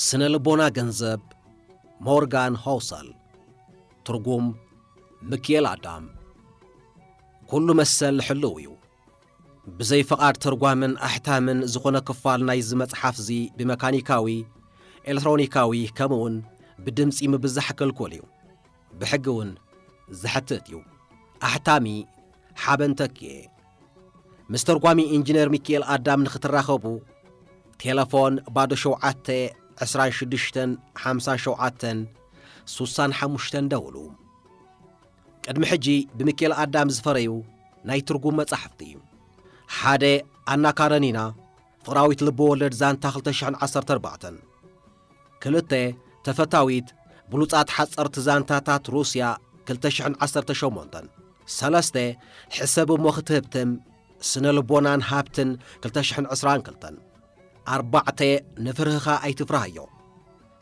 ስነ ልቦና ገንዘብ፣ ሞርጋን ሆውሰል። ትርጉም፣ ምክኤል ኣዳም። ኩሉ መሰል ሕልው እዩ። ብዘይ ፍቓድ ተርጓምን ኣሕታምን ዝኾነ ክፋል ናይዚ መጽሓፍዚ ብመካኒካዊ፣ ኤሌክትሮኒካዊ ከምኡውን ብድምጺ ምብዛሕ ክልኩል እዩ። ብሕጊ እውን ዘሕትት እዩ። ኣሕታሚ ሓበን ተኪኤ። ምስ ተርጓሚ ኢንጂነር ሚኪኤል ኣዳም ንኽትራኸቡ፣ ቴለፎን ባዶ ሸውዓተ ዕስራን ሽዱሽተን ሓምሳን ሸውዓተን ሱሳን ሓሙሽተን ደውሉ። ቅድሚ ሕጂ ብሚኪኤል ኣዳም ዝፈረዩ ናይ ትርጉም መጻሕፍቲ፣ ሓደ ኣና ካረኒና፣ ፍቕራዊት ልበወለድ ዛንታ ክልተ ሽሕን ዓሰርተ ኣርባዕተን። ክልተ፣ ተፈታዊት ብሉጻት ሓጸርቲ ዛንታታት ሩስያ ክልተ ሽሕን ዓሰርተ ሸሞንተን። ሰለስተ፣ ሕሰብ እሞ ክትህብትም፣ ስነ ልቦናን ሃብትን ክልተ ሽሕን ዕስራን ክልተን። ኣርባዕተ፣ ንፍርህኻ ኣይትፍራህዮ፣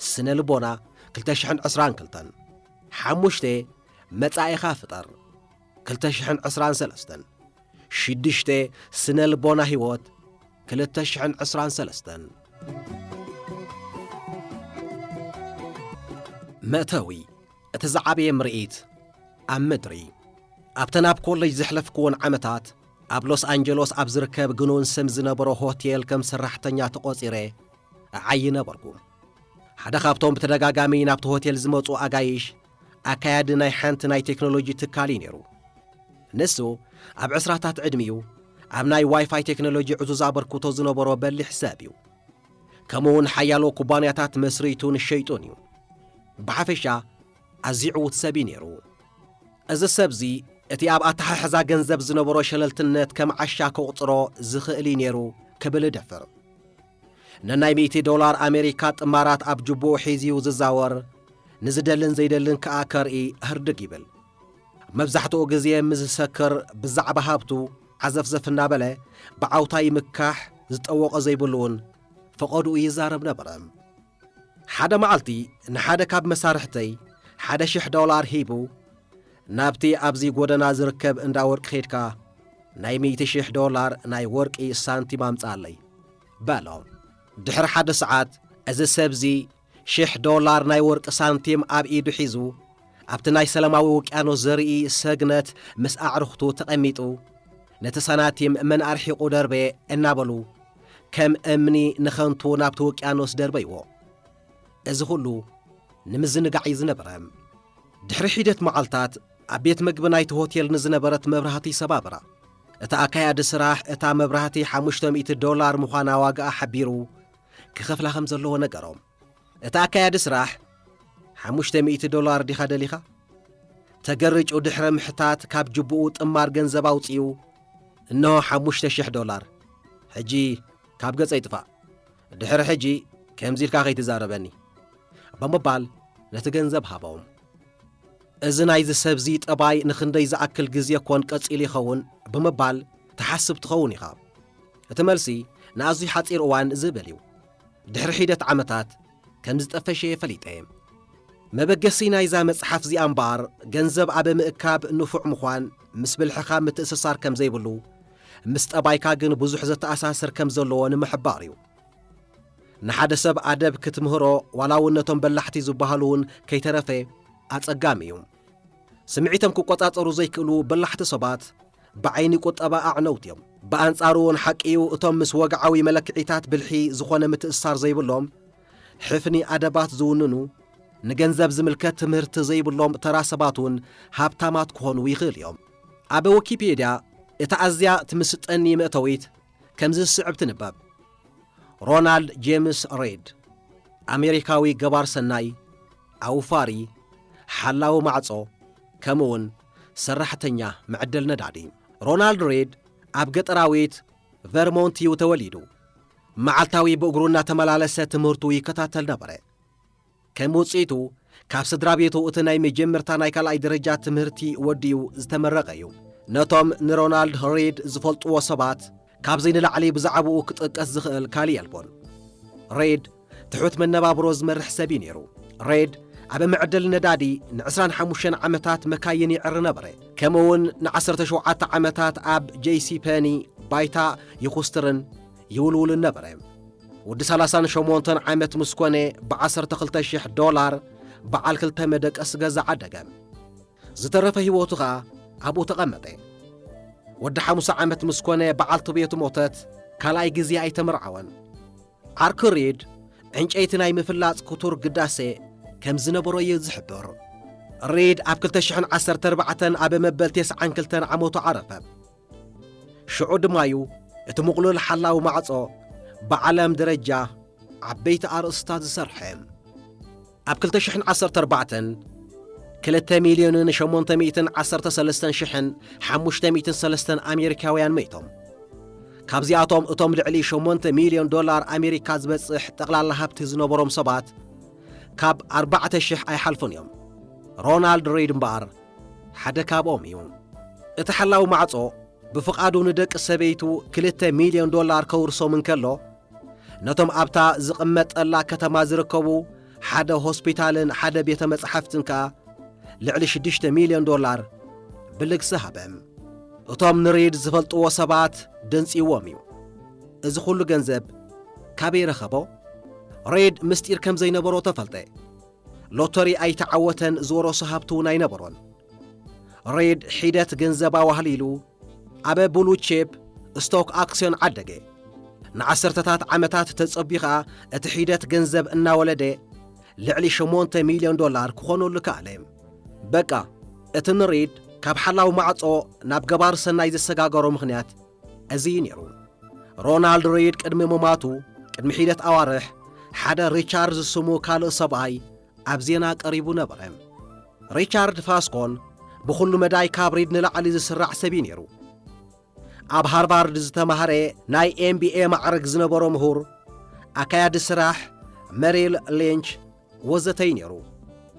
ስነ ልቦና ክልተ ሽሕን ዕስራን ክልተን። ሓሙሽተ፣ መጻኢኻ ፍጠር ክልተ ሽሕን ዕስራን ሰለስተን። ሽዱሽተ፣ ስነ ልቦና ህይወት ክልተ ሽሕን ዕስራን ሰለስተን። መእተዊ፣ እቲ ዝዓበየ ምርኢት ኣብ ምድሪ። ኣብተን ኣብ ኮሌጅ ዘሕለፍክወን ዓመታት፣ ኣብ ሎስ ኣንጀሎስ ኣብ ዝርከብ ግኑን ስም ዝነበሮ ሆቴል ከም ሰራሕተኛ ተቖጺረ እዓዪ ነበርኩ። ሓደ ካብቶም ብተደጋጋሚ ናብቲ ሆቴል ዝመጹ ኣጋይሽ፣ ኣካያዲ ናይ ሓንቲ ናይ ቴክኖሎጂ ትካል እዩ ነይሩ። ንሱ ኣብ ዕስራታት ዕድሚኡ ኣብ ናይ ዋይፋይ ቴክኖሎጂ ዕዙዝ ኣበርክቶ ዝነበሮ በሊሕ ሰብ እዩ። ከምኡ እውን ሓያሎ ኩባንያታት መስሪቱን ሸይጡን እዩ። ብሓፈሻ ኣዝዩ ዕዉት ሰብ እዩ ነይሩ። እዚ ሰብዚ እቲ ኣብ ኣተሓሕዛ ገንዘብ ዝነበሮ ሸለልትነት ከም ዓሻ ከቑጽሮ ዝኽእል እዩ ነይሩ ክብል እደፍር። ነናይ ሚእቲ ዶላር ኣሜሪካ ጥማራት ኣብ ጅቡኡ ሒዝዩ ዝዛወር፣ ንዝደልን ዘይደልን ከኣ ከርኢ ህርድግ ይብል። መብዛሕትኡ ግዜ ምስ ዝሰክር ብዛዕባ ሃብቱ ዓዘፍዘፍ እናበለ ብዓውታ ይምካሕ፣ ዝጠወቖ ዘይብሉ እውን ፈቐድኡ ይዛረብ ነበረ። ሓደ መዓልቲ ንሓደ ካብ መሳርሕተይ ሓደ ሽሕ ዶላር ሂቡ፣ "ናብቲ ኣብዚ ጎደና ዝርከብ እንዳ ወርቂ ኸይድካ ናይ ሚእቲ ሽሕ ዶላር ናይ ወርቂ ሳንቲም ኣምጽኣለይ" በሎ። ድሕሪ ሓደ ሰዓት እዚ ሰብዚ ሽሕ ዶላር ናይ ወርቂ ሳንቲም ኣብ ኢዱ ሒዙ ኣብቲ ናይ ሰላማዊ ውቅያኖስ ዘርኢ ሰግነት ምስ ኣዕሩኽቱ ተቐሚጡ፣ ነቲ ሳናቲም መን ኣርሒቑ ደርበየ እናበሉ ከም እምኒ ንኸንቱ ናብቲ ውቅያኖስ ደርበይዎ። እዚ ኹሉ ንምዝንጋዕ እዩ ዝነበረ። ድሕሪ ሒደት መዓልታት ኣብ ቤት መግቢ ናይቲ ሆቴል ንዝነበረት መብራህቲ ሰባበራ። እቲ ኣካያዲ ስራሕ እታ መብራህቲ ሓሙሽተ ሚእቲ ዶላር ምዃና ዋጋኣ ሓቢሩ ክኸፍላ ከም ዘለዎ ነገሮ። እቲ ኣካያዲ ስራሕ፣ "ሓሙሽተ ሚእቲ ዶላር ዲኻ ደሊኻ?" ተገሪጩ ድሕሪ ምሕታት ካብ ጅቡኡ ጥማር ገንዘብ ኣውጺኡ፣ "እንሆ ሓሙሽተ ሽሕ ዶላር። ሕጂ ካብ ገጸይ ጥፋእ። ድሕሪ ሕጂ ከምዚ ኢልካ ከይትዛረበኒ" ብምባል ነቲ ገንዘብ ሃቦም። "እዚ ናይዚ ሰብዚ ጠባይ ንኽንደይ ዝኣክል ግዜ ኮን ቀጺሉ ይኸውን?" ብምባል ትሓስብ ትኸውን ኢኻ። እቲ መልሲ ንኣዝዩ ሓጺር እዋን ዝብል እዩ። ድሕሪ ሒደት ዓመታት ከም ዝጠፈሸ እየ ፈሊጠ። መበገሲ ናይዛ መጽሓፍ እዚኣ እምበኣር፣ ገንዘብ ኣብ ምእካብ ንፉዕ ምዃን ምስ ብልሕኻ ምትእስሳር ከም ዘይብሉ፣ ምስ ጠባይካ ግን ብዙሕ ዘተኣሳስር ከም ዘለዎ ንምሕባር እዩ። ንሓደ ሰብ ኣደብ ክትምህሮ፣ ዋላ እውን ነቶም በላሕቲ ዝበሃሉ እውን ከይተረፈ፣ ኣጸጋሚ እዩ። ስምዒቶም ክቆጻጸሩ ዘይክእሉ በላሕቲ ሰባት፣ ብዓይኒ ቁጠባ ኣዕነውቲ እዮም። ብኣንጻሩ እውን ሓቂ እዩ፣ እቶም ምስ ወግዓዊ መለክዒታት ብልሒ ዝኾነ ምትእስሳር ዘይብሎም፣ ሕፍኒ ኣደባት ዝውንኑ፣ ንገንዘብ ዝምልከት ትምህርቲ ዘይብሎም ተራ ሰባት እውን ሃብታማት ክኾኑ ይኽእል እዮም። ኣብ ዊኪፔድያ እታ ኣዝያ ትምስጠኒ መእተዊት ከምዚ ዝስዕብ ትንበብ። ሮናልድ ጄምስ ሬድ፣ ኣሜሪካዊ ገባር ሰናይ፣ ኣውፋሪ፣ ሓላዊ ማዕጾ፣ ከምኡውን ሰራሕተኛ መዕደል ነዳዲ። ሮናልድ ሬድ ኣብ ገጠራዊት ቨርሞንት እዩ ተወሊዱ። መዓልታዊ ብእግሩ እናተመላለሰ ትምህርቱ ይከታተል ነበረ። ከም ውጽኢቱ፣ ካብ ስድራ ቤቱ እቲ ናይ መጀመርታ ናይ ካልኣይ ደረጃ ትምህርቲ ወዲኡ ዝተመረቐ እዩ። ነቶም ንሮናልድ ሬድ ዝፈልጥዎ ሰባት፣ ካብዚ ንላዕሊ ብዛዕባኡ ክጥቀስ ዝኽእል ካልእ የልቦን። ሬድ ትሑት መነባብሮ ዝመርሕ ሰብ እዩ ነይሩ። ሬድ ኣብ መዕደሊ ነዳዲ ንዕስራን ሓሙሽተን ዓመታት መካይን ይዕሪ ነበረ። ከምኡ እውን ንዓሰርተ ሸውዓተ ዓመታት ኣብ ጄሲ ፐኒ ባይታ ይኹስትርን ይውልውልን ነበረ። ወዲ ሰላሳን ሸሞንተን ዓመት ምስ ኮነ፣ ብ12,000 ዶላር በዓል ክልተ መደቀሲ ገዛ ዓደገ። ዝተረፈ ህይወቱ ኸኣ ኣብኡ ተቐመጠ። ወዲ ሓሙሳ ዓመት ምስ ኮነ፣ በዓልቲ ቤቱ ሞተት። ካልኣይ ግዜ ኣይተመርዓወን። ዓርኪ ሪድ፣ ዕንጨይቲ ናይ ምፍላጽ ክቱር ግዳሴ ከም ዝነበሮ እዩ ዝሕብር። ሪድ ኣብ ክልተ ሽሕን ዓሰርተ ኣርባዕተን ኣብ መበል ተስዓን ክልተን ዓመቱ ዓረፈ። ሽዑ ድማዩ እቲ ምቕሉል ሓላዊ ማዕጾ ብዓለም ደረጃ ዓበይቲ ኣርእስታት ዝሰርሐ። ኣብ ክልተ ሽሕን ዓሰርተ ኣርባዕተን፣ ክልተ ሚልዮንን ሸሞንተ ሚእትን ዓሰርተ ሰለስተን ሽሕን ሓሙሽተ ሚእትን ሰለስተን ኣሜሪካውያን መይቶም። ካብዚኣቶም እቶም ልዕሊ ሸሞንተ ሚልዮን ዶላር ኣሜሪካ ዝበጽሕ ጠቕላላ ሃብቲ ዝነበሮም ሰባት ካብ ኣርባዕተ ሽሕ ኣይሓልፉን እዮም። ሮናልድ ሬድ እምበኣር ሓደ ካብኦም እዩ። እቲ ሓላዊ ማዕጾ ብፍቓዱ ንደቂ ሰበይቱ ክልተ ሚልዮን ዶላር ከውርሶም እንከሎ፣ ነቶም ኣብታ ዝቕመጠላ ከተማ ዝርከቡ ሓደ ሆስፒታልን ሓደ ቤተ መጻሕፍትን ከኣ ልዕሊ ሽዱሽተ ሚልዮን ዶላር ብልግሲ ሃበ። እቶም ንሬድ ዝፈልጥዎ ሰባት ደንጽይዎም እዩ። እዚ ኩሉ ገንዘብ ካበይ ረኸቦ? ሬድ ምስጢር ከም ዘይነበሮ ተፈልጠ። ሎተሪ ኣይተዓወተን፣ ዝወረሶ ሃብቲ እውን ኣይነበሮን። ሬድ ሒደት ገንዘብ ኣዋህሊሉ ኣብ ብሉ ቺፕ ስቶክ ኣክስዮን ዓደገ። ንዓሰርተታት ዓመታት ተጸቢዩ ኸኣ እቲ ሒደት ገንዘብ እናወለደ ልዕሊ ሸሞንተ ሚልዮን ዶላር ክኾነሉ ከኣለ። በቃ፣ እቲ ንሪድ ካብ ሓላው ማዕጾ ናብ ገባር ሰናይ ዘሰጋገሮ ምኽንያት እዚ እዩ ነይሩ። ሮናልድ ሪድ ቅድሚ ምማቱ፣ ቅድሚ ሒደት ኣዋርሕ፣ ሓደ ሪቻርድ ዝስሙ ካልእ ሰብኣይ ኣብ ዜና ቀሪቡ ነበረ። ሪቻርድ ፋስኮን ብኹሉ መዳይ ካብ ሪድ ንላዕሊ ዝስራዕ ሰብ እዩ ነይሩ። ኣብ ሃርቫርድ ዝተማህረ፣ ናይ ኤም ቢ ኤ ማዕረግ ዝነበሮ ምሁር፣ ኣካያዲ ስራሕ፣ መሪል ሊንች ወዘተ እዩ ነይሩ።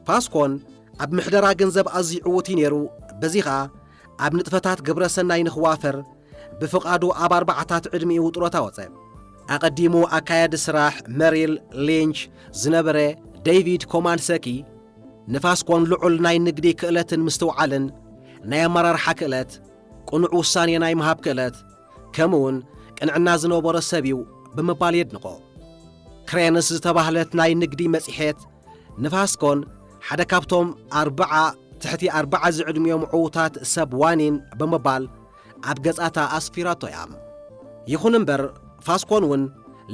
ፋስኮን ኣብ ምሕደራ ገንዘብ ኣዝዩ ዕዉት እዩ ነይሩ። በዚ ኸኣ ኣብ ንጥፈታት ግብረ ሰናይ ንኽዋፈር ብፍቓዱ ኣብ ኣርባዓታት ዕድሚኡ ጥሮታ ወጸ። ኣቐዲሙ ኣካያዲ ስራሕ መሪል ሊንች ዝነበረ ዴቪድ ኮማንሰኪ፣ ንፋስኮን ልዑል ናይ ንግዲ ክእለትን ምስትውዓልን፣ ናይ ኣመራርሓ ክእለት፣ ቅኑዕ ውሳኔ ናይ ምሃብ ክእለት፣ ከምኡውን ቅንዕና ዝነበሮ ሰብ እዩ ብምባል የድንቖ። ክሬንስ ዝተባህለት ናይ ንግዲ መጽሔት ንፋስኮን ሓደ ካብቶም ኣርብዓ ትሕቲ ኣርብዓ ዝዕድሚኦም ዕዉታት ሰብ ዋኒን ብምባል ኣብ ገጻታ ኣስፊራቶ እያ። ይኹን እምበር፣ ፋስኮን እውን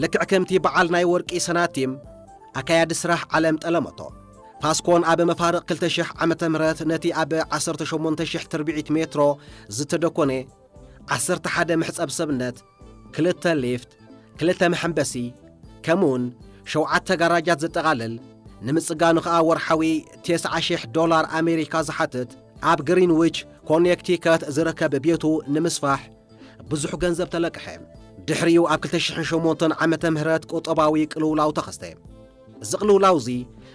ልክዕ ከምቲ በዓል ናይ ወርቂ ሰናቲም ኣካያዲ ስራሕ ዓለም ጠለመቶ። ፋስኮን ኣብ መፋርቕ ክልተ ሽሕ ዓመተ ምህረት ነቲ ኣብ ዓሰርተ ሸሞንተ ሽሕ ትርብዒት ሜትሮ ዝተደኮነ ዓሰርተ ሓደ መሕጸብ ሰብነት፣ ክልተ ሊፍት፣ ክልተ መሐንበሲ፣ ከምኡውን ሸውዓተ ጋራጃት ዘጠቓልል፣ ንምጽጋኑ ኸኣ ወርሓዊ ተስዓ ሽሕ ዶላር ኣሜሪካ ዝሓትት፣ ኣብ ግሪንዊች ኮኔክቲከት ዝርከብ ቤቱ ንምስፋሕ ብዙሕ ገንዘብ ተለቅሐ። ድሕሪኡ ኣብ ክልተ ሽሕን ሸሞንተን ዓመተ ምህረት ቁጠባዊ ቅልውላው ተኸስተ። እዚ ቅልውላው እዚ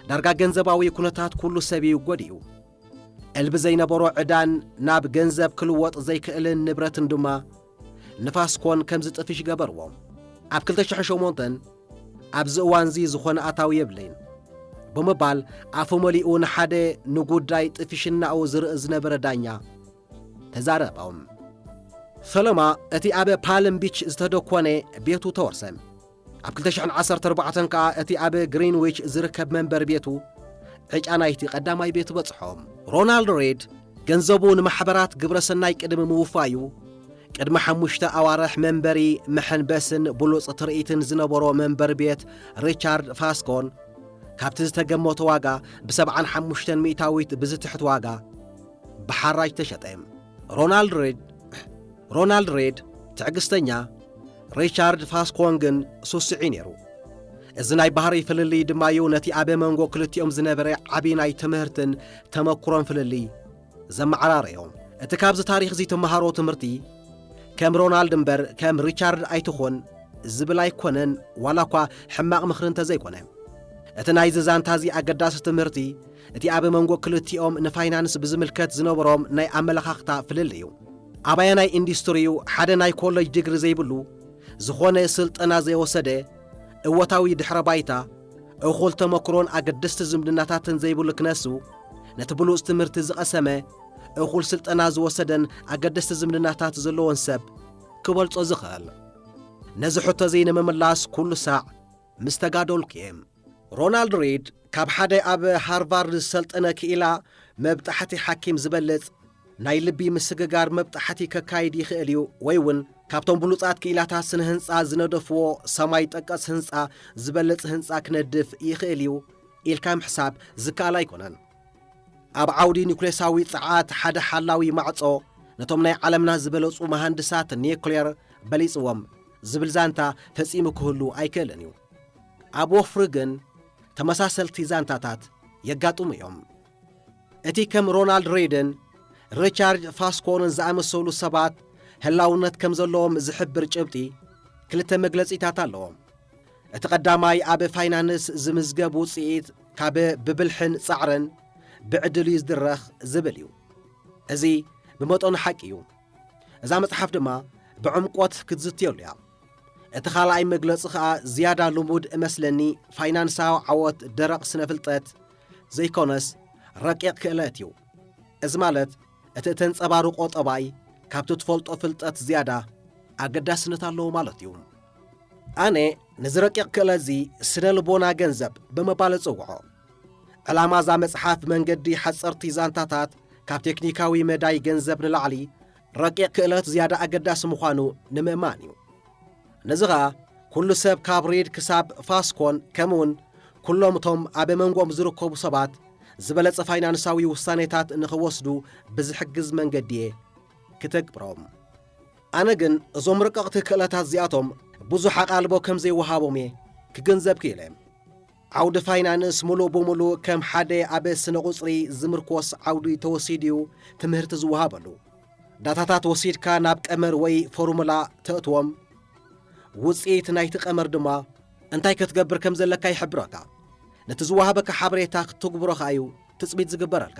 ዳርጋ ገንዘባዊ ኩነታት ኩሉ ሰብ እዩ ጎዲኡ። ዕልቢ ዘይነበሮ ዕዳን ናብ ገንዘብ ክልወጥ ዘይክእልን ንብረትን ድማ ንፋስኮን ከም ዝጥፍሽ ገበርዎ። ኣብ ክልተ ሽሕን ሸሞንተን፣ "ኣብዚ እዋንዚ ዝኾነ ኣታዊ የብለይን" ብምባል ኣፉ መሊኡ ንሓደ ንጉዳይ ጥፍሽናኡ ዝርኢ ዝነበረ ዳኛ ተዛረቦም። ፈለማ እቲ ኣብ ፓልም ቢች ዝተደኮነ ቤቱ ተወርሰ። ኣብ ክልተ ሽሕን ዓሰርተ ኣርባዕተን ከኣ እቲ ኣብ ግሪንዊች ዝርከብ መንበሪ ቤቱ ዕጫ ናይቲ ቀዳማይ ቤቱ በጽሖ። ሮናልድ ሬድ ገንዘቡ ንማሕበራት ግብረ ሰናይ ቅድሚ ምውፋዩ፣ ቅድሚ ሓሙሽተ ኣዋርሕ መንበሪ መሐንበስን ብሉጽ ትርኢትን ዝነበሮ መንበሪ ቤት ሪቻርድ ፋስኮን፣ ካብቲ ዝተገመቶ ዋጋ ብሰብዓን ሓሙሽተን ሚእታዊት ብዝትሕት ዋጋ ብሓራጅ ተሸጠ። ሮናልድ ሬድ፣ ሮናልድ ሬድ ትዕግስተኛ፣ ሪቻርድ ፋስኮን ግን ስሱዕ እዩ ነይሩ። እዚ ናይ ባህሪ ፍልልይ ድማዩ ነቲ ኣብ መንጎ ክልቲኦም ዝነበረ ዓቢ ናይ ትምህርትን ተመኩሮን ፍልልይ ዘመዓራረዮ። እቲ ካብዚ ታሪኽ እዚ ትመሃሮ ትምህርቲ፣ ከም ሮናልድ እምበር ከም ሪቻርድ ኣይትኹን ዝብል ኣይኮነን፣ ዋላ እኳ ሕማቕ ምኽሪ እንተዘይኮነ። እቲ ናይዚ ዛንታ እዚ ኣገዳሲ ትምህርቲ፣ እቲ ኣብ መንጎ ክልቲኦም ንፋይናንስ ብዝምልከት ዝነበሮም ናይ ኣመለኻኽታ ፍልልይ እዩ። ኣባየናይ ኢንዱስትሪ እዩ ሓደ ናይ ኮለጅ ዲግሪ ዘይብሉ፣ ዝኾነ ስልጠና ዘይወሰደ፣ እወታዊ ድሕረ ባይታ፣ እኹል ተመክሮን ኣገደስቲ ዝምድናታትን ዘይብሉ ክነሱ፣ ነቲ ብሉጽ ትምህርቲ ዝቐሰመ፣ እኹል ስልጠና ዝወሰደን ኣገደስቲ ዝምድናታት ዘለዎን ሰብ ክበልጾ ዝኽእል? ነዚ ሕቶ እዚ ንምምላስ ኩሉ ሳዕ ምስ ተጋደልኩ እየ። ሮናልድ ሪድ ካብ ሓደ ኣብ ሃርቫርድ ዝሰልጠነ ክኢላ መብጣሕቲ ሓኪም ዝበልጽ ናይ ልቢ ምስግጋር መብጣሕቲ ከካይድ ይኽእል እዩ፣ ወይ እውን ካብቶም ብሉጻት ክኢላታት ስነ ህንጻ ዝነደፍዎ ሰማይ ጠቀስ ህንጻ ዝበለጽ ህንጻ ክነድፍ ይኽእል እዩ ኢልካ ምሕሳብ ዝከኣል ኣይኮነን። ኣብ ዓውዲ ኒኩሌሳዊ ጸዓት ሓደ ሓላዊ ማዕጾ ነቶም ናይ ዓለምና ዝበለጹ መሃንድሳት ኒክሌር በሊጽዎም ዝብል ዛንታ ፈጺሙ ክህሉ ኣይክእልን እዩ። ኣብ ወፍሪ ግን ተመሳሰልቲ ዛንታታት የጋጥሙ እዮም። እቲ ከም ሮናልድ ሬድን ሪቻርድ ፋስኮንን ዝኣመሰሉ ሰባት ህላውነት ከም ዘለዎም ዝሕብር ጭብጢ ክልተ መግለጺታት ኣለዎም። እቲ ቀዳማይ ኣብ ፋይናንስ ዝምዝገብ ውጽኢት ካብ ብብልሕን ጻዕርን ብዕድል እዩ ዝድረኽ ዝብል እዩ። እዚ ብመጠኑ ሓቂ እዩ። እዛ መጽሓፍ ድማ ብዕምቆት ክትዝትየሉ እያ። እቲ ካልኣይ መግለጺ ኸኣ ዝያዳ ልሙድ እመስለኒ ፋይናንሳዊ ዓወት ደረቕ ስነ ፍልጠት ዘይኮነስ ረቂቕ ክእለት እዩ። እዚ ማለት እቲ እተንጸባርቆ ጠባይ ካብቲ ትፈልጦ ፍልጠት ዝያዳ ኣገዳስነት ኣለዎ ማለት እዩ። ኣነ ነዚ ረቂቕ ክእለት እዚ ስነ ልቦና ገንዘብ ብምባል እጽውዖ። ዕላማ እዛ መጽሓፍ መንገዲ ሓጸርቲ ዛንታታት ካብ ቴክኒካዊ መዳይ ገንዘብ ንላዕሊ ረቂቕ ክእለት ዝያዳ ኣገዳሲ ምዃኑ ንምእማን እዩ። ነዚ ኸኣ ኩሉ ሰብ ካብ ሪድ ክሳብ ፋስኮን ከምኡውን ኩሎም እቶም ኣብ መንጎኦም ዝርከቡ ሰባት ዝበለጸ ፋይናንሳዊ ውሳኔታት ንኽወስዱ ብዝሕግዝ መንገዲ እየ ክተግብሮም። ኣነ ግን እዞም ረቀቕቲ ክእለታት እዚኣቶም ብዙሕ ኣቓልቦ ከም ዘይወሃቦም እየ ክግንዘብ ክኢለ። ዓውዲ ፋይናንስ ምሉእ ብምሉእ ከም ሓደ ኣብ ስነ ቁጽሪ ዝምርኮስ ዓውዲ ተወሲዱ እዩ ትምህርቲ ዝወሃበሉ። ዳታታት ወሲድካ ናብ ቀመር ወይ ፎርሙላ ተእትዎም። ውጽኢት ናይቲ ቀመር ድማ እንታይ ክትገብር ከም ዘለካ ይሕብረካ። ነቲ ዝወሃበካ ሓበሬታ ክትትግብሮ ከኣ እዩ ትጽቢት ዝግበረልካ።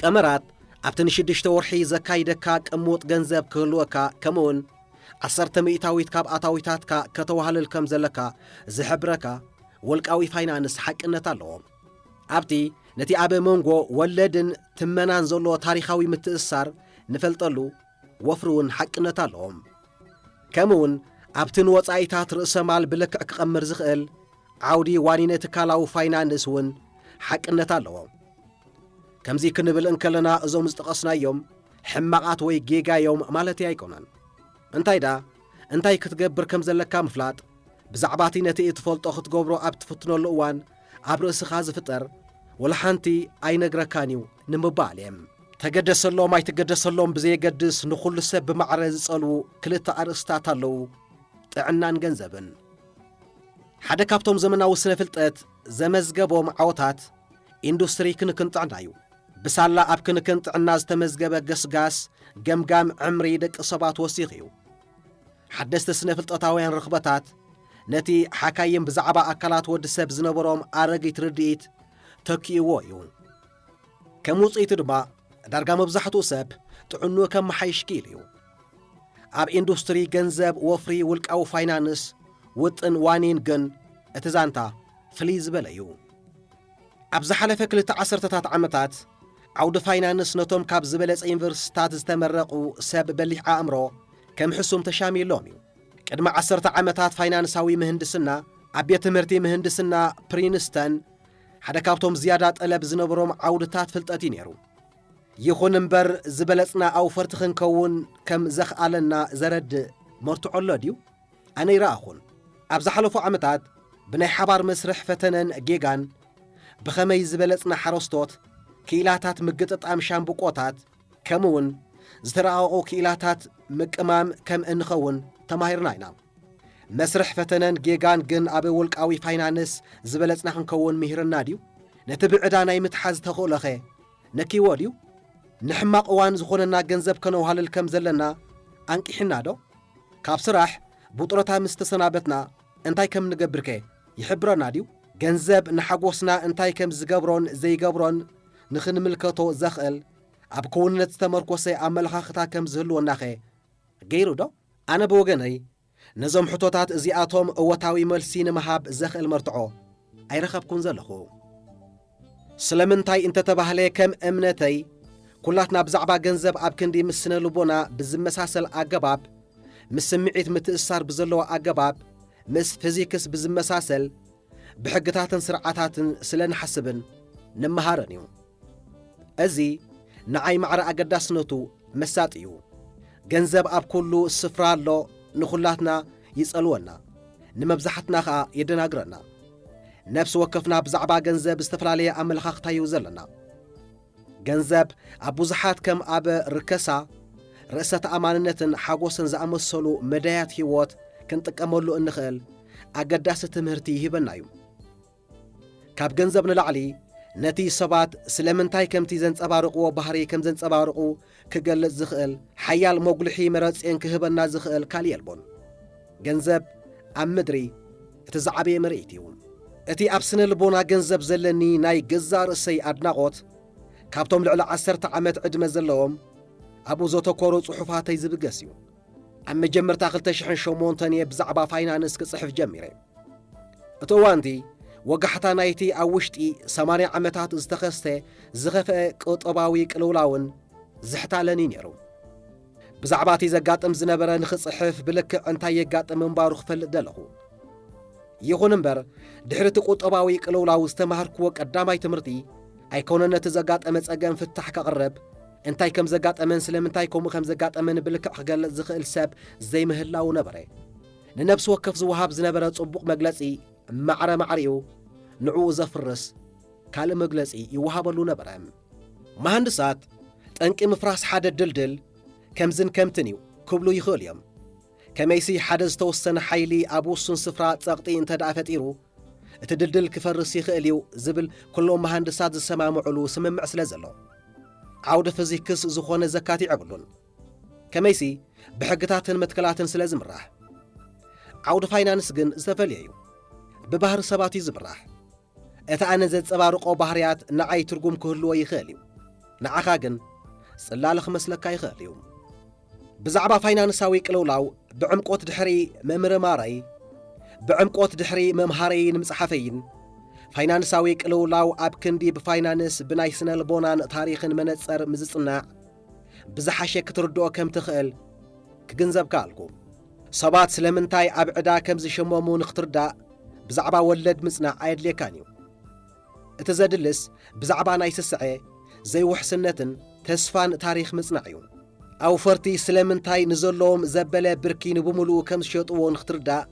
ቀመራት ኣብቲ ንሽዱሽተ ወርሒ ዘካይደካ ቅሙጥ ገንዘብ ክህልወካ፣ ከምኡውን ዓሰርተ ሚእታዊት ካብ ኣታዊታትካ ከተዋህልል ከም ዘለካ ዝሕብረካ ውልቃዊ ፋይናንስ ሓቅነት ኣለዎ። ኣብቲ ነቲ ኣብ መንጎ ወለድን ትመናን ዘሎ ታሪኻዊ ምትእስሳር ንፈልጠሉ ወፍሪ እውን ሓቅነት ኣለዎ። ከምኡውን ኣብቲ ንወጻኢታት ርእሰ ማል ብልክዕ ክቐምር ዝኽእል ዓውዲ ዋኒነ ትካላዊ ፋይናንስ እውን ሓቅነት ኣለዎ። ከምዚ ክንብል እንከለና እዞም ዝጠቐስናዮም ሕማቓት ወይ ጌጋ እዮም ማለተይ ኣይኮነን። እንታይ ደኣ፣ እንታይ ክትገብር ከም ዘለካ ምፍላጥ፣ ብዛዕባ እቲ ነቲ እትፈልጦ ክትገብሮ ኣብ ትፍትነሉ እዋን ኣብ ርእስኻ ዝፍጠር ወላ ሓንቲ ኣይነግረካን እዩ ንምባል እየ። ተገደሰሎም ኣይትገደሰሎም ብዘየገድስ ንኹሉ ሰብ ብማዕረ ዝጸልዉ ክልተ ኣርእስታት ኣለዉ፣ ጥዕናን ገንዘብን። ሓደ ካብቶም ዘመናዊ ስነ ፍልጠት ዘመዝገቦም ዓወታት ኢንዱስትሪ ክንክን ጥዕና እዩ። ብሳላ ኣብ ክንክን ጥዕና ዝተመዝገበ ገስጋስ ገምጋም ዕምሪ ደቂ ሰባት ወሲኹ እዩ። ሓደስቲ ስነ ፍልጠታውያን ርኽበታት ነቲ ሓካይም ብዛዕባ ኣካላት ወዲ ሰብ ዝነበሮም ኣረጊት ርድኢት ተኪእዎ እዩ። ከም ውጽኢቱ ድማ ዳርጋ መብዛሕትኡ ሰብ ጥዕንኡ ከመሓይሽ ክኢሉ እዩ። ኣብ ኢንዱስትሪ ገንዘብ፣ ወፍሪ፣ ውልቃዊ ፋይናንስ፣ ውጥን ዋኒን ግን እቲ ዛንታ ፍልይ ዝበለ እዩ። ኣብ ዝሓለፈ ክልተ ዓሰርተታት ዓመታት ዓውዲ ፋይናንስ ነቶም ካብ ዝበለጸ ዩኒቨርሲቲታት ዝተመረቑ ሰብ በሊሕ ኣእምሮ ከም ሕሱም ተሻሚሎም እዩ። ቅድሚ ዓሰርተ ዓመታት ፋይናንሳዊ ምህንድስና ኣብ ቤት ትምህርቲ ምህንድስና ፕሪንስተን ሓደ ካብቶም ዝያዳ ጠለብ ዝነበሮም ዓውድታት ፍልጠት እዩ ነይሩ። ይኹን እምበር ዝበለጽና ኣውፈርቲ ክንከውን ከም ዘኽኣለና ዘረድእ መርትዖ ኣሎ ድዩ? ኣነ ይረኣኹን። ኣብ ዝሓለፉ ዓመታት ብናይ ሓባር መስርሕ ፈተነን ጌጋን ብኸመይ ዝበለጽና ሓረስቶት፣ ክኢላታት ምግጥጣም ሻምብቆታት፣ ከምኡውን ዝተራቐቑ ክኢላታት ምቅማም ከም እንኸውን ተማሂርና ኢና። መስርሕ ፈተነን ጌጋን ግን ኣብ ውልቃዊ ፋይናንስ ዝበለጽና ክንከውን ምሂርና ድዩ? ነቲ ብዕዳ ናይ ምትሓዝ ተኽእሎኸ ነኪዎ ድዩ? ንሕማቕ እዋን ዝኾነና ገንዘብ ከነዋህልል ከም ዘለና ኣንቂሕና ዶ? ካብ ስራሕ ብጡረታ ምስ ተሰናበትና እንታይ ከም ንገብርከ ይሕብረና ድዩ? ገንዘብ ንሓጎስና እንታይ ከም ዝገብሮን ዘይገብሮን ንኽንምልከቶ ዘኽእል ኣብ ክውንነት ዝተመርኮሰ ኣመለኻኽታ ከም ዝህልወናኸ ገይሩ ዶ? ኣነ ብወገነይ ነዞም ሕቶታት እዚኣቶም እወታዊ መልሲ ንምሃብ ዘኽእል መርትዖ ኣይረኸብኩን ዘለኹ። ስለምንታይ እንተተባህለ ከም እምነተይ ኩላትና ብዛዕባ ገንዘብ ኣብ ክንዲ ምስ ስነ ልቦና ብዝመሳሰል ኣገባብ ምስ ስምዒት ምትእስሳር ብዘለዎ ኣገባብ፣ ምስ ፊዚክስ ብዝመሳሰል ብሕግታትን ስርዓታትን ስለ ንሓስብን ንመሃርን እዩ። እዚ ንዓይ ማዕረ ኣገዳስነቱ መሳጢ እዩ። ገንዘብ ኣብ ኩሉ ስፍራ ኣሎ፣ ንኹላትና ይጸልወና፣ ንመብዛሕትና ኸኣ የደናግረና። ነፍሲ ወከፍና ብዛዕባ ገንዘብ ዝተፈላለየ ኣመለኻኽታ እዩ ዘለና። ገንዘብ ኣብ ብዙሓት ከም ኣብ ርከሳ፣ ርእሰ ተኣማንነትን ሓጎስን ዝኣመሰሉ መዳያት ህይወት ክንጥቀመሉ እንኽእል ኣገዳሲ ትምህርቲ ይህበና እዩ። ካብ ገንዘብ ንላዕሊ፣ ነቲ ሰባት ስለምንታይ ከምቲ ዘንጸባርቕዎ ባህሪ ከም ዘንጸባርቑ ክገልጽ ዝኽእል ሓያል መጉልሒ መረጼን ክህበና ዝኽእል ካልእ የልቦን። ገንዘብ ኣብ ምድሪ እቲ ዝዓበየ ምርኢት እዩ። እቲ ኣብ ስነ ልቦና ገንዘብ ዘለኒ ናይ ገዛእ ርእሰይ ኣድናቖት፣ ካብቶም ልዕሊ ዓሰርተ ዓመት ዕድመ ዘለዎም ኣብኡ ዘተኮሩ ጽሑፋተይ ዝብገስ እዩ። ኣብ መጀመርታ ክልተ ሽሕን ሸሞንተን እየ ብዛዕባ ፋይናንስ ክጽሕፍ ጀሚረ። እቲ እዋንቲ ወጋሕታ ናይቲ ኣብ ውሽጢ ሰማንያ ዓመታት ዝተኸስተ ዝኸፍአ ቁጠባዊ ቅልውላውን ዝሕታለኒ ነይሩ። ብዛዕባ እቲ ዘጋጥም ዝነበረ ንኽጽሕፍ ብልክዕ እንታይ የጋጥም ምንባሩ ክፈልጥ ደለኹ። ይኹን እምበር፣ ድሕሪ እቲ ቁጠባዊ ቅልውላው ዝተማሃርክዎ ቀዳማይ ትምህርቲ ኣይኮነን ነቲ ዘጋጠመ ጸገም ፍታሕ ከቕርብ፣ እንታይ ከም ዘጋጠመን ስለምንታይ ከምኡ ከም ዘጋጠመን ብልክዕ ክገልጽ ዝኽእል ሰብ ዘይምህላው ነበረ። ንነፍሲ ወከፍ ዝወሃብ ዝነበረ ጽቡቕ መግለጺ ማዕረ ማዕሪኡ ንዕኡ ዘፍርስ ካልእ መግለጺ ይወሃበሉ ነበረ። መሃንድሳት ጠንቂ ምፍራስ ሓደ ድልድል ከምዝን ከምትን እዩ ክብሉ ይኽእሉ እዮም። ከመይሲ ሓደ ዝተወሰነ ሓይሊ ኣብ ውሱን ስፍራ ጸቕጢ እንተ ደኣ ፈጢሩ፣ እቲ ድልድል ክፈርስ ይኽእል እዩ ዝብል ኩሎም መሃንድሳት ዝሰማምዑሉ ስምምዕ ስለ ዘሎ፣ ዓውዲ ፊዚክስ ዝኾነ ዘካትዕ የብሉን። ከመይሲ ብሕግታትን መትከላትን ስለ ዝምራሕ። ዓውዲ ፋይናንስ ግን ዝተፈልየ እዩ። ብባህሪ ሰባት እዩ ዝምራሕ። እቲ ኣነ ዘንጸባርቖ ባህርያት ንዓይ ትርጉም ክህልዎ ይኽእል እዩ። ንዓኻ ግን ጽላለ ክመስለካ ይኽእል እዩ። ብዛዕባ ፋይናንሳዊ ቅልውላው ብዕምቆት ድሕሪ ምምርማረይ፣ ብዕምቆት ድሕሪ ምምሃረይን ምጽሓፈይን፣ ፋይናንሳዊ ቅልውላው ኣብ ክንዲ ብፋይናንስ ብናይ ስነ ልቦናን ታሪኽን መነጸር ምዝጽናዕ፣ ብዝሓሸ ክትርድኦ ከም ትኽእል ክግንዘብ ከኣልኩ። ሰባት ስለምንታይ ኣብ ዕዳ ከም ዝሸመሙ ንኽትርዳእ፣ ብዛዕባ ወለድ ምጽናዕ ኣየድልየካን እዩ። እቲ ዘድልስ ብዛዕባ ናይ ስስዐ፣ ዘይውሕስነትን ተስፋን ታሪኽ ምጽናዕ እዩ። ኣውፈርቲ ስለምንታይ ንዘለዎም ዘበለ ብርኪ ንብምሉኡ ከም ዝሸጥዎ ንኽትርዳእ፣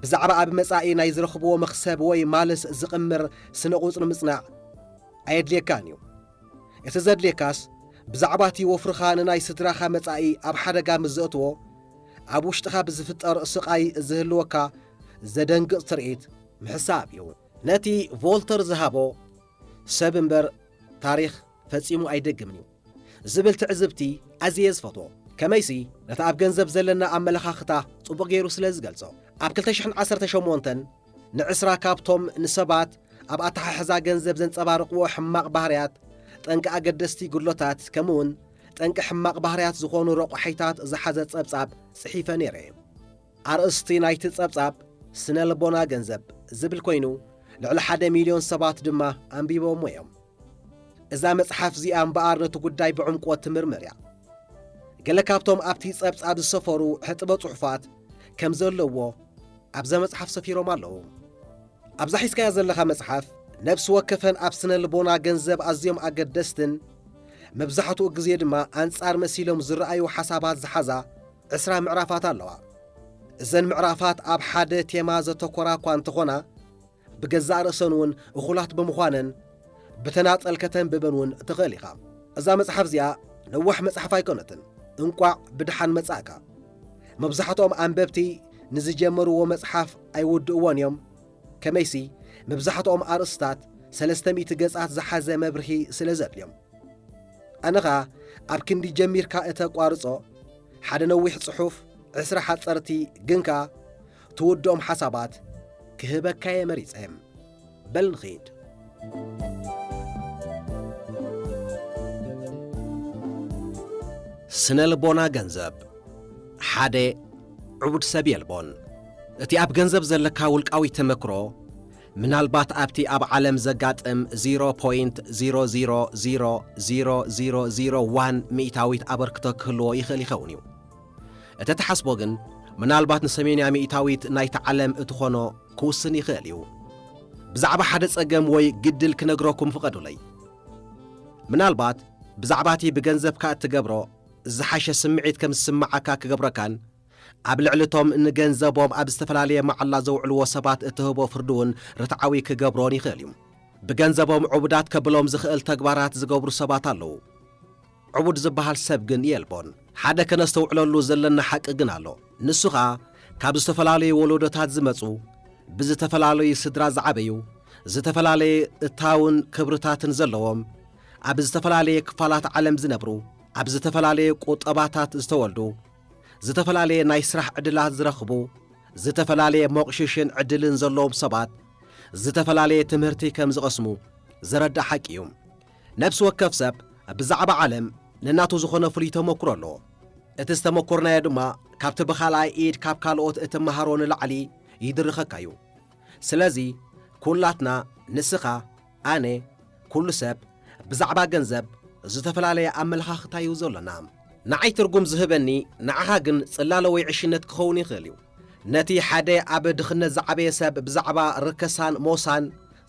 ብዛዕባ ኣብ መጻኢ ናይ ዝረኽብዎ መኽሰብ ወይ ማልስ ዝቕምር ስነ ቁጽሪ ምጽናዕ ኣየድልየካን እዩ። እቲ ዘድልየካስ፣ ብዛዕባ እቲ ወፍርኻ ንናይ ስድራኻ መጻኢ ኣብ ሓደጋ ምስ ዘእትዎ፣ ኣብ ውሽጥኻ ብዝፍጠር ስቓይ ዝህልወካ ዘደንግጽ ትርኢት ምሕሳብ እዩ። ነቲ ቮልተር ዝሃቦ፣ "ሰብ እምበር ታሪኽ ፈጺሙ ኣይደግምን እዩ" ዝብል ትዕዝብቲ ኣዝየ ዝፈትዎ። ከመይሲ፣ ነቲ ኣብ ገንዘብ ዘለና ኣመለኻኽታ ጽቡቕ ገይሩ ስለ ዝገልጾ። ኣብ ክልተ ሽሕን ዓሰርተ ሸሞንተን ንዕስራ ካብቶም ንሰባት ኣብ ኣተሓሕዛ ገንዘብ ዘንጸባርቕዎ ሕማቕ ባህርያት፣ ጠንቂ ኣገደስቲ ጉድለታት፣ ከምኡውን ጠንቂ ሕማቕ ባህርያት ዝኾኑ ረቑሓይታት ዝሓዘ ጸብጻብ ጽሒፈ ነይረ። ኣርእስቲ ናይቲ ጸብጻብ ስነ ልቦና ገንዘብ ዝብል ኮይኑ፣ ልዕሊ ሓደ ሚልዮን ሰባት ድማ ኣንቢቦምዎ እዮም። እዛ መጽሓፍ እዚኣ እምበኣር ነቲ ጉዳይ ብዕምቆት ትምርምር እያ። ገለ ካብቶም ኣብቲ ጸብጻብ ዝሰፈሩ ሕጥበ ጽሑፋት ከም ዘለውዎ ኣብዛ መጽሓፍ ሰፊሮም ኣለዉ። ኣብዛ ሒዝካያ ዘለኻ መጽሓፍ፣ ነፍሲ ወከፈን ኣብ ስነ ልቦና ገንዘብ ኣዝዮም ኣገደስትን መብዛሕትኡ ግዜ ድማ ኣንጻር መሲሎም ዝረኣዩ ሓሳባት ዝሓዛ ዕስራ ምዕራፋት ኣለዋ። እዘን ምዕራፋት ኣብ ሓደ ቴማ ዘተኮራ እኳ እንተኾና፣ ብገዛእ ርእሰን እውን እኹላት ብምዃነን፣ ብተናጸል ከተንብበን እውን ትኽእል ኢኻ። እዛ መጽሓፍ እዚኣ ነዋሕ መጽሓፍ ኣይኮነትን። እንቋዕ ብደሓን መጻእካ። መብዛሕትኦም ኣንበብቲ ንዝጀመርዎ መጽሓፍ ኣይውድእዎን እዮም። ከመይሲ፣ መብዛሕትኦም ኣርእስታት ሰለስተ ሚእቲ ገጻት ዝሓዘ መብርሂ ስለ ዘድልዮም። ኣነ ኸኣ ኣብ ክንዲ ጀሚርካ እተቋርጾ፣ ሓደ ነዊሕ ጽሑፍ፣ ዕስራ ሓጸርቲ ግን ከኣ ትውድኦም ሓሳባት ክህበካ'የ መሪጸ። በል ንኺድ። ስነ ልቦና ገንዘብ። ሓደ፣ ዕቡድ ሰብ የልቦን። እቲ ኣብ ገንዘብ ዘለካ ውልቃዊ ተመክሮ፣ ምናልባት ኣብቲ ኣብ ዓለም ዘጋጥም ዚሮ ፖይንት ዚሮ ዚሮ ዚሮ ዚሮ ዚሮ ዚሮ ዋን ሚእታዊት ኣበርክቶ ክህልዎ ይኽእል ይኸውን እዩ። እተ ትሓስቦ ግን ምናልባት ንሰሜንያ ሚእታዊት ናይታ ዓለም እትኾኖ ክውስን ይኽእል እዩ። ብዛዕባ ሓደ ጸገም ወይ ግድል ክነግረኩም ፍቐዱለይ። ምናልባት ብዛዕባ እቲ ብገንዘብካ እትገብሮ ዝሓሸ ስምዒት ከም ዝስምዓካ ክገብረካን ኣብ ልዕሊ እቶም ንገንዘቦም ኣብ ዝተፈላለየ መዓላ ዘውዕልዎ ሰባት እትህቦ ፍርዲ እውን ርትዓዊ ክገብሮን ይኽእል እዩ። ብገንዘቦም ዕቡዳት ከብሎም ዝኽእል ተግባራት ዝገብሩ ሰባት ኣለዉ። ዕቡድ ዝበሃል ሰብ ግን የልቦን። ሓደ ከነስተውዕለሉ ዘለና ሓቂ ግን ኣሎ። ንሱ ኸኣ ካብ ዝተፈላለዩ ወለዶታት ዝመጹ፣ ብዝተፈላለዩ ስድራ ዝዓበዩ፣ ዝተፈላለየ እታውን ክብርታትን ዘለዎም፣ ኣብ ዝተፈላለየ ክፋላት ዓለም ዝነብሩ፣ ኣብ ዝተፈላለየ ቁጠባታት ዝተወልዱ፣ ዝተፈላለየ ናይ ስራሕ ዕድላት ዝረኽቡ፣ ዝተፈላለየ መቑሽሽን ዕድልን ዘለዎም ሰባት ዝተፈላለየ ትምህርቲ ከም ዝቐስሙ ዘረድእ ሓቂ እዩ። ነፍሲ ወከፍ ሰብ ብዛዕባ ዓለም ነናቱ ዝኾነ ፍሉይ ተመክሮ ኣለዎ። እቲ ዝተመኮርናዮ ድማ ካብቲ ብኻልኣይ ኢድ ካብ ካልኦት እትመሃሮ ንላዕሊ ይድርኸካ እዩ። ስለዚ ኩላትና፣ ንስኻ፣ ኣነ፣ ኩሉ ሰብ ብዛዕባ ገንዘብ ዝተፈላለየ ኣመለኻኽታ እዩ ዘሎና። ንዓይ ትርጉም ዝህበኒ ንዓኻ ግን ጽላለ ወይ ዕሽነት ክኸውን ይኽእል እዩ። ነቲ ሓደ ኣብ ድኽነት ዝዓበየ ሰብ ብዛዕባ ርከሳን ሞሳን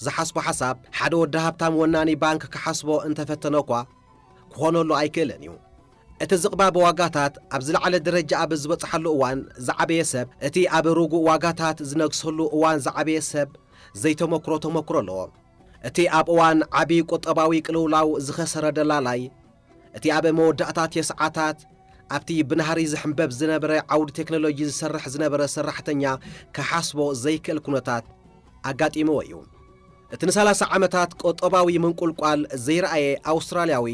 ዝሓስቦ ሓሳብ ሓደ ወዲ ሃብታም ወናኒ ባንክ ክሓስቦ እንተፈተነ እኳ ክኾነሉ ኣይክእልን እዩ። እቲ ዝቕባበ ዋጋታት ኣብ ዝለዓለ ደረጃ ኣብ ዝበጽሓሉ እዋን ዝዓበየ ሰብ፣ እቲ ኣብ ርጉእ ዋጋታት ዝነግሰሉ እዋን ዝዓበየ ሰብ ዘይተመክሮ ተመክሮ ኣለዎ። እቲ ኣብ እዋን ዓቢ ቁጠባዊ ቅልውላው ዝኸሰረ ደላላይ፣ እቲ ኣብ መወዳእታ ተስዓታት ኣብቲ ብናህሪ ዝሕንበብ ዝነበረ ዓውዲ ቴክኖሎጂ ዝሰርሕ ዝነበረ ሰራሕተኛ ክሓስቦ ዘይክእል ኩነታት ኣጋጢምዎ እዩ። እቲ ንሰላሳ ዓመታት ቁጠባዊ ምንቁልቋል ዘይረኣየ ኣውስትራልያዊ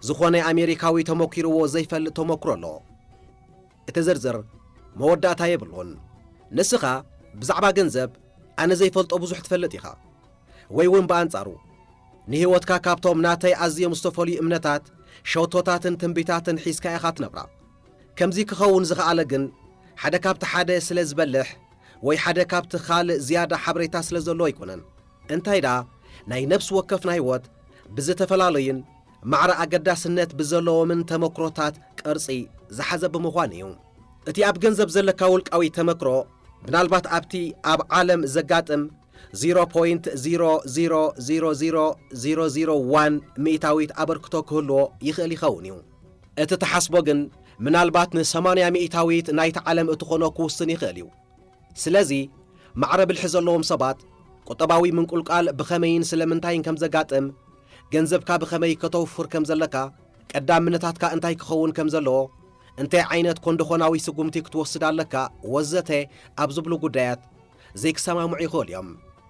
ዝኾነ ኣሜሪካዊ ተመኪርዎ ዘይፈልጥ ተመክሮ ኣሎ። እቲ ዝርዝር መወዳእታ የብሉን። ንስኻ ብዛዕባ ገንዘብ ኣነ ዘይፈልጦ ብዙሕ ትፈልጥ ኢኻ። ወይ እውን ብኣንጻሩ፣ ንህይወትካ ካብቶም ናተይ ኣዝዮም ዝተፈልዩ እምነታት፣ ሸቶታትን ትንቢታትን ሒዝካ ኢኻ ትነብራ። ከምዚ ክኸውን ዝኸኣለ ግን ሓደ ካብቲ ሓደ ስለ ዝበልሕ ወይ ሓደ ካብቲ ካልእ ዝያዳ ሓበሬታ ስለ ዘለዎ ኣይኮነን። እንታይ ደኣ ናይ ነፍሲ ወከፍና ህይወት ብዝተፈላለዩን ማዕረ ኣገዳስነት ብዘለዎምን ተመክሮታት ቅርጺ ዝሓዘ ብምዃኑ እዩ። እቲ ኣብ ገንዘብ ዘለካ ውልቃዊ ተመክሮ ምናልባት ኣብቲ ኣብ ዓለም ዘጋጥም ዜሮ ፖይንት ዜሮ ዜሮ ዜሮ ዜሮ ዜሮ ዜሮ ዋን ሚእታዊት ኣበርክቶ ክህልዎ ይኽእል ይኸውን እዩ። እቲ ትሓስቦ ግን ምናልባት ንሰማንያ ሚእታዊት ናይታ ዓለም እትኾኖ ክውስን ይኽእል እዩ። ስለዚ ማዕረ ብልሒ ዘለዎም ሰባት ቁጠባዊ ምንቁልቃል ብኸመይን ስለምንታይን ከም ዘጋጥም፣ ገንዘብካ ብኸመይ ከተውፍር ከም ዘለካ፣ ቀዳምነታትካ እንታይ ክኸውን ከም ዘለዎ፣ እንታይ ዓይነት ኮንዶኾናዊ ስጉምቲ ክትወስድ ኣለካ ወዘተ ኣብ ዝብሉ ጉዳያት ዘይክሰማምዑ ይኽእሉ እዮም።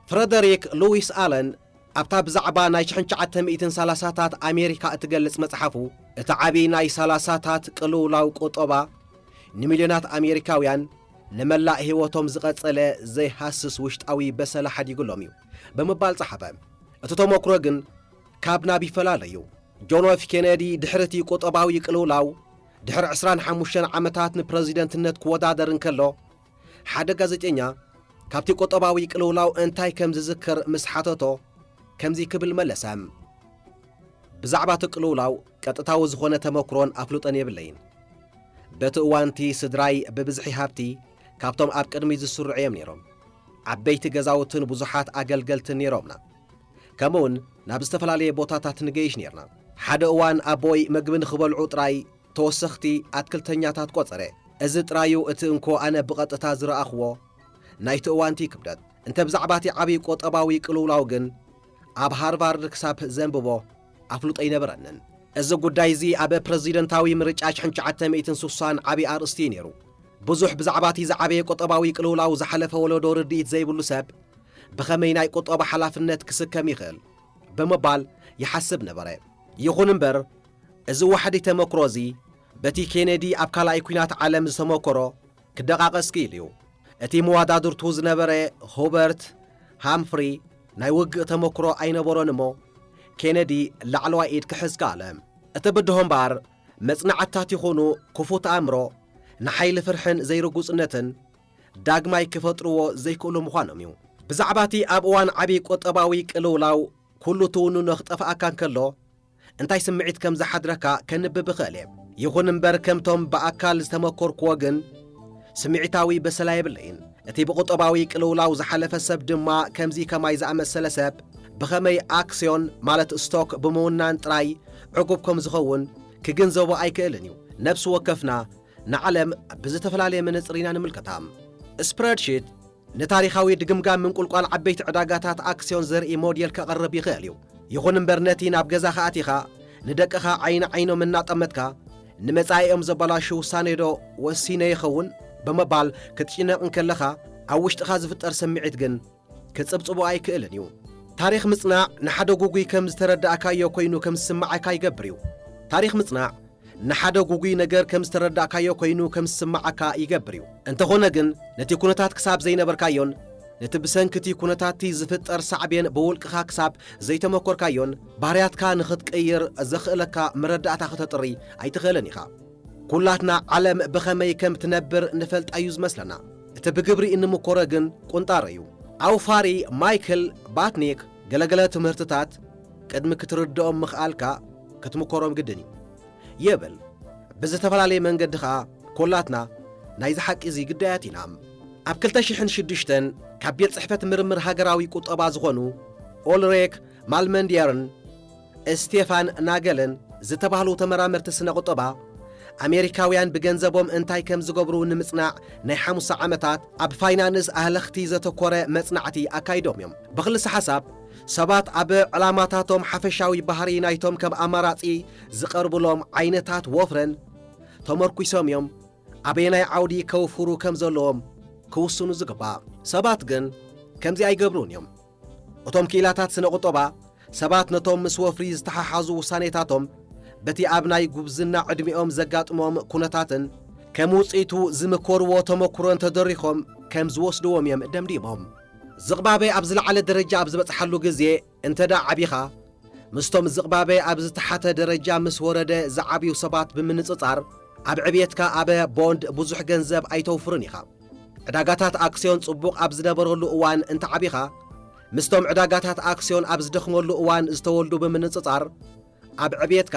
ፍረደሪክ ሉዊስ ኣለን ኣብታ ብዛዕባ ናይ ሽሕን ትሽዓተ ሚእትን ሰላሳታት ኣሜሪካ እትገልጽ መጽሓፉ፣ እቲ ዓቢ ናይ ሰላሳታት ቅልውላው ቁጠባ ንሚልዮናት ኣሜሪካውያን ንመላእ ህይወቶም ዝቐጸለ ዘይሃስስ ውሽጣዊ በሰላ ሓዲጉሎም እዩ ብምባል ጸሓፈ። እቲ ተመክሮ ግን ካብ ናብ ይፈላለ እዩ። ጆን ኤፍ ኬነዲ ድሕሪ እቲ ቁጠባዊ ቅልውላው ድሕሪ ዕስራን ሓሙሽተን ዓመታት ንፕረዚደንትነት ክወዳደር እንከሎ፣ ሓደ ጋዜጠኛ ካብቲ ቁጠባዊ ቅልውላው እንታይ ከም ዝዝክር ምስ ሓተቶ፣ ከምዚ ክብል መለሰ። ብዛዕባ እቲ ቅልውላው ቀጥታዊ ዝኾነ ተመክሮን ኣፍልጦን የብለይን። በቲ እዋንቲ ስድራይ ብብዝሒ ሃብቲ ካብቶም ኣብ ቅድሚ ዝስርዑ እዮም ነይሮም። ዓበይቲ ገዛውትን ብዙሓት ኣገልገልትን ነይሮምና። ከምኡውን ናብ ዝተፈላለየ ቦታታት ንገይሽ ነይርና። ሓደ እዋን ኣቦይ መግቢ ንኽበልዑ ጥራይ ተወሰኽቲ ኣትክልተኛታት ቆጸረ። እዚ ጥራዩ እቲ እንኮ ኣነ ብቐጥታ ዝረኣኽዎ ናይቲ እዋንቲ ክብደት። እንተ ብዛዕባ እቲ ዓብዪ ቁጠባዊ ቅልውላው ግን ኣብ ሃርቫርድ ክሳብ ዘንብቦ ኣፍልጦ ኣይነበረንን። እዚ ጉዳይ እዚ ኣብ ፕረዚደንታዊ ምርጫ ሽሕን ትሽዓተ ሚእትን ስሳን ዓብዪ ኣርእስቲ እዩ ነይሩ። ብዙሕ ብዛዕባ እቲ ዝዓበየ ቁጠባዊ ቅልውላው ዝሓለፈ ወለዶ ርድኢት ዘይብሉ ሰብ ብኸመይ ናይ ቁጠባ ሓላፍነት ክስከም ይኽእል ብምባል ይሓስብ ነበረ። ይኹን እምበር፣ እዚ ዋሕዲ ተመክሮ እዚ በቲ ኬነዲ ኣብ ካልኣይ ኲናት ዓለም ዝተመከሮ ክደቓቐስ ክኢሉ እዩ። እቲ መዋዳድርቱ ዝነበረ ሆበርት ሃምፍሪ ናይ ውግእ ተመክሮ ኣይነበሮን እሞ፣ ኬነዲ ላዕለዋይ ኢድ ክሕዝ ከኣለ። እቲ ብድሆ እምበኣር፣ መጽናዕትታት ይኹኑ ክፉት ኣእምሮ ንሓይሊ ፍርሕን ዘይርጉጽነትን ዳግማይ ክፈጥርዎ ዘይክእሉ ምዃኖም እዩ። ብዛዕባ እቲ ኣብ እዋን ዓብዪ ቁጠባዊ ቅልውላው ኩሉ ትውንኖ ክጠፍኣካ እንከሎ፣ እንታይ ስምዒት ከም ዝሓድረካ ከንብብ እኽእል እየ። ይኹን እምበር፣ ከምቶም ብኣካል ዝተመኮርክዎ ግን፣ ስምዒታዊ በሰላ የብለይን። እቲ ብቁጠባዊ ቅልውላው ዝሓለፈ ሰብ ድማ ከምዚ ከማይ ዝኣመሰለ ሰብ ብኸመይ ኣክስዮን፣ ማለት ስቶክ፣ ብምውናን ጥራይ ዕጉብ ከም ዝኸውን ክግንዘቦ ኣይክእልን እዩ። ነፍሲ ወከፍና ንዓለም ብዝተፈላለየ መነጽር ኢና ንምልከታ። ስፕረድሺት ንታሪኻዊ ድግምጋም ምንቁልቋል ዓበይቲ ዕዳጋታት ኣክስዮን ዘርኢ ሞዴል ከቕርብ ይኽእል እዩ። ይኹን እምበር፣ ነቲ ናብ ገዛኻ ኣቲኻ ንደቅኻ ዓይኒ ዓይኖም እናጠመትካ ንመጻኢኦም ዘበላሹ ውሳኔ ዶ ወሲነ ይኸውን ብምባል ክትጭነቕ እንከለኻ፣ ኣብ ውሽጥኻ ዝፍጠር ስምዒት ግን ክጽብጽቦ ኣይክእልን እዩ። ታሪኽ ምጽናዕ ንሓደ ጉጉይ ከም ዝተረዳእካዮ ኮይኑ ከም ዝስምዓካ ይገብር እዩ። ታሪኽ ምጽናዕ ንሓደ ጉጉይ ነገር ከም ዝተረዳእካዮ ኮይኑ ከም ዝስምዓካ ይገብር እዩ። እንተኾነ ግን፣ ነቲ ኩነታት ክሳብ ዘይነበርካዮን ነቲ ብሰንኪ እቲ ኩነታት'ቲ ዝፍጠር ሳዕቤን ብውልቅኻ ክሳብ ዘይተመኮርካዮን፣ ባህርያትካ ንኽትቅይር ዘኽእለካ መረዳእታ ክተጥሪ ኣይትኽእልን ኢኻ። ኩላትና ዓለም ብኸመይ ከም ትነብር ንፈልጣ እዩ ዝመስለና። እቲ ብግብሪ እንምኮሮ ግን ቁንጣሮ እዩ። ኣውፋሪ ማይክል ባትኒክ፣ ገለገለ ትምህርትታት ቅድሚ ክትርድኦም ምኽኣልካ ክትምኮሮም ግድን እዩ ይብል። ብዝተፈላለየ መንገዲ ኸኣ፣ ኩላትና ናይዚ ሓቂ እዚ ግዳያት ኢና። ኣብ ክልተ ሽሕን ሽዱሽተን ካብ ቤት ጽሕፈት ምርምር ሃገራዊ ቁጠባ ዝኾኑ ኦልሬክ ማልመንድየርን ስቴፋን ናገልን ዝተባህሉ ተመራመርቲ ስነ ቁጠባ፣ ኣሜሪካውያን ብገንዘቦም እንታይ ከም ዝገብሩ ንምጽናዕ ናይ ሓሙሳ ዓመታት ኣብ ፋይናንስ ኣህለኽቲ ዘተኮረ መጽናዕቲ ኣካይዶም እዮም። ብኽልሰ ሓሳብ፣ ሰባት ኣብ ዕላማታቶም ሓፈሻዊ ባህሪ ናይቶም ከም ኣማራጺ ዝቐርብሎም ዓይነታት ወፍረን ተመርኲሶም እዮም ኣበየናይ ዓውዲ ከውፍሩ ከም ዘለዎም ክውስኑ ዝግባእ። ሰባት ግን ከምዚ ኣይገብሩን እዮም። እቶም ክኢላታት ስነ ቁጠባ፣ ሰባት ነቶም ምስ ወፍሪ ዝተሓሓዙ ውሳኔታቶም በቲ ኣብ ናይ ጉብዝና ዕድሚኦም ዘጋጥሞም ኩነታትን ከም ውጽኢቱ ዝምከርዎ ተመክሮን ተደሪኾም ከም ዝወስድዎም እዮም ደምዲሞም። ዝቕባበ ኣብ ዝለዓለ ደረጃ ኣብ ዝበጽሓሉ ግዜ እንተ ደኣ ዓቢኻ፣ ምስቶም ዝቕባበ ኣብ ዝተሓተ ደረጃ ምስ ወረደ ዝዓብዩ ሰባት ብምንጽጻር፣ ኣብ ዕብየትካ ኣብ ቦንድ ብዙሕ ገንዘብ ኣይተውፍርን ኢኻ። ዕዳጋታት ኣክስዮን ጽቡቕ ኣብ ዝነበረሉ እዋን እንተ ዓቢኻ፣ ምስቶም ዕዳጋታት ኣክስዮን ኣብ ዝደኽመሉ እዋን ዝተወልዱ ብምንጽጻር፣ ኣብ ዕብየትካ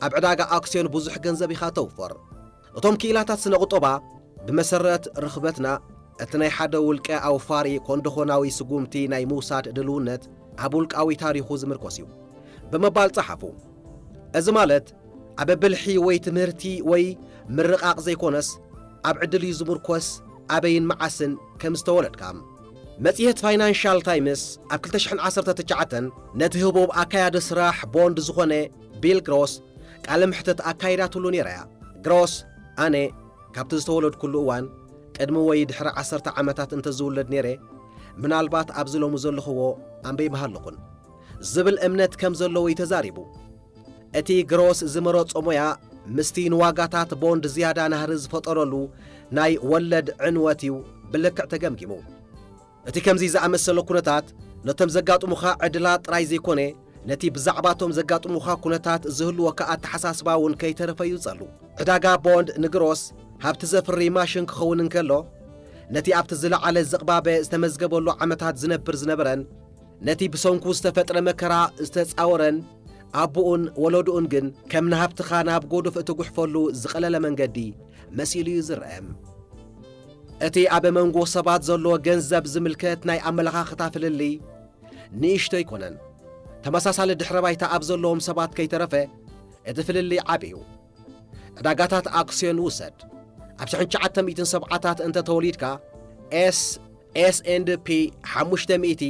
ኣብ ዕዳጋ ኣክስዮን ብዙሕ ገንዘብ ኢኻ ተውፍር። እቶም ክኢላታት ስነ ቁጠባ፣ ብመሰረት ርኽበትና፣ እቲ ናይ ሓደ ውልቀ ኣውፋሪ ኮንዶኾናዊ ስጉምቲ ናይ ምውሳድ ድልውነት ኣብ ውልቃዊ ታሪኹ ዝምርኮስ እዩ ብምባል ጸሓፉ። እዚ ማለት፣ ኣብ ብልሒ ወይ ትምህርቲ ወይ ምርቓቕ ዘይኮነስ፣ ኣብ ዕድል እዩ ዝምርኮስ፣ ኣበይን መዓስን ከም ዝተወለድካ። መጽሔት ፋይናንሻል ታይምስ ኣብ ክልተ ሽሕን ዓሰርተ ትሽዓተን ነቲ ህቡብ ኣካያዲ ስራሕ ቦንድ ዝኾነ ቢል ግሮስ ቃለ መሕትት ኣካይዳትሉ ነይራ እያ። ግሮስ፣ ኣነ ካብቲ ዝተወለድኩሉ እዋን ቅድሚ ወይ ድሕሪ ዓሰርተ ዓመታት እንተዝውለድ ነይረ፣ ምናልባት ኣብዚ ሎሚ ዘለኽዎ ኣንበይ ምሃለኹን ዝብል እምነት ከም ዘለዎ እዩ ተዛሪቡ። እቲ ግሮስ ዝመረጾ ሞያ ምስቲ ንዋጋታት ቦንድ ዝያዳ ናህሪ ዝፈጠረሉ ናይ ወለድ ዕንወት እዩ ብልክዕ ተገምጊሙ። እቲ ከምዚ ዝኣመሰለ ኩነታት ነቶም ዘጋጥሙኻ ዕድላት ጥራይ ዘይኮነ፣ ነቲ ብዛዕባቶም ዘጋጥሙኻ ኩነታት ዝህልወካ ኣተሓሳስባ እውን ከይተረፈ እዩ ጸሉ። ዕዳጋ ቦንድ ንግሮስ ሃብቲ ዘፍሪ ማሽን ክኸውን እንከሎ፣ ነቲ ኣብቲ ዝለዓለ ዝቕባበ ዝተመዝገበሉ ዓመታት ዝነብር ዝነበረን ነቲ ብሰንኩ ዝተፈጥረ መከራ ዝተጻወረን ኣቦኡን ወለድኡን ግን ከም ንሃብትኻ ናብ ጎዱፍ እትጉሕፈሉ ዝቐለለ መንገዲ መሲሉ እዩ ዝረአ። እቲ ኣብ መንጎ ሰባት ዘሎ ገንዘብ ዝምልከት ናይ ኣመለኻኽታ ፍልልይ ንእሽቶ ኣይኮነን። ተመሳሳሊ ድሕረ ባይታ ኣብ ዘለዎም ሰባት ከይተረፈ እቲ ፍልልይ ዓቢ እዩ። ዕዳጋታት ኣክስዮን ውሰድ። ኣብ ሽሕን ትሽዓተ ሚእትን ሰብዓታት እንተ ተወሊድካ፣ ኤስ፣ ኤስ ኤንድ ፒ ሓሙሽተ ሚእቲ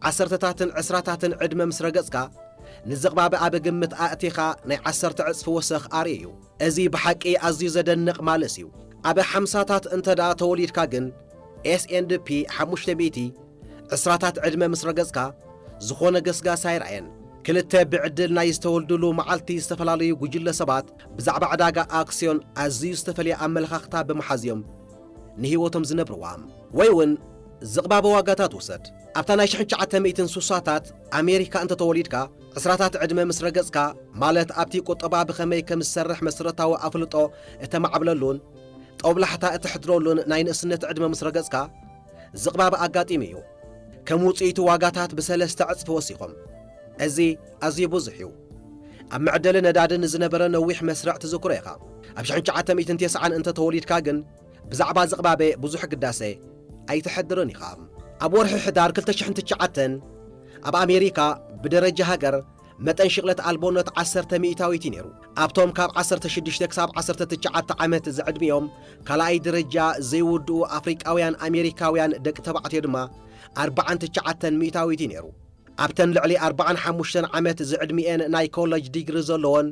ዓሰርተታትን ዕስራታትን ዕድመ ምስ ረገጽካ፣ ንዝቕባበ ኣብ ግምት ኣእቲኻ ናይ ዓሰርተ ዕጽፊ ወሰኽ ኣርኢ እዩ። እዚ ብሓቂ ኣዝዩ ዘደንቕ ማልስ እዩ። ኣብ ሓምሳታት እንተ ደኣ ተወሊድካ ግን፣ ኤስ ኤንድ ፒ ሓሙሽተ ሚእቲ ዕስራታት ዕድመ ምስ ረገጽካ፣ ዝኾነ ገስጋስ ኣይረኣየን። ክልተ ብዕድል ናይ ዝተወልዱሉ መዓልቲ ዝተፈላለዩ ጉጅለ ሰባት ብዛዕባ ዕዳጋ ኣክስዮን ኣዝዩ ዝተፈልየ ኣመለኻኽታ ብምሓዝ እዮም ንህይወቶም ዝነብርዋ። ወይ እውን ዝቕባበ ዋጋታት ውሰድ። ኣብታ ናይ ሽሕን ትሽዓተ ሚእትን ስሳታት ኣሜሪካ እንተተወሊድካ፣ ዕስራታት ዕድመ ምስ ረገጽካ፣ ማለት ኣብቲ ቁጠባ ብኸመይ ከም ዝሰርሕ መሰረታዊ ኣፍልጦ እተማዕብለሉን ጦብላሕታ እተሕድረሉን ናይ ንእስነት ዕድመ ምስ ረገጽካ፣ ዝቕባበ ኣጋጢሙ እዩ። ከም ውጽኢቱ ዋጋታት ብሰለስተ ዕጽፊ ወሲኾም። እዚ ኣዝዩ ብዙሕ እዩ። ኣብ መዕደሊ ነዳዲ ንዝነበረ ነዊሕ መስርዕ ትዝክሮ ኢኻ። ኣብ ሽሕን ትሽዓተ ሚእትን ተስዓን እንተ ተወሊድካ ግን ብዛዕባ ዝቕባበ ብዙሕ ግዳሰ ኣይተሕድርን ኢኻ። ኣብ ወርሒ ሕዳር ክልተ ሽሕን ትሽዓተን ኣብ ኣሜሪካ ብደረጃ ሃገር መጠን ሽቕለት ኣልቦነት ዓሰርተ ሚእታዊት እዩ ነይሩ። ኣብቶም ካብ ዓሰርተ ሽዱሽተ ክሳብ ዓሰርተ ትሽዓተ ዓመት ዝዕድሚኦም ካልኣይ ደረጃ ዘይውድኡ ኣፍሪቃውያን ኣሜሪካውያን ደቂ ተባዕትዮ ድማ ኣርባዓን ትሽዓተን ሚእታዊት እዩ ነይሩ። ኣብተን ልዕሊ ኣርባዓን ሓሙሽተን ዓመት ዝዕድሚኤን ናይ ኮለጅ ዲግሪ ዘለዎን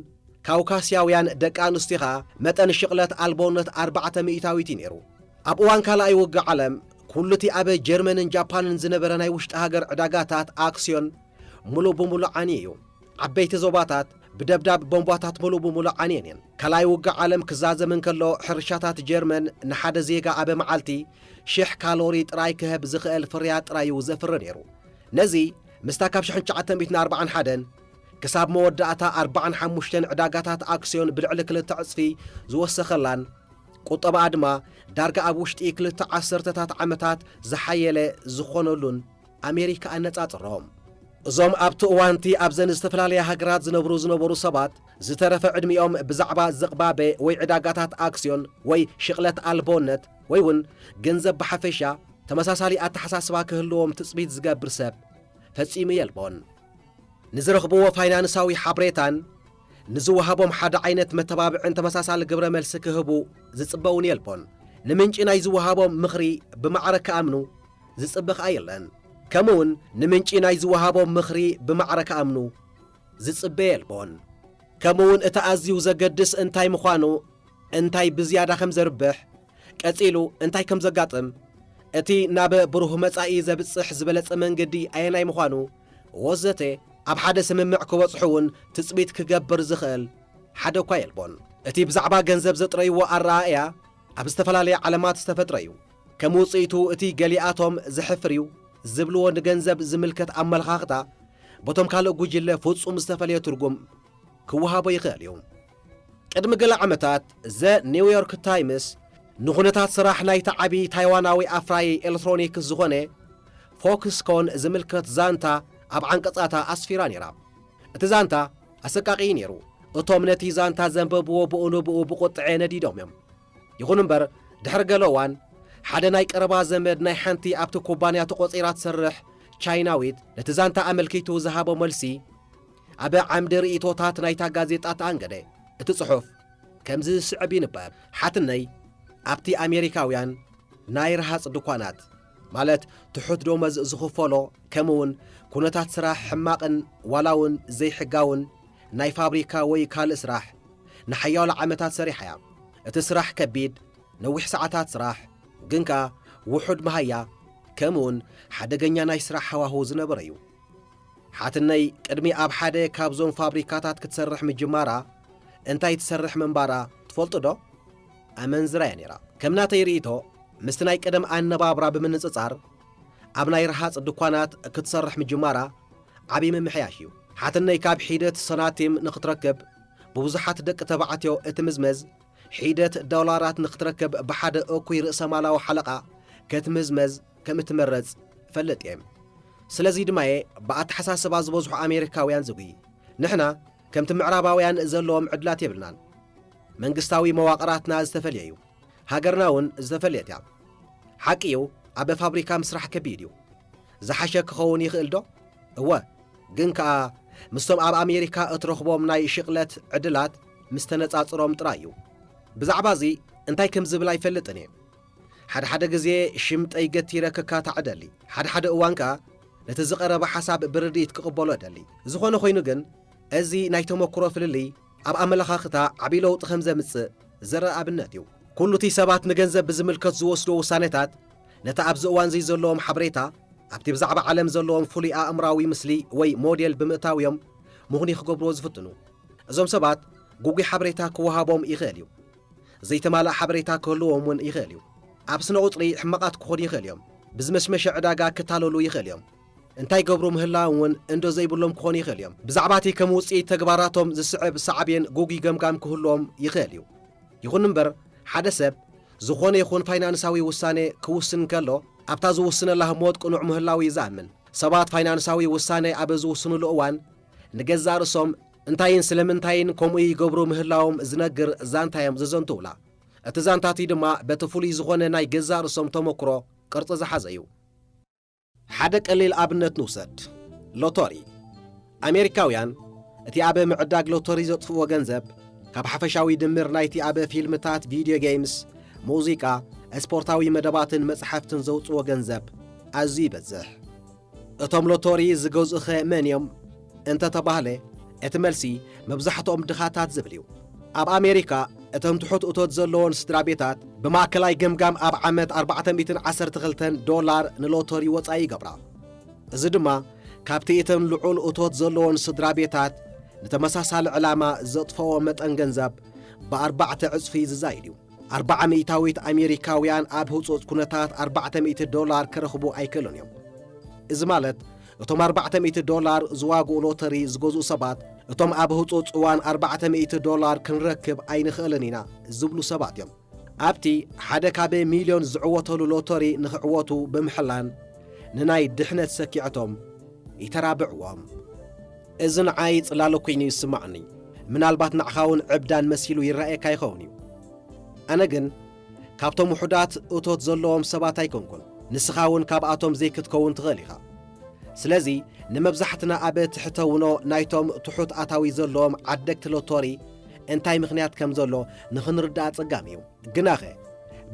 ካውካስያውያን ደቂ ኣንስትዮ ኸኣ መጠን ሽቕለት ኣልቦነት ኣርባዕተ ሚእታዊት እዩ ነይሩ። ኣብ እዋን ካልኣይ ውግእ ዓለም ኩሉ እቲ ኣብ ጀርመንን ጃፓንን ዝነበረ ናይ ውሽጢ ሃገር ዕዳጋታት ኣክስዮን ምሉእ ብምሉእ ዓንዩ እዩ። ዓበይቲ ዞባታት ብደብዳብ ቦምባታት ምሉእ ብምሉእ ዓንየን እየን። ካልኣይ ውግእ ዓለም ክዛዘም እንከሎ ሕርሻታት ጀርመን ንሓደ ዜጋ ኣብ መዓልቲ ሽሕ ካሎሪ ጥራይ ክህብ ዝኽእል ፍርያት ጥራይ እዩ ዘፍሪ ነይሩ። ነዚ ምስታ ካብ ሽሕን ትሽዓተ ሚእትን ኣርባዓን ሓደን ክሳብ መወዳእታ ኣርባዓን ሓሙሽተን ዕዳጋታት ኣክስዮን ብልዕሊ ክልተ ዕጽፊ ዝወሰኸላን ቁጠባኣ ድማ ዳርጋ ኣብ ውሽጢ ክልተ ዓሰርተታት ዓመታት ዝሓየለ ዝኾነሉን ኣሜሪካ ኣነጻጽሮም። እዞም ኣብቲ እዋንቲ ኣብዘን ዝተፈላለያ ሃገራት ዝነብሩ ዝነበሩ ሰባት ዝተረፈ ዕድሚኦም ብዛዕባ ዝቕባበ ወይ ዕዳጋታት ኣክስዮን ወይ ሽቕለት ኣልቦነት ወይ እውን ገንዘብ ብሓፈሻ ተመሳሳሊ ኣተሓሳስባ ክህልዎም ትጽቢት ዝገብር ሰብ ፈጺሙ የልቦን። ንዝረኽብዎ ፋይናንሳዊ ሓበሬታን ንዝወሃቦም ሓደ ዓይነት መተባብዕን ተመሳሳሊ ግብረ መልሲ ክህቡ ዝጽበ እውን የልቦን። ንምንጪ ናይ ዝወሃቦም ምኽሪ ብማዕረ ክኣምኑ ዝጽበ ኸኣ የለን። ከምኡ እውን ንምንጪ ናይ ዝወሃቦም ምኽሪ ብማዕረ ክኣምኑ ዝጽበ የልቦን። ከምኡ እውን እቲ ኣዝዩ ዘገድስ እንታይ ምዃኑ፣ እንታይ ብዝያዳ ከም ዘርብሕ፣ ቀጺሉ እንታይ ከም ዘጋጥም፣ እቲ ናብ ብሩህ መጻኢ ዘብጽሕ ዝበለጸ መንገዲ ኣየናይ ምዃኑ ወዘተ ኣብ ሓደ ስምምዕ ክበጽሑ እውን ትጽቢት ክገብር ዝኽእል ሓደ እኳ የልቦን። እቲ ብዛዕባ ገንዘብ ዘጥረይዎ ኣረኣእያ ኣብ ዝተፈላለየ ዓለማት ዝተፈጥረ እዩ። ከም ውጽኢቱ እቲ ገሊኣቶም ዘሕፍር እዩ ዝብልዎ ንገንዘብ ዝምልከት ኣመለኻኽታ በቶም ካልእ ጉጅለ ፍጹም ዝተፈለየ ትርጉም ክወሃቦ ይኽእል እዩ። ቅድሚ ገለ ዓመታት ዘ ኒውዮርክ ታይምስ ንኹነታት ስራሕ ናይቲ ዓቢ ታይዋናዊ ኣፍራዪ ኤሌክትሮኒክስ ዝኾነ ፎክስኮን ዝምልከት ዛንታ ኣብ ዓንቀጻታ ኣስፊራ ነይራ። እቲ ዛንታ ኣሰቃቒ ነይሩ። እቶም ነቲ ዛንታ ዘንበብዎ ብኡ ንብኡ ብቁጥዐ ነዲዶም እዮም። ይኹን እምበር ድሕሪ ገለ እዋን ሓደ ናይ ቀረባ ዘመድ ናይ ሓንቲ ኣብቲ ኩባንያ ተቖጺራ ትሰርሕ ቻይናዊት ነቲ ዛንታ ኣመልኪቱ ዝሃቦ መልሲ ኣብ ዓምዲ ርእይቶታት ናይታ ጋዜጣ ተኣንገደ። እቲ ጽሑፍ ከምዚ ዝስዕብ ይንበብ። ሓትነይ ኣብቲ ኣሜሪካውያን ናይ ረሃጽ ድኳናት ማለት ትሑት ደሞዝ ዝኽፈሎ ከምኡውን ኩነታት ስራሕ ሕማቕን ዋላ እውን ዘይሕጋውን ናይ ፋብሪካ ወይ ካልእ ስራሕ ንሓያሎ ዓመታት ሰሪሓ እያ። እቲ ስራሕ ከቢድ፣ ነዊሕ ሰዓታት ስራሕ፣ ግን ከኣ ውሑድ መሃያ ከምኡውን ሓደገኛ ናይ ስራሕ ሃዋህው ዝነበረ እዩ። ሓትነይ ቅድሚ ኣብ ሓደ ካብዞም ፋብሪካታት ክትሰርሕ ምጅማራ እንታይ ትሰርሕ ምንባራ ትፈልጡ ዶ? ኣመንዝራ እያ ነይራ። ከም ናተይ ርእይቶ ምስቲ ናይ ቀደም ኣነባብራ ብምንጽጻር ኣብ ናይ ረሃጽ ድኳናት ክትሰርሕ ምጅማራ ዓቢ ምምሕያሽ እዩ። ሓትነይ ካብ ሒደት ሰናቲም ንኽትረክብ ብብዙሓት ደቂ ተባዕትዮ እትምዝመዝ ሒደት ዶላራት ንኽትረክብ ብሓደ እኩይ ርእሰማላዊ ሓለቓ ከትምዝመዝ ከም እትመረጽ እፈልጥ እየ። ስለዚ ድማ እየ ብኣተሓሳስባ ዝበዝሑ ኣሜሪካውያን ዝጉይ። ንሕና ከምቲ ምዕራባውያን ዘለዎም ዕድላት የብልናን። መንግስታዊ መዋቕራትና ዝተፈልየ እዩ። ሃገርና እውን ዝተፈልየት እያ። ሓቂ እዩ፣ ኣብ ፋብሪካ ምስራሕ ከቢድ እዩ። ዝሓሸ ክኸውን ይኽእል ዶ? እወ፣ ግን ከኣ ምስቶም ኣብ ኣሜሪካ እትረኽቦም ናይ ሽቕለት ዕድላት ምስ ተነጻጽሮም ጥራይ እዩ። ብዛዕባ እዚ እንታይ ከም ዝብል ኣይፈልጥን እየ። ሓደ ሓደ ግዜ ሽምጠይ ገቲረ ክካታዕ እደሊ። ሓደ ሓደ እዋን ከኣ ነቲ ዝቐረበ ሓሳብ ብርድኢት ክቕበሎ እደሊ። ዝኾነ ኮይኑ ግን፣ እዚ ናይ ተመክሮ ፍልልይ ኣብ ኣመለኻኽታ ዓቢ ለውጢ ከም ዘምጽእ ዝረኣ ኣብነት እዩ። ኩሉ እቲ ሰባት ንገንዘብ ብዝምልከት ዝወስዶ ውሳኔታት፣ ነቲ ኣብዚ እዋን እዚ ዘለዎም ሓበሬታ ኣብቲ ብዛዕባ ዓለም ዘለዎም ፍሉይ ኣእምራዊ ምስሊ ወይ ሞዴል ብምእታው እዮም ምኽኑይ ክገብርዎ ዝፍትኑ። እዞም ሰባት ግጉይ ሓበሬታ ክወሃቦም ይኽእል እዩ። ዘይተማልእ ሓበሬታ ክህልዎም እውን ይኽእል እዩ። ኣብ ስነ ቁጽሪ ሕማቓት ክኾኑ ይኽእል እዮም። ብዝመሽመሸ ዕዳጋ ክታለሉ ይኽእል እዮም። እንታይ ገብሩ ምህላዎም እውን እንዶ ዘይብሎም ክኾኑ ይኽእል እዮም። ብዛዕባ እቲ ከም ውጽኢት ተግባራቶም ዝስዕብ ሳዕቤን ግጉይ ገምጋም ክህልዎም ይኽእል እዩ። ይኹን እምበር ሓደ ሰብ ዝኾነ ይኹን ፋይናንሳዊ ውሳኔ ክውስን ከሎ ኣብታ ዝውስነላ ህሞት ቅኑዕ ምህላው እዩ ዝኣምን። ሰባት ፋይናንሳዊ ውሳኔ ኣብ ዝውስኑሉ እዋን ንገዛእ ርእሶም እንታይን ስለምንታይን ከምኡ ይገብሩ ምህላዎም ዝነግር ዛንታ እዮም ዘዘንትውላ። እቲ ዛንታቲ ድማ በቲ ፍሉይ ዝኾነ ናይ ገዛእ ርእሶም ተመክሮ ቅርጺ ዝሓዘ እዩ። ሓደ ቀሊል ኣብነት ንውሰድ። ሎቶሪ። ኣሜሪካውያን እቲ ኣብ ምዕዳግ ሎቶሪ ዘጥፍእዎ ገንዘብ፣ ካብ ሓፈሻዊ ድምር ናይቲ ኣብ ፊልምታት፣ ቪድዮ ጌምስ፣ ሙዚቃ፣ ስፖርታዊ መደባትን መጽሓፍትን ዘውጽእዎ ገንዘብ ኣዝዩ ይበዝሕ። እቶም ሎቶሪ ዝገዝኡኸ መን እዮም እንተተባህለ፣ እቲ መልሲ መብዛሕትኦም ድኻታት ዝብል እዩ። ኣብ ኣሜሪካ፣ እተን ትሑት እቶት ዘለዎን ስድራ ቤታት ብማእከላይ ገምጋም ኣብ ዓመት ኣርባዕተ ሚእትን ዓሰርተ ክልተን ዶላር ንሎቶሪ ወጻኢ ይገብራ። እዚ ድማ ካብቲ እተን ልዑል እቶት ዘለዎን ስድራ ቤታት ንተመሳሳሊ ዕላማ ዘጥፈኦ መጠን ገንዘብ ብኣርባዕተ ዕጽፊ ዝዛይድ እዩ። ኣርባዓ ሚእታዊት ኣሜሪካውያን ኣብ ህጹጽ ኩነታት ኣርባዕተ ሚእቲ ዶላር ክረኽቡ ኣይክእሉን እዮም። እዚ ማለት፣ እቶም ኣርባዕተ ሚእቲ ዶላር ዝዋግኡ ሎተሪ ዝገዝኡ ሰባት፣ እቶም ኣብ ህጹጽ እዋን ኣርባዕተ ሚእቲ ዶላር ክንረክብ ኣይንኽእልን ኢና ዝብሉ ሰባት እዮም። ኣብቲ ሓደ ካብ ሚልዮን ዝዕወተሉ ሎተሪ ንኽዕወቱ ብምሕላን፣ ንናይ ድሕነት ሰኪዐቶም ይተራብዕዎም። እዚ ንዓይ ጽላሎ ኮይኑ ይስምዓኒ። ምናልባት ንዓኻ እውን ዕብዳን መሲሉ ይረኣየካ ይኸውን እዩ። ኣነ ግን ካብቶም ውሑዳት እቶት ዘለዎም ሰባት ኣይኮንኩን። ንስኻ እውን ካብኣቶም ዘይክትከውን ትኽእል ኢኻ። ስለዚ ንመብዛሕትና ኣብ ትሕተ ውኖ ናይቶም ትሑት ኣታዊ ዘለዎም ዓደግቲ ሎቶሪ እንታይ ምኽንያት ከም ዘሎ ንኽንርዳእ ኣጸጋሚ እዩ። ግናኸ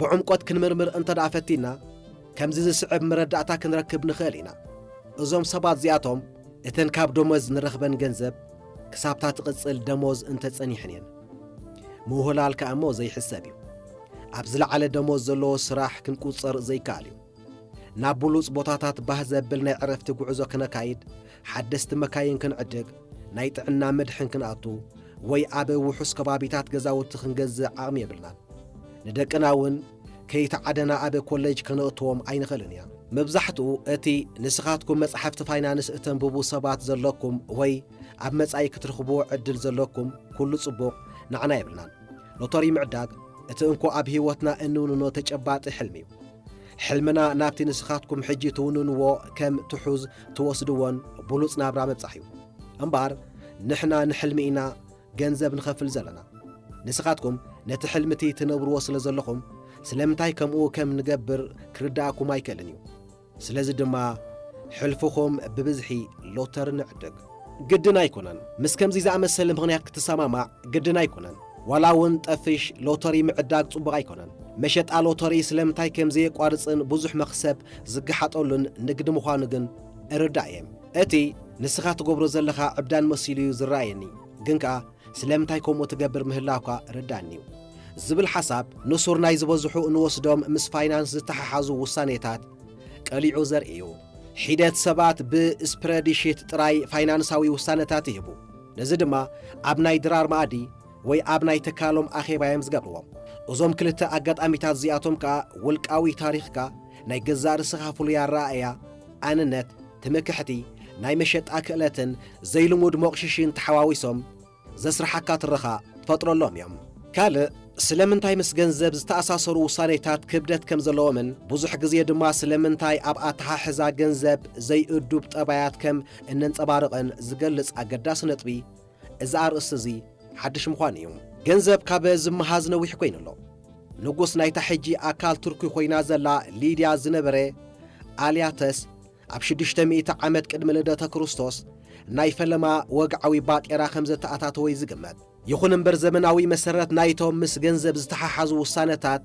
ብዕምቆት ክንምርምር እንተ ደኣ ፈቲንና፣ ከምዚ ዝስዕብ መረዳእታ ክንረክብ ንኽእል ኢና። እዞም ሰባት እዚኣቶም እተን ካብ ደሞዝ ንረኽበን ገንዘብ ክሳብታ ትቕጽል ደሞዝ እንተጸኒሐን እየን። ምውህላል ከኣ እሞ ዘይሕሰብ እዩ። ኣብ ዝለዓለ ደሞዝ ዘለዎ ስራሕ ክንቁጸር ዘይከኣል እዩ። ናብ ብሉጽ ቦታታት ባህ ዘብል ናይ ዕረፍቲ ጉዕዞ ክነካይድ፣ ሓደስቲ መካይን ክንዕድግ፣ ናይ ጥዕና መድሕን ክንኣቱ፣ ወይ ኣብ ውሑስ ከባቢታት ገዛውቲ ክንገዝእ ዓቕሚ የብልናን። ንደቅና እውን ከይተዓደና ኣብ ኮሌጅ ከነእትዎም ኣይንኽእልን ኢና። መብዛሕትኡ እቲ ንስኻትኩም መጻሕፍቲ ፋይናንስ እተንብቡ ሰባት ዘለኩም ወይ ኣብ መጻኢ ክትረኽብዎ ዕድል ዘለኩም ኩሉ ጽቡቕ፣ ንዓና የብልናን። ሎተሪ ምዕዳግ እቲ እንኮ ኣብ ህይወትና እንውንኖ ተጨባጢ ሕልሚ እዩ። ሕልምና ናብቲ ንስኻትኩም ሕጂ ትውንንዎ ከም ትሑዝ ትወስድዎን ብሉጽ ናብራ ምብጻሕ እዩ። እምበኣር ንሕና ንሕልሚ ኢና ገንዘብ ንኸፍል ዘለና። ንስኻትኩም ነቲ ሕልምቲ ትነብርዎ ስለ ዘለኹም፣ ስለምንታይ ከምኡ ከም ንገብር ክርድኣኩም ኣይክእልን እዩ። ስለዚ ድማ ሕልፍኹም ብብዝሒ ሎተሪ ንዕድግ። ግድን ኣይኮነን። ምስ ከምዚ ዝኣመሰለ ምኽንያት ክትሰማማዕ ግድን ኣይኮነን። ዋላ እውን ጠፊሽ ሎተሪ ምዕዳግ ጽቡቕ ኣይኮነን። መሸጣ ሎተሪ ስለምንታይ ከም ዘየቋርጽን ብዙሕ መኽሰብ ዝገሓጠሉን ንግዲ ምዃኑ ግን እርዳእ እየ። እቲ ንስኻ ትገብሮ ዘለኻ ዕብዳን መሲሉ እዩ ዝረኣየኒ፣ ግን ከኣ ስለምንታይ ከምኡ ትገብር ምህላውካ ርዳእኒ እዩ ዝብል ሓሳብ ንሱር ናይ ዝበዝሑ እንወስዶም ምስ ፋይናንስ ዝተሓሓዙ ውሳኔታት ቀሊዑ ዘርኢ እዩ። ሒደት ሰባት ብስፕረድሺት ጥራይ ፋይናንሳዊ ውሳነታት ይህቡ። ነዚ ድማ ኣብ ናይ ድራር መኣዲ ወይ ኣብ ናይ ትካሎም ኣኼባ እዮም ዝገብርዎ። እዞም ክልተ ኣጋጣሚታት እዚኣቶም ከኣ ውልቃዊ ታሪኽካ፣ ናይ ገዛእ ርእስኻ ፍሉይ ኣረኣእያ፣ ኣንነት፣ ትምክሕቲ፣ ናይ መሸጣ ክእለትን ዘይልሙድ መቑሽሽን ተሓዋዊሶም ዘስርሓካ ትረኻ ትፈጥረሎም እዮም። ካልእ፣ ስለምንታይ ምስ ገንዘብ ዝተኣሳሰሩ ውሳኔታት ክብደት ከም ዘለዎምን ብዙሕ ግዜ ድማ ስለምንታይ ኣብ ኣተሓሕዛ ገንዘብ ዘይእዱብ ጠባያት ከም እነንጸባርቕን ዝገልጽ ኣገዳሲ ነጥቢ፣ እዚ ኣርእስቲ እዚ ሓድሽ ምዃኑ እዩ። ገንዘብ ካብ ዝመሃዝ ነዊሕ ኮይኑ ኣሎ። ንጉስ ናይታ ሕጂ ኣካል ቱርኪ ኮይና ዘላ ሊድያ ዝነበረ ኣልያተስ፣ ኣብ ሽዱሽተ ሚእቲ ዓመት ቅድሚ ልደተ ክርስቶስ ናይ ፈለማ ወግዓዊ ባጤራ ከም ዘተኣታተወ እዩ ዝግመት። ይኹን እምበር፣ ዘመናዊ መሰረት ናይቶም ምስ ገንዘብ ዝተሓሓዙ ውሳነታት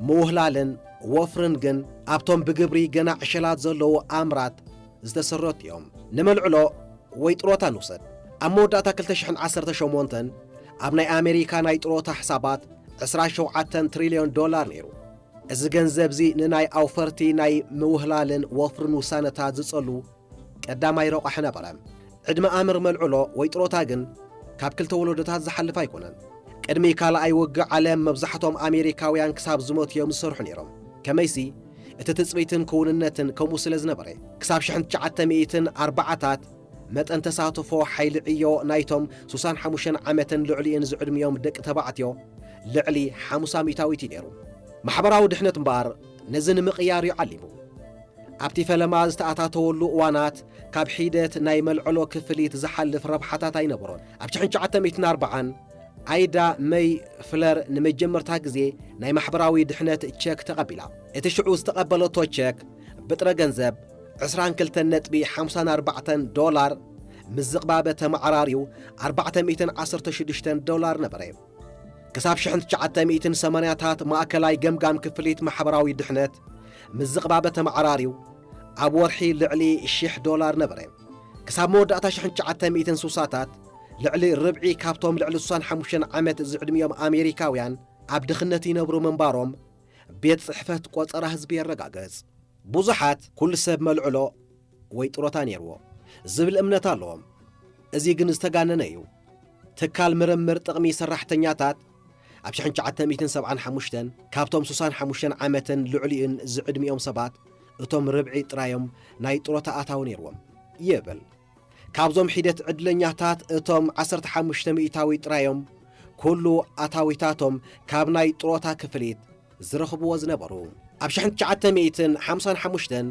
ምውህላልን ወፍርን ግን ኣብቶም ብግብሪ ገና ዕሸላት ዘለዉ ኣምራት ዝተሰረቱ እዮም። ንመልዕሎ ወይ ጥሮታ ንውሰድ። ኣብ መወዳእታ ክልተ ሽሕን ዓሰርተ ሸሞንተን ኣብ ናይ ኣሜሪካ ናይ ጥሮታ ሕሳባት ዕስራ ሸውዓተ ትሪልዮን ዶላር ነይሩ። እዚ ገንዘብዚ ንናይ ኣውፈርቲ ናይ ምውህላልን ወፍርን ውሳነታት ዝጸሉ ቀዳማይ ረቋሒ ነበረ። ዕድመ ኣምር መልዕሎ ወይ ጥሮታ ግን ካብ ክልተ ወለዶታት ዝሓልፍ ኣይኮነን። ቅድሚ ካልኣይ ውግእ ዓለም መብዛሕትኦም ኣሜሪካውያን ክሳብ ዝሞቱ እዮም ዝሰርሑ ነይሮም። ከመይሲ እቲ ትጽቢትን ክውንነትን ከምኡ ስለ ዝነበረ፣ ክሳብ ሽሕን ትሽዓተ ሚእትን ኣርባዓታት መጠን ተሳትፎ ሓይሊ ዕዮ ናይቶም ስሳን ሓሙሽተን ዓመትን ልዕሊኡን ዝዕድሚኦም ደቂ ተባዕትዮ ልዕሊ ሓሙሳ ሚእታዊት እዩ ነይሩ። ማሕበራዊ ድሕነት እምበኣር ነዚ ንምቕያር እዩ ዓሊሙ። ኣብቲ ፈለማ ዝተኣታተወሉ እዋናት ካብ ሒደት ናይ መልዕሎ ክፍሊት ዝሓልፍ ረብሓታት ኣይነበሮን። ኣብ ሽሕን ትሽዓተ ሚእትን ኣርባዓን ኣይዳ መይ ፍለር ንመጀመርታ ግዜ ናይ ማሕበራዊ ድሕነት ቸክ ተቐቢላ። እቲ ሽዑ ዝተቐበለቶ ቸክ ብጥረ ገንዘብ ዕስራን ክልተን ነጥቢ ሓምሳን ኣርባዕተን ዶላር ምስ ዝቕባበ ተመዓራርዩ ኣርባዕተ ሚእትን ዓሰርተ ሽዱሽተን ዶላር ነበረ። ክሳብ ሽሕን ትሽዓተ ሚእትን ሰማንያታት ማእከላይ ገምጋም ክፍሊት ማሕበራዊ ድሕነት ምስ ዝቕባበ ተመዓራርዩ ኣብ ወርሒ ልዕሊ ሽሕ ዶላር ነበረ። ክሳብ መወዳእታ ሽሕን ትሽዓተ ሚእትን ስሳታት ልዕሊ ርብዒ ካብቶም ልዕሊ ስሳን ሓሙሽተን ዓመት ዝዕድሚኦም ኣሜሪካውያን ኣብ ድኽነት ይነብሩ ምንባሮም ቤት ጽሕፈት ቆጸራ ህዝቢ የረጋግጽ። ብዙሓት ኩሉ ሰብ መልዕሎ ወይ ጥሮታ ነይርዎ ዝብል እምነት ኣለዎም። እዚ ግን ዝተጋነነ እዩ። ትካል ምርምር ጥቕሚ ሰራሕተኛታት ኣብ ሽሕን ትሽዓተ ሚእትን ሰብዓን ሓሙሽተን ካብቶም ስሳን ሓሙሽተን ዓመትን ልዕሊኡን ዝዕድሚኦም ሰባት እቶም ርብዒ ጥራዮም ናይ ጥሮታ ኣታዊ ነይርዎም ይብል። ካብዞም ሒደት ዕድለኛታት እቶም ዓሰርተ ሓሙሽተ ሚእታዊ ጥራዮም ኩሉ ኣታዊታቶም ካብ ናይ ጥሮታ ክፍሊት ዝረኽብዎ ዝነበሩ። ኣብ ሽሕን ትሽዓተ ሚእትን ሓምሳን ሓሙሽተን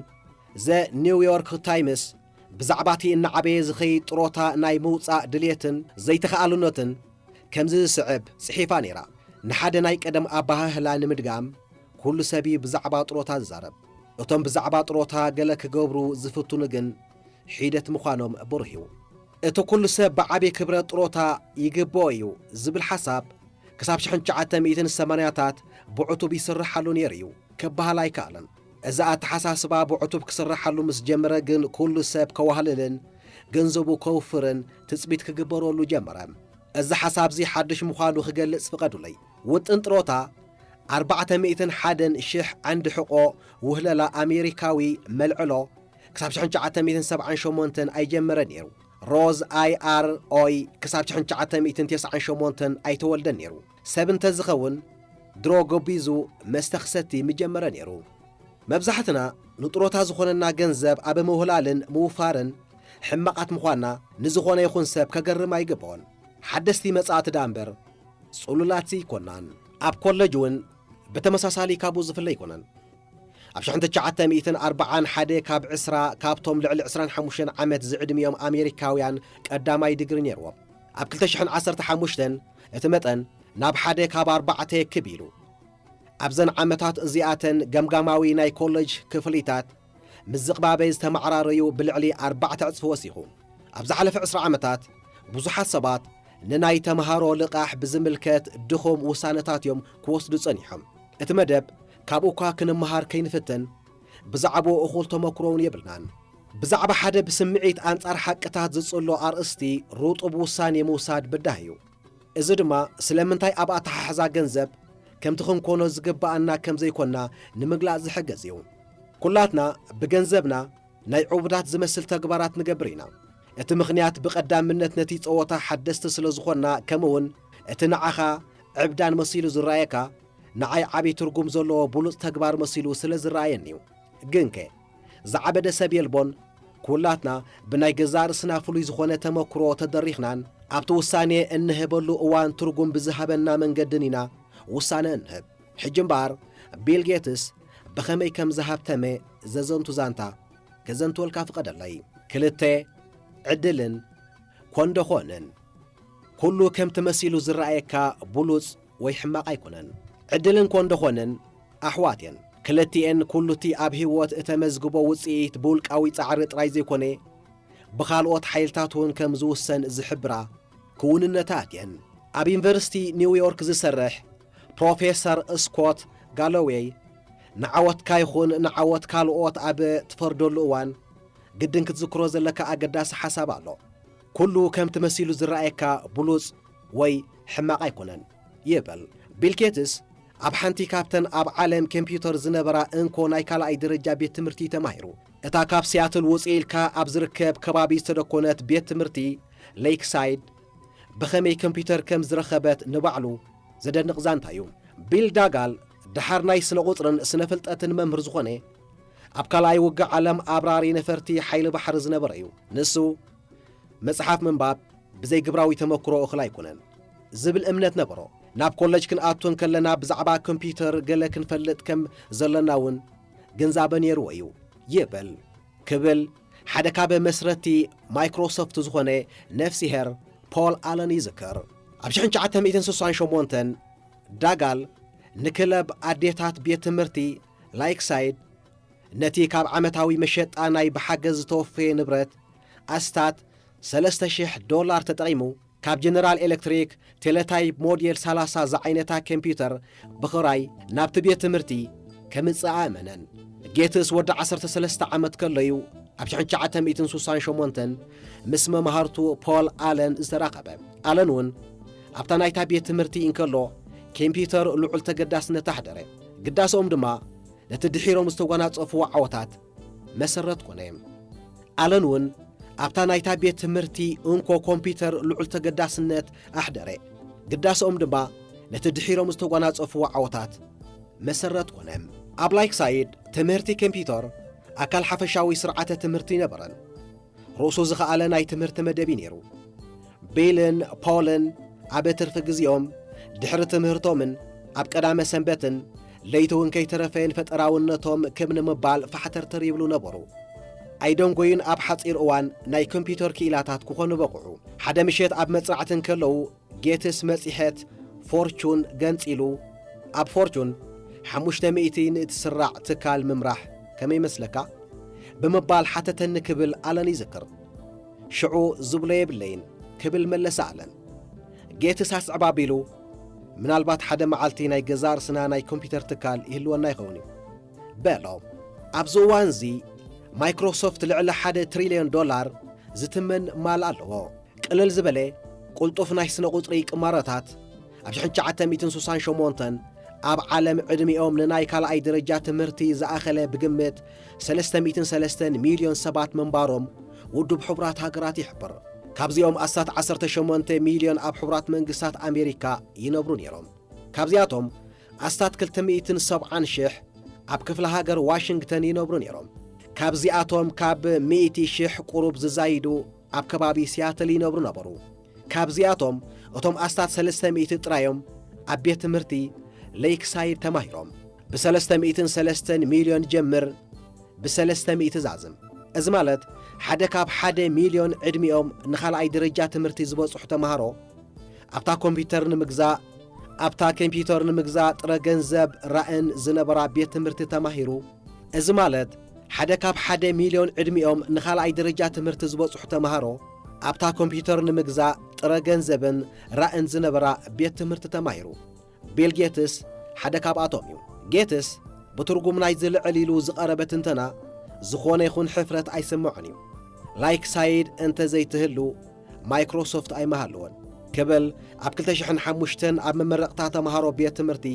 ዘ ኒው ዮርክ ታይምስ ብዛዕባ እቲ እናዓበየ ዝኸይድ ጥሮታ ናይ ምውጻእ ድልየትን ዘይተኸኣልነትን ከምዚ ዝስዕብ ጽሒፋ ነይራ። ንሓደ ናይ ቀደም ኣበሃህላ ንምድጋም፣ ኩሉ ሰብ እዩ ብዛዕባ ጥሮታ ዝዛረብ። እቶም ብዛዕባ ጥሮታ ገለ ክገብሩ ዝፍትኑ ግን ሒደት ምዃኖም ብሩህ እዩ። እቲ ኩሉ ሰብ ብዓቢ ክብረት ጥሮታ ይግብኦ እዩ ዝብል ሓሳብ ክሳብ ሽሕን ትሽዓተ ሚእትን ሰማንያታት ብዕቱብ ይስርሓሉ ነይሩ እዩ ክበሃል ኣይከኣልን። እዚ ኣተሓሳስባ ብዕቱብ ክስርሓሉ ምስ ጀመረ ግን ኩሉ ሰብ ከዋህልልን ገንዘቡ ከውፍርን ትጽቢት ክግበረሉ ጀመረ። እዚ ሓሳብዚ ሓድሽ ምዃኑ ክገልጽ ፍቐዱለይ። ውጥን ጥሮታ ኣርባዕተ ሚእትን ሓደን ሽሕ ዓንዲ ሕቖ ውህለላ ኣሜሪካዊ መልዕሎ ክሳብ ሽሕን ትሽዓተ ሚእትን ሰብዓን ሸሞንተን ኣይጀመረን ነይሩ። ሮዝ ኣይ ኣር ኦይ ክሳብ ሽሕን ትሽዓተ ሚእትን ተስዓን ሸሞንተን ኣይተወልደን ነይሩ። ሰብ እንተዝኸውን ድሮ ገቢዙ መስተ ክሰቲ ምጀመረ ነይሩ። መብዛሕትና ንጥሮታ ዝኾነና ገንዘብ ኣብ ምውህላልን ምውፋርን ሕማቓት ምዃንና ንዝኾነ ይኹን ሰብ ከገርም ኣይግብኦን። ሓደስቲ መጻእቲ ደኣ እምበር ጽሉላት ዘይኮናን። ኣብ ኮለጅ እውን ብተመሳሳሊ ካብኡ ዝፍለ ኣይኮነን። ኣብ ሽሕን ትሽዓተ ሚእትን ኣርባዓን ሓደ ካብ ዕስራ ካብቶም ልዕሊ ዕስራን ሓሙሽተን ዓመት ዝዕድሚኦም ኣሜሪካውያን ቀዳማይ ዲግሪ ነይርዎም። ኣብ ክልተ ሽሕን ዓሰርተ ሓሙሽተን እቲ መጠን ናብ ሓደ ካብ ኣርባዕተ ክብ ኢሉ። ኣብዘን ዓመታት እዚኣተን ገምጋማዊ ናይ ኮለጅ ክፍሊታት ምስ ዝቕባበ ዝተመዓራረዩ ብልዕሊ ኣርባዕተ ዕጽፊ ወሲኹ። ኣብ ዝሓለፈ ዕስራ ዓመታት ብዙሓት ሰባት ንናይ ተምሃሮ ልቓሕ ብዝምልከት ድኹም ውሳነታት እዮም ክወስዱ ጸኒሖም። እቲ መደብ ካብኡ እኳ ክንመሃር ከይንፍትን ብዛዕባኡ እኹል ተመክሮ እውን የብልናን። ብዛዕባ ሓደ ብስምዒት ኣንጻር ሓቅታት ዝጽሎ ኣርእስቲ ርጡብ ውሳኔ ምውሳድ በዳሂ እዩ። እዚ ድማ ስለምንታይ ኣብ ኣተሓሕዛ ገንዘብ ከምቲ ክንኮኖ ዝግብኣና ከም ዘይኮንና ንምግላጽ ዝሕግዝ እዩ። ኩላትና ብገንዘብና ናይ ዕቡዳት ዝመስል ተግባራት ንገብር ኢና። እቲ ምኽንያት ብቐዳምነት ነቲ ጸወታ ሓደስቲ ስለ ዝኾንና ከምኡውን እቲ ንዓኻ ዕብዳን መሲሉ ዝረኣየካ ንዓይ ዓቢ ትርጉም ዘለዎ ብሉጽ ተግባር መሲሉ ስለ ዝረኣየኒ እዩ። ግንከ ዝዓበደ ሰብ የልቦን። ኩላትና ብናይ ገዛእ ርእስና ፍሉይ ዝኾነ ተመክሮ ተደሪኽናን ኣብቲ ውሳኔ እንህበሉ እዋን ትርጉም ብዝሃበና መንገድን ኢና ውሳነ እንህብ። ሕጂ እምበኣር ቢል ጌትስ ብኸመይ ከም ዝሃብተመ ዘዘንቱ ዛንታ ከዘንትወልካ ፍቐደለይ። ክልተ ዕድልን ኮንደኾንን። ኩሉ ከምቲ መሲሉ ዝረኣየካ ብሉጽ ወይ ሕማቕ ኣይኮነን። ዕድልን ኮንደኾንን ኣሕዋት እየን። ክልቲኤን ኩሉቲ ኣብ ህይወት እተመዝግቦ ውጽኢት ብውልቃዊ ጻዕሪ ጥራይ ዘይኮነ ብኻልኦት ሓይልታት እውን ከም ዝውሰን ዝሕብራ ክውንነታት እየን። ኣብ ዩኒቨርሲቲ ኒውዮርክ ዝሰርሕ ፕሮፌሰር ስኮት ጋሎዌይ ንዓወትካ ይኹን ንዓወት ካልኦት ኣብ ትፈርደሉ እዋን ግድን ክትዝክሮ ዘለካ ኣገዳሲ ሓሳብ ኣሎ። ኩሉ ከምቲ መሲሉ ዝረኣየካ ብሉጽ ወይ ሕማቕ ኣይኮነን ይብል። ቢል ጌትስ ኣብ ሓንቲ ካብተን ኣብ ዓለም ኮምፒውተር ዝነበራ እንኮ ናይ ካልኣይ ደረጃ ቤት ትምህርቲ ተማሂሩ። እታ ካብ ሲያትል ውጽእ ኢልካ ኣብ ዝርከብ ከባቢ ዝተደኮነት ቤት ትምህርቲ ሌክሳይድ ብኸመይ ኮምፒውተር ከም ዝረኸበት ንባዕሉ ዘደንቕ ዛንታ እዩ። ቢል ዳጋል ደሓር ናይ ስነ ቁጽርን ስነ ፍልጠትን መምህር ዝኾነ ኣብ ካልኣይ ውግእ ዓለም ኣብራሪ ነፈርቲ ሓይሊ ባሕሪ ዝነበረ እዩ። ንሱ መጽሓፍ ምንባብ ብዘይ ግብራዊ ተመክሮ እኽል ኣይኮነን ዝብል እምነት ነበሮ። ናብ ኮለጅ ክንኣቱ እንከለና ብዛዕባ ኮምፒውተር ገለ ክንፈልጥ ከም ዘለና እውን ግንዛበ ነይርዎ እዩ ይብል ክብል ሓደ ካብ መስረቲ ማይክሮሶፍት ዝኾነ ነፍሲሄር ፖል ኣለን ይዝክር። ኣብ ሽሕን ትሽዓተ ሚእትን ስሳን ሸሞንተን ዳጋል ንክለብ ኣዴታት ቤት ትምህርቲ ላይክሳይድ ነቲ ካብ ዓመታዊ መሸጣ ናይ ብሓገዝ ዝተወፈየ ንብረት ኣስታት ሰለስተ ሽሕ ዶላር ተጠቒሙ ካብ ጀነራል ኤሌክትሪክ ቴሌታይፕ ሞዴል ሰላሳ ዝዓይነታ ኮምፒውተር ብኽራይ ናብቲ ቤት ትምህርቲ ከምጽእ ኣእመነን። ጌትስ ወዲ ዓሰርተ ሰለስተ ዓመት ከሎ እዩ ኣብ ሽሕን ትሽዓተ ሚእትን ስሳን ሸሞንተን ምስ መማህርቱ ፖል ኣለን ዝተራኸበ። ኣለን እውን ኣብታ ናይታ ቤት ትምህርቲ እንከሎ ኮምፒውተር ልዑል ተገዳስነት ኣሕደረ። ግዳስኦም ድማ ነቲ ድሒሮም ዝተጓናጸፍዎ ዓወታት መሰረት ኮነ። ኣለን እውን ኣብታ ናይታ ቤት ትምህርቲ እንኮ ኮምፒውተር ልዑል ተገዳስነት ኣሕደረ። ግዳስኦም ድማ ነቲ ድሒሮም ዝተጓናጸፍዎ ዓወታት መሰረት ኮነ። ኣብ ላይክሳይድ ትምህርቲ ኮምፒውተር ኣካል ሓፈሻዊ ስርዓተ ትምህርቲ ይነበረን። ርእሱ ዝኸኣለ ናይ ትምህርቲ መደብ እዩ ነይሩ። ቢልን ፖልን ኣብ ትርፊ ግዜኦም ድሕሪ ትምህርቶምን ኣብ ቀዳመ ሰንበትን ለይቲ እውን ከይተረፈ ንፈጠራውነቶም ክብ ንምባል ፋሕተርተር ይብሉ ነበሩ። ኣይደንጎዩን ኣብ ሓጺር እዋን ናይ ኮምፒውተር ክኢላታት ክኾኑ በቕዑ። ሓደ ምሸት ኣብ መጽናዕቲ እንከለዉ ጌትስ መጺሔት ፎርቹን ገንጺሉ፣ ኣብ ፎርቹን ሓሙሽተ ሚእቲ ንእትስራዕ ትካል ምምራሕ ከመይ ይመስለካ? ብምባል ሓተተኒ ክብል ኣለን ይዝክር። ሽዑ ዝብሎ የብለይን ክብል መለሰ ኣለን። ጌትስ ኣስዕብ ኣቢሉ፣ ምናልባት ሓደ መዓልቲ ናይ ገዛ ርእስና ናይ ኮምፒውተር ትካል ይህልወና ይኸውን እዩ በሎ። ኣብዚ እዋን እዚ ማይክሮሶፍት ልዕሊ ሓደ ትሪልዮን ዶላር ዝትመን ማል ኣለዎ። ቅልል ዝበለ ቅልጡፍ ናይ ስነ ቁጽሪ ቅማረታት ኣብ ሽሕን ትሽዓተ ሚእትን ስሳን ሸሞንተን ኣብ ዓለም ዕድሚኦም ንናይ ካልኣይ ደረጃ ትምህርቲ ዝኣኸለ ብግምት ሰለስተ ሚእትን ሰለስተን ሚልዮን ሰባት ምንባሮም ውድብ ሕቡራት ሃገራት ይሕብር። ካብዚኦም ኣስታት ዓሰርተ ሸሞንተ ሚልዮን ኣብ ሕቡራት መንግስታት ኣሜሪካ ይነብሩ ነይሮም። ካብዚኣቶም ኣስታት ክልተ ሚእትን ሰብዓን ሽሕ ኣብ ክፍለ ሃገር ዋሽንግተን ይነብሩ ነይሮም። ካብዚኣቶም ካብ ሚእቲ ሽሕ ቁሩብ ዝዛይዱ ኣብ ከባቢ ሲያትል ይነብሩ ነበሩ። ካብዚኣቶም እቶም ኣስታት ሰለስተ ሚእቲ ጥራዮም ኣብ ቤት ትምህርቲ ሌይክሳይድ ተማሂሮም። ብሰለስተ ሚእትን ሰለስተን ሚልዮን ጀምር ብሰለስተ ሚእቲ ዛዝም። እዚ ማለት ሓደ ካብ ሓደ ሚልዮን ዕድሚኦም ንኻልኣይ ደረጃ ትምህርቲ ዝበጽሑ ተማሃሮ ኣብታ ኮምፒውተር ንምግዛእ ኣብታ ኮምፒውተር ንምግዛእ ጥረ ገንዘብ ራእን ዝነበራ ቤት ትምህርቲ ተማሂሩ። እዚ ማለት ሓደ ካብ ሓደ ሚልዮን ዕድሚኦም ንኻልኣይ ደረጃ ትምህርቲ ዝበጽሑ ተማሃሮ ኣብታ ኮምፒውተር ንምግዛእ ጥረ ገንዘብን ራእን ዝነበራ ቤት ትምህርቲ ተማሂሩ። ቢል ጌትስ ሓደ ካብኣቶም እዩ። ጌትስ ብትርጉም ናይዚ ልዕል ኢሉ ዝቐረበ ትንተና ዝኾነ ይኹን ሕፍረት ኣይስምዖን እዩ። ላይክ ሳይድ እንተ ዘይትህሉ ማይክሮሶፍት ኣይምሃለወን ክብል ኣብ ክልተ ሽሕን ሓሙሽተን ኣብ መመረቕታ ተምሃሮ ቤት ትምህርቲ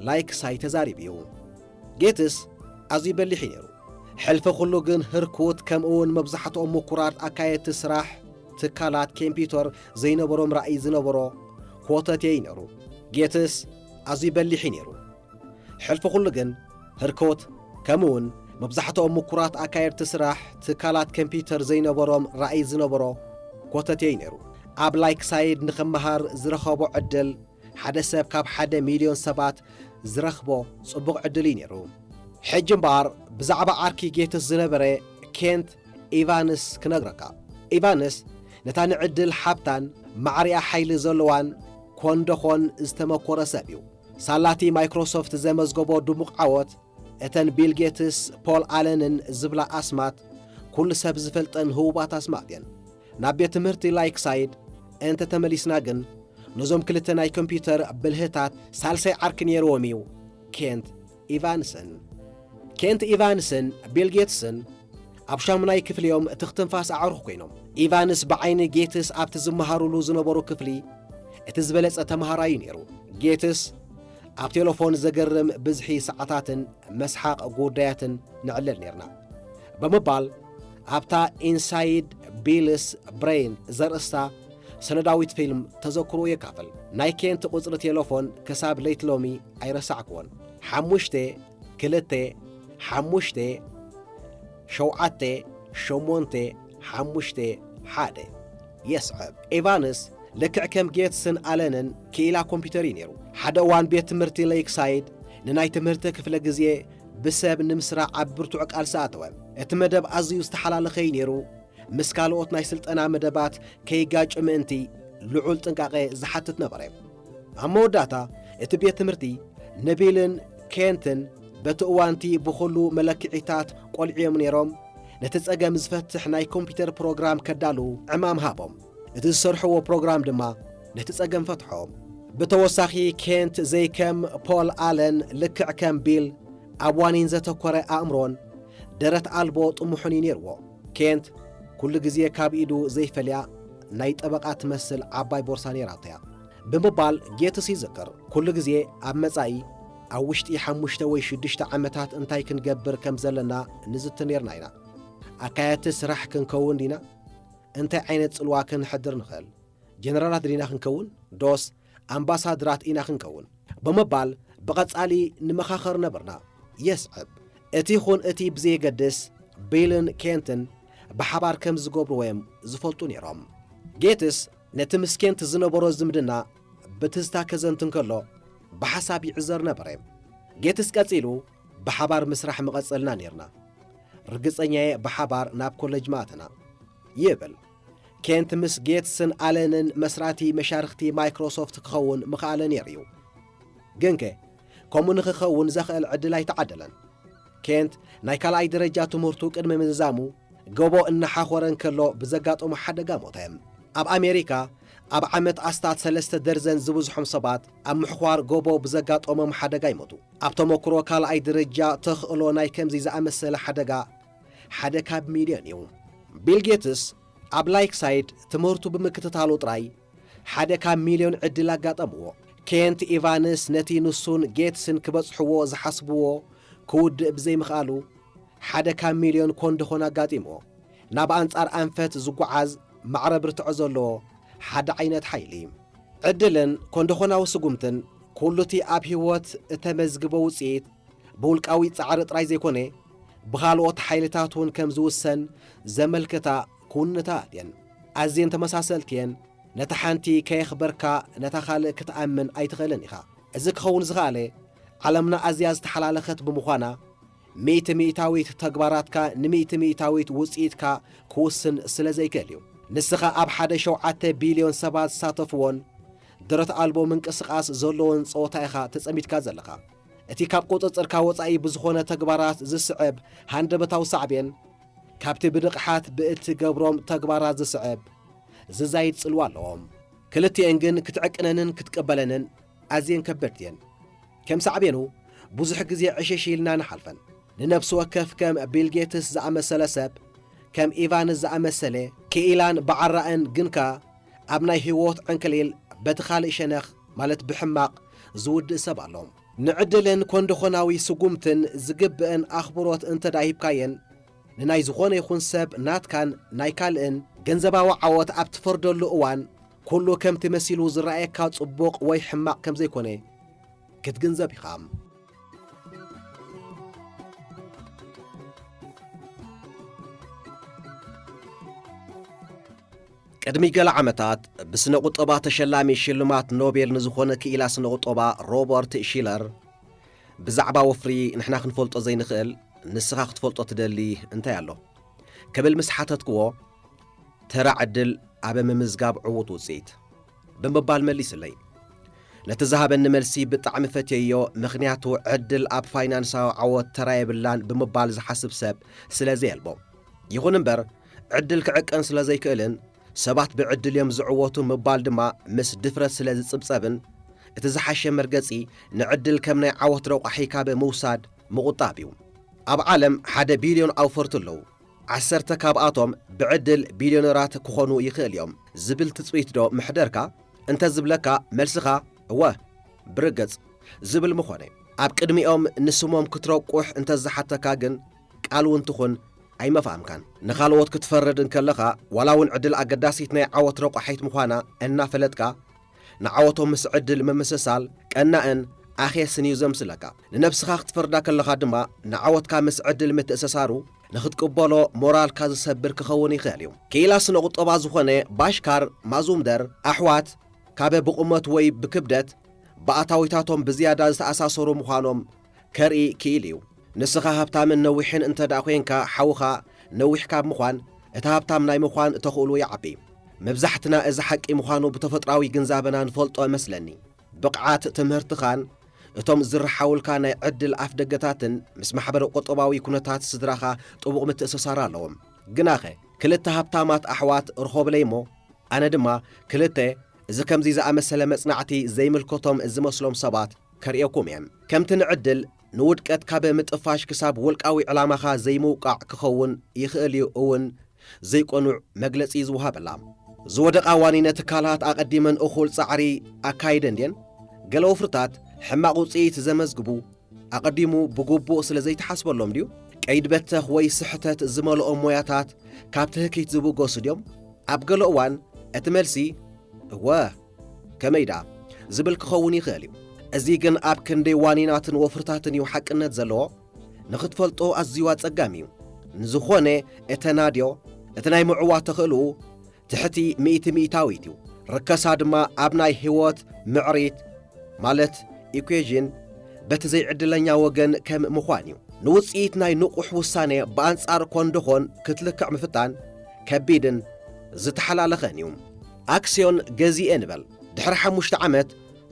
ላይክ ሳይ ተዛሪቡ እዩ። ጌትስ ኣዝዩ በሊሕ እዩ ነይሩ። ሕልፊ ኩሉ ግን ህርኩት ከምኡ እውን መብዛሕትኦም ምኩራት ኣካየድቲ ስራሕ ትካላት ኮምፒውተር ዘይነበሮም ራእይ ዝነበሮ ኮተቴ እዩ ነይሩ። ጌትስ ኣዝዩ በሊሕ እዩ ነይሩ። ሕልፊ ኩሉ ግን ህርኩት ከምኡ እውን መብዛሕትኦም ምኩራት ኣካየድቲ ስራሕ ትካላት ኮምፒውተር ዘይነበሮም ራእይ ዝነበሮ ኮተቴ እዩ ነይሩ። ኣብ ላይክ ሳይድ ንኽመሃር ዝረኸቦ ዕድል ሓደ ሰብ ካብ ሓደ ሚልዮን ሰባት ዝረኽቦ ጽቡቕ ዕድል እዩ ነይሩ። ሕጂ እምበኣር ብዛዕባ ዓርኪ ጌትስ ዝነበረ ኬንት ኢቫንስ ክነግረካ። ኢቫንስ ነታ ንዕድል ሓብታን ማዕሪኣ ሓይሊ ዘለዋን ኮንደኾን ዝተመኮረ ሰብ እዩ። ሳላቲ ማይክሮሶፍት ዘመዝገቦ ድሙቕ ዓወት እተን ቢል ጌትስ፣ ፖል ኣለንን ዝብላ ኣስማት ኩሉ ሰብ ዝፈልጠን ህቡባት ኣስማት እየን። ናብ ቤት ትምህርቲ ላይክሳይድ እንተ ተመሊስና ግን ነዞም ክልተ ናይ ኮምፒውተር ብልህታት ሳልሳይ ዓርኪ ነይርዎም እዩ፣ ኬንት ኢቫንስን። ኬንት ኢቫንስን ቢል ጌትስን ኣብ ሻሙናይ ክፍሊ እዮም ትኽትንፋስ ኣዕሩኽ ኮይኖም። ኢቫንስ ብዓይኒ ጌትስ ኣብቲ ዝመሃሩሉ ዝነበሩ ክፍሊ እቲ ዝበለጸ ተምሃራይ እዩ ነይሩ። ጌትስ ኣብ ቴሌፎን ዘገርም ብዝሒ ሰዓታትን መስሓቕ ጉዳያትን ንዕለል ነይርና ብምባል ኣብታ ኢንሳይድ ቢልስ ብሬን ዘርእስታ ሰነዳዊት ፊልም ተዘክሮ የካፍል። ናይ ኬንት ቁጽሪ ቴሌፎን ክሳብ ለይቲ ሎሚ ኣይረሳዕክዎን። ሓሙሽተ ክልተ ሓሙሽተ ሸውዓተ ሸሞንተ ሓሙሽተ ሓደ የስዕብ። ኤቫንስ ልክዕ ከም ጌትስን ኣለንን ክኢላ ኮምፒውተር እዩ ነይሩ። ሓደ እዋን ቤት ትምህርቲ ሌይክሳይድ ንናይ ትምህርቲ ክፍለ ግዜ ብሰብ ንምስራዕ ኣብ ብርቱዕ ቃልሲ ኣተወ። እቲ መደብ ኣዝዩ ዝተሓላለኸ እዩ ነይሩ። ምስ ካልኦት ናይ ስልጠና መደባት ከይጋጩ ምእንቲ ልዑል ጥንቃቐ ዝሓትት ነበረ። ኣብ መወዳእታ፣ እቲ ቤት ትምህርቲ ንቢልን ኬንትን በቲ እዋንቲ ብኹሉ መለክዒታት ቆልዕዮም ነይሮም፣ ነቲ ጸገም ዝፈትሕ ናይ ኮምፒተር ፕሮግራም ከዳልዉ ዕማም ሃቦም። እቲ ዝሰርሕዎ ፕሮግራም ድማ ነቲ ጸገም ፈትሖ። ብተወሳኺ፣ ኬንት ዘይከም ፖል ኣለን፣ ልክዕ ከም ቢል፣ ኣብ ዋኒን ዘተኮረ ኣእምሮን ደረት ኣልቦ ጥሙሕን እዩ ነይርዎ። ኬንት ኩሉ ግዜ ካብ ኢዱ ዘይፈልያ ናይ ጠበቓ ትመስል ዓባይ ቦርሳ ነይራቶ እያ ብምባል ጌትስ ይዝክር። ኩሉ ግዜ ኣብ መጻኢ፣ ኣብ ውሽጢ ሓሙሽተ ወይ ሽዱሽተ ዓመታት እንታይ ክንገብር ከም ዘለና ንዝቲ ነይርና ኢና። ኣካየድቲ ስራሕ ክንከውን ዲና? እንታይ ዓይነት ጽልዋ ክንሕድር ንኽእል? ጀነራላት ዲና ክንከውን? ዶስ ኣምባሳድራት ኢና ክንከውን? ብምባል ብቐጻሊ ንመኻኸር ነበርና። የስዕብ። እቲ ይኹን እቲ ብዘየገድስ፣ ቢልን ኬንትን ብሓባር ከም ዝገብርዎ እዮም ዝፈልጡ ነይሮም። ጌትስ ነቲ ምስ ኬንት ዝነበሮ ዝምድና ብትዝታ ከዘንቱ እንከሎ፣ ብሓሳብ ይዕዘር ነበረ። ጌትስ ቀጺሉ፣ "ብሓባር ምስራሕ ምቐጸልና ኔርና። ርግጸኛ'የ ብሓባር ናብ ኮለጅ ምኣተና" ይብል። ኬንት ምስ ጌትስን ኣለንን መስራቲ መሻርኽቲ ማይክሮሶፍት ክኸውን ምኽኣለ ነይሩ እዩ። ግንከ፣ ከምኡ ንኽኸውን ዘኽእል ዕድል ኣይተዓደለን። ኬንት ናይ ካልኣይ ደረጃ ትምህርቱ ቅድሚ ምዝዛሙ፣ ጎቦ እናሓኾረ እንከሎ ብዘጋጠሞ ሓደጋ ሞተ። ኣብ ኣሜሪካ፣ ኣብ ዓመት ኣስታት ሰለስተ ደርዘን ዝብዝሖም ሰባት ኣብ ምሕዃር ጎቦ ብዘጋጠሞም ሓደጋ ይሞቱ። ኣብ ተመክሮ ካልኣይ ደረጃ ተኽእሎ ናይ ከምዚ ዝኣመሰለ ሓደጋ ሓደ ካብ ሚልዮን እዩ። ቢል ጌትስ ኣብ ላይክሳይድ ትምህርቱ ብምክትታሉ ጥራይ ሓደ ካብ ሚልዮን ዕድል ኣጋጠምዎ። ኬንት ኢቫንስ ነቲ ንሱን ጌትስን ክበጽሕዎ ዝሓስብዎ ክውድእ ብዘይምኽኣሉ፣ ሓደ ካብ ሚልዮን ኮንደኾን ኣጋጢምዎ። ናብ ኣንጻር ኣንፈት ዝጓዓዝ ማዕረ ብርትዖ ዘለዎ ሓደ ዓይነት ሓይሊ። ዕድልን ኮንደኾናዊ ስጉምትን፣ ኩሉቲ ኣብ ህይወት እተመዝግቦ ውጽኢት ብውልቃዊ ጻዕሪ ጥራይ ዘይኮነ፣ ብኻልኦት ሓይልታት እውን ከም ዝውሰን ዘመልክታ ክውንነታት እየን። ኣዝየን ተመሳሰልቲ እየን። ነታ ሓንቲ ከየኽበርካ፣ ነታ ካልእ ክትኣምን ኣይትኽእልን ኢኻ። እዚ ክኸውን ዝኸኣለ፣ ዓለምና ኣዝያ ዝተሓላለኸት ብምዃና፣ ሚእቲ ሚእታዊት ተግባራትካ ንሚእቲ ሚእታዊት ውጽኢትካ ክውስን ስለ ዘይክእል እዩ። ንስኻ ኣብ ሓደ ሸውዓተ ቢልዮን ሰባት ዝሳተፍዎን ደረት ኣልቦ ምንቅስቓስ ዘለዎን ጸወታ ኢኻ ተጸሚድካ ዘለኻ። እቲ ካብ ቁጽጽርካ ወጻኢ ብዝኾነ ተግባራት ዝስዕብ ሃንደበታዊ ሳዕቤን፣ ካብቲ ብንቕሓት ብእትገብሮም ተግባራት ዝስዕብ ዝዛይድ ጽልዋ ኣለዎም። ክልቲኤን ግን ክትዕቅነንን ክትቅበለንን ኣዝየን ከበድቲ እየን። ከም ሳዕቤኑ፣ ብዙሕ ግዜ ዕሽሽ ኢልና ንሓልፈን። ንነፍሲ ወከፍ ከም ቢል ጌትስ ዝኣመሰለ ሰብ፣ ከም ኢቫንስ ዝኣመሰለ ክኢላን ብዓራእን ግንካ ኣብ ናይ ህይወት ዕንክሊል በቲ ካልእ ሸነኽ፣ ማለት ብሕማቕ ዝውድእ ሰብ ኣሎ። ንዕድልን ኮንደኾናዊ ስጉምትን ዝግብእን ኣኽብሮት እንተ ደኣ ሂብካየን፣ ንናይ ዝኾነ ይኹን ሰብ ናትካን ናይ ካልእን ገንዘባዊ ዓወት ኣብ ትፈርደሉ እዋን፣ ኩሉ ከምቲ መሲሉ ዝረኣየካ ጽቡቕ ወይ ሕማቕ ከም ዘይኮነ ክትግንዘብ ኢኻ። ቅድሚ ገለ ዓመታት ብስነ ቁጠባ ተሸላሚ ሽልማት ኖቤል ንዝኾነ ክኢላ ስነ ቁጠባ ሮበርት ሺለር፣ "ብዛዕባ ወፍሪ ንሕና ክንፈልጦ ዘይንኽእል ንስኻ ክትፈልጦ ትደሊ እንታይ ኣሎ?" ክብል ምስ ሓተትክዎ፣ "ተራ ዕድል ኣብ ምምዝጋብ ዕዉት ውጽኢት" ብምባል መሊስለይ። ነቲ ዝሃበኒ መልሲ ብጣዕሚ ፈትየዮ፣ ምኽንያቱ ዕድል ኣብ ፋይናንሳዊ ዓወት ተራ የብላን ብምባል ዝሓስብ ሰብ ስለ ዘየልቦ። ይኹን እምበር፣ ዕድል ክዕቀን ስለ ዘይክእልን ሰባት ብዕድል እዮም ዝዕወቱ ምባል ድማ ምስ ድፍረት ስለ ዝጽብጸብን፣ እቲ ዝሓሸ መርገጺ ንዕድል ከም ናይ ዓወት ረቋሒ ካብ ምውሳድ ምቑጣብ እዩ። ኣብ ዓለም ሓደ ቢልዮን ኣውፈርቲ ኣለዉ። ዓሰርተ ካብኣቶም ብዕድል ቢልዮነራት ክኾኑ ይኽእል እዮም ዝብል ትጽቢት ዶ መሕደርካ? እንተ ዝብለካ፣ መልስኻ እወ፣ ብርግጽ፣ ዝብል ምኾነ። ኣብ ቅድሚኦም ንስሞም ክትረቁሕ እንተ ዝሓተካ ግን፣ ቃል እውን ትኹን ኣይመፍኣምካን። ንኻልኦት ክትፈርድ እንከለኻ፣ ዋላ እውን ዕድል ኣገዳሲት ናይ ዓወት ረቋሒት ምዃና እናፈለጥካ፣ ንዓወቶም ምስ ዕድል ምምስሳል ቀናእን ኣኼስን እዩ ዘምስለካ። ንነብስኻ ክትፈርዳ ከለኻ ድማ፣ ንዓወትካ ምስ ዕድል ምትእስሳሩ ንኽትቅበሎ ሞራልካ ዝሰብር ክኸውን ይኽእል እዩ። ክኢላ ስነ ቁጠባ ዝኾነ ባሽካር ማዙምደር፣ ኣሕዋት ካብ ብቑመት ወይ ብክብደት ብኣታዊታቶም ብዝያዳ ዝተኣሳሰሩ ምዃኖም ከርኢ ክኢሉ እዩ። ንስኻ ሃብታምን ነዊሕን እንተ ደኣ ኾይንካ፣ ሓውኻ ነዊሕ ካብ ምዃን፣ እቲ ሃብታም ናይ ምዃን ተኽእሎ ይዓቢ። መብዛሕትና እዚ ሓቂ ምዃኑ ብተፈጥሮኣዊ ግንዛበና ንፈልጦ እመስለኒ። ብቕዓት ትምህርትኻን እቶም ዝረሓውልካ ናይ ዕድል ኣፍደገታትን ምስ ማሕበረ ቁጠባዊ ኩነታት ስድራኻ ጥቡቕ ምትእስሳር ኣለዎም። ግናኸ፣ ክልተ ሃብታማት ኣሕዋት ርኾብለይ እሞ፣ ኣነ ድማ ክልተ እዚ ከምዚ ዝኣመሰለ መጽናዕቲ ዘይምልከቶም ዝመስሎም ሰባት ከርእየኩም እየ። ከምቲ ንዕድል ንውድቀት ካብ ምጥፋሽ ክሳብ ውልቃዊ ዕላማኻ ዘይምውቃዕ ክኸውን ይኽእል እዩ እውን ዘይቀኑዕ መግለጺ ዝወሃበላ። ዝወደቓ ዋኒነ ትካላት ኣቐዲመን እኹል ጻዕሪ ኣካይደን ድየን? ገለ ወፍርታት ሕማቕ ውጽኢት ዘመዝግቡ ኣቐዲሙ ብግቡእ ስለ ዘይተሓስበሎም ድዩ? ቀይድ በተኽ ወይ ስሕተት ዝመልኦ ሞያታት ካብ ትህኪት ዝብገሱ ድዮም? ኣብ ገለ እዋን እቲ መልሲ እወ፣ ከመይ ደኣ ዝብል ክኸውን ይኽእል እዩ። እዚ ግን ኣብ ክንደይ ዋኒናትን ወፍርታትን እዩ ሓቅነት ዘለዎ? ንኽትፈልጦ ኣዝዩ ኣጸጋሚ እዩ። ንዝኾነ እተናድዮ፣ እቲ ናይ ምዕዋት ተኽእልኡ ትሕቲ ሚእቲ ሚእታዊት እዩ። ርከሳ ድማ ኣብ ናይ ህይወት ምዕሪት፣ ማለት ኢኩዌዥን፣ በቲ ዘይዕድለኛ ወገን ከም ምዃን እዩ። ንውጽኢት ናይ ንቑሕ ውሳኔ ብኣንጻር ኮን ደኾን ክትልክዕ ምፍታን ከቢድን ዝተሓላለኸን እዩ። ኣክስዮን ገዚኤ ንበል። ድሕሪ ሓሙሽተ ዓመት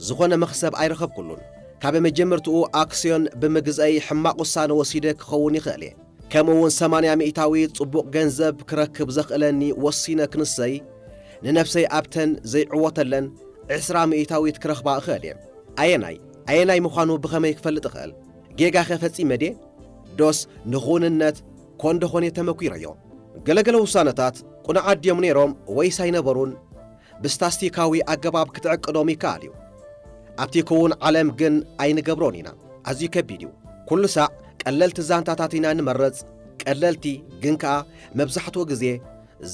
ዝኾነ መኽሰብ ኣይረኸብኩሉን። ካብ መጀመርትኡ ኣክስዮን ብምግዝኣይ ሕማቕ ውሳነ ወሲደ ክኸውን ይኽእል እየ። ከምኡ እውን ሰማንያ ሚእታዊት ጽቡቕ ገንዘብ ክረክብ ዘኽእለኒ ወሲነ ክንሰይ፣ ንነፍሰይ ኣብተን ዘይዕወተለን ዕስራ ሚእታዊት ክረኽባ እኽእል እየ። ኣየናይ ኣየናይ ምዃኑ ብኸመይ ክፈልጥ እኽእል? ጌጋኸ ፈጺመ ድየ? ዶስ ንኽውንነት ኮን ደኾን እየ ተመኲረዮ? ገለገለ ውሳነታት ቅኑዓት ድዮም ነይሮም ወይስ ኣይነበሩን? ብስታስቲካዊ ኣገባብ ክትዕቅዶም ይከኣል እዩ። ኣብቲ ክውን ዓለም ግን ኣይንገብሮን ኢና። ኣዝዩ ከቢድ እዩ። ኩሉ ሳዕ ቀለልቲ ዛንታታት ኢና ንመርጽ፣ ቀለልቲ ግን ከኣ መብዛሕትኡ ግዜ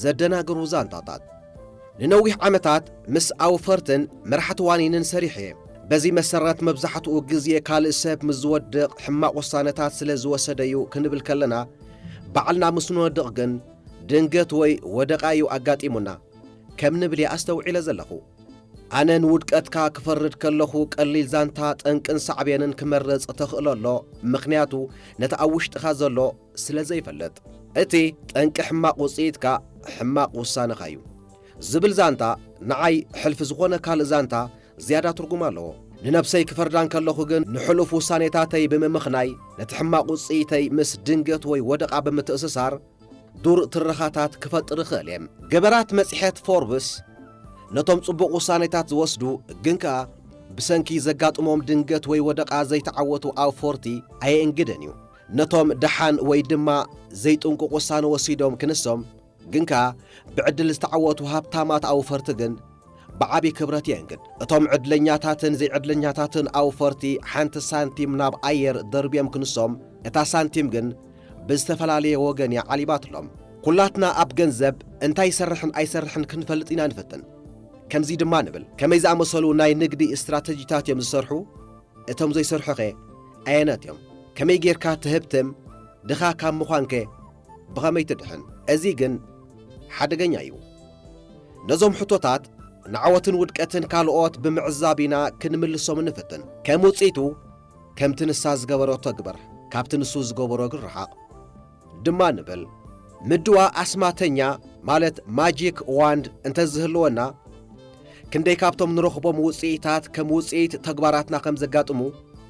ዘደናግሩ ዛንታታት። ንነዊሕ ዓመታት ምስ ኣውፈርትን መራሕቲ ዋኒንን ሰሪሐ እየ። በዚ መሰረት መብዛሕትኡ ግዜ ካልእ ሰብ ምስ ዝወድቕ ሕማቕ ውሳነታት ስለ ዝወሰደ እዩ ክንብል ከለና፣ ባዕልና ምስ ንወድቕ ግን ድንገት ወይ ወደቓ እዩ ኣጋጢሙና ከም ንብል እየ ኣስተውዒለ ዘለኹ። ኣነ ንውድቀትካ ክፈርድ ከለኹ ቀሊል ዛንታ ጠንቅን ሳዕቤንን ክመርጽ ተኽእሎ ኣሎ፣ ምኽንያቱ ነቲ ኣብ ውሽጥኻ ዘሎ ስለ ዘይፈልጥ። እቲ ጠንቂ ሕማቕ ውጽኢትካ ሕማቕ ውሳነኻ እዩ ዝብል ዛንታ ንዓይ ሕልፊ ዝኾነ ካልእ ዛንታ ዝያዳ ትርጉም ኣለዎ። ንነብሰይ ክፈርዳ እንከለኹ ግን ንሕሉፍ ውሳኔታተይ ብምምኽናይ ነቲ ሕማቕ ውጽኢተይ ምስ ድንገት ወይ ወደቓ ብምትእስሳር ዱር ትረኻታት ክፈጥር ይኽእል እየ። ገበራት መጽሔት ፎርብስ ነቶም ጽቡቕ ውሳኔታት ዝወስዱ ግን ከኣ ብሰንኪ ዘጋጥሞም ድንገት ወይ ወደቓ ዘይተዓወቱ ኣውፈርቲ ኣየእንግድን እዩ። ነቶም ደሓን ወይ ድማ ዘይጥንቁቕ ውሳነ ወሲዶም ክንሶም ግን ከኣ ብዕድል ዝተዓወቱ ሃብታማት ኣውፈርቲ ግን ብዓቢ ክብረት የእንግድ። እቶም ዕድለኛታትን ዘይዕድለኛታትን ኣውፈርቲ ሓንቲ ሳንቲም ናብ ኣየር ደርብዮም ክንሶም፣ እታ ሳንቲም ግን ብዝተፈላለየ ወገን እያ ዓሊባትሎም። ኩላትና ኣብ ገንዘብ እንታይ ይሰርሕን ኣይሰርሕን ክንፈልጥ ኢና ንፍትን። ከምዚ ድማ ንብል፣ ከመይ ዝኣመሰሉ ናይ ንግዲ ስትራተጂታት እዮም ዝሰርሑ? እቶም ዘይሰርሑኸ ኣየነት እዮም? ከመይ ጌርካ ትህብትም? ድኻ ካብ ምዃንከ ብኸመይ ትድሕን? እዚ ግን ሓደገኛ እዩ። ነዞም ሕቶታት ንዓወትን ውድቀትን ካልኦት ብምዕዛብ ኢና ክንምልሶም እንፍትን። ከም ውጽኢቱ፣ ከምቲ ንሳ ዝገበረቶ ግበር፣ ካብቲ ንሱ ዝገበሮ ግን ርሓቕ ድማ ንብል። ምድዋ ኣስማተኛ ማለት ማጂክ ዋንድ እንተዝህልወና፣ ክንደይ ካብቶም ንረኽቦም ውጽኢታት ከም ውጽኢት ተግባራትና ከም ዘጋጥሙ፣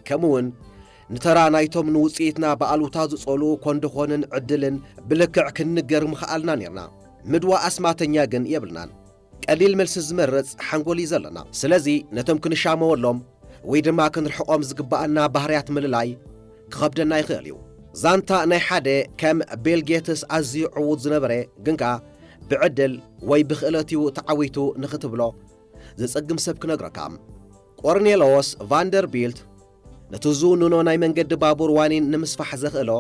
ከምኡውን ንተራ ናይቶም ንውጽኢትና ብኣሉታ ዝጸልኡ ኮንደኾንን ዕድልን ብልክዕ ክንንገር ምኸኣልና ኔርና። ምድዋ ኣስማተኛ ግን የብልናን። ቀሊል መልሲ ዝመርጽ ሓንጎል እዩ ዘለና። ስለዚ ነቶም ክንሻመወሎም ወይ ድማ ክንርሕቖም ዝግብኣና ባህርያት ምልላይ ክኸብደና ይኽእል እዩ። ዛንታ ናይ ሓደ ከም ቤል ጌትስ ኣዝዩ ዕዉት ዝነበረ ግን ከኣ ብዕድል ወይ ብኽእለት እዩ ተዓዊቱ ንኽትብሎ ዘጸግም ሰብ ክነግረካ። ቆርኔሎስ ቫንደርቢልት ነቲ ዝውንኖ ናይ መንገዲ ባቡር ዋኒን ንምስፋሕ ዘኽእሎ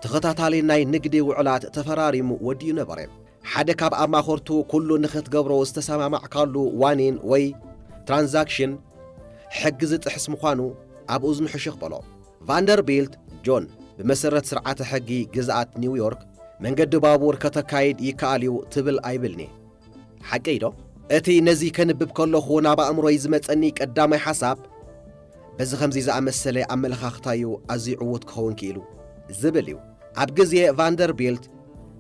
ተኸታታሊ ናይ ንግዲ ውዕላት ተፈራሪሙ ወዲኡ ነበረ። ሓደ ካብ ኣማኸርቱ ኩሉ ንኽትገብሮ ዝተሰማማዕካሉ ዋኒን ወይ ትራንዛክሽን ሕጊ ዝጥሕስ ምዃኑ ኣብ እዝኑ ሕሽኽ በሎ። ቫንደርቢልት ጆን፣ ብመሰረት ስርዓተ ሕጊ ግዝኣት ኒውዮርክ መንገዲ ባቡር ከተካይድ ይከኣል እዩ ትብል ኣይብልኒ። ሓቀይ ዶ? እቲ ነዚ ከንብብ ከለኹ ናብ ኣእምሮይ ዝመጸኒ ቀዳማይ ሓሳብ፣ በዚ ኸምዚ ዝኣመሰለ ኣመለኻኽታዩ ኣዝዩ ዕዉት ክኸውን ክኢሉ ዝብል እዩ። ኣብ ግዜ ቫንደርቢልት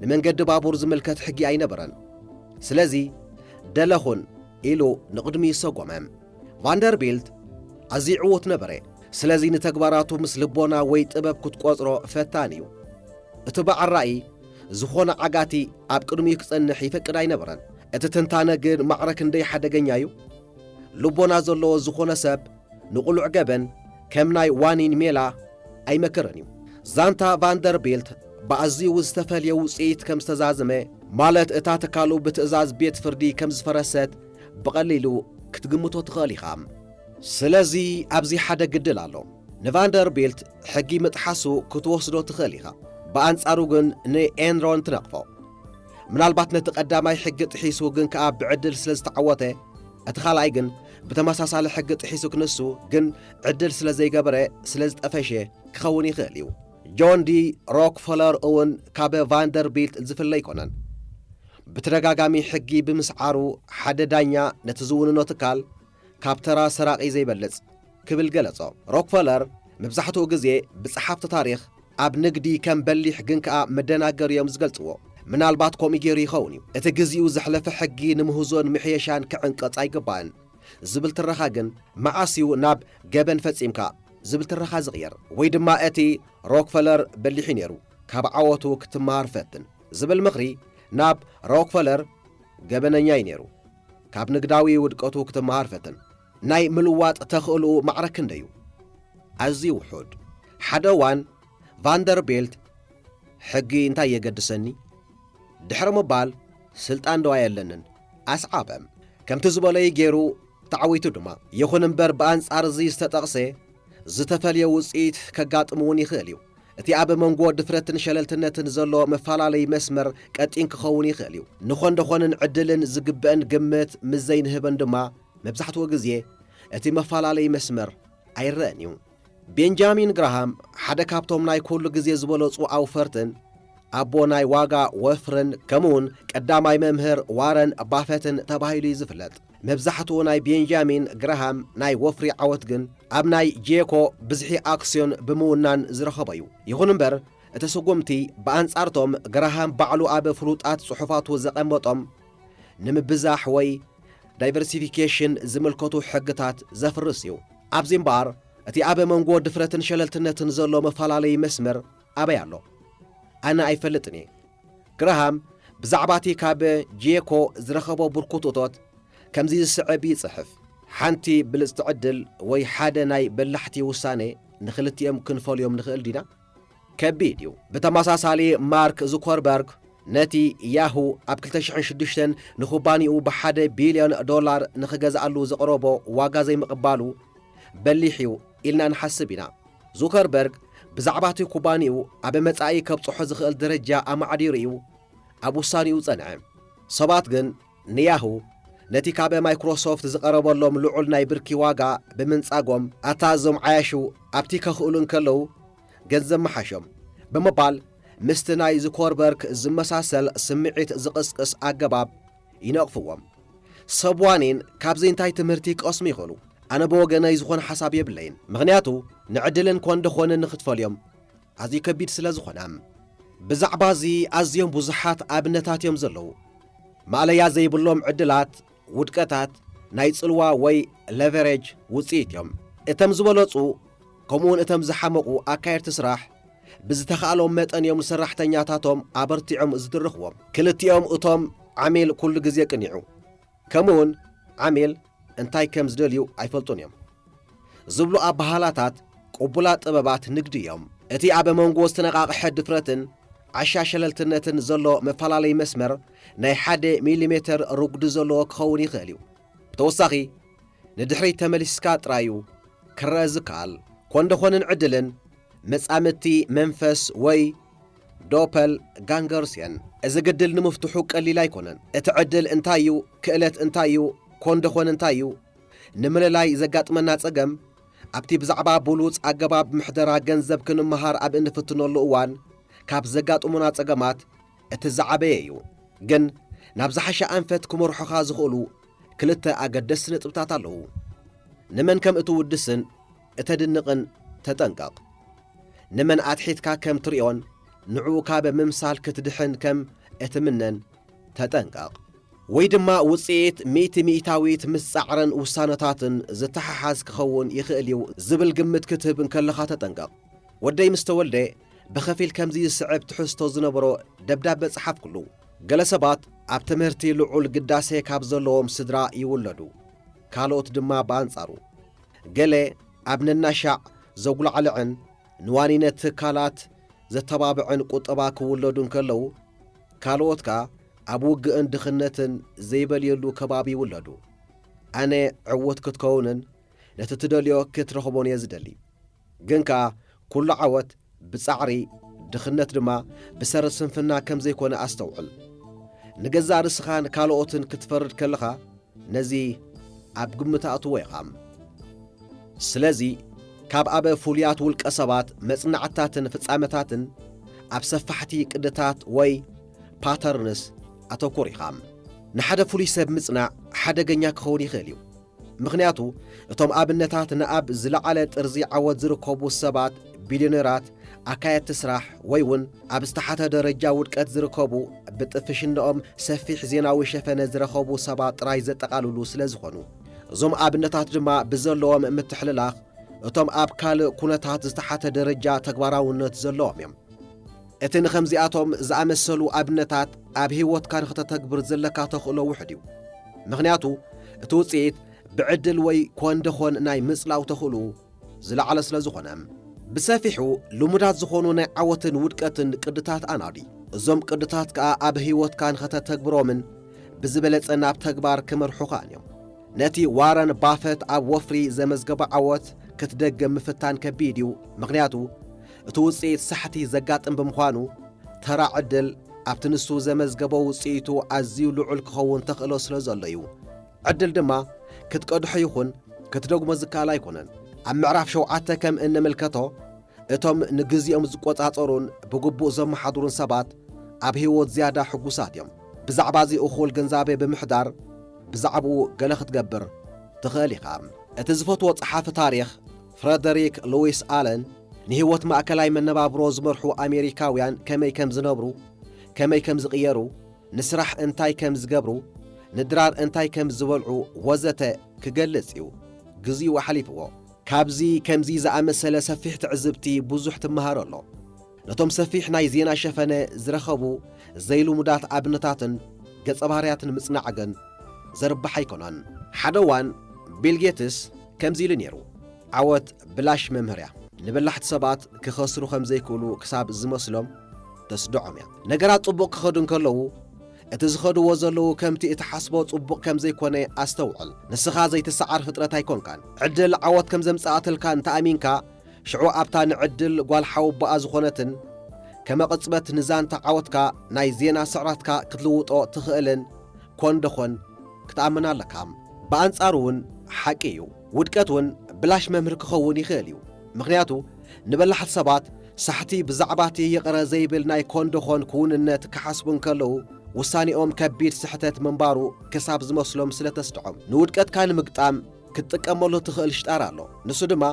ንመንገዲ ባቡር ዝምልከት ሕጊ ኣይነበረን። ስለዚ ደለኹን ኢሉ ንቕድሚት ሰጎመ። ቫንደርቢልት ኣዝዩ ዕዉት ነበረ። ስለዚ ንተግባራቱ ምስ ልቦና ወይ ጥበብ ክትቆጽሮ ፈታኒ እዩ። እቲ በዓል ራእይ ዝኾነ ዓጋቲ ኣብ ቅድሚኡ ክጸንሕ ይፈቅድ ኣይነበረን። እቲ ትንታነ ግን ማዕረ ክንደይ ሓደገኛ እዩ። ልቦና ዘለዎ ዝኾነ ሰብ ንቕሉዕ ገበን ከም ናይ ዋኒን ሜላ ኣይመክርን እዩ። ዛንታ ቫንደርቢልት ብኣዝዩ ዝተፈልየ ውጽኢት ከም ዝተዛዘመ፣ ማለት እታ ትካሉ ብትእዛዝ ቤት ፍርዲ ከም ዝፈረሰት ብቐሊሉ ክትግምቶ ትኽእል ኢኻ። ስለዚ ኣብዚ ሓደ ግድል ኣሎ። ንቫንደርቢልት ሕጊ ምጥሓሱ ክትወስዶ ትኽእል ኢኻ። ብኣንጻሩ ግን ንኤንሮን ትነቕፎ። ምናልባት ነቲ ቀዳማይ ሕጊ ጥሒሱ ግን ከኣ ብዕድል ስለ ዝተዓወተ፣ እቲ ካልኣይ ግን ብተመሳሳሊ ሕጊ ጥሒሱ ክንሱ ግን ዕድል ስለ ዘይገበረ ስለ ዝጠፈሸ ክኸውን ይኽእል እዩ። ጆን ዲ ሮክፈለር እውን ካብ ቫንደርቢልት ዝፍለ ኣይኮነን። ብተደጋጋሚ ሕጊ ብምስዓሩ ሓደ ዳኛ ነቲ ዝውንኖ ትካል ካብ ተራ ሰራቒ ዘይበልጽ ክብል ገለጾ። ሮክፈለር መብዛሕትኡ ግዜ ብጸሓፍቲ ታሪኽ ኣብ ንግዲ ከም በሊሕ ግን ከኣ መደናገሪ እዮም ዝገልጽዎ። ምናልባት ከምኡ ገይሩ ይኸውን እዩ። እቲ ግዜኡ ዘሕለፈ ሕጊ ንምህዞን ምሕየሻን ክዕንቀጽ ኣይግባእን ዝብል ትረኻ ግን መዓስ እዩ ናብ ገበን ፈጺምካ ዝብል ትረኻ ዝቕየር? ወይ ድማ እቲ ሮክፈለር በሊሕ እዩ ነይሩ፣ ካብ ዓወቱ ክትመሃር ፈትን ዝብል ምኽሪ ናብ ሮክፈለር ገበነኛ እዩ ነይሩ፣ ካብ ንግዳዊ ውድቀቱ ክትመሃር ፈትን። ናይ ምልዋጥ ተኽእልኡ ማዕረ ክንደይ እዩ? ኣዝዩ ውሑድ። ሓደ እዋን ቫንደርቢልት ሕጊ እንታይ የገድሰኒ ድሕሪ ምባል ስልጣን ዶ ኣየለንን ኣስዓበ። ከምቲ ዝበለዩ ገይሩ ተዓዊቱ ድማ። ይኹን እምበር ብኣንጻር እዚ ዝተጠቕሰ ዝተፈልየ ውጽኢት ከጋጥም እውን ይኽእል እዩ። እቲ ኣብ መንጎ ድፍረትን ሸለልትነትን ዘሎ መፈላለዪ መስመር ቀጢን ክኸውን ይኽእል እዩ። ንኾንደኾንን ዕድልን ዝግበአን ግምት ምስ ዘይንህበን ድማ መብዛሕትኡ ግዜ እቲ መፈላለዪ መስመር ኣይረአን እዩ። ቤንጃሚን ግራሃም ሓደ ካብቶም ናይ ኩሉ ግዜ ዝበለጹ ኣውፈርትን ኣቦ ናይ ዋጋ ወፍርን ከምኡውን ቀዳማይ መምህር ዋረን ባፈትን ተባሂሉ እዩ ዝፍለጥ። መብዛሕትኡ ናይ ቤንጃሚን ግራሃም ናይ ወፍሪ ዓወት ግን ኣብ ናይ ጄኮ ብዝሒ ኣክስዮን ብምውናን ዝረኸቦ እዩ። ይኹን እምበር እቲ ስጉምቲ ብኣንጻርቶም ግራሃም ባዕሉ ኣብ ፍሉጣት ጽሑፋቱ ዘቐመጦም ንምብዛሕ ወይ ዳይቨርሲፊኬሽን ዝምልከቱ ሕግታት ዘፍርስ እዩ። ኣብዚ እምበኣር እቲ ኣብ መንጎ ድፍረትን ሸለልትነትን ዘሎ መፈላለዪ መስመር ኣበይ ኣሎ? ኣነ ኣይፈልጥን እየ። ግራሃም ብዛዕባ እቲ ካብ ጄኮ ዝረኸቦ ብርኩት እቶት ከምዚ ዝስዕብ ይጽሕፍ። ሓንቲ ብልጽቲ ዕድል ወይ ሓደ ናይ በላሕቲ ውሳኔ ንኽልቲኦም ክንፈልዮም ንኽእል ዲና? ከቢድ እዩ። ብተመሳሳሊ ማርክ ዙከርበርግ ነቲ ያሁ ኣብ ክልተ ሽሕን ሽዱሽተን ንኩባንኡ ብሓደ ቢልዮን ዶላር ንኽገዝኣሉ ዘቕረቦ ዋጋ ዘይምቕባሉ በሊሕ እዩ ኢልና ንሓስብ ኢና። ዙከርበርግ ብዛዕባ እቲ ኩባንኡ ኣብ መጻኢ ከብጽሖ ዝኽእል ደረጃ ኣማዕዲሩ እዩ ኣብ ውሳኔኡ ጸንዐ። ሰባት ግን ንያሁ ነቲ ካብ ማይክሮሶፍት ዝቐረበሎም ልዑል ናይ ብርኪ ዋጋ ብምንጻጎም፣ ኣታ እዞም ዓያሹ ኣብቲ ከኽእሉ እንከለዉ ገንዘብ ምሓሾም ብምባል ምስቲ ናይ ዙከርበርግ ዝመሳሰል ስምዒት ዝቕስቅስ ኣገባብ ይነቕፍዎም። ሰብ ዋኒን ካብዚ እንታይ ትምህርቲ ክቐስሙ ይኽእሉ? ኣነ ብወገነይ ዝኾነ ሓሳብ የብለይን። ምኽንያቱ ንዕድልን ኮን ደኾንን ንኽትፈልዮም ኣዝዩ ከቢድ ስለ ዝኾነ። ብዛዕባ እዚ ኣዝዮም ብዙሓት ኣብነታት እዮም ዘለዉ። ማእለያ ዘይብሎም ዕድላት፣ ውድቀታት፣ ናይ ጽልዋ ወይ ለቨሬጅ ውጽኢት እዮም። እቶም ዝበለጹ ከምኡውን እቶም ዝሓመቑ ኣካየድቲ ስራሕ ብዝተኻእሎም መጠን እዮም ንሰራሕተኛታቶም ኣበርቲዖም ዝድርኽዎም። ክልቲኦም እቶም ዓሚል ኩሉ ግዜ ቅኒዑ ከምኡውን ዓሚል እንታይ ከም ዝደልዩ ኣይፈልጡን እዮም ዝብሉ ኣበሃህላታት ቅቡላት ጥበባት ንግዲ እዮም። እቲ ኣብ መንጎ ዝተነቓቕሐ ድፍረትን ዓሻ ሸለልትነትን ዘሎ መፈላለዪ መስመር ናይ ሓደ ሚሊሜተር ርጉዲ ዘለዎ ክኸውን ይኽእል እዩ። ብተወሳኺ ንድሕሪት ተመሊስካ ጥራይ እዩ ክረአ ዝከኣል። ኮንደኾንን ዕድልን መጻምድቲ መንፈስ ወይ ዶፐል ጋንገርስ እየን። እዚ ግድል ንምፍትሑ ቀሊል ኣይኮነን። እቲ ዕድል እንታይ እዩ? ክእለት እንታይ እዩ? ኮንደኾን እንታይ እዩ? ንምልላይ ዘጋጥመና ጸገም ኣብቲ ብዛዕባ ብሉጽ ኣገባብ ምሕደራ ገንዘብ ክንመሃር ኣብ እንፍትነሉ እዋን ካብ ዘጋጥሙና ጸገማት እቲ ዝዓበየ እዩ። ግን ናብ ዝሓሸ ኣንፈት ክመርሑኻ ዝኽእሉ ክልተ ኣገደስቲ ነጥብታት ኣለዉ። ንመን ከም እትውድስን እተድንቕን ተጠንቀቕ። ንመን ኣትሒትካ ከም ትርእዮን ንዕኡ ካብ ምምሳል ክትድሕን ከም እትምነን ተጠንቀቕ። ወይ ድማ ውጽኢት ሚእቲ ሚእታዊት ምስ ጻዕርን ውሳነታትን ዝተሓሓዝ ክኸውን ይኽእል እዩ ዝብል ግምት ክትህብ እንከለኻ ተጠንቀቕ። ወደይ ምስ ተወልደ ብኸፊል ከምዚ ዝስዕብ ትሕዝቶ ዝነበሮ ደብዳበ ጸሓፍኩሉ። ገለ ሰባት ኣብ ትምህርቲ ልዑል ግዳሴ ካብ ዘለዎም ስድራ ይውለዱ፣ ካልኦት ድማ ብኣንጻሩ። ገለ ኣብ ነናሻዕ ዘጉላዕልዕን ንዋኒነት ትካላት ዘተባብዕን ቁጠባ ክውለዱ እንከለዉ፣ ካልኦት ከኣ ኣብ ውግእን ድኽነትን ዘይበልየሉ ከባቢ ይውለዱ። ኣነ ዕዉት ክትከውንን ነቲ ትደልዮ ክትረኽቦን እየ ዝደሊ። ግን ከኣ ኩሉ ዓወት ብጻዕሪ፣ ድኽነት ድማ ብሰሪ ስንፍና ከም ዘይኮነ ኣስተውዕል። ንገዛእ ርእስኻን ካልኦትን ክትፈርድ ከለኻ ነዚ ኣብ ግምት ኣእትዎ ኢኻ። ስለዚ ካብ ኣብ ፍሉያት ውልቀ ሰባት መጽናዕትታትን ፍጻመታትን ኣብ ሰፋሕቲ ቅድታት ወይ ፓተርንስ ኣተኩር ኢኻ። ንሓደ ፍሉይ ሰብ ምጽናዕ ሓደገኛ ክኸውን ይኽእል እዩ። ምኽንያቱ እቶም ኣብነታት ንኣብ ዝለዓለ ጥርዚ ዓወት ዝርከቡ ሰባት፣ ቢልዮነራት፣ ኣካየድቲ ስራሕ ወይ እውን ኣብ ዝተሓተ ደረጃ ውድቀት ዝርከቡ ብጥፍሽንኦም ሰፊሕ ዜናዊ ሸፈነ ዝረኸቡ ሰባት ጥራይ ዘጠቓልሉ ስለ ዝኾኑ፣ እዞም ኣብነታት ድማ ብዘለዎም ምትሕልላኽ እቶም ኣብ ካልእ ኩነታት ዝተሓተ ደረጃ ተግባራውነት ዘለዎም እዮም። እቲ ንኸምዚኣቶም ዝኣመሰሉ ኣብነታት ኣብ ህይወትካ ንኽተተግብር ዘለካ ተኽእሎ ውሑድ እዩ። ምኽንያቱ እቲ ውጽኢት ብዕድል ወይ ኮን ደኾን ናይ ምጽላው ተኽእሎ ዝለዓለ ስለ ዝኾነ። ብሰፊሑ ልሙዳት ዝኾኑ ናይ ዓወትን ውድቀትን ቅድታት ኣናዲ። እዞም ቅድታት ከኣ ኣብ ህይወትካ ንኸተተግብሮምን ብዝበለጸ ናብ ተግባር ክመርሑኻን እዮም። ነቲ ዋረን ባፈት ኣብ ወፍሪ ዘመዝገቦ ዓወት ክትደግም ምፍታን ከቢድ እዩ። ምኽንያቱ እቲ ውጽኢት ሳሕቲ ዘጋጥም ብምዃኑ፣ ተራ ዕድል ኣብቲ ንሱ ዘመዝገቦ ውጽኢቱ ኣዝዩ ልዑል ክኸውን ተኽእሎ ስለ ዘሎ እዩ። ዕድል ድማ ክትቀድሖ ይኹን ክትደግሞ ዝከኣል ኣይኮነን። ኣብ ምዕራፍ ሸውዓተ ከም እንምልከቶ፣ እቶም ንግዜኦም ዝቆጻጸሩን ብግቡእ ዘመሓድሩን ሰባት ኣብ ህይወት ዝያዳ ሕጉሳት እዮም። ብዛዕባ እዚ እኹል ግንዛቤ ብምሕዳር፣ ብዛዕባኡ ገለ ክትገብር ትኽእል ኢኻ። እቲ ዝፈትዎ ጸሓፊ ታሪኽ ፍረደሪክ ሉዊስ ኣለን፣ ንህይወት ማእከላይ መነባብሮ ዝመርሑ ኣሜሪካውያን ከመይ ከም ዝነብሩ፣ ከመይ ከም ዝቕየሩ፣ ንስራሕ እንታይ ከም ዝገብሩ፣ ንድራር እንታይ ከም ዝበልዑ ወዘተ ክገልጽ እዩ። ግዜኡ ኣሕሊፍዎ። ካብዚ ከምዚ ዝኣመሰለ ሰፊሕ ትዕዝብቲ ብዙሕ ትመሃር ኣሎ። ነቶም ሰፊሕ ናይ ዜና ሸፈነ ዝረኸቡ ዘይልሙዳት ኣብነታትን ገጸ ባህርያትን ምጽናዕ ግን ዘርብሕ ኣይኮነን። ሓደ እዋን ቢል ጌትስ ከምዚ ኢሉ ነይሩ፣ "ዓወት ብላሽ መምህር እያ። ንበላሕቲ ሰባት ክኸስሩ ከም ዘይክእሉ ክሳብ ዝመስሎም ተስድዖም እያ። ነገራት ጽቡቕ ክኸዱ እንከለዉ፣ እቲ ዝኸድዎ ዘለዉ ከምቲ እትሓስቦ ጽቡቕ ከም ዘይኮነ ኣስተውዕል። ንስኻ ዘይትሰዓር ፍጥረት ኣይኮንካን። ዕድል ዓወት ከም ዘምጽኣትልካ እንተ ኣሚንካ፣ ሽዑ ኣብታ ንዕድል ጓል ሓወቦኣ ዝኾነትን ከመ ቅጽበት ንዛንታ ዓወትካ ናይ ዜና ስዕረትካ ክትልውጦ ትኽእልን ኮን ደኾን ክትኣምን ኣለካ። ብኣንጻሩ እውን ሓቂ እዩ። ውድቀት እውን ብላሽ መምህር ክኸውን ይኽእል እዩ። ምኽንያቱ ንበላሕቲ ሰባት ሳሕቲ ብዛዕባ እቲ ይቕረ ዘይብል ናይ ኮን ደኾን ክውንነት ክሓስቡ እንከለዉ፣ ውሳኔኦም ከቢድ ስሕተት ምንባሩ ክሳብ ዝመስሎም ስለ ተስድዖም። ንውድቀትካ ንምግጣም ክትጥቀመሉ ትኽእል ሽጣር ኣሎ። ንሱ ድማ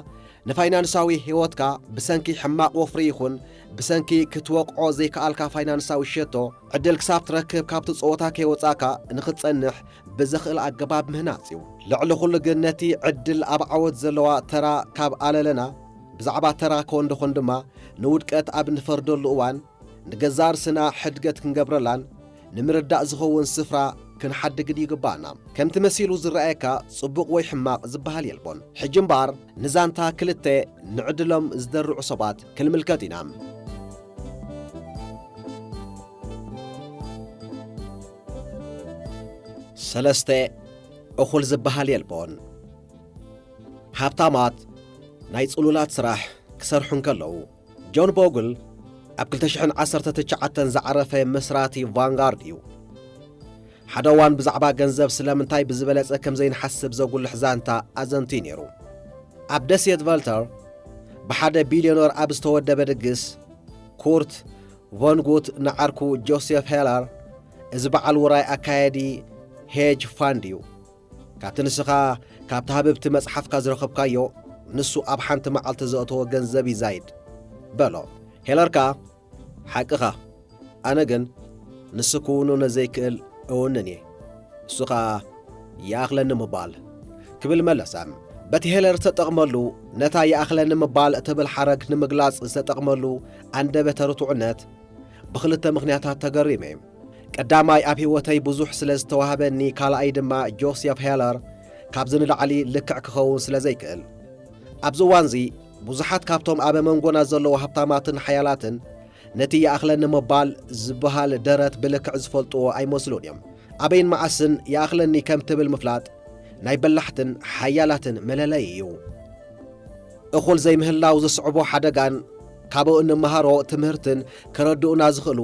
ንፋይናንሳዊ ህይወትካ ብሰንኪ ሕማቕ ወፍሪ ይኹን ብሰንኪ ክትወቕዖ ዘይከኣልካ ፋይናንሳዊ ሸቶ፣ ዕድል ክሳብ ትረክብ ካብቲ ጸወታ ከይወጻእካ ንኽትጸንሕ ብዘኽእል ኣገባብ ምህናጽ እዩ። ልዕሊ ኹሉ ግን ነቲ ዕድል ኣብ ዓወት ዘለዋ ተራ ካብ ኣለለና፣ ብዛዕባ ተራ ኮን ደኾን ድማ ንውድቀት ኣብ ንፈርደሉ እዋን፣ ንገዛእ ርእስና ሕድገት ክንገብረላን ንምርዳእ ዝኸውን ስፍራ ክንሓድግን ይግባኣና። ከምቲ መሲሉ ዝረኣየካ ጽቡቕ ወይ ሕማቕ ዝበሃል የልቦን። ሕጂ እምበኣር ንዛንታ ክልተ ንዕድሎም ዝደርዑ ሰባት ክንምልከት ኢና። ሰለስተ፣ እኹል ዝበሃል የልቦን። ሃብታማት ናይ ጽሉላት ስራሕ ክሰርሑ እንከለዉ፣ ጆን ቦግል ኣብ ክልተ ሽሕን ዓሰርተ ትሽዓተን ዝዓረፈ መስራቲ ቫንጋርድ እዩ። ሓደ እዋን ብዛዕባ ገንዘብ ስለምንታይ ብዝበለጸ ከም ዘይንሓስብ ዘጉልሕ ዛንታ ኣዘንትዩ ነይሩ። ኣብ ደሴት ቨልተር ብሓደ ቢልዮነር ኣብ ዝተወደበ ድግስ፣ ኩርት ቮንጉት ንዓርኩ ጆሴፍ ሄለር፣ "እዚ በዓል ውራይ ኣካያዲ ሄጅ ፋንድ እዩ። ካብቲ ንስኻ ካብቲ ሃብብቲ መጽሓፍካ ዝረኸብካዮ ንሱ ኣብ ሓንቲ መዓልቲ ዘእተዎ ገንዘብ ይዛይድ በሎ። ሄለር ከኣ ሓቅኻ፣ ኣነ ግን ንሱ ክውንኖ ዘይክእል እውንን እየ፣ እሱ ኸኣ ይኣኽለኒ ምባል ክብል መለሰ። በቲ ሄለር ዝተጠቕመሉ፣ ነታ ይኣኽለኒ ምባል እትብል ሓረግ ንምግላጽ ዝተጠቕመሉ ኣንደበተ ርቱዕነት ብኽልተ ምኽንያታት ተገሪመ። ቀዳማይ ኣብ ህይወተይ ብዙሕ ስለ ዝተዋህበኒ፣ ካልኣይ ድማ ጆሴፍ ሄለር ካብዚ ንላዕሊ ልክዕ ክኸውን ስለ ዘይክእል። ኣብዚ እዋንዚ ብዙሓት ካብቶም ኣብ መንጎና ዘለዉ ሃብታማትን ሓያላትን ነቲ ይኣኽለኒ ምባል ዝበሃል ደረት ብልክዕ ዝፈልጥዎ ኣይመስሉን እዮም። ኣበይን መዓስን ይኣኽለኒ ከም ትብል ምፍላጥ ናይ በላሕትን ሓያላትን መለለዪ እዩ። እኹል ዘይምህላው ዘስዕቦ ሓደጋን ካብኡ እንመሃሮ ትምህርትን ከረድኡና ዝኽእሉ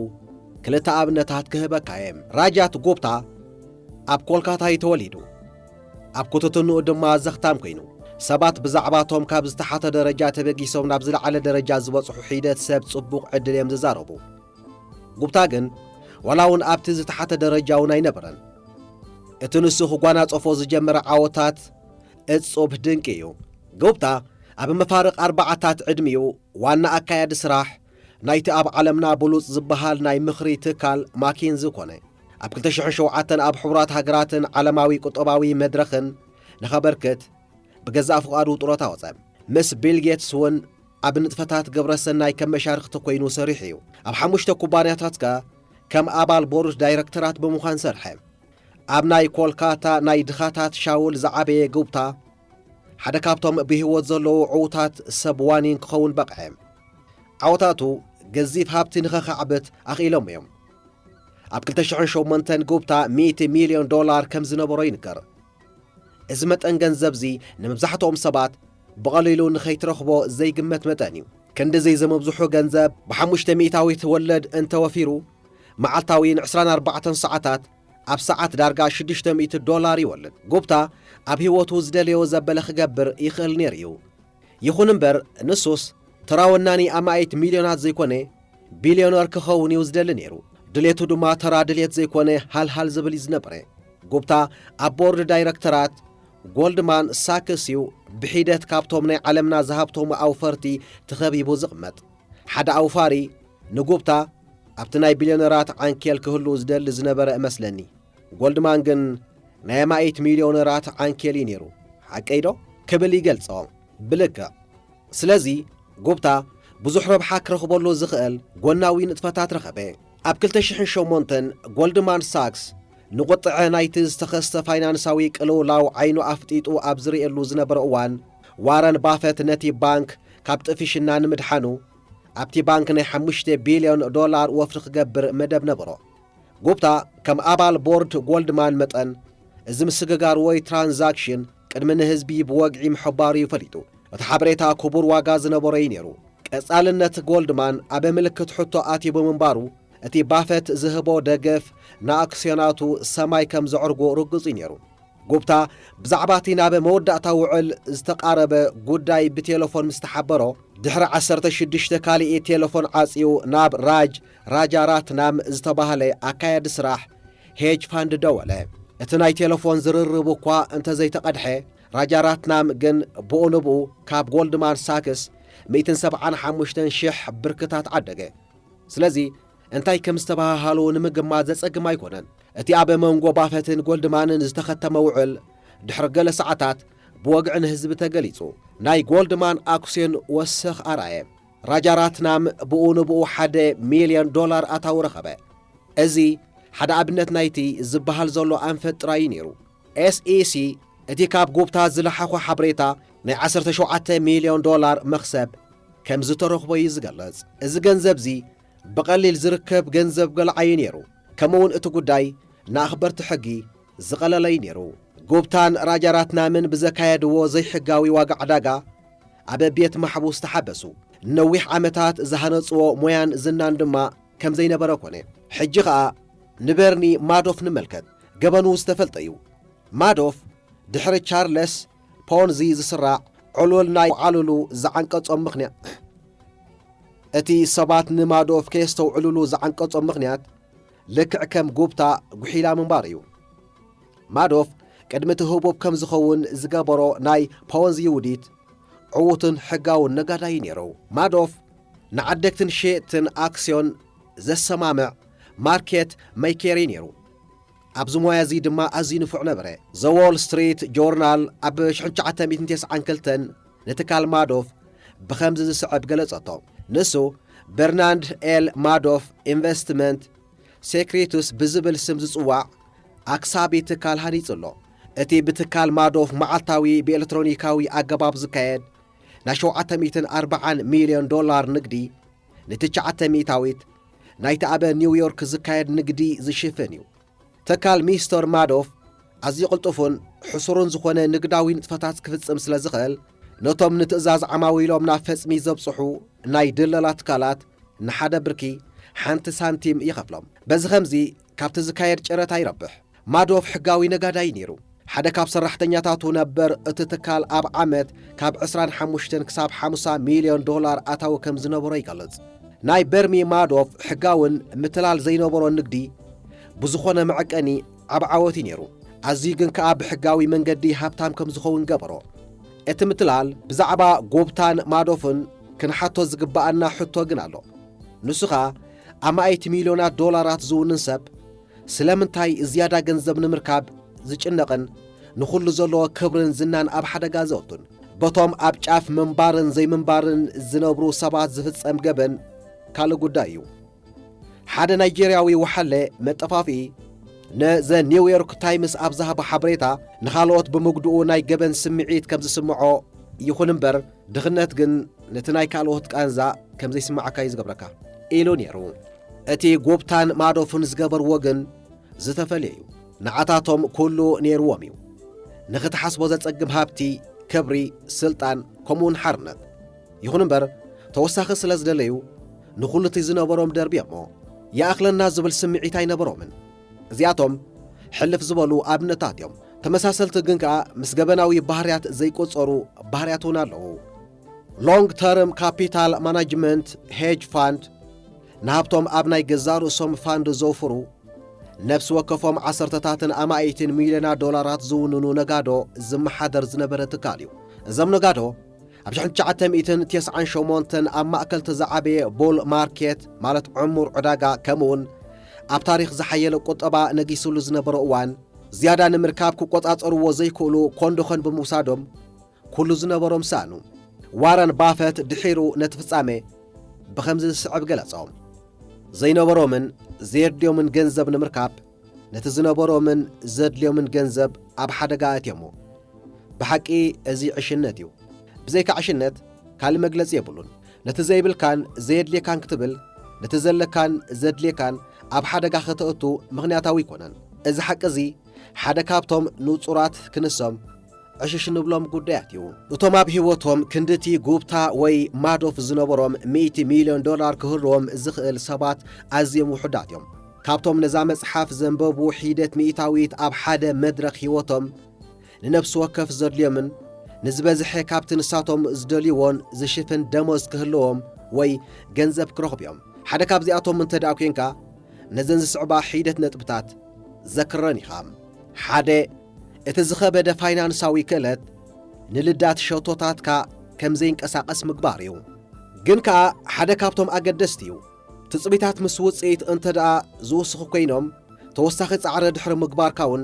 ክልተ ኣብነታት ክህበካ እየ። ራጃት ጉፕታ ኣብ ኮልካታ እዩ ተወሊዱ። ኣብ ክቱትንኡ ድማ ዘኽታም ኮይኑ፣ ሰባት ብዛዕባቶም ካብ ዝተሓተ ደረጃ ተበጊሶም ናብ ዝለዓለ ደረጃ ዝበጽሑ ሒደት ሰብ ጽቡቕ ዕድል እዮም ዝዛረቡ። ጉፕታ ግን ዋላ እውን ኣብቲ ዝተሓተ ደረጃ እውን ኣይነበረን። እቲ ንሱ ክጓናጸፎ ዝጀመረ ዓወታት እጹብ ድንቂ እዩ። ጉፕታ ኣብ መፋርቕ ኣርባዓታት ዕድሚኡ ዋና ኣካያዲ ስራሕ ናይቲ ኣብ ዓለምና ብሉጽ ዝበሃል ናይ ምኽሪ ትካል ማኪንዚ ኮነ። ኣብ ክልተ ሽሕን ሸውዓተን ኣብ ሕቡራት ሃገራትን ዓለማዊ ቁጠባዊ መድረኽን ንኸበርክት ብገዛእ ፍቓዱ ጥሮታ ወጸ። ምስ ቢል ጌትስ እውን ኣብ ንጥፈታት ግብረ ሰናይ ከም መሻርኽቲ ኮይኑ ሰሪሑ እዩ። ኣብ ሓሙሽተ ኩባንያታት ከኣ ከም ኣባል ቦርድ ዳይረክተራት ብምዃን ሰርሐ። ኣብ ናይ ኮልካታ ናይ ድኻታት ሻውል ዝዓበየ ጉፕታ፣ ሓደ ካብቶም ብህይወት ዘለዉ ዕዉታት ሰብ ዋኒን ክኸውን በቕዐ። ዓወታቱ ገዚፍ ሃብቲ ንኸኻዕብት ኣኽኢሎም እዮም። ኣብ ክልተ ሽሕን ሸሞንተን ጉፕታ ሚእቲ ሚልዮን ዶላር ከም ዝነበሮ ይንገር። እዚ መጠን ገንዘብዚ ንመብዛሕትኦም ሰባት ብቐሊሉ ንኸይትረኽቦ ዘይግመት መጠን እዩ። ክንድዚ ዝምብዝሑ ገንዘብ ብሓሙሽተ ሚእታዊት ወለድ እንተወፊሩ፣ መዓልታዊ ንዕስራን ኣርባዕተን ሰዓታት ኣብ ሰዓት ዳርጋ ሽዱሽተ ሚእቲ ዶላር ይወልድ። ጉፕታ ኣብ ህይወቱ ዝደለዮ ዘበለ ክገብር ይኽእል ነይሩ እዩ። ይኹን እምበር፣ ንሱስ ተራ ወናኒ ኣማኢት ሚልዮናት ዘይኮነ፣ ቢልዮነር ክኸውን እዩ ዝደሊ ነይሩ። ድሌቱ ድማ ተራ ድሌት ዘይኮነ፣ ሃልሃል ዝብል እዩ ዝነበረ። ጉፕታ ኣብ ቦርድ ዳይረክተራት ጎልድማን ሳክስ እዩ ብሒደት ካብቶም ናይ ዓለምና ዝሃብቶሙ ኣውፈርቲ ተኸቢቡ ዝቕመጥ። ሓደ ኣውፋሪ ንጉፕታ ኣብቲ ናይ ቢልዮነራት ዓንኬል ክህሉ ዝደሊ ዝነበረ እመስለኒ። ጎልድማን ግን ናይ ኣማኢት ሚልዮነራት ዓንኬል እዩ ነይሩ። ሓቀይ ዶ? ክብል ይገልጾ። ብልክዕ። ስለዚ፣ ጉፕታ ብዙሕ ረብሓ ክረኽበሉ ዝኽእል ጎናዊ ንጥፈታት ረኸበ። ኣብ ክልተ ሽሕን ሸሞንተን ጎልድማን ሳክስ ንቁጥዐ ናይቲ ዝተኸስተ ፋይናንሳዊ ቅልውላው ዓይኑ ኣፍጢጡ ኣብ ዝርእየሉ ዝነበረ እዋን፣ ዋረን ባፈት ነቲ ባንክ ካብ ጥፍሽና ንምድሓኑ፣ ኣብቲ ባንክ ናይ ሓሙሽተ ቢልዮን ዶላር ወፍሪ ክገብር መደብ ነበሮ። ጉፕታ ከም ኣባል ቦርድ ጎልድማን መጠን፣ እዚ ምስግጋር ወይ ትራንዛክሽን ቅድሚ ንህዝቢ ብወግዒ ምሕባሩ እዩ ፈሊጡ። እቲ ሓበሬታ ክቡር ዋጋ ዝነበሮ እዩ ነይሩ። ቀጻልነት ጎልድማን ኣብ ምልክት ሕቶ ኣትዩ ብምንባሩ፣ እቲ ባፈት ዝህቦ ደገፍ ንኣክስዮናቱ ሰማይ ከም ዘዕርጎ ርጉጽ እዩ ነይሩ። ጉፕታ ብዛዕባ እቲ ናብ መወዳእታ ውዕል ዝተቓረበ ጉዳይ ብቴለፎን ምስ ተሓበሮ፣ ድሕሪ ዓሰርተ ሽዱሽተ ካልእ ቴለፎን ዓጽዩ ናብ ራጅ ራጃራትናም ዝተባህለ ኣካያዲ ስራሕ ሄጅ ፋንድ ደወለ። እቲ ናይ ቴለፎን ዝርርብ እኳ እንተዘይተቐድሐ፣ ራጃራትናም ግን ብኡ ንብኡ ካብ ጎልድማን ሳክስ ሚእትን ሰብዓን ሓሙሽተን ሽሕ ብርክታት ዓደገ። ስለዚ እንታይ ከም ዝተበሃሃሉ ንምግማት ዘጸግም ኣይኮነን። እቲ ኣብ መንጎ ባፈትን ጎልድማንን ዝተኸተመ ውዕል ድሕሪ ገለ ሰዓታት ብወግዒ ንህዝቢ ተገሊጹ። ናይ ጎልድማን ኣክስዮን ወሰኽ ኣርኣየ። ራጃራትናም ብኡ ንብኡ ሓደ ሚልዮን ዶላር ኣታዊ ረኸበ። እዚ ሓደ ኣብነት ናይቲ ዝበሃል ዘሎ ኣንፈት ጥራይ እዩ ነይሩ። ኤስኢሲ እቲ ካብ ጉፕታ ዝለሓኾ ሓበሬታ ናይ ዓሰርተ ሸውዓተ ሚልዮን ዶላር መኽሰብ ከም ዝተረኽቦ እዩ ዝገልጽ። እዚ ገንዘብዚ ብቐሊል ዝርከብ ገንዘብ ገልዓ እዩ ነይሩ። ከምኡውን እቲ ጉዳይ ንኣኽበርቲ ሕጊ ዝቐለለ እዩ ነይሩ። ጉፕታን ራጃራትናምን ብዘካየድዎ ዘይሕጋዊ ዋጋ ዕዳጋ፣ ኣብ ቤት ማሕቡስ ተሓበሱ። ንነዊሕ ዓመታት ዝሃነጽዎ ሞያን ዝናን ድማ ከም ዘይነበረ ኮነ። ሕጂ ኸኣ ንበርኒ ማዶፍ ንመልከት። ገበኑ ዝተፈልጠ እዩ። ማዶፍ ድሕሪ ቻርለስ ፖንዚ ዝስራዕ ዕሉል ናይ ዓሉሉ ዝዓንቀጾም ምኽንያት፣ እቲ ሰባት ንማዶፍ ከየስተውዕሉሉ ዝዓንቀጾም ምኽንያት፣ ልክዕ ከም ጉፕታ ጉሒላ ምንባር እዩ። ማዶፍ ቅድሚ እቲ ህቡብ ከም ዝኸውን ዝገበሮ ናይ ፖንዚ ውዲት፣ ዕዉትን ሕጋውን ነጋዳይ ነይሩ። ማዶፍ ንዓደግትን ሸየጥትን ኣክስዮን ዘሰማምዕ ማርኬት መይኬር እዩ ነይሩ። ኣብዚ ሞያ እዚ ድማ ኣዝዩ ንፉዕ ነበረ። ዘ ዎል ስትሪት ጆርናል ኣብ ሽሕን ትሽዓተ ሚእትን ተስዓን ክልተን ንትካል ማዶፍ ብኸምዚ ዝስዕብ ገለጸቶ። ንሱ በርናንድ ኤል ማዶፍ ኢንቨስትመንት ሴክሬትስ ብዝብል ስም ዝጽዋዕ ኣክሳቢ ትካል ሃኒጹ ኣሎ። እቲ ብትካል ማዶፍ መዓልታዊ ብኤሌክትሮኒካዊ ኣገባብ ዝካየድ ናይ ሸውዓተ ሚእትን ኣርባዓን ሚልዮን ዶላር ንግዲ ንትሽዓተ ሚእታዊት ናይቲ ኣብ ኒውዮርክ ዝካየድ ንግዲ ዝሽፍን እዩ። ትካል ሚስተር ማዶፍ ኣዝዩ ቅልጡፍን ሕሱርን ዝኾነ ንግዳዊ ንጥፈታት ክፍጽም ስለ ዝኽእል፣ ነቶም ንትእዛዝ ዓማዊሎም ናብ ፈጽሚ ዘብጽሑ ናይ ድለላ ትካላት ንሓደ ብርኪ ሓንቲ ሳንቲም ይኸፍሎም። በዚ ኸምዚ ካብቲ ዝካየድ ጨረታ ይረብሕ። ማዶፍ ሕጋዊ ነጋዳይ ነይሩ። ሓደ ካብ ሰራሕተኛታቱ ነበር እቲ ትካል ኣብ ዓመት ካብ ዕስራን ሓሙሽተን ክሳብ ሓምሳ ሚልዮን ዶላር ኣታዊ ከም ዝነበሮ ይገልጽ። ናይ በርኒ ማዶፍ ሕጋውን ምትላል ዘይነበሮ ንግዲ ብዝኾነ መዐቀኒ ዓብ ዓወት እዩ ነይሩ። ኣዝዩ ግን ከኣ ብሕጋዊ መንገዲ ሃብታም ከም ዝኸውን ገበሮ። እቲ ምትላል ብዛዕባ ጎብታን ማዶፍን ክንሓቶ ዝግብኣና ሕቶ ግን ኣሎ። ንሱ ኸኣ ኣማኢት ሚልዮናት ዶላራት ዝውንን ሰብ ስለምንታይ ዝያዳ ገንዘብ ንምርካብ ዝጭነቕን ንኹሉ ዘለዎ ክብርን ዝናን ኣብ ሓደጋ ዘእቱን? በቶም ኣብ ጫፍ ምንባርን ዘይምንባርን ዝነብሩ ሰባት ዝፍጸም ገበን ካልእ ጉዳይ እዩ። ሓደ ናይጄርያዊ ወሓለ መጠፋፍኢ ንዘ ኒውዮርክ ታይምስ ኣብ ዝሃቦ ሓበሬታ፣ ንኻልኦት ብምጉድኡ ናይ ገበን ስምዒት ከም ዝስምዖ ይኹን እምበር፣ ድኽነት ግን ነቲ ናይ ካልኦት ቃንዛ ከም ዘይስምዓካ እዩ ዝገብረካ ኢሉ ነይሩ። እቲ ጎብታን ማዶፍን ዝገበርዎ ግን ዝተፈልየ እዩ። ንዓታቶም ኩሉ ነይርዎም እዩ። ንኽትሓስቦ ዘጸግም ሃብቲ፣ ክብሪ፣ ስልጣን፣ ከምኡውን ሓርነት። ይኹን እምበር፣ ተወሳኺ ስለ ዝደለዩ፣ ንኹሉ እቲ ዝነበሮም ደርብዮሞ። ይኣኽለና ዝብል ስምዒት ኣይነበሮምን። እዚኣቶም ሕልፍ ዝበሉ ኣብነታት እዮም። ተመሳሰልቲ ግን ከኣ ምስ ገበናዊ ባህርያት ዘይቆጸሩ ባህርያት እውን ኣለዉ። ሎንግ ተርም ካፒታል ማናጅመንት ሄጅ ፋንድ ንሃብቶም ኣብ ናይ ገዛእ ርእሶም ፋንድ ዘውፍሩ፣ ነፍሲ ወከፎም ዓሰርተታትን ኣማኢትን ሚልዮናት ዶላራት ዝውንኑ ነጋዶ ዝመሓደር ዝነበረ ትካል እዩ። እዞም ነጋዶ ኣብ ሽሕን ትሽዓተ ሚእትን ተስዓን ሸሞንተን ኣብ ማእከል እቲ ዝዓበየ ቡል ማርኬት፣ ማለት ዕሙር ዕዳጋ፣ ከምኡውን ኣብ ታሪኽ ዝሓየለ ቁጠባ ነጊስሉ ዝነበረ እዋን፣ ዝያዳ ንምርካብ ክቆጻጸርዎ ዘይክእሉ ኮንዶኸን ብምውሳዶም፣ ኩሉ ዝነበሮም ሰኣኑ። ዋረን ባፈት ድሒሩ ነቲ ፍጻመ ብኸምዚ ዝስዕብ ገለጾ። ዘይነበሮምን ዘየድልዮምን ገንዘብ ንምርካብ፣ ነቲ ዝነበሮምን ዘድልዮምን ገንዘብ ኣብ ሓደጋ ኣእትዮሞ። ብሓቂ እዚ ዕሽነት እዩ። ብዘይካ ዕሽነት ካልእ መግለጺ የብሉን። ነቲ ዘይብልካን ዘየድልየካን ክትብል፣ ነቲ ዘለካን ዘድልየካን ኣብ ሓደጋ ከተእቱ ምኽንያታዊ ኣይኮነን። እዚ ሓቂ እዚ ሓደ ካብቶም ንጹራት ክንሶም ዕሽሽ ንብሎም ጉዳያት እዩ። እቶም ኣብ ህይወቶም ክንድቲ ጉብታ ወይ ማዶፍ ዝነበሮም ሚእቲ ሚልዮን ዶላር ክህልዎም ዝኽእል ሰባት ኣዝዮም ውሑዳት እዮም። ካብቶም ነዛ መጽሓፍ ዘንበቡ ሒደት ሚእታዊት ኣብ ሓደ መድረኽ ህይወቶም ንነፍሲ ወከፍ ዘድልዮምን ንዝበዝሐ ካብቲ ንሳቶም ዝደልይዎን ዝሽፍን ደሞዝ ክህልዎም ወይ ገንዘብ ክረኽቡ እዮም። ሓደ ካብዚኣቶም እንተ ደኣ ኴንካ፣ ነዘን ዝስዕባ ሒደት ነጥብታት ዘክረን ኢኻ። ሓደ፣ እቲ ዝኸበደ ፋይናንሳዊ ክእለት ንልዳት ሸቶታትካ ከም ዘይንቀሳቐስ ምግባር እዩ። ግን ከኣ ሓደ ካብቶም ኣገደስቲ እዩ። ትጽቢታት ምስ ውጽኢት እንተ ደኣ ዝውስኹ ኮይኖም፣ ተወሳኺ ጻዕሪ ድሕሪ ምግባርካ እውን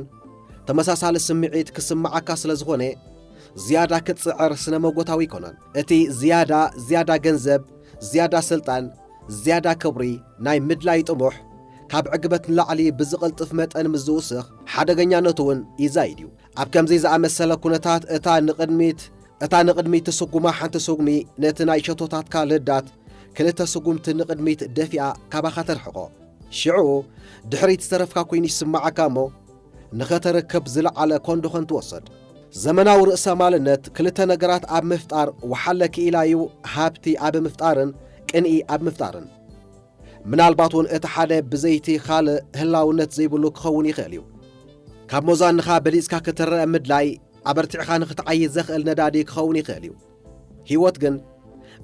ተመሳሳሊ ስምዒት ክስምዓካ ስለ ዝኾነ፣ ዝያዳ ክትጽዕር ስነ መጎታዊ ኣይኮነን። እቲ ዝያዳ፣ ዝያዳ ገንዘብ፣ ዝያዳ ስልጣን፣ ዝያዳ ክብሪ ናይ ምድላይ ጥሙሕ፣ ካብ ዕግበት ንላዕሊ ብዝቕልጥፍ መጠን ምስ ዝውስኽ፣ ሓደገኛነቱ እውን ይዛይድ እዩ። ኣብ ከምዚ ዝኣመሰለ ኩነታት፣ እታ ንቕድሚት፣ እታ ንቕድሚት ትስጉማ ሓንቲ ስጉሚ፣ ነቲ ናይ ሸቶታትካ ልዳት ክልተ ስጉምቲ ንቕድሚት ደፊኣ ካባኻ ተርሕቖ። ሽዑ ድሕሪት ዝተረፍካ ኮይኑ ይስምዓካ እሞ፣ ንኸተርክብ ዝለዓለ ኮንዶኸን ትወስድ። ዘመናዊ ርእሰ ማልነት ክልተ ነገራት ኣብ ምፍጣር ወሓለ ክኢላ እዩ፣ ሃብቲ ኣብ ምፍጣርን ቅንኢ ኣብ ምፍጣርን። ምናልባት እውን እቲ ሓደ ብዘይቲ ካልእ ህላውነት ዘይብሉ ክኸውን ይኽእል እዩ። ካብ ሞዛንኻ በሊጽካ ክትረአ ምድላይ፣ ኣበርቲዕኻ ንኽትዓዪ ዘኽእል ነዳዲ ክኸውን ይኽእል እዩ። ህይወት ግን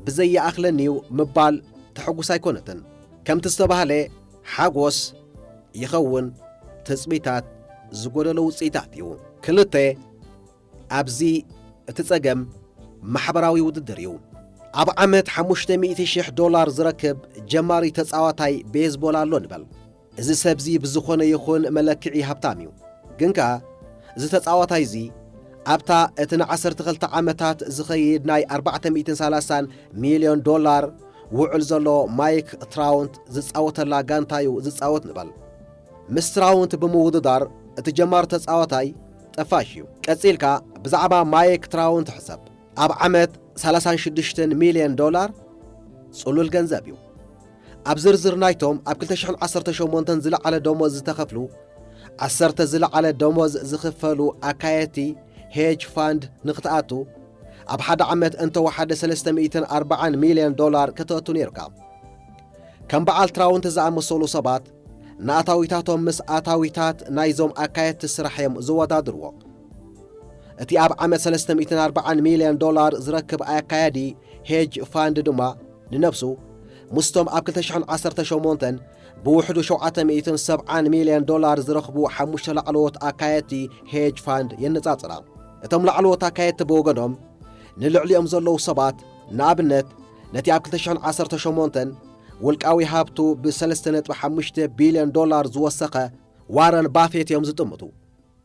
ብዘይ ይኣኽለኒ እዩ ምባል ተሐጉስ ኣይኮነትን። ከምቲ ዝተባህለ፣ ሓጎስ ይኸውን ትጽቢታት ዝጎደሎ ውጽኢታት እዩ። ክልተ፣ ኣብዚ እቲ ጸገም ማሕበራዊ ውድድር እዩ። ኣብ ዓመት ሓሙሽተ ሚእቲ ሽሕ ዶላር ዝረክብ ጀማሪ ተጻዋታይ ቤዝቦል ኣሎ ንበል። እዚ ሰብዚ ብዝኾነ ይኹን መለክዒ ሃብታም እዩ። ግን ከኣ እዚ ተጻዋታይ እዚ ኣብታ እቲ ንዓሰርተ ክልተ ዓመታት ዝኸይድ ናይ ኣርባዕተ ሚእትን ሰላሳን ሚልዮን ዶላር ውዕል ዘሎ ማይክ ትራውንት ዝጻወተላ ጋንታ እዩ ዝጻወት ንበል። ምስ ትራውንት ብምውድዳር እቲ ጀማሪ ተጻዋታይ ጠፋሽ እዩ። ቀጺልካ ብዛዕባ ማይክ ትራውንት ሕሰብ። ኣብ ዓመት ሰላሳን ሽዱሽተን ሚልዮን ዶላር ጽሉል ገንዘብ እዩ። ኣብ ዝርዝር ናይቶም ኣብ ክልተ ሽሕን ዓሰርተ ሸሞንተን ዝለዓለ ደሞዝ ዝተኸፍሉ ዓሰርተ ዝለዓለ ደሞዝ ዝኽፈሉ ኣካየድቲ ሄጅ ፋንድ ንኽትኣቱ ኣብ ሓደ ዓመት እንተወሓደ ሰለስተ ሚእትን ኣርባዓን ሚልዮን ዶላር ከተእቱ ነይሩካ። ከም በዓል ትራውንት ዝኣመሰሉ ሰባት ንኣታዊታቶም ምስ ኣታዊታት ናይዞም ኣካየድቲ ስራሕ እዮም ዝወዳድርዎ። እቲ ኣብ ዓመት ሰለስተ ሚእትን ኣርባዓን ሚልዮን ዶላር ዝረክብ ኣካያዲ ሄጅ ፋንድ ድማ ንነብሱ ምስቶም ኣብ ክልተ ሽሕን ዓሰርተ ሸሞንተን ብውሕዱ ሸውዓተ ሚእትን ሰብዓን ሚልዮን ዶላር ዝረኽቡ ሓሙሽተ ላዕለዎት ኣካየድቲ ሄጅ ፋንድ የነጻጽራ። እቶም ላዕለዎት ኣካየድቲ ብወገኖም ንልዕሊኦም ዘለዉ ሰባት፣ ንኣብነት ነቲ ኣብ ክልተ ሽሕን ዓሰርተ ሸሞንተን ውልቃዊ ሃብቱ ብ ሰለስተ ነጥቢ ሓሙሽተ ቢልዮን ዶላር ዝወሰኸ ዋረን ባፌት እዮም ዝጥምቱ።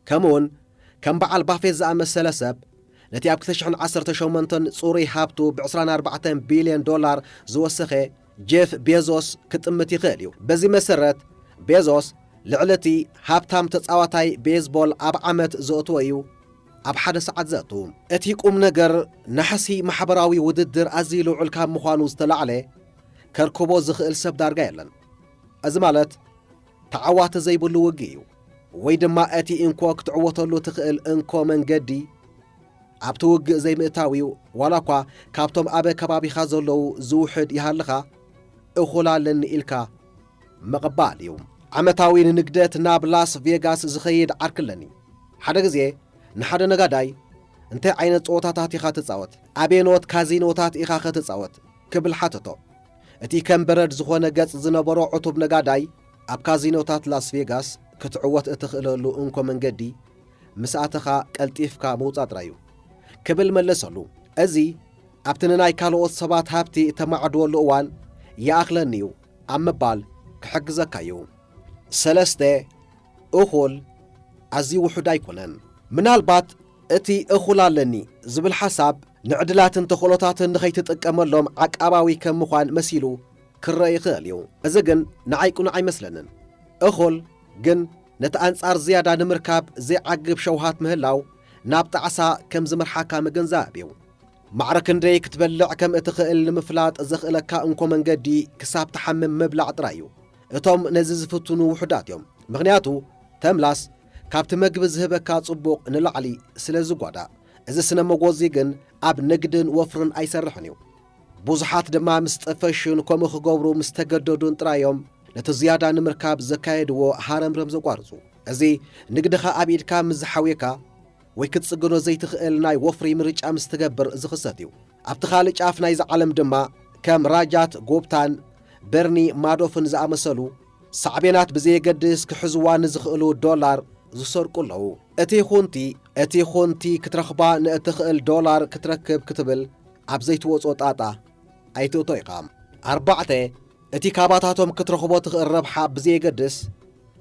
ከምኡውን ከም በዓል ባፌት ዝኣመሰለ ሰብ ነቲ ኣብ ክልተ ሽሕን ዓሰርተ ሸሞንተን ጽሩይ ሃብቱ ብ ዕስራን ኣርባዕተን ቢልዮን ዶላር ዝወሰኸ ጄፍ ቤዞስ ክጥምት ይኽእል እዩ። በዚ መሰረት ቤዞስ ልዕሊ እቲ ሃብታም ተጻዋታይ ቤዝቦል ኣብ ዓመት ዘእትዎ እዩ ኣብ ሓደ ሰዓት ዘእቱ። እቲ ቁም ነገር ናሕሲ ማሕበራዊ ውድድር ኣዝዩ ልዑል ካብ ምዃኑ ዝተላዕለ ከርክቦ ዝኽእል ሰብ ዳርጋ የለን። እዚ ማለት ተዓዋቲ ዘይብሉ ውግእ እዩ። ወይ ድማ እቲ እንኮ ክትዕወተሉ ትኽእል እንኮ መንገዲ ኣብቲ ውግእ ዘይምእታው እዩ። ዋላ እኳ ካብቶም ኣብ ከባቢኻ ዘለዉ ዝውሕድ ይሃልኻ፣ እኹል ኣለኒ ኢልካ ምቕባል እዩ። ዓመታዊ ንንግደት ናብ ላስ ቬጋስ ዝኸይድ ዓርኪ ኣለኒ። ሓደ ግዜ ንሓደ ነጋዳይ፣ "እንታይ ዓይነት ጸወታታት ኢኻ ትጻወት? ኣበየኖት ካዚኖታት ኢኻ ኸትጻወት?" ክብል ሓተቶ። እቲ ከም በረድ ዝኾነ ገጽ ዝነበሮ ዕቱብ ነጋዳይ፣ "ኣብ ካዚኖታት ላስ ቬጋስ ክትዕወት እትኽእለሉ እንኮ መንገዲ፣ ምስ ኣተኻ ቀልጢፍካ ምውጻእ ጥራይ እዩ" ክብል መለሰሉ። እዚ ኣብቲ ንናይ ካልኦት ሰባት ሃብቲ እተማዕድወሉ እዋን ይኣኽለኒ እዩ ኣብ ምባል ክሕግዘካ እዩ። ሰለስተ፣ እኹል ኣዝዩ ውሑድ ኣይኮነን። ምናልባት እቲ እኹል ኣለኒ ዝብል ሓሳብ ንዕድላትን ተኽእሎታትን ንኸይትጥቀመሎም ዓቃባዊ ከም ምዃን መሲሉ ክረአ ይኽእል እዩ። እዚ ግን ንዓይ ቅኑዕ ኣይመስለንን። እኹል ግን ነቲ ኣንጻር ዝያዳ ንምርካብ ዘይዓግብ ሸውሃት ምህላው ናብ ጣዕሳ ከም ዝመርሓካ ምግንዛብ እዩ። ማዕረ ክንደይ ክትበልዕ ከም እትኽእል ንምፍላጥ ዘኽእለካ እንኮ መንገዲ ክሳብ ትሓምም ምብላዕ ጥራይ እዩ። እቶም ነዚ ዝፍትኑ ውሑዳት እዮም። ምኽንያቱ ተምላስ ካብቲ መግቢ ዝህበካ ጽቡቕ ንላዕሊ ስለ ዝጓዳእ። እዚ ስነ መጎዚ ግን ኣብ ንግድን ወፍርን ኣይሰርሕን እዩ። ብዙሓት ድማ ምስ ጠፈሹን ከምኡ ክገብሩ ምስ ተገደዱን ጥራይ እዮም ነቲ ዝያዳ ንምርካብ ዘካየድዎ ሃረምረም ዘቋርጹ። እዚ ንግድኻ ኣብ ኢድካ ምስ ዝሓውየካ ወይ ክትጽግኖ ዘይትኽእል ናይ ወፍሪ ምርጫ ምስ ትገብር ዝኽሰት እዩ። ኣብቲ ካልእ ጫፍ ናይዚ ዓለም ድማ ከም ራጃት ጉፕታን በርኒ ማዶፍን ዝኣመሰሉ ሳዕቤናት ብዘየገድስ ክሕዝዋ ንዝኽእሉ ዶላር ዝሰርቁ ኣለዉ። እቲ ኹንቲ፣ እቲ ኹንቲ ክትረኽባ ንእትኽእል ዶላር ክትረክብ ክትብል ኣብ ዘይትወጾ ጣጣ ኣይትእቶ ኢኻ። ኣርባዕተ፣ እቲ ካባታቶም ክትረኽቦ ትኽእል ረብሓ ብዘየገድስ፣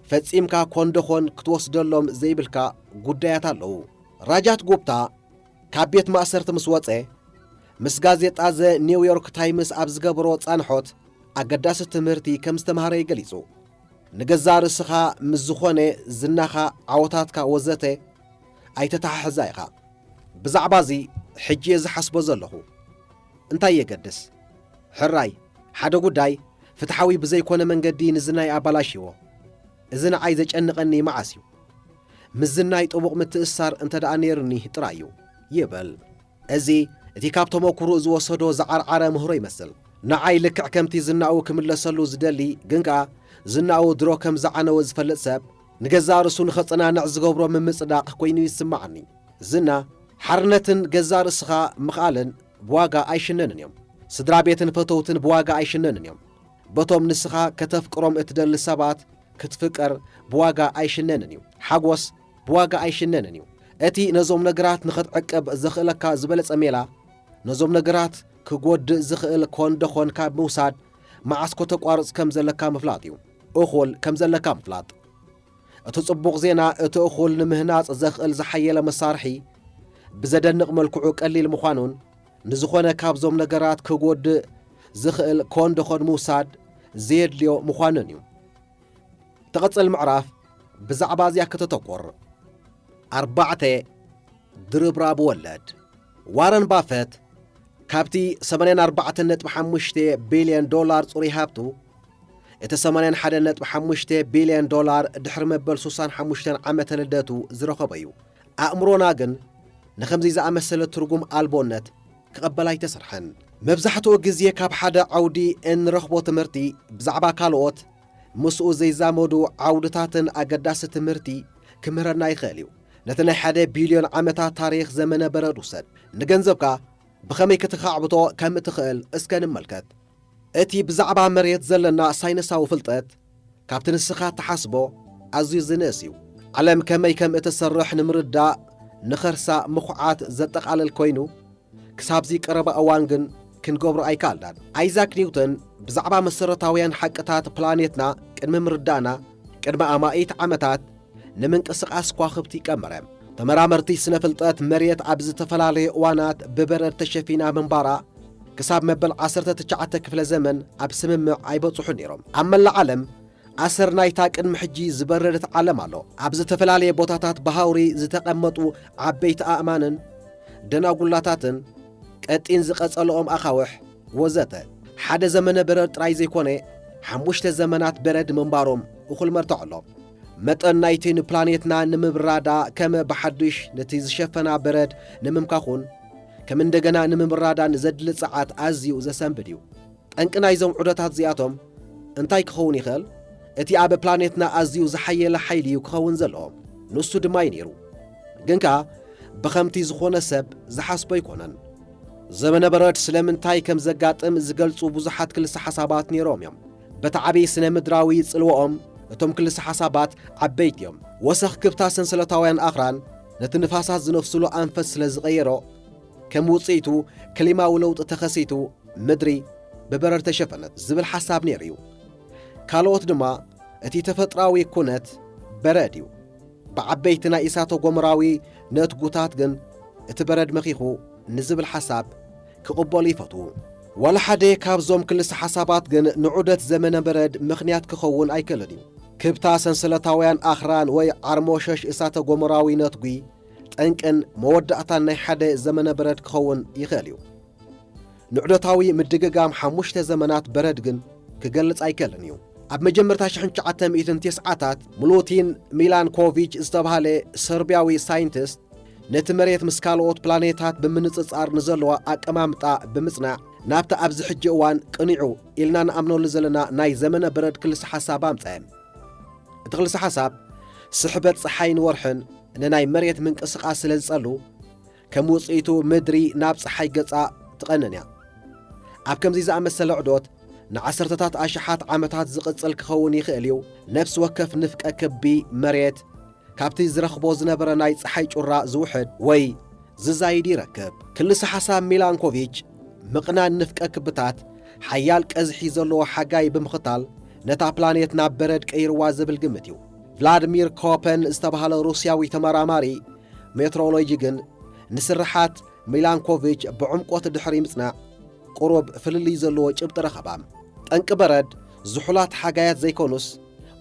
ፈጺምካ ኮን ደኾን ክትወስደሎም ዘይብልካ ጉዳያት ኣለዉ። ራጃት ጉፕታ ካብ ቤት ማእሰርቲ ምስ ወጸ፣ ምስ ጋዜጣ ዘ ኒው ዮርክ ታይምስ ኣብ ዝገበሮ ጻንሖት ኣገዳሲ ትምህርቲ ከም ዝተማህረ እዩ ገሊጹ። ንገዛእ ርእስኻ ምስ ዝኾነ ዝናኻ፣ ዓወታትካ ወዘተ ኣይተተሓሕዛ ኢኻ። ብዛዕባ እዚ ሕጂ እየ ዝሓስቦ ዘለኹ። እንታይ የገድስ? ሕራይ፣ ሓደ ጉዳይ ፍትሓዊ ብዘይኮነ መንገዲ ንዝናይ ኣባላሽዎ። እዚ ንዓይ ዘጨንቐኒ መዓስ እዩ? ምስ ዝናይ ጥቡቕ ምትእስሳር እንተ ደኣ ነይሩኒ ጥራይ እዩ፣ ይብል። እዚ እቲ ካብ ተመኩሮኡ ዝወሰዶ ዝዓርዓረ ምህሮ ይመስል። ንዓይ ልክዕ ከምቲ ዝናኡ ክምለሰሉ ዝደሊ፣ ግን ከኣ ዝናኡ ድሮ ከም ዝዓነወ ዝፈልጥ ሰብ፣ ንገዛእ ርእሱ ንኸጸናንዕ ዝገብሮ ምምጽዳቕ ኮይኑ ይስምዓኒ። ዝና፣ ሓርነትን ገዛእ ርእስኻ ምኽኣልን ብዋጋ ኣይሽነንን እዮም። ስድራ ቤትን ፈተውትን ብዋጋ ኣይሽነንን እዮም። በቶም ንስኻ ከተፍቅሮም እትደሊ ሰባት ክትፍቀር ብዋጋ ኣይሽነንን እዩ። ሓጎስ ብዋጋ ኣይሽነንን እዩ። እቲ ነዞም ነገራት ንኸትዕቅብ ዘኽእለካ ዝበለጸ ሜላ፣ ነዞም ነገራት ክጎድእ ዝኽእል ኮን ደኾን ካብ ምውሳድ መዓስ ኮተቋርጽ ከም ዘለካ ምፍላጥ እዩ። እኹል ከም ዘለካ ምፍላጥ። እቲ ጽቡቕ ዜና፣ እቲ እኹል ንምህናጽ ዘኽእል ዝሓየለ መሳርሒ ብዘደንቕ መልክዑ ቀሊል ምዃኑን፣ ንዝኾነ ካብዞም ነገራት ክጎድእ ዝኽእል ኮን ደኾን ምውሳድ ዘየድልዮ ምዃኑን እዩ። ትቕጽል ምዕራፍ ብዛዕባ እዚኣ ከተተኩር። ኣርባዕተ፣ ድርብራብ ወለድ። ዋረን ባፈት ካብቲ ሰማንያን ኣርባዕተን ነጥቢ ሓሙሽተ ቢልዮን ዶላር ጽሩይ ሃብቱ፣ እቲ ሰማንያን ሓደን ነጥቢ ሓሙሽተ ቢልዮን ዶላር ድሕሪ መበል ሱሳን ሓሙሽተን ዓመተ ልደቱ ዝረኸቦ እዩ። ኣእምሮና ግን ንኸምዚ ዝኣመሰለ ትርጉም ኣልቦነት ክቐበል ኣይተሰርሐን። መብዛሕትኡ ግዜ ካብ ሓደ ዓውዲ እንረኽቦ ትምህርቲ ብዛዕባ ካልኦት ምስኡ ዘይዛመዱ ዓውድታትን ኣገዳሲ ትምህርቲ ክምህረና ይኽእል እዩ። ነቲ ናይ ሓደ ቢልዮን ዓመታት ታሪኽ ዘመነ በረድ ውሰድ። ንገንዘብካ ብኸመይ ክትኻዕብቶ ከም እትኽእል እስከ ንመልከት። እቲ ብዛዕባ መሬት ዘለና ሳይንሳዊ ፍልጠት ካብቲ ንስኻ እትሓስቦ ኣዝዩ ዝንእስ እዩ። ዓለም ከመይ ከም እትሰርሕ ንምርዳእ ንኸርሳ ምኹዓት ዘጠቓልል ኮይኑ፣ ክሳብዚ ቀረባ እዋን ግን ክንገብሮ ኣይከኣልናን። ኣይዛክ ኒውተን ብዛዕባ መሰረታውያን ሓቅታት ፕላኔትና ቅድሚ ምርዳእና፣ ቅድሚ ኣማኢት ዓመታት ንምንቅስቓስ ከዋኽብቲ ቀመረ። ተመራመርቲ ስነ ፍልጠት፣ መሬት ኣብ ዝተፈላለዩ እዋናት ብበረድ ተሸፊና ምንባራ፣ ክሳብ መበል ዓሰርተ ትሽዓተ ክፍለ ዘመን ኣብ ስምምዕ ኣይበጽሑን ነይሮም። ኣብ መላእ ዓለም ኣሰር ናይታ ቅድሚ ሕጂ ዝበረደት ዓለም ኣሎ። ኣብ ዝተፈላለየ ቦታታት ብሃውሪ ዝተቐመጡ ዓበይቲ ኣእማንን ደናጉላታትን፣ ቀጢን ዝቐጸልኦም ኣኻውሕ ወዘተ፣ ሓደ ዘመነ በረድ ጥራይ ዘይኮነ፣ ሓሙሽተ ዘመናት በረድ ምንባሮም እኹል መርትዖ ኣሎ። መጠን ናይቲ ንፕላኔትና ንምብራዳ ከም ብሓዱሽ ነቲ ዝሸፈና በረድ ንምምካኹን ከም እንደገና ንምብራዳን ዘድሊ ጸዓት ኣዝዩ ዘሰንብድ እዩ። ጠንቂ ናይዞም ዑደታት እዚኣቶም እንታይ ክኸውን ይኽእል? እቲ ኣብ ፕላኔትና ኣዝዩ ዝሓየለ ሓይሊ እዩ ክኸውን ዘለዎ። ንሱ ድማ እዩ ነይሩ። ግን ከኣ ብኸምቲ ዝኾነ ሰብ ዝሓስቦ ኣይኮነን። ዘመነ በረድ ስለምንታይ ከም ዘጋጥም ዝገልጹ ብዙሓት ክልሰ ሓሳባት ነይሮም እዮም። በቲ ዓቢ ስነ ምድራዊ ጽልዋኦም እቶም ክልሰ ሓሳባት ዓበይቲ እዮም። ወሰኽ ክብታ ሰንሰለታውያን ኣኽራን ነቲ ንፋሳት ዝነፍስሉ ኣንፈት ስለ ዝቐየሮ፣ ከም ውጽኢቱ ክሊማዊ ለውጢ ተኸሲቱ ምድሪ ብበረድ ተሸፈነት ዝብል ሓሳብ ነይሩ እዩ። ካልኦት ድማ እቲ ተፈጥራዊ ኩነት በረድ እዩ። ብዓበይቲ ናይ እሳተ ጎመራዊ ነትጉታት ግን እቲ በረድ መኺኹ ንዝብል ሓሳብ ክቕበሉ ይፈትዉ። ዋላ ሓደ ካብዞም ክልሰ ሓሳባት ግን ንዑደት ዘመነ በረድ ምኽንያት ክኸውን ኣይክእልን እዩ። ክብታ ሰንሰለታውያን ኣኽራን ወይ ዓርሞሸሽ እሳተ ጎመራዊ ነትጒ ጠንቅን መወዳእታን ናይ ሓደ ዘመነ በረድ ክኸውን ይኽእል እዩ። ንዑደታዊ ምድግጋም ሓሙሽተ ዘመናት በረድ ግን ክገልጽ ኣይክእልን እዩ። ኣብ መጀመርታ ሽሕን ትሽዓተ ሚእትን ተስዓታት፣ ምሉቲን ሚላንኮቪች ዝተባህለ ሰርብያዊ ሳይንቲስት፣ ነቲ መሬት ምስ ካልኦት ፕላኔታት ብምንጽጻር ንዘለዋ ኣቀማምጣ ብምጽናዕ፣ ናብቲ ኣብዚ ሕጂ እዋን ቅኒዑ ኢልና ንኣምነሉ ዘለና ናይ ዘመነ በረድ ክልሰ ሓሳብ ኣምጸአ። እቲ ክልሰ ሓሳብ፣ ስሕበት ጸሓይን ወርሕን ንናይ መሬት ምንቅስቓስ ስለ ዝጸሉ፣ ከም ውጽኢቱ ምድሪ ናብ ጸሓይ ገጻ ትቐንን እያ። ኣብ ከምዚ ዝኣመሰለ ዑደት ንዓሰርተታት ኣሽሓት ዓመታት ዝቕጽል ክኸውን ይኽእል እዩ። ነፍሲ ወከፍ ንፍቀ ክቢ መሬት ካብቲ ዝረኽቦ ዝነበረ ናይ ጸሓይ ጩራ ዝውሕድ ወይ ዝዛይድ ይረክብ። ክልሰ ሓሳብ ሚላንኮቪች፣ ምቕናን ንፍቀ ክብታት ሓያል ቀዝሒ ዘለዎ ሓጋይ ብምኽታል ነታ ፕላኔት ናብ በረድ ቀይርዋ ዝብል ግምት እዩ። ቭላድሚር ኮፐን ዝተባህለ ሩስያዊ ተመራማሪ ሜትሮሎጂ ግን ንስርሓት ሚላንኮቪች ብዕምቆት ድሕሪ ምጽናዕ፣ ቁሩብ ፍልልይ ዘለዎ ጭብጢ ረኸባ። ጠንቂ በረድ ዝሑላት ሓጋያት ዘይኮኑስ፣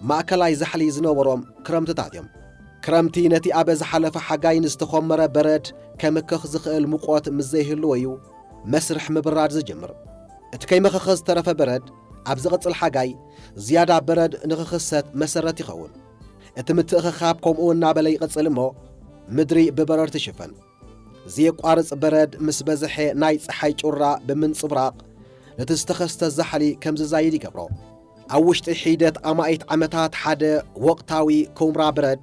ማእከላይ ዛሕሊ ዝነበሮም ክረምትታት እዮም። ክረምቲ ነቲ ኣብ ዝሓለፈ ሓጋይ ንዝተኾመረ በረድ ከምክኽ ዝኽእል ሙቐት ምስ ዘይህልዎ እዩ መስርሕ ምብራድ ዝጅምር። እቲ ከይመኸኸ ዝተረፈ በረድ ኣብ ዝቕጽል ሓጋይ ዝያዳ በረድ ንኽኽሰት መሰረት ይኸውን። እቲ ምትእኽኻብ ከምኡ እናበለ ይቕጽል እሞ፣ ምድሪ ብበረድ ትሽፈን። ዘየቋርጽ በረድ ምስ በዝሐ ናይ ጸሓይ ጩራ ብምንጽብራቕ፣ ነቲ ዝተኸስተ ዛሕሊ ከም ዝዛይድ ይገብሮ። ኣብ ውሽጢ ሒደት ኣማኢት ዓመታት ሓደ ወቕታዊ ኩምራ በረድ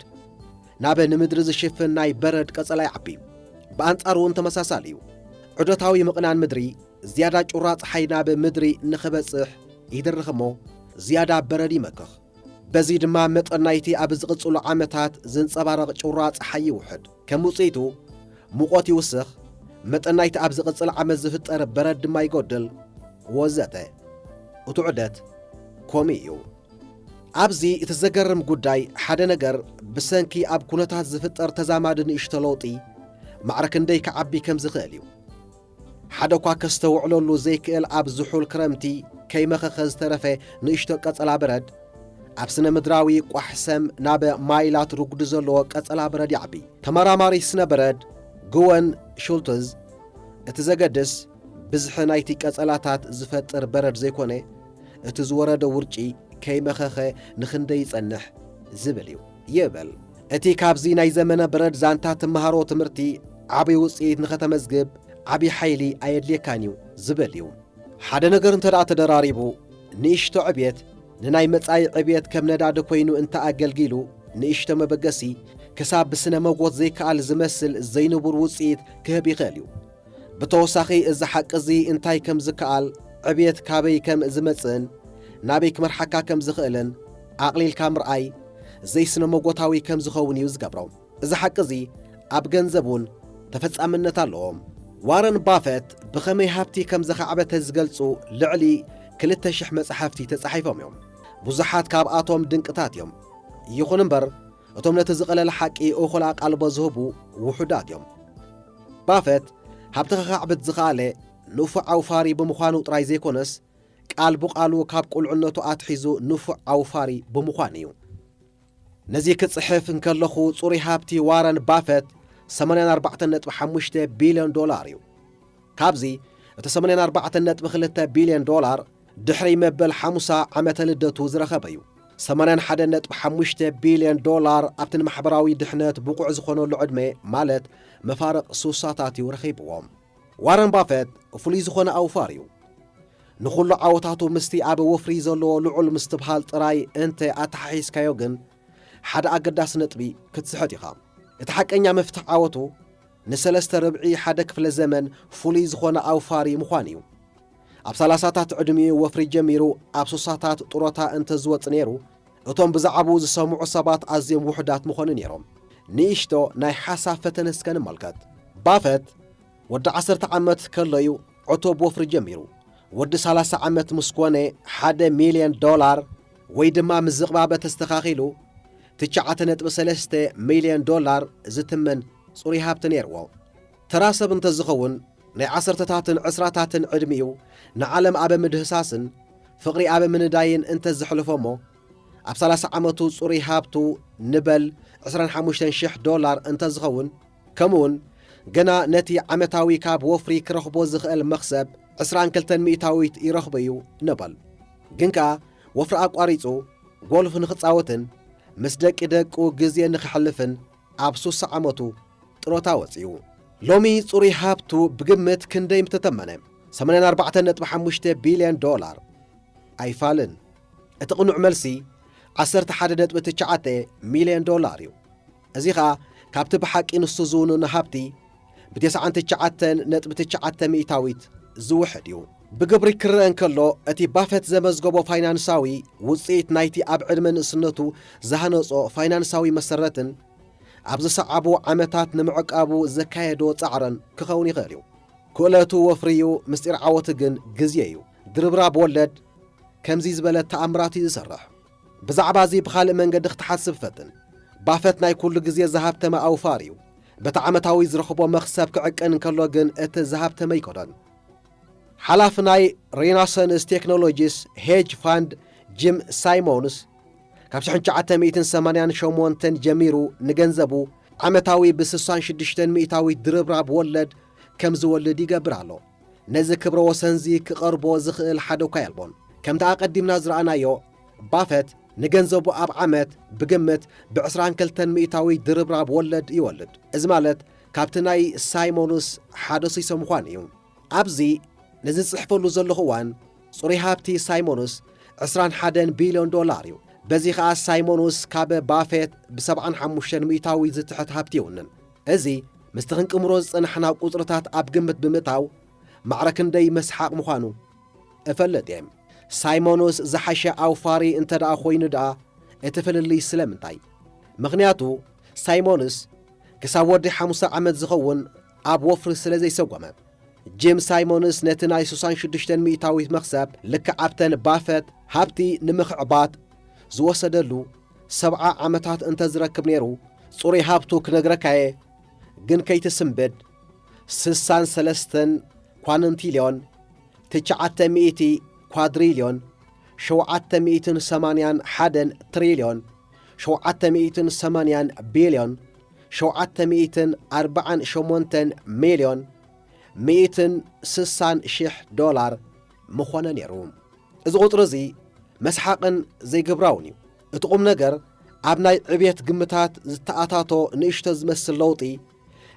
ናብ ንምድሪ ዝሽፍን ናይ በረድ ቀጸላ ይዓቢ። ብኣንጻሩ እውን ተመሳሳሊ እዩ። ዑደታዊ ምቕናን ምድሪ ዝያዳ ጩራ ጸሓይ ናብ ምድሪ ንኽበጽሕ ይድርኽ እሞ፣ ዝያዳ በረድ ይመክኽ። በዚ ድማ መጠን ናይቲ ኣብ ዝቕጽሉ ዓመታት ዝንጸባረቕ ጩራ ጸሓይ ይውሕድ። ከም ውጽኢቱ፣ ሙቐት ይውስኽ፣ መጠን ናይቲ ኣብ ዝቕጽል ዓመት ዝፍጠር በረድ ድማ ይጎድል፣ ወዘተ። እቲ ዑደት ኮሚ እዩ። ኣብዚ እቲ ዘገርም ጉዳይ፣ ሓደ ነገር ብሰንኪ ኣብ ኩነታት ዝፍጠር ተዛማዲ ንእሽቶ ለውጢ ማዕረ ክንደይ ክዓቢ ከም ዝኽእል እዩ። ሓደ እኳ ከስተውዕለሉ ዘይክእል ኣብ ዝሑል ክረምቲ ከይመኸኸ ዝተረፈ ንእሽቶ ቀጸላ በረድ፣ ኣብ ስነ ምድራዊ ቋሕ ሰም ናብ ማይላት ርጉዲ ዘለዎ ቀጸላ በረድ ይዓቢ። ተመራማሪ ስነ በረድ ግወን ሹልትዝ፣ እቲ ዘገድስ ብዝሒ ናይቲ ቀጸላታት ዝፈጥር በረድ ዘይኮነ፣ እቲ ዝወረደ ውርጪ ከይመኸኸ ንኽንደይ ይጸንሕ ዝብል እዩ ይብል። እቲ ካብዚ ናይ ዘመነ በረድ ዛንታ ትመሃሮ ትምህርቲ ዓቢ ውጽኢት ንኸተመዝግብ ዓቢ ሓይሊ ኣየድልየካን እዩ ዝብል እዩ። ሓደ ነገር እንተ ደኣ ተደራሪቡ፣ ንእሽቶ ዕብየት ንናይ መጻኢ ዕብየት ከም ነዳዲ ኮይኑ እንተ ኣገልጊሉ፣ ንእሽቶ መበገሲ ክሳብ ብስነ መጎት ዘይከኣል ዝመስል ዘይንቡር ውጽኢት ክህብ ይኽእል እዩ። ብተወሳኺ፣ እዚ ሓቂ እዚ እንታይ ከም ዝከኣል፣ ዕብየት ካበይ ከም ዝመጽእን ናበይ ክመርሓካ ከም ዝኽእልን ኣቕሊልካ ምርኣይ ዘይስነ መጎታዊ ከም ዝኸውን እዩ ዝገብሮ። እዚ ሓቂ እዚ ኣብ ገንዘብ እውን ተፈጻምነት ኣለዎ። ዋረን ባፈት ብኸመይ ሃብቲ ከም ዘኻዕበተ ዝገልጹ ልዕሊ ክልተ ሽሕ መጻሕፍቲ ተጻሒፎም እዮም። ብዙሓት ካብኣቶም ድንቅታት እዮም። ይኹን እምበር፣ እቶም ነቲ ዝቐለለ ሓቂ እኹል ኣቓልቦ ዝህቡ ውሑዳት እዮም። ባፈት ሃብቲ ከኻዕብት ዝኸኣለ ንፉዕ ኣውፋሪ ብምዃኑ ጥራይ ዘይኮነስ፣ ቃል ብቓሉ ካብ ቁልዕነቱ ኣትሒዙ ንፉዕ ኣውፋሪ ብምዃኑ እዩ። ነዚ ክጽሕፍ እንከለኹ፣ ጽሩይ ሃብቲ ዋረን ባፈት ሰማንያን ኣርባዕተን ነጥቢ ሓሙሽተ ቢልዮን ዶላር እዩ። ካብዚ፣ እቲ ሰማንያን ኣርባዕተን ነጥቢ ክልተ ቢልዮን ዶላር ድሕሪ መበል ሓሙሳ ዓመተ ልደቱ ዝረኸበ እዩ። ሰማንያን ሓደን ነጥቢ ሓሙሽተ ቢልዮን ዶላር ኣብቲ ንማሕበራዊ ድሕነት ብቑዕ ዝኾነሉ ዕድመ፣ ማለት መፋርቕ ሱሳታት እዩ ረኺብዎ። ዋረን ባፈት ፍሉይ ዝኾነ ኣውፋር እዩ። ንኹሉ ዓወታቱ ምስቲ ኣብ ወፍሪ ዘለዎ ልዑል ምስትብሃል ጥራይ እንተ ኣተሓሒዝካዮ ግን፣ ሓደ ኣገዳሲ ነጥቢ ክትስሕት ኢኻ። እቲ ሓቀኛ መፍትሕ ዓወቱ፣ ንሰለስተ ርብዒ ሓደ ክፍለ ዘመን ፍሉይ ዝኾነ ኣውፋሪ ምዃን እዩ። ኣብ ሰላሳታት ዕድሚኡ ወፍሪ ጀሚሩ፣ ኣብ ሱሳታት ጡረታ እንተ ዝወጽእ ነይሩ፣ እቶም ብዛዕባኡ ዝሰምዑ ሰባት ኣዝዮም ውሑዳት ምኾኑ ነይሮም። ንእሽቶ ናይ ሓሳብ ፈተነ እስከ ንመልከት። ባፈት ወዲ ዓሰርተ ዓመት ከሎ እዩ ዕቱብ ወፍሪ ጀሚሩ። ወዲ ሰላሳ ዓመት ምስ ኮነ፣ ሓደ ሚልዮን ዶላር፣ ወይ ድማ ምስ ዝቕባበ ተስተኻኺሉ፣ ትሽዓተ ነጥቢ ሰለስተ ሚልዮን ዶላር ዝትመን ጽሩይ ሃብቲ ነይርዎ። ተራ ሰብ እንተዝኸውን፣ ናይ ዓሰርተታትን ዕስራታትን ዕድሚኡ ንዓለም ኣብ ምድህሳስን ፍቕሪ ኣብ ምንዳይን እንተዘሕልፎ እሞ፣ ኣብ ሰላሳ ዓመቱ ጽሩይ ሃብቱ ንበል ዕስራን ሓሙሽተን ሽሕ ዶላር እንተዝኸውን፣ ከምኡውን ገና ነቲ ዓመታዊ ካብ ወፍሪ ክረኽቦ ዝኽእል መኽሰብ ዕስራን ክልተን ሚእታዊት ይረኽቦ እዩ ንበል። ግን ከኣ ወፍሪ ኣቋሪጹ ጎልፍ ንኽጻወትን ምስ ደቂ ደቁ ግዜ ንኽሕልፍን ኣብ ሱሳ ዓመቱ ጥሮታ ወጺኡ። ሎሚ ጽሩይ ሃብቱ ብግምት ክንደይ ምተተመነ? ሰማንያን ኣርባዕተን ነጥቢ ሓሙሽተ ቢልዮን ዶላር። ኣይፋልን። እቲ ቅኑዕ መልሲ ዓሰርተ ሓደ ነጥቢ ትሽዓተ ሚልዮን ዶላር እዩ። እዚ ኸኣ ካብቲ ብሓቂ ንሱ ዝውንኖ ሃብቲ ብተስዓን ትሽዓተን ነጥቢ ትሽዓተ ሚእታዊት ዝውሕድ እዩ። ብግብሪ ክረአ እንከሎ፣ እቲ ባፈት ዘመዝገቦ ፋይናንሳዊ ውጽኢት ናይቲ ኣብ ዕድመ ንእስነቱ ዝሃነጾ ፋይናንሳዊ መሰረትን ኣብ ዝሰዓቡ ዓመታት ንምዕቃቡ ዘካየዶ ጻዕርን ክኸውን ይኽእል እዩ። ክእለቱ ወፍሪ እዩ፣ ምስጢር ዓወቱ ግን ግዜ እዩ። ድርብራብ ወለድ ከምዚ ዝበለ ተኣምራት እዩ ዝሰርሕ። ብዛዕባ እዚ ብኻልእ መንገዲ ክትሓስብ ፈትን። ባፈት ናይ ኩሉ ግዜ ዝሃብተመ ኣውፋር እዩ። በቲ ዓመታዊ ዝረኽቦ መኽሰብ ክዕቅን እንከሎ ግን እቲ ዝሃብተመ ኣይኮነን። ሓላፊ ናይ ሬናሰንስ ቴክኖሎጂስ ሄጅ ፋንድ ጂም ሳይሞንስ፣ ካብ ሽሕን ትሽዓተ ሚእትን ሰማንያን ሸሞንተን ጀሚሩ ንገንዘቡ ዓመታዊ ብስሳን ሽዱሽተን ሚእታዊት ድርብራብ ወለድ ከም ዝወልድ ይገብር ኣሎ። ነዚ ክብረ ወሰንዚ ክቐርቦ ዝኽእል ሓደ እኳ የልቦን። ከምቲ ኣቐዲምና ዝረኣናዮ፣ ባፈት ንገንዘቡ ኣብ ዓመት ብግምት ብዕስራን ክልተን ሚእታዊት ድርብራብ ወለድ ይወልድ። እዚ ማለት ካብቲ ናይ ሳይሞንስ ሓደ ስሶ ምዃን እዩ። ኣብዚ ነዚ ዝጽሕፈሉ ዘለኹ እዋን፣ ጽሩይ ሃብቲ ሳይሞንስ ዕስራን ሓደን ቢልዮን ዶላር እዩ። በዚ ኸኣ ሳይሞንስ ካብ ባፌት ብሰብዓን ሓሙሽተን ሚእታዊ ዝትሕት ሃብቲ ይውንን። እዚ ምስቲ ክንቅምሮ ዝጸናሕና ቁጽርታት ኣብ ግምት ብምእታው፣ ማዕረ ክንደይ መስሓቕ ምዃኑ እፈልጥ እየ። ሳይሞንስ ዝሓሸ ኣውፋሪ እንተ ደኣ ኾይኑ ደኣ፣ እቲ ፍልልይ ስለምንታይ? ምኽንያቱ፣ ሳይሞንስ ክሳብ ወዲ ሓሙሳ ዓመት ዝኸውን ኣብ ወፍሪ ስለ ዘይሰጎመ። ጂም ሳይሞንስ ነቲ ናይ ስሳን ሽዱሽተን ሚእታዊት መኽሰብ ልክዕ ኣብተን ባፈት ሃብቲ ንምኽዕባት ዝወሰደሉ ሰብዓ ዓመታት እንተ ዝረክብ ነይሩ፣ ጽሩይ ሃብቱ ክነግረካየ፣ ግን ከይትስንብድ፣ ስሳን ሰለስተን ኳንንቲልዮን፣ ትሽዓተ ሚእቲ ኳድሪልዮን፣ ሸውዓተ ሚእትን ሰማንያን ሓደን ትሪልዮን፣ ሸውዓተ ሚእትን ሰማንያን ቢልዮን፣ ሸውዓተ ሚእትን ኣርባዓን ሸሞንተን ሚልዮን፣ ሚእትን ስሳን ሽሕ ዶላር ምኾነ ነይሩ። እዚ ቁጽሪ እዚ መስሓቕን ዘይግብራውን እዩ። እቲ ቁም ነገር፣ ኣብ ናይ ዕብየት ግምታት ዝተኣታቶ ንእሽቶ ዝመስል ለውጢ፣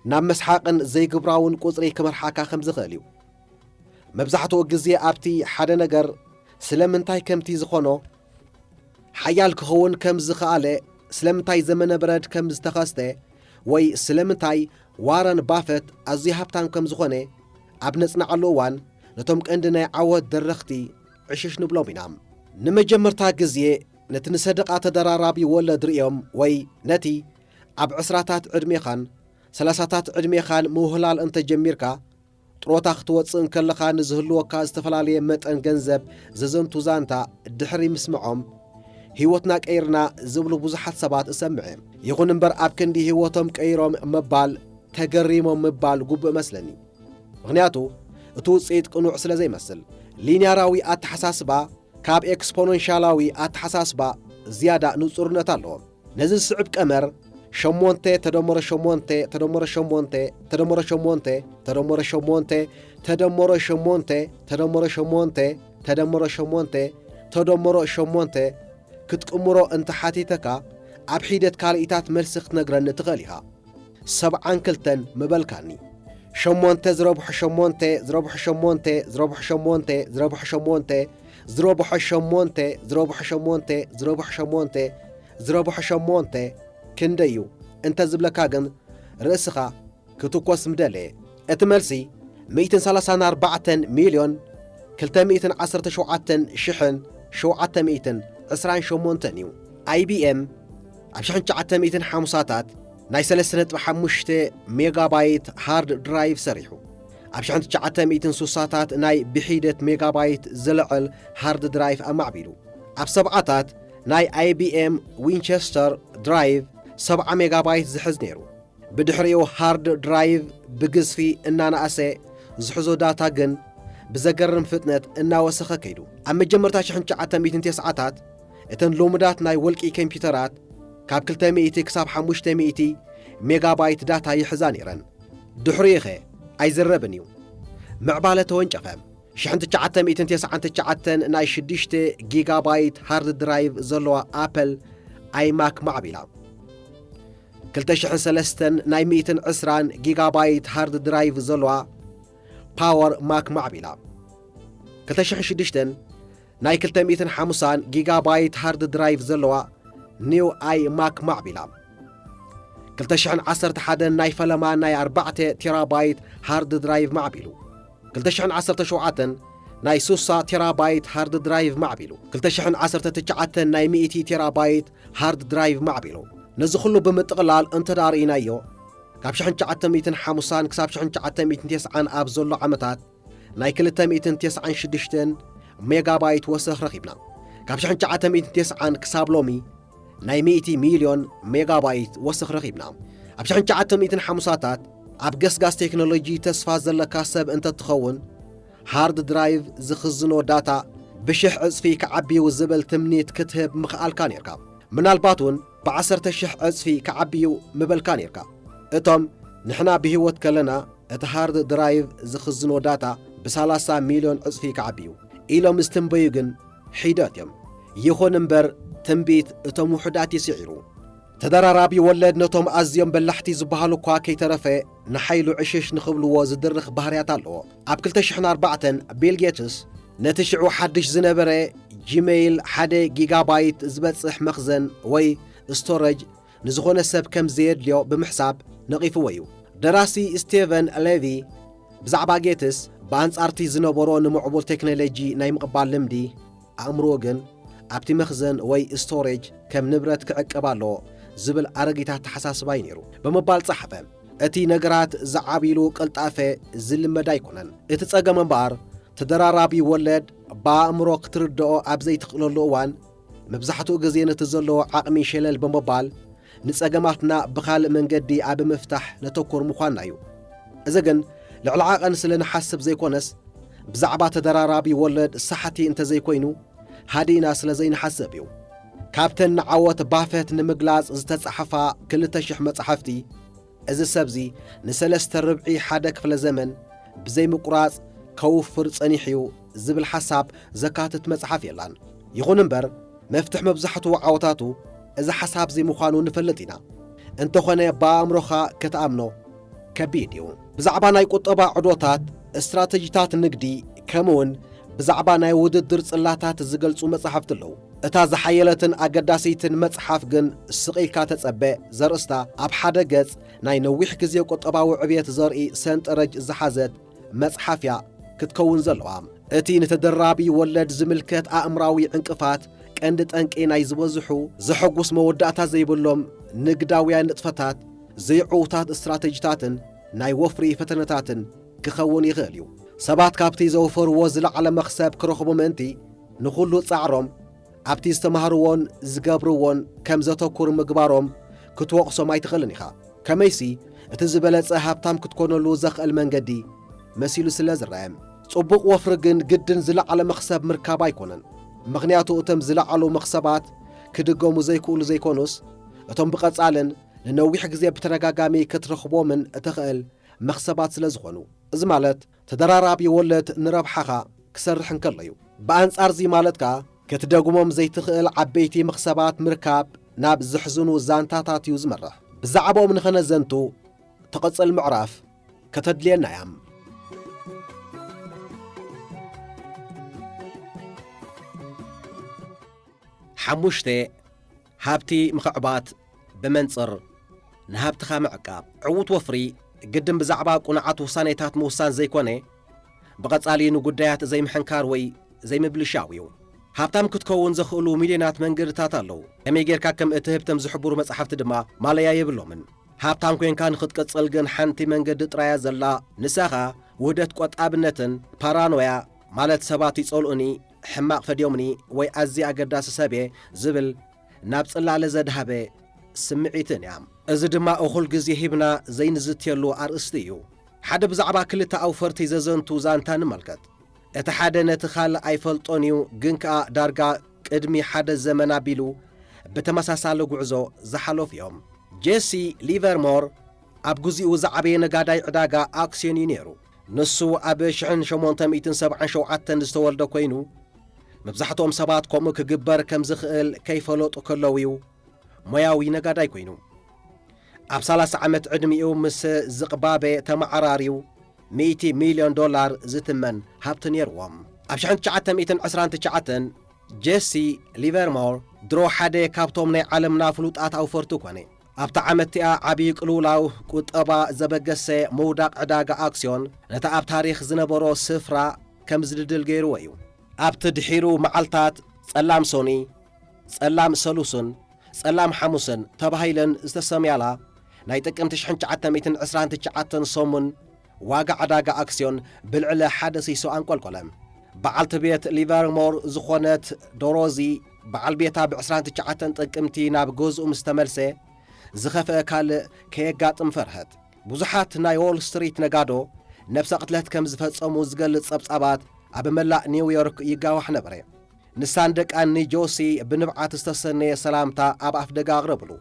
ናብ መስሓቕን ዘይግብራውን ቁጽሪ ክመርሓካ ከም ዝኽእል እዩ። መብዛሕትኡ ግዜ ኣብቲ ሓደ ነገር ስለምንታይ ከምቲ ዝኾኖ፣ ሓያል ክኸውን ከም ዝኸኣለ፣ ስለምንታይ ዘመነ በረድ ከም ዝተኸስተ፣ ወይ ስለምንታይ ዋረን ባፈት ኣዝዩ ሃብታም ከም ዝኾነ ኣብ ነጽንዓሉ እዋን፣ ነቶም ቀንዲ ናይ ዓወት ደረኽቲ ዕሽሽ ንብሎም ኢና። ንመጀመርታ ግዜ ነቲ ንሰደቓ ተደራራቢ ወለድ ርእዮም፣ ወይ ነቲ ኣብ ዕስራታት ዕድሜኻን ሰላሳታት ዕድሜኻን ምውህላል እንተ ጀሚርካ፣ ጥሮታ ክትወጽእ እንከለኻ ንዝህልወካ ዝተፈላለየ መጠን ገንዘብ ዘዘንቱ ዛንታ ድሕሪ ምስምዖም፣ ህይወትና ቀይርና ዝብሉ ብዙሓት ሰባት እሰምዕ እየ። ይኹን እምበር፣ ኣብ ክንዲ ህይወቶም ቀይሮም ምባል፣ ተገሪሞም ምባል ግቡእ እመስለኒ። ምኽንያቱ፣ እቲ ውጽኢት ቅኑዕ ስለ ዘይመስል። ሊንያራዊ ኣተሓሳስባ ካብ ኤክስፖነንሻላዊ ኣተሓሳስባ ዝያዳ ንጹርነት ኣለዎ። ነዚ ዝስዕብ ቀመር፣ ሸሞንተ ተደመሮ ሸሞንተ ተደመሮ ሸሞንተ ተደመሮ ሸሞንተ ተደመሮ ሸሞንተ ተደመሮ ሸሞንተ ተደመሮ ሸሞንተ ተደመሮ ሸሞንተ ተደመሮ ሸሞንተ ክትቅምሮ እንተሓቲተካ፣ ኣብ ሒደት ካልኢታት መልሲ ክትነግረኒ ትኽእል ኢኻ። ሰብዓን ክልተን ምበልካኒ። ሸሞንተ ዝረብሖ ሸሞንተ ዝረብሖ ሸሞንተ ዝረብሖ ሸሞንተ ዝረብሖ ሸሞንተ ዝረብሖ ሸሞንተ ዝረብሖ ሸሞንተ ዝረብሖ ሸሞንተ ዝረብሖ ሸሞንተ ክንደይ እዩ እንተ ዝብለካ ግን፣ ርእስኻ ክትኮስ ምደለየ። እቲ መልሲ፣ ሚእትን ሰላሳን ኣርባዕተን ሚልዮን ክልተ ሚእትን ዓሰርተ ሸውዓተን ሽሕን ሸውዓተ ሚእትን ዕስራን ሸሞንተን እዩ። ኣይ ቢ ኤም ኣብ ሽሕን ትሽዓተ ሚእትን ሓሙሳታት ናይ ሰለስተ ነጥቢ ሓሙሽተ ሜጋባይት ሃርድ ድራይቭ ሰሪሑ። ኣብ ሽሕን ትሽዓተ ሚእትን ሱሳታት ናይ ብሒደት ሜጋባይት ዝልዕል ሃርድ ድራይቭ ኣማዕቢሉ። ኣብ ሰብዓታት ናይ ኣይ ቢ ኤም ዊንቸስተር ድራይቭ ሰብዓ ሜጋባይት ዝሕዝ ነይሩ። ብድሕሪኡ ሃርድ ድራይቭ ብግዝፊ እናነኣሰ ዝሕዞ ዳታ ግን ብዘገርም ፍጥነት እናወሰኸ ከይዱ። ኣብ መጀመርታ ሽሕን ትሽዓተ ሚእትን ተስዓታት እተን ልሙዳት ናይ ወልቂ ኮምፒውተራት ካብ ክልተ ሚእቲ ክሳብ ሓሙሽተ ሚእቲ ሜጋባይት ዳታ ይሕዛ ነይረን። ድሕሪኡኸ ኣይዝረብን እዩ። ምዕባለ ተወንጨፈ። ሽሕን ትሽዓተ ሚእትን ተስዓን ትሽዓተን ናይ ሽዱሽተ ጊጋባይት ሃርድ ድራይቭ ዘለዋ ኣፐል ኣይማክ ማዕቢላ። ክልተ ሽሕን ሰለስተን ናይ ሚእትን ዕስራን ጊጋባይት ሃርድ ድራይቭ ዘለዋ ፓወር ማክ ማዕቢላ። ክልተ ሽሕን ሽዱሽተን ናይ ክልተ ሚእትን ሓምሳን ጊጋባይት ሃርድ ድራይቭ ዘለዋ ኒው ኣይ ማክ ማዕቢላ። ክልተ ሽሕን ዓሰርተ ሓደን ናይ ፈለማ ናይ ኣርባዕተ ቴራባይት ሃርድ ድራይቭ ማዕቢሉ። ክልተ ሽሕን ዓሰርተ ሸውዓተን ናይ ሱሳ ቴራባይት ሃርድ ድራይቭ ማዕቢሉ። ክልተ ሽሕን ዓሰርተ ትሽዓተን ናይ ሚእቲ ቴራባይት ሃርድ ድራይቭ ማዕቢሉ። ነዚ ኩሉ ብምጥቕላል እንተ ደኣ ርኢናዮ፣ ካብ ሽሕን ትሽዓተ ሚእትን ሓምሳን ክሳብ ሽሕን ትሽዓተ ሚእትን ተስዓን ኣብ ዘሎ ዓመታት ናይ ክልተ ሚእትን ተስዓን ሽዱሽተን ሜጋባይት ወሰኽ ረኺብና። ካብ ሽሕን ትሽዓተ ሚእትን ተስዓን ክሳብ ሎሚ ናይ ሚእቲ ሚልዮን ሜጋባይት ወሰኽ ረኺብና። ኣብ ሽሕን ትሽዓተ ሚእትን ሓምሳታት ኣብ ገስጋስ ቴክኖሎጂ ተስፋ ዘለካ ሰብ እንተትኸውን፣ ሃርድ ድራይቭ ዝኽዝኖ ዳታ ብሽሕ ዕጽፊ ክዓብዩ ዝብል ትምኒት ክትህብ ምኽኣልካ ነይርካ። ምናልባት እውን ብዓሰርተ ሽሕ ዕጽፊ ክዓብዩ ምበልካ ነይርካ። እቶም ንሕና ብህይወት ከለና እቲ ሃርድ ድራይቭ ዝኽዝኖ ዳታ ብሰላሳ ሚልዮን ዕጽፊ ክዓብዩ ኢሎም ዝትንበዩ ግን ሒደት እዮም። ይኹን እምበር ትንቢት እቶም ውሑዳት እዩ ስዒሩ። ተደራራቢ ወለድ ነቶም ኣዝዮም በላሕቲ ዝበሃሉ እኳ ከይተረፈ ንሓይሉ ዕሽሽ ንኽብልዎ ዝድርኽ ባህርያት ኣለዎ። ኣብ ክልተ ሽሕን ኣርባዕተን ቢል ጌትስ ነቲ ሽዑ ሓድሽ ዝነበረ ጂሜይል ሓደ ጊጋባይት ዝበጽሕ መኽዘን ወይ ስቶረጅ ንዝኾነ ሰብ ከም ዘየድልዮ ብምሕሳብ ነቒፍዎ እዩ። ደራሲ ስቴቨን ሌቪ ብዛዕባ ጌትስ ብኣንጻርቲ ዝነበሮ ንምዕቡል ቴክኖሎጂ ናይ ምቕባል ልምዲ፣ ኣእምሮኡ ግን ኣብቲ መኽዘን ወይ ስቶሬጅ ከም ንብረት ክዕቀብ ኣለዎ ዝብል ኣረጊት ኣተሓሳስባ እዩ ነይሩ ብምባል ጸሓፈ። እቲ ነገራት ዝዓብይሉ ቅልጣፈ ዝልመድ ኣይኮነን። እቲ ጸገም እምበኣር፣ ተደራራቢ ወለድ ብኣእምሮ ክትርድኦ ኣብ ዘይትኽእለሉ እዋን፣ መብዛሕትኡ ግዜ ነቲ ዘለዎ ዓቕሚ ሸለል ብምባል፣ ንጸገማትና ብኻልእ መንገዲ ኣብ ምፍታሕ ነተኩር ምዃንና እዩ። እዚ ግን ልዕሊ ዓቐን ስለ ንሓስብ ዘይኮነስ፣ ብዛዕባ ተደራራቢ ወለድ ሳሕቲ እንተዘይኮይኑ፣ ሃዲእና ስለ ዘይንሓስብ እዩ። ካብተን ንዓወት ባፈት ንምግላጽ ዝተጻሕፋ ክልተ ሽሕ መጻሕፍቲ፣ እዚ ሰብዚ ንሰለስተ ርብዒ ሓደ ክፍለ ዘመን ብዘይምቁራጽ ከውፍር ጸኒሑ እዩ ዝብል ሓሳብ ዘካትት መጽሓፍ የላን። ይኹን እምበር፣ መፍትሕ መብዛሕትኡ ዓወታቱ እዚ ሓሳብ እዚ ምዃኑ ንፈልጥ ኢና። እንተኾነ፣ ብኣእምሮኻ ክትኣምኖ ከቢድ እዩ። ብዛዕባ ናይ ቁጠባ ዕዶታት፣ ስትራተጂታት ንግዲ፣ ከምኡውን ብዛዕባ ናይ ውድድር ጽላታት ዝገልጹ መጻሕፍቲ ኣለዉ። እታ ዝሓየለትን ኣገዳሲትን መጽሓፍ ግን፣ ስቕ ኢልካ ተጸበ ዘርእስታ፣ ኣብ ሓደ ገጽ ናይ ነዊሕ ግዜ ቁጠባዊ ዕብየት ዘርኢ ሰንጠረጅ ዝሓዘት መጽሓፍ እያ ክትከውን ዘለዋ። እቲ ንተደራቢ ወለድ ዝምልከት ኣእምራዊ ዕንቅፋት፣ ቀንዲ ጠንቂ ናይ ዝበዝሑ ዘሐጉስ መወዳእታ ዘይብሎም ንግዳውያን ንጥፈታት፣ ዘይዕዉታት ስትራተጂታትን ናይ ወፍሪ ፈተነታትን ክኸውን ይኽእል እዩ። ሰባት ካብቲ ዘውፈርዎ ዝለዓለ መኽሰብ ክረኽቡ ምእንቲ፣ ንኹሉ ጻዕሮም ኣብቲ ዝተማህርዎን ዝገብርዎን ከም ዘተኩር ምግባሮም ክትወቕሶም ኣይትኽእልን ኢኻ። ከመይሲ፣ እቲ ዝበለጸ ሃብታም ክትኮነሉ ዘኽእል መንገዲ መሲሉ ስለ ዝረኣዮም። ጽቡቕ ወፍሪ ግን ግድን ዝለዓለ መኽሰብ ምርካብ ኣይኮነን። ምኽንያቱ፣ እቶም ዝለዓሉ መኽሰባት ክድገሙ ዘይክእሉ ዘይኮኑስ፣ እቶም ብቐጻልን ንነዊሕ ግዜ ብተደጋጋሚ ክትረኽቦምን እትኽእል መኽሰባት ስለ ዝኾኑ። እዚ ማለት፣ ተደራራቢ ወለድ ንረብሓኻ ክሰርሕ እንከሎ እዩ። ብኣንጻር እዚ ማለት ከኣ፣ ክትደግሞም ዘይትኽእል ዓበይቲ መኽሰባት ምርካብ ናብ ዘሕዝኑ ዛንታታት እዩ ዝመርሕ። ብዛዕባኦም ንኸነዘንቱ ትቕጽል ምዕራፍ ከተድልየና እያ። ሓሙሽተ፣ ሃብቲ ምኽዕባት ብመንጽር ንሃብትኻ ምዕቃብ። ዕዉት ወፍሪ ግድን ብዛዕባ ቁኑዓት ውሳኔታት ምውሳን ዘይኮነ፣ ብቐጻሊ ንጉዳያት ዘይምሕንካር ወይ ዘይምብልሻው እዩ። ሃብታም ክትከውን ዘኽእሉ ሚልዮናት መንገድታት ኣለዉ። ከመይ ጌርካ ከም እትህብ፣ እቶም ዝሕብሩ መጻሕፍቲ ድማ ማለያ የብሎምን። ሃብታም ኮይንካ ንኽትቅጽል ግን ሓንቲ መንገዲ ጥራያ ዘላ፣ ንሳ ኸኣ ውህደት ቆጣብነትን ፓራኖያ፣ ማለት ሰባት ይጸልኡኒ፣ ሕማቕ ፈድዮምኒ ወይ ኣዝየ ኣገዳሲ ሰብ እየ ዝብል ናብ ጽላለ ዘድሃበ ስምዒትን እያ። እዚ ድማ እኹል ግዜ ሂብና ዘይንዝትየሉ ኣርእስቲ እዩ። ሓደ ብዛዕባ ክልተ ኣውፈርቲ ዘዘንቱ ዛንታ ንመልከት። እቲ ሓደ ነቲ ካልእ ኣይፈልጦን እዩ፣ ግን ከኣ ዳርጋ ቅድሚ ሓደ ዘመን ኣቢሉ ብተመሳሳሊ ጉዕዞ ዝሓለፉ እዮም። ጄሲ ሊቨርሞር ኣብ ግዜኡ ዝዓበየ ነጋዳይ ዕዳጋ ኣክስዮን እዩ ነይሩ። ንሱ ኣብ ሽሕን ሸሞንተ ሚእትን ሰብዓን ሸውዓተን ዝተወልደ ኮይኑ፣ መብዛሕትኦም ሰባት ከምኡ ክግበር ከም ዝኽእል ከይፈለጡ ከለዉ እዩ ሞያዊ ነጋዳይ ኮይኑ። ኣብ ሰላሳ ዓመት ዕድሚኡ ምስ ዝቕባበ ተመዓራርዩ ሚእቲ ሚልዮን ዶላር ዝትመን ሃብቲ ነይርዎ። ኣብ ሽሕን ትሽዓተ ሚእትን ዕስራን ትሽዓተን ጄሲ ሊቨርሞር ድሮ ሓደ ካብቶም ናይ ዓለምና ፍሉጣት ኣውፈርቲ ኮነ። ኣብታ ዓመት እቲኣ ዓብዪ ቅልውላው ቁጠባ ዘበገሰ ምውዳቕ ዕዳጋ ኣክስዮን ነቲ ኣብ ታሪኽ ዝነበሮ ስፍራ ከም ዝድድል ገይርዎ እዩ። ኣብቲ ድሒሩ መዓልታት ጸላም ሶኒ፣ ጸላም ሰሉስን ጸላም ሓሙስን ተባሂለን ዝተሰምያላ ናይ ጥቅምቲ ሽሕን ትሽዓተ ሚእትን ዕስራን ትሽዓተን ሰሙን ዋጋ ዕዳጋ ኣክስዮን ብልዕሊ ሓደ ሲሶ ኣንቆልቆለ። በዓልቲ ቤት ሊቨርሞር ዝኾነት ዶሮዚ በዓል ቤታ ብ ዕስራን ትሽዓተን ጥቅምቲ ናብ ገዝኡ ምስ ተመልሰ ዝኸፍአ ካልእ ከየጋጥም ፈርሀት። ብዙሓት ናይ ዎል ስትሪት ነጋዶ ነብሰ ቅትለት ከም ዝፈጸሙ ዝገልጽ ጸብጻባት ኣብ መላእ ኒውዮርክ ይጋዋሕ ነበረ። ንሳን ደቃን ንጆሲ ብንብዓት ዝተሰነየ ሰላምታ ኣብ ኣፍደገ ኣቕረብሉ።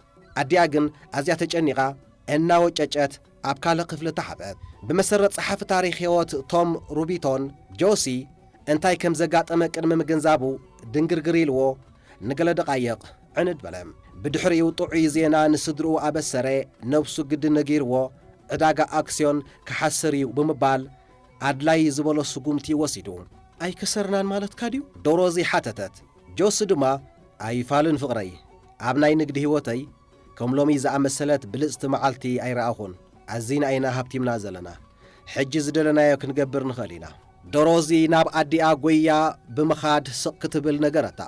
ኣዲኣ ግን ኣዝያ ተጨኒቓ እናወጨጨት ኣብ ካልእ ክፍሊ ተሓብአት። ብመሰረት ጸሓፊ ታሪኽ ህይወት ቶም ሩቢቶን፣ ጆሲ እንታይ ከም ዘጋጠመ ቅድሚ ምግንዛቡ ድንግርግር ኢልዎ ንገለ ደቓይቕ ዕንድ በለ። ብድሕሪኡ ጥዑይ ዜና ንስድርኡ ኣበሰረ። ነብሱ ግዲ ነጊርዎ ዕዳጋ ኣክስዮን ክሓስር እዩ ብምባል ኣድላዪ ዝበሎ ስጉምቲ ወሲዱ። ኣይከሰርናን ማለትካ ድዩ? ዶሮዚ ሓተተት። ጆሲ ድማ ኣይፋልን ፍቕረይ፣ ኣብ ናይ ንግዲ ህይወተይ ከም ሎሚ ዝኣመሰለት ብልጽቲ መዓልቲ ኣይረኣኹን። ኣዚና ኢና ሃብቲምና ዘለና። ሕጂ ዝደለናዮ ክንገብር ንኽእል ኢና። ዶሮዚ ናብ ኣዲኣ ጎያ ብምኻድ ስቕ ክትብል ነገረታ።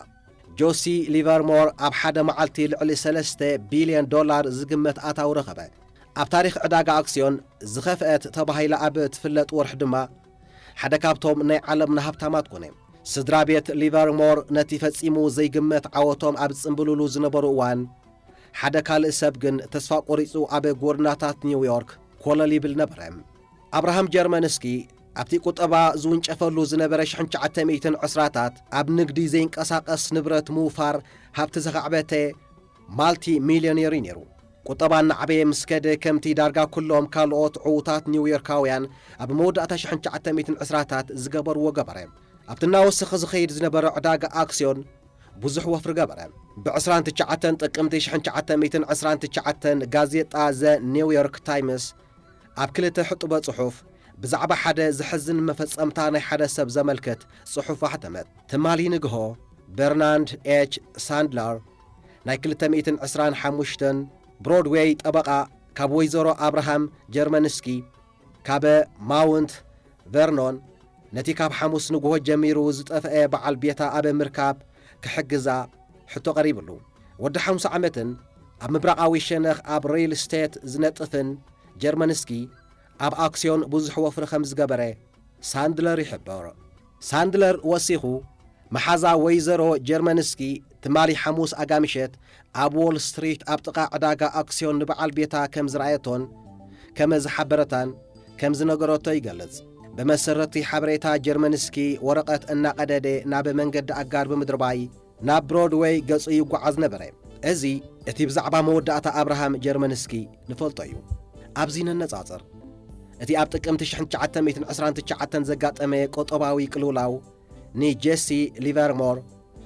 ጆሲ ሊቨርሞር ኣብ ሓደ መዓልቲ ልዕሊ ሰለስተ ቢልዮን ዶላር ዝግመት ኣታዊ ረኸበ። ኣብ ታሪኽ ዕዳጋ ኣክስዮን ዝኸፍአት ተባሂላ ኣብ ትፍለጥ ወርሒ ድማ ሓደ ካብቶም ናይ ዓለምና ሃብታማት ኮነ። ስድራ ቤት ሊቨርሞር ነቲ ፈጺሙ ዘይግመት ዓወቶም ኣብ ዝጽምብልሉ ዝነበሩ እዋን፣ ሓደ ካልእ ሰብ ግን ተስፋ ቆሪጹ ኣብ ጎድናታት ኒውዮርክ ኮለል ይብል ነበረ። ኣብርሃም ጀርመንስኪ ኣብቲ ቁጠባ ዝውንጨፈሉ ዝነበረ ሽሕን ትሽዓተ ሚእትን ዕስራታት ኣብ ንግዲ ዘይንቀሳቐስ ንብረት ምውፋር ሃብቲ ዘኻዕበተ ማልቲ ሚልዮኔር እዩ ነይሩ። ቁጠባ እናዓበየ ምስ ከደ ከምቲ ዳርጋ ኩሎም ካልኦት ዕዉታት ኒውዮርካውያን ኣብ መወዳእታ ሽሕን ትሽዓተ ሚእትን ዕስራታት ዝገበርዎ ገበረ። ኣብቲ እናወሰኸ ዝኸይድ ዝነበረ ዕዳጋ ኣክስዮን ብዙሕ ወፍሪ ገበረ። ብ ዕስራን ትሽዓተን ጥቅምቲ ሽሕን ትሽዓተ ሚእትን ዕስራን ትሽዓተን ጋዜጣ ዘ ኒውዮርክ ታይምስ ኣብ ክልተ ሕጡበ ጽሑፍ ብዛዕባ ሓደ ዘሕዝን መፈጸምታ ናይ ሓደ ሰብ ዘመልክት ጽሑፍ ኣሕተመት። ትማሊ ንግሆ በርናንድ ኤች ሳንድለር ናይ ክልተ ሚእትን ዕስራን ሓሙሽተን ብሮድዌይ ጠበቓ ካብ ወይዘሮ ኣብርሃም ጀርመንስኪ ካብ ማውንት ቨርኖን ነቲ ካብ ሓሙስ ንግሆ ጀሚሩ ዝጠፍአ በዓል ቤታ ኣብ ምርካብ ክሕግዛ ሕቶ ቀሪብሉ። ወዲ ሓምሳ ዓመትን ኣብ ምብራቓዊ ሸነኽ ኣብ ሪል ስቴት ዝነጥፍን ጀርመንስኪ ኣብ ኣክስዮን ብዙሕ ወፍሪ ከም ዝገበረ ሳንድለር ይሕብር። ሳንድለር ወሲኹ፣ መሓዛ ወይዘሮ ጀርመንስኪ ትማሊ ሓሙስ ኣጋምሸት ኣብ ዎል ስትሪት ኣብ ጥቓ ዕዳጋ ኣክስዮን ንበዓል ቤታ ከም ዝረኣየቶን ከም ዝሓበረታን ከም ዝነገረቶ ይገልጽ። ብመሰረቲ ሓበሬታ ጀርመንስኪ ወረቐት እናቐደደ ናብ መንገዲ ኣጋር ብምድርባይ ናብ ብሮድወይ ገጹ ይጓዓዝ ነበረ። እዚ እቲ ብዛዕባ መወዳእታ ኣብርሃም ጀርመንስኪ ንፈልጦ እዩ። ኣብዚ ነነጻጽር። እቲ ኣብ ጥቅምቲ ሽሕን ትሽዓተ ሚእትን ዕስራን ትሽዓተን ዘጋጠመ ቁጠባዊ ቅልውላው ንጄሲ ሊቨርሞር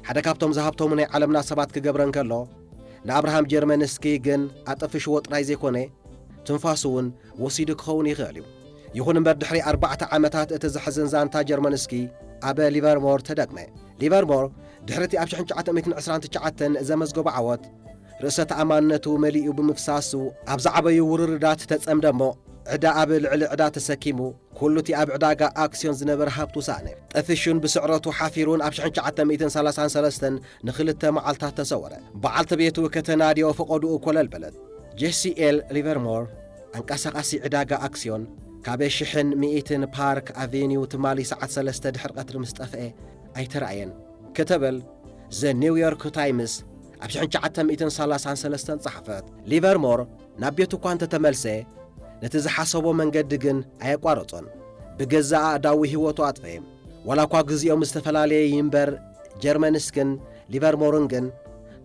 ሓደ ካብቶም ዝሃብቶሙ ናይ ዓለምና ሰባት ክገብረ እንከሎ፣ ንኣብርሃም ጀርመንስኪ ግን ኣጠፍሽዎ ጥራይ ዘይኮነ፣ ትንፋሱ እውን ወሲዱ ክኸውን ይኽእል እዩ። ይኹን እምበር፣ ድሕሪ ኣርባዕተ ዓመታት እቲ ዘሕዝን ዛንታ ጀርመንስኪ ኣብ ሊቨርሞር ተደግመ። ሊቨርሞር ድሕሪ እቲ ኣብ ሽሕን ትሽዓተ ሚእትን ዕስራን ትሽዓተን ዘመዝገቦ ዓወት፣ ርእሰ ተኣማንነቱ መሊኡ ብምፍሳሱ፣ ኣብ ዝዓበዩ ውርርዳት ተጸምደ እሞ፣ ዕዳ ኣብ ልዕሊ ዕዳ ተሰኪሙ፣ ኩሉ እቲ ኣብ ዕዳጋ ኣክስዮን ዝነበረ ሃብቱ ሰኣነ። ጠፊሹን ብስዕረቱ ሓፊሩን ኣብ ሽሕን ትሽዓተ ሚእትን ሰላሳን ሰለስተን ንኽልተ መዓልታት ተሰወረ። በዓልቲ ቤቱ ከተናድዮ ፈቐድኡ ኮለል በለት። ጄሲ ኤል ሊቨርሞር፣ ኣንቀሳቓሲ ዕዳጋ ኣክስዮን፣ ካብ ሽሕን ሚእትን ፓርክ ኣቬኒው ትማሊ ሰዓት ሰለስተ ድሕሪ ቀትሪ ምስ ጠፍአ ኣይተራእየን፣ ክትብል ዘ ኒውዮርክ ታይምስ ኣብ ሽሕን ትሽዓተ ሚእትን ሰላሳን ሰለስተን ጸሓፈት። ሊቨርሞር ናብ ቤቱ እኳ እንተተመልሰ፣ ነቲ ዝሓሰቦ መንገዲ ግን ኣየቋረጾን። ብገዛእ ኣእዳዉ ህይወቱ ኣጥፈየ። ዋላ እኳ ግዜኦም ዝተፈላለየ ይንበር፣ ጀርመንስክን ሊቨርሞርን ግን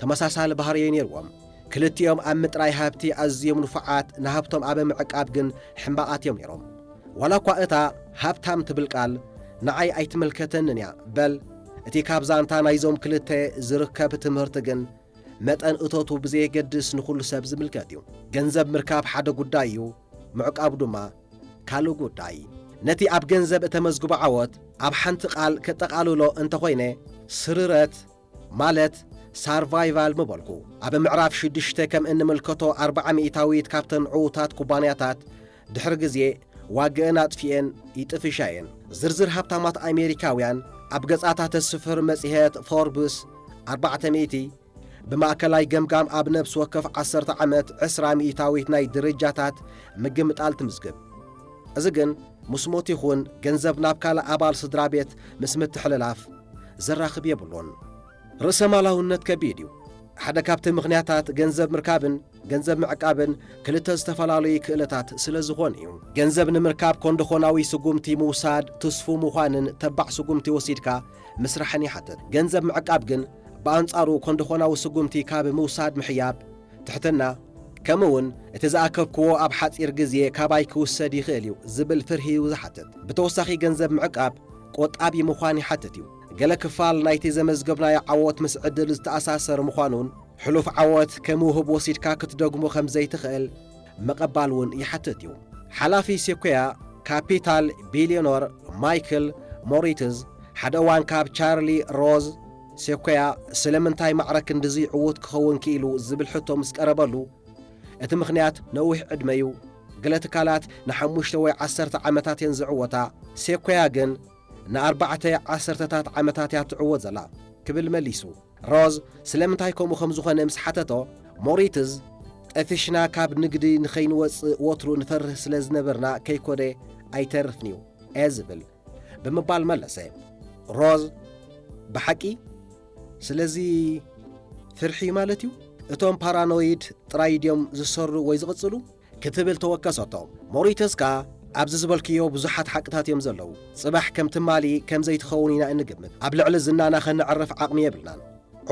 ተመሳሳሊ ባህርይ ነይርዎም። ክልቲኦም ኣብ ምጥራይ ሃብቲ ኣዝዮም ንፉዓት፣ ንሃብቶም ኣብ ምዕቃብ ግን ሕማቓት እዮም ነይሮም። ዋላ እኳ እታ ሃብታም ትብል ቃል ንዓይ ኣይትምልከተንን እያ፣ በል፣ እቲ ካብ ዛንታ ናይዞም ክልተ ዝርከብ ትምህርቲ ግን መጠን እቶቱ ብዘየገድስ ንኹሉ ሰብ ዝምልከት እዩ። ገንዘብ ምርካብ ሓደ ጉዳይ እዩ፣ ምዕቃቡ ድማ ካልእ ጉዳይ። ነቲ ኣብ ገንዘብ እተመዝግቦ ዓወት ኣብ ሓንቲ ቃል ከጠቓልሎ እንተኾይነ፣ ስርረት ማለት ሳርቫይቫል ምበልኩ። ኣብ ምዕራፍ ሽዱሽተ ከም እንምልከቶ፣ ኣርብዓ ሚእታዊት ካብተን ዕዉታት ኩባንያታት ድሕሪ ግዜ ዋግአን ኣጥፊኤን ይጥፍሻ እየን። ዝርዝር ሃብታማት ኣሜሪካውያን ኣብ ገጻታ ተስፍር መጽሔት ፎርብስ ኣርባዕተ ሚእቲ ብማእከላይ ገምጋም ኣብ ነፍሲ ወከፍ ዓሰርተ ዓመት ዕስራ ሚእታዊት ናይ ደረጃታት ምግምጣል ትምዝግብ። እዚ ግን ምስ ሞት ይኹን ገንዘብ ናብ ካልእ ኣባል ስድራ ቤት ምስ ምትሕልላፍ ዘራኽብ የብሉን። ርእሰ ማላውነት ከቢድ እዩ። ሓደ ካብቲ ምኽንያታት ገንዘብ ምርካብን ገንዘብ ምዕቃብን ክልተ ዝተፈላለዩ ክእለታት ስለ ዝኾኑ እዩ። ገንዘብ ንምርካብ ኮንዶኾናዊ ስጉምቲ ምውሳድ ትስፉው ምዃንን ተባዕ ስጉምቲ ወሲድካ ምስራሕን ይሓትት። ገንዘብ ምዕቃብ ግን ብኣንጻሩ ኮንዶኾናዊ ስጉምቲ ካብ ምውሳድ ምሕያብ፣ ትሕትና፣ ከምኡ እውን እቲ ዝኣከብክዎ ኣብ ሓጺር ግዜ ካባይ ክውሰድ ይኽእል እዩ ዝብል ፍርሂ እዩ ዝሓትት። ብተወሳኺ ገንዘብ ምዕቃብ ቆጣቢ ምዃን ይሓትት እዩ። ገለ ክፋል ናይቲ ዘመዝገብናዮ ዓወት ምስ ዕድል ዝተኣሳሰር ምዃኑን ሕሉፍ ዓወት ከም ውህብ ወሲድካ ክትደግሞ ከም ዘይትኽእል ምቕባል እውን ይሓትት እዩ። ሓላፊ ሴኮያ ካፒታል ቢልዮነር ማይክል ሞሪትዝ ሓደ እዋን ካብ ቻርሊ ሮዝ ሴኮያ ስለምንታይ ማዕረ ክንድዚ ዕዉት ክኸውን ክኢሉ ዝብል ሕቶ ምስ ቀረበሉ፣ እቲ ምኽንያት ነዊሕ ዕድመ እዩ። ገለ ትካላት ንሓሙሽተ ወይ ዓሰርተ ዓመታት እየን ዝዕወታ፣ ሴኮያ ግን ንኣርባዕተ ዓሰርተታት ዓመታት እያ ትዕወት ዘላ ክብል መሊሱ። ሮዝ ስለምንታይ ከምኡ ከም ዝኾነ ምስ ሓተቶ፣ ሞሪትዝ ጠፊሽና ካብ ንግዲ ንኸይንወጽእ ወትሩ ንፈርህ ስለ ዝነበርና ከይኮነ ኣይተርፍን'ዩ እየ ዝብል ብምባል መለሰ። ሮዝ፣ ብሓቂ? ስለዚ ፍርሒ ማለት እዩ? እቶም ፓራኖይድ ጥራይ ድዮም ዝሰሩ ወይ ዝቕጽሉ? ክትብል ተወከሰቶ። ሞሪተስ ከኣ፣ ኣብዚ ዝበልክዮ ብዙሓት ሓቅታት እዮም ዘለዉ። ጽባሕ ከም ትማሊ ከም ዘይትኸውን ኢና እንግምት። ኣብ ልዕሊ ዝናና ኸነዕርፍ ዓቕሚ የብልናን።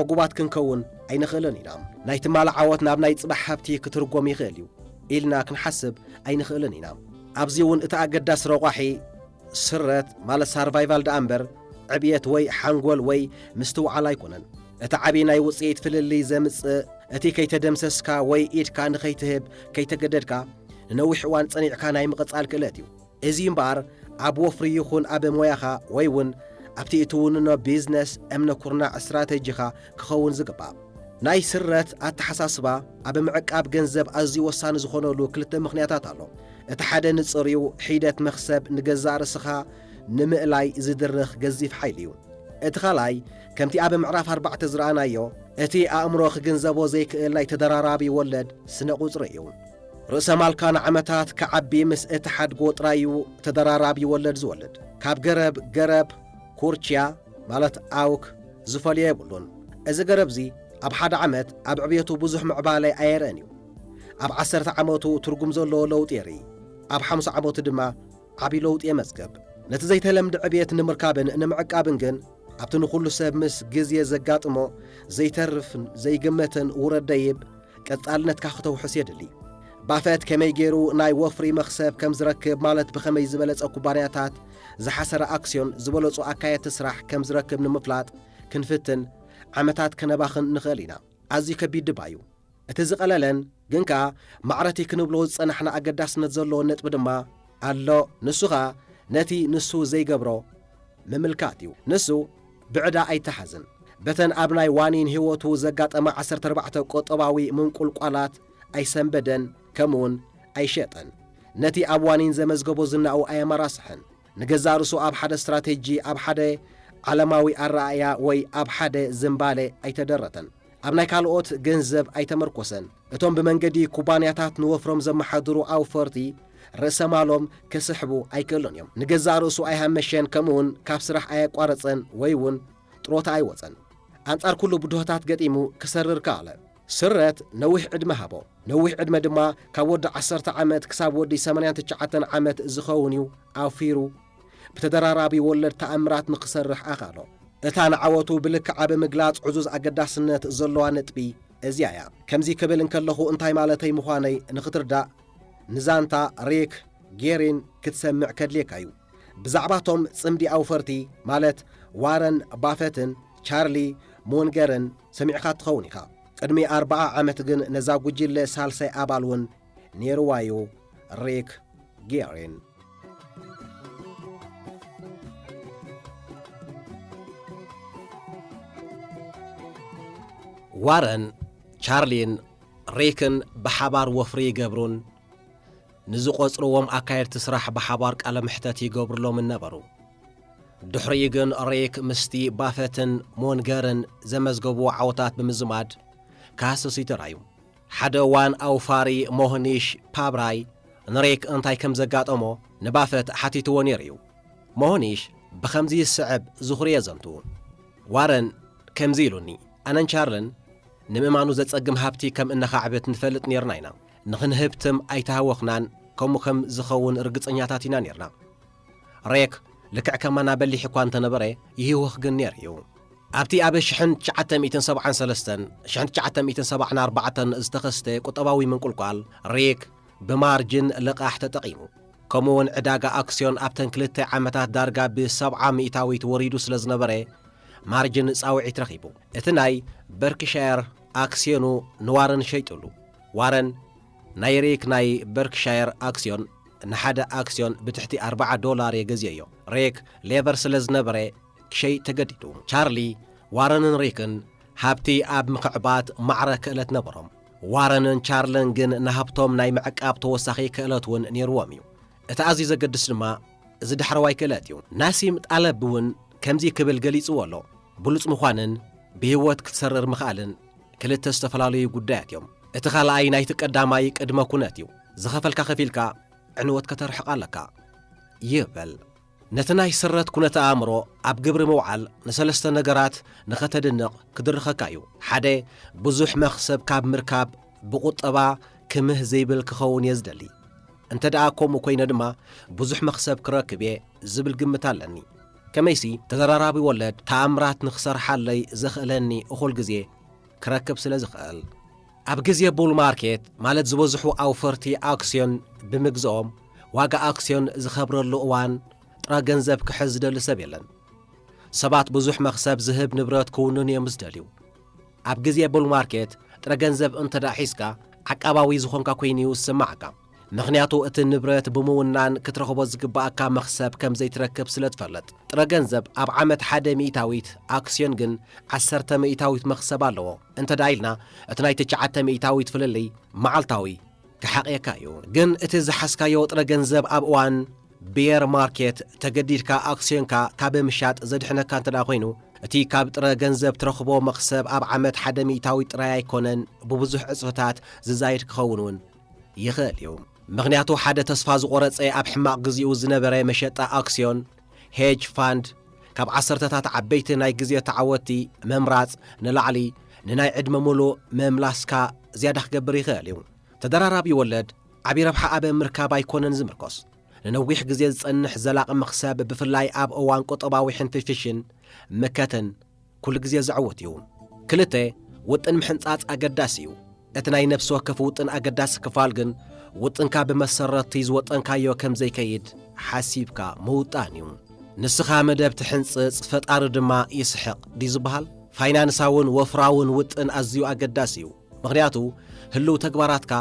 ዕጉባት ክንከውን ኣይንኽእልን ኢና። ናይ ትማሊ ዓወት ናብ ናይ ጽባሕ ሃብቲ ክትርጎም ይኽእል እዩ ኢልና ክንሓስብ ኣይንኽእልን ኢና። ኣብዚ እውን እቲ ኣገዳሲ ረቋሒ ስረት ማለት ሳርቫይቫል ደኣ እምበር ዕብየት ወይ ሓንጎል ወይ ምስትውዓል ኣይኮነን። እቲ ዓቢ ናይ ውጽኢት ፍልልይ ዘምጽእ እቲ ከይተደምሰስካ ወይ ኢድካ ንኸይትህብ ከይተገደድካ ንነዊሕ እዋን ጸኒዕካ ናይ ምቕጻል ክእለት እዩ። እዚ እምበኣር ኣብ ወፍሪ ይኹን ኣብ ሞያኻ ወይ እውን ኣብቲ እትውንኖ ቢዝነስ እምነ ኩርናዕ ስትራተጂኻ ክኸውን ዝግባእ። ናይ ስረት ኣተሓሳስባ ኣብ ምዕቃብ ገንዘብ ኣዝዩ ወሳኒ ዝኾነሉ ክልተ ምኽንያታት ኣሎ። እቲ ሓደ ንጽር እዩ፣ ሒደት መኽሰብ ንገዛእ ርእስኻ ንምእላይ ዝድርኽ ገዚፍ ሓይሊ እዩ። እቲ ካልኣይ፣ ከምቲ ኣብ ምዕራፍ ኣርባዕተ ዝረኣናዮ፣ እቲ ኣእምሮ ክግንዘቦ ዘይክእል ናይ ተደራራቢ ወለድ ስነ ቁጽሪ እዩ። ርእሰ ማልካ ንዓመታት ክዓቢ ምስ እትሓድጎ ጥራይ እዩ ተደራራቢ ወለድ ዝወልድ። ካብ ገረብ ገረብ ኩርችያ ማለት ኣውክ ዝፈልዮ የብሉን። እዚ ገረብዚ ኣብ ሓደ ዓመት ኣብ ዕብየቱ ብዙሕ ምዕባለ ኣየርእን እዩ። ኣብ ዓሰርተ ዓመቱ ትርጉም ዘለዎ ለውጢ የርኢ። ኣብ ሓምሳ ዓመቱ ድማ ዓቢ ለውጢ የመዝግብ። ነቲ ዘይተለምደ ዕብየት ንምርካብን ንምዕቃብን ግን ኣብቲ ንኹሉ ሰብ ምስ ግዜ ዘጋጥሞ ዘይተርፍን ዘይግመትን ውረድ ደይብ ቀጻልነትካ ክተውሕስ የድሊ። ባፈት ከመይ ገይሩ ናይ ወፍሪ መኽሰብ ከም ዝረክብ ማለት ብኸመይ ዝበለጸ ኩባንያታት ዝሓሰረ ኣክስዮን ዝበለጹ ኣካየድቲ ስራሕ ከም ዝረክብ ንምፍላጥ ክንፍትን ዓመታት ከነባኽን ንኽእል ኢና። ኣዝዩ ከቢድ ድባ እዩ። እቲ ዝቐለለን ግን ከኣ ማዕረቲ ክንብሎ ዝጸናሕና ኣገዳስነት ዘለዎ ነጥቢ ድማ ኣሎ። ንሱ ኸኣ ነቲ ንሱ ዘይገብሮ ምምልካት እዩ። ንሱ ብዕዳ ኣይተሓዝን። በተን ኣብ ናይ ዋኒን ህይወቱ ዘጋጠማ ዓሰርተ ኣርባዕተ ቁጠባዊ ምንቁልቋላት ኣይሰንበደን፣ ከምኡውን ኣይሸጠን። ነቲ ኣብ ዋኒን ዘመዝገቦ ዝናኡ ኣየመራስሐን። ንገዛእ ርእሱ ኣብ ሓደ ስትራቴጂ፣ ኣብ ሓደ ዓለማዊ ኣረኣእያ ወይ ኣብ ሓደ ዝንባለ ኣይተደረተን። ኣብ ናይ ካልኦት ገንዘብ ኣይተመርኮሰን። እቶም ብመንገዲ ኩባንያታት ንወፍሮም ዘመሓድሩ ኣውፈርቲ ርእሰ ማሎም ክስሕቡ ኣይክእሉን እዮም። ንገዛእ ርእሱ ኣይሃመሸን፣ ከምኡውን ካብ ስራሕ ኣየቋረጸን ወይ እውን ጥሮታ ኣይወጸን። ኣንጻር ኩሉ ብድሆታት ገጢሙ ክሰርር ከኣለ። ስረት ነዊሕ ዕድመ ሃቦ። ነዊሕ ዕድመ ድማ ካብ ወዲ ዓሰርተ ዓመት ክሳብ ወዲ ሰማንያን ትሽዓተን ዓመት ዝኸውን እዩ ኣውፊሩ ብተደራራቢ ወለድ ተኣምራት ንኽሰርሕ ኣኽኣሎ። እታ ንዓወቱ ብልክዓ ብምግላጽ ዕዙዝ ኣገዳስነት ዘለዋ ነጥቢ እዚኣ እያ። ከምዚ ክብል እንከለኹ እንታይ ማለተይ ምዃነይ ንኽትርዳእ፣ ንዛንታ ሪክ ጌሪን ክትሰምዕ ከድልየካ እዩ። ብዛዕባቶም ጽምዲ ኣውፈርቲ፣ ማለት ዋረን ባፈትን ቻርሊ ሙንገርን ሰሚዕካ ትኸውን ኢኻ። ቅድሚ ኣርብዓ ዓመት ግን ነዛ ጉጅለ ሳልሳይ ኣባል እውን ነይርዋ እዩ፣ ሪክ ጌሪን። ዋረን፣ ቻርሊን ሪክን ብሓባር ወፍሪ ይገብሩን ንዝቖጽርዎም ኣካየድቲ ስራሕ ብሓባር ቃለ መሕተት ይገብሩሎምን ነበሩ። ድሕሪኡ ግን ሪክ ምስቲ ባፈትን ሞንገርን ዘመዝገብዎ ዓወታት ብምዝማድ ክሃስስ እዩ ተራእዩ። ሓደ እዋን ኣውፋሪ ሞህኒሽ ፓብራይ ንሪክ እንታይ ከም ዘጋጠሞ ንባፈት ሓቲትዎ ነይሩ እዩ። ሞህኒሽ ብኸምዚ ዝስዕብ ዝኽሪ የዘንቱ። ዋረን ከምዚ ኢሉኒ፣ ኣነን ቻርልን ንምእማኑ ዘጸግም ሃብቲ ከም እነኻዕብት ንፈልጥ ነይርና ኢና። ንኽንህብትም ኣይተሃወኽናን፣ ከምኡ ከም ዝኸውን ርግጸኛታት ኢና ነይርና። ሬክ ልክዕ ከማና በሊሕ እኳ እንተነበረ፣ ይህወኽ ግን ነይሩ እዩ። ኣብቲ ኣብ ሽሕን ትሽዓተ ሚእትን ሰብዓን ሰለስተን፣ ሽሕን ትሽዓተ ሚእትን ሰብዓን ኣርባዕተን ዝተኸስተ ቁጠባዊ ምንቁልቋል፣ ሬክ ብማርጅን ልቓሕ ተጠቒሙ። ከምኡውን ዕዳጋ ኣክስዮን ኣብተን ክልተ ዓመታት ዳርጋ ብሰብዓ ሚእታዊት ወሪዱ ስለ ዝነበረ፣ ማርጅን ጻውዒት ረኺቡ። እቲ ናይ በርክሻየር ኣክስዮኑ ንዋረን ሸይጡሉ። ዋረን ናይ ሬክ ናይ በርክሻየር ኣክስዮን ንሓደ ኣክስዮን ብትሕቲ ኣርብዓ ዶላር እየ ገዚኦዮ። ሬክ ሌበር ስለ ዝነበረ ክሸይጥ ተገዲዱ። ቻርሊ ዋረንን ሬክን ሃብቲ ኣብ ምኽዕባት ማዕረ ክእለት ነበሮም። ዋረንን ቻርልን ግን ንሃብቶም ናይ ምዕቃብ ተወሳኺ ክእለት እውን ነይርዎም እዩ። እቲ ኣዝዩ ዘገድስ ድማ እዚ ዳሕረዋይ ክእለት እዩ። ናሲም ጣለብ እውን ከምዚ ክብል ገሊጽዎ ኣሎ፣ ብሉጽ ምዃንን ብህይወት ክትሰርር ምኽኣልን ክልተ ዝተፈላለዩ ጉዳያት እዮም። እቲ ካልኣይ ናይቲ ቀዳማይ ቅድመ ኩነት እዩ። ዝኸፈልካ ከፊልካ ዕንወት ከተርሕቕ ኣለካ ይብል። ነቲ ናይ ስረት ኩነተ ኣእምሮ ኣብ ግብሪ ምውዓል ንሰለስተ ነገራት ንኸተድንቕ ክድርኸካ እዩ። ሓደ፣ ብዙሕ መኽሰብ ካብ ምርካብ ብቁጠባ ክምህ ዘይብል ክኸውን እየ ዝደሊ። እንተ ደኣ ከምኡ ኮይነ ድማ ብዙሕ መኽሰብ ክረክብ እየ ዝብል ግምት ኣለኒ። ከመይሲ ተደራራቢ ወለድ ተኣምራት ንኽሰርሓለይ ዘኽእለኒ እኹል ግዜ ክረክብ ስለ ዝኽእል። ኣብ ግዜ ቡል ማርኬት ማለት ዝበዝሑ ኣውፈርቲ ኣክስዮን ብምግዝኦም ዋጋ ኣክስዮን ዝኸብረሉ እዋን ጥረ ገንዘብ ክሕዝ ዝደሊ ሰብ የለን። ሰባት ብዙሕ መኽሰብ ዝህብ ንብረት ክውንኑ እዮም ዝደልዩ። ኣብ ግዜ ቡል ማርኬት ጥረ ገንዘብ እንተ ደኣ ሒዝካ ዓቃባዊ ዝኾንካ ኮይኑ እዩ ዝስምዓካ። ምኽንያቱ እቲ ንብረት ብምውናን ክትረኽቦ ዝግብኣካ መኽሰብ ከም ዘይትረክብ ስለ ትፈልጥ። ጥረ ገንዘብ ኣብ ዓመት ሓደ ሚእታዊት ኣክስዮን ግን ዓሰርተ ሚእታዊት መኽሰብ ኣለዎ። እንተ ደኣ ኢልና እቲ ናይ ትሽዓተ ሚእታዊት ፍልልይ መዓልታዊ ክሓቕየካ እዩ። ግን እቲ ዝሓዝካዮ ጥረ ገንዘብ ኣብ እዋን ብየር ማርኬት ተገዲድካ ኣክስዮንካ ካብ ምሻጥ ዘድሕነካ እንተ ደኣ ኮይኑ፣ እቲ ካብ ጥረ ገንዘብ ትረኽቦ መኽሰብ ኣብ ዓመት ሓደ ሚእታዊት ጥራይ ኣይኮነን፣ ብብዙሕ ዕጽፍታት ዝዛየድ ክኸውን እውን ይኽእል እዩ። ምኽንያቱ ሓደ ተስፋ ዝቖረጸ ኣብ ሕማቕ ግዜኡ ዝነበረ መሸጣ ኣክስዮን፣ ሄጅ ፋንድ፣ ካብ ዓሰርተታት ዓበይቲ ናይ ግዜ ተዓወትቲ ምምራጽ ንላዕሊ ንናይ ዕድመ ምሉእ ምምላስካ ዝያዳ ክገብር ይኽእል እዩ። ተደራራቢ ወለድ ዓቢ ረብሓ ኣብ ምርካብ ኣይኮነን ዝምርኮስ። ንነዊሕ ግዜ ዝጸንሕ ዘላቒ መኽሰብ ብፍላይ ኣብ እዋን ቁጠባዊ ሕንፍሽፍሽን መከተን ኩሉ ግዜ ዘዕውት እዩ። ክልተ፣ ውጥን ምሕንጻጽ ኣገዳሲ እዩ። እቲ ናይ ነፍሲ ወከፍ ውጥን ኣገዳሲ ክፋል ግን ውጥንካ ብመሰረትቲ ዝወጠንካዮ ከም ዘይከይድ ሓሲብካ ምውጣን እዩ። ንስኻ መደብ ትሕንጽጽ፣ ፈጣሪ ድማ ይስሕቕ ድዩ ዝበሃል? ፋይናንሳውን ወፍራውን ውጥን ኣዝዩ ኣገዳሲ እዩ። ምኽንያቱ ህልው ተግባራትካ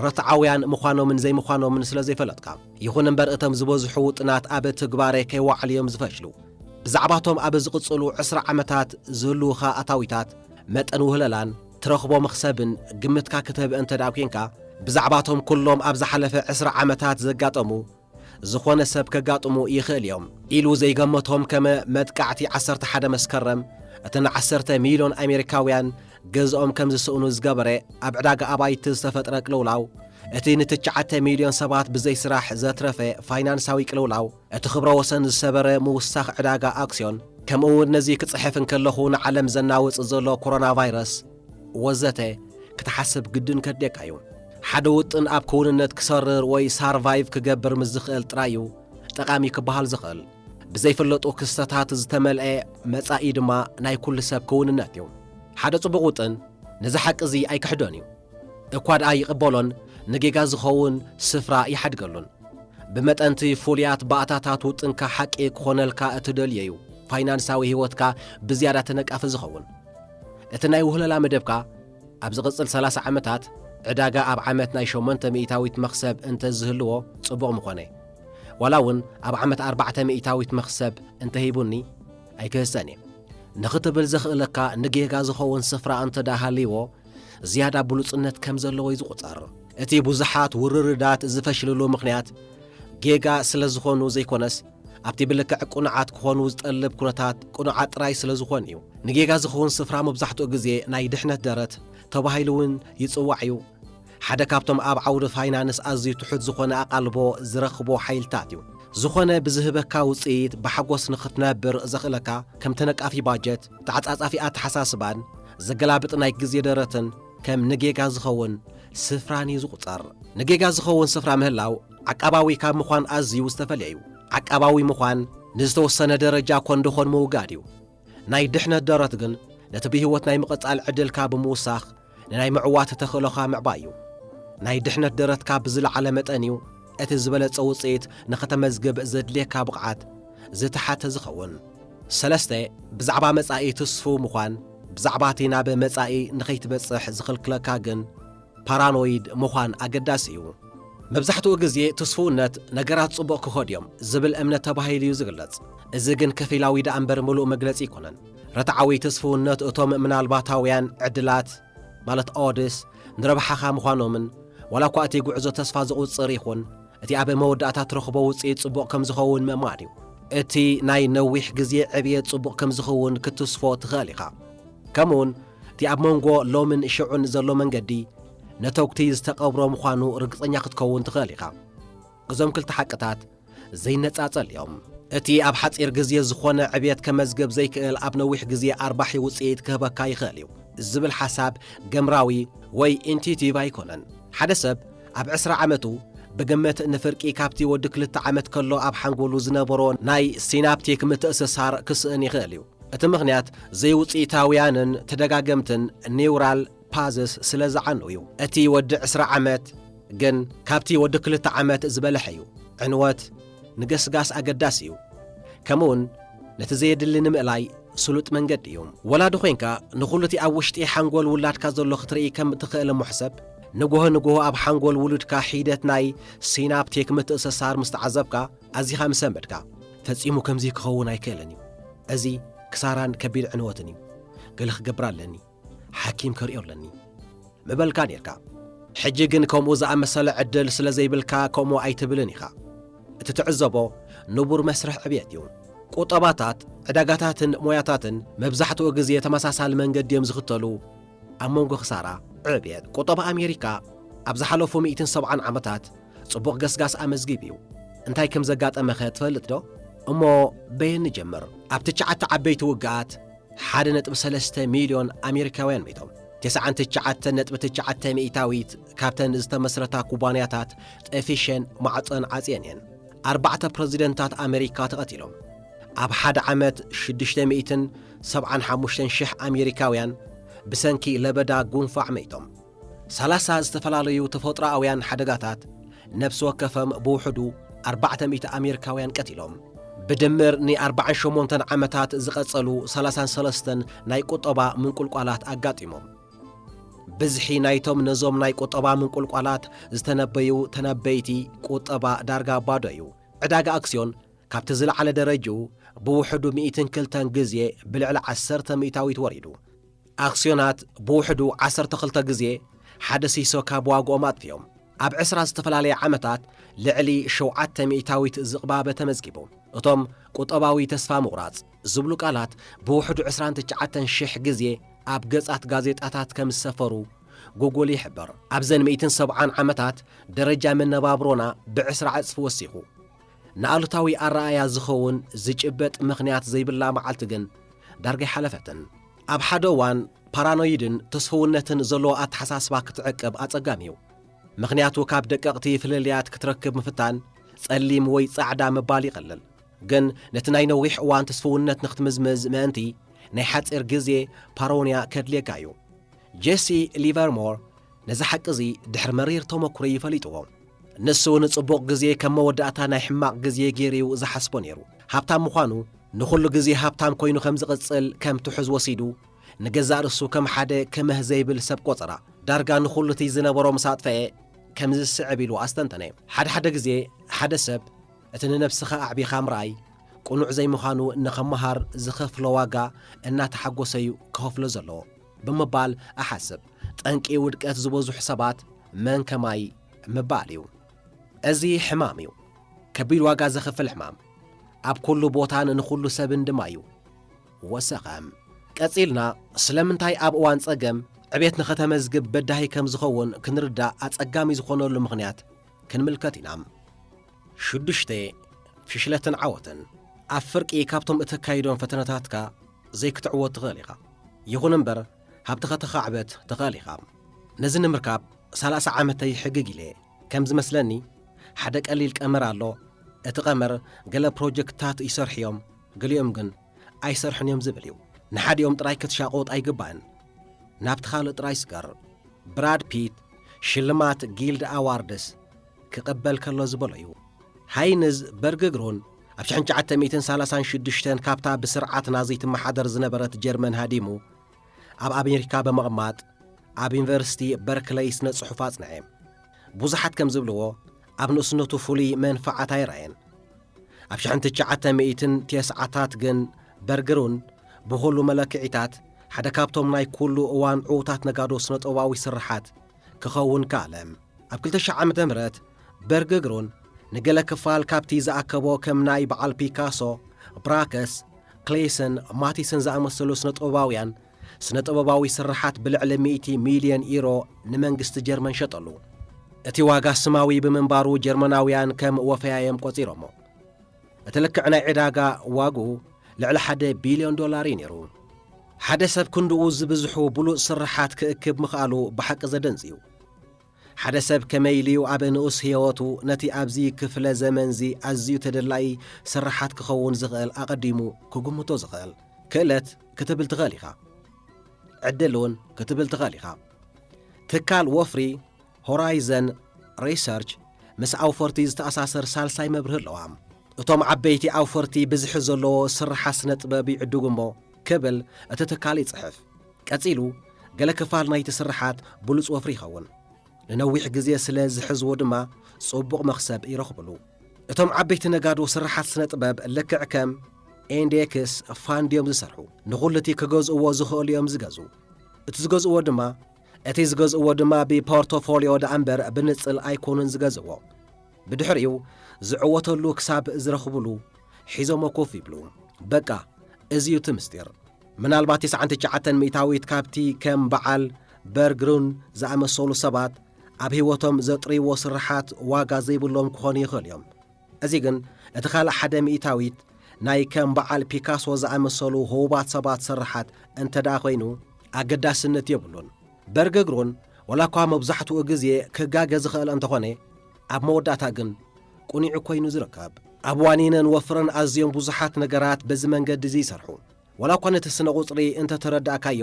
ርትዓውያን ምዃኖምን ዘይምዃኖምን ስለ ዘይፈለጥካ። ይኹን እምበር እቶም ዝበዝሑ ውጥናት ኣብ ትግባረ ከይወዓሉ እዮም ዝፈሽሉ። ብዛዕባቶም ኣብ ዝቕጽሉ ዕስራ ዓመታት ዝህልዉኻ ኣታዊታት፣ መጠን ውህለላን ትረኽቦ መኽሰብን ግምትካ ክትህብ እንተ ደኣ ኴንካ፣ ብዛዕባቶም ኩሎም ኣብ ዝሓለፈ ዕስራ ዓመታት ዘጋጠሙ ዝኾነ ሰብ ከጋጥሙ ይኽእል እዮም ኢሉ ዘይገመቶም ከም መጥቃዕቲ ዓሰርተ ሓደ መስከረም፣ እቲ ንዓሰርተ ሚልዮን ኣሜሪካውያን ገዝኦም ከም ዝስእኑ ዝገበረ ኣብ ዕዳጋ ኣባይቲ ዝተፈጥረ ቅልውላው፣ እቲ ንትሽዓተ ሚልዮን ሰባት ብዘይ ስራሕ ዘትረፈ ፋይናንሳዊ ቅልውላው፣ እቲ ክብረ ወሰን ዝሰበረ ምውሳኽ ዕዳጋ ኣክስዮን፣ ከምኡ እውን ነዚ ክጽሕፍ እንከለኹ ንዓለም ዘናውጽ ዘሎ ኮሮና ቫይረስ ወዘተ ክትሓስብ ግድን ከድልየካ እዩ። ሓደ ውጥን ኣብ ክውንነት ክሰርር ወይ ሳርቫይቭ ክገብር ምስ ዝኽእል ጥራይ እዩ ጠቓሚ ክበሃል ዝኽእል። ብዘይፍለጡ ክስተታት ዝተመልአ መጻኢ ድማ ናይ ኩሉ ሰብ ክውንነት እዩ። ሓደ ጽቡቕ ውጥን ነዚ ሓቂ እዚ ኣይክሕዶን እዩ። እኳ ደኣ ይቕበሎን ንጌጋ ዝኸውን ስፍራ ይሓድገሉን። ብመጠንቲ ፍሉያት ባእታታት ውጥንካ ሓቂ ክኾነልካ እትደልዮ እዩ ፋይናንሳዊ ህይወትካ ብዝያዳ ተነቃፊ ዝኸውን። እቲ ናይ ውህለላ መደብካ ኣብ ዝቕጽል ሰላሳ ዓመታት ዕዳጋ ኣብ ዓመት ናይ ሸሞንተ ሚእታዊት መኽሰብ እንተ ዝህልዎ ጽቡቕ ምኾነ። ዋላ እውን ኣብ ዓመት ኣርባዕተ ሚእታዊት መኽሰብ እንተሂቡኒ ኣይክህሰን እየ። ንኽትብል ዘኽእለካ ንጌጋ ዝኸውን ስፍራ እንተ ደኣ ሃልይዎ፣ ዝያዳ ብሉጽነት ከም ዘለዎ እዩ ዝቑጸር። እቲ ብዙሓት ውርርዳት ዝፈሽልሉ ምኽንያት ጌጋ ስለ ዝኾኑ ዘይኮነስ፣ ኣብቲ ብልክዕ ቅኑዓት ክኾኑ ዝጠልብ ኩነታት ቅኑዓት ጥራይ ስለ ዝኾኑ እዩ። ንጌጋ ዝኸውን ስፍራ መብዛሕትኡ ግዜ ናይ ድሕነት ደረት ተባሂሉ እውን ይጽዋዕ እዩ። ሓደ ካብቶም ኣብ ዓውዲ ፋይናንስ ኣዝዩ ትሑት ዝኾነ ኣቓልቦ ዝረኽቦ ሓይልታት እዩ። ዝኾነ ብዝህበካ ውጽኢት ብሓጎስ ንኽትነብር ዘኽእለካ ከም ተነቃፊ ባጀት፣ ተዓጻጻፊ ኣተሓሳስባን ዘገላብጥ ናይ ግዜ ደረትን ከም ንጌጋ ዝኸውን ስፍራን እዩ ዝቑጸር። ንጌጋ ዝኸውን ስፍራ ምህላው ዓቃባዊ ካብ ምዃን ኣዝዩ ዝተፈልየ እዩ። ዓቃባዊ ምዃን ንዝተወሰነ ደረጃ ኮን ደኾን ምውጋድ እዩ። ናይ ድሕነት ደረት ግን ነቲ ብህይወት ናይ ምቕጻል ዕድልካ ብምውሳኽ ንናይ ምዕዋት ተኽእሎኻ ምዕባይ እዩ። ናይ ድሕነት ደረትካ ብዝለዓለ መጠን እዩ እቲ ዝበለጸ ውጽኢት ንኸተመዝግብ ዘድልየካ ብቕዓት ዝተሓተ ዝኸውን። ሰለስተ፣ ብዛዕባ መጻኢ ትስፉው ምዃን፣ ብዛዕባ እቲ ናብ መጻኢ ንኸይትበጽሕ ዝኽልክለካ ግን ፓራኖይድ ምዃን ኣገዳሲ እዩ። መብዛሕትኡ ግዜ ትስፉውነት ነገራት ጽቡቕ ክኸዱ እዮም ዝብል እምነት ተባሂሉ እዩ ዝግለጽ። እዚ ግን ከፊላዊ ደኣ እምበር ምሉእ መግለጺ ኣይኮነን። ርትዓዊ ትስፉውነት እቶም ምናልባታውያን ዕድላት፣ ማለት ኦድስ፣ ንረብሓኻ ምዃኖምን ዋላ እኳ እቲ ጉዕዞ ተስፋ ዘቑጽር ይኹን፣ እቲ ኣብ መወዳእታ ትረኽቦ ውጽኢት ጽቡቕ ከም ዝኸውን ምእማን እዩ። እቲ ናይ ነዊሕ ግዜ ዕብየት ጽቡቕ ከም ዝኸውን ክትስፎ ትኽእል ኢኻ። ከምኡውን እቲ ኣብ መንጎ ሎምን ሽዑን ዘሎ መንገዲ ነተጉቲ ዝተቐብሮ ምዃኑ ርግጸኛ ክትከውን ትኽእል ኢኻ። እዞም ክልተ ሓቅታት ዘይነጻጸል እዮም። እቲ ኣብ ሓጺር ግዜ ዝኾነ ዕብየት ከመዝግብ ዘይክእል ኣብ ነዊሕ ግዜ ኣርባሒ ውጽኢት ክህበካ ይኽእል እዩ ዝብል ሓሳብ ገምራዊ ወይ ኢንቱይቲቭ ኣይኮነን። ሓደ ሰብ ኣብ ዕስራ ዓመቱ ብግምት ንፍርቂ ካብቲ ወዲ ክልተ ዓመት ከሎ ኣብ ሓንጎሉ ዝነበሮ ናይ ሲናፕቲክ ምትእስሳር ክስእን ይኽእል እዩ። እቲ ምኽንያት ዘይውጽኢታውያንን ተደጋገምትን ኒውራል ፓዝስ ስለ ዝዓኑ እዩ። እቲ ወዲ ዕስራ ዓመት ግን ካብቲ ወዲ ክልተ ዓመት ዝበለሐ እዩ። ዕንወት ንገስጋስ ኣገዳሲ እዩ። ከምኡውን ነቲ ዘየድሊ ንምእላይ ስሉጥ መንገዲ እዩ። ወላዲ ኮይንካ ንኹሉ እቲ ኣብ ውሽጢ ሓንጎል ውላድካ ዘሎ ክትርኢ ከም ትኽእል እሞ ሕሰብ። ንግሆ ንግሆ ኣብ ሓንጎል ውሉድካ ሒደት ናይ ሲናፕቲክ ምትእስሳር ምስ ተዓዘብካ ኣዚኻ ምሰንበድካ። ፈጺሙ ከምዚ ክኸውን ኣይክእልን እዩ። እዚ ክሳራን ከቢድ ዕንወትን እዩ። ገለ ክገብር ኣለኒ። ሓኪም ከርእዮ ኣለኒ ምበልካ ኔርካ። ሕጂ ግን ከምኡ ዝኣመሰለ ዕድል ስለ ዘይብልካ ከምኡ ኣይትብልን ኢኻ። እቲ ትዕዘቦ ንቡር መስርሕ ዕብየት እዩ። ቁጠባታት፣ ዕዳጋታትን ሞያታትን መብዛሕትኡ ግዜ ተመሳሳሊ መንገዲ እዮም ዝኽተሉ። ኣብ መንጎ ክሳራ ዕብየት ቁጠባ ኣሜሪካ ኣብ ዝሓለፉ ሚእትን ሰብዓን ዓመታት ጽቡቕ ገስጋስ ኣመዝጊቡ እዩ። እንታይ ከም ዘጋጠመኸ ትፈልጥ ዶ? እሞ በየን ንጀምር? ኣብ ትሽዓተ ዓበይቲ ውግኣት ሓደ ነጥቢ ሰለስተ ሚልዮን ኣሜሪካውያን ሞይቶም። ተስዓን ትሽዓተን ነጥቢ ትሽዓተ ሚእታዊት ካብተን ዝተመስረታ ኩባንያታት ጠፊሸን ማዕጾን ዓጽየን እየን። ኣርባዕተ ፕረዚደንታት ኣሜሪካ ተቐቲሎም። ኣብ ሓደ ዓመት ሽዱሽተ ሚእትን ሰብዓን ሓሙሽተን ሽሕ ኣሜሪካውያን ብሰንኪ ለበዳ ጉንፋዕ ሞይቶም። ሰላሳ ዝተፈላለዩ ተፈጥሮኣውያን ሓደጋታት ነፍሲ ወከፎም ብውሕዱ ኣርባዕተ ሚእቲ ኣሜሪካውያን ቀቲሎም። ብድምር ንኣርባዓን ሸሞንተን ዓመታት ዝቐጸሉ ሰላሳን ሰለስተን ናይ ቁጠባ ምንቁልቋላት ኣጋጢሞም። ብዝሒ ናይቶም ነዞም ናይ ቁጠባ ምንቁልቋላት ዝተነበዩ ተነበይቲ ቁጠባ ዳርጋ ባዶ እዩ። ዕዳጋ ኣክስዮን ካብቲ ዝለዓለ ደረጅኡ ብውሕዱ ሚእትን ክልተን ግዜ ብልዕሊ ዓሰርተ ሚእታዊት ወሪዱ። ኣክስዮናት ብውሕዱ ዓሰርተ ክልተ ግዜ ሓደ ሲሶ ካብ ዋግኦም ኣጥፊኦም። ኣብ ዕስራ ዝተፈላለያ ዓመታት ልዕሊ ሸውዓተ ሚእታዊት ዝቕባበ ተመዝጊቡ። እቶም ቁጠባዊ ተስፋ ምቑራጽ ዝብሉ ቃላት ብውሕዱ ዕስራን ትሽዓተን ሽሕ ግዜ ኣብ ገጻት ጋዜጣታት ከም ዝሰፈሩ ጉጉል ይሕብር። ኣብዘን ሚእትን ሰብዓን ዓመታት ደረጃ መነባብሮና ብዕስራ ዕጽፊ ወሲኹ። ንኣሉታዊ ኣረኣእያ ዝኸውን ዝጭበጥ ምኽንያት ዘይብላ መዓልቲ ግን ዳርጋ ኣይሓለፈትን። ኣብ ሓደ እዋን ፓራኖይድን ተስፍውነትን ዘለዎ ኣተሓሳስባ ክትዕቅብ ኣጸጋሚ እዩ። ምኽንያቱ ካብ ደቀቕቲ ፍልልያት ክትረክብ ምፍታን ጸሊም ወይ ጻዕዳ ምባል ይቐልል። ግን ነቲ ናይ ነዊሕ እዋን ተስፍውነት ንኽትምዝምዝ ምእንቲ ናይ ሓጺር ግዜ ፓሮንያ ከድልየካ እዩ። ጄሲ ሊቨርሞር ነዚ ሓቂ እዚ ድሕሪ መሪር ተመኩሮ እዩ ፈሊጥዎ። ንሱ ንጽቡቕ ግዜ ከም መወዳእታ ናይ ሕማቕ ግዜ ገይሩ እዩ ዝሓስቦ ነይሩ። ሃብታም ምዃኑ ንኹሉ ግዜ ሃብታም ኮይኑ ከም ዝቕጽል ከም ትሑዝ ወሲዱ ንገዛእ ርእሱ ከም ሓደ ክምህ ዘይብል ሰብ ቆጸራ። ዳርጋ ንኹሉ እቲ ዝነበሮ ምስ ኣጥፈኤ ከምዚ ዝስዕብ ኢሉ ኣስተንተነ። ሓደ ሓደ ግዜ ሓደ ሰብ እቲ ንነብስኻ ኣዕቢኻ ምርኣይ ቅኑዕ ዘይምዃኑ ንኽመሃር ዝኸፍሎ ዋጋ እናተሓጎሰ እዩ ክኸፍሎ ዘለዎ ብምባል እሓስብ። ጠንቂ ውድቀት ዝበዝሑ ሰባት መን ከማይ ምባል እዩ። እዚ ሕማም እዩ። ከቢድ ዋጋ ዘኽፍል ሕማም። ኣብ ኩሉ ቦታን ንኹሉ ሰብን ድማ እዩ። ወሰኸ። ቀጺልና ስለምንታይ ኣብ እዋን ጸገም ዕቤት ንኸተመዝግብ በዳሂ ከም ዝኸውን ክንርዳእ ኣጸጋሚ ዝኾነሉ ምኽንያት ክንምልከት ኢና። ሽዱሽተ፣ ፍሽለትን ዓወትን። ኣብ ፍርቂ ካብቶም እተካይዶም ፈተነታትካ ዘይክትዕወት ትኽእል ኢኻ። ይኹን እምበር ሃብቲ ከተኻዕብት ትኽእል ኢኻ። ነዚ ንምርካብ ሰላሳ ዓመተይ ሕግግ ኢለ። ከም ዝመስለኒ ሓደ ቀሊል ቀመር ኣሎ። እቲ ቀመር ገለ ፕሮጀክትታት ይሰርሑ እዮም፣ ገሊኦም ግን ኣይሰርሑን እዮም ዝብል እዩ። ንሓዲኦም ጥራይ ክትሻቆጥ ኣይግባእን። ናብቲ ካልእ ጥራይ ስገር። ብራድ ፒት ሽልማት ጊልድ ኣዋርድስ ክቕበል ከሎ ዝበሎ እዩ። ሃይንዝ በርግግሩን ኣብ ሽሕን ትሽዓተ ሚእትን ሰላሳን ሽዱሽተን ካብታ ብስርዓት ናዚ ትመሓደር ዝነበረት ጀርመን ሃዲሙ ኣብ ኣሜሪካ ብምቕማጥ ኣብ ዩኒቨርሲቲ በርክለይ ስነ ጽሑፍ ኣጽንዐ። ብዙሓት ከም ዝብልዎ ኣብ ንእስነቱ ፍሉይ መንፈዓት ኣይረኣየን። ኣብ ሽሕን ትሽዓተ ሚእትን ተስዓታት ግን በርግሩን ብኹሉ መለክዒታት ሓደ ካብቶም ናይ ኩሉ እዋን ዕዉታት ነጋዶ ስነ ጥበባዊ ስርሓት ክኸውን ከኣለ። ኣብ ክልተ ሽሕ ዓመተ ምህረት በርግግሩን ንገለ ክፋል ካብቲ ዝኣከቦ ከም ናይ በዓል ፒካሶ፣ ብራከስ፣ ክሌሰን፣ ማቲሰን ዝኣመሰሉ ስነ ጥበባውያን ስነ ጥበባዊ ስርሓት ብልዕሊ ሚእቲ ሚልዮን ዩሮ ንመንግስቲ ጀርመን ሸጠሉ። እቲ ዋጋ ስማዊ ብምንባሩ ጀርመናውያን ከም ወፈያዮም ቆጺሮሞ። እቲ ልክዕ ናይ ዕዳጋ ዋግኡ ልዕሊ ሓደ ቢልዮን ዶላር እዩ ነይሩ። ሓደ ሰብ ክንድኡ ዝብዝሑ ብሉጽ ስርሓት ክእክብ ምኽኣሉ ብሓቂ ዘደንጽ እዩ። ሓደ ሰብ ከመይ ኢሉ እዩ ኣብ ንኡስ ህይወቱ ነቲ ኣብዚ ክፍለ ዘመንዚ ኣዝዩ ተደላዪ ስርሓት ክኸውን ዝኽእል ኣቐዲሙ ክግምቶ ዝኽእል? ክእለት ክትብል ትኽእል ኢኻ። ዕድል እውን ክትብል ትኽእል ኢኻ። ትካል ወፍሪ ሆራይዘን ሪሰርች ምስ ኣውፈርቲ ዝተኣሳሰር ሳልሳይ መብርሂ ኣለዋ። እቶም ዓበይቲ ኣውፈርቲ ብዝሒ ዘለዎ ስርሓት ስነ ጥበብ ይዕድጉ እሞ ክብል እቲ ትካል ይጽሕፍ። ቀጺሉ፣ ገለ ክፋል ናይቲ ስርሓት ብሉጽ ወፍሪ ይኸውን። ንነዊሕ ግዜ ስለ ዝሕዝዎ ድማ ጽቡቕ መኽሰብ ይረኽብሉ። እቶም ዓበይቲ ነጋዶ ስርሓት ስነ ጥበብ ልክዕ ከም ኢንዴክስ ፋንድ እዮም ዝሰርሑ። ንኹሉ እቲ ክገዝእዎ ዝኽእሉ እዮም ዝገዝኡ። እቲ ዝገዝእዎ ድማ እቲ ዝገዝእዎ ድማ ብፖርቶፎሊዮ ደኣ እምበር ብንጽል ኣይኮኑን ዝገዝእዎ። ብድሕሪኡ ዝዕወተሉ ክሳብ ዝረኽብሉ ሒዞሞ ኮፍ ይብሉ። በቃ፣ እዚ እዩ እቲ ምስጢር። ምናልባት ተስዓን ትሽዓተን ሚእታዊት ካብቲ ከም በዓል በርግሩን ዝኣመሰሉ ሰባት ኣብ ህይወቶም ዘጥርይዎ ስርሓት ዋጋ ዘይብሎም ክኾኑ ይኽእሉ እዮም። እዚ ግን እቲ ካልእ ሓደ ሚእታዊት ናይ ከም በዓል ፒካሶ ዝኣመሰሉ ህቡባት ሰባት ስርሓት እንተ ደኣ ኮይኑ ኣገዳስነት የብሉን። በርግግሩን ዋላ እኳ መብዛሕትኡ ግዜ ክጋገ ዝኽእል እንተኾነ፣ ኣብ መወዳእታ ግን ቁኒዑ ኮይኑ ዝርከብ። ኣብ ዋኒነን ወፍረን ኣዝዮም ብዙሓት ነገራት በዚ መንገዲ እዚ ይሰርሑ። ዋላ እኳ ነቲ ስነ ቁጽሪ እንተ ተረዳእካዮ፣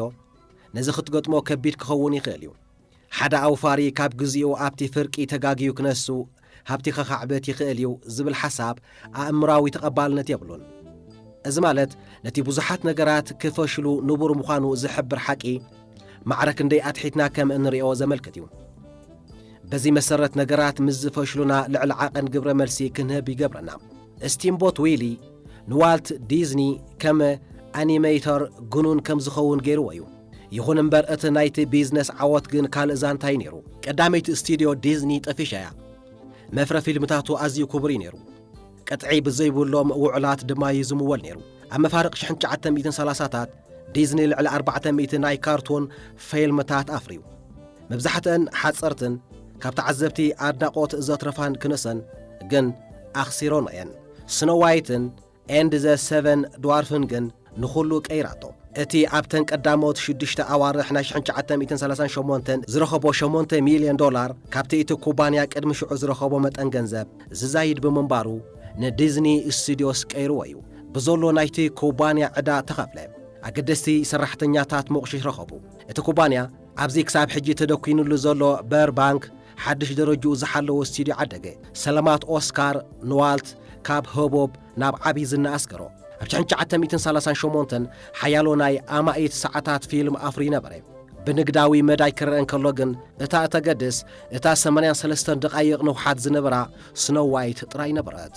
ነዚ ክትገጥሞ ከቢድ ክኸውን ይኽእል እዩ። ሓደ ኣውፋሪ ካብ ግዜኡ ኣብቲ ፍርቂ ተጋግዩ ክነሱ ሃብቲ ከኻዕብት ይኽእል እዩ ዝብል ሓሳብ ኣእምራዊ ተቐባልነት የብሉን። እዚ ማለት ነቲ ብዙሓት ነገራት ክፈሽሉ ንቡር ምዃኑ ዝሕብር ሓቂ ማዕረ ክንደይ ኣትሒትና ከም እንሪኦ ዘመልክት እዩ። በዚ መሰረት ነገራት ምስ ዝፈሽሉና ልዕሊ ዓቐን ግብረ መልሲ ክንህብ ይገብረና። ስቲምቦት ዊሊ ንዋልት ዲዝኒ ከም ኣኒሜይተር ግኑን ከም ዝኸውን ገይርዎ እዩ። ይኹን እምበር እቲ ናይቲ ቢዝነስ ዓወት ግን ካልእ ዛንታ እዩ ነይሩ። ቀዳመይቲ ስቱድዮ ዲዝኒ ጠፊሻ እያ። መፍረ ፊልምታቱ ኣዝዩ ክቡር እዩ ነይሩ። ቅጥዒ ብዘይብሎም ውዑላት ድማ እዩ ዝምወል ነይሩ። ኣብ መፋርቕ ሽሕን ትሽዓተ ሚእትን ሰላሳታት ዲዝኒ ልዕሊ ኣርባዕተ ሚእቲ ናይ ካርቱን ፊልምታት ኣፍርዩ። መብዛሕትአን ሓጸርትን ካብ ተዓዘብቲ ኣድናቖት ዘትረፋን ክነሰን ግን ኣኽሲሮን እየን። ስኖ ዋይትን ኤንድ ዘ ሰቨን ድዋርፍን ግን ንኹሉ ቀይራቶ። እቲ ኣብተን ቀዳሞት ሽዱሽተ ኣዋርሕ ናይ ሽሕን ትሽዓተ ሚእትን ሰላሳን ሸሞንተን ዝረኸቦ ሸሞንተ ሚልዮን ዶላር ካብቲ እቲ ኩባንያ ቅድሚ ሽዑ ዝረኸቦ መጠን ገንዘብ ዝዛይድ ብምንባሩ ንዲዝኒ ስቱዲዮስ ቀይርዎ እዩ። ብዘሎ ናይቲ ኩባንያ ዕዳ ተኸፍለ። ኣገደስቲ ሰራሕተኛታት ሞቕሺሽ ረኸቡ። እቲ ኩባንያ ኣብዚ ክሳብ ሕጂ ተደኲኑሉ ዘሎ በርባንክ ሓድሽ ደረጅኡ ዝሓለወ ስቱድዮ ዓደገ። ሰለማት ኦስካር ንዋልት ካብ ህቡብ ናብ ዓቢ ዝና ኣስገሮ። ኣብ ሽሕን ትሽዓተ ሚእትን ሰላሳን ሸሞንተን ሓያሎ ናይ ኣማኢት ሰዓታት ፊልም ኣፍርዩ ነበረ። ብንግዳዊ መዳይ ክረአ እንከሎ ግን እታ እተገድስ እታ ሰማንያን ሰለስተን ደቓይቕ ንውሓት ዝነበራ ስኖ ዋይት ጥራይ ነበረት።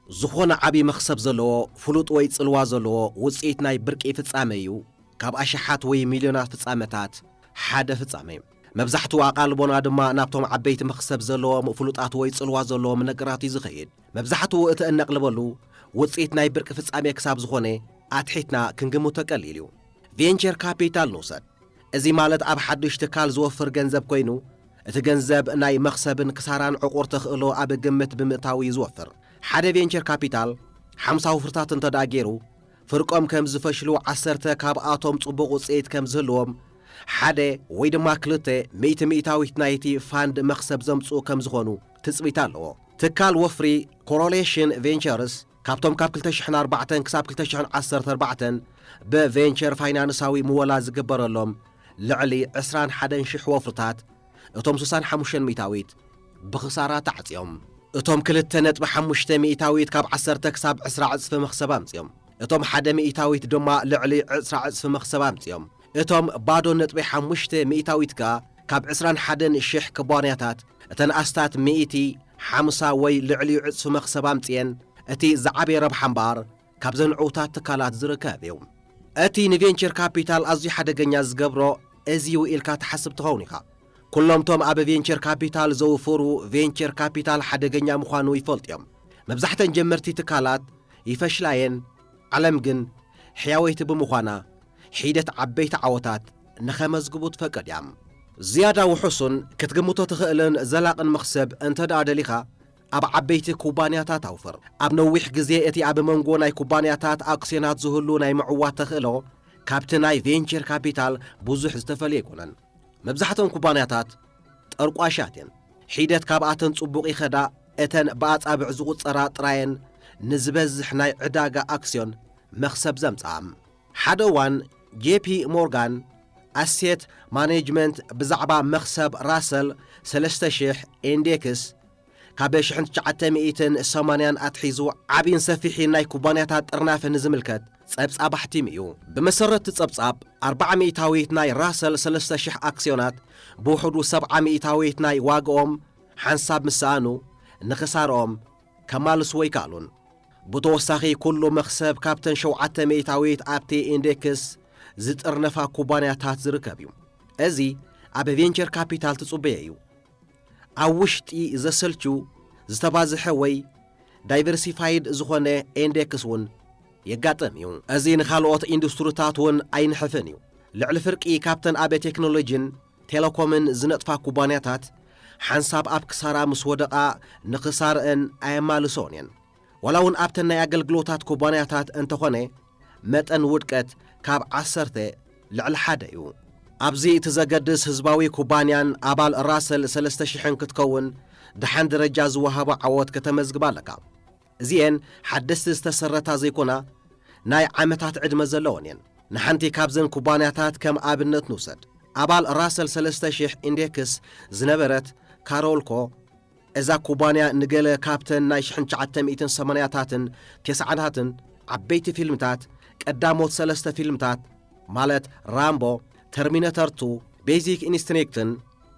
ዝኾነ ዓቢ መኽሰብ ዘለዎ፣ ፍሉጥ ወይ ጽልዋ ዘለዎ ውጽኢት ናይ ብርቂ ፍጻመ እዩ፣ ካብ ኣሽሓት ወይ ሚልዮናት ፍጻመታት ሓደ ፍጻመ። መብዛሕትኡ ኣቓልቦና ድማ ናብቶም ዓበይቲ መኽሰብ ዘለዎም፣ ፍሉጣት ወይ ጽልዋ ዘለዎም ነገራት እዩ ዝኸይድ። መብዛሕትኡ እቲ እነቕልበሉ ውጽኢት ናይ ብርቂ ፍጻሜ ክሳብ ዝኾነ ኣትሒትና ክንግምቶ ቀሊል እዩ። ቬንቸር ካፒታል ንውሰድ። እዚ ማለት ኣብ ሓድሽ ትካል ዝወፍር ገንዘብ ኮይኑ፣ እቲ ገንዘብ ናይ መኽሰብን ክሳራን ዕቑር ተኽእሎ ኣብ ግምት ብምእታው እዩ ዝወፍር። ሓደ ቬንቸር ካፒታል ሓምሳ ወፍርታት እንተ ደኣ ገይሩ፣ ፍርቆም ከም ዝፈሽሉ ዓሰርተ ካብኣቶም ጽቡቕ ውጽኢት ከም ዝህልዎም፣ ሓደ ወይ ድማ ክልተ ሚእቲ ሚእታዊት ናይቲ ፋንድ መኽሰብ ዘምጽኡ ከም ዝኾኑ ትጽቢት ኣለዎ። ትካል ወፍሪ ኮሮሌሽን ቬንቸርስ ካብቶም ካብ ክልተ ሽሕን ኣርባዕተን ክሳብ ክልተ ሽሕን ዓሰርተ ኣርባዕተን ብቬንቸር ፋይናንሳዊ ምወላ ዝግበረሎም ልዕሊ ዕስራን ሓደን ሽሕ ወፍርታት፣ እቶም ስሳን ሓሙሽተን ሚእታዊት ብኽሳራ ተዓጽዮም። እቶም ክልተ ነጥቢ ሓሙሽተ ሚእታዊት ካብ ዓሰርተ ክሳብ ዕስራ ዕጽፊ መኽሰብ ኣምጽዮም። እቶም ሓደ ሚእታዊት ድማ ልዕሊ ዕስራ ዕጽፊ መኽሰብ ኣምጽዮም። እቶም ባዶ ነጥቢ ሓሙሽተ ሚእታዊት ከኣ ካብ ዕስራን ሓደን ሽሕ ኩባንያታት እተን ኣስታት ሚእቲ ሓምሳ ወይ ልዕሊኡ ዕጽፊ መኽሰብ ኣምጽየን፣ እቲ ዝዓበየ ረብሓ እምበኣር ካብዘን ዕዉታት ትካላት ዝርከብ እዩ። እቲ ንቬንቸር ካፒታል ኣዝዩ ሓደገኛ ዝገብሮ እዚ እዩ ኢልካ ትሓስብ ትኸውን ኢኻ። ኩሎምቶም ኣብ ቬንቸር ካፒታል ዘውፍሩ ቬንቸር ካፒታል ሓደገኛ ምዃኑ ይፈልጡ እዮም። መብዛሕተን ጀመርቲ ትካላት ይፈሽላ እየን። ዓለም ግን ሕያወይቲ ብምዃና ሒደት ዓበይቲ ዓወታት ንኸመዝግቡ ትፈቅድ እያ። ዝያዳ ውሑሱን ክትግምቶ ትኽእልን ዘላቕን መኽሰብ እንተ ደኣ ደሊኻ፣ ኣብ ዓበይቲ ኩባንያታት ኣውፍር። ኣብ ነዊሕ ግዜ እቲ ኣብ መንጎ ናይ ኩባንያታት ኣክስዮናት ዝህሉ ናይ ምዕዋት ተኽእሎ ካብቲ ናይ ቬንቸር ካፒታል ብዙሕ ዝተፈልየ ኣይኮነን። መብዛሕትኦም ኩባንያታት ጠርቋሻት እየን። ሒደት ካብኣተን ጽቡቕ ይኸዳ፣ እተን ብኣጻብዕ ዝቑጸራ ጥራየን ንዝበዝሕ ናይ ዕዳጋ ኣክስዮን መኽሰብ ዘምጽኣ። ሓደ እዋን ጄፒ ሞርጋን ኣሴት ማኔጅመንት ብዛዕባ መኽሰብ ራሰል ሰለስተ ሽሕ ኢንዴክስ ካብ ሽሕን ትሽዓተ ሚእትን ሰማንያን ኣትሒዙ ዓብይን ሰፊሕን ናይ ኩባንያታት ጥርናፈ ንዝምልከት ጸብጻብ ኣሕቲሙ እዩ። ብመሰረት እቲ ጸብጻብ፣ ኣርብዓ ሚእታዊት ናይ ራሰል ሰለስተ ሽሕ ኣክስዮናት ብውሕዱ ሰብዓ ሚእታዊት ናይ ዋግኦም ሓንሳብ ምስ ሰኣኑ፣ ንኽሳርኦም ከማልስዎ ኣይከኣሉን። ብተወሳኺ፣ ኩሉ መኽሰብ ካብተን ሸውዓተ ሚእታዊት ኣብቲ ኢንዴክስ ዝጥርነፋ ኩባንያታት ዝርከብ እዩ። እዚ ኣብ ቬንቸር ካፒታል ትጽበዮ እዩ። ኣብ ውሽጢ ዘሰልቹ፣ ዝተባዝሐ ወይ ዳይቨርሲፋይድ ዝኾነ ኢንዴክስ እውን የጋጥም እዩ። እዚ ንኻልኦት ኢንዱስትሪታት እውን ኣይንሕፍን እዩ። ልዕሊ ፍርቂ ካብተን ኣብ ቴክኖሎጂን ቴሌኮምን ዝነጥፋ ኩባንያታት፣ ሓንሳብ ኣብ ክሳራ ምስ ወደቓ፣ ንኽሳርአን ኣየማልሶን እየን። ዋላ እውን ኣብተን ናይ ኣገልግሎታት ኩባንያታት እንተኾነ፣ መጠን ውድቀት ካብ ዓሰርተ ልዕሊ ሓደ እዩ። ኣብዚ እቲ ዘገድስ፣ ህዝባዊ ኩባንያን ኣባል ራሰል ሰለስተ ሽሕን ክትከውን፣ ደሓን ደረጃ ዝወሃቦ ዓወት ከተመዝግብ ኣለካ። እዚኤን ሓደስቲ ዝተሰረታ ዘይኮና፣ ናይ ዓመታት ዕድመ ዘለወን እየን። ንሓንቲ ካብዘን ኩባንያታት ከም ኣብነት ንውሰድ። ኣባል ራሰል ሰለስተ ሽሕ ኢንዴክስ ዝነበረት ካሮልኮ፣ እዛ ኩባንያ ንገለ ካብተን ናይ ሽሕን ትሽዓተ ሚእትን ሰማንያታትን ተስዓታትን ዓበይቲ ፊልምታት፣ ቀዳሞት ሰለስተ ፊልምታት ማለት ራምቦ፣ ተርሚነተር ቱ፣ ቤዚክ ኢንስትሪክትን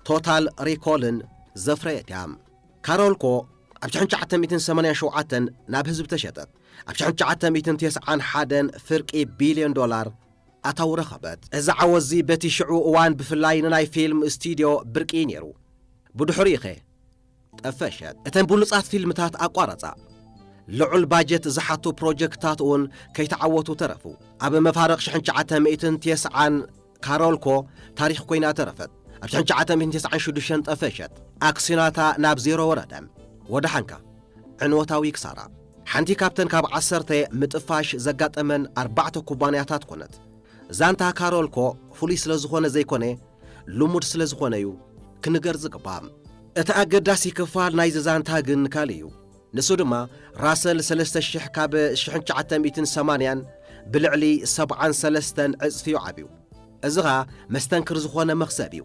ቶታል ሪኮልን ዘፍረየት እያ። ካሮልኮ ኣብ ሽሕን ትሽዓተ ሚእትን ሰማንያን ሸውዓተን ናብ ህዝቢ ተሸጠት። ኣብ ሽሕን ትሽዓተ ሚእትን ተስዓን ሓደን ፍርቂ ቢልዮን ዶላር ኣታዊ ረኸበት። እዚ ዓወትዚ በቲ ሽዑ እዋን ብፍላይ ንናይ ፊልም ስቱድዮ ብርቂ እዩ ነይሩ። ብድሕሪኡኸ ጠፈሸት። እተን ብሉጻት ፊልምታት ኣቋረጻ። ልዑል ባጀት ዝሓቱ ፕሮጀክትታት እውን ከይተዓወቱ ተረፉ። ኣብ መፋርቕ ሽሕን ትሽዓተ ሚእትን ተስዓን ካሮልኮ ታሪኽ ኮይና ተረፈት። ኣብ ሽሕን ትሽዓተ ሚእትን ተስዓን ሽዱሽተን ጠፈሸት። ኣክስዮናታ ናብ ዜሮ ወረደ። ወደሓንካ። ዕንወታዊ ክሳራ። ሓንቲ ካብተን ካብ ዓሰርተ ምጥፋሽ ዘጋጠመን ኣርባዕተ ኩባንያታት ኮነት። ዛንታ ካሮልኮ ፍሉይ ስለ ዝኾነ ዘይኮነ፣ ልሙድ ስለ ዝኾነ እዩ ክንገር ዝግባእ። እቲ ኣገዳሲ ክፋል ናይዚ ዛንታ ግን ካልእ እዩ። ንሱ ድማ፣ ራሰል ሰለስተ ሽሕ ካብ ሽሕን ትሽዓተ ሚእትን ሰማንያን ብልዕሊ ሰብዓን ሰለስተን ዕጽፊ እዩ ዓብዩ። እዚ ኸኣ መስተንክር ዝኾነ መኽሰብ እዩ።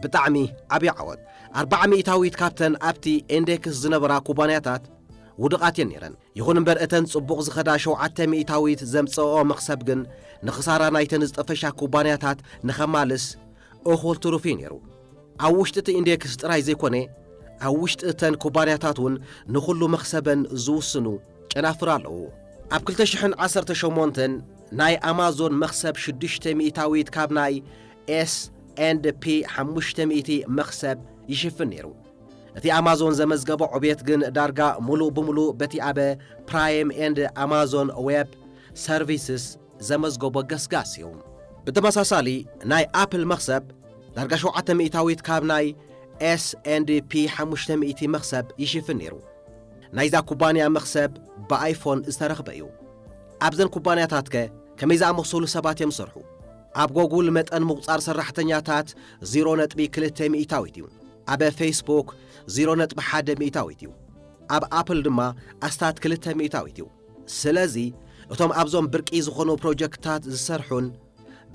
ብጣዕሚ ዓብዪ ዓወት። ኣርብዓ ሚእታዊት ካብተን ኣብቲ ኢንዴክስ ዝነበራ ኩባንያታት ውዱቓት እየን ነይረን። ይኹን እምበር፣ እተን ጽቡቕ ዝኸዳ ሸውዓተ ሚእታዊት ዘምጽኦ መኽሰብ ግን፣ ንኽሳራ ናይተን ዝጠፈሻ ኩባንያታት ንኸማልስ እኹል ትሩፍ እዩ ነይሩ። ኣብ ውሽጢ እቲ ኢንዴክስ ጥራይ ዘይኮነ፣ ኣብ ውሽጢ እተን ኩባንያታት እውን ንኹሉ መኽሰበን ዝውስኑ ጨናፍር ኣለዉ። ኣብ ክልተ ሽሕን ዓሰርተ ሸሞንተን ናይ ኣማዞን መኽሰብ ሽዱሽተ ሚእታዊት ካብ ናይ ኤስ ኤንድ ፒ ሓሙሽተ ሚእቲ መኽሰብ ይሽፍን ነይሩ። እቲ ኣማዞን ዘመዝገቦ ዕብየት ግን ዳርጋ ምሉእ ብምሉእ በቲ ኣብ ፕራይም ኤንድ ኣማዞን ዌብ ሰርቪስስ ዘመዝገቦ ገስጋስ እዩ። ብተመሳሳሊ፣ ናይ ኣፕል መኽሰብ ዳርጋ ሸውዓተ ሚእታዊት ካብ ናይ ኤስ ኤንድ ፒ ሓሙሽተ ሚእቲ መኽሰብ ይሽፍን ነይሩ። ናይዛ ኩባንያ መኽሰብ ብኣይፎን ዝተረኽበ እዩ። ኣብዘን ኩባንያታትከ ከመይ ዝኣመሰሉ ሰባት እዮም ዝሰርሑ? ኣብ ጎጉል መጠን ምቑጻር ሰራሕተኛታት ዜሮ ነጥቢ ክልተ ሚእታዊት እዩ። ኣብ ፌስቡክ ዜሮ ነጥቢ ሓደ ሚእታዊት እዩ። ኣብ ኣፕል ድማ ኣስታት ክልተ ሚእታዊት እዩ። ስለዚ፣ እቶም ኣብዞም ብርቂ ዝኾኑ ፕሮጀክትታት ዝሰርሑን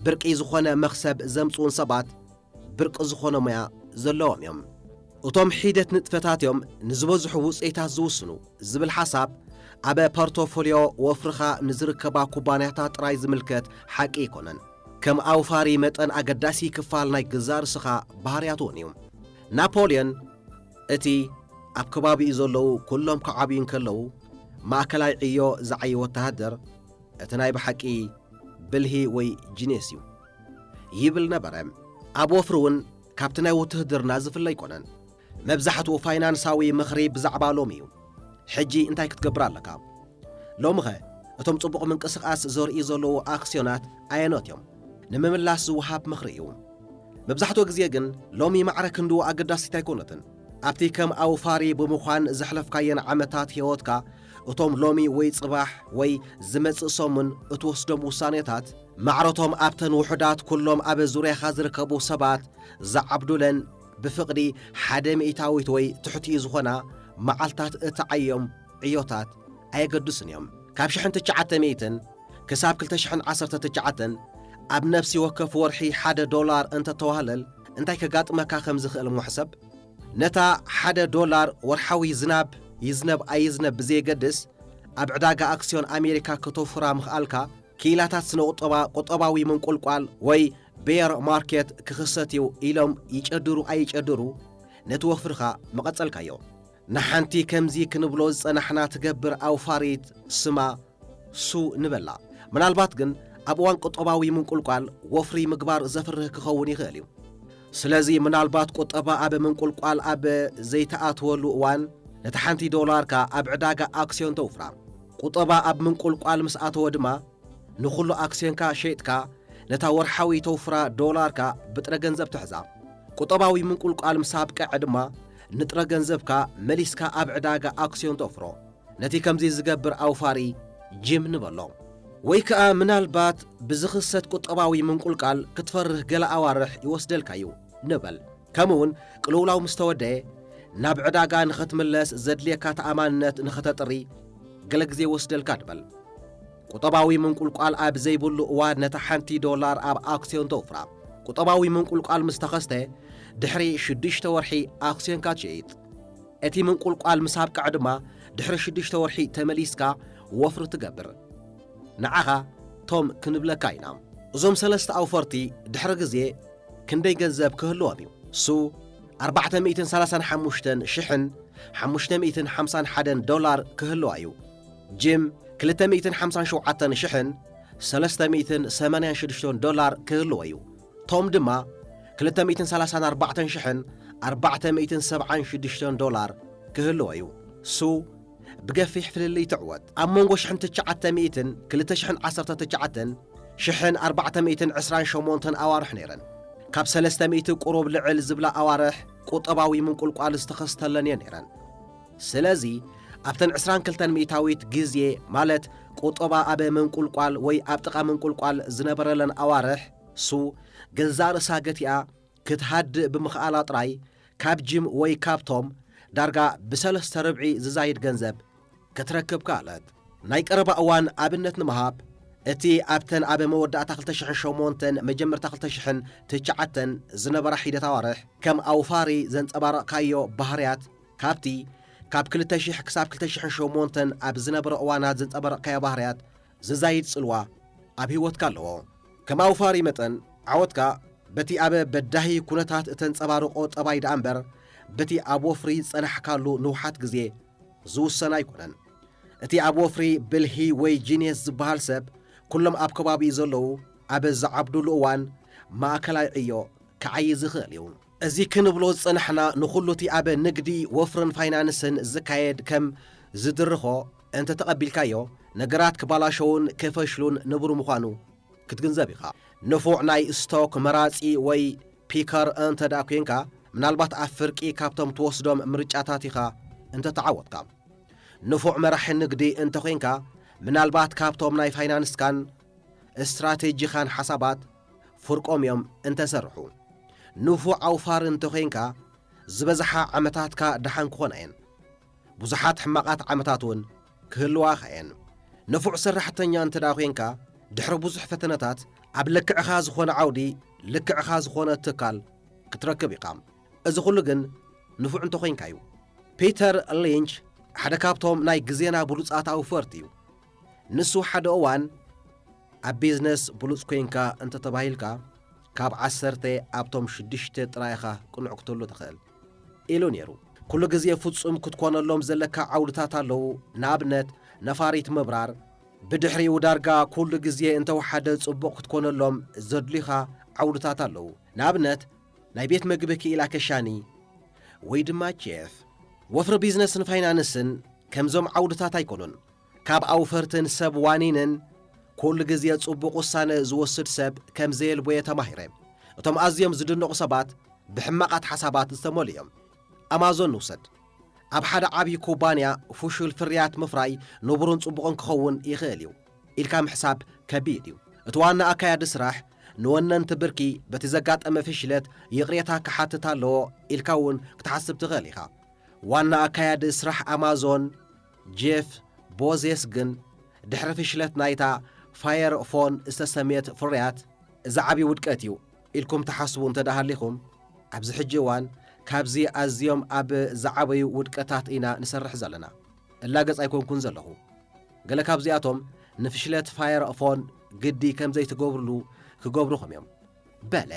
ብርቂ ዝኾነ መኽሰብ ዘምጽኡን ሰባት፣ ብርቂ ዝኾነ ሞያ ዘለዎም እዮም። እቶም ሒደት ንጥፈታት እዮም ንዝበዝሑ ውጽኢታት ዝውስኑ ዝብል ሓሳብ፣ ኣብ ፖርቶፎልዮ ወፍርኻ ንዝርከባ ኩባንያታት ጥራይ ዝምልከት ሓቂ ኣይኮነን። ከም ኣውፋሪ መጠን ኣገዳሲ ክፋል ናይ ገዛእ ርእስኻ ባህርያት እውን እዩ። ናፖልዮን፣ እቲ ኣብ ከባቢኡ ዘለዉ ኩሎም ክዓብዩ እንከለዉ፣ ማእከላይ ዕዮ ዝዓዪ ወተሃደር፣ እቲ ናይ ብሓቂ ብልሂ ወይ ጂንየስ እዩ ይብል ነበረ። ኣብ ወፍሪ እውን ካብቲ ናይ ውትህድርና ዝፍለ ኣይኮነን። መብዛሕትኡ ፋይናንሳዊ ምኽሪ ብዛዕባ ሎሚ እዩ። ሕጂ እንታይ ክትገብር ኣለካ? ሎሚኸ እቶም ጽቡቕ ምንቅስቓስ ዘርእዩ ዘለዉ ኣክስዮናት ኣየኖት እዮም? ንምምላስ ዝወሃብ ምኽሪ እዩ። መብዛሕትኡ ግዜ ግን ሎሚ ማዕረ ክንድኡ ኣገዳሲት ኣይኮነትን። ኣብቲ ከም ኣውፋሪ ብምዃን ዘሕለፍካየን ዓመታት ህይወትካ፣ እቶም ሎሚ ወይ ጽባሕ ወይ ዝመጽእ ሰሙን እትወስዶም ውሳኔታት፣ ማዕረቶም ኣብተን ውሑዳት ኩሎም ኣብ ዙርያኻ ዝርከቡ ሰባት ዝዓብዱለን ብፍቕዲ ሓደ ሚእታዊት ወይ ትሕቲኡ ዝኾና መዓልታት እትዓዮም ዕዮታት ኣየገድሱን እዮም። ካብ ሽሕን ትሽዓተ ሚእትን ክሳብ ክልተ ሽሕን ዓሰርተ ትሽዓተን ኣብ ነፍሲ ወከፍ ወርሒ ሓደ ዶላር እንተተዋህለል እንታይ ከጋጥመካ ከም ዝኽእል እሞ ሕሰብ። ነታ ሓደ ዶላር ወርሓዊ ዝናብ ይዝነብ ኣይዝነብ ብዘየገድስ ኣብ ዕዳጋ ኣክስዮን ኣሜሪካ ከተውፍራ ምኽኣልካ ክኢላታት ስነ ቁጠባ ቁጠባዊ ምንቁልቋል ወይ ቤር ማርኬት ክኽሰት እዩ ኢሎም ይጨድሩ ኣይጨድሩ ነቲ ወፍርኻ መቐጸልካዮ። ንሓንቲ ከምዚ ክንብሎ ዝጸናሕና ትገብር ኣውፋሪት ስማ ሱ ንበላ። ምናልባት ግን ኣብ እዋን ቁጠባዊ ምንቁልቋል ወፍሪ ምግባር ዘፍርህ ክኸውን ይኽእል እዩ። ስለዚ ምናልባት ቁጠባ ኣብ ምንቁልቋል ኣብ ዘይተኣትወሉ እዋን ነቲ ሓንቲ ዶላርካ ኣብ ዕዳጋ ኣክስዮን ተውፍራ። ቁጠባ ኣብ ምንቁልቋል ምስ ኣተወ ድማ ንኹሉ ኣክስዮንካ ሸይጥካ ነታ ወርሓዊ ተውፍራ ዶላርካ ብጥረ ገንዘብ ትሕዛ። ቁጠባዊ ምንቁልቋል ምስ ኣብቅዐ ድማ ንጥረ ገንዘብካ መሊስካ ኣብ ዕዳጋ ኣክስዮን ተውፍሮ። ነቲ ከምዚ ዝገብር ኣውፋሪ ጂም ንበሎ። ወይ ከኣ ምናልባት ብዝኽሰት ቁጠባዊ ምንቁልቃል ክትፈርህ ገለ ኣዋርሕ ይወስደልካ እዩ ንበል። ከምኡ እውን ቅልውላው ምስ ተወደአ ናብ ዕዳጋ ንኸትምለስ ዘድልየካ ተኣማንነት ንኸተጥሪ ገለ ግዜ ይወስደልካ ንበል። ቁጠባዊ ምንቁልቋል ኣብ ዘይብሉ እዋን ነታ ሓንቲ ዶላር ኣብ ኣክስዮን ተውፍራ። ቁጠባዊ ምንቁልቋል ምስ ተኸስተ ድሕሪ ሽዱሽተ ወርሒ ኣክስዮንካ ትሸይጥ። እቲ ምንቁልቋል ምስ ኣብቅዐ ድማ ድሕሪ ሽዱሽተ ወርሒ ተመሊስካ ወፍሪ ትገብር። ንዓኻ ቶም ክንብለካ ኢና። እዞም ሰለስተ ኣውፈርቲ ድሕሪ ግዜ ክንደይ ገንዘብ ክህልዎም እዩ? ሱ ኣርባዕተ ሚእትን ሰላሳን ሓሙሽተን ሽሕን ሓሙሽተ ሚእትን ሓምሳን ሓደን ዶላር ክህልዋ እዩ። ጂም ክልተ ሚእትን ሓምሳን ሸውዓተን ሽሕን ሰለስተ ሚእትን ሰማንያን ሽዱሽተን ዶላር ክህልዎ እዩ። ቶም ድማ ክልተ ሚእትን ሰላሳን ኣርባዕተን ሽሕን ኣርባዕተ ሚእትን ሰብዓን ሽዱሽተን ዶላር ክህልዎ እዩ። ሱ ብገፊሕ ፍልልይ ትዕወት። ኣብ መንጎ ሽሕን ትሽዓተ ሚእትን ክልተ ሽሕን ዓሰርተ ትሽዓተን ሽሕን ኣርባዕተ ሚእትን ዕስራን ሸሞንተን ኣዋርሕ ነይረን። ካብ ሰለስተ ሚእቲ ቁሩብ ልዕል ዝብላ ኣዋርሕ ቁጠባዊ ምንቁልቋል ዝተኸስተለን እየን ነይረን። ስለዚ ኣብተን ዕስራን ክልተን ሚእታዊት ግዜ ማለት ቁጠባ ኣብ ምንቁልቋል ወይ ኣብ ጥቓ ምንቁልቋል ዝነበረለን ኣዋርሕ ሱ ገዛእ ርእሳ ገቲኣ ክትሃድእ ብምኽኣላ ጥራይ ካብ ጂም ወይ ካብ ቶም ዳርጋ ብሰለስተ ርብዒ ዝዛይድ ገንዘብ ክትረክብ ከኣለት። ናይ ቀረባ እዋን ኣብነት ንምሃብ፣ እቲ ኣብተን ኣብ መወዳእታ ክልተ ሽሕን ሸሞንተን መጀመርታ ክልተ ሽሕን ትሽዓተን ዝነበራ ሒደት ኣዋርሕ ከም ኣውፋሪ ዘንጸባረቕካዮ ባህርያት ካብቲ ካብ ክልተ ሽሕ ክሳብ ክልተ ሽሕን ሸሞንተን ኣብ ዝነበረ እዋናት ዘንጸባረቕካዮ ባህርያት ዝዛይድ ጽልዋ ኣብ ህይወትካ ኣለዎ። ከም ኣውፋሪ መጠን ዓወትካ በቲ ኣብ በዳሂ ኩነታት እተንጸባርቖ ጠባይ ደኣ እምበር በቲ ኣብ ወፍሪ ዝጸናሕካሉ ንውሓት ግዜ ዝውሰን ኣይኮነን። እቲ ኣብ ወፍሪ ብልሂ ወይ ጂንየስ ዝበሃል ሰብ ኩሎም ኣብ ከባቢኡ ዘለዉ ኣብ ዝዓብዱሉ እዋን ማእከላይ ዕዮ ክዓዪ ዝኽእል እዩ። እዚ ክንብሎ ዝጸናሕና ንኹሉ እቲ ኣብ ንግዲ፣ ወፍርን ፋይናንስን ዝካየድ ከም ዝድርኾ እንተተቐቢልካዮ፣ ነገራት ክባላሸውን ክፈሽሉን ንቡር ምዃኑ ክትግንዘብ ኢኻ። ንፉዕ ናይ ስቶክ መራጺ ወይ ፒከር እንተ ደኣ ኲንካ፣ ምናልባት ኣብ ፍርቂ ካብቶም ትወስዶም ምርጫታት ኢኻ እንተ ተዓወትካ። ንፉዕ መራሒ ንግዲ እንተ ኾይንካ፣ ምናልባት ካብቶም ናይ ፋይናንስካን ስትራቴጂኻን ሓሳባት ፍርቆም እዮም እንተ ሰርሑ። ንፉዕ ኣውፋሪ እንተ ኾይንካ፣ ዝበዝሓ ዓመታትካ ደሓን ክኾና እየን። ብዙሓት ሕማቓት ዓመታት እውን ክህልዋኻ እየን። ንፉዕ ሰራሕተኛ እንተ ደኣ ኾይንካ፣ ድሕሪ ብዙሕ ፈተነታት ኣብ ልክዕኻ ዝኾነ ዓውዲ፣ ልክዕኻ ዝኾነ ትካል ክትረክብ ኢኻ። እዚ ኩሉ ግን ንፉዕ እንተ ኾይንካ እዩ። ፒተር ሊንች ሓደ ካብቶም ናይ ግዜና ብሉጻት ኣውፈርቲ እዩ። ንሱ ሓደ እዋን ኣብ ቢዝነስ ብሉጽ ኮይንካ እንተ ተባሂልካ፣ ካብ ዓሰርተ ኣብቶም ሽዱሽተ ጥራይ ኢኻ ቅኑዕ ክትህሉ ትኽእል ኢሉ ነይሩ። ኩሉ ግዜ ፍጹም ክትኮነሎም ዘለካ ዓውድታት ኣለዉ። ንኣብነት፣ ነፋሪት ምብራር፣ ብድሕሪኡ ዳርጋ ኩሉ ግዜ እንተወሓደ ጽቡቕ ክትኮነሎም ዘድልዩኻ ዓውድታት ኣለዉ። ንኣብነት፣ ናይ ቤት መግቢ ክኢላ ከሻኒ ወይ ድማ ቼፍ። ወፍሪ ቢዝነስን ፋይናንስን ከምዞም ዓውድታት ኣይኮኑን። ካብ ኣውፈርትን ሰብ ዋኒንን ኩሉ ግዜ ጽቡቕ ውሳነ ዝወስድ ሰብ ከም ዘየልቦየ ተማሂረ። እቶም ኣዝዮም ዝድነቑ ሰባት ብሕማቓት ሓሳባት ዝተመሉ እዮም። ኣማዞን ንውሰድ። ኣብ ሓደ ዓብዪ ኩባንያ ፍሹል ፍርያት ምፍራይ ንቡርን ጽቡቕን ክኸውን ይኽእል እዩ ኢልካ ምሕሳብ ከቢድ እዩ። እቲ ዋና ኣካያዲ ስራሕ ንወነንቲ ብርኪ በቲ ዘጋጠመ ፍሽለት ይቕሬታ ክሓትት ኣለዎ ኢልካ እውን ክትሓስብ ትኽእል ኢኻ። ዋና ኣካያዲ ስራሕ ኣማዞን ጄፍ ቦዜስ ግን ድሕሪ ፍሽለት ናይታ ፋየር ፎን ዝተሰምየት ፍርያት እዚ ዓብዪ ውድቀት እዩ ኢልኩም ትሓስቡ እንተ ደኣ ሃሊኹም፣ ኣብዚ ሕጂ እዋን ካብዚ ኣዝዮም ኣብ ዝዓበዩ ውድቀታት ኢና ንሰርሕ ዘለና። እላገጽ ኣይኮንኩን ዘለኹ። ገለ ካብዚኣቶም ንፍሽለት ፋየር ፎን ግዲ ከም ዘይትገብርሉ ክገብሩኹም እዮም በለ።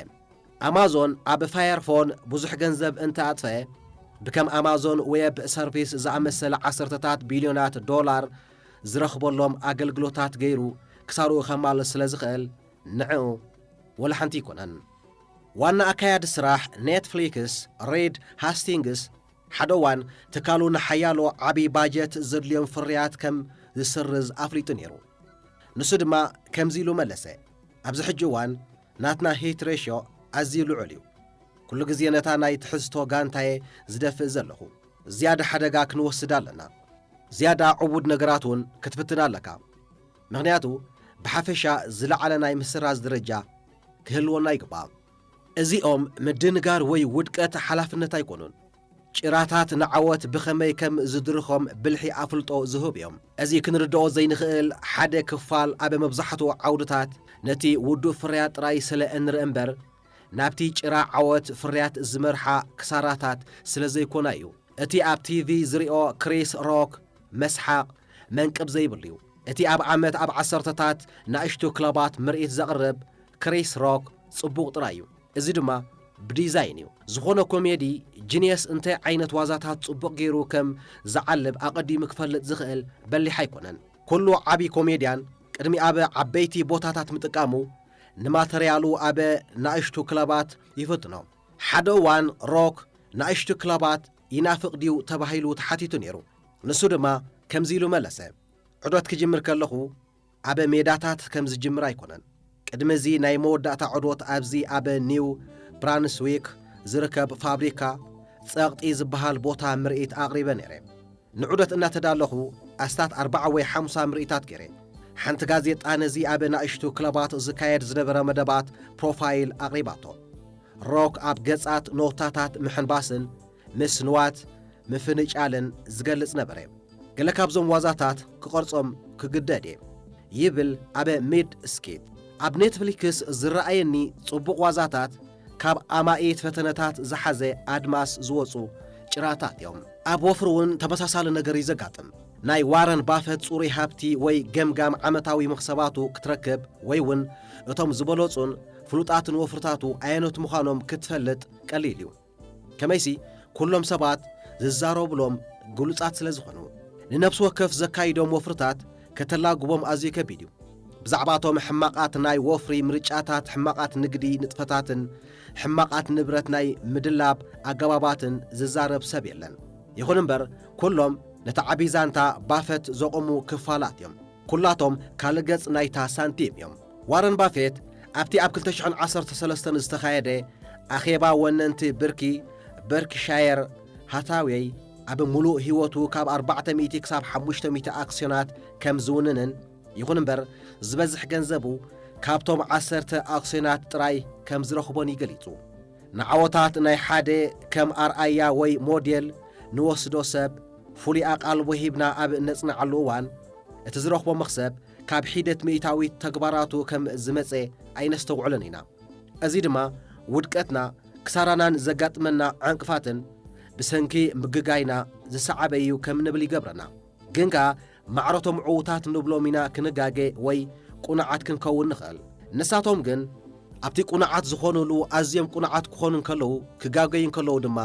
ኣማዞን ኣብ ፋየር ፎን ብዙሕ ገንዘብ እንተ ኣጥፈአ፣ ብከም ኣማዞን ዌብ ሰርቪስ ዝኣመሰለ ዓሰርተታት ቢልዮናት ዶላር ዝረኽበሎም ኣገልግሎታት ገይሩ ክሳርኡ ከማልእ ስለ ዝኽእል ንዕኡ ወላ ሓንቲ ኣይኮነን። ዋና ኣካያዲ ስራሕ ኔትፍሊክስ ሪድ ሃስቲንግስ ሓደ እዋን ትካሉ ንሓያሎ ዓቢ ባጀት ዘድልዮም ፍርያት ከም ዝስርዝ ኣፍሊጡ ነይሩ። ንሱ ድማ ከምዚ ኢሉ መለሰ፣ ኣብዚ ሕጂ እዋን ናትና ሂት ሬሽዮ ኣዝዩ ልዑል እዩ። ኩሉ ግዜ ነታ ናይ ትሕዝቶ ጋንታየ ዝደፍእ ዘለኹ። ዝያዳ ሓደጋ ክንወስድ ኣለና። ዝያዳ ዕቡድ ነገራት እውን ክትፍትን ኣለካ። ምኽንያቱ ብሓፈሻ ዝለዓለ ናይ ምስራዝ ደረጃ ክህልወና ይግባእ። እዚኦም ምድንጋር ወይ ውድቀት ሓላፍነት ኣይኮኑን። ጭራታት ንዓወት ብኸመይ ከም ዝድርኾም ብልሒ ኣፍልጦ ዝህብ እዮም። እዚ ክንርድኦ ዘይንኽእል ሓደ ክፋል ኣብ መብዛሕትኡ ዓውድታት ነቲ ውዱእ ፍርያት ጥራይ ስለ እንርኢ እምበር ናብቲ ጭራ ዓወት ፍርያት ዝመርሓ ክሳራታት ስለ ዘይኮና እዩ። እቲ ኣብ ቲቪ ዝሪኦ ክሪስ ሮክ መስሓቕ መንቅብ ዘይብሉ እዩ። እቲ ኣብ ዓመት ኣብ ዓሰርተታት ናእሽቱ ክለባት ምርኢት ዘቕርብ ክሪስ ሮክ ጽቡቕ ጥራይ እዩ። እዚ ድማ ብዲዛይን እዩ። ዝኾነ ኮሜዲ ጂንየስ እንታይ ዓይነት ዋዛታት ጽቡቕ ገይሩ ከም ዝዓልብ ኣቐዲሙ ክፈልጥ ዝኽእል በሊሕ ኣይኮነን። ኩሉ ዓቢ ኮሜድያን ቅድሚ ኣብ ዓበይቲ ቦታታት ምጥቃሙ ንማተርያሉ ኣብ ናእሽቱ ክለባት ይፍትኖ። ሓደ እዋን ሮክ ናእሽቱ ክለባት ይናፍቕ ድዩ ተባሂሉ ተሓቲቱ ነይሩ። ንሱ ድማ ከምዚ ኢሉ መለሰ፣ ዑደት ክጅምር ከለኹ ኣብ ሜዳታት ከም ዝጅምር ኣይኮነን። ቅድሚ እዚ ናይ መወዳእታ ዑደት ኣብዚ ኣብ ኒው ብራንስዊክ ዝርከብ ፋብሪካ ጸቕጢ ዝበሃል ቦታ ምርኢት ኣቕሪበ ነይረ። ንዑደት እናተዳለኹ ኣስታት ኣርባዓ ወይ ሓምሳ ምርኢታት ገይረ። ሓንቲ ጋዜጣ ነዚ ኣብ ናእሽቱ ክለባት ዝካየድ ዝነበረ መደባት ፕሮፋይል ኣቕሪባቶ። ሮክ ኣብ ገጻት ኖታታት ምሕንባስን ምስ ንዋት ምፍንጫልን ዝገልጽ ነበረ። ገለ ካብዞም ዋዛታት ክቐርጾም ክግደድ እየ ይብል ኣብ ሚድ ስኪት። ኣብ ኔትፍሊክስ ዝረኣየኒ ጽቡቕ ዋዛታት ካብ ኣማኢት ፈተነታት ዝሓዘ ኣድማስ ዝወጹ ጭራታት እዮም። ኣብ ወፍሪ እውን ተመሳሳሊ ነገር እዩ ዘጋጥም። ናይ ዋረን ባፈት ጽሩይ ሃብቲ ወይ ገምጋም ዓመታዊ መኽሰባቱ ክትረክብ ወይ እውን እቶም ዝበለጹን ፍሉጣትን ወፍርታቱ ኣየኖት ምዃኖም ክትፈልጥ ቀሊል እዩ። ከመይሲ ኩሎም ሰባት ዝዛረብሎም ግሉጻት ስለ ዝኾኑ። ንነፍሲ ወከፍ ዘካይዶም ወፍርታት ከተላግቦም ኣዝዩ ከቢድ እዩ። ብዛዕባቶም ሕማቓት ናይ ወፍሪ ምርጫታት፣ ሕማቓት ንግዲ ንጥፈታትን ሕማቓት ንብረት ናይ ምድላብ ኣገባባትን ዝዛረብ ሰብ የለን። ይኹን እምበር ኩሎም ነቲ ዓቢ ዛንታ ባፈት ዘቑሙ ክፋላት እዮም። ኩላቶም ካልእ ገጽ ናይታ ሳንቲም እዮም። ዋረን ባፌት ኣብቲ ኣብ ክልተ ሽሕን ዓሰርተ ሰለስተን ዝተኻየደ ኣኼባ ወነንቲ ብርኪ በርክሻየር ሃታዌይ ኣብ ምሉእ ህይወቱ ካብ ኣርባዕተ ሚእቲ ክሳብ ሓሙሽተ ሚእቲ ኣክስዮናት ከም ዝውንንን፣ ይኹን እምበር ዝበዝሕ ገንዘቡ ካብቶም ዓሰርተ ኣክስዮናት ጥራይ ከም ዝረኽቦን እዩ ገሊጹ። ንዓወታት ናይ ሓደ ከም ኣርኣያ ወይ ሞዴል ንወስዶ ሰብ ፍሉይ ኣቓልቦ ሂብና ኣብ እነጽንዓሉ እዋን፣ እቲ ዝረኽቦ መኽሰብ ካብ ሒደት ሚእታዊት ተግባራቱ ከም ዝመጸ ኣይነስተውዕሎን ኢና። እዚ ድማ ውድቀትና፣ ክሳራናን ዘጋጥመና ዕንቅፋትን ብሰንኪ ምግጋይና ዝሰዓበ እዩ ከም ንብል ይገብረና። ግን ከኣ ማዕረቶም ዕዉታት ንብሎም ኢና ክንጋገ ወይ ቁኑዓት ክንከውን ንኽእል። ንሳቶም ግን ኣብቲ ቁኑዓት ዝኾኑሉ ኣዝዮም ቁኑዓት ክኾኑ እንከለዉ፣ ክጋገዩ እንከለዉ ድማ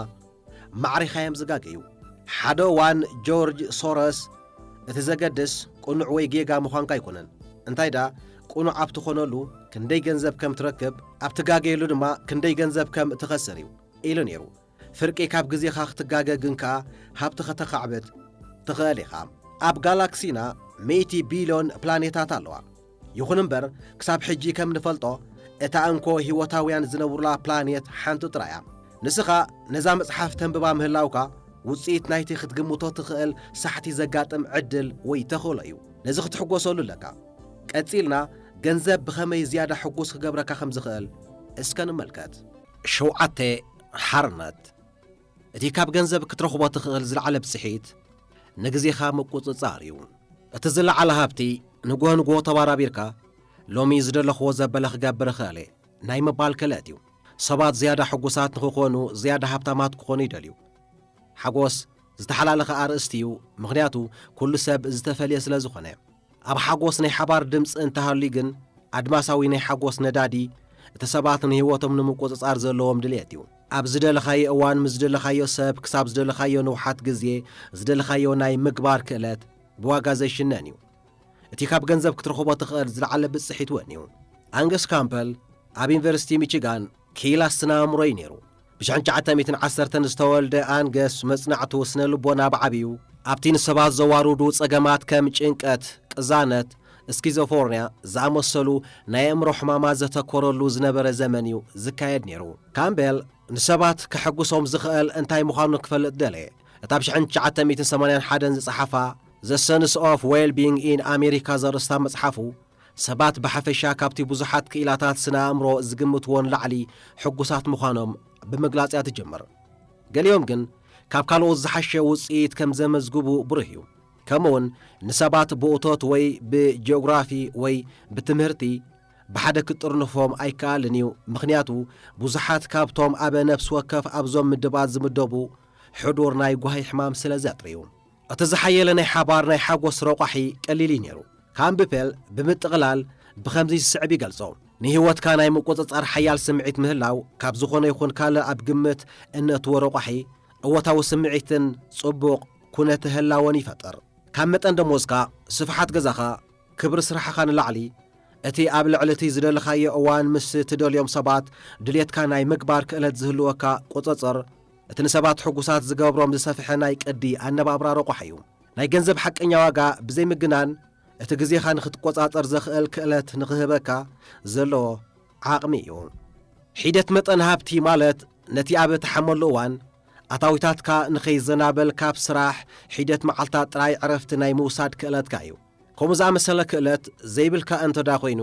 ማዕሪኻ እዮም ዝጋገዩ። ሓደ እዋን ጆርጅ ሶረስ፣ እቲ ዘገድስ ቅኑዕ ወይ ጌጋ ምዃንካ ኣይኮነን፣ እንታይ ደኣ ቅኑዕ ኣብ ትኾነሉ ክንደይ ገንዘብ ከም ትረክብ፣ ኣብ ትጋገየሉ ድማ ክንደይ ገንዘብ ከም ትኸስር እዩ ኢሉ ነይሩ። ፍርቂ ካብ ግዜኻ ክትጋገ ግን ከኣ ሃብቲ ከተኻዕብት ትኽእል ኢኻ። ኣብ ጋላክሲና ሚእቲ ቢልዮን ፕላኔታት ኣለዋ። ይኹን እምበር፣ ክሳብ ሕጂ ከም ንፈልጦ፣ እታ እንኮ ህይወታውያን ዝነብሩላ ፕላኔት ሓንቲ ጥራይ እያ። ንስኻ ነዛ መጽሓፍ ተንብባ ምህላውካ፣ ውጽኢት ናይቲ ክትግምቶ ትኽእል ሳሕቲ ዘጋጥም ዕድል ወይ ተኽእሎ እዩ። ነዚ ክትሕጎሰሉ ኣለካ። ቀጺልና፣ ገንዘብ ብኸመይ ዝያዳ ሕጉስ ክገብረካ ከም ዝኽእል እስከ ንመልከት። ሸውዓተ፣ ሓርነት። እቲ ካብ ገንዘብ ክትረኽቦ ትኽእል ዝለዓለ ብጽሒት፣ ንግዜኻ ምቁጽጻር እዩ። እቲ ዝለዓለ ሃብቲ፣ ንግሆ ንግሆ ተባራቢርካ፣ ሎሚ ዝደለኽዎ ዘበለ ክገብር እኽእል እየ ናይ ምባል ክእለት እዩ። ሰባት ዝያዳ ሕጉሳት ንኽኾኑ፣ ዝያዳ ሃብታማት ክኾኑ ይደልዩ። ሓጎስ ዝተሓላለኸ ኣርእስቲ እዩ፣ ምኽንያቱ ኩሉ ሰብ ዝተፈልየ ስለ ዝኾነ። ኣብ ሓጎስ ናይ ሓባር ድምፂ እንተሃልዩ ግን፣ ኣድማሳዊ ናይ ሓጎስ ነዳዲ እቲ ሰባት ንህይወቶም ንምቁጽጻር ዘለዎም ድልየት እዩ። ኣብ ዝደለኻዮ እዋን ምስ ዝደለኻዮ ሰብ ክሳብ ዝደለኻዮ ንውሓት ግዜ ዝደለኻዮ ናይ ምግባር ክእለት ብዋጋ ዘይሽነን እዩ። እቲ ካብ ገንዘብ ክትረኽቦ ትኽእል ዝለዓለ ብጽሒት እውን እዩ። ኣንገስ ካምፐል ኣብ ዩኒቨርሲቲ ሚቺጋን ክኢላ ስነ ኣእምሮ እዩ ነይሩ። ብሽሕን ትሽዓተ ሚእትን ዓሰርተን ዝተወልደ ኣንገስ መጽናዕቱ ስነ ልቦና ብዓብዩ ኣብቲ ንሰባት ዘዋርዱ ጸገማት ከም ጭንቀት፣ ቅዛነት፣ ስኪዞፎርንያ ዝኣመሰሉ ናይ ኣእምሮ ሕማማት ዘተኮረሉ ዝነበረ ዘመን እዩ ዝካየድ ነይሩ። ካምቤል ንሰባት ከሐጉሶም ዝኽእል እንታይ ምዃኑ ክፈልጥ ደለየ። እታ ብ ሽሕን ትሽዓተ ሚእትን ሰማንያን ሓደን ዝጸሓፋ The Science of Well-Being in America ዘርእስታ መጽሓፉ፣ ሰባት ብሓፈሻ ካብቲ ብዙሓት ክኢላታት ስነ ኣእምሮ ዝግምትዎ ንላዕሊ ሕጉሳት ምዃኖም ብምግላጽ እያ ትጅምር። ገሊኦም ግን ካብ ካልኦት ዝሓሸ ውጽኢት ከም ዘመዝግቡ ብሩህ እዩ። ከምኡውን ንሰባት ብእቶት ወይ ብጂኦግራፊ ወይ ብትምህርቲ ብሓደ ክትጥርንፎም ኣይከኣልን እዩ፣ ምኽንያቱ ብዙሓት ካብቶም ኣብ ነፍሲ ወከፍ ኣብዞም ምድባት ዝምደቡ ሕዱር ናይ ጓሂ ሕማም ስለ ዘጥርዩ። እቲ ዝሓየለ ናይ ሓባር ናይ ሓጎስ ረቋሒ ቀሊል እዩ ነይሩ። ካምብፔል ብምጥቕላል ብኸምዚ ዝስዕብ ይገልጾ። ንህይወትካ ናይ ምቁጽጻር ሓያል ስምዒት ምህላው ካብ ዝኾነ ይኹን ካልእ ኣብ ግምት እነእትዎ ረቋሒ እወታዊ ስምዒትን ጽቡቕ ኩነተ ህላወን ይፈጥር። ካብ መጠን ደሞዝካ፣ ስፍሓት ገዛኻ፣ ክብሪ ስራሕኻ ንላዕሊ፣ እቲ ኣብ ልዕሊ እቲ ዝደለኻዮ እዋን ምስ ትደልዮም ሰባት ድሌትካ ናይ ምግባር ክእለት ዝህልወካ ቁጽጽር፣ እቲ ንሰባት ሕጉሳት ዝገብሮም ዝሰፍሐ ናይ ቅዲ ኣነባብራ ረቋሒ እዩ። ናይ ገንዘብ ሓቀኛ ዋጋ ብዘይምግናን፣ እቲ ግዜኻ ንኽትቆጻጸር ዘኽእል ክእለት ንኽህበካ ዘለዎ ዓቕሚ እዩ። ሒደት መጠን ሃብቲ ማለት ነቲ ኣብ እትሓመሉ እዋን ኣታዊታትካ ንኸይዘናበል ካብ ስራሕ ሒደት መዓልታት ጥራይ ዕረፍቲ ናይ ምውሳድ ክእለትካ እዩ። ከምኡ ዝኣመሰለ ክእለት ዘይብልካ እንተ ደኣ ኾይኑ፣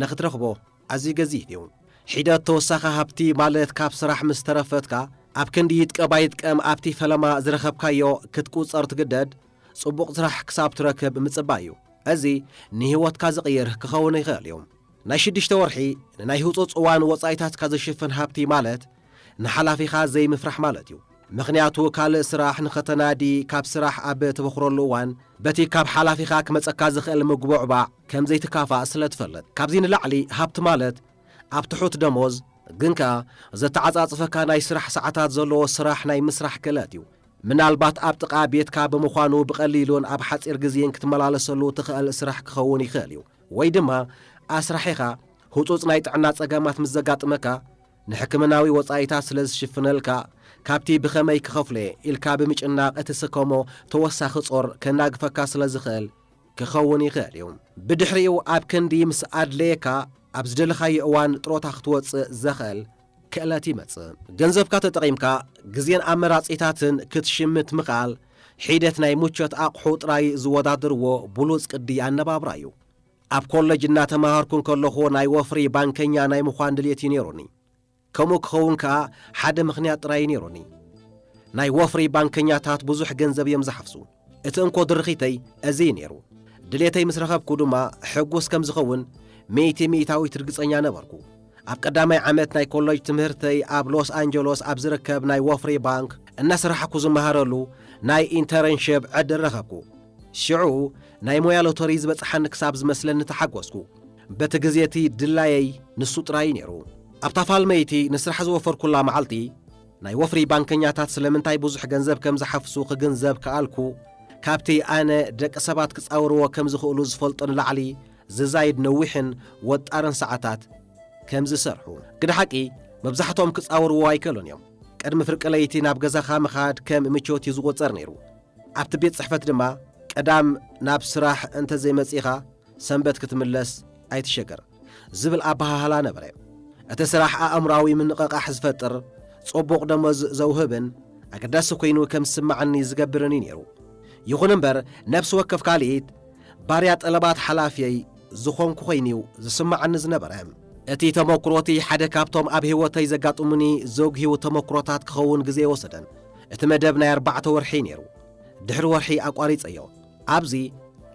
ንኽትረኽቦ ኣዝዩ ገዚፍ እዩ። ሒደት ተወሳኺ ሃብቲ ማለት ካብ ስራሕ ምስ ተረፈትካ ኣብ ክንዲ ይጥቀም ኣይጥቀም ኣብቲ ፈለማ ዝረኸብካዮ ክትቁጸር ትግደድ፣ ጽቡቕ ስራሕ ክሳብ ትረክብ ምጽባይ እዩ። እዚ ንህይወትካ ዝቕይር ክኸውን ይኽእል እዩ። ናይ ሽዱሽተ ወርሒ ንናይ ህጹጽ እዋን ወጻኢታትካ ዝሽፍን ሃብቲ ማለት ንሓላፊኻ ዘይምፍራሕ ማለት እዩ። ምኽንያቱ ካልእ ስራሕ ንኸተናዲ ካብ ስራሕ ኣብ ትበኹረሉ እዋን በቲ ካብ ሓላፊኻ ክመጸካ ዝኽእል ምጉብዕባዕ ከም ዘይትካፋእ ስለ ትፈልጥ። ካብዚ ንላዕሊ ሃብቲ ማለት ኣብ ትሑት ደሞዝ ግን ከኣ ዘተዓጻጽፈካ ናይ ስራሕ ሰዓታት ዘለዎ ስራሕ ናይ ምስራሕ ክእለት እዩ። ምናልባት ኣብ ጥቓ ቤትካ ብምዃኑ ብቐሊሉን ኣብ ሓጺር ግዜን ክትመላለሰሉ ትኽእል ስራሕ ክኸውን ይኽእል እዩ። ወይ ድማ ኣስራሒኻ ህጹጽ ናይ ጥዕና ጸገማት ምስ ዘጋጥመካ ንሕክምናዊ ወጻኢታት ስለ ዝሽፍነልካ ካብቲ ብኸመይ ክኸፍሎ እየ ኢልካ ብምጭናቕ እትስከሞ ተወሳኺ ጾር ከናግፈካ ስለ ዝኽእል ክኸውን ይኽእል እዩ። ብድሕሪኡ ኣብ ክንዲ ምስ ኣድለየካ ኣብ ዝደለኻዮ እዋን ጥሮታ ክትወጽእ ዘኽእል ክእለት ይመጽእ። ገንዘብካ ተጠቒምካ ግዜን ኣመራጺታትን ክትሽምት ምኽኣል ሒደት ናይ ምቾት ኣቕሑ ጥራይ ዝወዳደርዎ ብሉጽ ቅዲ ኣነባብራ እዩ። ኣብ ኮለጅ እናተማሃርኩ እንከለኹ ናይ ወፍሪ ባንከኛ ናይ ምዃን ድልየት እዩ ነይሩኒ። ከምኡ ክኸውን ከኣ ሓደ ምኽንያት ጥራይ እዩ ነይሩኒ። ናይ ወፍሪ ባንከኛታት ብዙሕ ገንዘብ እዮም ዝሓፍሱ። እቲ እንኮ ድርኺተይ እዚ እዩ ነይሩ። ድሌተይ ምስ ረኸብኩ ድማ ሕጉስ ከም ዝኸውን ሚእቲ ሚእታዊት ርግጸኛ ነበርኩ። ኣብ ቀዳማይ ዓመት ናይ ኮለጅ ትምህርተይ ኣብ ሎስ ኣንጀሎስ ኣብ ዝርከብ ናይ ወፍሪ ባንክ እናሰራሕኩ ዝመሃረሉ ናይ ኢንተርንሽፕ ዕድል ረኸብኩ። ሽዑ ናይ ሞያ ሎተሪ ዝበጽሓኒ ክሳብ ዝመስለኒ ተሓጎስኩ። በቲ ግዜ እቲ ድላየይ ንሱ ጥራይ እዩ ነይሩ። ኣብታ ፋልመይቲ ንስራሕ ዝወፈርኩላ መዓልቲ፣ ናይ ወፍሪ ባንከኛታት ስለምንታይ ብዙሕ ገንዘብ ከም ዝሓፍሱ ክግንዘብ ከኣልኩ። ካብቲ ኣነ ደቂ ሰባት ክጻወርዎ ከም ዝኽእሉ ዝፈልጦ ንላዕሊ ዝዛይድ ነዊሕን ወጣርን ሰዓታት ከም ዝሰርሑ። ግደ ሓቂ፣ መብዛሕትኦም ክጻወርዎ ኣይክእሉን እዮም። ቅድሚ ፍርቂ ለይቲ ናብ ገዛኻ ምኻድ ከም ምቾት እዩ ዝቑጸር ነይሩ። ኣብቲ ቤት ጽሕፈት ድማ ቀዳም ናብ ስራሕ እንተ ዘይመጺኻ ሰንበት ክትምለስ ኣይትሸገር ዝብል ኣበሃህላ ነበረ። እቲ ስራሕ ኣእምራዊ ምንቕቓሕ ዝፈጥር፣ ጽቡቕ ደሞዝ ዘውህብን ኣገዳሲ ኮይኑ ከም ዝስምዓኒ ዝገብርን እዩ ነይሩ። ይኹን እምበር፣ ነፍሲ ወከፍ ካልኢት ባርያ ጠለባት ሓላፍየይ ዝኾንኩ ኮይኑ'ዩ ዝስምዓኒ ዝነበረ። እቲ ተመክሮ'ቲ ሓደ ካብቶም ኣብ ህይወተይ ዘጋጥሙኒ ዘጉህዩ ተመክሮታት ክኸውን ግዜ ኣይወሰደን። እቲ መደብ ናይ ኣርባዕተ ወርሒ ነይሩ። ድሕሪ ወርሒ ኣቋሪጸዮ። ኣብዚ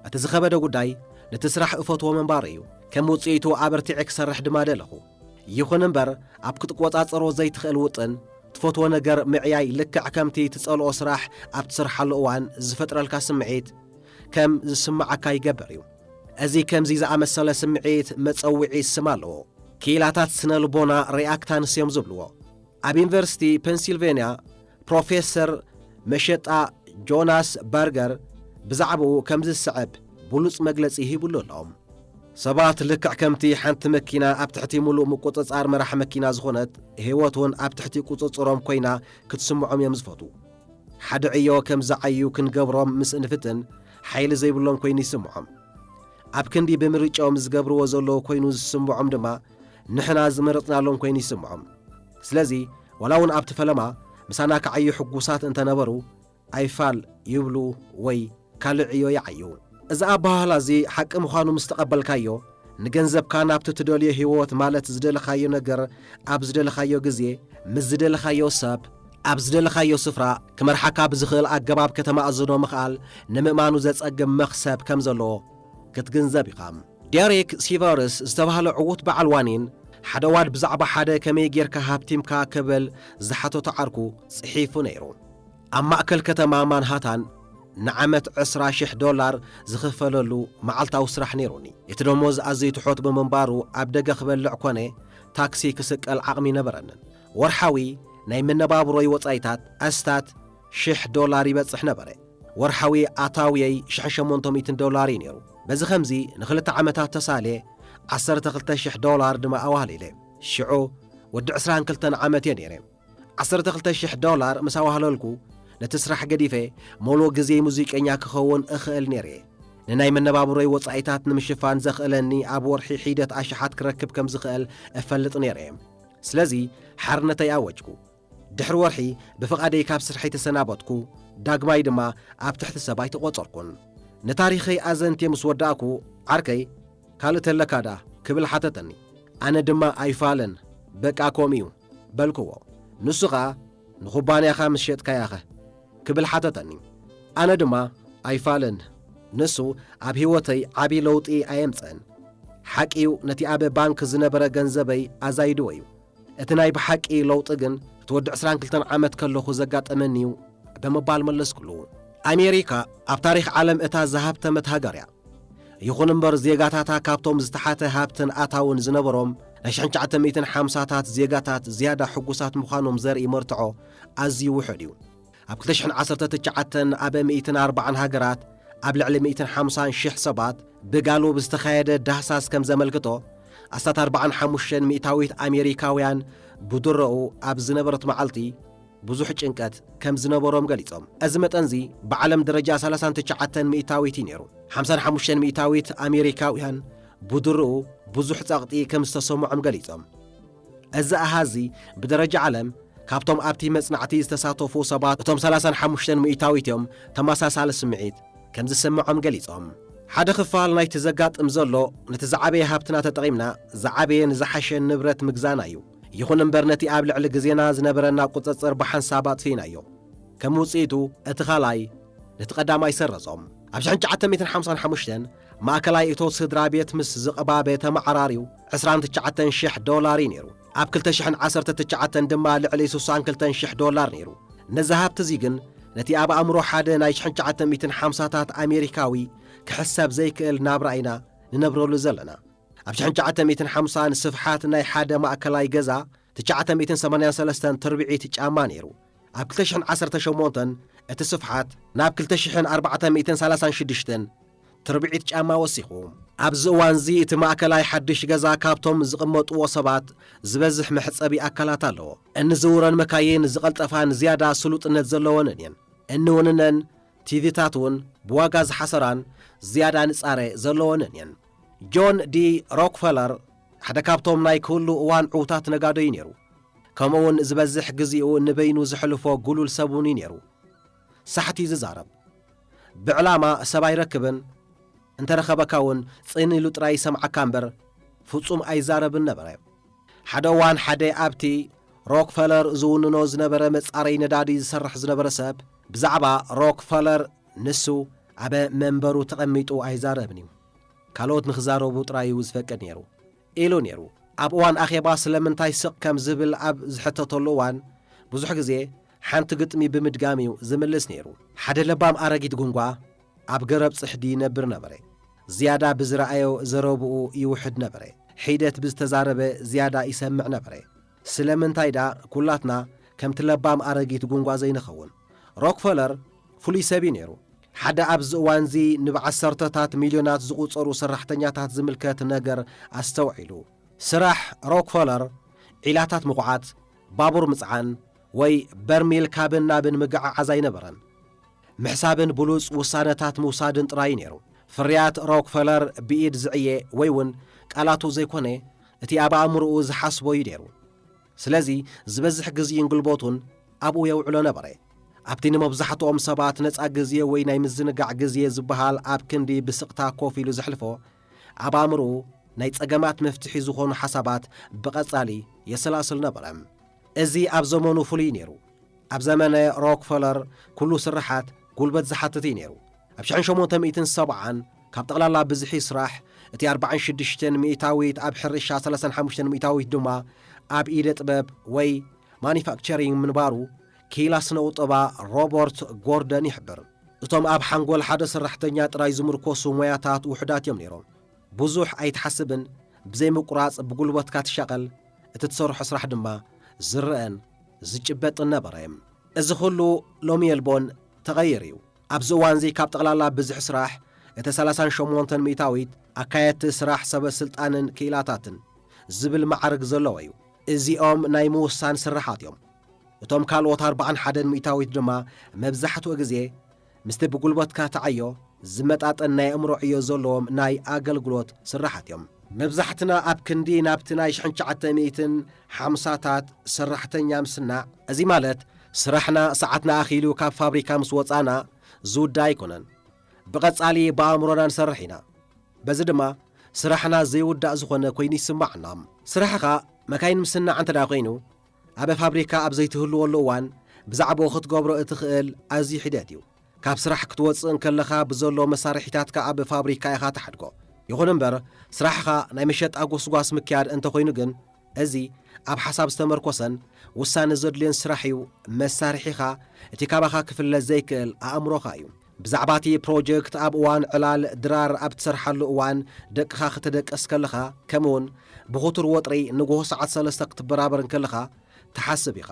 እቲ ዝኸበደ ጉዳይ ነቲ ስራሕ እፈትዎ ምንባሩ እዩ። ከም ውጽኢቱ ኣበርቲዐ ክሰርሕ ድማ ደለኹ። ይኹን እምበር፣ ኣብ ክትቆጻጸሮ ዘይትኽእል ውጥን፣ ትፈትዎ ነገር ምዕያይ ልክዕ ከምቲ ትጸልኦ ስራሕ ኣብ ትሰርሓሉ እዋን ዝፈጥረልካ ስምዒት ከም ዝስምዓካ ይገብር እዩ። እዚ ከምዚ ዝኣመሰለ ስምዒት መጸውዒ ስም ኣለዎ። ክኢላታት ስነ ልቦና ሪኣክታንስ እዮም ዝብልዎ። ኣብ ዩኒቨርሲቲ ፔንሲልቬንያ ፕሮፌሰር መሸጣ ጆናስ በርገር ብዛዕባኡ ከምዚ ዝስዕብ ብሉጽ መግለጺ ሂቡሉ ኣሎ። ሰባት ልክዕ ከምቲ ሓንቲ መኪና ኣብ ትሕቲ ምሉእ ምቁጽጻር መራሕ መኪና ዝኾነት፣ ህይወት እውን ኣብ ትሕቲ ቁጽጽሮም ኮይና ክትስምዖም እዮም ዝፈትዉ። ሓደ ዕዮ ከም ዝዓዩ ክንገብሮም ምስ እንፍትን፣ ሓይሊ ዘይብሎም ኮይኑ ይስምዖም። ኣብ ክንዲ ብምርጫኦም ዝገብርዎ ዘለዉ ኮይኑ ዝስምዖም ድማ፣ ንሕና ዝመረጽናሎም ኮይኑ ይስምዖም። ስለዚ፣ ዋላ እውን ኣብቲ ፈለማ ምሳና ክዓዩ ሕጉሳት እንተነበሩ፣ ኣይፋል ይብሉ ወይ ካልእ ዕዮ ይዓዩ። እዚ ኣበሃህላ እዚ ሓቂ ምዃኑ ምስ ተቐበልካዮ፣ ንገንዘብካ ናብቲ ትደልዮ ህይወት፣ ማለት ዝደለኻዮ ነገር ኣብ ዝደለኻዮ ግዜ፣ ምስ ዝደለኻዮ ሰብ፣ ኣብ ዝደለኻዮ ስፍራ ክመርሓካ ብዝኽእል ኣገባብ ከተማእዝኖ ምኽኣል ንምእማኑ ዘጸግም መኽሰብ ከም ዘለዎ ክትግንዘብ ኢኻ። ዴሪክ ሲቨርስ ዝተባህለ ዕዉት በዓል ዋኒን፣ ሓደ እዋን ብዛዕባ ሓደ ከመይ ጌርካ ሃብቲምካ ክብል ዝሓተቶ ዓርኩ ጽሒፉ ነይሩ። ኣብ ማእከል ከተማ ማንሃታን ንዓመት ዕስራ ሽሕ ዶላር ዝኽፈለሉ መዓልታዊ ስራሕ ነይሩኒ። እቲ ደሞዝ ኣዝዩ ትሑት ብምንባሩ፣ ኣብ ደገ ክበልዕ ኮነ ታክሲ ክስቀል ዓቕሚ ነበረንን። ወርሓዊ ናይ መነባብሮይ ወጻኢታት ኣስታት ሽሕ ዶላር ይበጽሕ ነበረ። ወርሓዊ ኣታውየይ ሽሕን ሸሞንተ ሚእትን ዶላር እዩ ነይሩ። በዚ ኸምዚ ንኽልተ ዓመታት ተሳልየ ዓሰርተ ክልተ ሽሕ ዶላር ድማ ኣዋህሊለ። ሽዑ ወዲ ዕስራን ክልተን ዓመት እየ ነይረ። ዓሰርተ ክልተ ሽሕ ዶላር ምስ ኣዋህለልኩ፣ ነቲ ስራሕ ገዲፈ፣ ሙሉእ ግዜ ሙዚቀኛ ክኸውን እኽእል ነይረ። ንናይ መነባብሮይ ወጻኢታት ንምሽፋን ዘኽእለኒ ኣብ ወርሒ ሒደት ኣሽሓት ክረክብ ከም ዝኽእል እፈልጥ ነይረ። ስለዚ፣ ሓርነተይ ኣወጅኩ። ድሕሪ ወርሒ ብፍቓደይ ካብ ስርሐይ ተሰናበትኩ፣ ዳግማይ ድማ ኣብ ትሕቲ ሰብ ኣይተቖጸርኩን። ንታሪኸይ ኣዘንትየ ምስ ወዳእኩ፣ ዓርከይ፣ "ካልእ ተለካ ደኣ?" ክብል ሓተተኒ። ኣነ ድማ፣ "ኣይፋልን፣ በቃ ከምኡ እዩ" በልክዎ። ንሱ ኸኣ፣ "ንኹባንያኻ ምስ ሸጥካያኸ?" ክብል ሓተተኒ። ኣነ ድማ፣ "ኣይፋልን፣ ንሱ ኣብ ህይወተይ ዓቢ ለውጢ ኣየምጽእን። ሓቂ እዩ፣ ነቲ ኣብ ባንክ ዝነበረ ገንዘበይ ኣዛይድዎ እዩ። እቲ ናይ ብሓቂ ለውጢ ግን፣ እቲ ወዲ ዕስራን ክልተን ዓመት ከለኹ ዘጋጠመኒ እዩ" ብምባል መለስኩሉ። ኣሜሪካ ኣብ ታሪኽ ዓለም እታ ዝሃብተመት ሃገር እያ። ይኹን እምበር፣ ዜጋታታ ካብቶም ዝተሓተ ሃብትን ኣታውን ዝነበሮም ናይ ሽሕን ትሽዓተ ሚእትን ሓምሳታት ዜጋታት ዝያዳ ሕጉሳት ምዃኖም ዘርኢ መርትዖ ኣዝዩ ውሑድ እዩ። ኣብ ክልተ ሽሕን ዓሰርተ ትሽዓተን ኣብ ሚእትን ኣርባዓን ሃገራት ኣብ ልዕሊ ሚእትን ሓምሳን ሽሕ ሰባት ብጋሉብ ዝተኻየደ ዳህሳስ ከም ዘመልክቶ፣ ኣስታት ኣርባዓን ሓሙሽተን ሚእታዊት ኣሜሪካውያን ብድሮኡ ኣብ ዝነበረት መዓልቲ ብዙሕ ጭንቀት ከም ዝነበሮም ገሊጾም። እዚ መጠንዚ ብዓለም ደረጃ ሰላሳን ትሽዓተን ሚእታዊት እዩ ነይሩ። ሓምሳን ሓሙሽተን ሚእታዊት ኣሜሪካውያን ብድሮኡ ብዙሕ ጸቕጢ ከም ዝተሰምዖም ገሊጾም። እዚ ኣሃዚ ብደረጃ ዓለም ካብቶም ኣብቲ መጽናዕቲ ዝተሳተፉ ሰባት እቶም ሰላሳን ሓሙሽተን ሚእታዊት እዮም ተመሳሳሊ ስምዒት ከም ዝስምዖም ገሊጾም። ሓደ ክፋል ናይቲ ዘጋጥም ዘሎ፣ ነቲ ዝዓበየ ሃብትና ተጠቒምና ዝዓበየን ዝሓሸን ንብረት ምግዛእና እዩ። ይኹን እምበር፣ ነቲ ኣብ ልዕሊ ግዜና ዝነበረና ቁጽጽር ብሓንሳብ ኣጥፊእናዮ። ከም ውጽኢቱ፣ እቲ ካልኣይ ነቲ ቀዳማይ ሰረዞም። ኣብ ሽሕን ትሽዓተ ሚእትን ሓምሳን ሓሙሽተን ማእከላይ እቶት ስድራ ቤት ምስ ዝቐባበ ተመዓራርዩ ዕስራን ትሽዓተን ሽሕ ዶላር እዩ ነይሩ። ኣብ ክልተ ሽሕን ዓሰርተ ትሽዓተን ድማ ልዕሊ ስሳን ክልተን ሽሕ ዶላር ነይሩ። ነዚ ሃብቲ እዚ ግን ነቲ ኣብ ኣእምሮ ሓደ ናይ ሽሕን ትሽዓተ ሚእትን ሓምሳታት ኣሜሪካዊ ክሕሰብ ዘይክእል ናብራ ኢና ንነብረሉ ዘለና። ኣብ ሽሕን ትሽዓተ ሚእትን ሓምሳን ስፍሓት ናይ ሓደ ማእከላይ ገዛ ትሽዓተ ሚእትን ሰማንያን ሰለስተን ትርብዒት ጫማ ነይሩ። ኣብ ክልተ ሽሕን ዓሰርተ ሸሞንተን እቲ ስፍሓት ናብ ክልተ ሽሕን ኣርባዕተ ሚእትን ሰላሳን ሽዱሽተን ትርብዒት ጫማ ወሲኹ። ኣብዚ እዋንዚ እቲ ማእከላይ ሓድሽ ገዛ ካብቶም ዝቕመጥዎ ሰባት ዝበዝሕ መሕጸቢ ኣካላት ኣለዎ። እንዝውረን መካይን ዝቐልጠፋን ዝያዳ ስሉጥነት ዘለወንን እየን። እንውንነን ቲቪታት እውን ብዋጋ ዝሓሰራን ዝያዳ ንጻረ ዘለወንን እየን። ጆን ዲ ሮክፈለር ሓደ ካብቶም ናይ ኩሉ እዋን ዕዉታት ነጋዶ እዩ ነይሩ። ከምኡ እውን ዝበዝሕ ግዜኡ ንበይኑ ዘሕልፎ ጉሉል ሰብ እውን እዩ ነይሩ። ሳሕቲ ዝዛረብ፣ ብዕላማ ሰብ ኣይረክብን፣ እንተረኸበካ እውን ጽን ኢሉ ጥራይ ይሰምዓካ እምበር ፍጹም ኣይዛረብን ነበረ። ሓደ እዋን ሓደ ኣብቲ ሮክፈለር ዝውንኖ ዝነበረ መጻረይ ነዳዲ ዝሰርሕ ዝነበረ ሰብ ብዛዕባ ሮክፈለር፣ ንሱ ኣብ መንበሩ ተቐሚጡ ኣይዛረብን እዩ፣ ካልኦት ንኽዛረቡ ጥራይ እዩ ዝፈቅድ ነይሩ ኢሉ ነይሩ። ኣብ እዋን ኣኼባ ስለምንታይ ስቕ ከም ዝብል ኣብ ዝሕተተሉ እዋን ብዙሕ ግዜ ሓንቲ ግጥሚ ብምድጋም እዩ ዝምልስ ነይሩ። ሓደ ለባም ኣረጊት ጉንጓ ኣብ ገረብ ጽሕዲ ይነብር ነበረ። ዝያዳ ብዝረኣዮ ዘረብኡ ይውሕድ ነበረ። ሒደት ብዝተዛረበ ዝያዳ ይሰምዕ ነበረ። ስለምንታይ ደኣ ኩላትና ከምቲ ለባም ኣረጊት ጉንጓ ዘይንኸውን? ሮክፈለር ፍሉይ ሰብ እዩ ነይሩ። ሓደ ኣብዚ እዋንዚ ንብዓሰርተታት ሚልዮናት ዝቑጸሩ ሰራሕተኛታት ዝምልከት ነገር ኣስተውዒሉ። ስራሕ ሮክፈለር ዒላታት ምኹዓት፣ ባቡር ምጽዓን ወይ በርሚል ካብን ናብን ምግዕዓዝ ኣይነበረን። ምሕሳብን ብሉጽ ውሳነታት ምውሳድን ጥራይ ነይሩ። ፍርያት ሮክፈለር ብኢድ ዝዕየ ወይ እውን ቃላቱ ዘይኮነ፣ እቲ ኣብ ኣእምሮኡ ዝሓስቦ እዩ ነይሩ። ስለዚ ዝበዝሕ ግዜኡን ጉልበቱን ኣብኡ የውዕሎ ነበረ። ኣብቲ ንመብዛሕትኦም ሰባት ነጻ ግዜ ወይ ናይ ምዝንጋዕ ግዜ ዝበሃል ኣብ ክንዲ ብስቕታ ኮፍ ኢሉ ዘሕልፎ፣ ኣብ ኣእምሮኡ ናይ ጸገማት መፍትሒ ዝኾኑ ሓሳባት ብቐጻሊ የሰላስል ነበረ። እዚ ኣብ ዘመኑ ፍሉይ ነይሩ። ኣብ ዘመነ ሮክፈለር ኩሉ ስርሓት ጉልበት ዝሓትት እዩ ነይሩ። ኣብ ሽሕን ሸሞንተ ሚእትን ሰብዓን ካብ ጠቕላላ ብዝሒ ስራሕ እቲ ኣርባዓን ሽዱሽተን ሚእታዊት ኣብ ሕርሻ፣ ሰላሳን ሓሙሽተን ሚእታዊት ድማ ኣብ ኢደ ጥበብ ወይ ማኒፋክቸሪንግ ምንባሩ ክኢላ ስነ ቁጠባ ሮበርት ጎርደን ይሕብር። እቶም ኣብ ሓንጎል ሓደ ሰራሕተኛ ጥራይ ዝምርኮሱ ሞያታት ውሑዳት እዮም ነይሮም። ብዙሕ ኣይትሓስብን፣ ብዘይ ምቁራጽ ብጉልበትካ ትሻቐል፣ እቲ ትሰርሖ ስራሕ ድማ ዝረኣን ዝጭበጥን ነበረ። እዚ ኩሉ ሎሚ የልቦን ተቐይሩ እዩ። ኣብዚ እዋንዚ ካብ ጠቕላላ ብዝሒ ስራሕ እቲ ሰላሳን ሸሞንተን ሚእታዊት ኣካየድቲ ስራሕ ሰበ ስልጣንን ክኢላታትን ዝብል ማዕርግ ዘለዎ እዩ። እዚኦም ናይ ምውሳን ስርሓት እዮም። እቶም ካልኦት ኣርባዓን ሓደን ሚእታዊት ድማ መብዛሕትኡ ግዜ ምስቲ ብጉልበትካ ትዓዮ ዝመጣጠን ናይ ኣእምሮ ዕዮ ዘለዎም ናይ ኣገልግሎት ስርሓት እዮም። መብዛሕትና ኣብ ክንዲ ናብቲ ናይ ሽሕን ትሽዓተ ሚእትን ሓምሳታት ሰራሕተኛ ምስናዕ፣ እዚ ማለት ስራሕና ሰዓትና ኣኺሉ ካብ ፋብሪካ ምስ ወጻና ዝውዳ ኣይኮነን። ብቐጻሊ ብኣእምሮና ንሰርሕ ኢና። በዚ ድማ ስራሕና ዘይውዳእ ዝኾነ ኮይኑ ይስማዓና። ስራሕኻ መካይን ምስናዕ እንተ ደኣ ኮይኑ፣ ኣብ ፋብሪካ ኣብ ዘይትህልወሉ እዋን ብዛዕባኡ ክትገብሮ እትኽእል ኣዝዩ ሒደት እዩ። ካብ ስራሕ ክትወጽእ እንከለኻ ብዘሎ መሳርሒታትካ ኣብ ፋብሪካ ኢኻ ትሓድጎ። ይኹን እምበር፣ ስራሕኻ ናይ መሸጣ ጎስጓስ ምክያድ እንተኾይኑ ግን፣ እዚ ኣብ ሓሳብ ዝተመርኮሰን ውሳነ ዘድልዮን ስራሕ እዩ። መሳርሒኻ እቲ ካባኻ ክፍለ ዘይክእል ኣእምሮኻ እዩ። ብዛዕባ እቲ ፕሮጀክት ኣብ እዋን ዕላል ድራር ኣብ ትሰርሓሉ እዋን ደቅኻ ክትደቅስ ከለኻ፣ ከምኡውን ብኽቱር ወጥሪ ንግሆ ሰዓት ሰለስተ ክትበራበር እንከለኻ ትሓስብ ኢኻ።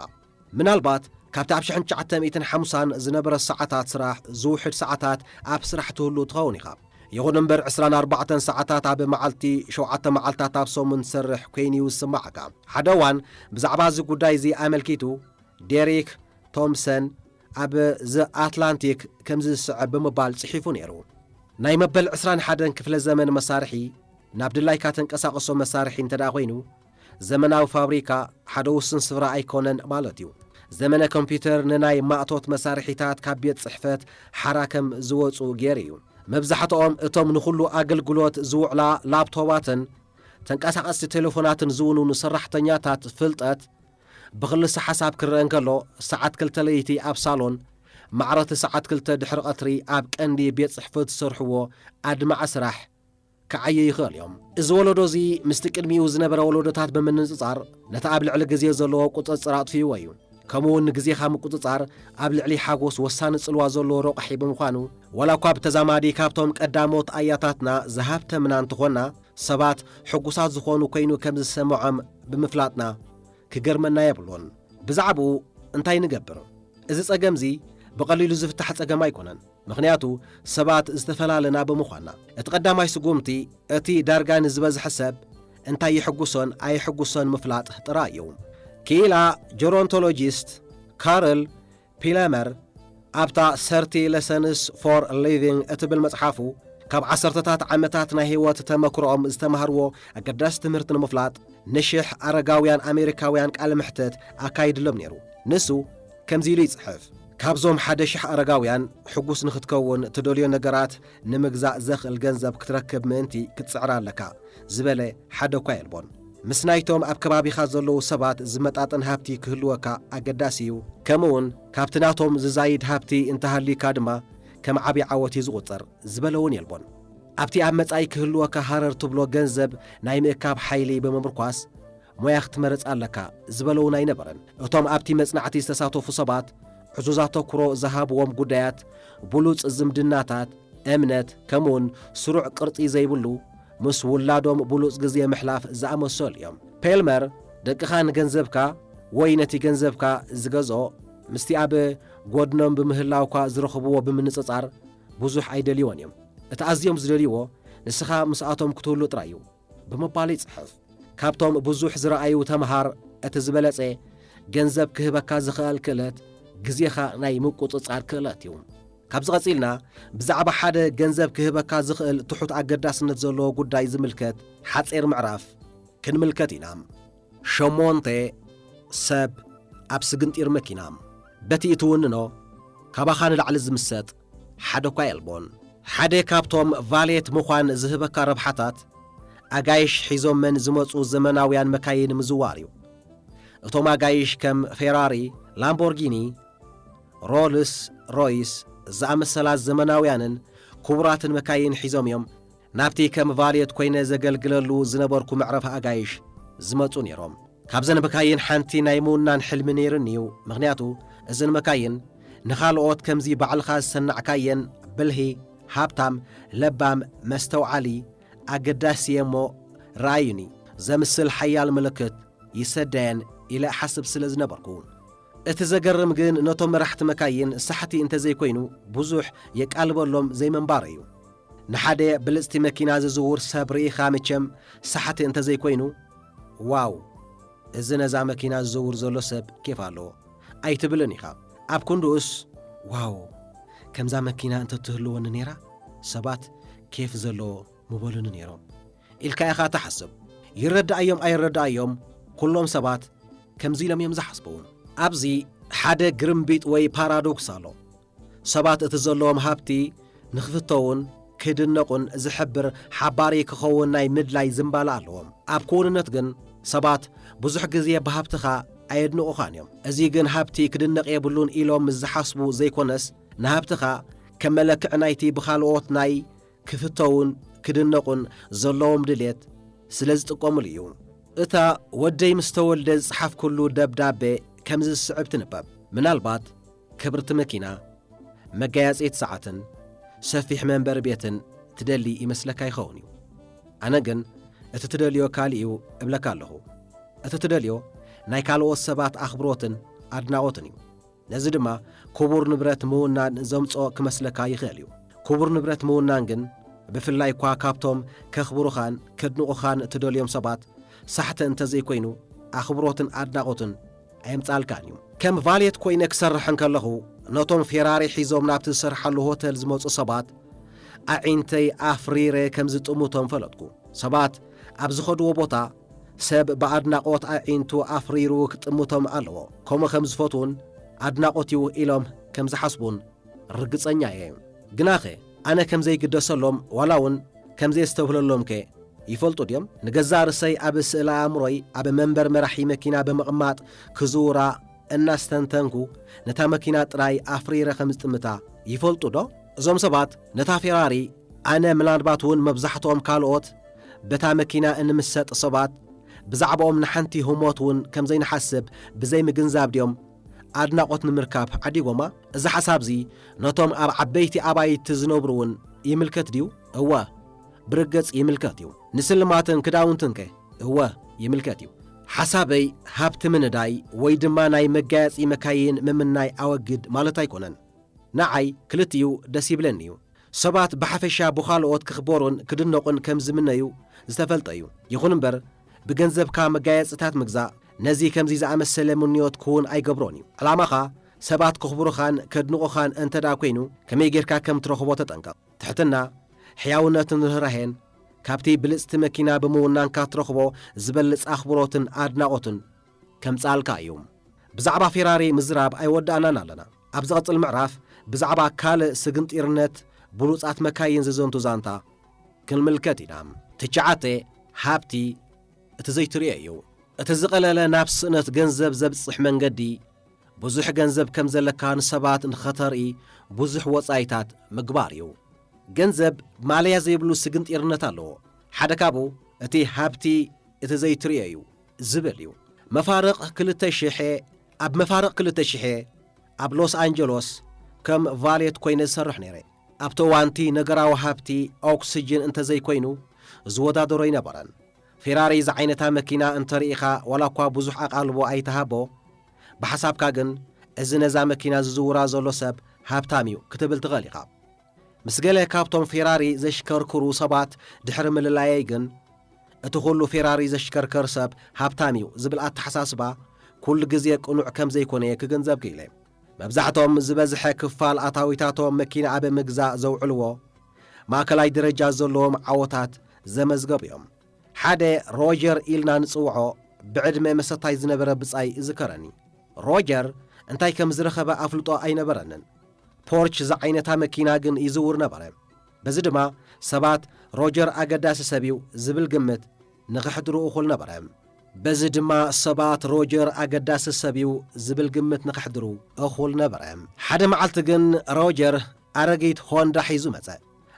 ምናልባት ካብቲ ኣብ ሽሕን ትሽዓተ ሚእትን ሓምሳን ዝነበረ ሰዓታት ስራሕ ዝውሕድ ሰዓታት ኣብ ስራሕ ትህሉ ትኸውን ኢኻ። ይኹን እምበር ዕስራን ኣርባዕተን ሰዓታት ኣብ መዓልቲ፣ ሸውዓተ መዓልታት ኣብ ሰሙን ትሰርሕ ኮይኑ እዩ ዝስማዓካ። ሓደ እዋን ብዛዕባ እዚ ጉዳይ እዚ ኣመልኪቱ ዴሪክ ቶምሰን ኣብ ዘ ኣትላንቲክ ከምዚ ዝስዕብ ብምባል ጽሒፉ ነይሩ። ናይ መበል ዕስራን ሓደን ክፍለ ዘመን መሳርሒ ናብ ድላይካ ተንቀሳቕሶ መሳርሒ እንተ ደኣ ኮይኑ፣ ዘመናዊ ፋብሪካ ሓደ ውሱን ስፍራ ኣይኮነን ማለት እዩ። ዘመነ ኮምፒውተር ንናይ ማእቶት መሳርሒታት ካብ ቤት ጽሕፈት ሓራ ከም ዝወጹ ገይሩ እዩ። መብዛሕትኦም እቶም ንኹሉ ኣገልግሎት ዝውዕላ ላፕቶባትን ተንቀሳቐስቲ ቴሌፎናትን ዝውንኑ ሰራሕተኛታት ፍልጠት፣ ብኽልሰ ሓሳብ ክረአ እንከሎ፣ ሰዓት ክልተ ለይቲ ኣብ ሳሎን፣ ማዕረቲ ሰዓት ክልተ ድሕሪ ቀትሪ ኣብ ቀንዲ ቤት ጽሕፈት ዝሰርሕዎ ኣድማዒ ስራሕ ክዓዩ ይኽእል እዮም። እዚ ወለዶ እዚ ምስቲ ቅድሚኡ ዝነበረ ወለዶታት ብምንጽጻር፣ ነቲ ኣብ ልዕሊ ግዜ ዘለዎ ቁጽጽር ኣጥፊእዎ እዩ። ከምኡ እውን ንግዜኻ ምቁጽጻር ኣብ ልዕሊ ሓጎስ ወሳኒ ጽልዋ ዘለዎ ረቋሒ ብምዃኑ፣ ዋላ እኳ ብተዛማዲ ካብቶም ቀዳሞት ኣያታትና ዝሃብተምና እንተኾንና፣ ሰባት ሕጉሳት ዝኾኑ ኮይኑ ከም ዝሰምዖም ብምፍላጥና ክገርመና የብሉን። ብዛዕባኡ እንታይ ንገብር? እዚ ጸገምዚ ብቐሊሉ ዝፍታሕ ጸገም ኣይኮነን። ምኽንያቱ ሰባት ዝተፈላለና ብምዃንና። እቲ ቀዳማይ ስጉምቲ፣ እቲ ዳርጋ ንዝበዝሐ ሰብ እንታይ የሕጉሶን ኣየሕጉሶን ምፍላጥ ጥራይ እዩ። ክኢላ ጀሮንቶሎጂስት ካርል ፒለመር ኣብታ ሰርቲ ለሰንስ ፎር ሊቪንግ እትብል መጽሓፉ፣ ካብ ዓሰርተታት ዓመታት ናይ ህይወት ተመክሮኦም ዝተማህርዎ ኣገዳሲ ትምህርቲ ንምፍላጥ፣ ንሽሕ ኣረጋውያን ኣሜሪካውያን ቃለ መሕትት ኣካይድሎም ነይሩ። ንሱ ከምዚ ኢሉ ይጽሕፍ፣ "ካብዞም ሓደ ሽሕ ኣረጋውያን፣ ሕጉስ ንኽትከውን፣ ትደልዮ ነገራት ንምግዛእ ዘኽእል ገንዘብ ክትረክብ ምእንቲ ክትጽዕር ኣለካ" ዝበለ ሓደ እኳ የልቦን። ምስ ናይቶም ኣብ ከባቢኻ ዘለዉ ሰባት ዝመጣጠን ሃብቲ ክህልወካ ኣገዳሲ እዩ። ከምኡ እውን ካብቲ ናቶም ዝዛይድ ሃብቲ እንተሃልዩካ ድማ ከም ዓቢ ዓወት እዩ ዝቑጸር ዝበለ እውን የልቦን። ኣብቲ ኣብ መጻኢ ክህልወካ ሃረር ትብሎ ገንዘብ ናይ ምእካብ ሓይሊ ብምምርኳስ ሞያ ክትመርጽ ኣለካ ዝበለ እውን ኣይነበረን። እቶም ኣብቲ መጽናዕቲ ዝተሳተፉ ሰባት ዕዙዝ ኣተኩሮ ዝሃብዎም ጉዳያት ብሉጽ ዝምድናታት፣ እምነት፣ ከምኡውን ስሩዕ ቅርጺ ዘይብሉ ምስ ውላዶም ብሉጽ ግዜ ምሕላፍ ዝኣመሰሉ እዮም። ፔልመር፣ ደቅኻ ንገንዘብካ ወይ ነቲ ገንዘብካ ዝገዝኦ ምስቲ ኣብ ጎድኖም ብምህላውካ ዝረኽብዎ ብምንጽጻር ብዙሕ ኣይደልይዎን እዮም። እቲ ኣዝዮም ዝደልይዎ ንስኻ ምስኣቶም ክትህሉ ጥራይ እዩ ብምባል ይጽሕፍ። ካብቶም ብዙሕ ዝረኣዩ ተምሃር እቲ ዝበለጸ ገንዘብ ክህበካ ዝኽእል ክእለት ግዜኻ ናይ ምቁጽጻር ክእለት እዩ። ካብዚ ቀጺልና ብዛዕባ ሓደ ገንዘብ ክህበካ ዝኽእል ትሑት ኣገዳስነት ዘለዎ ጉዳይ ዝምልከት ሓጺር ምዕራፍ ክንምልከት ኢና። ሸሞንተ፣ ሰብ ኣብ ስግንጢር መኪና። በቲ እትውንኖ ካባኻ ንላዕሊ ዝምሰጥ ሓደ እኳ የልቦን። ሓደ ካብቶም ቫሌት ምዃን ዝህበካ ረብሓታት ኣጋይሽ ሒዞመን ዝመጹ ዘመናውያን መካይን ምዝዋር እዩ። እቶም ኣጋይሽ ከም ፌራሪ፣ ላምቦርጊኒ፣ ሮልስ ሮይስ ዝኣመሰላ ዘመናውያንን ክቡራትን መካይን ሒዞም እዮም ናብቲ ከም ቫልየት ኮይነ ዘገልግለሉ ዝነበርኩ መዕረፊ ኣጋይሽ ዝመጹ ነይሮም። ካብዘን መካይን ሓንቲ ናይ ምውናን ሕልሚ ነይሩኒ እዩ። ምኽንያቱ እዘን መካይን ንኻልኦት ከምዚ ባዕልኻ ዝሰናዕካየን ብልሂ፣ ሃብታም፣ ለባም፣ መስተውዓሊ፣ ኣገዳሲ እየ እሞ ረኣዩኒ ዘምስል ሓያል ምልክት ይሰደየን ኢለ እሓስብ ስለ ዝነበርኩ። እቲ ዘገርም ግን ነቶም መራሕቲ መካይን ሳሕቲ እንተዘይኮይኑ ብዙሕ የቃልበሎም ዘይምንባሩ እዩ። ንሓደ ብልጽቲ መኪና ዝዝውር ሰብ ርኢኻ መቸም ሳሕቲ እንተዘይኮይኑ፣ "ዋው፣ እዚ ነዛ መኪና ዝዝውር ዘሎ ሰብ ኬፍ ኣለዎ" ኣይትብልን ኢኻ። ኣብ ክንድኡስ፣ "ዋው፣ ከምዛ መኪና እንተትህልወኒ ነይራ፣ ሰባት ኬፍ ዘለዎ ምበሉኒ ነይሮም" ኢልካ ኢኻ ትሓስብ። ይረዳእዮም ኣይረዳእዮም፣ ኩሎም ሰባት ከምዚ ኢሎም እዮም ዝሓስቡ። ኣብዚ ሓደ ግርምቢጥ ወይ ፓራዶክስ ኣሎ። ሰባት እቲ ዘለዎም ሃብቲ ንኽፍተውን ክድነቑን ዝሕብር ሓባሪ ክኸውን ናይ ምድላይ ዝንባለ ኣለዎም። ኣብ ክውንነት ግን ሰባት ብዙሕ ግዜ ብሃብትኻ ኣየድንቑኻን እዮም። እዚ ግን ሃብቲ ክድነቕ የብሉን ኢሎም ምስ ዝሓስቡ ዘይኮነስ፣ ንሃብትኻ ከም መለክዒ ናይቲ ብኻልኦት ናይ ክፍተውን ክድነቑን ዘለዎም ድሌት ስለ ዝጥቀሙሉ እዩ። እታ ወደይ ምስ ተወልደ ዝጸሓፍኩሉ ደብዳቤ ከምዚ ዝስዕብ ትንበብ። ምናልባት ክብርቲ መኪና፣ መጋየጺት ሰዓትን ሰፊሕ መንበሪ ቤትን ትደሊ ይመስለካ ይኸውን እዩ። ኣነ ግን እቲ ትደልዮ ካልእ እዩ እብለካ ኣለኹ። እቲ ትደልዮ ናይ ካልኦት ሰባት ኣኽብሮትን ኣድናቖትን እዩ። ነዚ ድማ ክቡር ንብረት ምውናን ዘምጽኦ ክመስለካ ይኽእል እዩ። ክቡር ንብረት ምውናን ግን፣ ብፍላይ እኳ ካብቶም ከኽብሩኻን ከድንቑኻን እትደልዮም ሰባት ሳሕቲ እንተ ዘይኮይኑ፣ ኣኽብሮትን ኣድናቖትን ኣየምጻልካን እዩ። ከም ቫሌት ኮይነ ክሰርሕ እንከለኹ፣ ነቶም ፌራሪ ሒዞም ናብቲ ዝሰርሓሉ ሆተል ዝመጹ ሰባት ኣዒንተይ ኣፍሪረ ከም ዝጥምቶም ፈለጥኩ። ሰባት ኣብ ዝኸድዎ ቦታ፣ ሰብ ብኣድናቖት ኣዒንቱ ኣፍሪሩ ክጥምቶም ኣለዎ። ከምኡ ከም ዝፈትዉን ኣድናቖት እዩ ኢሎም ከም ዝሓስቡን ርግጸኛ እየ። ግናኸ፣ ኣነ ከም ዘይግደሰሎም ዋላ እውን ከም ዘየስተብህለሎምከ ይፈልጡ ድዮም? ንገዛእ ርእሰይ ኣብ ስእለ ኣእምሮይ ኣብ መንበር መራሒ መኪና ብምቕማጥ ክዝውራ እናስተንተንኩ፣ ነታ መኪና ጥራይ ኣፍሪረ ከም ዝጥምታ ይፈልጡ ዶ? እዞም ሰባት ነታ ፌራሪ፣ ኣነ ምናልባት እውን መብዛሕትኦም ካልኦት በታ መኪና እንምሰጥ ሰባት፣ ብዛዕባኦም ንሓንቲ ህሞት እውን ከም ዘይንሓስብ ብዘይምግንዛብ ድዮም ኣድናቖት ንምርካብ ዓዲጎማ? እዚ ሓሳብዚ ነቶም ኣብ ዓበይቲ ኣባይቲ ዝነብሩ እውን ይምልከት ድዩ? እወ፣ ብርግጽ ይምልከት እዩ። ንስልማትን ክዳውንትንከ? እወ፣ ይምልከት እዩ። ሓሳበይ፣ ሃብቲ ምንዳይ ወይ ድማ ናይ መጋየጺ መካይን ምምናይ ኣወግድ ማለት ኣይኮነን። ንዓይ ክልቲኡ ደስ ይብለኒ እዩ። ሰባት ብሓፈሻ ብኻልኦት ክኽበሩን ክድነቑን ከም ዝምነዩ ዝተፈልጠ እዩ። ይኹን እምበር፣ ብገንዘብካ መጋየጽታት ምግዛእ ነዚ ከምዚ ዝኣመሰለ ምንዮት ክውን ኣይገብሮን እዩ። ዕላማኻ ሰባት ከኽብሩኻን ከድንቑኻን እንተ ደኣ ኮይኑ፣ ከመይ ጌርካ ከም ትረኽቦ ተጠንቀቕ። ትሕትና፣ ሕያውነትን ርህራሄን፣ ካብቲ ብልጽቲ መኪና ብምውናንካ ትረኽቦ ዝበልጽ ኣኽብሮትን ኣድናቖትን ከምጽኣልካ እዩ። ብዛዕባ ፌራሪ ምዝራብ ኣይወዳእናን ኣለና። ኣብ ዝቐጽል ምዕራፍ ብዛዕባ ካልእ ስግንጢርነት ብሉጻት መካይን ዝዘንቱ ዛንታ ክንምልከት ኢና። ትሽዓተ፣ ሃብቲ እቲ ዘይትርእዮ እዩ። እቲ ዝቐለለ ናብ ስእነት ገንዘብ ዘብጽሕ መንገዲ፣ ብዙሕ ገንዘብ ከም ዘለካ ንሰባት ንኸተርኢ ብዙሕ ወጻኢታት ምግባር እዩ። ገንዘብ ማለያ ዘይብሉ ስግንጢርነት ኣለዎ። ሓደ ካብኡ እቲ ሃብቲ እቲ ዘይትርእዮ እዩ ዝብል እዩ። መፋርቕ ክልተ ሽሕ፣ ኣብ መፋርቕ ክልተ ሽሕ ኣብ ሎስ ኣንጀሎስ ከም ቫሌት ኮይነ ዝሰርሕ ነይረ። ኣብቲ እዋንቲ ነገራዊ ሃብቲ ኦክስጅን እንተዘይኮይኑ ዝወዳደሮ ኣይነበረን። ፌራሪ ዝዓይነታ መኪና እንተርኢኻ ዋላ እኳ ብዙሕ ኣቓልቦ ኣይትሃቦ፣ ብሓሳብካ ግን እዚ ነዛ መኪና ዝዝውራ ዘሎ ሰብ ሃብታም እዩ ክትብል ትኽእል ኢኻ። ምስ ገለ ካብቶም ፌራሪ ዘሽከርክሩ ሰባት ድሕሪ ምልላየይ ግን፣ እቲ ኩሉ ፌራሪ ዘሽከርከር ሰብ ሃብታም እዩ ዝብል ኣተሓሳስባ ኩሉ ግዜ ቅኑዕ ከም ዘይኮነ ክግንዘብ ክኢለ። መብዛሕቶም ዝበዝሐ ክፋል ኣታዊታቶም መኪና ኣብ ምግዛእ ዘውዕልዎ፣ ማእከላይ ደረጃ ዘለዎም ዓወታት ዘመዝገቡ እዮም። ሓደ ሮጀር ኢልና ንጽውዖ ብዕድመ መሰታይ ዝነበረ ብጻይ እዝከረኒ። ሮጀር እንታይ ከም ዝረኸበ ኣፍልጦ ኣይነበረንን። ፖርች ዝዓይነታ መኪና ግን ይዝውር ነበረ። በዚ ድማ ሰባት ሮጀር ኣገዳሲ ሰብ እዩ ዝብል ግምት ንኽሕድሩ እኹል ነበረ። በዚ ድማ ሰባት ሮጀር ኣገዳሲ ሰብ እዩ ዝብል ግምት ንኽሕድሩ እኹል ነበረ። ሓደ መዓልቲ ግን ሮጀር ኣረጊት ሆንዳ ሒዙ መጸ።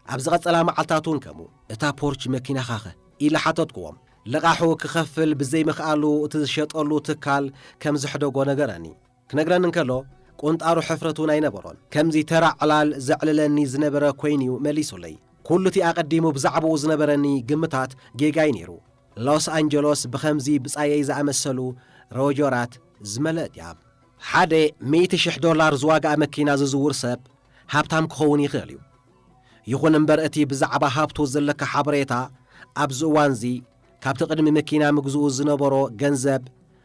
ኣብ ዝቐጸላ መዓልታት እውን ከምኡ። "እታ ፖርች መኪናኻኸ?" ኢለ ሓተትክዎም። ልቓሑ ክኸፍል ብዘይምኽኣሉ እቲ ዝሸጠሉ ትካል ከም ዘሕደጎ ነገረኒ። ክነግረኒ እንከሎ፣ ቁንጣሮ ሕፍረት እውን ኣይነበሮን። ከምዚ ተራ ዕላል ዘዕልለኒ ዝነበረ ኮይኑ'ዩ መሊሱለይ። ኩሉ እቲ ኣቐዲሙ ብዛዕባኡ ዝነበረኒ ግምታት ጌጋ'ዩ ነይሩ። ሎስ ኣንጀሎስ ብኸምዚ ብጻየይ ዝኣመሰሉ ሮጀራት ዝመልአት እያ። ሓደ ሚእቲ ሽሕ ዶላር ዝዋግኣ መኪና ዝዝውር ሰብ ሃብታም ክኸውን ይኽእል እዩ። ይኹን እምበር፣ እቲ ብዛዕባ ሃብቱ ዘለካ ሓበሬታ ኣብዚ እዋንዚ ካብቲ ቅድሚ መኪና ምግዝኡ ዝነበሮ ገንዘብ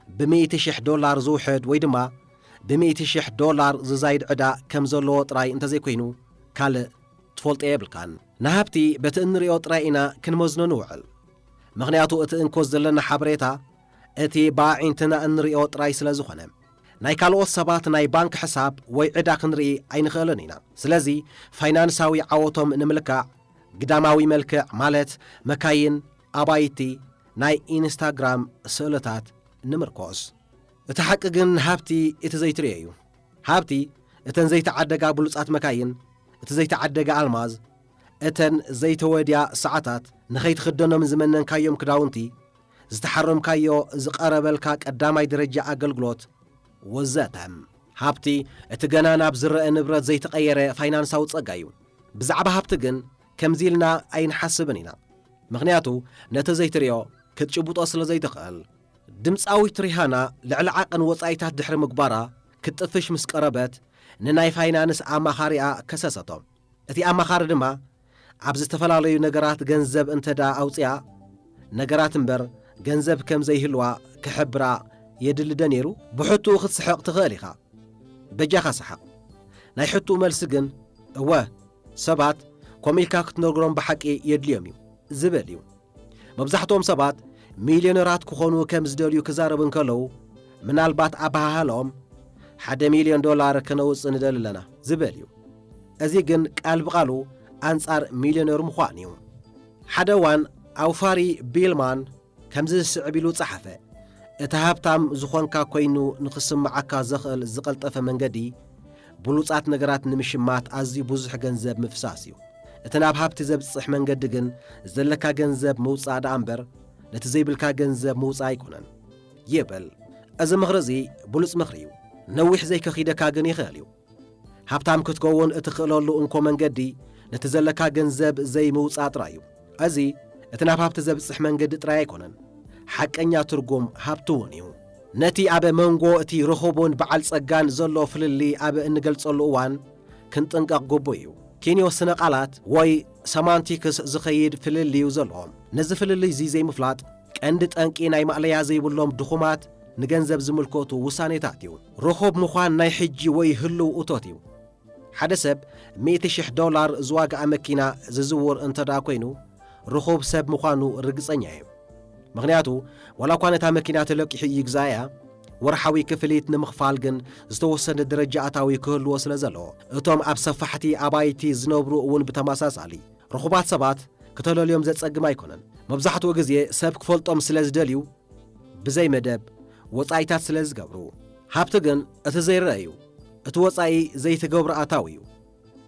ብሚእቲ ሽሕ ዶላር ዝውሕድ ወይ ድማ ብሚእቲ ሽሕ ዶላር ዝዛይድ ዕዳ ከም ዘለዎ ጥራይ እንተዘይኮይኑ፣ ካልእ ትፈልጦ የብልካን። ንሃብቲ በቲ እንርእዮ ጥራይ ኢና ክንመዝኖ ንውዕል። ምኽንያቱ፣ እቲ እንኮ ዘለና ሓበሬታ እቲ ብኣዒንትና እንርእዮ ጥራይ ስለ ዝኾነ፣ ናይ ካልኦት ሰባት ናይ ባንክ ሕሳብ ወይ ዕዳ ክንርኢ ኣይንኽእልን ኢና። ስለዚ፣ ፋይናንሳዊ ዓወቶም ንምልካዕ፣ ግዳማዊ መልክዕ፣ ማለት መካይን፣ ኣባይቲ፣ ናይ ኢንስታግራም ስእልታት ንምርኮስ። እቲ ሓቂ ግን፣ ሃብቲ እቲ ዘይትርእዮ እዩ። ሃብቲ እተን ዘይተዓደጋ ብሉጻት መካይን፣ እቲ ዘይተዓደገ ኣልማዝ፣ እተን ዘይተወድያ ሰዓታት፣ ንኸይትኽደኖም ዝመነንካዮም ክዳውንቲ፣ ዝተሓረምካዮ ዝቐረበልካ ቀዳማይ ደረጃ ኣገልግሎት፣ ወዘተ። ሃብቲ እቲ ገና ናብ ዝረአ ንብረት ዘይተቐየረ ፋይናንሳዊ ጸጋ እዩ። ብዛዕባ ሃብቲ ግን ከምዚ ኢልና ኣይንሓስብን ኢና። ምኽንያቱ ነቲ ዘይትርእዮ ክትጭብጦ ስለ ዘይትኽእል። ድምጻዊት ሪሃና ልዕሊ ዓቐን ወጻኢታት ድሕሪ ምግባራ ክትጥፍሽ ምስ ቀረበት ንናይ ፋይናንስ ኣማኻሪኣ ከሰሰቶ። እቲ ኣማኻሪ ድማ ኣብ ዝተፈላለዩ ነገራት ገንዘብ እንተ ደኣ ኣውጽኣ፣ ነገራት እምበር ገንዘብ ከም ዘይህልዋ ክሕብራ የድሊ ዶ ነይሩ? ብሕትኡ ክትስሕቕ ትኽእል ኢኻ። በጃኻ ሰሓቕ። ናይ ሕትኡ መልሲ ግን፣ እወ፣ ሰባት ከምኡ ኢልካ ክትነግሮም ብሓቂ የድልዮም እዩ ዝብል እዩ። መብዛሕትኦም ሰባት ሚልዮነራት ክኾኑ ከም ዝደልዩ ክዛረቡ እንከለዉ፣ ምናልባት ኣበሃህላኦም፣ "ሓደ ሚልዮን ዶላር ከነውጽእ ንደሊ ኣለና" ዝብል እዩ። እዚ ግን ቃል ብቓሉ ኣንጻር ሚልዮነር ምዃን እዩ። ሓደ እዋን ኣውፋሪ ቢልማን ከምዚ ዝስዕብ ኢሉ ጸሓፈ፣ "እቲ ሃብታም ዝኾንካ ኮይኑ ንኽስምዓካ ዘኽእል ዝቐልጠፈ መንገዲ፣ ብሉጻት ነገራት ንምሽማት ኣዝዩ ብዙሕ ገንዘብ ምፍሳስ እዩ። እቲ ናብ ሃብቲ ዘብጽሕ መንገዲ ግን፣ ዘለካ ገንዘብ ምውጻእ ደኣ እምበር፣ ነቲ ዘይብልካ ገንዘብ ምውጻእ ኣይኮነን" ይብል። እዚ ምኽሪ እዚ ብሉጽ ምኽሪ እዩ። ነዊሕ ዘይከኺደካ ግን ይኽእል እዩ። ሃብታም ክትከውን እትኽእለሉ እንኮ መንገዲ፣ ነቲ ዘለካ ገንዘብ ዘይምውጻእ ጥራይ እዩ። እዚ እቲ ናብ ሃብቲ ዘብጽሕ መንገዲ ጥራይ ኣይኮነን። ሓቀኛ ትርጉም ሃብቲ እውን እዩ። ነቲ ኣብ መንጎ እቲ ርኹብን በዓል ጸጋን ዘሎ ፍልልይ ኣብ እንገልጸሉ እዋን ክንጥንቀቕ ግቡእ እዩ። ኪንዮ ስነ ቃላት ወይ ሰማንቲክስ ዝኸይድ ፍልልይ እዩ ዘለዎም። ነዚ ፍልልይ እዚ ዘይምፍላጥ ቀንዲ ጠንቂ ናይ ማእለያ ዘይብሎም ድኹማት ንገንዘብ ዝምልከቱ ውሳኔታት እዩ። ርኹብ ምዃን ናይ ሕጂ ወይ ህልው እቶት እዩ። ሓደ ሰብ ሚእቲ ሽሕ ዶላር ዝዋግኣ መኪና ዝዝውር እንተ ደኣ ኮይኑ፣ ርኹብ ሰብ ምዃኑ ርግጸኛ እየ። ምኽንያቱ፣ ዋላ እኳ ነታ መኪና ተለቂሑ ይግዛእያ፣ ወርሓዊ ክፍሊት ንምኽፋል ግን ዝተወሰነ ደረጃ ኣታዊ ክህልዎ ስለ ዘለዎ፣ እቶም ኣብ ሰፋሕቲ ኣባይቲ ዝነብሩ እውን ብተመሳሳሊ። ርኹባት ሰባት ክተለልዮም ዘጸግም ኣይኮነን። መብዛሕትኡ ግዜ ሰብ ክፈልጦም ስለ ዝደልዩ፣ ብዘይ መደብ ወጻኢታት ስለ ዝገብሩ። ሃብቲ ግን እቲ ዘይረአ እዩ። እቲ ወጻኢ ዘይትገብሮ ኣታዊ እዩ።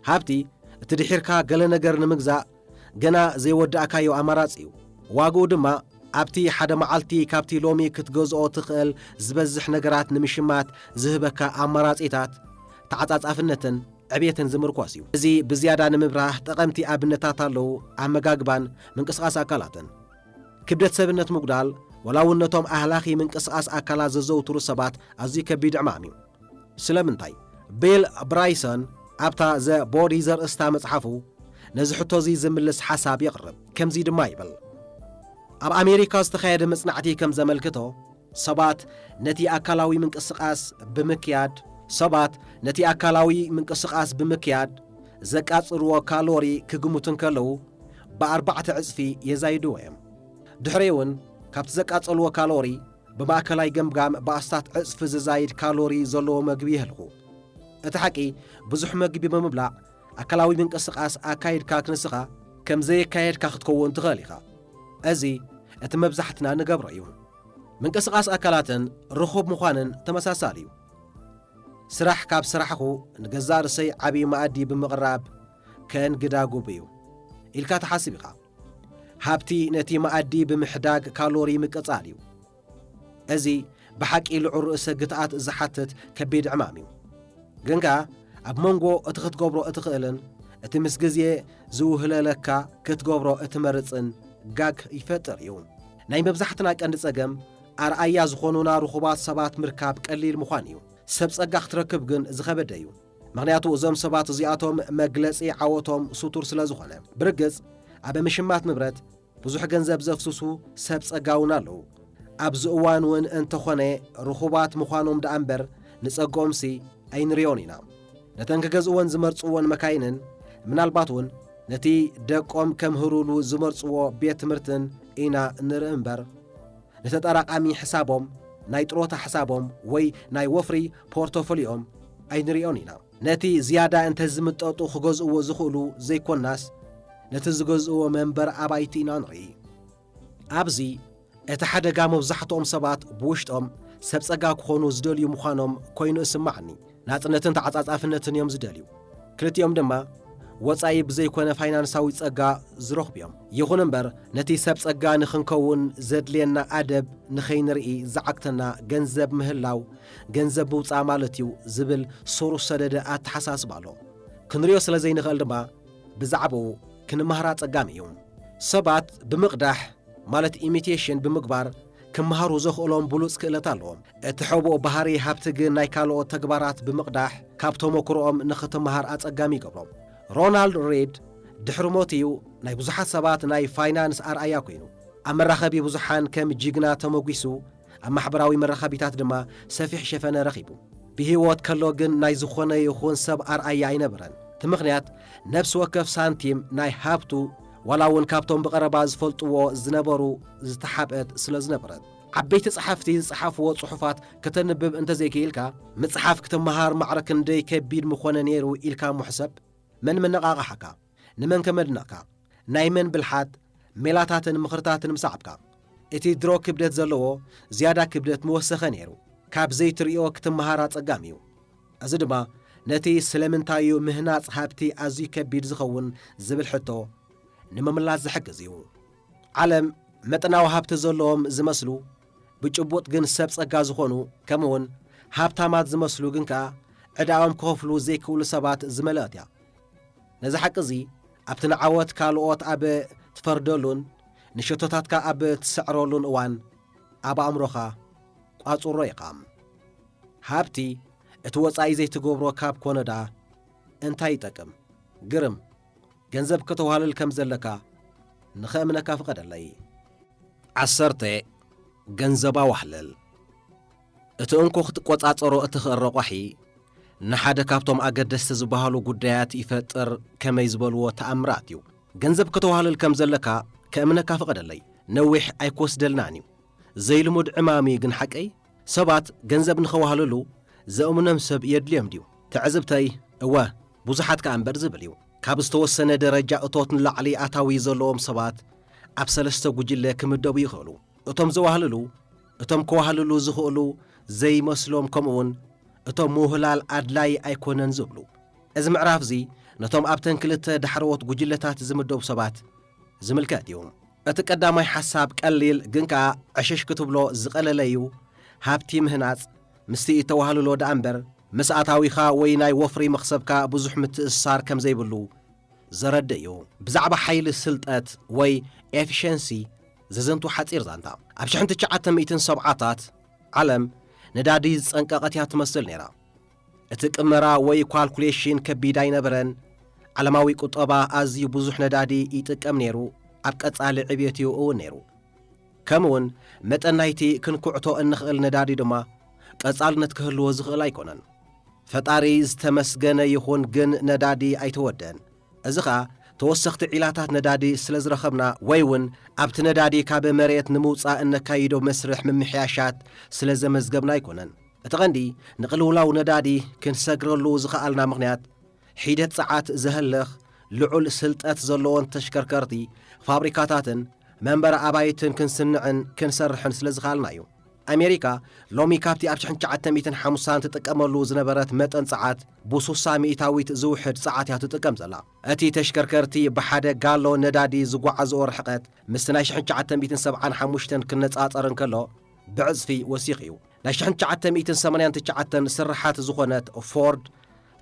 ሃብቲ እቲ ድሒርካ ገለ ነገር ንምግዛእ ገና ዘይወዳእካዮ ኣማራጺ እዩ። ዋግኡ ድማ ኣብቲ ሓደ መዓልቲ ካብቲ ሎሚ ክትገዝኦ ትኽእል ዝበዝሕ ነገራት ንምሽማት ዝህበካ ኣማራጺታት፣ ተዓጻጻፍነትን ዕብየትን ዝምርኮስ እዩ። እዚ ብዝያዳ ንምብራህ ጠቐምቲ ኣብነታት ኣለዉ፣ ኣመጋግባን ምንቅስቓስ ኣካላትን። ክብደት ሰብነት ምጉዳል፣ ወላ እውን ነቶም ኣህላኺ ምንቅስቓስ ኣካላት ዘዘውትሩ ሰባት ኣዝዩ ከቢድ ዕማም እዩ። ስለምንታይ? ቢል ብራይሰን ኣብታ ዘ ቦዲ ዘርእስታ መጽሓፉ ነዚ ሕቶ እዚ ዝምልስ ሓሳብ የቕርብ። ከምዚ ድማ ይብል፣ ኣብ ኣሜሪካ ዝተኻየደ መጽናዕቲ ከም ዘመልክቶ፣ ሰባት ነቲ ኣካላዊ ምንቅስቓስ ብምክያድ፣ ሰባት ነቲ ኣካላዊ ምንቅስቓስ ብምክያድ ዘቃጽልዎ ካሎሪ ክግምቱ እንከለዉ፣ ብኣርባዕተ ዕጽፊ የዛይድዎ እዮም። ድሕሪኡ እውን ካብቲ ዘቃጸልዎ ካሎሪ ብማእከላይ ገምጋም ብኣስታት ዕጽፊ ዝዛይድ ካሎሪ ዘለዎ መግቢ የህልኹ። እቲ ሓቂ፣ ብዙሕ መግቢ ብምብላዕ ኣካላዊ ምንቅስቓስ ኣካይድካ ክንስኻ ከም ዘየካየድካ ክትከውን ትኽእል ኢኻ። እዚ እቲ መብዛሕትና ንገብሮ እዩ። ምንቅስቓስ ኣካላትን ርኹብ ምዃንን ተመሳሳሊ እዩ። ስራሕ ካብ ስራሕኹ ንገዛእ ርእሰይ ዓብዪ መኣዲ ብምቕራብ ከእንግዳ ግቡእ እዩ ኢልካ ትሓስብ ኢኻ። ሃብቲ ነቲ መኣዲ ብምሕዳግ ካሎሪ ምቅጻል እዩ። እዚ ብሓቂ ልዑል ርእሰ ግትኣት ዝሓትት ከቢድ ዕማም እዩ። ግን ከኣ ኣብ መንጎ እቲ ክትገብሮ እትኽእልን እቲ ምስ ግዜ ዝውህለለካ ክትገብሮ እትመርጽን ጋግ ይፈጥር እዩ። ናይ መብዛሕትና ቀንዲ ጸገም ኣርኣያ ዝኾኑና ርኹባት ሰባት ምርካብ ቀሊል ምዃን እዩ። ሰብ ጸጋ ክትረክብ ግን ዝኸበደ እዩ። ምኽንያቱ እዞም ሰባት እዚኣቶም መግለጺ ዓወቶም ስቱር ስለ ዝኾነ። ብርግጽ ኣብ ምሽማት ንብረት ብዙሕ ገንዘብ ዘፍስሱ ሰብ ጸጋ እውን ኣለዉ። ኣብዚ እዋን እውን እንተኾነ ርኹባት ምዃኖም ደኣ እምበር ንጸግኦምሲ ኣይንሪኦን ኢና። ነተን ክገዝእወን ዝመርጽወን መካይንን ምናልባት እውን ነቲ ደቆም ከምህሩሉ ዝመርጽዎ ቤት ትምህርትን ኢና ንርኢ እምበር፣ ንተጠራቓሚ ሕሳቦም፣ ናይ ጥሮታ ሕሳቦም ወይ ናይ ወፍሪ ፖርቶፎሊኦም ኣይንሪኦን ኢና። ነቲ ዝያዳ እንተ ዝምጠጡ ክገዝእዎ ዝኽእሉ ዘይኮናስ፣ ነቲ ዝገዝእዎ መንበር ኣባይቲ ኢና ንርኢ። ኣብዚ እቲ ሓደጋ መብዛሕትኦም ሰባት ብውሽጦም ሰብ ጸጋ ክኾኑ ዝደልዩ ምዃኖም ኮይኑ እስምዓኒ። ናጽነትን ተዓጻጻፍነትን እዮም ዝደልዩ። ክልቲኦም ድማ ወጻኢ ብዘይኮነ ፋይናንሳዊ ጸጋ ዝረኽቡ እዮም። ይኹን እምበር፣ ነቲ ሰብ ጸጋ ንኽንከውን ዘድልየና ኣደብ ንኸይንርኢ ዝዓግተና ገንዘብ ምህላው፣ ገንዘብ ምውጻእ ማለት እዩ ዝብል ሱር ዝሰደደ ኣተሓሳስባ ኣሎ። ክንሪኦ ስለ ዘይንኽእል ድማ፣ ብዛዕባኡ ክንመሃር ኣጸጋሚ እዩ። ሰባት ብምቕዳሕ፣ ማለት ኢሚቴሽን ብምግባር ክመሃሩ ዘኽእሎም ብሉጽ ክእለት ኣለዎም። እቲ ሕቡእ ባህሪ ሃብቲ ግን ናይ ካልኦት ተግባራት ብምቕዳሕ ካብ ተመክሮኦም ንኽትመሃር ኣጸጋሚ ይገብሮ። ሮናልድ ሬድ ድሕሪ ሞት እዩ ናይ ብዙሓት ሰባት ናይ ፋይናንስ ኣርኣያ ኮይኑ። ኣብ መራኸቢ ብዙሓን ከም ጅግና ተመጒሱ፣ ኣብ ማሕበራዊ መራኸቢታት ድማ ሰፊሕ ሸፈነ ረኺቡ። ብህይወት ከሎ ግን ናይ ዝኾነ ይኹን ሰብ ኣርኣያ ኣይነበረን። እቲ ምኽንያት ነፍሲ ወከፍ ሳንቲም ናይ ሃብቱ፣ ዋላ እውን ካብቶም ብቐረባ ዝፈልጥዎ ዝነበሩ፣ ዝተሓብአት ስለ ዝነበረት። ዓበይቲ ጸሓፍቲ ዝጸሓፍዎ ጽሑፋት ከተንብብ እንተዘይክኢልካ፣ ምጽሓፍ ክትመሃር ማዕረ ክንደይ ከቢድ ምኾነ ነይሩ ኢልካ እሞ ሕሰብ። መን መነቓቕሓካ? ንመን ከመድነቕካ? ናይ መን ብልሓት፣ ሜላታትን ምኽርታትን ምሰዓብካ? እቲ ድሮ ክብደት ዘለዎ ዝያዳ ክብደት ምወሰኸ ነይሩ። ካብ ዘይትርእዮ ክትመሃር ኣጸጋሚ እዩ። እዚ ድማ ነቲ ስለምንታይ እዩ ምህናጽ ሃብቲ ኣዝዩ ከቢድ ዝኸውን ዝብል ሕቶ ንምምላስ ዝሕግዝ እዩ። ዓለም መጠናዊ ሃብቲ ዘለዎም ዝመስሉ፣ ብጭቡጥ ግን ሰብ ጸጋ ዝኾኑ፣ ከምኡውን ሃብታማት ዝመስሉ ግን ከኣ ዕዳኦም ክኸፍሉ ዘይክእሉ ሰባት ዝመልአት እያ። ነዚ ሓቂ እዚ ኣብቲ ንዓወት ካልኦት ኣብ ትፈርደሉን ንሸቶታትካ ኣብ ትስዕረሉን እዋን ኣብ ኣእምሮኻ ቋጽሮ ኢኻ። ሃብቲ እቲ ወጻኢ ዘይትገብሮ ካብ ኮነ ደኣ እንታይ ይጠቅም? ግርም፣ ገንዘብ ከተዋህልል ከም ዘለካ ንኸእምነካ ፍቐደለይ። ዓሰርተ፣ ገንዘብ ኣዋህልል። እቲ እንኮ ክትቆጻጸሮ እትኽእል ረቋሒ ንሓደ ካብቶም ኣገደስቲ ዝበሃሉ ጉዳያት ይፈጥር ከመይ ዝበልዎ ተኣምራት እዩ። ገንዘብ ከተዋህልል ከም ዘለካ ከእምነካ ፍቐደለይ። ነዊሕ ኣይክወስደልናን እዩ። ዘይልሙድ ዕማም እዩ ግን ሓቀይ? ሰባት ገንዘብ ንኸዋህልሉ ዘእምኖም ሰብ የድልዮም ድዩ? ትዕዝብተይ፣ እወ፣ ብዙሓት ከኣ እምበር ዝብል እዩ። ካብ ዝተወሰነ ደረጃ እቶት ንላዕሊ ኣታዊ ዘለዎም ሰባት ኣብ ሰለስተ ጉጅለ ክምደቡ ይኽእሉ። እቶም ዘዋህልሉ፣ እቶም ከዋህልሉ ዝኽእሉ ዘይመስሎም፣ ከምኡውን እቶም ምውህላል ኣድላይ ኣይኮነን ዝብሉ። እዚ ምዕራፍዚ ነቶም ኣብተን ክልተ ዳሕረዎት ጉጅለታት ዝምደቡ ሰባት ዝምልከት እዩ። እቲ ቀዳማይ ሓሳብ ቀሊል ግን ከኣ ዕሽሽ ክትብሎ ዝቐለለ እዩ። ሃብቲ ምህናጽ ምስቲ እተዋህልሎ ደኣ እምበር ምስ ኣታዊኻ ወይ ናይ ወፍሪ መኽሰብካ ብዙሕ ምትእስሳር ከም ዘይብሉ ዘረድእ እዩ። ብዛዕባ ሓይሊ ስልጠት ወይ ኤፊሽንሲ ዘዘንቱ ሓጺር ዛንታ። ኣብ ሽሕን ትሽዓተ ሚእትን ሰብዓታት ዓለም ነዳዲ ዝጸንቀቐት እያ ትመስል ነይራ። እቲ ቅመራ ወይ ኳልኩሌሽን ከቢድ ኣይነበረን። ዓለማዊ ቁጠባ ኣዝዩ ብዙሕ ነዳዲ ይጥቀም ነይሩ፣ ኣብ ቀጻሊ ዕብየት እዩ እውን ነይሩ። ከምኡውን መጠን ናይቲ ክንኩዕቶ እንኽእል ነዳዲ ድማ ቀጻልነት ክህልዎ ዝኽእል ኣይኮነን። ፈጣሪ ዝተመስገነ ይኹን፣ ግን ነዳዲ ኣይተወደን። እዚ ኸኣ ተወሰኽቲ ዒላታት ነዳዲ ስለ ዝረኸብና ወይ እውን ኣብቲ ነዳዲ ካብ መሬት ንምውጻእ እነካይዶ መስርሕ ምምሕያሻት ስለ ዘመዝገብና ኣይኮነን። እቲ ቐንዲ ንቕልውላው ነዳዲ ክንሰግረሉ ዝኸኣልና ምኽንያት ሒደት ጸዓት ዘህልኽ ልዑል ስልጠት ዘለዎን ተሽከርከርቲ ፋብሪካታትን መንበሪ ኣባይትን ክንስንዕን ክንሰርሕን ስለ ዝኸኣልና እዩ። ኣሜሪካ ሎሚ ካብቲ ኣብ ሽሕን ትሽዓተ ሚእትን ሓሙሳን ትጥቀመሉ ዝነበረት መጠን ጸዓት ብሱሳ ሚእታዊት ዝውሕድ ጸዓት እያ ትጥቀም ዘላ። እቲ ተሽከርከርቲ ብሓደ ጋሎን ነዳዲ ዝጓዓዝኦ ርሕቀት ምስቲ ናይ ሽሕን ትሽዓተ ሚእትን ሰብዓን ሓሙሽተን ክነጻጸር እንከሎ ብዕጽፊ ወሲኹ እዩ። ናይ ሽሕን ትሽዓተ ሚእትን ሰማንያን ትሽዓተን ስርሓት ዝኾነት ፎርድ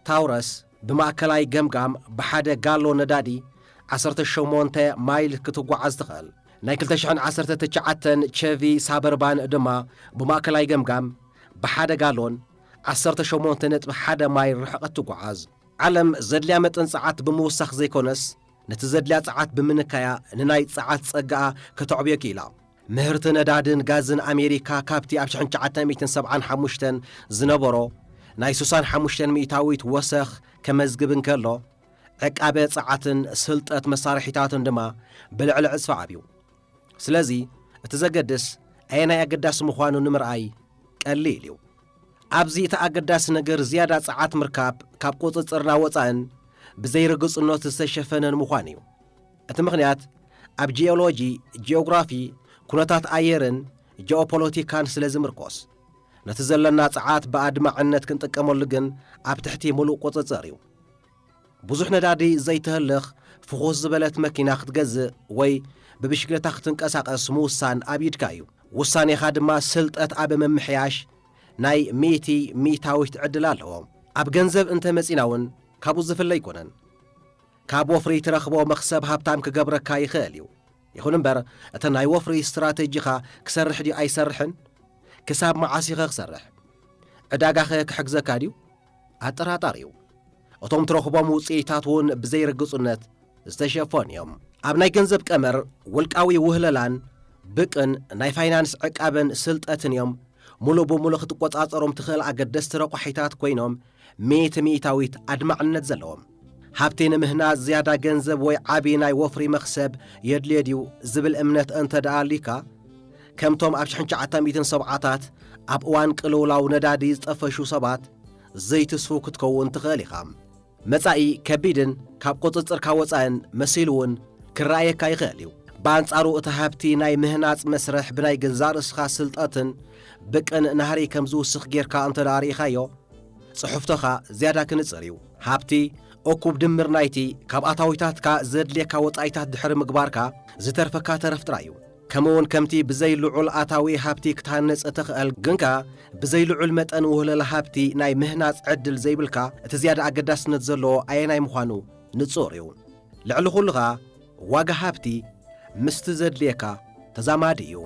ታውረስ ብማእከላይ ገምጋም ብሓደ ጋሎ ነዳዲ ዓሰርተ ሸሞንተ ማይል ክትጓዓዝ ትኽእል። ናይ ክልተ ሽሕን ዓሰርተ ትሽዓተን ቸቪ ሳበርባን ድማ ብማእከላይ ገምጋም ብሓደ ጋሎን ዓሰርተ ሸሞንተ ነጥቢ ሓደ ማይል ርሕቐት ትጓዓዝ። ዓለም ዘድልያ መጠን ጸዓት ብምውሳኽ ዘይኮነስ፣ ነቲ ዘድልያ ጸዓት ብምንካያ ንናይ ጸዓት ጸጋኣ ከተዕብዮ ክኢላ። ምህርቲ ነዳድን ጋዝን ኣሜሪካ ካብቲ ኣብ ሽሕን ትሽዓተ ሚእትን ሰብዓን ሓሙሽተን ዝነበሮ ናይ ሱሳን ሓሙሽተን ሚእታዊት ወሰኽ ከመዝግብ እንከሎ፣ ዕቃበ ጸዓትን ስልጠት መሳርሒታትን ድማ ብልዕሊ ዕጽፊ ዓብዩ። ስለዚ፣ እቲ ዘገድስ ኣየናይ ኣገዳሲ ምዃኑ ንምርኣይ ቀሊል እዩ። ኣብዚ እቲ ኣገዳሲ ነገር ዝያዳ ጸዓት ምርካብ ካብ ቁጽጽርና ወጻእን ብዘይርግጽነት ዝተሸፈነን ምዃን እዩ። እቲ ምኽንያት ኣብ ጂኦሎጂ፣ ጂኦግራፊ፣ ኩነታት ኣየርን ጂኦፖለቲካን ስለ ዝምርኮስ፣ ነቲ ዘለና ጸዓት ብኣድማዕነት ክንጥቀመሉ ግን ኣብ ትሕቲ ምሉእ ቁጽጽር እዩ። ብዙሕ ነዳዲ ዘይተህልኽ ፍኹስ ዝበለት መኪና ክትገዝእ ወይ ብብሽክለታ ክትንቀሳቐስ ምውሳን ኣብ ኢድካ እዩ። ውሳኔኻ ድማ ስልጠት ኣብ ምምሕያሽ ናይ ሚእቲ ሚእታዊት ዕድል ኣለዎ። ኣብ ገንዘብ እንተ መጺና እውን ካብኡ ዝፍለ ኣይኮነን። ካብ ወፍሪ ትረኽቦ መኽሰብ ሃብታም ክገብረካ ይኽእል እዩ። ይኹን እምበር፣ እቲ ናይ ወፍሪ ስትራተጂኻ ክሰርሕ ድዩ ኣይሰርሕን? ክሳብ መዓስ ኢኸ ክሰርሕ? ዕዳጋኸ ክሕግዘካ ድዩ? ኣጠራጣሪ እዩ። እቶም ትረኽቦም ውጽኢታት እውን ብዘይርግጹነት ዝተሸፈኑ እዮም። ኣብ ናይ ገንዘብ ቀመር፣ ውልቃዊ ውህለላን ብቅን ናይ ፋይናንስ ዕቃበን ስልጠትን እዮም። ሙሉእ ብሙሉእ ክትቆጻጸሮም ትኽእል ኣገደስቲ ረቋሒታት ኮይኖም፣ ሚእቲ ሚእታዊት ኣድማዕነት ዘለዎም። ሃብቲ ንምህናጽ ዝያዳ ገንዘብ ወይ ዓቢ ናይ ወፍሪ መኽሰብ የድልዮ ድዩ ዝብል እምነት እንተ ደኣ ኣልዩካ፣ ከምቶም ኣብ ሽሕን ትሽዓተ ሚእትን ሰብዓታት ኣብ እዋን ቅልውላው ነዳዲ ዝጠፈሹ ሰባት ዘይትስፉው ክትከውን ትኽእል ኢኻ። መጻኢ ከቢድን ካብ ቁጽጽርካ ወጻእን መሲሉ እውን ክረኣየካ ይኽእል እዩ። ብኣንጻሩ፣ እቲ ሃብቲ ናይ ምህናጽ መስርሕ ብናይ ገዛእ ርእስኻ ስልጠትን ብቅን ናህሪ ከም ዝውስኽ ጌርካ እንተ ደኣ ርኢኻዮ፣ ጽሑፍቶኻ ዝያዳ ክንጽር እዩ። ሃብቲ እኩብ ድምር ናይቲ ካብ ኣታዊታትካ ዘድልየካ ወጻኢታት ድሕሪ ምግባርካ ዝተርፈካ ተረፍ ጥራይ እዩ። ከምኡውን ከምቲ ብዘይ ልዑል ኣታዊ ሃብቲ ክትሃንጽ እትኽእል፣ ግን ከኣ ብዘይ ልዑል መጠን ውህለል ሃብቲ ናይ ምህናጽ ዕድል ዘይብልካ፣ እቲ ዝያዳ ኣገዳስነት ዘለዎ ኣየናይ ምዃኑ ንጹር እዩ። ልዕሊ ኩሉ ኸኣ ዋጋ ሃብቲ ምስቲ ዘድልየካ ተዛማዲ እዩ።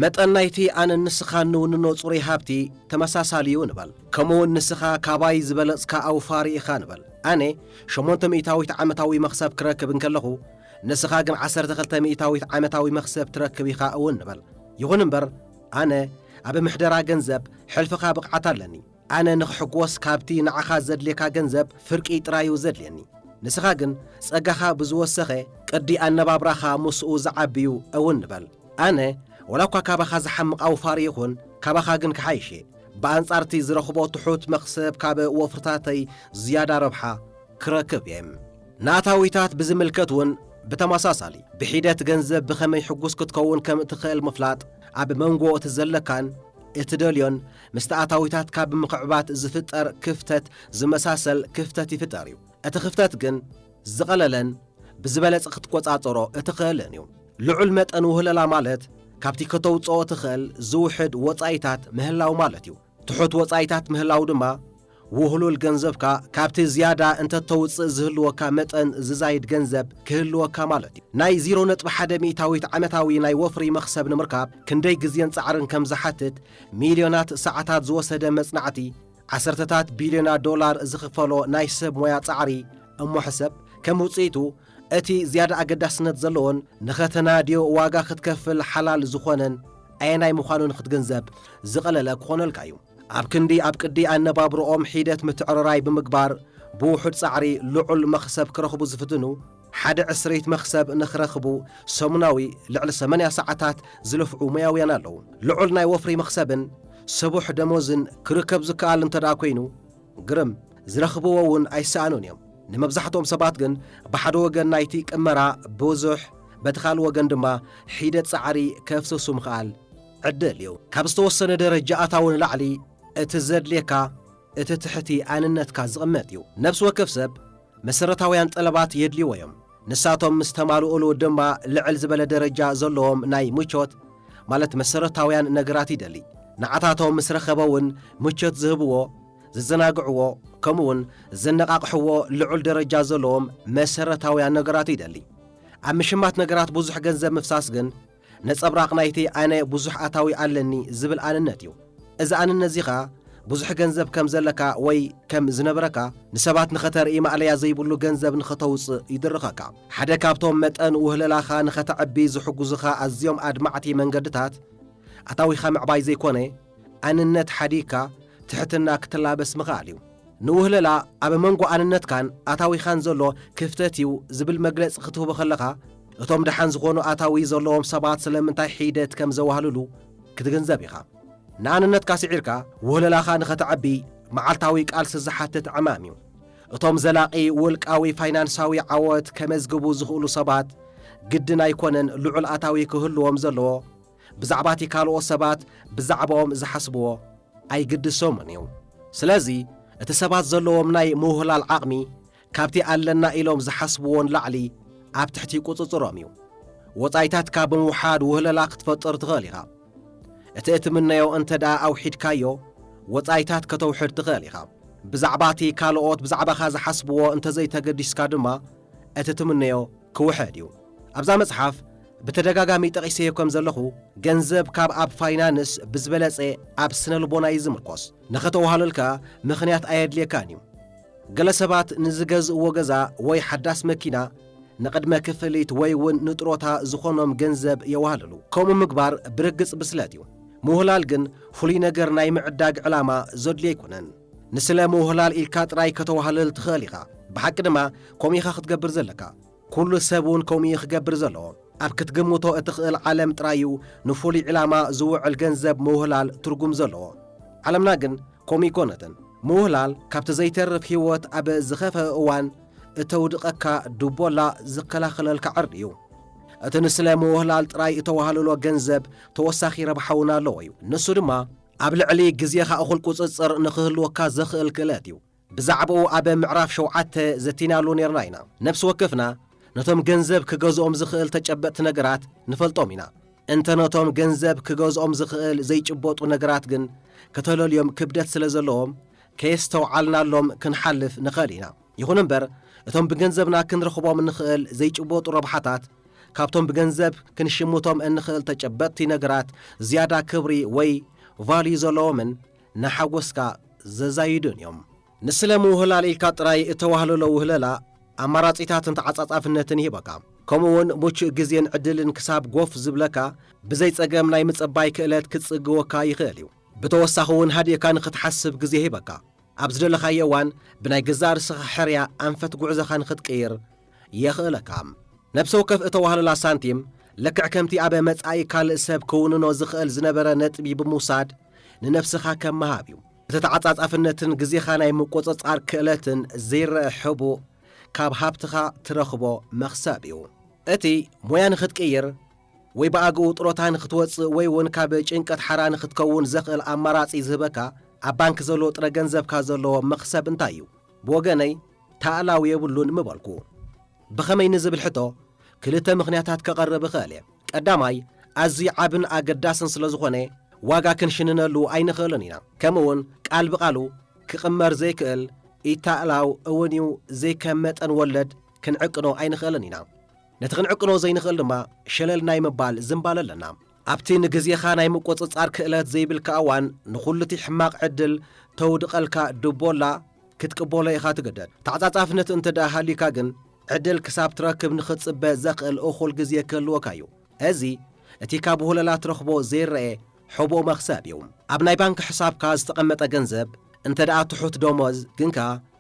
መጠን ናይቲ ኣነን ንስኻን ንውንኖ ጽሩይ ሃብቲ ተመሳሳሊ እዩ ንበል። ከምኡውን ንስኻ ካባይ ዝበለጽካ ኣውፋሪ ኢኻ ንበል። ኣነ ሸሞንተ ሚእታዊት ዓመታዊ መኽሰብ ክረክብ እንከለኹ፣ ንስኻ ግን ዓሰርተ ክልተ ሚእታዊት ዓመታዊ መኽሰብ ትረክብ ኢኻ እውን ንበል። ይኹን እምበር፣ ኣነ ኣብ ምሕደራ ገንዘብ ሕልፍኻ ብቕዓት ኣለኒ። ኣነ ንኽሕጎስ ካብቲ ንዓኻ ዘድልየካ ገንዘብ ፍርቂ ጥራዩ ዘድልየኒ። ንስኻ ግን ጸጋኻ ብዝወሰኸ ቅዲ ኣነባብራኻ ምስኡ ዝዓብዩ እውን ንበል። ኣነ ወላ እኳ ካባኻ ዝሓምቕ ኣውፋሪ ይኹን፣ ካባኻ ግን ክሓይሽ እየ። ብኣንጻር እቲ ዝረኽቦ ትሑት መኽሰብ ካብ ወፍርታተይ ዝያዳ ረብሓ ክረክብ እየ። ንኣታዊታት ብዝምልከት እውን ብተመሳሳሊ፣ ብሒደት ገንዘብ ብኸመይ ሕጉስ ክትከውን ከም እትኽእል ምፍላጥ፣ ኣብ መንጎ እቲ ዘለካን እትደልዮን ምስቲ ኣታዊታትካ ብምኽዕባት ዝፍጠር ክፍተት ዝመሳሰል ክፍተት ይፍጠር እዩ። እቲ ክፍተት ግን ዝቐለለን ብዝበለጸ ክትቆጻጸሮ እትኽእልን እዩ። ልዑል መጠን ውህለላ ማለት ካብቲ ከተውጽኦ ትኽእል ዝውሕድ ወጻኢታት ምህላው ማለት እዩ። ትሑት ወጻኢታት ምህላው ድማ ውህሉል ገንዘብካ ካብቲ ዝያዳ እንተተውጽእ ዝህልወካ መጠን ዝዛይድ ገንዘብ ክህልወካ ማለት እዩ። ናይ ዜሮ ነጥቢ ሓደ ሚእታዊት ዓመታዊ ናይ ወፍሪ መኽሰብ ንምርካብ ክንደይ ግዜን ጻዕርን ከም ዝሓትት፣ ሚልዮናት ሰዓታት ዝወሰደ መጽናዕቲ፣ ዓሰርተታት ቢልዮናት ዶላር ዝኽፈሎ ናይ ሰብ ሞያ ጻዕሪ እሞ ሕሰብ። ከም ውጽኢቱ፣ እቲ ዝያዳ ኣገዳስነት ዘለዎን ንኸተናድዮ ዋጋ ክትከፍል ሓላል ዝኾነን ኣየናይ ምዃኑ ንኽትግንዘብ ዝቐለለ ክኾነልካ እዩ። ኣብ ክንዲ ኣብ ቅዲ ኣነባብርኦም ሒደት ምትዕርራይ ብምግባር፣ ብውሑድ ጻዕሪ ልዑል መኽሰብ ክረኽቡ ዝፍትኑ፣ ሓደ ዕስሪት መኽሰብ ንኽረኽቡ ሰሙናዊ ልዕሊ ሰማንያ ሰዓታት ዝለፍዑ ሞያውያን ኣለዉ። ልዑል ናይ ወፍሪ መኽሰብን ስቡሕ ደሞዝን ክርከብ ዝከኣል እንተ ደኣ ኮይኑ፣ ግርም፣ ዝረኽብዎ እውን ኣይሰኣኑን እዮም። ንመብዛሕትኦም ሰባት ግን ብሓደ ወገን ናይቲ ቅመራ ብዙሕ፣ በቲ ካልእ ወገን ድማ ሒደት ጻዕሪ ከፍስሱ ምኽኣል ዕድል እዩ። ካብ ዝተወሰነ ደረጃ ኣታዊ ንላዕሊ እቲ ዘድልየካ እቲ ትሕቲ ኣንነትካ ዝቕመጥ እዩ። ነፍሲ ወከፍ ሰብ መሰረታውያን ጠለባት የድልይዎ እዮም። ንሳቶም ምስ ተማልኡሉ ድማ ልዕል ዝበለ ደረጃ ዘለዎም ናይ ምቾት፣ ማለት መሰረታውያን ነገራት ይደሊ። ንዓታቶም ምስ ረኸበ እውን ምቾት ዝህብዎ፣ ዝዘናግዕዎ፣ ከምኡውን ዘነቓቕሕዎ ልዑል ደረጃ ዘለዎም መሰረታውያን ነገራት ይደሊ። ኣብ ምሽማት ነገራት ብዙሕ ገንዘብ ምፍሳስ ግን ነጸብራቕ ናይቲ ኣነ ብዙሕ ኣታዊ ኣለኒ ዝብል ኣንነት እዩ። እዚ ኣንነት እዚ ኸኣ ብዙሕ ገንዘብ ከም ዘለካ ወይ ከም ዝነበረካ ንሰባት ንኸተርኢ ማእለያ ዘይብሉ ገንዘብ ንኸተውጽእ ይድርኸካ። ሓደ ካብቶም መጠን ውህለላኻ ንኸተዕቢ ዝሕጉዙኻ ኣዝዮም ኣድማዕቲ መንገድታት ኣታዊኻ ምዕባይ ዘይኮነ፣ ኣንነት ሓዲግካ ትሕትና ክትላበስ ምኽኣል እዩ። ንውህለላ ኣብ መንጎ ኣንነትካን ኣታዊኻን ዘሎ ክፍተት እዩ ዝብል መግለጺ ክትህቦ ከለኻ፣ እቶም ደሓን ዝኾኑ ኣታዊ ዘለዎም ሰባት ስለምንታይ ሒደት ከም ዘዋህልሉ ክትግንዘብ ኢኻ። ንኣንነትካ ስዒርካ ውህለላኻ ንኸተዕቢ መዓልታዊ ቃልሲ ዝሓትት ዕማም እዩ። እቶም ዘላቒ ውልቃዊ ፋይናንሳዊ ዓወት ከመዝግቡ ዝኽእሉ ሰባት ግድን ኣይኮነን ልዑል ኣታዊ ክህልዎም ዘለዎ፣ ብዛዕባ እቲ ካልኦት ሰባት ብዛዕባኦም ዝሓስብዎ ኣይግድሶምን እዩ። ስለዚ እቲ ሰባት ዘለዎም ናይ ምውህላል ዓቕሚ ካብቲ ኣለና ኢሎም ዝሓስብዎ ንላዕሊ ኣብ ትሕቲ ቁጽጽሮም እዩ። ወጻኢታትካ ብምውሓድ ውህለላ ክትፈጥር ትኽእል ኢኻ። እቲ እትምነዮ እንተ ደኣ ኣውሒድካዮ፣ ወጻኢታት ከተውሕድ ትኽእል ኢኻ። ብዛዕባ እቲ ካልኦት ብዛዕባኻ ዝሓስብዎ እንተዘይተገዲስካ ድማ፣ እቲ ትምነዮ ክውሕድ እዩ። ኣብዛ መጽሓፍ ብተደጋጋሚ ጠቒሰዮ ከም ዘለኹ፣ ገንዘብ ካብ ኣብ ፋይናንስ ብዝበለጸ ኣብ ስነ ልቦና እዩ ዝምርኮስ። ንኸተዋህለልካ ምኽንያት ኣየድልየካን እዩ። ገለ ሰባት ንዝገዝእዎ ገዛ ወይ ሓዳስ መኪና ንቕድመ ክፍሊት ወይ እውን ንጥሮታ ዝኾኖም ገንዘብ የዋህልሉ። ከምኡ ምግባር ብርግጽ ብስለት እዩ። ምውህላል ግን ፍሉይ ነገር ናይ ምዕዳግ ዕላማ ዘድልዮ ኣይኮነን። ንስለ ምውህላል ኢልካ ጥራይ ከተዋህልል ትኽእል ኢኻ። ብሓቂ ድማ ከምኡ ኢኻ ክትገብር ዘለካ። ኩሉ ሰብ እውን ከምኡ እዩ ክገብር ዘለዎ። ኣብ ክትግምቶ እትኽእል ዓለም ጥራይ እዩ ንፍሉይ ዕላማ ዝውዕል ገንዘብ ምውህላል ትርጉም ዘለዎ። ዓለምና ግን ከምኡ ኣይኮነትን። ምውህላል ካብቲ ዘይተርፍ ህይወት ኣብ ዝኸፍአ እዋን እተውድቐካ ድቦላ ዝከላኸለልካ ዕርዲ እዩ። እቲ ንስለ ምውህላል ጥራይ እተዋህለሎ ገንዘብ ተወሳኺ ረብሓ እውን ኣለዎ እዩ። ንሱ ድማ ኣብ ልዕሊ ግዜኻ እኹል ቁጽጽር ንኽህልወካ ዘኽእል ክእለት እዩ። ብዛዕባኡ ኣብ ምዕራፍ ሸውዓተ ዘቲናሉ ኔርና ኢና። ነፍሲ ወከፍና ነቶም ገንዘብ ክገዝኦም ዝኽእል ተጨበጥቲ ነገራት ንፈልጦም ኢና። እንተ ነቶም ገንዘብ ክገዝኦም ዝኽእል ዘይጭበጡ ነገራት ግን ከተለልዮም ክብደት ስለ ዘለዎም ከየስተውዓልናሎም ክንሓልፍ ንኽእል ኢና። ይኹን እምበር እቶም ብገንዘብና ክንረኽቦም እንኽእል ዘይጭበጡ ረብሓታት ካብቶም ብገንዘብ ክንሽምቶም እንኽእል ተጨበጥቲ ነገራት ዝያዳ ክብሪ ወይ ቫልዩ ዘለዎምን ንሓጎስካ ዘዛይዱን እዮም። ንስለ ምውህላል ኢልካ ጥራይ እተዋህለሎ ውህለላ ኣማራጺታትን ተዓጻጻፍነትን ይህበካ። ከምኡ እውን ምቹእ ግዜን ዕድልን ክሳብ ጎፍ ዝብለካ ብዘይ ጸገም ናይ ምጽባይ ክእለት ክጽግወካ ይኽእል እዩ። ብተወሳኺ እውን ሃዲእካ ንኽትሓስብ ግዜ ይህበካ። ኣብ ዝደለኻዮ እዋን ብናይ ገዛእ ርእስኻ ሕርያ ኣንፈት ጉዕዞኻ ንኽትቅይር የኽእለካ። ነብሰ ወከፍ እተዋህለላ ሳንቲም ልክዕ ከምቲ ኣብ መጻኢ ካልእ ሰብ ክውንኖ ዝኽእል ዝነበረ ነጥቢ ብምውሳድ ንነብስኻ ከም ምሃብ እዩ። እቲ ተዓጻጻፍነትን ግዜኻ ናይ ምቁጽጻር ክእለትን ዘይረአ ሕቡእ ካብ ሃብትኻ ትረኽቦ መኽሰብ እዩ። እቲ ሞያ ንኽትቅይር ወይ ብኣግኡ ጥሮታ ንኽትወጽእ ወይ እውን ካብ ጭንቀት ሓራ ንኽትከውን ዘኽእል ኣማራጺ ዝህበካ ኣብ ባንክ ዘሎ ጥረ ገንዘብካ ዘለዎ መኽሰብ እንታይ እዩ? ብወገነይ ታእላው የብሉን ምበልኩ። ብኸመይ ንዝብል ሕቶ ክልተ ምኽንያታት ከቐርብ እኽእል እየ። ቀዳማይ፣ ኣዝዩ ዓብን ኣገዳስን ስለ ዝኾነ ዋጋ ክንሽንነሉ ኣይንኽእልን ኢና። ከምኡ እውን ቃል ብቓሉ ክቕመር ዘይክእል ኢታእላው እውን እዩ። ዘይከም መጠን ወለድ ክንዕቅኖ ኣይንኽእልን ኢና። ነቲ ክንዕቅኖ ዘይንኽእል ድማ ሸለል ናይ ምባል ዝንባለ ኣለና። ኣብቲ ንግዜኻ ናይ ምቁጽጻር ክእለት ዘይብልካ እዋን ንኹሉ እቲ ሕማቕ ዕድል ተውድቐልካ ድቦላ ክትቅበሎ ኢኻ ትግደድ። ተዓጻጻፍነት እንተ ደኣ ሃልዩካ ግን ዕድል ክሳብ ትረክብ ንኽትጽበ ዘኽእል እኹል ግዜ ክህልወካ እዩ። እዚ እቲ ካብ ውህለላ ትረኽቦ ዘይረኤ ሕቡእ መኽሰብ እዩ። ኣብ ናይ ባንክ ሕሳብካ ዝተቐመጠ ገንዘብ እንተ ደኣ ትሑት ደሞዝ ግንካ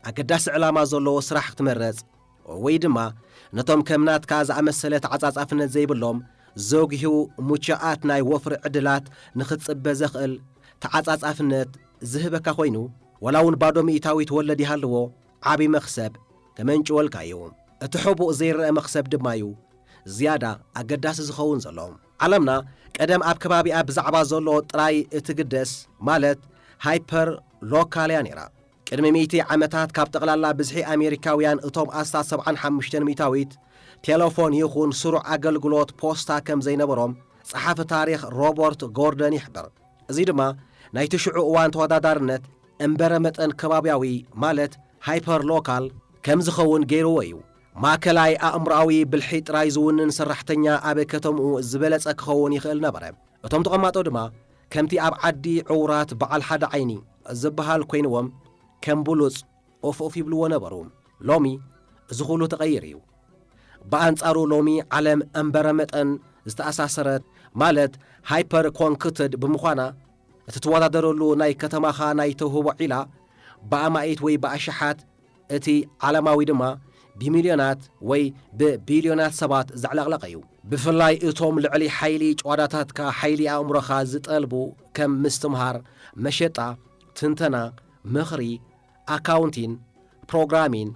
ኣገዳሲ ዕላማ ዘለዎ ስራሕ ክትመርጽ ወይ ድማ ነቶም ከም ናትካ ዝኣመሰለ ተዓጻጻፍነት ዘይብሎም ዘጉህዩ ምቹኣት ናይ ወፍሪ ዕድላት ንኽትጽበ ዘኽእል ተዓጻጻፍነት ዝህበካ ኮይኑ፣ ዋላ እውን ባዶ ሚእታዊት ወለድ ይሃልዎ፣ ዓቢ መኽሰብ ከመንጭወልካ እዩ። እቲ ሕቡእ ዘይረአ መኽሰብ ድማ እዩ ዝያዳ ኣገዳሲ ዝኸውን ዘሎ። ዓለምና ቀደም ኣብ ከባቢኣ ብዛዕባ ዘሎ ጥራይ እትግደስ፣ ማለት ሃይፐር ሎካል እያ ነይራ። ቅድሚ ሚእቲ ዓመታት ካብ ጠቕላላ ብዝሒ ኣሜሪካውያን እቶም ኣስታት ሰብዓን ሓሙሽተን ሚእታዊት ቴሌፎን ይኹን ስሩዕ ኣገልግሎት ፖስታ ከም ዘይነበሮም ጸሓፊ ታሪኽ ሮበርት ጎርደን ይሕብር። እዚ ድማ ናይቲ ሽዑ እዋን ተወዳዳርነት እምበረ መጠን ከባብያዊ፣ ማለት ሃይፐር ሎካል ከም ዝኸውን ገይርዎ እዩ። ማእከላይ ኣእምሮኣዊ ብልሒ ጥራይ ዝውንን ሰራሕተኛ ኣብ ከተምኡ ዝበለጸ ክኸውን ይኽእል ነበረ። እቶም ተቐማጦ ድማ ከምቲ ኣብ ዓዲ ዕውራት በዓል ሓደ ዓይኒ ዝበሃል ኮይንዎም ከም ብሉጽ ኦፍ ኦፍ ይብልዎ ነበሩ። ሎሚ እዚ ኩሉ ተቐይሩ እዩ። ብኣንጻሩ ሎሚ ዓለም እምበረ መጠን ዝተኣሳሰረት፣ ማለት ሃይፐር ኮንክትድ ብምዃና፣ እቲ ትወዳደረሉ ናይ ከተማኻ ናይ ተውህቦ ዒላ ብኣማኢት ወይ ብኣሽሓት፣ እቲ ዓለማዊ ድማ ብሚልዮናት ወይ ብቢልዮናት ሰባት ዘዕለቕለቐ እዩ። ብፍላይ እቶም ልዕሊ ሓይሊ ጭዋዳታትካ፣ ሓይሊ ኣእምሮኻ ዝጠልቡ ከም ምስትምሃር፣ መሸጣ፣ ትንተና፣ ምኽሪ፣ ኣካውንቲን፣ ፕሮግራሚን፣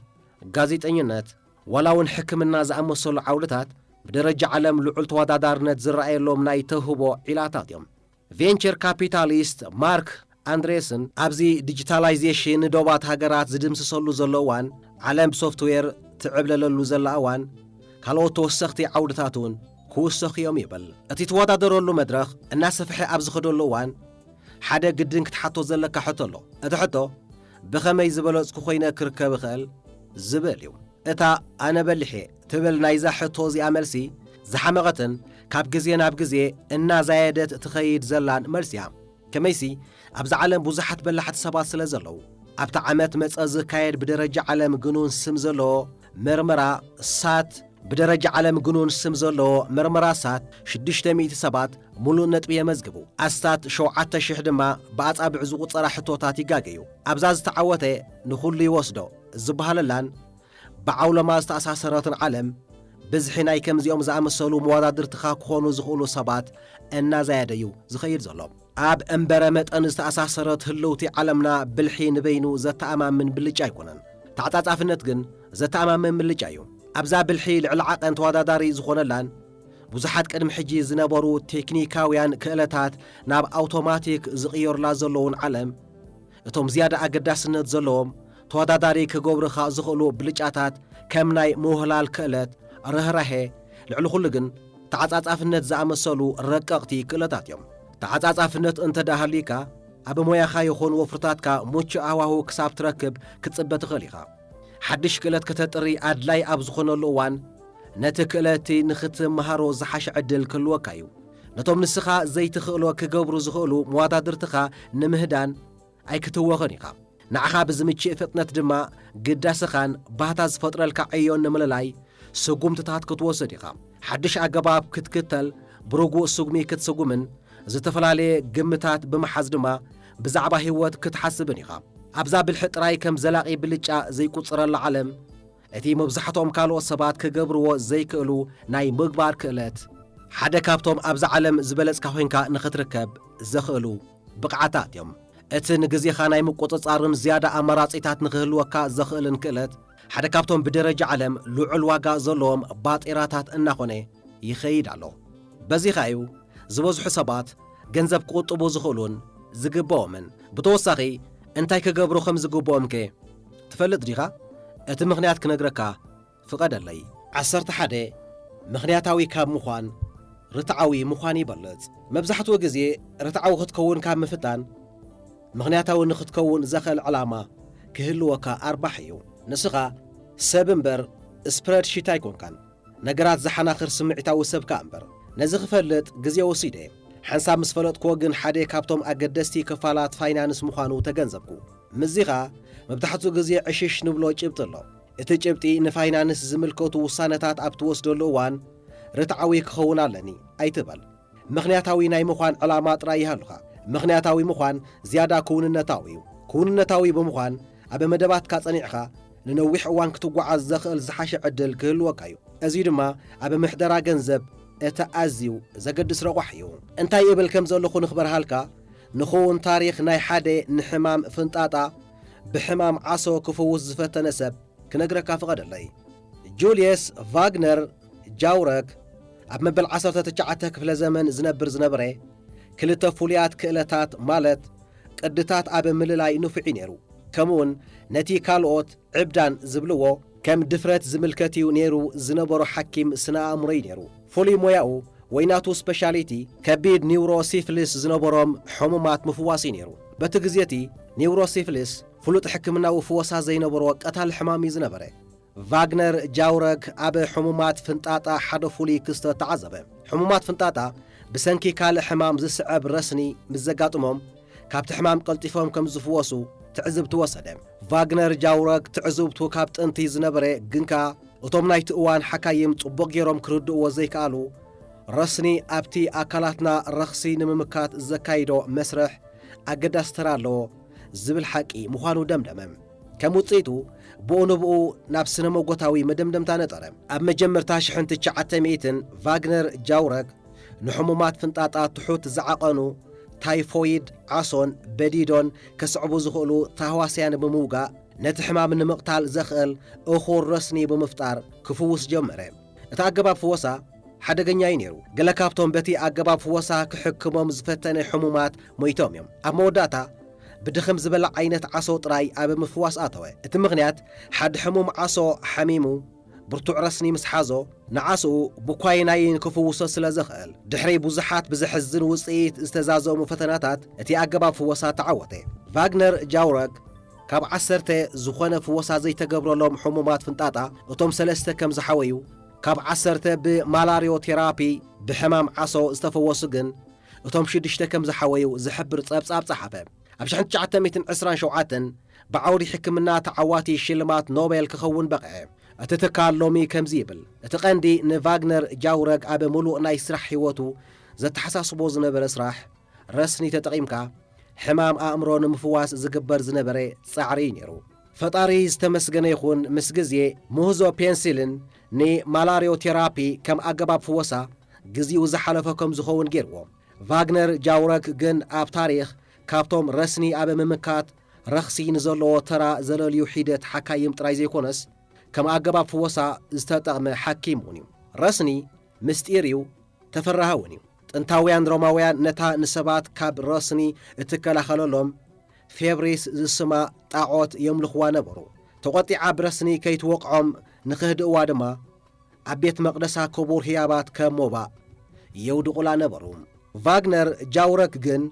ጋዜጠኝነት፣ ዋላ እውን ሕክምና ዝኣመሰሉ ዓውድታት ብደረጃ ዓለም ልዑል ተወዳዳርነት ዝረኣየሎም ናይ ተውህቦ ዒላታት እዮም። ቬንቸር ካፒታሊስት ማርክ ኣንድሬስን ኣብዚ ዲጂታላይዜሽን ንዶባት ሃገራት ዝድምስሰሉ ዘሎ እዋን፣ ዓለም ብሶፍትዌር ትዕብለለሉ ዘላ እዋን፣ ካልኦት ተወሰኽቲ ዓውድታት እውን ክውሰኹ እዮም ይብል። እቲ ትወዳደረሉ መድረኽ እናሰፍሐ ኣብ ዝኸደሉ እዋን፣ ሓደ ግድን ክትሓቶ ዘለካ ሕቶ ኣሎ። እቲ ሕቶ፣ ብኸመይ ዝበለጽኩ ኮይነ ክርከብ እኽእል? ዝብል እዩ። እታ ኣነ በሊሕ እየ ትብል ናይዛ ሕቶ እዚኣ መልሲ ዝሓመቐትን ካብ ግዜ ናብ ግዜ እናዛየደት ትኸይድ ዘላን መልሲ እያ። ከመይሲ ኣብዛ ዓለም ብዙሓት በላሕቲ ሰባት ስለ ዘለዉ፣ ኣብታ ዓመት መጸ ዝካየድ ብደረጃ ዓለም ግኑን ስም ዘለዎ መርመራ ሳት፣ ብደረጃ ዓለም ግኑን ስም ዘለዎ መርመራ ሳት ሽዱሽተ ሚእቲ ሰባት ምሉእ ነጥቢ የመዝግቡ። ኣስታት ሸውዓተ ሽሕ ድማ ብኣጻብዕ ዝቑጸራ ሕቶታት ይጋገዩ። ኣብዛ ዝተዓወተ ንኹሉ ይወስዶ ዝበሃለላን ብዓውሎማ ዝተኣሳሰረትን ዓለም፣ ብዝሒ ናይ ከምዚኦም ዝኣመሰሉ መወዳድርትኻ ክኾኑ ዝኽእሉ ሰባት እናዛየደ እዩ ዝኸይድ ዘሎ። ኣብ እምበረ መጠን ዝተኣሳሰረት ህልውቲ ዓለምና፣ ብልሒ ንበይኑ ዘተኣማምን ብልጫ ኣይኮነን። ተዓጻጻፍነት ግን ዘተኣማምን ብልጫ እዩ። ኣብዛ ብልሒ ልዕሊ ዓቐን ተወዳዳሪ ዝኾነላን ብዙሓት ቅድሚ ሕጂ ዝነበሩ ቴክኒካውያን ክእለታት ናብ ኣውቶማቲክ ዝቕየሩላ ዘለውን ዓለም፣ እቶም ዝያዳ ኣገዳስነት ዘለዎም ተወዳዳሪ ክገብሩኻ ዝኽእሉ ብልጫታት ከም ናይ ምውህላል ክእለት፣ ርህራሄ፣ ልዕሊ ኩሉ ግን ተዓጻጻፍነት ዝኣመሰሉ ረቀቕቲ ክእለታት እዮም። ተዓጻጻፍነት እንተ ደኣ ሃልዩካ፣ ኣብ ሞያኻ ይኹን ወፍርታትካ ምቹእ ሃዋህው ክሳብ ትረክብ ክትጽበ ትኽእል ኢኻ። ሓድሽ ክእለት ከተጥሪ ኣድላይ ኣብ ዝኾነሉ እዋን፣ ነቲ ክእለት'ቲ ንኽትመሃሮ ዝሓሸ ዕድል ክህልወካ እዩ። ነቶም ንስኻ ዘይትኽእሎ ክገብሩ ዝኽእሉ መዋዳድርትኻ ንምህዳን ኣይክትወኸን ኢኻ። ንዓኻ ብዝምችእ ፍጥነት ድማ ግዳስኻን ባህታ ዝፈጥረልካ ዕዮን ንምልላይ ስጉምትታት ክትወስድ ኢኻ። ሓድሽ ኣገባብ ክትክተል፣ ብርጉእ ስጉሚ ክትስጉምን ዝተፈላለየ ግምታት ብምሓዝ ድማ ብዛዕባ ህይወት ክትሓስብን ኢኻ። ኣብዛ ብልሒ ጥራይ ከም ዘላቒ ብልጫ ዘይቁጽረላ ዓለም፣ እቲ መብዛሕትኦም ካልኦት ሰባት ክገብርዎ ዘይክእሉ ናይ ምግባር ክእለት፣ ሓደ ካብቶም ኣብዛ ዓለም ዝበለጽካ ኮይንካ ንኽትርከብ ዘኽእሉ ብቕዓታት እዮም። እቲ ንግዜኻ ናይ ምቁጽጻርን ዝያዳ ኣማራጺታት ንኽህልወካ ዘኽእልን ክእለት፣ ሓደ ካብቶም ብደረጃ ዓለም ልዑል ዋጋ ዘለዎም ባጤራታት እናኾነ ይኸይድ ኣሎ። በዚኻ እዩ ዝበዝሑ ሰባት ገንዘብ ክቑጥቡ ዝኽእሉን ዝግብኦምን። ብተወሳኺ፣ እንታይ ክገብሩ ከም ዝግብኦምከ ትፈልጥ ዲኻ? እቲ ምኽንያት ክነግረካ ፍቐደለይ። ዓሰርተ ሓደ፣ ምኽንያታዊ ካብ ምዃን ርትዓዊ ምዃን ይበልጽ። መብዛሕትኡ ግዜ ርትዓዊ ክትከውን ካብ ምፍታን፣ ምኽንያታዊ ንኽትከውን ዘኽእል ዕላማ ክህልወካ ኣርባሕ እዩ። ንስኻ ሰብ እምበር ስፕረድሺት ኣይኮንካን። ነገራት ዝሓናኽር ስምዒታዊ ሰብ ከኣ እምበር። ነዚ ክፈልጥ ግዜ ወሲደ። ሓንሳብ ምስ ፈለጥክዎ ግን ሓደ ካብቶም ኣገደስቲ ክፋላት ፋይናንስ ምዃኑ ተገንዘብኩ። ምስዚ ኸኣ መብዛሕትኡ ግዜ ዕሽሽ ንብሎ ጭብጢ ኣሎ። እቲ ጭብጢ ንፋይናንስ ዝምልከቱ ውሳነታት ኣብ ትወስደሉ እዋን ርትዓዊ ክኸውን ኣለኒ ኣይትበል። ምኽንያታዊ ናይ ምዃን ዕላማ ጥራይ ይሃሉኻ። ምኽንያታዊ ምዃን ዝያዳ ክውንነታዊ እዩ። ክውንነታዊ ብምዃን ኣብ መደባትካ ጸኒዕኻ ንነዊሕ እዋን ክትጓዓዝ ዘኽእል ዝሓሸ ዕድል ክህልወካ እዩ። እዚ ድማ ኣብ ምሕደራ ገንዘብ እቲ ኣዝዩ ዘገድስ ረቋሒ እዩ። እንታይ እብል ከም ዘለኹ ንኽበርሃልካ፣ ንኽውን ታሪኽ ናይ ሓደ ንሕማም ፍንጣጣ ብሕማም ዓሶ ክፍውስ ዝፈተነ ሰብ ክነግረካ ፍቐደለይ። ጁልየስ ቫግነር ጃውረግ ኣብ መበል ዓሰርተ ትሽዓተ ክፍለ ዘመን ዝነብር ዝነበረ፣ ክልተ ፍሉያት ክእለታት ማለት ቅድታት ኣብ ምልላይ ንፉዕ እዩ ነይሩ። ከምኡውን ነቲ ካልኦት ዕብዳን ዝብልዎ ከም ድፍረት ዝምልከት እዩ ነይሩ ዝነበሮ ሓኪም ስነ ኣእምሮ እዩ ነይሩ። ፍሉይ ሞያኡ ወይ ናቱ ስፔሻሊቲ ከቢድ ኒውሮሲፍሊስ ዝነበሮም ሕሙማት ምፍዋስ እዩ ነይሩ። በቲ ግዜ እቲ ኒውሮሲፍሊስ ፍሉጥ ሕክምናዊ ፍወሳ ዘይነበሮ ቀታሊ ሕማም እዩ ዝነበረ። ቫግነር ጃውረግ ኣብ ሕሙማት ፍንጣጣ ሓደ ፍሉይ ክስተት ተዓዘበ። ሕሙማት ፍንጣጣ ብሰንኪ ካልእ ሕማም ዝስዕብ ረስኒ ምስ ዘጋጥሞም፣ ካብቲ ሕማም ቀልጢፎም ከም ዝፍወሱ ትዕዝብቲ ወሰደ። ቫግነር ጃውረግ ትዕዝብቱ ካብ ጥንቲ ዝነበረ፣ ግን ከኣ እቶም ናይቲ እዋን ሓካይም ጽቡቕ ገይሮም ክርድእዎ ዘይከኣሉ፣ ረስኒ ኣብቲ ኣካላትና ረኽሲ ንምምካት ዘካይዶ መስርሕ ኣገዳሲ ተራ ኣለዎ ዝብል ሓቂ ምዃኑ ደምደመ። ከም ውጽኢቱ፣ ብኡ ንብኡ ናብ ስነ-መጎታዊ መደምደምታ ነጠረ። ኣብ መጀመርታ ሽሕን ትሽዓተ ሚእትን ቫግነር ጃውረግ ንሕሙማት ፍንጣጣ ትሑት ዝዓቐኑ ታይፎይድ ዓሶን በዲዶን ከስዕቡ ዝኽእሉ ታህዋስያን ብምውጋእ፣ ነቲ ሕማም ንምቕታል ዘኽእል እኹል ረስኒ ብምፍጣር ክፍውስ ጀመረ። እቲ ኣገባብ ፍወሳ ሓደገኛ እዩ ነይሩ። ገለ ካብቶም በቲ ኣገባብ ፍወሳ ክሕክሞም ዝፈተነ ሕሙማት ሞይቶም እዮም። ኣብ መወዳእታ፣ ብድኽም ዝበላዕ ዓይነት ዓሶ ጥራይ ኣብ ምፍዋስ ኣተወ። እቲ ምኽንያት፣ ሓደ ሕሙም ዓሶ ሓሚሙ ብርቱዕ ረስኒ ምስ ሓዞ፣ ንዓስኡ ብኳይናይን ክፍውሶ ስለ ዘኽእል፣ ድሕሪ ብዙሓት ብዘሕዝን ውጽኢት ዝተዛዘሙ ፈተናታት፣ እቲ ኣገባብ ፍወሳ ተዓወተ። ቫግነር ጃውረግ ካብ ዓሰርተ ዝኾነ ፍወሳ ዘይተገብረሎም ሕሙማት ፍንጣጣ፣ እቶም ሰለስተ ከም ዝሓወዩ፣ ካብ ዓሰርተ ብማላሪዮ ቴራፒ ብሕማም ዓሶ ዝተፈወሱ ግን፣ እቶም ሽዱሽተ ከም ዝሓወዩ ዝሕብር ጸብጻብ ጸሓፈ። ኣብ ሽሕን ትሽዓተ ሚእትን ዕስራን ሸውዓተን ብዓውዲ ሕክምና ተዓዋቲ ሽልማት ኖቤል ክኸውን በቕዐ። እቲ ትካል ሎሚ ከምዚ ይብል፣ እቲ ቀንዲ ንቫግነር ጃውረግ ኣብ ምሉእ ናይ ስራሕ ህይወቱ ዘተሓሳስቦ ዝነበረ ስራሕ፣ ረስኒ ተጠቒምካ ሕማም ኣእምሮ ንምፍዋስ ዝግበር ዝነበረ ጻዕሪ እዩ ነይሩ። ፈጣሪ ዝተመስገነ ይኹን፣ ምስ ግዜ ምህዞ ፔንሲልን ንማላሪዮ ቴራፒ ከም ኣገባብ ፍወሳ ግዜኡ ዝሓለፈ ከም ዝኸውን ገይርዎ። ቫግነር ጃውረግ ግን ኣብ ታሪኽ ካብቶም ረስኒ ኣብ ምምካት ረኽሲ ንዘለዎ ተራ ዘለልዩ ሒደት ሓካይም ጥራይ ዘይኮነስ፣ ከም ኣገባብ ፍወሳ ዝተጠቕመ ሓኪም እውን እዩ። ረስኒ ምስጢር እዩ፣ ተፈራሂ እውን እዩ። ጥንታውያን ሮማውያን ነታ ንሰባት ካብ ረስኒ እትከላኸለሎም ፌብሪስ ዝስማ ጣዖት የምልኽዋ ነበሩ። ተቖጢዓ ብረስኒ ከይትወቕዖም ንኽህድእዋ ድማ ኣብ ቤት መቕደሳ ክቡር ህያባት ከም ሞባእ የውድቑላ ነበሩ። ቫግነር ጃውረግ ግን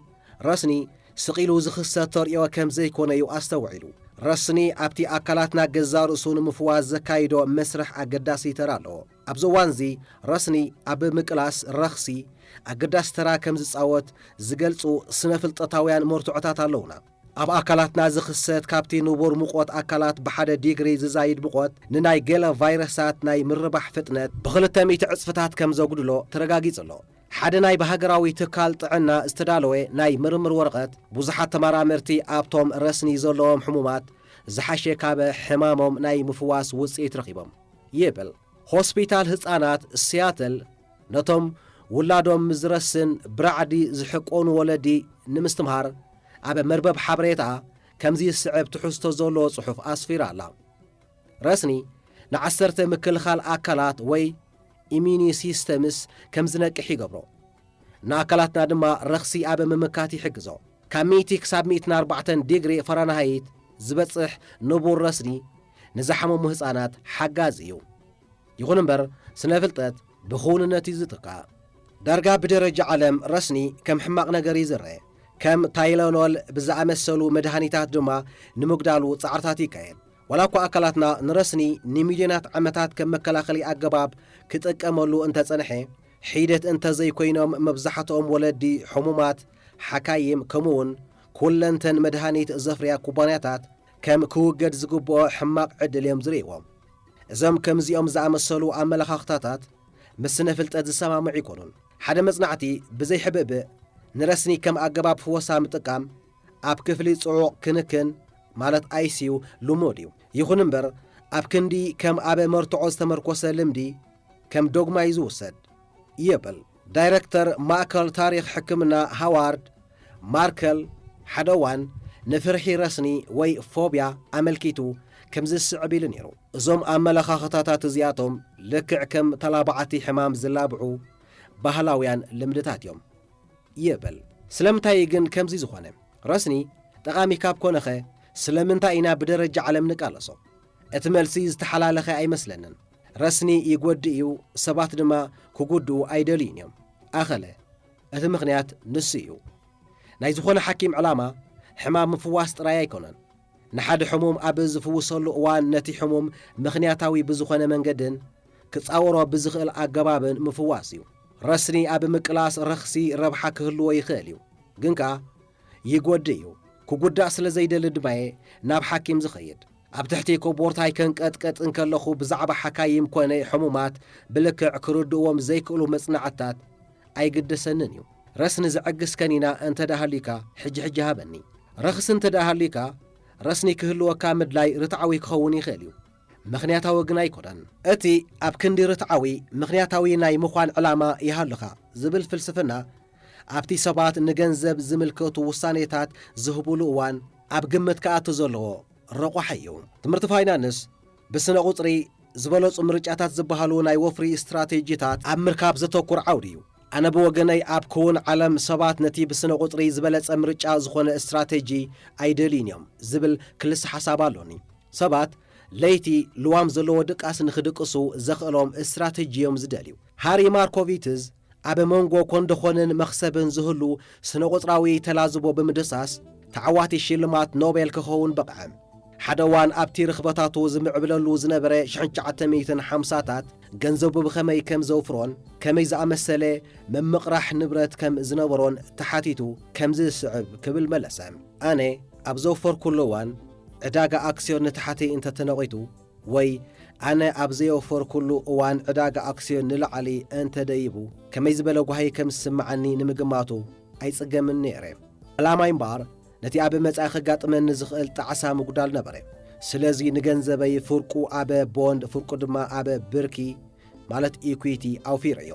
ረስኒ ስቕ ኢሉ ዝኽሰት ተርእዮ ከም ዘይኮነ እዩ ኣስተውዒሉ። ረስኒ ኣብቲ ኣካላትና ገዛእ ርእሱ ንምፍዋስ ዘካይዶ መስርሕ ኣገዳሲ ተራ ኣለዎ። ኣብዚ እዋንዚ ረስኒ ኣብ ምቅላስ ረኽሲ ኣገዳሲ ተራ ከም ዝጻወት ዝገልጹ ስነ-ፍልጠታውያን መርትዖታት ኣለዉና። ኣብ ኣካላትና ዝኽሰት ካብቲ ንቡር ሙቐት ኣካላት ብሓደ ዲግሪ ዝዛይድ ሙቐት ንናይ ገለ ቫይረሳት ናይ ምርባሕ ፍጥነት ብኽልተ ሚእቲ ዕጽፍታት ከም ዘጉድሎ ተረጋጊጹ ኣሎ። ሓደ ናይ ብሃገራዊ ትካል ጥዕና ዝተዳለወ ናይ ምርምር ወረቐት፣ ብዙሓት ተመራመርቲ ኣብቶም ረስኒ ዘለዎም ሕሙማት ዝሓሸ ካብ ሕማሞም ናይ ምፍዋስ ውጽኢት ረኺቦም ይብል። ሆስፒታል ህጻናት ሲያትል ነቶም ውላዶም ዝረስን ብራዕዲ ዝሕቆኑ ወለዲ ንምስትምሃር ኣብ መርበብ ሓበሬታ ከምዚ ዝስዕብ ትሕዝቶ ዘለዎ ጽሑፍ ኣስፊራ ኣላ። ረስኒ ንዓሰርተ ምክልኻል ኣካላት ወይ ኢሚኒ ሲስተምስ ከም ዝነቅሕ ይገብሮ። ንኣካላትና ድማ ረኽሲ ኣብ ምምካት ይሕግዞ። ካብ ሚእቲ ክሳብ ሚእትን ኣርባዕተን ዲግሪ ፈረንሃይት ዝበጽሕ ንቡር ረስኒ ንዝሓመሙ ህጻናት ሓጋዚ እዩ። ይኹን እምበር፣ ስነ ፍልጠት ብኽውንነት እዩ ዝትካእ። ዳርጋ ብደረጃ ዓለም ረስኒ ከም ሕማቕ ነገር እዩ ዝረአ። ከም ታይለኖል ብዝኣመሰሉ መድሃኒታት ድማ ንምጉዳሉ ጻዕርታት ይካየድ። ዋላ እኳ ኣካላትና ንረስኒ ንሚልዮናት ዓመታት ከም መከላኸሊ ኣገባብ ክጥቀመሉ እንተጸንሐ፣ ሒደት እንተዘይኮይኖም መብዛሕትኦም ወለዲ፣ ሕሙማት፣ ሓካይም፣ ከምኡውን ኩለንተን መድሃኒት ዘፍርያ ኩባንያታት ከም ክውገድ ዝግብኦ ሕማቕ ዕድል እዮም ዝርእይዎ። እዞም ከምዚኦም ዝኣመሰሉ ኣመለኻኽታታት ምስ ስነ ፍልጠት ዝሰማምዑ ኣይኮኑን። ሓደ መጽናዕቲ ብዘይሕብእብእ ንረስኒ ከም ኣገባብ ፍወሳ ምጥቃም ኣብ ክፍሊ ጽዑቕ ክንክን ማለት ኣይሲዩ ልሙድ እዩ። ይኹን እምበር ኣብ ክንዲ ከም ኣብ መርትዖ ዝተመርኮሰ ልምዲ ከም ዶግማ እዩ ዝውሰድ ይብል ዳይረክተር ማእከል ታሪኽ ሕክምና ሃዋርድ ማርከል። ሓደ እዋን ንፍርሒ ረስኒ ወይ ፎብያ ኣመልኪቱ ከምዚ ዝስዕብ ኢሉ ነይሩ። እዞም ኣመለኻኽታታት እዚኣቶም ልክዕ ከም ተላባዕቲ ሕማም ዝላብዑ ባህላውያን ልምድታት እዮም ይብል። ስለምንታይ ግን ከምዚ ዝኾነ? ረስኒ ጠቓሚ ካብ ኮነኸ ስለምንታይ ኢና ብደረጃ ዓለም ንቃለሶ? እቲ መልሲ ዝተሓላለኸ ኣይመስለንን። ረስኒ ይጎድእ እዩ፣ ሰባት ድማ ክጉድኡ ኣይደልዩን እዮም። ኣኸለ እቲ ምኽንያት ንሱ እዩ። ናይ ዝኾነ ሓኪም ዕላማ ሕማም ምፍዋስ ጥራይ ኣይኮነን። ንሓደ ሕሙም ኣብ ዝፍውሰሉ እዋን ነቲ ሕሙም ምኽንያታዊ ብዝኾነ መንገድን ክጻወሮ ብዝኽእል ኣገባብን ምፍዋስ እዩ። ረስኒ ኣብ ምቅላስ ረኽሲ ረብሓ ክህልዎ ይኽእል እዩ፣ ግን ከኣ ይጎድእ እዩ። ክጉዳእ ስለ ዘይደሊ ድማየ ናብ ሓኪም ዝኸይድ። ኣብ ትሕቲ ኮቦርታይ ከንቀጥቀጥ እንከለኹ ብዛዕባ ሓካይም ኮነ ሕሙማት ብልክዕ ክርድእዎም ዘይክእሉ መጽናዕትታት ኣይግደሰንን እዩ። ረስኒ ዘዕግስ ከኒና እንተ ደኣ ሃልዩካ ሕጂ ሕጂ ሃበኒ። ረኽሲ እንተ ደኣ ሃልዩካ ረስኒ ክህልወካ ምድላይ ርትዓዊ ክኸውን ይኽእል እዩ። ምኽንያታዊ ግን ኣይኮነን። እቲ ኣብ ክንዲ ርትዓዊ ምኽንያታዊ ናይ ምዃን ዕላማ ይሃሉኻ ዝብል ፍልስፍና ኣብቲ ሰባት ንገንዘብ ዝምልከቱ ውሳኔታት ዝህቡሉ እዋን ኣብ ግምት ክኣቱ ዘለዎ ረቋሒ እዩ። ትምህርቲ ፋይናንስ ብስነ ቁጽሪ ዝበለጹ ምርጫታት ዝበሃሉ ናይ ወፍሪ ስትራቴጂታት ኣብ ምርካብ ዘተኩር ዓውዲ እዩ። ኣነ ብወገነይ ኣብ ክውን ዓለም ሰባት ነቲ ብስነ ቁጽሪ ዝበለጸ ምርጫ ዝኾነ ስትራቴጂ ኣይደልዩን እዮም ዝብል ክልሰ ሓሳብ ኣሎኒ። ሰባት ለይቲ ልዋም ዘለዎ ድቃስ ንኽድቅሱ ዘኽእሎም ስትራቴጂ እዮም ዝደልዩ። ሃሪ ማርኮቪትዝ ኣብ መንጎ ኮንደኾንን መኽሰብን ዝህሉ ስነ ቁጽራዊ ተላዝቦ ብምድሳስ ተዓዋቲ ሽልማት ኖቤል ክኸውን በቕዐ። ሓደ እዋን ኣብቲ ርኽበታቱ ዝምዕብለሉ ዝነበረ ሽሕን ትሽዓተ ሚእትን ሓምሳታት ገንዘቡ ብኸመይ ከም ዘውፍሮን ከመይ ዝኣመሰለ ምምቕራሕ ንብረት ከም ዝነበሮን ተሓቲቱ ከምዚ ዝስዕብ ክብል መለሰ። ኣነ ኣብ ዘውፈርኩሉ እዋን ዕዳጋ ኣክስዮን ንታሕቲ እንተተነቒቱ ወይ ኣነ ኣብ ዘየወፈርኩሉ እዋን ዕዳጋ ኣክስዮን ንላዕሊ እንተደይቡ ከመይ ዝበለ ጓሂ ከም ዝስምዓኒ ንምግማቱ ኣይጽገምን ነይረ። ዕላማይ እምበኣር ነቲ ኣብ መጻኢ ከጋጥመኒ ዝኽእል ጣዕሳ ምጉዳል ነበረ። ስለዚ ንገንዘበይ ፍርቁ ኣብ ቦንድ ፍርቁ ድማ ኣብ ብርኪ ማለት ኢኩዊቲ ኣውፊረዮ።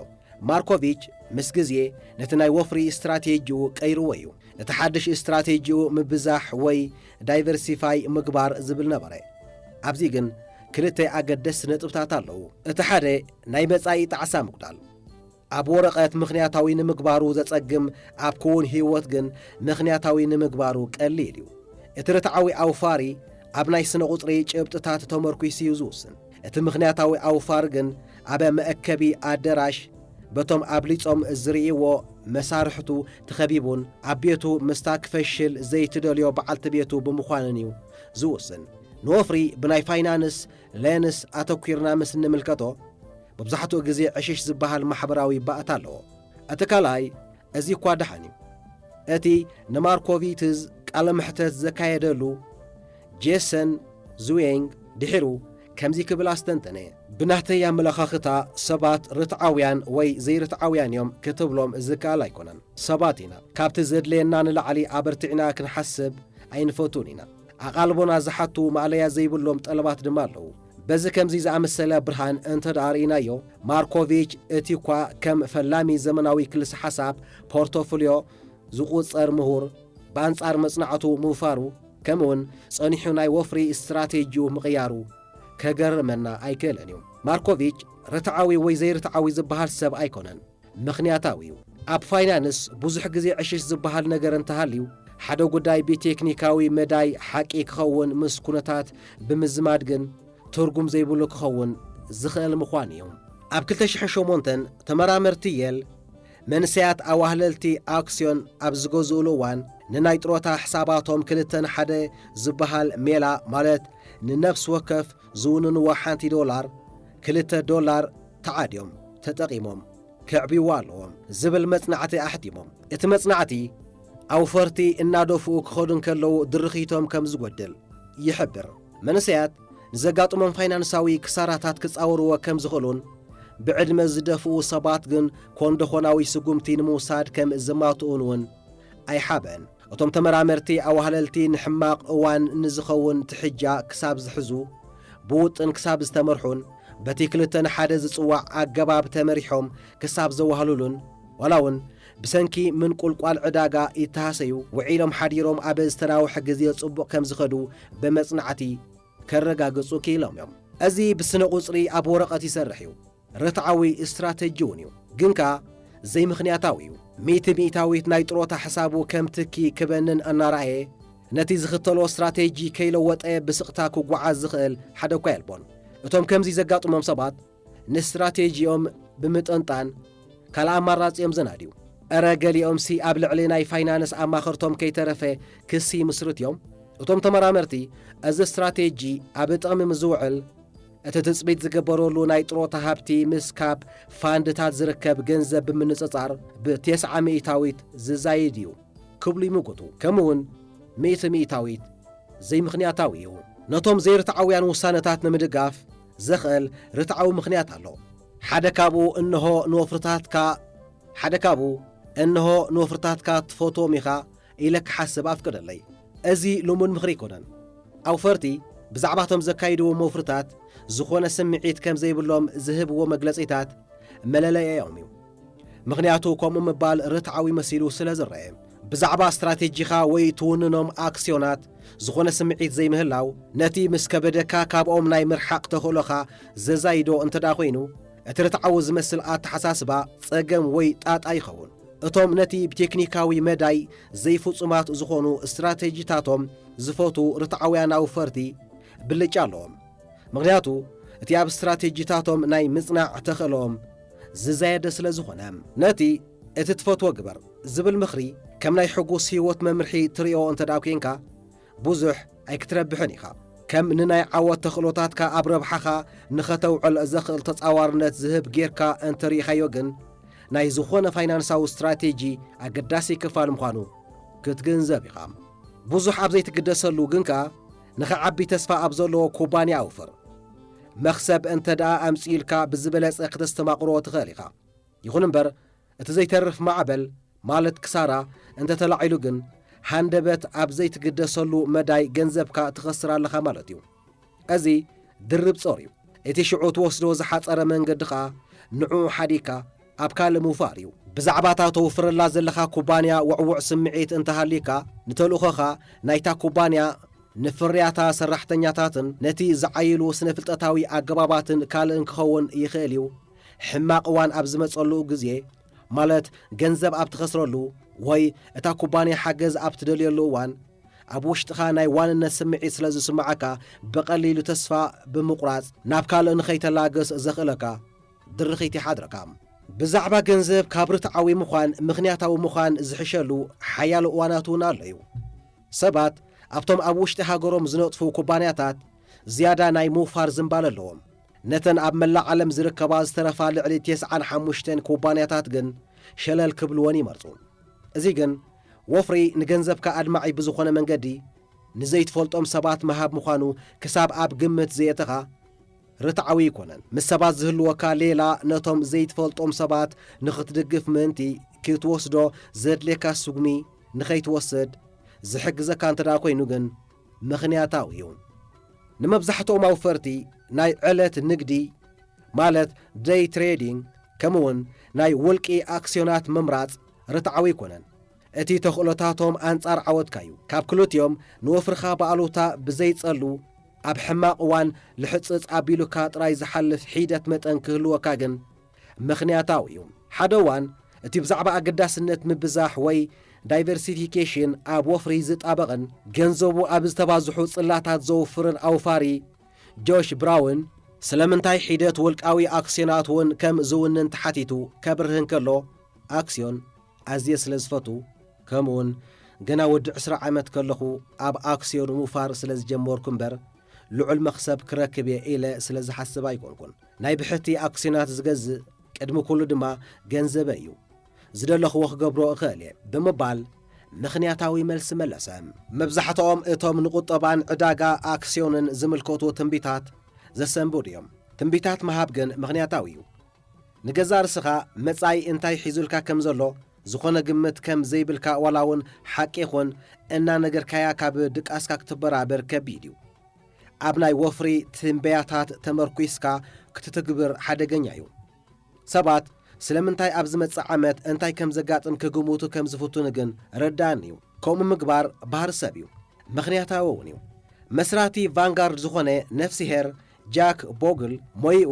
ማርኮቪች ምስ ግዜ ነቲ ናይ ወፍሪ ስትራቴጂኡ ቀይርዎ እዩ። ነቲ ሓድሽ ስትራቴጂኡ ምብዛሕ ወይ ዳይቨርሲፋይ ምግባር ዝብል ነበረ። ኣብዚ ግን ክልተ ኣገደስቲ ነጥብታት ኣለዉ። እቲ ሓደ ናይ መጻኢ ጣዕሳ ምጉዳል። ኣብ ወረቐት ምኽንያታዊ ንምግባሩ ዘጸግም፣ ኣብ ክውን ህይወት ግን ምኽንያታዊ ንምግባሩ ቀሊል እዩ። እቲ ርትዓዊ ኣውፋሪ ኣብ ናይ ስነ ቁጽሪ ጭብጥታት ተመርኲሱ እዩ ዝውስን። እቲ ምኽንያታዊ ኣውፋር ግን ኣብ መእከቢ ኣደራሽ በቶም ኣብሊጾም ዝርእይዎ መሳርሕቱ ተኸቢቡን ኣብ ቤቱ ምስታ ክፈሽል ዘይትደልዮ በዓልቲ ቤቱ ብምዃንን እዩ ዝውስን። ንወፍሪ ብናይ ፋይናንስ ሌንስ ኣተኲርና ምስ እንምልከቶ፣ መብዛሕትኡ ግዜ ዕሽሽ ዝበሃል ማሕበራዊ ባእታ ኣለዎ። እቲ ካልኣይ፣ እዚ እኳ ደሓን እዩ። እቲ ንማርኮቪትዝ ቃለ መሕተት ዘካየደሉ ጄሰን ዙዌንግ ድሒሩ ከምዚ ክብል ኣስተንተነ። ብናተይ ኣመለኻኽታ ሰባት ርትዓውያን ወይ ዘይርትዓውያን እዮም ክትብሎም ዝከኣል ኣይኮነን። ሰባት ኢና። ካብቲ ዘድልየና ንላዕሊ ኣበርቲዕና ክንሓስብ ኣይንፈቱን ኢና። ኣቓልቦና ዝሓቱ ማእለያ ዘይብሎም ጠለባት ድማ ኣለዉ። በዚ ከምዚ ዝኣመሰለ ብርሃን እንተ ደኣ ርኢናዮ፣ ማርኮቪች እቲ እኳ ከም ፈላሚ ዘመናዊ ክልሰ ሓሳብ ፖርቶፎልዮ ዝቑጸር ምሁር፣ ብኣንጻር መጽናዕቱ ምውፋሩ፣ ከምኡውን ጸኒሑ ናይ ወፍሪ ስትራቴጂኡ ምቕያሩ ከገርመና ኣይክእልን እዩ። ማርኮቪች ርትዓዊ ወይ ዘይርትዓዊ ዝበሃል ሰብ ኣይኮነን። ምኽንያታዊ እዩ። ኣብ ፋይናንስ ብዙሕ ግዜ ዕሽሽ ዝበሃል ነገር እንተሃልዩ፣ ሓደ ጉዳይ ብቴክኒካዊ መዳይ ሓቂ ክኸውን ምስ ኩነታት ብምዝማድ ግን ትርጉም ዘይብሉ ክኸውን ዝኽእል ምዃን እዩ። ኣብ ክልተ ሽሕን ሸሞንተን ተመራመርቲ የል መንሰያት ኣዋህለልቲ ኣክስዮን ኣብ ዝገዝኡሉ እዋን ንናይ ጥሮታ ሕሳባቶም ክልተን ሓደ ዝበሃል ሜላ ማለት ንነፍሲ ወከፍ ዝውንንዎ ሓንቲ ዶላር ክልተ ዶላር ተዓድዮም ተጠቒሞም ከዕብይዎ ኣለዎም ዝብል መጽናዕቲ ኣሕቲሞም። እቲ መጽናዕቲ ኣውፈርቲ እናደፍኡ ክኸዱ እንከለዉ ድርኺቶም ከም ዝጎድል ይሕብር። መንእሰያት ንዘጋጥሞም ፋይናንሳዊ ክሳራታት ክጻወርዎ ከም ዝኽእሉን ብዕድመ ዝደፍኡ ሰባት ግን ኮንደኾናዊ ስጉምቲ ንምውሳድ ከም ዘማትኡን እውን ኣይሓበን። እቶም ተመራመርቲ ኣዋህለልቲ ንሕማቕ እዋን ንዝኸውን ትሕጃ ክሳብ ዝሕዙ፣ ብውጥን ክሳብ ዝተመርሑን በቲ ክልተ ንሓደ ዝጽዋዕ ኣገባብ ተመሪሖም ክሳብ ዘዋህሉሉን ዋላ እውን ብሰንኪ ምንቁልቋል ዕዳጋ ይተሃሰዩ ውዒሎም ሓዲሮም ኣብ ዝተናውሐ ግዜ ጽቡቕ ከም ዝኸዱ ብመጽናዕቲ ከረጋግጹ ክኢሎም እዮም። እዚ ብስነ ቁጽሪ ኣብ ወረቐት ይሰርሕ እዩ። ርትዓዊ ስትራተጂ እውን እዩ። ግን ከኣ ዘይምኽንያታዊ እዩ። ሚእቲ ሚእታዊት ናይ ጥሮታ ሕሳቡ ከም ትኪ ክበንን እናረኣየ ነቲ ዝኽተሎ ስትራቴጂ ከይለወጠ ብስቕታ ክጓዓዝ ዝኽእል ሓደ እኳ የልቦን። እቶም ከምዚ ዘጋጥሞም ሰባት ንስትራቴጂኦም ብምጥንጣን ካልእ ኣማራጺ እዮም ዘናድዩ። እረ ገሊኦምሲ ኣብ ልዕሊ ናይ ፋይናንስ ኣማኸርቶም ከይተረፈ ክሲ ይምስርት እዮም። እቶም ተመራመርቲ እዚ ስትራቴጂ ኣብ ጥቕሚ ምስ ዝውዕል እቲ ትጽቢት ዝግበረሉ ናይ ጥሮታ ሃብቲ ምስ ካብ ፋንድታት ዝርከብ ገንዘብ ብምንጽጻር ብተስዓ ሚእታዊት ዝዛይድ እዩ ክብሉ ይምጉቱ። ከምኡውን ሚእቲ ሚእታዊት ዘይምኽንያታዊ እዩ። ነቶም ዘይርትዓውያን ውሳነታት ንምድጋፍ ዘኽእል ርትዓዊ ምኽንያት ኣሎ። ሓደ ካብኡ እንሆ ንወፍርታትካ ሓደ ካብኡ እንሆ ንወፍርታትካ ትፈትዎም ኢኻ ኢለ ክሓስብ ኣፍቅደለይ። እዚ ልሙድ ምኽሪ ኣይኮነን። ኣውፈርቲ ብዛዕባቶም ዘካይድዎም ወፍርታት ዝኾነ ስምዒት ከም ዘይብሎም ዝህብዎ መግለጺታት መለለይኦም እዩ። ምኽንያቱ ከምኡ ምባል ርትዓዊ መሲሉ ስለ ዝረአ። ብዛዕባ ስትራቴጂኻ ወይ ትውንኖም ኣክስዮናት ዝኾነ ስምዒት ዘይምህላው፣ ነቲ ምስ ከበደካ ካብኦም ናይ ምርሓቕ ተኽእሎኻ ዘዛይዶ እንተ ደኣ ኮይኑ፣ እቲ ርትዓዊ ዝመስል ኣተሓሳስባ ጸገም ወይ ጣጣ ይኸውን። እቶም ነቲ ብቴክኒካዊ መዳይ ዘይፍጹማት ዝኾኑ ስትራቴጂታቶም ዝፈትዉ ርትዓውያን ኣውፈርቲ ብልጫ ኣለዎም። ምኽንያቱ እቲ ኣብ ስትራቴጂታቶም ናይ ምጽናዕ ተኽእሎኦም ዝዛየደ ስለ ዝኾነ። ነቲ እቲ ትፈትዎ ግበር ዝብል ምኽሪ ከም ናይ ሕጉስ ህይወት መምርሒ ትርእዮ እንተ ደኣ ኴንካ፣ ብዙሕ ኣይክትረብሕን ኢኻ። ከም ንናይ ዓወት ተኽእሎታትካ ኣብ ረብሓኻ ንኸተውዕል ዘኽእል ተጻዋርነት ዝህብ ጌርካ እንተ ርኢኻዮ ግን፣ ናይ ዝኾነ ፋይናንሳዊ ስትራቴጂ ኣገዳሲ ክፋል ምዃኑ ክትግንዘብ ኢኻ። ብዙሕ ኣብ ዘይትግደሰሉ ግን ከኣ ንኽዓቢ ተስፋ ኣብ ዘለዎ ኩባንያ ኣውፍር። መኽሰብ እንተ ደኣ ኣምጺኡልካ ብዝበለጸ ክተስተማቕሮ ትኽእል ኢኻ። ይኹን እምበር እቲ ዘይተርፍ ማዕበል ማለት ክሳራ እንተ ተላዒሉ ግን ሃንደበት ኣብ ዘይትግደሰሉ መዳይ ገንዘብካ ትኸስር ኣለኻ ማለት እዩ። እዚ ድርብ ጾር እዩ። እቲ ሽዑ ትወስዶ ዝሓጸረ መንገዲ ኸኣ ንዕኡ ሓዲግካ ኣብ ካልእ ምውፋር እዩ። ብዛዕባ እታ ተውፍረላ ዘለኻ ኩባንያ ውዕዉዕ ስምዒት እንተሃልዩካ ንተልእኾኻ ናይታ ኩባንያ ንፍርያታ ሰራሕተኛታትን ነቲ ዝዓይሉ ስነ-ፍልጠታዊ ኣገባባትን ካልእን ክኸውን ይኽእል እዩ። ሕማቕ እዋን ኣብ ዝመጸሉ ግዜ ማለት ገንዘብ ኣብ ትኸስረሉ ወይ እታ ኩባንያ ሓገዝ ኣብ ትደልየሉ እዋን ኣብ ውሽጥኻ ናይ ዋንነት ስምዒት ስለ ዝስምዓካ ብቐሊሉ ተስፋ ብምቑራጽ ናብ ካልእ ንኸይተላግስ ዘኽእለካ ድርኺት ይሓድረካ። ብዛዕባ ገንዘብ ካብ ርትዓዊ ምዃን ምኽንያታዊ ምዃን ዝሕሸሉ ሓያሎ እዋናት እውን ኣሎ እዩ። ሰባት ኣብቶም ኣብ ውሽጢ ሃገሮም ዝነጥፉ ኩባንያታት ዝያዳ ናይ ምውፋር ዝንባለ ኣለዎም። ነተን ኣብ መላእ ዓለም ዝርከባ ዝተረፋ ልዕሊ ተስዓን ሓሙሽተን ኩባንያታት ግን ሸለል ክብልወን ይመርጹ። እዚ ግን ወፍሪ ንገንዘብካ ኣድማዒ ብዝኾነ መንገዲ ንዘይትፈልጦም ሰባት ምሃብ ምዃኑ ክሳብ ኣብ ግምት ዘየእተኻ ርትዓዊ ኣይኮነን። ምስ ሰባት ዝህልወካ ሌላ ነቶም ዘይትፈልጦም ሰባት ንኽትድግፍ ምእንቲ ክትወስዶ ዘድልየካ ስጉሚ ንኸይትወስድ ዝሕግዘካ እንተ ደኣ ኮይኑ ግን ምኽንያታዊ እዩ። ንመብዛሕትኦም ኣውፈርቲ ናይ ዕለት ንግዲ ማለት ደይ ትሬዲንግ ከምኡውን ናይ ውልቂ ኣክስዮናት ምምራጽ ርትዓዊ ኣይኮነን። እቲ ተኽእሎታቶም ኣንጻር ዓወትካ እዩ። ካብ ክልቲኦም ንወፍርኻ ብኣሉታ ብዘይጸሉ ኣብ ሕማቕ እዋን ልሕጽጽ ኣቢሉካ ጥራይ ዝሓልፍ ሒደት መጠን ክህልወካ ግን ምኽንያታዊ እዩ። ሓደ እዋን እቲ ብዛዕባ ኣገዳስነት ምብዛሕ ወይ ዳይቨርሲፊኬሽን ኣብ ወፍሪ ዝጣበቕን ገንዘቡ ኣብ ዝተባዝሑ ጽላታት ዘውፍርን ኣውፋሪ ጆሽ ብራውን ስለምንታይ ሒደት ውልቃዊ ኣክስዮናት እውን ከም ዝውንን ተሓቲቱ ከብርህ እንከሎ ኣክስዮን ኣዝየ ስለ ዝፈቱ ከምኡውን ገና ወዲ ዕስራ ዓመት ከለኹ ኣብ ኣክስዮን ምውፋር ስለ ዝጀመርኩ እምበር ልዑል መኽሰብ ክረክብ እየ ኢለ ስለ ዝሓስብ ኣይኮንኩን ናይ ብሕቲ ኣክስዮናት ዝገዝእ ቅድሚ ኩሉ ድማ ገንዘበ እዩ ዝደለኽዎ ክገብሮ እኽእል እየ ብምባል ምኽንያታዊ መልሲ መለሰ። መብዛሕትኦም እቶም ንቁጠባን ዕዳጋ ኣክስዮንን ዝምልከቱ ትንቢታት ዘሰንብዱ እዮም። ትንቢታት ምሃብ ግን ምኽንያታዊ እዩ። ንገዛእ ርእስኻ መጻኢ እንታይ ሒዙልካ ከም ዘሎ ዝኾነ ግምት ከም ዘይብልካ ዋላ እውን ሓቂ ይኹን እናነገርካያ ካብ ድቃስካ ክትበራበር ከቢድ እዩ። ኣብ ናይ ወፍሪ ትንበያታት ተመርኲስካ ክትትግብር ሓደገኛ እዩ። ሰባት ስለምንታይ ኣብ ዝመጽእ ዓመት እንታይ ከም ዘጋጥም ክግምቱ ከም ዝፍትኑ ግን ርዳእኒ እዩ። ከምኡ ምግባር ባህሪ ሰብ እዩ። ምኽንያታዊ እውን እዩ። መስራቲ ቫንጋርድ ዝኾነ ነፍስሄር ጃክ ቦግል ሞይኡ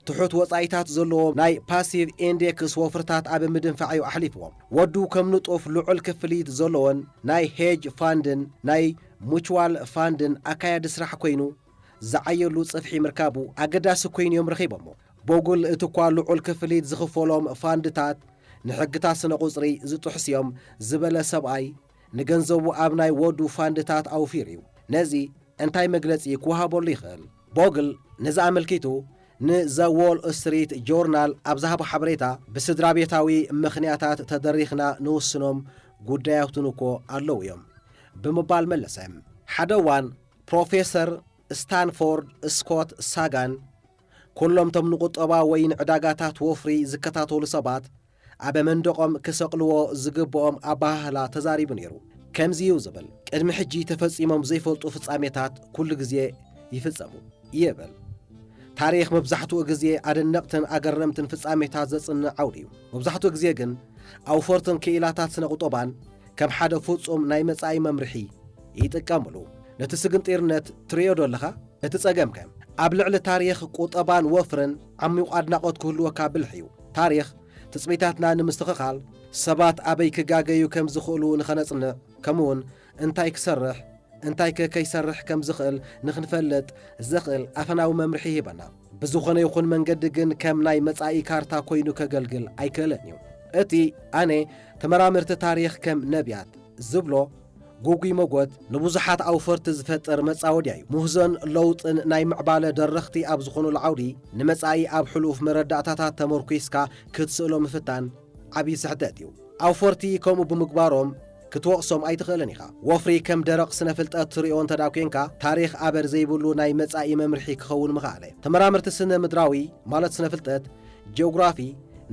ትሑት ወጻኢታት ዘለዎ ናይ ፓሲቭ ኢንዴክስ ወፍርታት ኣብ ምድንፋዕ እዩ ኣሕሊፍዎ። ወዱ ከም ንጡፍ ልዑል ክፍሊት ዘለዎን ናይ ሄጅ ፋንድን ናይ ሙቹዋል ፋንድን ኣካያዲ ስራሕ ኮይኑ ዝዓየሉ ጽፍሒ ምርካቡ ኣገዳሲ ኮይኑ እዮም ረኺቦሞ። ቦጉል እቲ እኳ ልዑል ክፍሊት ዝኽፈሎም ፋንድታት ንሕግታት ስነ ቁጽሪ ዝጥሕስ እዮም ዝበለ ሰብኣይ ንገንዘቡ ኣብ ናይ ወዱ ፋንድታት ኣውፊሩ እዩ። ነዚ እንታይ መግለጺ ክወሃበሉ ይኽእል? ቦግል ነዚ ኣመልኪቱ ንዘ ዎል ስትሪት ጆርናል ኣብ ዝሃቦ ሓበሬታ ብስድራ ቤታዊ ምኽንያታት ተደሪኽና ንውስኖም ጉዳያትን እኮ ኣለዉ እዮም ብምባል መለሰ። ሓደ እዋን ፕሮፌሰር ስታንፎርድ ስኮት ሳጋን ኩሎም እቶም ንቁጠባ ወይ ንዕዳጋታት ወፍሪ ዝከታተሉ ሰባት ኣብ መንደቖም ክሰቕልዎ ዝግብኦም ኣበሃህላ ተዛሪቡ ነይሩ። ከምዚ እዩ ዝብል፣ ቅድሚ ሕጂ ተፈጺሞም ዘይፈልጡ ፍጻሜታት ኩሉ ግዜ ይፍጸሙ ይብል። ታሪኽ መብዛሕትኡ ግዜ ኣደነቕትን ኣገረምትን ፍጻሜታት ዘጽንዕ ዓውዲ እዩ። መብዛሕትኡ ግዜ ግን ኣውፈርትን ክኢላታት ስነ ቁጠባን ከም ሓደ ፍጹም ናይ መጻኢ መምርሒ ይጥቀምሉ። ነቲ ስግንጢርነት ትርእዮ ዶ ኣለኻ? እቲ ጸገምከ ኣብ ልዕሊ ታሪኽ ቁጠባን ወፍርን ዓሚቑ ኣድናቖት ክህልወካ ብልሒ እዩ። ታሪኽ ትጽቢታትና ንምስትኽኻል ሰባት ኣበይ ክጋገዩ ከም ዝኽእሉ ንኸነጽንዕ ከምኡውን እንታይ ክሰርሕ እንታይ ከ ከይሰርሕ ከም ዝኽእል ንኽንፈልጥ ዘኽእል ኣፈናዊ መምርሒ ይህበና። ብዝኾነ ይኹን መንገዲ ግን ከም ናይ መጻኢ ካርታ ኮይኑ ከገልግል ኣይክእልን እዩ። እቲ ኣነ ተመራመርቲ ታሪኽ ከም ነቢያት ዝብሎ ጉጉይ መጎት ንብዙሓት ኣውፈርቲ ዝፈጥር መጻወድያ እዩ። ምህዞን ለውጥን ናይ ምዕባለ ደረኽቲ ኣብ ዝኾኑሉ ዓውዲ ንመጻኢ ኣብ ሕሉፍ መረዳእታታት ተመርኲስካ ክትስእሎ ምፍታን ዓብዪ ስሕተት እዩ። ኣውፈርቲ ከምኡ ብምግባሮም ክትወቕሶም ኣይትኽእልን ኢኻ። ወፍሪ ከም ደረቕ ስነ ፍልጠት ትሪኦ እንተ ደኣ ኲንካ ታሪኽ ኣበር ዘይብሉ ናይ መጻኢ መምርሒ ክኸውን ምኽኣለ። ተመራመርቲ ስነ ምድራዊ ማለት ስነ ፍልጠት ጂኦግራፊ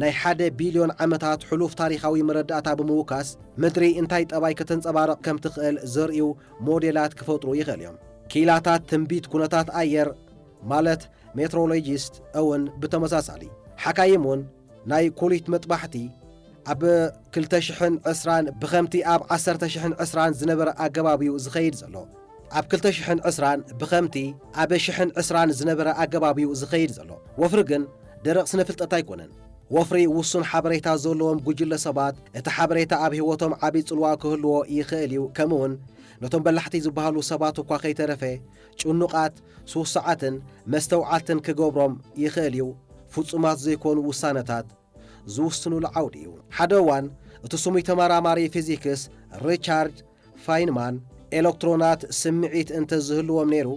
ናይ ሓደ ቢልዮን ዓመታት ሕሉፍ ታሪኻዊ መረዳእታ ብምውካስ ምድሪ እንታይ ጠባይ ከተንጸባርቕ ከም ትኽእል ዘርእዩ ሞዴላት ክፈጥሩ ይኽእል እዮም። ክኢላታት ትንቢት ኩነታት ኣየር ማለት ሜትሮሎጂስት እውን ብተመሳሳሊ ሓካይም እውን ናይ ኩሊት መጥባሕቲ ኣብ ክልተ ሽሕን ዕስራን ብኸምቲ ኣብ ዓሰርተ ሽሕን ዕስራን ዝነበረ ኣገባብ እዩ ዝኸይድ ዘሎ። ኣብ ክልተ ሽሕን ዕስራን ብኸምቲ ኣብ ሽሕን ዕስራን ዝነበረ ኣገባብ እዩ ዝኸይድ ዘሎ። ወፍሪ ግን ደረቕ ስነ ፍልጠት ኣይኮነን። ወፍሪ ውሱን ሓበሬታ ዘለዎም ጉጅለ ሰባት እቲ ሓበሬታ ኣብ ህይወቶም ዓቢ ጽልዋ ክህልዎ ይኽእል እዩ። ከምኡውን ነቶም በላሕቲ ዝበሃሉ ሰባት እኳ ከይተረፈ ጭኑቓት፣ ስውስዓትን መስተውዓልትን ክገብሮም ይኽእል እዩ። ፍጹማት ዘይኮኑ ውሳነታት ዝውስኑሉ ዓውዲ እዩ። ሓደ እዋን እቲ ስሙይ ተመራማሪ ፊዚክስ ሪቻርድ ፋይንማን ኤለክትሮናት ስምዒት እንተ ዝህልዎም ነይሩ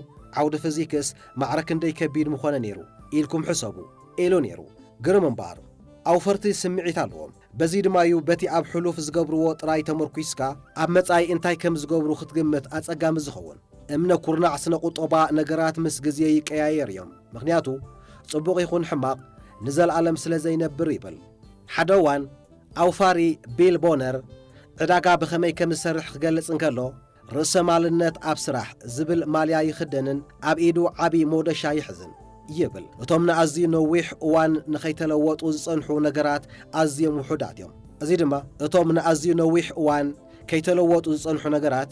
ዓውዲ ፊዚክስ ማዕረ ክንደይ ከቢድ ምኾነ ነይሩ ኢልኩም ሕሰቡ ኢሉ ነይሩ። ግርም እምበኣር ኣውፈርቲ ስምዒት ኣለዎም። በዚ ድማ እዩ በቲ ኣብ ሕሉፍ ዝገብርዎ ጥራይ ተመርኲስካ ኣብ መጻኢ እንታይ ከም ዝገብሩ ክትግምት ኣጸጋሚ ዝኸውን። እምነ ኩርናዕ ስነ ቁጠባ ነገራት ምስ ግዜ ይቀያየር እዮም፣ ምኽንያቱ ጽቡቕ ይኹን ሕማቕ ንዘለኣለም ስለ ዘይነብር ይብል። ሓደ እዋን ኣውፋሪ ቢል ቦነር ዕዳጋ ብኸመይ ከም ዝሰርሕ ክገልጽ እንከሎ፣ ርእሰ ማልነት ኣብ ስራሕ ዝብል ማልያ ይኽደንን ኣብ ኢዱ ዓቢ ሞደሻ ይሕዝን ይብል። እቶም ንኣዝዩ ነዊሕ እዋን ንኸይተለወጡ ዝጸንሑ ነገራት ኣዝዮም ውሑዳት እዮም። እዚ ድማ እቶም ንኣዝዩ ነዊሕ እዋን ከይተለወጡ ዝጸንሑ ነገራት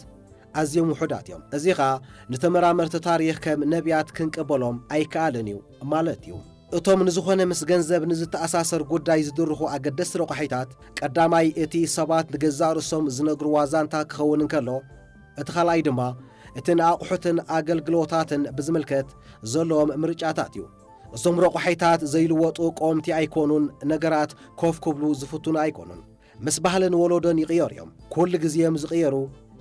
ኣዝዮም ውሑዳት እዮም። እዚ ኸኣ ንተመራመርቲ ታሪኽ ከም ነቢያት ክንቅበሎም ኣይከኣልን እዩ ማለት እዩ። እቶም ንዝኾነ ምስ ገንዘብ ንዝተኣሳሰር ጉዳይ ዝድርኹ ኣገደስቲ ረቋሒታት፣ ቀዳማይ እቲ ሰባት ንገዛእ ርእሶም ዝነግርዋ ዛንታ ክኸውን እንከሎ፣ እቲ ካልኣይ ድማ እቲ ንኣቑሑትን ኣገልግሎታትን ብዝምልከት ዘለዎም ምርጫታት እዩ። እዞም ረቋሒታት ዘይልወጡ ቀወምቲ ኣይኮኑን፣ ነገራት ኮፍ ክብሉ ዝፍትኑ ኣይኮኑን። ምስ ባህልን ወለዶን ይቕየሩ እዮም። ኩሉ ግዜ እዮም ዝቕየሩ፣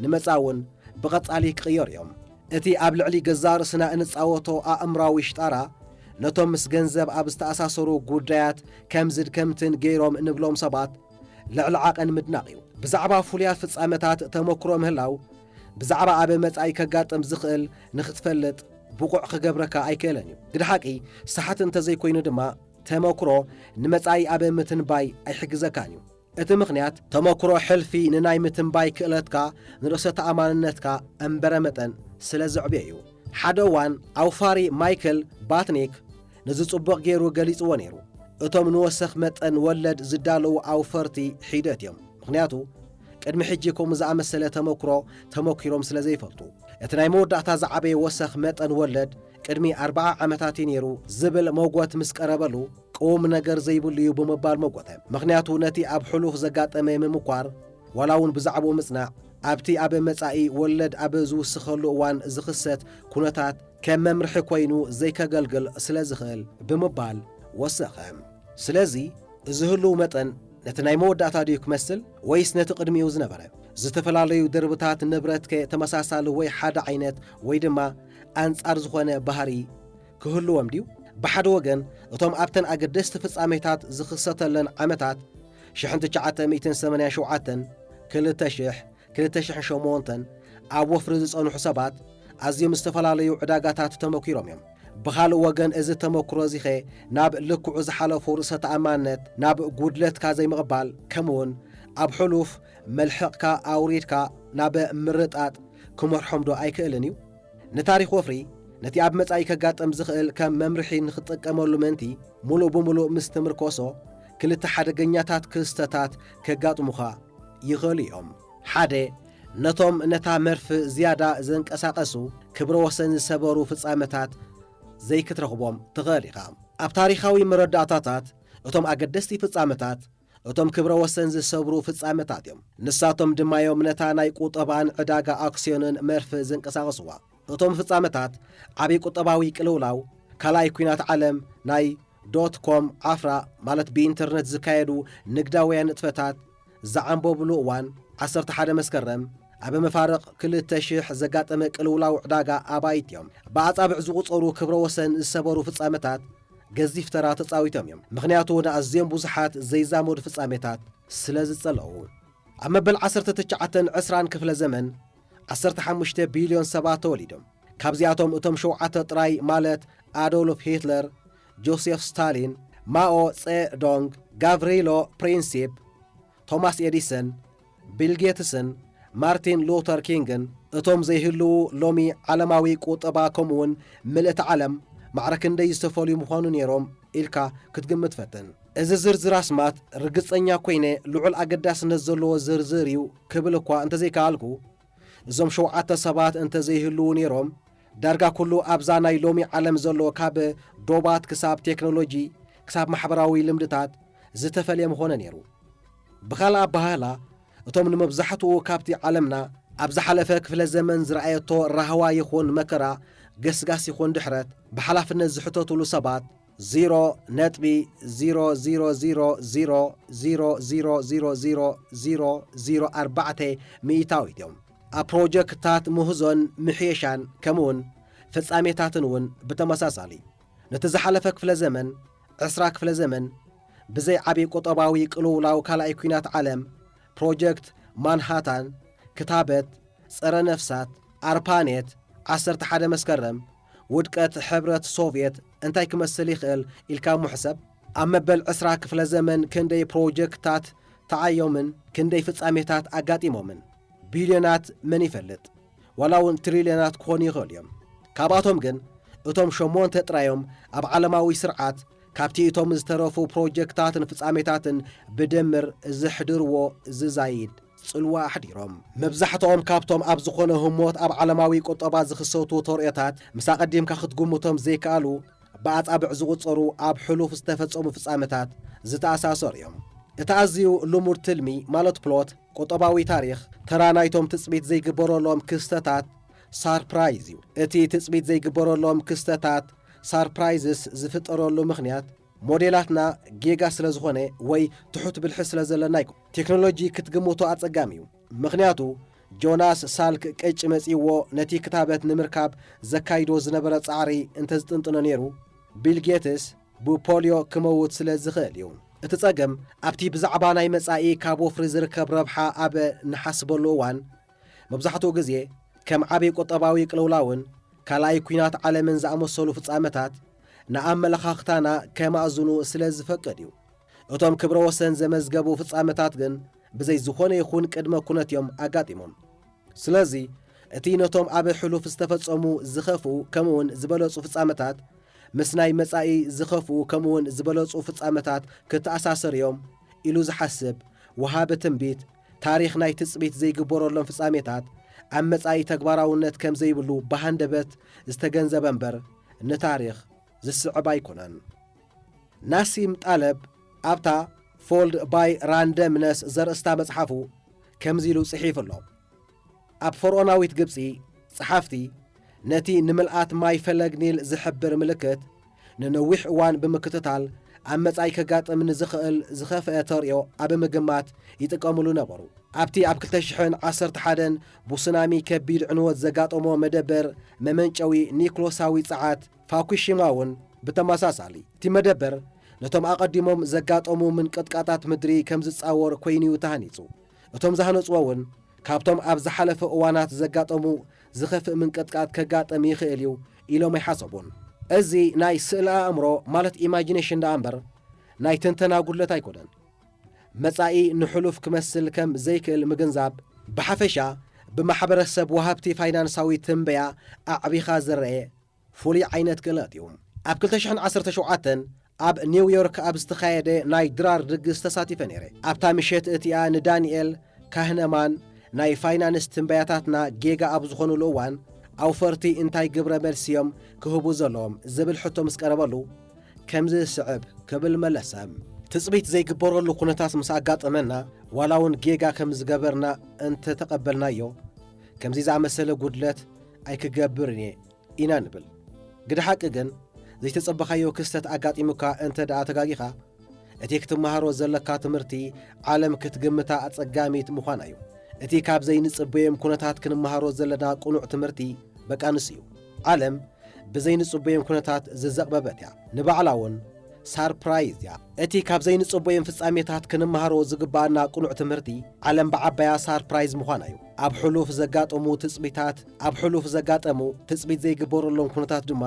ንመጻ እውን ብቐጻሊ ክቕየሩ እዮም። እቲ ኣብ ልዕሊ ገዛእ ርእስና እንጻወቶ ኣእምራዊ ሽጣራ፣ ነቶም ምስ ገንዘብ ኣብ ዝተኣሳሰሩ ጉዳያት ከም ዝድከምትን ገይሮም እንብሎም ሰባት ልዕሊ ዓቐን ምድናቕ እዩ። ብዛዕባ ፍሉያት ፍጻመታት ተመክሮ ምህላው፣ ብዛዕባ ኣብ መጻኢ ከጋጥም ዝኽእል ንኽትፈልጥ ብቑዕ ክገብረካ ኣይክእልን እዩ። ግደ ሓቂ፣ ሰሓት እንተዘይኮይኑ ድማ፣ ተመክሮ ንመጻኢ ኣብ ምትንባይ ኣይሕግዘካን እዩ። እቲ ምኽንያት፣ ተመክሮ ሕልፊ ንናይ ምትንባይ ክእለትካ፣ ንርእሰ ተኣማንነትካ እምበረ መጠን ስለ ዘዕብዮ እዩ። ሓደ እዋን ኣውፋሪ ማይክል ባትኒክ ነዚ ጽቡቕ ገይሩ ገሊጽዎ ነይሩ። እቶም ንወሰኽ መጠን ወለድ ዝዳለዉ ኣውፈርቲ ሒደት እዮም። ምኽንያቱ፣ ቅድሚ ሕጂ ከምኡ ዝኣመሰለ ተመክሮ ተመኪሮም ስለ ዘይፈልጡ። እቲ ናይ መወዳእታ ዝዓበየ ወሰኽ መጠን ወለድ ቅድሚ ኣርብዓ ዓመታት እዩ ነይሩ ዝብል መጎት ምስ ቀረበሉ፣ ቅውም ነገር ዘይብሉ እዩ ብምባል መጎተ። ምኽንያቱ፣ ነቲ ኣብ ሕሉፍ ዘጋጠመ ምምኳር፣ ዋላ እውን ብዛዕባኡ ምጽናዕ፣ ኣብቲ ኣብ መጻኢ ወለድ ኣብ ዝውስኸሉ እዋን ዝኽሰት ኩነታት ከም መምርሒ ኮይኑ ዘይከገልግል ስለ ዝኽእል ብምባል ወሰኸ። ስለዚ፣ እዚ ህሉው መጠን ነቲ ናይ መወዳእታ ድዩ ክመስል፣ ወይስ ነቲ ቅድሚኡ ዝነበረ? ዝተፈላለዩ ድርብታት ንብረትከ ተመሳሳሊ ወይ ሓደ ዓይነት ወይ ድማ ኣንጻር ዝኾነ ባህሪ ክህልዎም ድዩ? ብሓደ ወገን፣ እቶም ኣብተን ኣገደስቲ ፍጻሜታት ዝኽሰተለን ዓመታት፣ ሽሕን ትሽዓተ ሚእትን ሰማንያን ሸውዓተን፣ ክልተ ሽሕ፣ ክልተ ሽሕን ሸሞንተን፣ ኣብ ወፍሪ ዝጸንሑ ሰባት ኣዝዮም ዝተፈላለዩ ዕዳጋታት ተመኪሮም እዮም። ብኻልእ ወገን፣ እዚ ተመክሮ እዚኸ ናብ ልክዑ ዝሓለፉ ርእሰ ተኣማንነት፣ ናብ ጉድለትካ ዘይምቕባል፣ ከምኡውን ኣብ ሕሉፍ መልሕቕካ ኣውሪድካ ናብ ምርጣጥ ክመርሖም ዶ ኣይክእልን እዩ? ንታሪኽ ወፍሪ፣ ነቲ ኣብ መጻኢ ከጋጥም ዝኽእል ከም መምርሒ ንኽትጥቀመሉ ምእንቲ፣ ምሉእ ብምሉእ ምስ ትምርኮሶ፣ ክልተ ሓደገኛታት ክስተታት ከጋጥሙኻ ይኽእሉ እዮም። ሓደ፣ ነቶም ነታ መርፍ ዝያዳ ዘንቀሳቐሱ ክብረ ወሰን ዝሰበሩ ፍጻመታት ዘይክትረኽቦም ትኽእል ኢኻ። ኣብ ታሪኻዊ መረዳእታታት፣ እቶም ኣገደስቲ ፍጻመታት፣ እቶም ክብረ ወሰን ዝሰብሩ ፍጻመታት እዮም። ንሳቶም ድማ እዮም ነታ ናይ ቁጠባን ዕዳጋ ኣክስዮንን መርፍ ዘንቀሳቐስዋ። እቶም ፍጻመታት፣ ዓቢ ቁጠባዊ ቅልውላው፣ ካልኣይ ኲናት ዓለም፣ ናይ ዶት ኮም ዓፍራ፣ ማለት ብኢንተርነት ዝካየዱ ንግዳውያን ንጥፈታት ዝዓንበብሉ እዋን፣ ዓሰርተ ሓደ መስከረም፣ ኣብ መፋርቕ ክልተ ሽሕ ዘጋጠመ ቅልውላው ዕዳጋ ኣባይቲ እዮም። ብኣጻብዕ ዝቑጸሩ ክብረ ወሰን ዝሰበሩ ፍጻመታት ገዚፍ ተራ ተጻዊቶም እዮም። ምኽንያቱ ንኣዝዮም ብዙሓት ዘይዛመዱ ፍጻሜታት ስለ ዝጸለዉ። ኣብ መበል ዓሰርተ ትሽዓተን ዕስራን ክፍለ ዘመን፣ ዓሰርተ ሓሙሽተ ቢልዮን ሰባት ተወሊዶም። ካብዚኣቶም እቶም ሸውዓተ ጥራይ፣ ማለት ኣዶልፍ ሂትለር፣ ጆሴፍ ስታሊን፣ ማኦ ጼ ዶንግ፣ ጋቭሪሎ ፕሪንሲፕ፣ ቶማስ ኤዲሰን፣ ቢል ጌትስን ማርቲን ሉተር ኪንግን፣ እቶም ዘይህልዉ ሎሚ ዓለማዊ ቁጠባ ከምኡውን ምልእቲ ዓለም ማዕረ ክንደይ ዝተፈልዩ ምዃኑ ነይሮም ኢልካ ክትግምት ፈትን። እዚ ዝርዝር ኣስማት ርግጸኛ ኮይነ ልዑል ኣገዳስነት ዘለዎ ዝርዝር እዩ ክብል እኳ እንተዘይከኣልኩ፣ እዞም ሸውዓተ ሰባት እንተዘይህልዉ ነይሮም፣ ዳርጋ ኩሉ ኣብዛ ናይ ሎሚ ዓለም ዘሎ፣ ካብ ዶባት ክሳብ ቴክኖሎጂ ክሳብ ማሕበራዊ ልምድታት ዝተፈልየ ምኾነ ነይሩ። ብኻልእ ኣበሃህላ፣ እቶም ንመብዛሕትኡ ካብቲ ዓለምና ኣብ ዝሓለፈ ክፍለ ዘመን ዝረኣየቶ ራህዋ ይኹን መከራ፣ ገስጋስ ይኹን ድሕረት፣ ብሓላፍነት ዝሕተቱሉ ሰባት፣ ዜሮ ነጥቢ ዜሮ ዜሮ ዜሮ ዜሮ ዜሮ ዜሮ ዜሮ ዜሮ ዜሮ ኣርባዕተ ሚእታዊት እዮም። ኣብ ፕሮጀክትታት ምህዞን ምሕየሻን፣ ከምኡውን ፍጻሜታትን እውን ብተመሳሳሊ። ነቲ ዝሓለፈ ክፍለ ዘመን፣ ዕስራ ክፍለ ዘመን፣ ብዘይ ዓቢ ቁጠባዊ ቅልውላው ካልኣይ ኲናት ዓለም፣ ፕሮጀክት ማንሃታን፣ ክታበት፣ ጸረ ነፍሳት፣ ኣርፓኔት፣ ዓሰርተ ሓደ መስከረም፣ ውድቀት ሕብረት ሶቭየት እንታይ ክመስል ይኽእል ኢልካ እሞ ሕሰብ። ኣብ መበል ዕስራ ክፍለ ዘመን ክንደይ ፕሮጀክታት ተዓዮምን ክንደይ ፍጻሜታት ኣጋጢሞምን? ቢልዮናት መን ይፈልጥ? ዋላ እውን ትሪልዮናት ክኾኑ ይኽእሉ እዮም። ካብኣቶም ግን እቶም ሸሞንተ ጥራዮም ኣብ ዓለማዊ ስርዓት ካብቲ እቶም ዝተረፉ ፕሮጀክታትን ፍጻሜታትን ብድምር ዘሕድርዎ ዝዛይድ ጽልዋ ኣሕዲሮም። መብዛሕትኦም ካብቶም ኣብ ዝኾነ ህሞት ኣብ ዓለማዊ ቁጠባ ዝኽሰቱ ተርእዮታት ምስ ኣቐዲምካ ክትግምቶም ዘይከኣሉ ብኣጻብዕ ዝቑጸሩ ኣብ ሕሉፍ ዝተፈጸሙ ፍጻመታት ዝተኣሳሰሩ እዮም። እቲ ኣዝዩ ልሙድ ትልሚ ማለት ፕሎት ቁጠባዊ ታሪኽ ተራ ናይቶም ትጽቢት ዘይግበረሎም ክስተታት ሳርፕራይዝ እዩ። እቲ ትጽቢት ዘይግበረሎም ክስተታት ሳርፕራይዝስ ዝፍጠረሉ ምኽንያት ሞዴላትና ጌጋ ስለ ዝኾነ ወይ ትሑት ብልሒ ስለ ዘለና ኣይኮን። ቴክኖሎጂ ክትግምቶ ኣጸጋሚ እዩ። ምኽንያቱ ጆናስ ሳልክ ቅጭ መጺዎ ነቲ ክታበት ንምርካብ ዘካይዶ ዝነበረ ጻዕሪ እንተዝጥንጥኖ ነይሩ፣ ቢል ጌትስ ብፖልዮ ክመውት ስለ ዝኽእል እዩ። እቲ ጸገም ኣብቲ ብዛዕባ ናይ መጻኢ ካብ ወፍሪ ዝርከብ ረብሓ ኣብ ንሓስበሉ እዋን፣ መብዛሕትኡ ግዜ ከም ዓቢ ቁጠባዊ ቅልውላውን ካልኣይ ኲናት ዓለምን ዝኣመሰሉ ፍጻመታት ንኣመለኻኽታና ከማእዝኑ ስለ ዝፈቅድ እዩ። እቶም ክብረ ወሰን ዘመዝገቡ ፍጻመታት ግን ብዘይ ዝኾነ ይኹን ቅድመ ኩነት እዮም ኣጋጢሞም። ስለዚ እቲ ነቶም ኣብ ሕሉፍ ዝተፈጸሙ ዝኸፍኡ ከምኡውን ዝበለጹ ፍጻመታት ምስ ናይ መጻኢ ዝኸፍኡ ከምኡውን ዝበለጹ ፍጻመታት ክተኣሳሰር እዮም ኢሉ ዝሓስብ ወሃቢ ትንቢት ታሪኽ ናይ ትጽቢት ዘይግበረሎም ፍጻሜታት ኣብ መጻኢ ተግባራውነት ከም ዘይብሉ ብሃንደበት ዝተገንዘበ እምበር ንታሪኽ ዝስዕብ ኣይኮነን። ናሲም ጣለብ ኣብታ ፎልድ ባይ ራንደምነስ ዘርእስታ መጽሓፉ ከምዚ ኢሉ ጽሒፉ ኣሎ። ኣብ ፈርዖናዊት ግብጺ ጸሓፍቲ ነቲ ንምልኣት ማይ ፈለግ ኒል ዝሕብር ምልክት ንነዊሕ እዋን ብምክትታል ኣብ መጻኢ ከጋጥም ንዝኽእል ዝኸፍአ ተርእዮ ኣብ ምግማት ይጥቀምሉ ነበሩ። ኣብቲ ኣብ ክልተ ሽሕን ዓሰርተ ሓደን ብሱናሚ ከቢድ ዕንወት ዘጋጠሞ መደበር መመንጨዊ ኒክሎሳዊ ጸዓት ፋኩሺማ እውን ብተመሳሳሊ፣ እቲ መደበር ነቶም ኣቐዲሞም ዘጋጠሙ ምንቅጥቃጣት ምድሪ ከም ዝጻወር ኮይኑ እዩ ተሃኒጹ። እቶም ዝሃነጽዎ እውን ካብቶም ኣብ ዝሓለፈ እዋናት ዘጋጠሙ ዝኸፍእ ምንቅጥቃጥ ከጋጥም ይኽእል እዩ ኢሎም ኣይሓሰቡን። እዚ ናይ ስእለ ኣእምሮ ማለት ኢማጂኔሽን ደኣ እምበር ናይ ትንተና ጉድለት ኣይኮነን። መጻኢ ንሕሉፍ ክመስል ከም ዘይክእል ምግንዛብ ብሓፈሻ ብማሕበረሰብ ወሃብቲ ፋይናንሳዊ ትንበያ ኣዕቢኻ ዝረአ ፍሉይ ዓይነት ክእለት እዩ። ኣብ ክልተ ሽሕን ዓሰርተ ሸውዓተን ኣብ ኒውዮርክ ኣብ ዝተኻየደ ናይ ድራር ድግስ ተሳቲፈ ነይረ። ኣብታ ምሸት እቲኣ ንዳንኤል ካህነማን ናይ ፋይናንስ ትንበያታትና ጌጋ ኣብ ዝኾኑሉ እዋን ኣውፈርቲ እንታይ ግብረ መልሲ'ዮም ክህቡ ዘለዎም ዝብል ሕቶ ምስ ቀረበሉ ከምዚ ዝስዕብ ክብል መለሰ። ትጽቢት ዘይግበረሉ ኩነታት ምስ ኣጋጠመና ዋላ እውን ጌጋ ከም ዝገበርና እንተተቐበልናዮ ከምዚ ዝኣመሰለ ጉድለት ኣይክገብርን እየ ኢና ንብል። ግደ ሓቂ ግን ዘይተጸበኻዮ ክስተት ኣጋጢሙካ እንተ ደኣ ተጋጊኻ እቲ ክትመሃሮ ዘለካ ትምህርቲ ዓለም ክትግምታ ኣጸጋሚት ምዃና እዩ። እቲ ካብ ዘይንጽበዮም ኩነታት ክንመሃሮ ዘለና ቅኑዕ ትምህርቲ በቃ ንሱ እዩ። ዓለም ብዘይንጽበዮም ኩነታት ዝዘቕበበት እያ። ንባዕላ እውን ሳርፕራይዝ እያ። እቲ ካብ ዘይንጽበዮም ፍጻሜታት ክንመሃሮ ዝግባኣና ቅኑዕ ትምህርቲ ዓለም ብዓባያ ሳርፕራይዝ ምዃና እዩ። ኣብ ሕሉፍ ዘጋጠሙ ትጽቢታት ኣብ ሕሉፍ ዘጋጠሙ ትጽቢት ዘይግበረሎም ኩነታት ድማ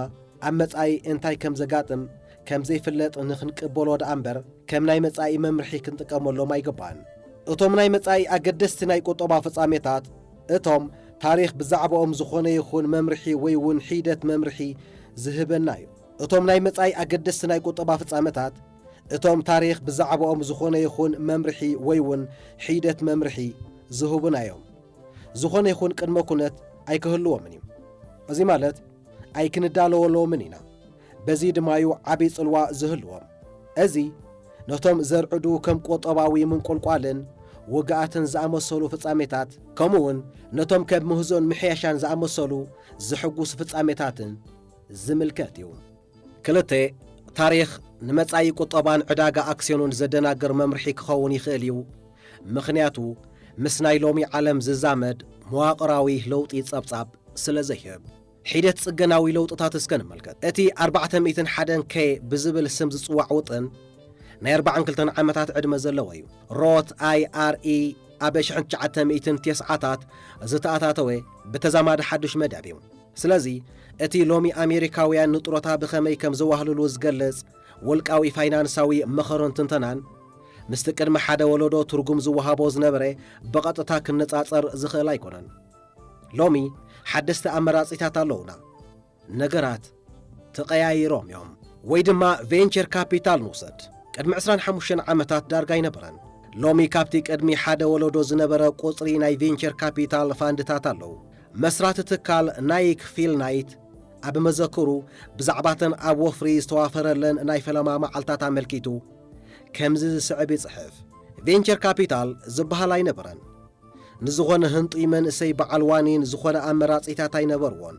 ኣብ መጻኢ እንታይ ከም ዘጋጥም ከም ዘይፍለጥ ንኽንቅበሎ ደኣ እምበር ከም ናይ መጻኢ መምርሒ ክንጥቀመሎም ኣይግባእን። እቶም ናይ መጻኢ ኣገደስቲ ናይ ቁጠባ ፍጻሜታት እቶም ታሪኽ ብዛዕባኦም ዝኾነ ይኹን መምርሒ ወይ እውን ሒደት መምርሒ ዝህበና እዩ። እቶም ናይ መጻኢ ኣገደስቲ ናይ ቁጠባ ፍጻመታት እቶም ታሪኽ ብዛዕባኦም ዝኾነ ይኹን መምርሒ ወይ እውን ሒደት መምርሒ ዝህቡና እዮም። ዝኾነ ይኹን ቅድመ ኩነት ኣይክህልዎምን እዩ። እዚ ማለት ኣይክንዳለወሎምን ኢና። በዚ ድማዩ ዓቢ ጽልዋ ዝህልዎም። እዚ ነቶም ዘርዕዱ ከም ቁጠባዊ ምንቁልቋልን ውግኣትን ዝኣመሰሉ ፍጻሜታት ከምኡ እውን ነቶም ከም ምህዞን ምሕያሻን ዝኣመሰሉ ዝሕጉስ ፍጻሜታትን ዝምልከት እዩ። ክልተ፣ ታሪኽ ንመጻኢ ቁጠባን ዕዳጋ ኣክስዮኑን ዘደናግር መምርሒ ክኸውን ይኽእል እዩ። ምኽንያቱ ምስ ናይ ሎሚ ዓለም ዝዛመድ መዋቕራዊ ለውጢ ጸብጻብ ስለ ዘይህብ። ሒደት ጽገናዊ ለውጥታት እስከ ንመልከት። እቲ ኣርባዕተ ሚእትን ሓደን ከ ብዝብል ስም ዝጽዋዕ ውጥን ናይ ኣርባዓን ክልተን ዓመታት ዕድመ ዘለዎ እዩ። ሮት ኣይ ኣር ኢ ኣብ ሽሕን ትሽዓተ ሚእትን ተስዓታት ዝተኣታተወ ብተዛማዲ ሓድሽ መደብ እዩ። ስለዚ እቲ ሎሚ ኣሜሪካውያን ንጥሮታ ብኸመይ ከም ዘዋህልሉ ዝገልጽ ውልቃዊ ፋይናንሳዊ ምኽርን ትንተናን ምስቲ ቅድሚ ሓደ ወለዶ ትርጉም ዝወሃቦ ዝነበረ ብቐጥታ ክነጻጸር ዝኽእል ኣይኮነን። ሎሚ ሓደስቲ ኣመራጺታት ኣለዉና። ነገራት ተቐያይሮም እዮም። ወይ ድማ ቬንቸር ካፒታል ንውሰድ። ቅድሚ ዕስራን ሓሙሽተን ዓመታት ዳርጋ ኣይነበረን። ሎሚ ካብቲ ቅድሚ ሓደ ወለዶ ዝነበረ ቁጽሪ ናይ ቬንቸር ካፒታል ፋንድታት ኣለዉ። መስራቲ ትካል ናይክ ፊል ናይት ኣብ መዘክሩ ብዛዕባተን ኣብ ወፍሪ ዝተዋፈረለን ናይ ፈለማ መዓልታት ኣመልኪቱ ከምዚ ዝስዕብ ይጽሕፍ። ቬንቸር ካፒታል ዝበሃል ኣይነበረን። ንዝኾነ ህንጡይ መንእሰይ በዓል ዋኒን ዝኾነ ኣመራጺታት ኣይነበርዎን።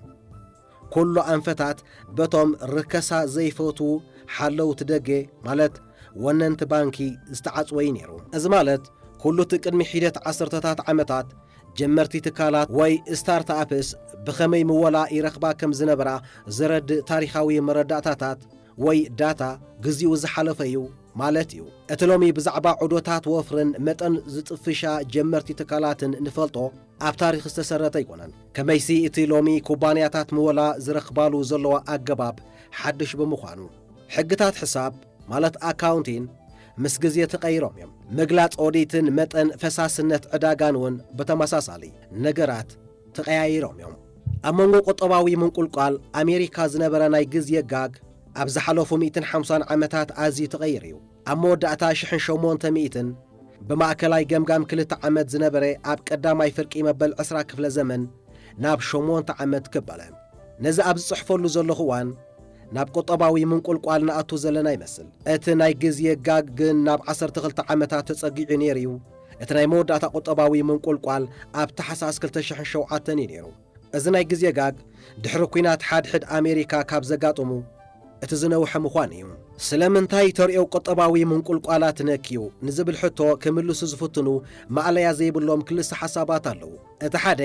ኩሉ ኣንፈታት በቶም ርከሳ ዘይፈትዉ ሓለውቲ ደገ፣ ማለት ወነንቲ ባንኪ፣ ዝተዓጽወ እዩ ነይሩ። እዚ ማለት ኩሉ እቲ ቅድሚ ሒደት ዓሰርተታት ዓመታት ጀመርቲ ትካላት ወይ ስታርትኣፕስ ብኸመይ ምወላ ይረኽባ ከም ዝነበራ ዘረድእ ታሪኻዊ መረዳእታታት ወይ ዳታ ግዜኡ ዝሓለፈ እዩ ማለት እዩ። እቲ ሎሚ ብዛዕባ ዑደታት ወፍርን መጠን ዝጥፍሻ ጀመርቲ ትካላትን ንፈልጦ ኣብ ታሪኽ ዝተሰረተ ኣይኮነን። ከመይሲ እቲ ሎሚ ኩባንያታት ምወላ ዝረኽባሉ ዘለዋ ኣገባብ ሓድሽ ብምዃኑ፣ ሕግታት ሕሳብ ማለት ኣካውንቲን ምስ ግዜ ተቐይሮም እዮም። ምግላጽ ኦዲትን መጠን ፈሳስነት ዕዳጋን እውን ብተመሳሳሊ ነገራት ተቐያይሮም እዮም። ኣብ መንጎ ቁጠባዊ ምንቁልቋል ኣሜሪካ ዝነበረ ናይ ግዜ ጋግ ኣብ ዝሓለፉ ሚእትን ሓምሳን ዓመታት ኣዝዩ ተቐይሩ እዩ። ኣብ መወዳእታ ሽሕን ሸሞንተ ሚእትን ብማእከላይ ገምጋም ክልተ ዓመት ዝነበረ ኣብ ቀዳማይ ፍርቂ መበል ዕስራ ክፍለ ዘመን ናብ ሸሞንተ ዓመት ክበለ። ነዚ ኣብ ዝጽሕፈሉ ዘለኹ እዋን ናብ ቁጠባዊ ምንቁልቋል ንኣቱ ዘለና ይመስል። እቲ ናይ ግዜ ጋግ ግን ናብ ዓሰርተ ክልተ ዓመታት ተጸጊዑ ነይሩ እዩ። እቲ ናይ መወዳእታ ቁጠባዊ ምንቁልቋል ኣብ ታሕሳስ ክልተ ሽሕን ሸውዓተን እዩ ነይሩ። እዚ ናይ ግዜ ጋግ ድሕሪ ኲናት ሓድሕድ ኣሜሪካ ካብ ዘጋጥሙ እቲ ዝነውሐ ምዃን እዩ። ስለምንታይ ተርእዮ ቁጠባዊ ምንቁልቋላት ነክዩ ንዝብል ሕቶ ክምልሱ ዝፍትኑ ማእለያ ዘይብሎም ክልተ ሓሳባት ኣለዉ። እቲ ሓደ፣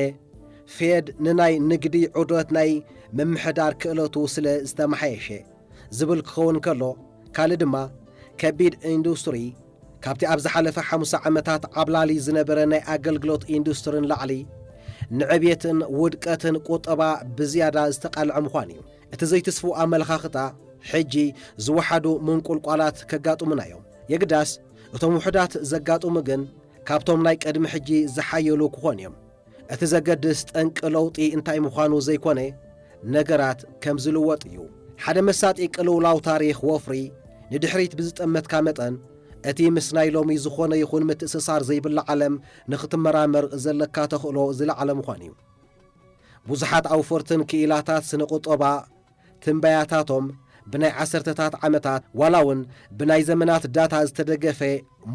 ፌድ ንናይ ንግዲ ዑደት ናይ ምምሕዳር ክእለቱ ስለ ዝተመሓየሸ ዝብል ክኸውን ከሎ፣ ካልእ ድማ ከቢድ ኢንዱስትሪ ካብቲ ኣብ ዝሓለፈ ሓሙሳ ዓመታት ዓብላሊ ዝነበረ ናይ ኣገልግሎት ኢንዱስትሪ ንላዕሊ ንዕብየትን ውድቀትን ቁጠባ ብዝያዳ ዝተቓልዐ ምዃኑ እዩ። እቲ ዘይትስፉው ኣመለኻኽታ፣ ሕጂ ዝወሓዱ ምንቁልቋላት ከጋጥሙና እዮም። የግዳስ፣ እቶም ውሑዳት ዘጋጥሙ ግን ካብቶም ናይ ቅድሚ ሕጂ ዝሓየሉ ክኾኑ እዮም። እቲ ዘገድስ ጠንቂ ለውጢ እንታይ ምዃኑ ዘይኮነ፣ ነገራት ከም ዝልወጥ እዩ። ሓደ መሳጢ ቅልውላው ታሪኽ ወፍሪ ንድሕሪት ብዝጠመትካ መጠን፣ እቲ ምስ ናይ ሎሚ ዝኾነ ይኹን ምትእስሳር ዘይብላ ዓለም ንኽትመራመር ዘለካ ተኽእሎ ዝለዓለ ምዃን እዩ። ብዙሓት ኣውፈርትን ክኢላታት ስነ ቁጠባ ትንበያታቶም ብናይ ዓሰርተታት ዓመታት ዋላ እውን ብናይ ዘመናት ዳታ ዝተደገፈ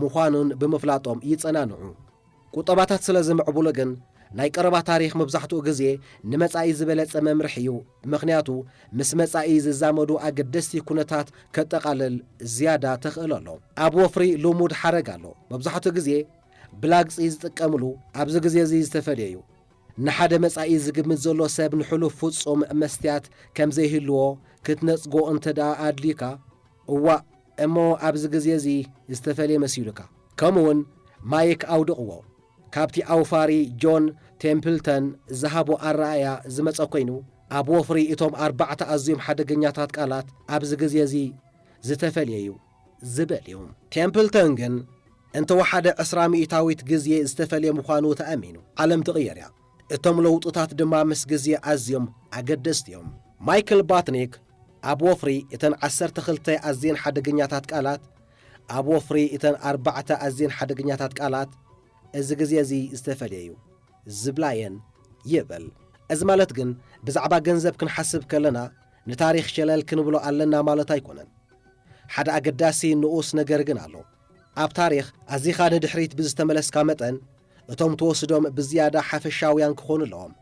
ምዃኑን ብምፍላጦም ይጸናንዑ። ቁጠባታት ስለ ዝምዕብሉ ግን ናይ ቀረባ ታሪኽ መብዛሕትኡ ግዜ ንመጻኢ ዝበለጸ መምርሒ እዩ። ምኽንያቱ ምስ መጻኢ ዝዛመዱ ኣገደስቲ ኩነታት ከጠቓልል ዝያዳ ተኽእሎ ኣሎ። ኣብ ወፍሪ ልሙድ ሓረግ ኣሎ። መብዛሕትኡ ግዜ ብላግጺ ዝጥቀምሉ ኣብዚ ግዜ እዚ ዝተፈልየ እዩ። ንሓደ መጻኢ ዝግምት ዘሎ ሰብ ንሕሉፍ ፍጹም መስትያት ከም ዘይህልዎ ክትነጽጎ እንተ ደኣ ኣድልዩካ፣ እዋእ እሞ ኣብዚ ግዜ እዚ ዝተፈልየ መሲሉካ። ከምኡውን ማይክ ኣውድቕዎ። ካብቲ ኣውፋሪ ጆን ቴምፕልተን ዝሃቦ ኣረኣእያ ዝመጸ ኮይኑ፣ ኣብ ወፍሪ እቶም ኣርባዕተ ኣዝዮም ሓደገኛታት ቃላት ኣብዚ ግዜ እዚ ዝተፈልየ እዩ ዝብል እዩ። ቴምፕልተን ግን እንተወሓደ ዕስራ ሚእታዊት ግዜ ዝተፈልየ ምዃኑ ተኣሚኑ። ዓለም ትቕየር እያ። እቶም ለውጥታት ድማ ምስ ግዜ ኣዝዮም ኣገደስቲ እዮም። ማይክል ባትኒክ ኣብ ወፍሪ እተን ዓሰርተ ክልተ ኣዝየን ሓደገኛታት ቃላት፣ ኣብ ወፍሪ እተን ኣርባዕተ ኣዝየን ሓደገኛታት ቃላት፣ እዚ ግዜ እዚ ዝተፈልየ እዩ ዝብላ እየን ይብል። እዚ ማለት ግን ብዛዕባ ገንዘብ ክንሓስብ ከለና ንታሪኽ ሸለል ክንብሎ ኣለና ማለት ኣይኮነን። ሓደ ኣገዳሲ ንኡስ ነገር ግን ኣሎ። ኣብ ታሪኽ ኣዚኻ ንድሕሪት ብዝተመለስካ መጠን፣ እቶም ትወስዶም ብዝያዳ ሓፈሻውያን ክኾኑ ኣለዎም።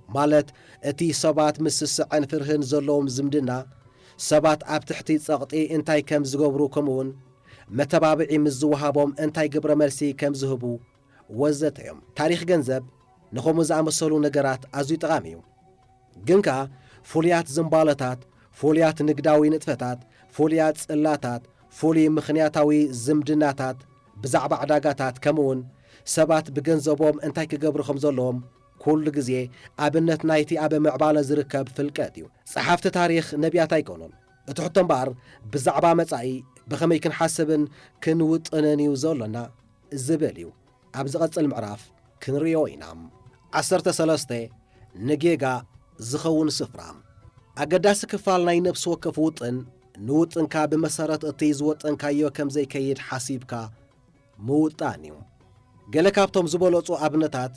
ማለት እቲ ሰባት ምስ ስስዐን ፍርህን ዘለዎም ዝምድና፣ ሰባት ኣብ ትሕቲ ጸቕጢ እንታይ ከም ዝገብሩ፣ ከምኡውን መተባብዒ ምስ ዝወሃቦም እንታይ ግብረ መልሲ ከም ዝህቡ ወዘተ እዮም። ታሪኽ ገንዘብ ንኸምኡ ዝኣመሰሉ ነገራት ኣዝዩ ጠቓሚ እዩ። ግን ከኣ ፍሉያት ዝንባለታት፣ ፍሉያት ንግዳዊ ንጥፈታት፣ ፍሉያት ጽላታት፣ ፍሉይ ምኽንያታዊ ዝምድናታት፣ ብዛዕባ ዕዳጋታት፣ ከምኡውን ሰባት ብገንዘቦም እንታይ ክገብሩ ከም ዘለዎም ኩሉ ግዜ ኣብነት ናይቲ ኣብ ምዕባለ ዝርከብ ፍልቀት እዩ። ጸሓፍቲ ታሪኽ ነቢያት ኣይኮኑን። እቲ ሕቶ እምበኣር ብዛዕባ መጻኢ ብኸመይ ክንሓስብን ክንውጥንን እዩ ዘሎና ዝብል እዩ። ኣብ ዝቐጽል ምዕራፍ ክንርእዮ ኢና። ዓሰርተ ሰለስተ፣ ንጌጋ ዝኸውን ስፍራ። ኣገዳሲ ክፋል ናይ ነፍሲ ወከፍ ውጥን፣ ንውጥንካ ብመሰረት እቲ ዝወጠንካዮ ከም ዘይከይድ ሓሲብካ ምውጣን እዩ። ገለ ካብቶም ዝበለጹ ኣብነታት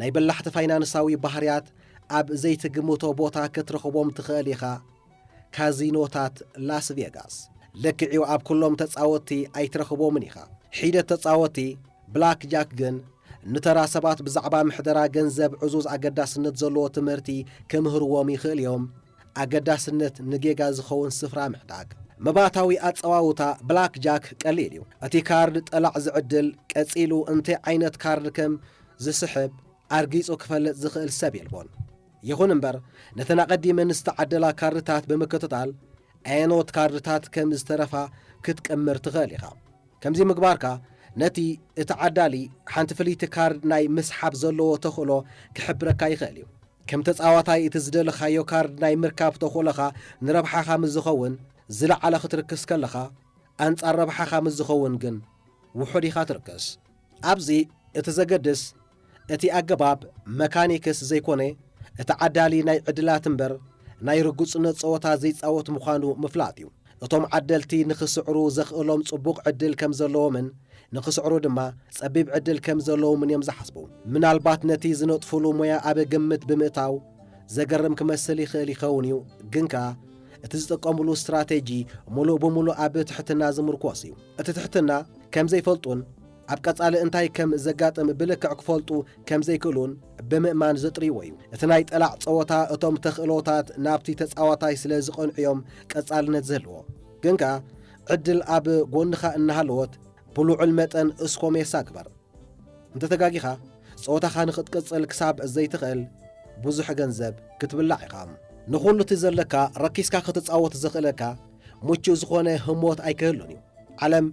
ናይ በላሕቲ ፋይናንሳዊ ባህርያት ኣብ ዘይትግምቶ ቦታ ክትረኽቦም ትኽእል ኢኻ። ካዚኖታት ላስ ቬጋስ። ልክዕ'ዩ፣ ኣብ ኩሎም ተጻወትቲ ኣይትረኽቦምን ኢኻ። ሒደት ተጻወትቲ ብላክ ጃክ ግን ንተራ ሰባት ብዛዕባ ምሕደራ ገንዘብ ዕዙዝ ኣገዳስነት ዘለዎ ትምህርቲ ክምህርዎም ይኽእል እዮም። ኣገዳስነት ንጌጋ ዝኸውን ስፍራ ምሕዳግ። መባእታዊ ኣጸዋውታ ብላክ ጃክ ቀሊል እዩ። እቲ ካርድ ጠላዕ ዝዕድል፣ ቀጺሉ እንታይ ዓይነት ካርድ ከም ዝስሕብ ኣርጊጹ ክፈልጥ ዝኽእል ሰብ የልቦን። ይኹን እምበር፣ ነተን ኣቐዲመን ዝተዓደላ ካርድታት ብምክትታል፣ ኣየኖት ካርድታት ከም ዝተረፋ ክትቅምር ትኽእል ኢኻ። ከምዚ ምግባርካ፣ ነቲ እቲ ዓዳሊ ሓንቲ ፍልይቲ ካርድ ናይ ምስሓብ ዘለዎ ተኽእሎ ክሕብረካ ይኽእል እዩ። ከም ተጻዋታይ፣ እቲ ዝደለኻዮ ካርድ ናይ ምርካብ ተኽእሎኻ ንረብሓኻ ምስ ዝኸውን ዝለዓለ ክትርክስ ከለኻ፣ ኣንጻር ረብሓኻ ምስ ዝኸውን ግን ውሑድ ኢኻ ትርክስ። ኣብዚ እቲ ዘገድስ፣ እቲ ኣገባብ መካኒክስ ዘይኮነ፣ እቲ ዓዳሊ ናይ ዕድላት እምበር፣ ናይ ርጉጽነት ጸወታ ዘይጻወት ምዃኑ ምፍላጥ እዩ። እቶም ዓደልቲ ንኽስዕሩ ዘኽእሎም ጽቡቕ ዕድል ከም ዘለዎምን ንኽስዕሩ ድማ ጸቢብ ዕድል ከም ዘለዎምን እዮም ዝሓስቡ። ምናልባት ነቲ ዝነጥፉሉ ሞያ ኣብ ግምት ብምእታው ዘገርም ክመስል ይኽእል ይኸውን እዩ፣ ግን ከኣ እቲ ዝጥቀሙሉ ስትራቴጂ ምሉእ ብምሉእ ኣብ ትሕትና ዝምርኮስ እዩ። እቲ ትሕትና ከም ዘይፈልጡን ኣብ ቀጻሊ እንታይ ከም ዘጋጥም ብልክዕ ክፈልጡ ከም ዘይክእሉን ብምእማን ዘጥርይዎ እዩ። እቲ ናይ ጠላዕ ጸወታ እቶም ተኽእሎታት ናብቲ ተጻዋታይ ስለ ዝቐንዑ እዮም ቀጻልነት ዝህልዎ። ግን ከኣ ዕድል ኣብ ጎንኻ እናሃለወት ብልዑል መጠን እስኮሜሳ ግበር። እንተ ተጋጊኻ፣ ጸወታኻ ንኽትቅጽል ክሳብ ዘይትኽእል ብዙሕ ገንዘብ ክትብላዕ ኢኻ። ንኹሉ እቲ ዘለካ ረኪስካ ክትጻወት ዘኽእለካ ምቹእ ዝኾነ ህሞት ኣይክህሉን እዩ። ዓለም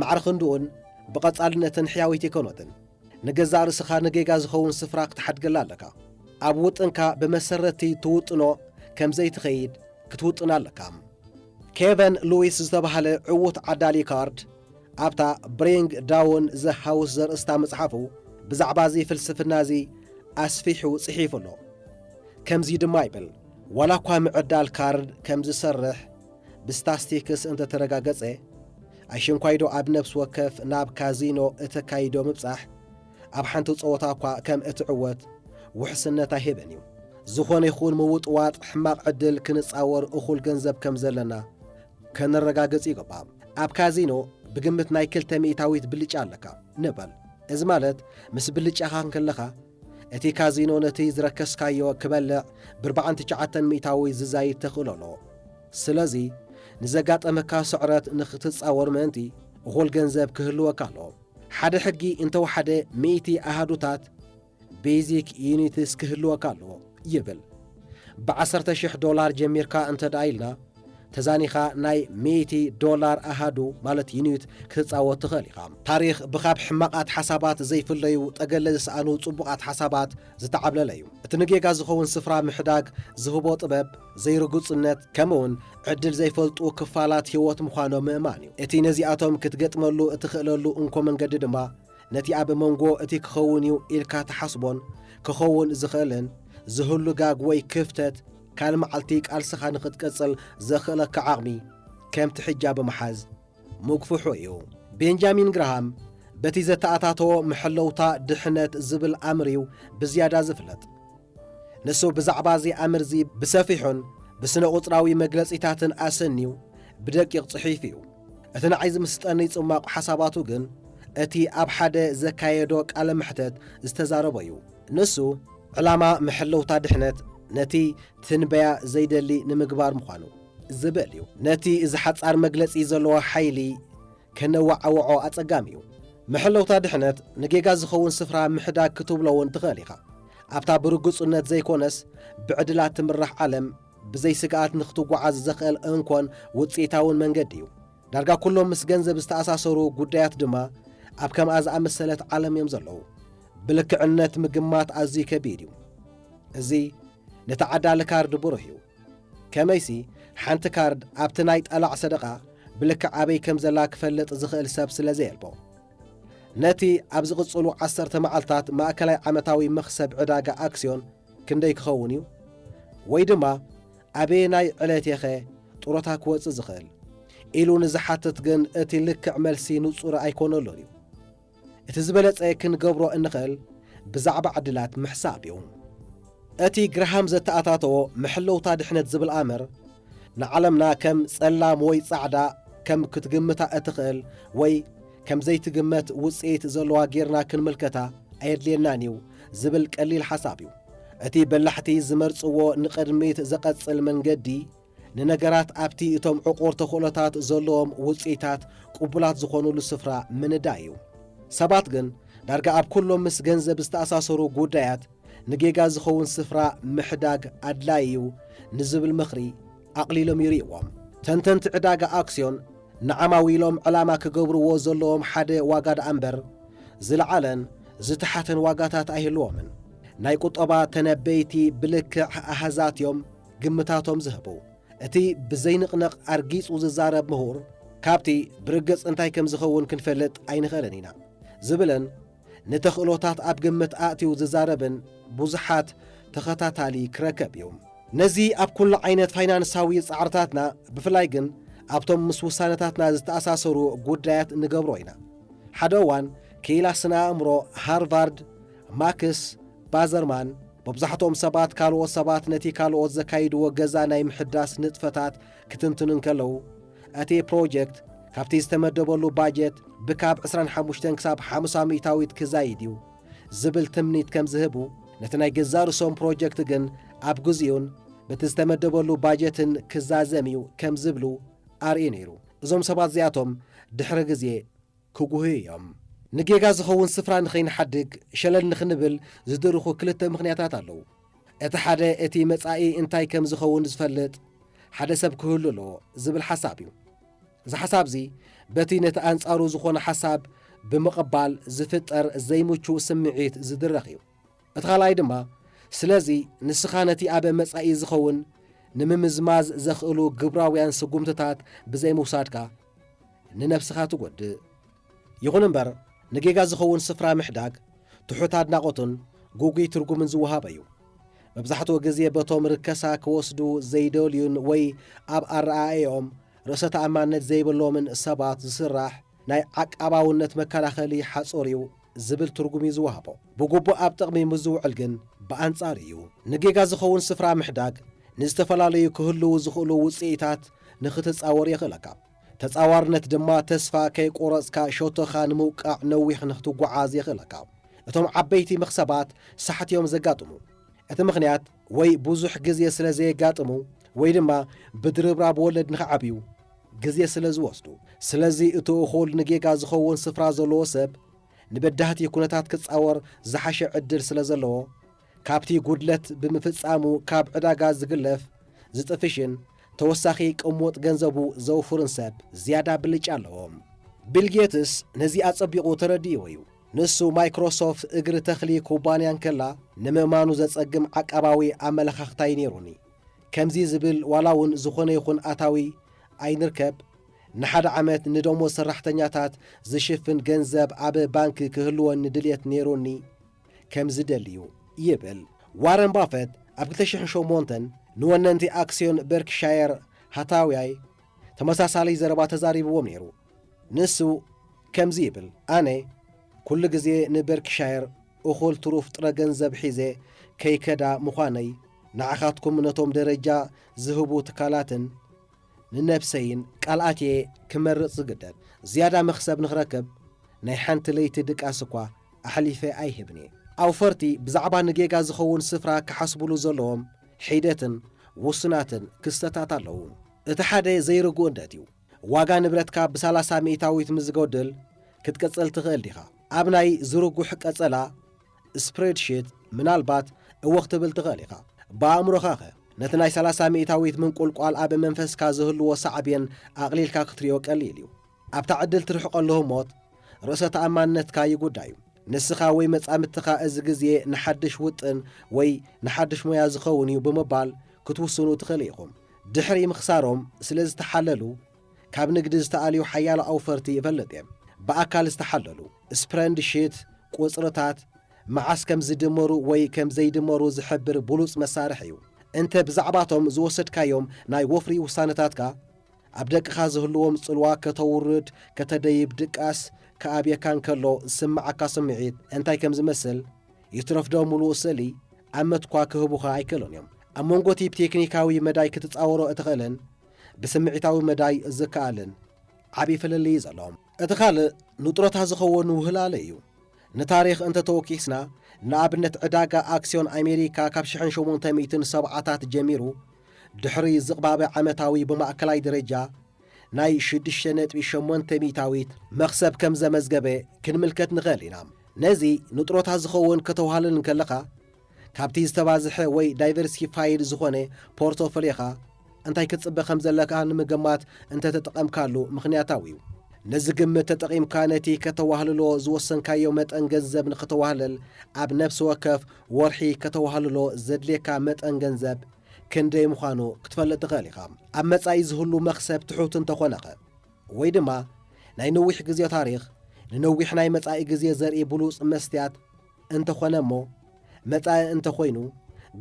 ማዕረ ክንድኡን ብቐጻልነትን ሕያዊት ኣይኮነትን። ንገዛእ ርእስኻ ንጌጋ ዝኸውን ስፍራ ክትሓድገላ ኣለካ። ኣብ ውጥንካ ብመሰረትቲ ትውጥኖ ከም ዘይትኸይድ ክትውጥን ኣለካ። ኬቨን ሉዊስ ዝተባህለ ዕዉት ዓዳሊ ካርድ ኣብታ ብሪንግ ዳውን ዘ ሃውስ ዘርእስታ መጽሓፉ ብዛዕባ እዚ ፍልስፍና እዚ ኣስፊሑ ጽሒፉ ኣሎ። ከምዚ ድማ ይብል፣ ዋላ እኳ ምዕዳል ካርድ ከም ዝሰርሕ ብስታስቲክስ እንተተረጋገጸ፣ ኣሽንኳይዶ ኣብ ነፍሲ ወከፍ ናብ ካዚኖ እተካይዶ ምብጻሕ ኣብ ሓንቲ ጸወታ እኳ ከም እትዕወት ውሕስነት ኣይህብን እዩ። ዝኾነ ይኹን ምውጥዋጥ ሕማቕ ዕድል ክንጻወር እኹል ገንዘብ ከም ዘለና ከነረጋግጽ ይግባእ። ኣብ ካዚኖ ብግምት ናይ ክልተ ሚእታዊት ብልጫ ኣለካ ንበል። እዚ ማለት ምስ ብልጫኻ እንከለኻ እቲ ካዚኖ ነቲ ዝረከስካዮ ክበልዕ ብኣርባዓን ትሽዓተን ሚእታዊ ዝዛይድ ተኽእሎ ኣለዎ። ስለዚ ንዘጋጠመካ ስዕረት ንኽትጻወር ምእንቲ እኹል ገንዘብ ክህልወካ ኣለዎ። ሓደ ሕጊ እንተወሓደ ሚእቲ ኣሃዱታት ቤዚክ ዩኒትስ ክህልወካ ኣለዎ ይብል። ብዓሰርተ ሽሕ ዶላር ጀሚርካ እንተ ደኣ ኢልና፣ ተዛኒኻ ናይ ሚእቲ ዶላር ኣሃዱ ማለት ዩኒት ክትጻወት ትኽእል ኢኻ። ታሪኽ ብኻብ ሕማቓት ሓሳባት ዘይፍለዩ ጠገለ ዝሰኣኑ ጽቡቓት ሓሳባት ዝተዓብለለ እዩ። እቲ ንጌጋ ዝኸውን ስፍራ ምሕዳግ ዝህቦ ጥበብ፣ ዘይርጉጽነት፣ ከምኡውን ዕድል ዘይፈልጡ ክፋላት ህይወት ምዃኖም ምእማን እዩ። እቲ ነዚኣቶም ክትገጥመሉ እትኽእለሉ እንኮ መንገዲ ድማ፣ ነቲ ኣብ መንጎ እቲ ክኸውን እዩ ኢልካ ትሓስቦን ክኸውን ዝኽእልን ዝህሉ ጋግ ወይ ክፍተት፣ ካልእ መዓልቲ ቃልስኻ ንኽትቅጽል ዘኽእለካ ዓቕሚ ከምቲ ሕጃ ብምሓዝ ምግፍሑ እዩ። ቤንጃሚን ግራሃም በቲ ዘተኣታተዎ መሐለውታ ድሕነት ዝብል ኣምር እዩ ብዝያዳ ዝፍለጥ። ንሱ ብዛዕባ እዚ ኣምር እዚ ብሰፊሑን ብስነ ቁጽራዊ መግለጺታትን ኣሰንዩ ብደቂቕ ጽሒፉ እዩ። እቲ ንዓይ ዝምስጠኒ ጽማቕ ሓሳባቱ ግን እቲ ኣብ ሓደ ዘካየዶ ቃለ መሕተት ዝተዛረቦ እዩ። ንሱ ዕላማ መሐለውታ ድሕነት ነቲ ትንበያ ዘይደሊ ንምግባር ምዃኑ ዝብል እዩ። ነቲ እዚ ሓጻር መግለጺ ዘለዎ ሓይሊ ከነወዓውዖ ኣጸጋሚ እዩ። መሐለውታ ድሕነት ንጌጋ ዝኸውን ስፍራ ምሕዳግ ክትብሎ እውን ትኽእል ኢኻ። ኣብታ ብርግጹነት ዘይኮነስ ብዕድላት ትምራሕ ዓለም ብዘይ ስግኣት ንኽትጓዓዝ ዘኽእል እንኮን ውጽኢታውን መንገዲ እዩ። ዳርጋ ኩሎም ምስ ገንዘብ ዝተኣሳሰሩ ጉዳያት ድማ ኣብ ከምኣ ዝኣመሰለት ዓለም እዮም ዘለዉ። ብልክዕነት ምግማት ኣዝዩ ከቢድ እዩ። እዚ ነቲ ዓዳሊ ካርድ ብሩህ እዩ። ከመይሲ፣ ሓንቲ ካርድ ኣብቲ ናይ ጠላዕ ሰደቓ ብልክዕ ኣበይ ከም ዘላ ክፈልጥ ዝኽእል ሰብ ስለ ዘየልቦ። ነቲ ኣብ ዝቕጽሉ ዓሰርተ መዓልታት ማእከላይ ዓመታዊ መኽሰብ ዕዳጋ ኣክስዮን ክንደይ ክኸውን እዩ? ወይ ድማ ኣበየናይ ዕለት እየ ኸ ጥሮታ ክወጽእ ዝኽእል? ኢሉ ንዝሓትት ግን እቲ ልክዕ መልሲ ንጹር ኣይኮነሉን እዩ። እቲ ዝበለጸ ክንገብሮ እንኽእል ብዛዕባ ዕድላት ምሕሳብ እዩ። እቲ ግራሃም ዘተኣታተዎ ምሕለውታ ድሕነት ዝብል ኣምር ንዓለምና ከም ጸላም ወይ ጻዕዳ ከም ክትግምታ እትኽእል ወይ ከም ዘይትግመት ውጽኢት ዘለዋ ጌርና ክንምልከታ ኣየድልየናን እዩ ዝብል ቀሊል ሓሳብ እዩ። እቲ በላሕቲ ዝመርጽዎ ንቕድሚት ዘቐጽል መንገዲ ንነገራት ኣብቲ እቶም ዕቑር ተኽእሎታት ዘለዎም ውጽኢታት ቅቡላት ዝኾኑሉ ስፍራ ምንዳይ እዩ። ሰባት ግን ዳርጋ ኣብ ኩሎም ምስ ገንዘብ ዝተኣሳሰሩ ጉዳያት ንጌጋ ዝኸውን ስፍራ ምሕዳግ ኣድላዪ እዩ ንዝብል ምኽሪ ኣቕሊሎም ይርእይዎም። ተንተንቲ ዕዳጋ ኣክስዮን ንዓማዊሎም ዕላማ ክገብርዎ ዘለዎም ሓደ ዋጋ ደኣ እምበር ዝለዓለን ዝተሓተን ዋጋታት ኣይህልዎምን። ናይ ቁጠባ ተነበይቲ ብልክዕ ኣሃዛት እዮም ግምታቶም ዝህቡ። እቲ ብዘይንቕነቕ ኣርጊጹ ዝዛረብ ምሁር ካብቲ ብርግጽ እንታይ ከም ዝኸውን ክንፈልጥ ኣይንኽእልን ኢና ዝብልን ንተኽእሎታት ኣብ ግምት ኣእትዩ ዝዛረብን ብዙሓት ተኸታታሊ ክረከብ እዩ። ነዚ ኣብ ኩሉ ዓይነት ፋይናንሳዊ ጻዕርታትና ብፍላይ ግን ኣብቶም ምስ ውሳነታትና ዝተኣሳሰሩ ጉዳያት ንገብሮ ኢና። ሓደ እዋን ክኢላ ስነ ኣእምሮ ሃርቫርድ ማክስ ባዘርማን መብዛሕትኦም ሰባት ካልኦት ሰባት ነቲ ካልኦት ዘካይድዎ ገዛ ናይ ምሕዳስ ንጥፈታት ክትንትኑ እንከለዉ እቲ ፕሮጀክት ካብቲ ዝተመደበሉ ባጀት ብካብ ዕስራን ሓሙሽተን ክሳብ ሓምሳ ሚእታዊት ክዛይድ እዩ ዝብል ትምኒት ከም ዝህቡ ነቲ ናይ ገዛ ርእሶም ፕሮጀክት ግን ኣብ ግዜኡን በቲ ዝተመደበሉ ባጀትን ክዛዘም እዩ ከም ዝብሉ ኣርእዩ ነይሩ። እዞም ሰባት እዚኣቶም ድሕሪ ግዜ ክጉህዩ እዮም። ንጌጋ ዝኸውን ስፍራ ንኸይንሓድግ ሸለል ንኽንብል ዝድርኹ ክልተ ምኽንያታት ኣለዉ። እቲ ሓደ እቲ መጻኢ እንታይ ከም ዝኸውን ዝፈልጥ ሓደ ሰብ ክህሉ ኣለዎ ዝብል ሓሳብ እዩ። እዚ ሓሳብ እዚ በቲ ነቲ ኣንጻሩ ዝኾነ ሓሳብ ብምቕባል ዝፍጠር ዘይምቹእ ስምዒት ዝድረኽ እዩ። እቲ ካልኣይ ድማ ስለዚ ንስኻ ነቲ ኣብ መጻኢ ዝኸውን ንምምዝማዝ ዘኽእሉ ግብራውያን ስጉምትታት ብዘይምውሳድካ ንነብስኻ ትጎድእ። ይኹን እምበር ንጌጋ ዝኸውን ስፍራ ምሕዳግ ትሑት ኣድናቖትን ግጉይ ትርጉምን ዝወሃቦ እዩ። መብዛሕትኡ ግዜ በቶም ርከሳ ክወስዱ ዘይደልዩን ወይ ኣብ ኣረኣእያኦም ርእሰ ተኣማንነት ዘይብሎምን ሰባት ዝስራሕ ናይ ዓቃባውነት መከላኸሊ ሓጹር እዩ ዝብል ትርጉም እዩ ዝወሃቦ። ብግቡእ ኣብ ጥቕሚ ምስ ዝውዕል ግን ብኣንጻሩ እዩ። ንጌጋ ዝኸውን ስፍራ ምሕዳግ ንዝተፈላለዩ ክህልዉ ዝኽእሉ ውጽኢታት ንኽትጻወር የኽእለካ። ተጻዋርነት ድማ ተስፋ ከይቆረጽካ ሸቶኻ ንምውቃዕ ነዊሕ ንኽትጓዓዝ የኽእለካ። እቶም ዓበይቲ መኽሰባት ሳሕቲ እዮም ዘጋጥሙ። እቲ ምኽንያት ወይ ብዙሕ ግዜ ስለ ዘየጋጥሙ ወይ ድማ ብድርብራብ ወለድ ንኽዓብዩ ግዜ ስለ ዝወስዱ። ስለዚ እቲ እኹል ንጌጋ ዝኸውን ስፍራ ዘለዎ ሰብ ንበዳህቲ ኩነታት ክጻወር ዝሓሸ ዕድል ስለ ዘለዎ ካብቲ ጉድለት ብምፍጻሙ ካብ ዕዳጋ ዝግለፍ ዝጥፍሽን ተወሳኺ ቅሙጥ ገንዘቡ ዘውፍርን ሰብ ዝያዳ ብልጫ ኣለዎ። ቢል ጌትስ ነዚ ኣጸቢቑ ተረዲእዎ እዩ። ንሱ ማይክሮሶፍት እግሪ ተኽሊ ኩባንያ እንከላ ንምእማኑ ዘጸግም ዓቃባዊ ኣመለኻኽታ እዩ ነይሩኒ። ከምዚ ዝብል ዋላ እውን ዝኾነ ይኹን ኣታዊ ኣይንርከብ፣ ንሓደ ዓመት ንደሞዝ ሰራሕተኛታት ዝሽፍን ገንዘብ ኣብ ባንክ ክህልወኒ ድልየት ነይሩኒ ከም ዝደሊ እዩ ይብል። ዋረን ባፈት ኣብ ክልተ ሽሕን ሸሞንተን ንወነንቲ ኣክስዮን በርክሻየር ሃታዋይ ተመሳሳሊ ዘረባ ተዛሪብዎም ነይሩ። ንሱ ከምዚ ይብል፣ ኣነ ኩሉ ግዜ ንበርክሻየር እኹል ትሩፍ ጥረ ገንዘብ ሒዘ ከይከዳ ምዃነይ ንዓኻትኩም ነቶም ደረጃ ዝህቡ ትካላትን ንነብሰይን ቃል ኣትየ ክመርጽ ዝግደድ። ዝያዳ መኽሰብ ንኽረክብ ናይ ሓንቲ ለይቲ ድቃስ እኳ ኣሕሊፈ ኣይህብን እየ። ኣውፈርቲ ብዛዕባ ንጌጋ ዝኸውን ስፍራ ክሓስቡሉ ዘለዎም ሒደትን ውሱናትን ክስተታት ኣለዉ። እቲ ሓደ ዘይርጉእ እንደት እዩ። ዋጋ ንብረትካ ብሰላሳ ሚእታዊት ምስ ዝጎድል ክትቅጽል ትኽእል ዲኻ? ኣብ ናይ ዝርጉሕ ቀጸላ ስፕሬድሺት ምናልባት እወ ክትብል ትኽእል ኢኻ። ብኣእምሮኻኸ ነቲ ናይ ሰላሳ ሚእታዊት ምንቁልቋል ኣብ መንፈስካ ዝህልዎ ሳዕቤን ኣቕሊልካ ክትሪኦ ቀሊል እዩ። ኣብታ ዕድል ትርሕቐሉ ህሞት፣ ርእሰ ተኣማንነትካ ይጉዳ እዩ። ንስኻ ወይ መጻምድትኻ እዚ ግዜ ንሓድሽ ውጥን ወይ ንሓድሽ ሞያ ዝኸውን እዩ ብምባል ክትውስኑ ትኽእሉ ኢኹም። ድሕሪ ምኽሳሮም ስለ ዝተሓለሉ፣ ካብ ንግዲ ዝተኣልዩ ሓያሎ ኣውፈርቲ ይፈልጥ እየ። ብኣካል ዝተሓለሉ፣ ስፕረንድሺት፣ ቁጽርታት፣ መዓስ ከም ዝድመሩ ወይ ከም ዘይድመሩ ዝሕብር ብሉጽ መሳርሒ እዩ። እንተ ብዛዕባቶም ዝወሰድካዮም ናይ ወፍሪ ውሳነታትካ፣ ኣብ ደቅኻ ዝህልዎም ጽልዋ ከተውርድ፣ ከተደይብ፣ ድቃስ ክኣብየካ እንከሎ ዝስምዓካ ስምዒት እንታይ ከም ዝመስል፣ ይትረፍዶ ምሉእ ስእሊ ኣብ መትኳ ክህቡኻ ኣይክእሉን እዮም። ኣብ መንጎ እቲ ብቴክኒካዊ መዳይ ክትጻወሮ እትኽእልን ብስምዒታዊ መዳይ ዝከኣልን ዓቢ ፍልልይ እዩ ዘለዎም። እቲ ካልእ ንጥሮታ ዝኸውን ውህላለ እዩ። ንታሪኽ እንተተወኪስና፣ ንኣብነት ዕዳጋ ኣክስዮን ኣሜሪካ ካብ ሽሕን ሸሞንተ ሚእትን ሰብዓታት ጀሚሩ ድሕሪ ዝቕባበ ዓመታዊ ብማእከላይ ደረጃ ናይ ሽዱሽተ ነጥቢ ሸሞንተ ሚእታዊት መኽሰብ ከም ዘመዝገበ ክንምልከት ንኽእል ኢና። ነዚ ንጥሮታ ዝኸውን ከተዋህልል እንከለኻ፣ ካብቲ ዝተባዝሐ ወይ ዳይቨርሲፋይድ ዝኾነ ፖርቶፎልዮኻ እንታይ ክትጽበ ከም ዘለካ ንምግማት እንተተጠቐምካሉ ምኽንያታዊ እዩ። ነዚ ግምት ተጠቒምካ ነቲ ከተዋህልሎ ዝወሰንካዮ መጠን ገንዘብ ንኽተዋህልል ኣብ ነፍሲ ወከፍ ወርሒ ከተዋህልሎ ዘድልየካ መጠን ገንዘብ ክንደይ ምዃኑ ክትፈልጥ ትኽእል ኢኻ። ኣብ መጻኢ ዝህሉ መኽሰብ ትሑት እንተኾነኸ፣ ወይ ድማ ናይ ነዊሕ ግዜ ታሪኽ ንነዊሕ ናይ መጻኢ ግዜ ዘርኢ ብሉጽ መስትያት እንተኾነ እሞ፣ መጻኢ እንተኾይኑ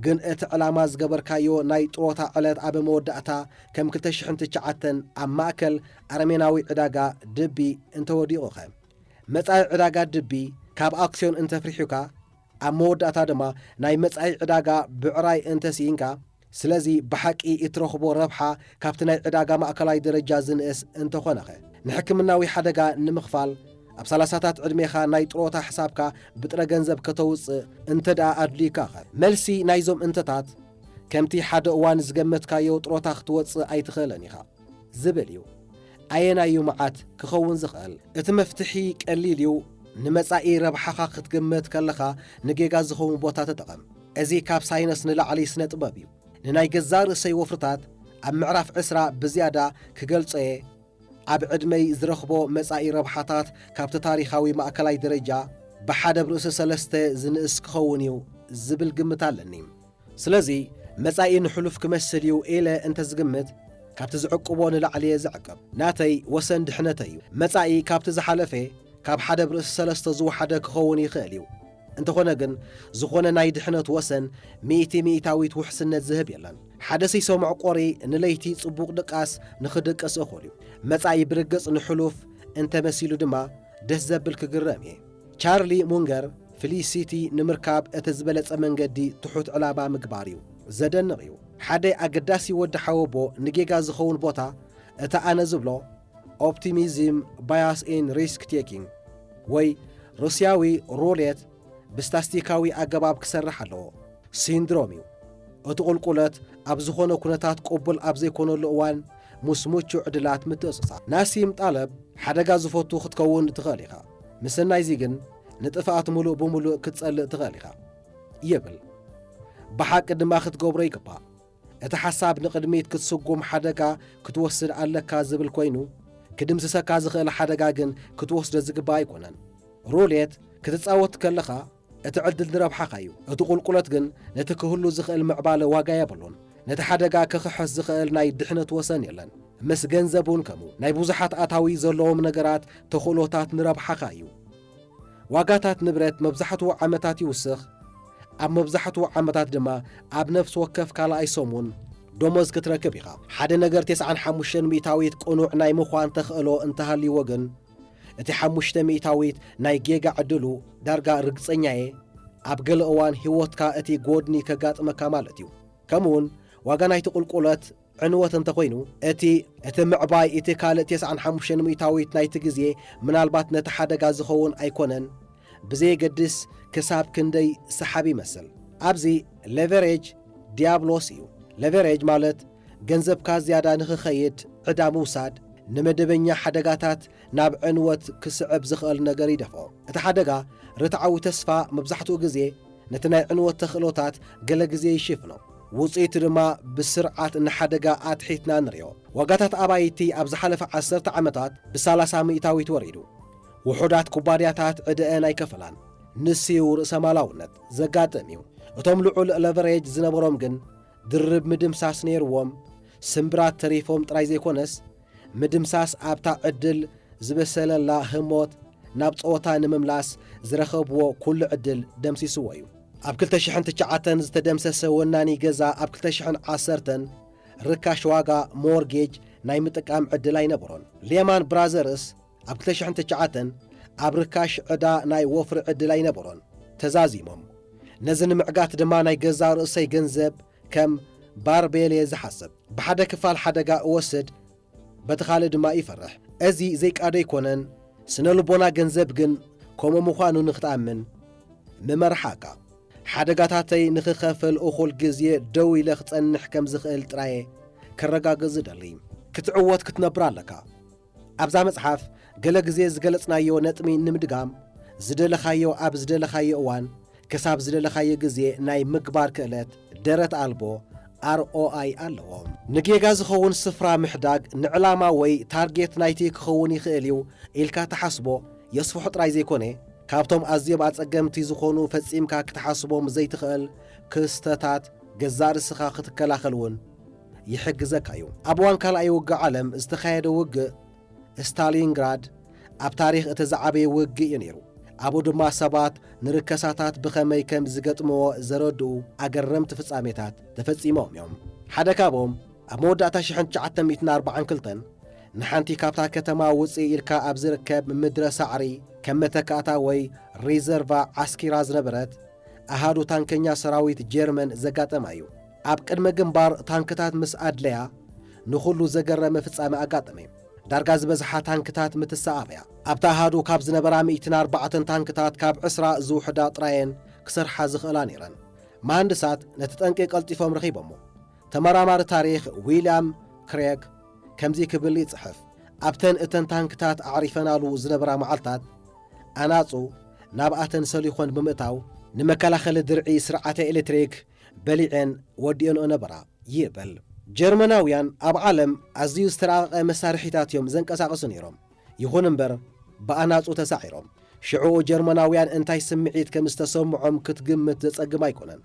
ግን እቲ ዕላማ ዝገበርካዮ ናይ ጥሮታ ዕለት ኣብ መወዳእታ ከም ክልተ ሽሕን ትሽዓተን ኣብ ማእከል ኣረሜናዊ ዕዳጋ ድቢ እንተወዲቑኸ? መጻኢ ዕዳጋ ድቢ ካብ ኣክስዮን እንተፍሪሑካ፣ ኣብ መወዳእታ ድማ ናይ መጻኢ ዕዳጋ ብዕራይ እንተስኢንካ፣ ስለዚ ብሓቂ እትረኽቦ ረብሓ ካብቲ ናይ ዕዳጋ ማእከላይ ደረጃ ዝንእስ እንተኾነኸ? ንሕክምናዊ ሓደጋ ንምኽፋል ኣብ ሰላሳታት ዕድሜኻ ናይ ጥሮታ ሕሳብካ ብጥረ ገንዘብ ከተውጽእ እንተ ደኣ ኣድልዩካኸ? መልሲ ናይዞም እንተታት ከምቲ ሓደ እዋን ዝገመትካዮ ጥሮታ ክትወጽእ ኣይትኽእልን ኢኻ ዝብል እዩ። ኣየናይ እዩ መዓት ክኸውን ዝኽእል? እቲ መፍትሒ ቀሊል እዩ። ንመጻኢ ረብሓኻ ክትግምት ከለኻ ንጌጋ ዝኸውን ቦታ ተጠቐም። እዚ ካብ ሳይንስ ንላዕሊ ስነ ጥበብ እዩ። ንናይ ገዛእ ርእሰይ ወፍርታት ኣብ ምዕራፍ ዕስራ ብዝያዳ ክገልጾ እየ። ኣብ ዕድመይ ዝረኽቦ መጻኢ ረብሓታት ካብቲ ታሪኻዊ ማእከላይ ደረጃ ብሓደ ብርእሲ ሰለስተ ዝንእስ ክኸውን እዩ ዝብል ግምት ኣለኒ። ስለዚ መጻኢ ንሕሉፍ ክመስል እዩ ኢለ እንተ ዝግምት፣ ካብቲ ዝዕቅቦ ንላዕሊ እየ ዝዕቅብ። ናተይ ወሰን ድሕነተይ እዩ። መጻኢ ካብቲ ዝሓለፈ ካብ ሓደ ብርእሲ ሰለስተ ዝወሓደ ክኸውን ይኽእል እዩ። እንተኾነ ግን፣ ዝኾነ ናይ ድሕነት ወሰን ሚእቲ ሚእታዊት ውሕስነት ዝህብ የለን። ሓደ ሲሶ መዕቆሪ ንለይቲ ጽቡቕ ድቃስ ንኽድቅስ እኹል እዩ። መጻኢ ብርግጽ ንሕሉፍ እንተመሲሉ ድማ ደስ ዘብል ክግረም እየ። ቻርሊ ሙንገር ፊሊሲቲ ንምርካብ እቲ ዝበለጸ መንገዲ ትሑት ዕላማ ምግባር እዩ። ዘደንቕ እዩ። ሓደ ኣገዳሲ ወዲ ሓወቦ ንጌጋ ዝኸውን ቦታ፣ እቲ ኣነ ዝብሎ ኦፕቲሚዝም ባያስ ኢን ሪስክ ቴኪንግ ወይ ሩስያዊ ሩሌት ብስታስቲካዊ ኣገባብ ክሰርሕ ኣለዎ። ሲንድሮም እዩ። እቲ ቁልቁለት ኣብ ዝኾነ ኩነታት ቅቡል ኣብ ዘይኮነሉ እዋን ምስ ምቹ ዕድላት ምትእስሳር። ናሲም ጣለብ፣ ሓደጋ ዝፈቱ ክትከውን ትኽእል ኢኻ። ምስናይዚ ግን ንጥፍኣት ምሉእ ብምሉእ ክትጸልእ ትኽእል ኢኻ ይብል። ብሓቂ ድማ ክትገብሮ ይግባእ። እቲ ሓሳብ ንቕድሚት ክትስጉም ሓደጋ ክትወስድ ኣለካ ዝብል ኮይኑ፣ ክድምስሰካ ዝኽእል ሓደጋ ግን ክትወስዶ ዝግባእ ኣይኮነን። ሩሌት ክትጻወት ከለኻ እቲ ዕድል ንረብሓኻ እዩ። እቲ ቁልቁለት ግን ነቲ ክህሉ ዝኽእል ምዕባለ ዋጋ የብሉን። ነቲ ሓደጋ ክኽሕስ ዝኽእል ናይ ድሕነት ወሰን የለን። ምስ ገንዘብ እውን ከምኡ። ናይ ብዙሓት ኣታዊ ዘለዎም ነገራት ተኽእሎታት ንረብሓኻ እዩ። ዋጋታት ንብረት መብዛሕትኡ ዓመታት ይውስኽ። ኣብ መብዛሕትኡ ዓመታት ድማ ኣብ ነፍሲ ወከፍ ካልኣይ ሰሙን ደሞዝ ክትረክብ ኢኻ። ሓደ ነገር ተስዓን ሓሙሽተን ሚእታዊት ቅኑዕ ናይ ምዃን ተኽእሎ እንተሃልይዎ ግን፣ እቲ ሓሙሽተ ሚእታዊት ናይ ጌጋ ዕድሉ ዳርጋ ርግጸኛ እየ፣ ኣብ ገለ እዋን ህይወትካ እቲ ጎድኒ ከጋጥመካ ማለት እዩ። ከምኡውን ዋጋ ናይቲ ቁልቁለት ዕንወት እንተኾይኑ፣ እቲ፣ እቲ ምዕባይ እቲ ካልእ ተስዓን ሓሙሽተን ሚእታዊት ናይቲ ግዜ ምናልባት ነቲ ሓደጋ ዝኸውን ኣይኮነን፣ ብዘየገድስ ክሳብ ክንደይ ሰሓቢ ይመስል። ኣብዚ ሌቨሬጅ ዲያብሎስ እዩ። ሌቨሬጅ ማለት ገንዘብካ ዝያዳ ንኽኸይድ ዕዳ ምውሳድ፣ ንመደበኛ ሓደጋታት ናብ ዕንወት ክስዕብ ዝኽእል ነገር ይደፍኦ። እቲ ሓደጋ ርትዓዊ ተስፋ መብዛሕትኡ ግዜ ነቲ ናይ ዕንወት ተኽእሎታት ገለ ግዜ ይሽፍኖ። ውጽኢቱ ድማ ብስርዓት ንሓደጋ ኣትሒትና ንርእዮ። ዋጋታት ኣባይቲ ኣብ ዝሓለፈ ዓሰርተ ዓመታት ብ30 ሚእታዊት ወሪዱ። ውሑዳት ኩባንያታት ዕደአን ኣይከፈላን። ንስዩ ርእሰ ማላውነት ዘጋጥም እዩ። እቶም ልዑል ለቨሬጅ ዝነበሮም ግን ድርብ ምድምሳስ ነይርዎም። ስምብራት ተሪፎም ጥራይ ዘይኮነስ፣ ምድምሳስ ኣብታ ዕድል ዝበሰለላ ህሞት ናብ ጸወታ ንምምላስ ዝረኸብዎ ኩሉ ዕድል ደምሲስዎ እዩ። ኣብ ክልተ ሽሕን ትሽዓተን ዝተደምሰሰ ወናኒ ገዛ ኣብ ክልተ ሽሕን ዓሰርተን ርካሽ ዋጋ ሞርጌጅ ናይ ምጥቃም ዕድል ኣይነበሮን። ሌማን ብራዘርስ ኣብ ክልተ ሽሕን ትሽዓተን ኣብ ርካሽ ዕዳ ናይ ወፍሪ ዕድል ኣይነበሮን። ተዛዚሞም። ነዚ ንምዕጋት ድማ ናይ ገዛ ርእሰይ ገንዘብ ከም ባርቤል እየ ዝሓስብ። ብሓደ ክፋል ሓደጋ እወስድ፣ በቲ ካልእ ድማ ይፈርሕ። እዚ ዘይቃዶ ኣይኮነን። ስነ ልቦና ገንዘብ ግን ከምኡ ምዃኑ ንኽትኣምን ምመርሓካ። ሓደጋታተይ ንኽኸፍል እኹል ግዜ ደው ኢለ ክጸንሕ ከም ዝኽእል ጥራየ ከረጋግጽ ዝደሊ። ክትዕወት ክትነብር ኣለካ። ኣብዛ መጽሓፍ ገለ ግዜ ዝገለጽናዮ ነጥቢ ንምድጋም፣ ዝደለኻዮ ኣብ ዝደለኻዮ እዋን ክሳብ ዝደለኻዮ ግዜ ናይ ምግባር ክእለት ደረት ኣልቦ ኣር ኦ ኣይ ኣለዎ። ንጌጋ ዝኸውን ስፍራ ምሕዳግ ንዕላማ ወይ ታርጌት ናይቲ ክኸውን ይኽእል እዩ ኢልካ ትሓስቦ የስፍሖ ጥራይ ዘይኮነ፣ ካብቶም ኣዝዮም ኣጸገምቲ ዝኾኑ ፈጺምካ ክትሓስቦም ዘይትኽእል ክስተታት ገዛእ ርእስኻ ክትከላኸል እውን ይሕግዘካ እዩ። ኣብ እዋን ካልኣይ ውግእ ዓለም ዝተኻየደ ውግእ ስታሊንግራድ ኣብ ታሪኽ እቲ ዝዓበየ ውግእ እዩ ነይሩ። ኣብኡ ድማ ሰባት ንርከሳታት ብኸመይ ከም ዝገጥምዎ ዘረድኡ ኣገረምቲ ፍጻሜታት ተፈጺሞም እዮም። ሓደ ካብኦም ኣብ መወዳእታ ሽሕን ትሽዓተ ሚእትን ኣርባዓን ክልተን ንሓንቲ ካብታ ከተማ ውጽእ ኢልካ ኣብ ዝርከብ ምድረ ሳዕሪ ከም መተካእታ ወይ ሪዘርቫ ዓስኪራ ዝነበረት ኣሃዱ ታንከኛ ሰራዊት ጀርመን ዘጋጠማ እዩ። ኣብ ቅድመ ግንባር ታንክታት ምስ ኣድለያ ንኹሉ ዘገረመ ፍጻመ ኣጋጠመ። ዳርጋ ዝበዝሓ ታንክታት ምትሰኣበያ። ኣብታ ኣሃዱ ካብ ዝነበራ ሚእትን ኣርባዕተን ታንክታት ካብ ዕስራ ዝውሕዳ ጥራየን ክሰርሓ ዝኽእላ ነይረን። መሃንድሳት ነቲ ጠንቂ ቀልጢፎም ረኺቦሞ። ተመራማሪ ታሪኽ ዊልያም ክሬግ ከምዚ ክብል ይጽሕፍ፣ ኣብተን እተን ታንክታት ኣዕሪፈናሉ ዝነበራ መዓልታት ኣናጹ ናብኣተን ሰሊኾን ብምእታው ንመከላኸሊ ድርዒ ስርዓተ ኤሌክትሪክ በሊዐን ወዲኦንኦ ነበራ ይብል። ጀርመናውያን ኣብ ዓለም ኣዝዩ ዝተራቐቐ መሳርሒታት እዮም ዘንቀሳቕሱ ነይሮም። ይኹን እምበር ብኣናጹ ተሳዒሮም። ሽዑ ጀርመናውያን እንታይ ስምዒት ከም ዝተሰምዖም ክትግምት ዘጸግም ኣይኮነን።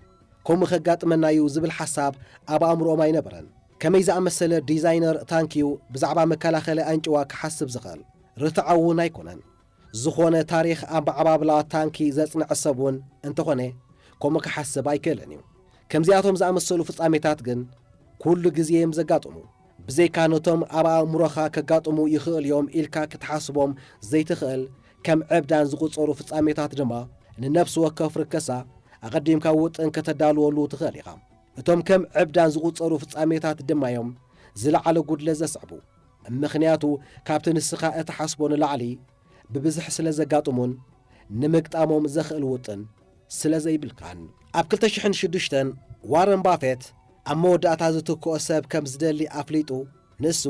ከምኡ ከጋጥመና እዩ ዝብል ሓሳብ ኣብ ኣእምሮኦም ኣይነበረን። ከመይ ዝኣመሰለ ዲዛይነር ታንክ እዩ ብዛዕባ መከላኸሊ ኣንጭዋ ክሓስብ ዝኽእል? ርትዓዊ እውን ኣይኮነን። ዝኾነ ታሪኽ ኣመዓባብላ ታንኪ ዘጽንዐ ሰብ እውን እንተኾነ ከምኡ ክሓስብ ኣይክእልን እዩ። ከምዚኣቶም ዝኣመሰሉ ፍጻሜታት ግን ኩሉ ግዜ እዮም ዘጋጥሙ። ብዘይካ ነቶም ኣብ ኣእምሮኻ ከጋጥሙ ይኽእል እዮም ኢልካ ክትሓስቦም ዘይትኽእል ከም ዕብዳን ዝቑጸሩ ፍጻሜታት ድማ ንነፍሲ ወከፍ ርከሳ ኣቐዲምካ ውጥን ከተዳልወሉ ትኽእል ኢኻ። እቶም ከም ዕብዳን ዝቑጸሩ ፍጻሜታት ድማ እዮም ዝለዓለ ጉድለት ዘስዕቡ። ምኽንያቱ ካብቲ ንስኻ እትሓስቦ ንላዕሊ ብብዝሒ ስለ ዘጋጥሙን ንምግጣሞም ዘኽእል ውጥን ስለ ዘይብልካን። ኣብ ክልተ ሽሕን ሽዱሽተን ዋረን ባፌት ኣብ መወዳእታ ዝትክኦ ሰብ ከም ዝደሊ ኣፍሊጡ፣ ንሱ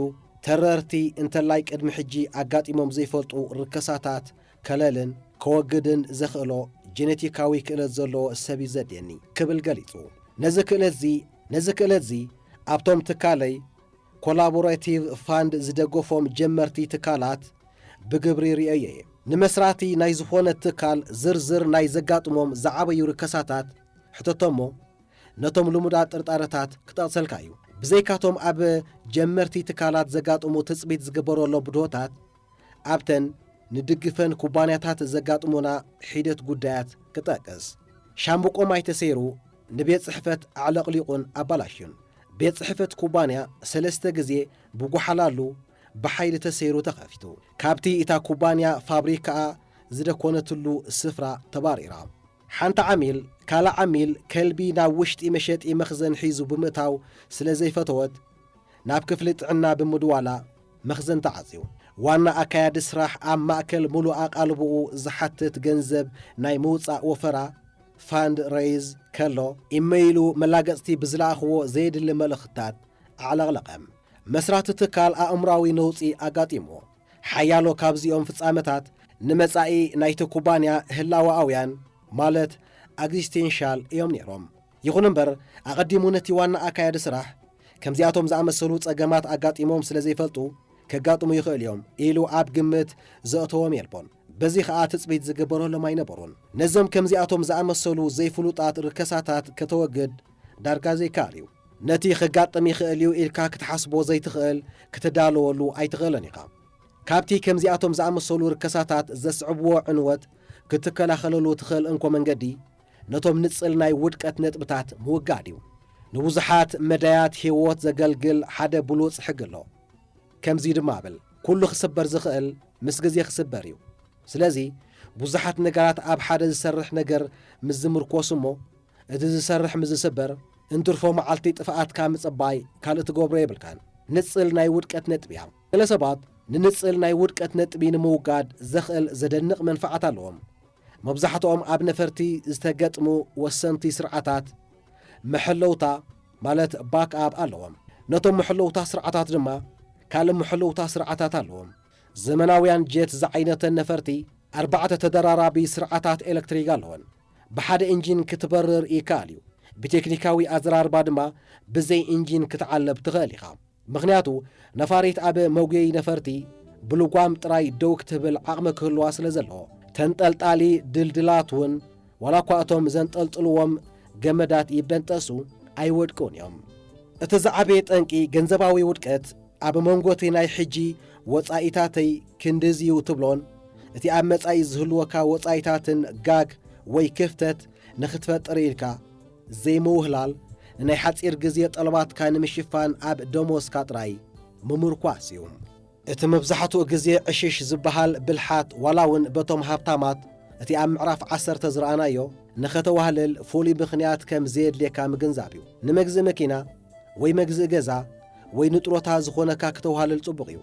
ተረርቲ እንተላይ ቅድሚ ሕጂ ኣጋጢሞም ዘይፈልጡ ርከሳታት ከለልን ከወግድን ዘኽእሎ ጄኔቲካዊ ክእለት ዘለዎ ሰብ እዩ ዘድልየኒ ክብል ገሊጹ። ነዚ ክእለትዚ ነዚ ክእለትዚ ኣብቶም ትካለይ ኮላቦሬቲቭ ፋንድ ዝደገፎም ጀመርቲ ትካላት ብግብሪ ርእየዮ እየ። ንመስራቲ ናይ ዝኾነ ትካል ዝርዝር ናይ ዘጋጥሞም ዝዓበዩ ርከሳታት ሕተቶሞ፣ ነቶም ልሙዳት ጥርጣረታት ክጠቕሰልካ እዩ። ብዘይካቶም ኣብ ጀመርቲ ትካላት ዘጋጥሙ ትጽቢት ዝግበረሎም ብድሆታት፣ ኣብተን ንድግፈን ኩባንያታት ዘጋጥሙና ሒደት ጉዳያት ክጠቅስ። ሻምብቆ ማይ ተሰይሩ ንቤት ጽሕፈት ኣዕለቕሊቑን ኣባላሽዩን። ቤት ጽሕፈት ኩባንያ ሰለስተ ግዜ ብጓሓላሉ ብሓይሊ ተሰይሩ ተኸፊቱ። ካብቲ እታ ኩባንያ ፋብሪካኣ ዝደኮነትሉ ስፍራ ተባሪራ። ሓንቲ ዓሚል፣ ካልእ ዓሚል ከልቢ ናብ ውሽጢ መሸጢ መኽዘን ሒዙ ብምእታው ስለ ዘይፈተወት፣ ናብ ክፍሊ ጥዕና ብምድዋላ መኽዘን ተዓጽዩ። ዋና ኣካያዲ ስራሕ ኣብ ማእከል ምሉእ ኣቓልቦኡ ዝሓትት ገንዘብ ናይ ምውጻእ ወፈራ፣ ፋንድ ሬይዝ፣ ከሎ፣ ኢመይሉ መላገጽቲ ብዝለኣኽዎ ዘየድሊ መልእኽትታት ኣዕለቕለቐ። መስራቲ ትካል ኣእምራዊ ነውጺ ኣጋጢምዎ። ሓያሎ ካብዚኦም ፍጻመታት ንመጻኢ ናይቲ ኩባንያ ህላወኣውያን፣ ማለት ኣግዚስቴንሻል እዮም ነይሮም። ይኹን እምበር፣ ኣቐዲሙ ነቲ ዋና ኣካያዲ ስራሕ ከምዚኣቶም ዝኣመሰሉ ጸገማት ኣጋጢሞም ስለ ዘይፈልጡ፣ ከጋጥሙ ይኽእል እዮም ኢሉ ኣብ ግምት ዘእተዎም የልቦን። በዚ ኸኣ ትጽቢት ዝግበረሎም ኣይነበሩን። ነዞም ከምዚኣቶም ዝኣመሰሉ ዘይፍሉጣት ርከሳታት ከተወግድ ዳርጋ ዘይከኣል እዩ። ነቲ ከጋጥም ይኽእል እዩ ኢልካ ክትሓስቦ ዘይትኽእል ክትዳለወሉ ኣይትኽእልን ኢኻ። ካብቲ ከምዚኣቶም ዝኣመሰሉ ርከሳታት ዘስዕብዎ ዕንወት ክትከላኸለሉ ትኽእል እንኮ መንገዲ፣ ነቶም ንጽል ናይ ውድቀት ነጥብታት ምውጋድ እዩ። ንብዙሓት መዳያት ህይወት ዘገልግል ሓደ ብሉጽ ሕጊ ኣሎ። ከምዚ ድማ እብል፣ ኩሉ ክስበር ዝኽእል ምስ ግዜ ክስበር እዩ። ስለዚ ብዙሓት ነገራት ኣብ ሓደ ዝሰርሕ ነገር ምስ ዝምርኮስ እሞ፣ እቲ ዝሰርሕ ምስ ዝስበር፣ እንትርፎ መዓልቲ ጥፍኣትካ ምጽባይ ካልእ ትገብሮ የብልካን። ንጽል ናይ ውድቀት ነጥቢ እያ። ገለ ሰባት ንንጽል ናይ ውድቀት ነጥቢ ንምውጋድ ዘኽእል ዘደንቕ መንፈዓት ኣለዎም። መብዛሕትኦም ኣብ ነፈርቲ ዝተገጥሙ ወሰንቲ ስርዓታት መሐለውታ፣ ማለት ባክ ኣፕ ኣለዎም። ነቶም መሐለውታ ስርዓታት ድማ ካልእ መሐለውታ ስርዓታት ኣለዎም። ዘመናውያን ጀት ዝዓይነተን ነፈርቲ ኣርባዕተ ተደራራቢ ስርዓታት ኤሌክትሪክ ኣለወን። ብሓደ ኢንጂን ክትበርር ይከኣል እዩ። ብቴክኒካዊ ኣዘራርባ ድማ ብዘይ ኢንጂን ክትዓለብ ትኽእል ኢኻ። ምኽንያቱ ነፋሪት ኣብ መጉየዪ ነፈርቲ ብልጓም ጥራይ ደው ክትብል ዓቕሚ ክህልዋ ስለ ዘለዎ፣ ተንጠልጣሊ ድልድላት እውን ዋላ እኳ እቶም ዘንጠልጥልዎም ገመዳት ይበንጠሱ ኣይወድቁን እዮም። እቲ ዝዓበየ ጠንቂ ገንዘባዊ ውድቀት ኣብ መንጎ እቲ ናይ ሕጂ ወጻኢታተይ ክንድዚ እዩ ትብሎን እቲ ኣብ መጻኢ ዝህልወካ ወጻኢታትን ጋግ ወይ ክፍተት ንኽትፈጥር ኢልካ ዘይምውህላል፣ ንናይ ሓጺር ግዜ ጠለባትካ ንምሽፋን ኣብ ደሞዝካ ጥራይ ምምርኳስ እዩ። እቲ መብዛሕትኡ ግዜ ዕሽሽ ዝበሃል ብልሓት ዋላ እውን በቶም ሃብታማት እቲ ኣብ ምዕራፍ ዓሰርተ ዝረኣናዮ ንኸተዋህልል ፍሉይ ምኽንያት ከም ዘየድልየካ ምግንዛብ እዩ። ንመግዝኢ መኪና ወይ መግዝኢ ገዛ ወይ ንጥሮታ ዝኾነካ ክተዋህልል ጽቡቕ እዩ።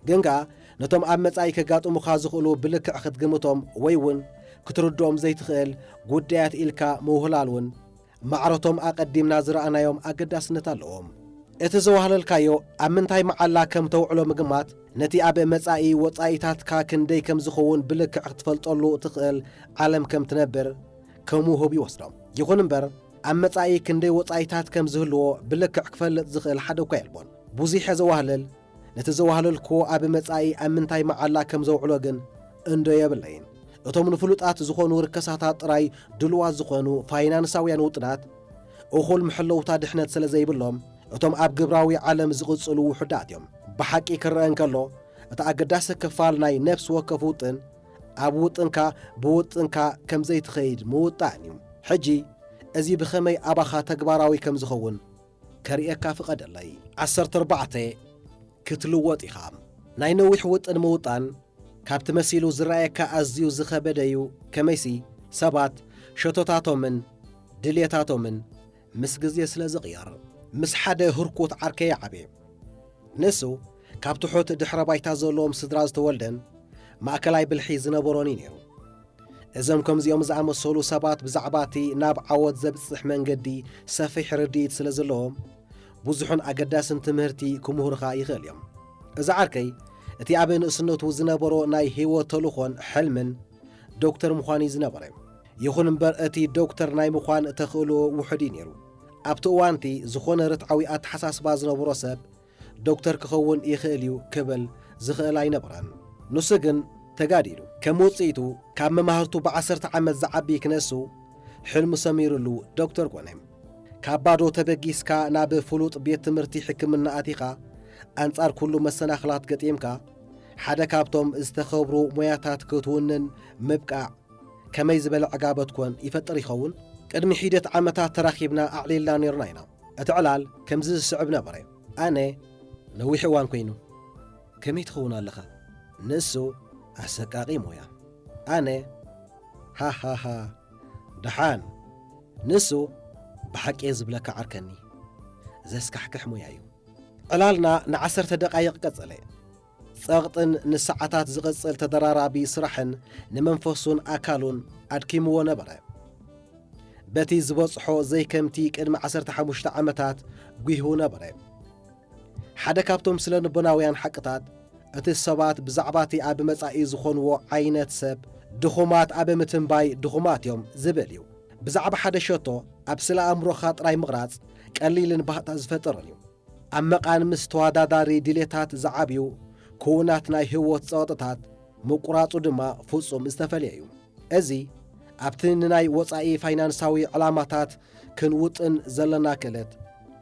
ግን ከኣ ነቶም ኣብ መጻኢ ከጋጥሙኻ ዝኽእሉ ብልክዕ ክትግምቶም ወይ እውን ክትርድኦም ዘይትኽእል ጉዳያት ኢልካ ምውህላል እውን ማዕረቶም ኣቐዲምና ዝረኣናዮም ኣገዳስነት ኣለዎም። እቲ ዘዋህለልካዮ ኣብ ምንታይ መዓላ ከም ተውዕሎ ምግማት፣ ነቲ ኣብ መጻኢ ወጻኢታትካ ክንደይ ከም ዝኸውን ብልክዕ ክትፈልጠሉ ትኽእል ዓለም ከም ትነብር ከም ውሁብ ይወስዶ። ይኹን እምበር፣ ኣብ መጻኢ ክንደይ ወጻኢታት ከም ዝህልዎ ብልክዕ ክፈልጥ ዝኽእል ሓደ እኳ የልቦን። ብዙሕ እየ ዘዋህልል፣ ነቲ ዘዋህለልክዎ ኣብ መጻኢ ኣብ ምንታይ መዓላ ከም ዘውዕሎ ግን እንዶ የብለይን። እቶም ንፍሉጣት ዝኾኑ ርከሳታት ጥራይ ድሉዋት ዝኾኑ ፋይናንሳውያን ውጥናት፣ እኹል መሐለውታ ድሕነት ስለ ዘይብሎም፣ እቶም ኣብ ግብራዊ ዓለም ዝቕጽሉ ውሑዳት እዮም። ብሓቂ ክረአ እንከሎ፣ እቲ ኣገዳሲ ክፋል ናይ ነፍሲ ወከፍ ውጥን፣ ኣብ ውጥንካ ብውጥንካ ከም ዘይትኸይድ ምውጣን እዩ። ሕጂ፣ እዚ ብኸመይ ኣባኻ ተግባራዊ ከም ዝኸውን ከርእየካ ፍቐደለይ። ዓሰርተ ኣርባዕተ ክትልወጥ ኢኻ። ናይ ነዊሕ ውጥን ምውጣን፣ ካብቲ መሲሉ ዝረኣየካ ኣዝዩ ዝኸበደ እዩ። ከመይሲ፣ ሰባት ሸቶታቶምን ድልየታቶምን ምስ ግዜ ስለ ዝቕየር። ምስ ሓደ ህርኩት ዓርከይ ዓብየ። ንሱ፣ ካብ ትሑት ድሕረ ባይታ ዘለዎም ስድራ ዝተወልደን ማእከላይ ብልሒ ዝነበሮን እዩ ነይሩ። እዞም ከምዚኦም ዝኣመሰሉ ሰባት ብዛዕባ እቲ ናብ ዓወት ዘብጽሕ መንገዲ ሰፊሕ ርድኢት ስለ ዘለዎም፣ ብዙሕን ኣገዳስን ትምህርቲ ክምህሩኻ ይኽእል እዮም። እዚ ዓርከይ፣ እቲ ኣብ ንእስነቱ ዝነበሮ ናይ ህይወት ተልእኾን ሕልምን ዶክተር ምዃን እዩ ዝነበረ። ይኹን እምበር፣ እቲ ዶክተር ናይ ምዃን ተኽእሎ ውሑድ እዩ ነይሩ። ኣብቲ እዋንቲ፣ ዝኾነ ርትዓዊ ኣተሓሳስባ ዝነበሮ ሰብ ዶክተር ክኸውን ይኽእል እዩ ክብል ዝኽእል ኣይነበረን። ንሱ ግን ተጋዲሉ። ከም ውጽኢቱ፣ ካብ መማህርቱ ብዓሰርተ ዓመት ዝዓቢ ክነሱ፣ ሕልሙ ሰሚሩሉ ዶክተር ኮነ። ካብ ባዶ ተበጊስካ ናብ ፍሉጥ ቤት ትምህርቲ ሕክምና ኣቲኻ፣ ኣንጻር ኩሉ መሰናኽላት ገጢምካ፣ ሓደ ካብቶም ዝተኸብሩ ሞያታት ክትውንን ምብቃዕ ከመይ ዝበለ ዕጋበት ኮን ይፈጥር ይኸውን? ቅድሚ ሒደት ዓመታት ተራኺብና ኣዕሊልና ኔርና ኢና። እቲ ዕላል ከምዚ ዝስዕብ ነበረ። ኣነ፣ ነዊሕ እዋን ኮይኑ። ከመይ ትኸውን ኣለኻ? ንሱ፣ ኣሰቃቒ ሞያ። ኣነ፣ ሃሃሃ፣ ደሓን። ንሱ፣ ብሓቂ እየ ዝብለካ ዓርከኒ። ዘስካሕክሕ ሞያ እዩ። ዕላልና ንዓሰርተ ደቓይቕ ቀጸለ። ጸቕጥን ንሰዓታት ዝቕጽል ተደራራቢ ስራሕን ንመንፈሱን ኣካሉን ኣድኪምዎ ነበረ። በቲ ዝበጽሖ ዘይከምቲ ቅድሚ ዓሰርተ ሓሙሽተ ዓመታት ጒሁ ነበረ። ሓደ ካብቶም ስነ ልቦናውያን ሓቅታት፣ እቲ ሰባት ብዛዕባ እቲ ኣብ መጻኢ ዝኾንዎ ዓይነት ሰብ ድኹማት ኣብ ምትንባይ ድኹማት እዮም ዝብል እዩ። ብዛዕባ ሓደ ሸቶ ኣብ ስለ ኣእምሮኻ ጥራይ ምቕራጽ ቀሊልን ባህታ ዝፈጥርን እዩ። ኣብ መቓን ምስ ተወዳዳሪ ድሌታት ዝዓብዩ ክውናት ናይ ህይወት ጸቕጥታት ምቁራጹ ድማ ፍጹም ዝተፈልየ እዩ። እዚ ኣብቲ ንናይ ወጻኢ ፋይናንሳዊ ዕላማታት ክንውጥን ዘለና ክእለት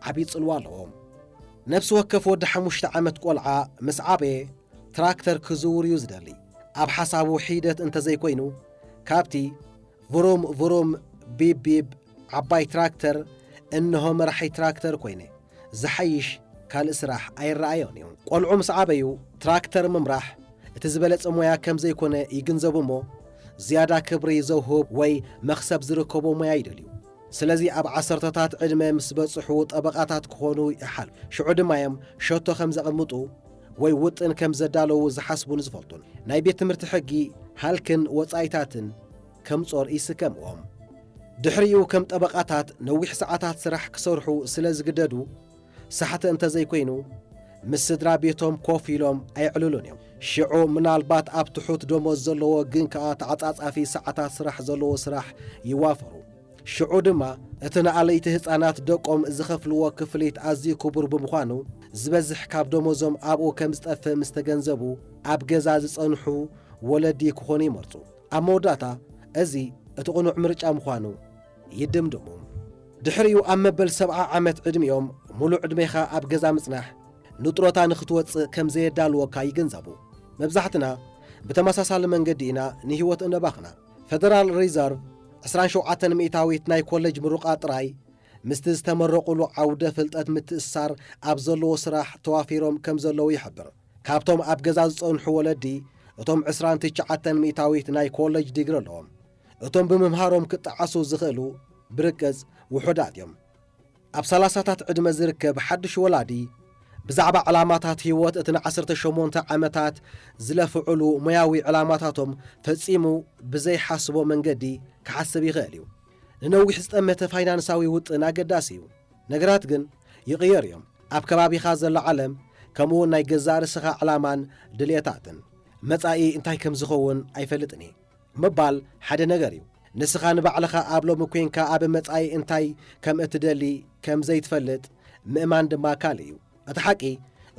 ዓቢ ጽልዋ ኣለዎ። ነፍሲ ወከፍ ወዲ ሓሙሽተ ዓመት ቆልዓ ምስ ዓበየ ትራክተር ክዝውር እዩ ዝደሊ። ኣብ ሓሳቡ ሒደት እንተዘይኮይኑ፣ ካብቲ ቭሩም ቭሩም ቢብ ቢብ ዓባይ ትራክተር፣ እንሆ መራሒ ትራክተር ኮይነ፣ ዝሓይሽ ካልእ ስራሕ ኣይረኣዮን እዩ። ቆልዑ ምስ ዓበዩ ትራክተር ምምራሕ እቲ ዝበለጸ ሞያ ከም ዘይኮነ ይግንዘቡ እሞ፣ ዝያዳ ክብሪ ዘውህብ ወይ መኽሰብ ዝርከቦ ሞያ ይደልዩ። ስለዚ ኣብ ዓሰርተታት ዕድመ ምስ በጽሑ ጠበቓታት ክኾኑ ይሓልፉ። ሽዑ ድማ እዮም ሸቶ ከም ዘቐምጡ ወይ ውጥን ከም ዘዳለዉ ዝሓስቡን ዝፈልጡን። ናይ ቤት ትምህርቲ ሕጊ ሃልክን ወጻኢታትን ከም ጾር ይስከምዎም። ድሕሪኡ ከም ጠበቓታት ነዊሕ ሰዓታት ስራሕ ክሰርሑ ስለ ዝግደዱ፣ ሳሕቲ እንተዘይኮይኑ ምስ ስድራ ቤቶም ኮፍ ኢሎም ኣየዕልሉን እዮም። ሽዑ ምናልባት ኣብ ትሑት ደሞዝ ዘለዎ ግን ከኣ ተዓጻጻፊ ሰዓታት ስራሕ ዘለዎ ስራሕ ይዋፈሩ። ሽዑ ድማ እቲ ንኣለይቲ ህጻናት ደቆም ዝኸፍልዎ ክፍሊት ኣዝዩ ክቡር ብምዃኑ፣ ዝበዝሕ ካብ ደሞዞም ኣብኡ ከም ዝጠፍእ ምስ ተገንዘቡ፣ ኣብ ገዛ ዝጸንሑ ወለዲ ክኾኑ ይመርጹ። ኣብ መወዳእታ፣ እዚ እቲ ቅኑዕ ምርጫ ምዃኑ ይድምድሙ። ድሕሪኡ ኣብ መበል ሰብዓ ዓመት ዕድሚኦም፣ ሙሉእ ዕድሜኻ ኣብ ገዛ ምጽናሕ፣ ንጥሮታ ንኽትወጽእ ከም ዘየዳልወካ ይግንዘቡ። መብዛሕትና ብተመሳሳሊ መንገዲ ኢና ንህይወት እነባኽና። ፈደራል ሪዘርቭ ዕስራን ሸውዓተን ሚእታዊት ናይ ኮሌጅ ምሩቓ ጥራይ ምስቲ ዝተመረቑሉ ዓውደ ፍልጠት ምትእስሳር ኣብ ዘለዎ ስራሕ ተዋፊሮም ከም ዘለዉ ይሕብር። ካብቶም ኣብ ገዛ ዝጸንሑ ወለዲ፣ እቶም ዕስራን ትሽዓተን ሚእታዊት ናይ ኮሌጅ ዲግሪ ኣለዎም። እቶም ብምምሃሮም ክጠዓሱ ዝኽእሉ ብርቅጽ ውሑዳት እዮም። ኣብ ሰላሳታት ዕድመ ዝርከብ ሓድሽ ወላዲ፣ ብዛዕባ ዕላማታት ህይወት እቲ ንዓሰርተ ሸሞንተ ዓመታት ዝለፍዕሉ ሞያዊ ዕላማታቶም ፈጺሙ ብዘይሓስቦ መንገዲ ክሓስብ ይኽእል እዩ። ንነዊሕ ዝጠመተ ፋይናንሳዊ ውጥን ኣገዳሲ እዩ። ነገራት ግን ይቕየሩ እዮም። ኣብ ከባቢኻ ዘሎ ዓለም፣ ከምኡውን ናይ ገዛእ ርእስኻ ዕላማን ድልየታትን። መጻኢ እንታይ ከም ዝኸውን ኣይፈልጥን እየ ምባል ሓደ ነገር እዩ። ንስኻ ንባዕልኻ ኣብ ሎሚ ኲንካ ኣብ መጻኢ እንታይ ከም እትደሊ ከም ዘይትፈልጥ ምእማን ድማ ካልእ እዩ። እቲ ሓቂ፣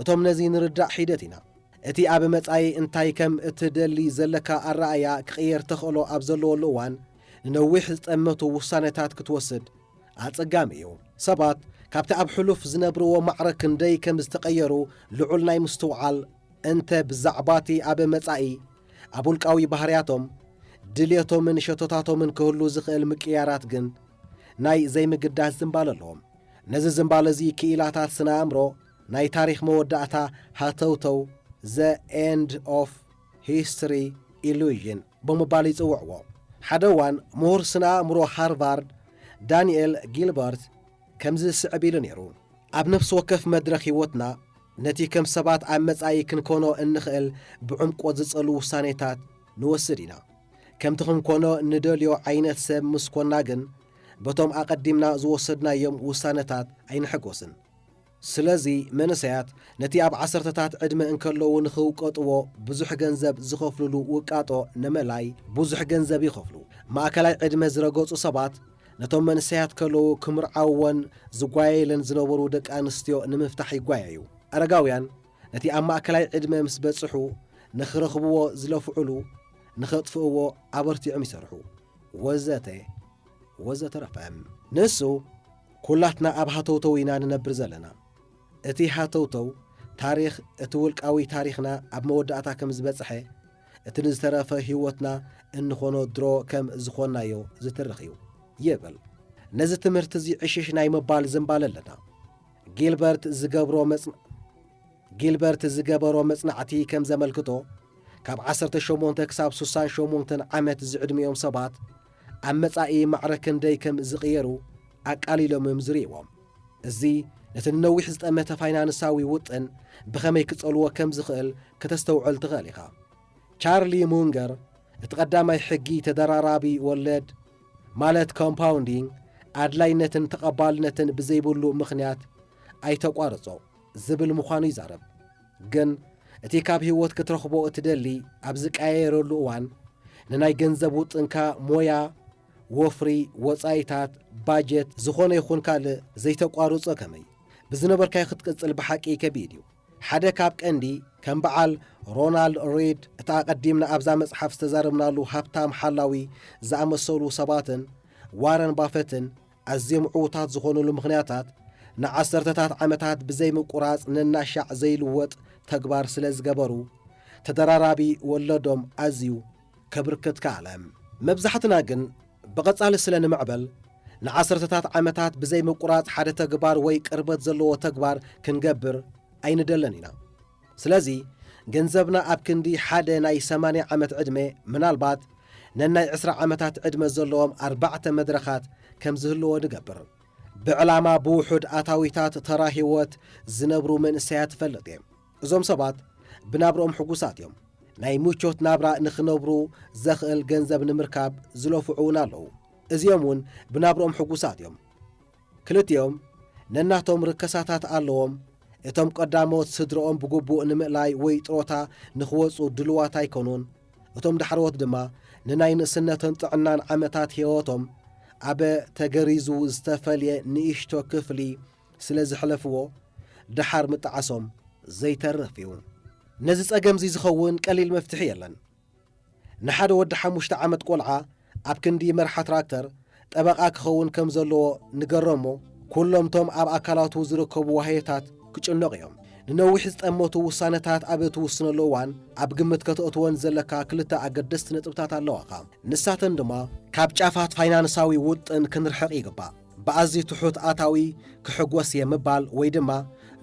እቶም ነዚ ንርዳእ ሒደት ኢና። እቲ ኣብ መጻኢ እንታይ ከም እትደሊ ዘለካ ኣረኣእያ ክቕየር ተኽእሎ ኣብ ዘለወሉ እዋን፣ ንነዊሕ ዝጠመቱ ውሳነታት ክትወስድ ኣጸጋሚ እዩ። ሰባት ካብቲ ኣብ ሕሉፍ ዝነብርዎ ማዕረ ክንደይ ከም ዝተቐየሩ ልዑል ናይ ምስትውዓል፣ እንተ ብዛዕባቲ ኣብ መጻኢ ኣብ ውልቃዊ ባህርያቶም፣ ድልየቶምን ሸቶታቶምን ክህሉ ዝኽእል ምቅያራት ግን ናይ ዘይምግዳስ ዝንባለ ኣለዎም። ነዚ ዝንባለ እዚ ክኢላታት ስነ ኣእምሮ ናይ ታሪኽ መወዳእታ ሃተውተው፣ The End of History Illusion፣ ብምባል ይጽውዕዎ። ሓደ እዋን ምሁር ስነ ኣእምሮ ሃርቫርድ ዳንኤል ጊልበርት ከምዚ ዝስዕብ ኢሉ ነይሩ። ኣብ ነፍሲ ወከፍ መድረኽ ህይወትና፣ ነቲ ከም ሰባት ኣብ መጻኢ ክንኮኖ እንኽእል ብዕምቆት ዝጸሉ ውሳኔታት ንወስድ ኢና። ከምቲ ክንኮኖ ንደልዮ ዓይነት ሰብ ምስ ኮና ግን፣ በቶም ኣቐዲምና ዝወሰድናዮም ውሳነታት ኣይንሕጎስን። ስለዚ መንእሰያት ነቲ ኣብ ዓሰርተታት ዕድመ እንከለዉ ንኽውቀጥዎ ብዙሕ ገንዘብ ዝኸፍሉሉ ውቃጦ ንምእላይ ብዙሕ ገንዘብ ይኸፍሉ። ማእከላይ ዕድመ ዝረገጹ ሰባት ነቶም መንእሰያት ከለዉ ክምርዓውወን ዝጓየየለን ዝነበሩ ደቂ ኣንስትዮ ንምፍታሕ ይጓየዩ። ኣረጋውያን ነቲ ኣብ ማእከላይ ዕድመ ምስ በጽሑ ንኽረኽብዎ ዝለፍዑሉ፣ ንኸጥፍእዎ ኣበርቲዖም ይሰርሑ፣ ወዘተ ወዘተረፈ። ንሱ፣ ኩላትና ኣብ ሃተውተው ኢና ንነብር ዘለና። እቲ ሃተውተው ታሪኽ፣ እቲ ውልቃዊ ታሪኽና ኣብ መወዳእታ ከም ዝበጽሐ፣ እቲ ንዝተረፈ ህይወትና እንኾኖ ድሮ ከም ዝኾንናዮ ዝትርኽ እዩ፣ ይብል። ነዚ ትምህርቲ እዚ ዕሽሽ ናይ ምባል ዝንባለ ኣለና። ጊልበርት ዝገብሮ መጽ-፣ ጊልበርት ዝገበሮ መጽናዕቲ ከም ዘመልክቶ፣ ካብ ዓሰርተ ሸሞንተ ክሳብ ስሳን ሸሞንተን ዓመት ዝዕድሚኦም ሰባት ኣብ መጻኢ ማዕረ ክንደይ ከም ዝቕየሩ ኣቃሊሎም እዮም ዝርእይዎም። እዚ ነቲ ንነዊሕ ዝጠመተ ፋይናንሳዊ ውጥን ብኸመይ ክጸልዎ ከም ዝኽእል ከተስተውዕል ትኽእል ኢኻ። ቻርሊ ሙንገር፣ እቲ ቀዳማይ ሕጊ ተደራራቢ ወለድ፣ ማለት ኮምፓውንዲንግ፣ ኣድላይነትን ተቐባልነትን ብዘይብሉ ምኽንያት ኣይተቋርጾ ዝብል ምዃኑ ይዛረብ። ግን እቲ ካብ ህይወት ክትረኽቦ እትደሊ ኣብ ዝቀያየረሉ እዋን፣ ንናይ ገንዘብ ውጥንካ፣ ሞያ፣ ወፍሪ፣ ወጻኢታት፣ ባጀት፣ ዝኾነ ይኹን ካልእ ዘይተቋርጾ ከመይ ብዝነበርካዮ ክትቅጽል ብሓቂ ከቢድ እዩ። ሓደ ካብ ቀንዲ ከም በዓል ሮናልድ ሪድ፣ እቲ ኣቐዲምና ኣብዛ መጽሓፍ ዝተዛረብናሉ ሃብታም ሓላዊ ዝኣመሰሉ ሰባትን ዋረን ባፈትን ኣዝዮም ዕዉታት ዝኾኑሉ ምኽንያታት፣ ንዓሰርተታት ዓመታት ብዘይ ምቁራጽ ነናሻዕ ዘይልወጥ ተግባር ስለ ዝገበሩ፣ ተደራራቢ ወለዶም ኣዝዩ ከብርክት ከኣለ። መብዛሕትና ግን ብቐጻሊ ስለ ንምዕበል፣ ንዓሰርተታት ዓመታት ብዘይ ምቁራጽ ሓደ ተግባር ወይ ቅርበት ዘለዎ ተግባር ክንገብር ኣይንደልን ኢና። ስለዚ፣ ገንዘብና ኣብ ክንዲ ሓደ ናይ ሰማንያ ዓመት ዕድመ፣ ምናልባት ነናይ ዕስራ ዓመታት ዕድመ ዘለዎም ኣርባዕተ መድረኻት ከም ዝህልዎ ንገብር። ብዕላማ ብውሑድ ኣታዊታት ተራ ህይወት ዝነብሩ መንእሰያት እፈልጥ እየ። እዞም ሰባት ብናብርኦም ሕጉሳት እዮም። ናይ ምቾት ናብራ ንኽነብሩ ዘኽእል ገንዘብ ንምርካብ ዝለፍዑ እውን ኣለዉ። እዚኦም እውን ብናብርኦም ሕጉሳት እዮም። ክልቲኦም ነናቶም ርከሳታት ኣለዎም። እቶም ቀዳሞት ስድረኦም ብግቡእ ንምእላይ ወይ ጥሮታ ንኽወጹ ድልዋት ኣይኮኑን። እቶም ዳሕረዎት ድማ ንናይ ንእስነትን ጥዕናን ዓመታት ህይወቶም ኣብ ተገሪዙ ዝተፈልየ ንእሽቶ ክፍሊ ስለ ዝሕለፍዎ፣ ደሓር ምጣዓሶም ዘይተርፍ እዩ። ነዚ ጸገምዚ ዝኸውን ቀሊል መፍትሒ የለን። ንሓደ ወዲ ሓሙሽተ ዓመት ቆልዓ ኣብ ክንዲ መርሓ ትራክተር ጠበቓ ክኸውን ከም ዘለዎ ንገሮሞ፣ ኩሎም ቶም ኣብ ኣካላቱ ዝርከቡ ዋህዮታት ክጭነቑ እዮም። ንነዊሕ ዝጠመቱ ውሳነታት ኣብ እትውስነሉ እዋን፣ ኣብ ግምት ከተእትወን ዘለካ ክልተ ኣገደስቲ ነጥብታት ኣለዋኻ። ንሳተን ድማ፣ ካብ ጫፋት ፋይናንሳዊ ውጥን ክንርሕቕ ይግባእ። ብኣዝዩ ትሑት ኣታዊ ክሕጎስ እየ ምባል ወይ ድማ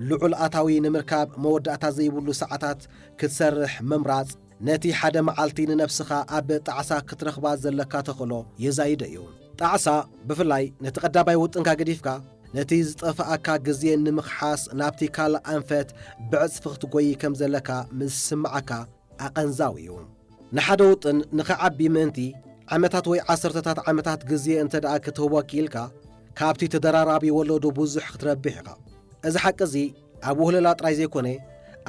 ልዑል ኣታዊ ንምርካብ መወዳእታ ዘይብሉ ሰዓታት ክትሰርሕ ምምራጽ፣ ነቲ ሓደ መዓልቲ ንነብስኻ ኣብ ጣዕሳ ክትረኽባ ዘለካ ተኽእሎ የዛይዶ እዩ። ጣዕሳ፣ ብፍላይ ነቲ ቀዳማይ ውጥንካ ገዲፍካ፣ ነቲ ዝጠፍኣካ ግዜ ንምኽሓስ ናብቲ ካልእ ኣንፈት ብዕጽፊ ክትጎዪ ከም ዘለካ ምስ ዝስምዓካ ኣቐንዛዊ እዩ። ንሓደ ውጥን ንኽዓቢ ምእንቲ፣ ዓመታት ወይ ዓሰርተታት ዓመታት ግዜ እንተ ደኣ ክትህቦ ክኢልካ፣ ካብቲ ተደራራቢ ወለዱ ብዙሕ ክትረብሕ ኢኻ። እዚ ሓቂ እዚ ኣብ ውህለላ ጥራይ ዘይኮነ፣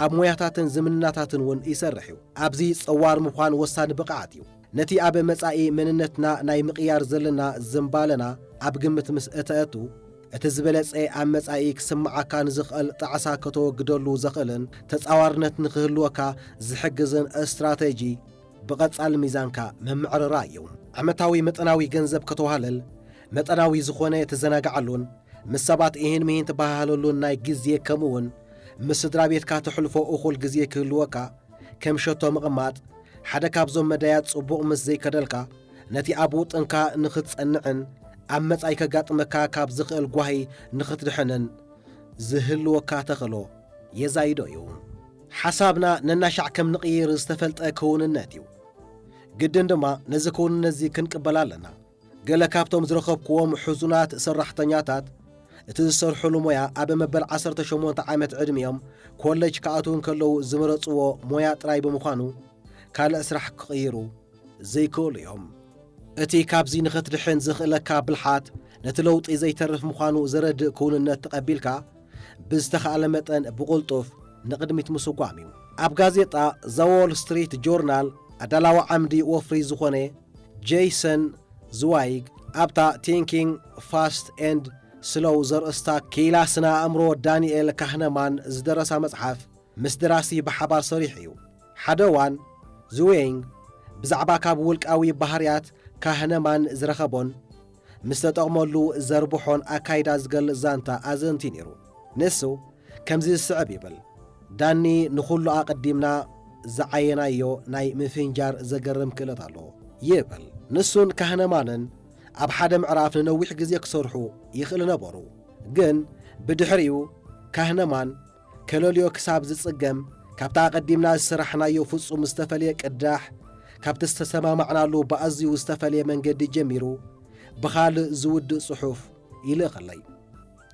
ኣብ ሞያታትን ዝምድናታትን እውን ይሰርሕ እዩ። ኣብዚ ጸዋር ምዃን ወሳኒ ብቕዓት እዩ። ነቲ ኣብ መጻኢ መንነትና ናይ ምቕያር ዘለና ዝንባለና ኣብ ግምት ምስ እተእቱ፣ እቲ ዝበለጸ ኣብ መጻኢ ክስምዓካ ንዝኽእል ጣዕሳ ከተወግደሉ ዘኽእልን ተጻዋርነት ንኽህልወካ ዝሕግዝን ስትራተጂ ብቐጻሊ ሚዛንካ ምምዕርራይ እዩ። ዓመታዊ መጠናዊ ገንዘብ ከተዋህልል፣ መጠናዊ ዝኾነ ትዘናግዓሉን ምስ ሰባት ኢሂን ምሂን ትበሃሃለሉን ናይ ግዜ፣ ከምኡውን ምስ ስድራ ቤትካ ተሕልፎ እኹል ግዜ ክህልወካ፣ ከም ሸቶ ምቕማጥ፣ ሓደ ካብዞም መዳያት ጽቡቕ ምስ ዘይከደልካ፣ ነቲ ኣብ ውጥንካ ንኽትጸንዕን ኣብ መጻኢ ከጋጥመካ ካብ ዝኽእል ጓሂ ንኽትድሕንን ዝህልወካ ተኽእሎ የዛይዶ እዩ። ሓሳብና ነናሻዕ ከም ንቕይር ዝተፈልጠ ክውንነት እዩ። ግድን ድማ ነዚ ክውንነትዚ ክንቅበል ኣለና። ገለ ካብቶም ዝረኸብክዎም ሕዙናት ሰራሕተኛታት፣ እቲ ዝሰርሕሉ ሞያ ኣብ መበል ዓሰርተ ሸሞንተ ዓመት ዕድሚኦም ኮለጅ ክኣትዉ እንከለዉ ዝመረጽዎ ሞያ ጥራይ ብምዃኑ፣ ካልእ ስራሕ ክቕይሩ ዘይክእሉ እዮም። እቲ ካብዚ ንኽትድሕን ዘኽእለካ ብልሓት፣ ነቲ ለውጢ ዘይተርፍ ምዃኑ ዘረድእ ክውንነት ተቐቢልካ፣ ብዝተኻእለ መጠን ብቕልጡፍ ንቕድሚት ምስጓም እዩ። ኣብ ጋዜጣ ዘ ዎል ስትሪት ጆርናል ኣዳላዊ ዓምዲ ወፍሪ ዝኾነ ጄይሰን ዝዋይግ፣ ኣብታ ቲንኪንግ ፋስት ኤንድ ስሎው ዘርእስታ ክኢላ ስነ ኣእምሮ ዳንኤል ካህነማን ዝደረሳ መጽሓፍ፣ ምስ ደራሲ ብሓባር ሰሪሑ እዩ። ሓደ እዋን፣ ዝዌይንግ ብዛዕባ ካብ ውልቃዊ ባህርያት ካህነማን ዝረኸቦን ምስ ተጠቕመሉ ዘርብሖን ኣካይዳ ዝገልጽ ዛንታ ኣዘንትዩ ነይሩ። ንሱ ከምዚ ዝስዕብ ይብል፣ "ዳኒ ንኹሉ ኣቐዲምና ዝዓየናዮ ናይ ምፍንጃር ዘገርም ክእለት ኣለዎ" ይብል። ንሱን ካህነማንን ኣብ ሓደ ምዕራፍ ንነዊሕ ግዜ ክሰርሑ ይኽእሉ ነበሩ። ግን ብድሕሪኡ ካህነማን ከለልዮ ክሳብ ዝጽገም፣ ካብቲ ኣቐዲምና ዝሰራሕናዮ ፍጹም ዝተፈልየ ቅዳሕ፣ ካብቲ ዝተሰማማዕናሉ ብኣዝዩ ዝተፈልየ መንገዲ ጀሚሩ፣ ብኻልእ ዝውድእ ጽሑፍ ይልእኸለይ።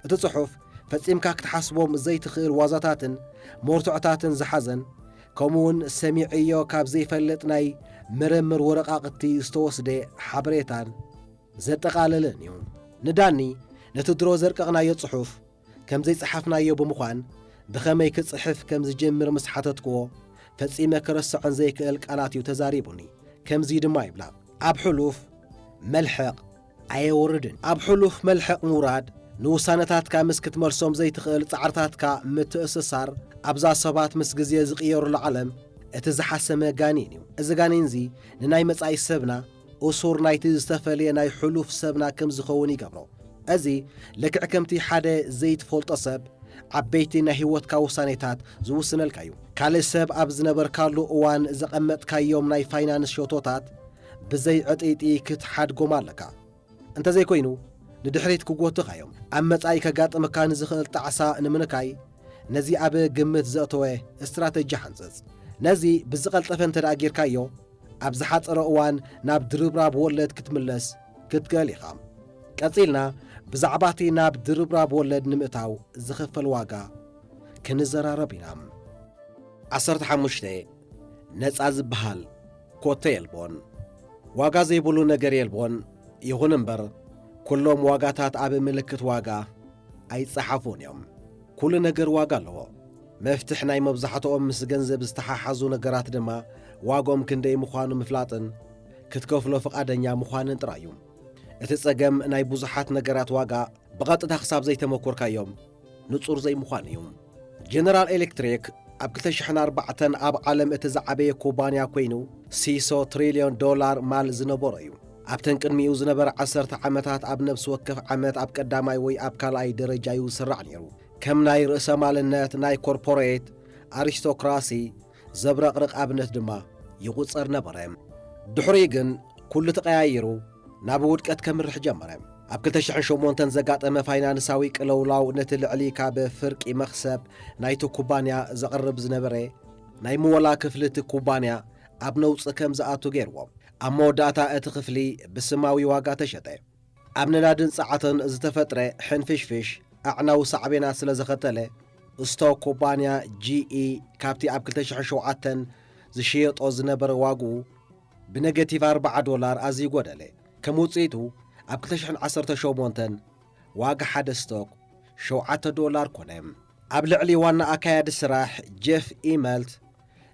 እቲ ጽሑፍ ፈጺምካ ክትሓስቦም ዘይትኽእል ዋዛታትን መርትዖታትን ዝሓዘን፣ ከምኡውን ሰሚዐዮ ካብ ዘይፈልጥ ናይ ምርምር ወረቓቕቲ ዝተወስደ ሓበሬታን ዘጠቓለለን እዩ። ንዳኒ ነቲ ድሮ ዘርቀቕናዮ ጽሑፍ ከም ዘይጸሓፍናዮ ብምዃን፣ ብኸመይ ክጽሕፍ ከም ዝጀምር ምስ ሓተትክዎ፣ ፈጺመ ክርስዖን ዘይክእል ቃላት እዩ ተዛሪቡኒ። ከምዚ ድማ ይብላ፣ ኣብ ሕሉፍ፣ መልሕቕ፣ ኣየወርድን። ኣብ ሕሉፍ መልሕቕ ምውራድ፣ ንውሳነታትካ ምስ ክትመልሶም ዘይትኽእል ጻዕርታትካ ምትእስሳር፣ ኣብዛ ሰባት ምስ ግዜ ዝቕየሩላ ዓለም እቲ ዝሓሰመ ጋኔን እዩ። እዚ ጋኔን'ዚ ንናይ መጻኢ ሰብና፣ እሱር ናይቲ ዝተፈልየ ናይ ሕሉፍ ሰብና ከም ዝኸውን ይገብሮ። እዚ ልክዕ ከምቲ ሓደ ዘይትፈልጦ ሰብ ዓበይቲ ናይ ህይወትካ ውሳኔታት ዝውስነልካ እዩ። ካልእ ሰብ ኣብ ዝነበርካሉ እዋን ዘቐመጥካዮም ናይ ፋይናንስ ሸቶታት ብዘይ ዕጥይጢ ክትሓድጎም ኣለካ። እንተዘይኮይኑ፣ ንድሕሪት ክጎትኻ እዮም። ኣብ መጻኢ ከጋጥመካ ንዝኽእል ጣዕሳ ንምንካይ፣ ነዚ ኣብ ግምት ዘእተወ ስትራተጂ ሓንጽጽ። ነዚ ብዝቐልጠፈ እንተ ደኣ ጌርካዮ፣ ኣብ ዝሓጸረ እዋን ናብ ድርብራብ ወለድ ክትምለስ ክትክእል ኢኻ። ቀጺልና፣ ብዛዕባ እቲ ናብ ድርብራብ ወለድ ንምእታው ዝኽፈል ዋጋ ክንዘራረብ ኢና። ዓሰርተ ሓሙሽተ፣ ነጻ ዝበሃል ኮተ የልቦን። ዋጋ ዘይብሉ ነገር የልቦን። ይኹን እምበር፣ ኩሎም ዋጋታት ኣብ ምልክት ዋጋ ኣይጸሓፉን እዮም። ኩሉ ነገር ዋጋ ኣለዎ። መፍትሕ ናይ መብዛሕትኦም ምስ ገንዘብ ዝተሓሓዙ ነገራት ድማ፣ ዋግኦም ክንደይ ምዃኑ ምፍላጥን ክትከፍሎ ፍቓደኛ ምዃንን ጥራይ እዩ። እቲ ጸገም፣ ናይ ብዙሓት ነገራት ዋጋ ብቐጥታ ክሳብ ዘይተመኮርካዮም ንጹር ዘይምዃን እዩ። ጀነራል ኤሌክትሪክ ኣብ ክልተ ሽሕን ኣርባዕተን ኣብ ዓለም እቲ ዝዓበየ ኩባንያ ኮይኑ፣ ሲሶ ትሪልዮን ዶላር ማል ዝነበሮ እዩ። ኣብተን ቅድሚኡ ዝነበረ ዓሰርተ ዓመታት፣ ኣብ ነፍሲ ወከፍ ዓመት ኣብ ቀዳማይ ወይ ኣብ ካልኣይ ደረጃ እዩ ዝስራዕ ነይሩ። ከም ናይ ርእሰ ማልነት፣ ናይ ኮርፖሬት ኣሪስቶክራሲ ዘብረቕርቕ ኣብነት ድማ ይቑጸር ነበረ። ድሕሪኡ ግን ኩሉ ተቐያይሩ ናብ ውድቀት ከምርሕ ጀመረ። ኣብ ክልተ ሽሕን ሸሞንተን ዘጋጠመ ፋይናንሳዊ ቅልውላው፣ ነቲ ልዕሊ ካብ ፍርቂ መኽሰብ ናይቲ ኩባንያ ዘቕርብ ዝነበረ ናይ ምወላ ክፍሊ እቲ ኩባንያ ኣብ ነውጺ ከም ዝኣቱ ገይርዎ። ኣብ መወዳእታ እቲ ክፍሊ ብስማዊ ዋጋ ተሸጠ። ኣብ ነዳድን ጸዓትን ዝተፈጥረ ሕንፍሽፍሽ ኣዕናዊ ሳዕቤናት ስለ ዘኸተለ፣ ስቶክ ኩባንያ ጂ ኢ ካብቲ ኣብ ክልተ ሽሕን ሸውዓተን ዝሽየጦ ዝነበረ ዋግኡ ብነገቲቭ ኣርብዓ ዶላር ኣዝዩ ጎደለ። ከም ውጽኢቱ፣ ኣብ ክልተ ሽሕን ዓሰርተ ሸሞንተን ዋጋ ሓደ ስቶክ ሸውዓተ ዶላር ኮነ። ኣብ ልዕሊ ዋና ኣካያዲ ስራሕ ጀፍ ኢመልት፣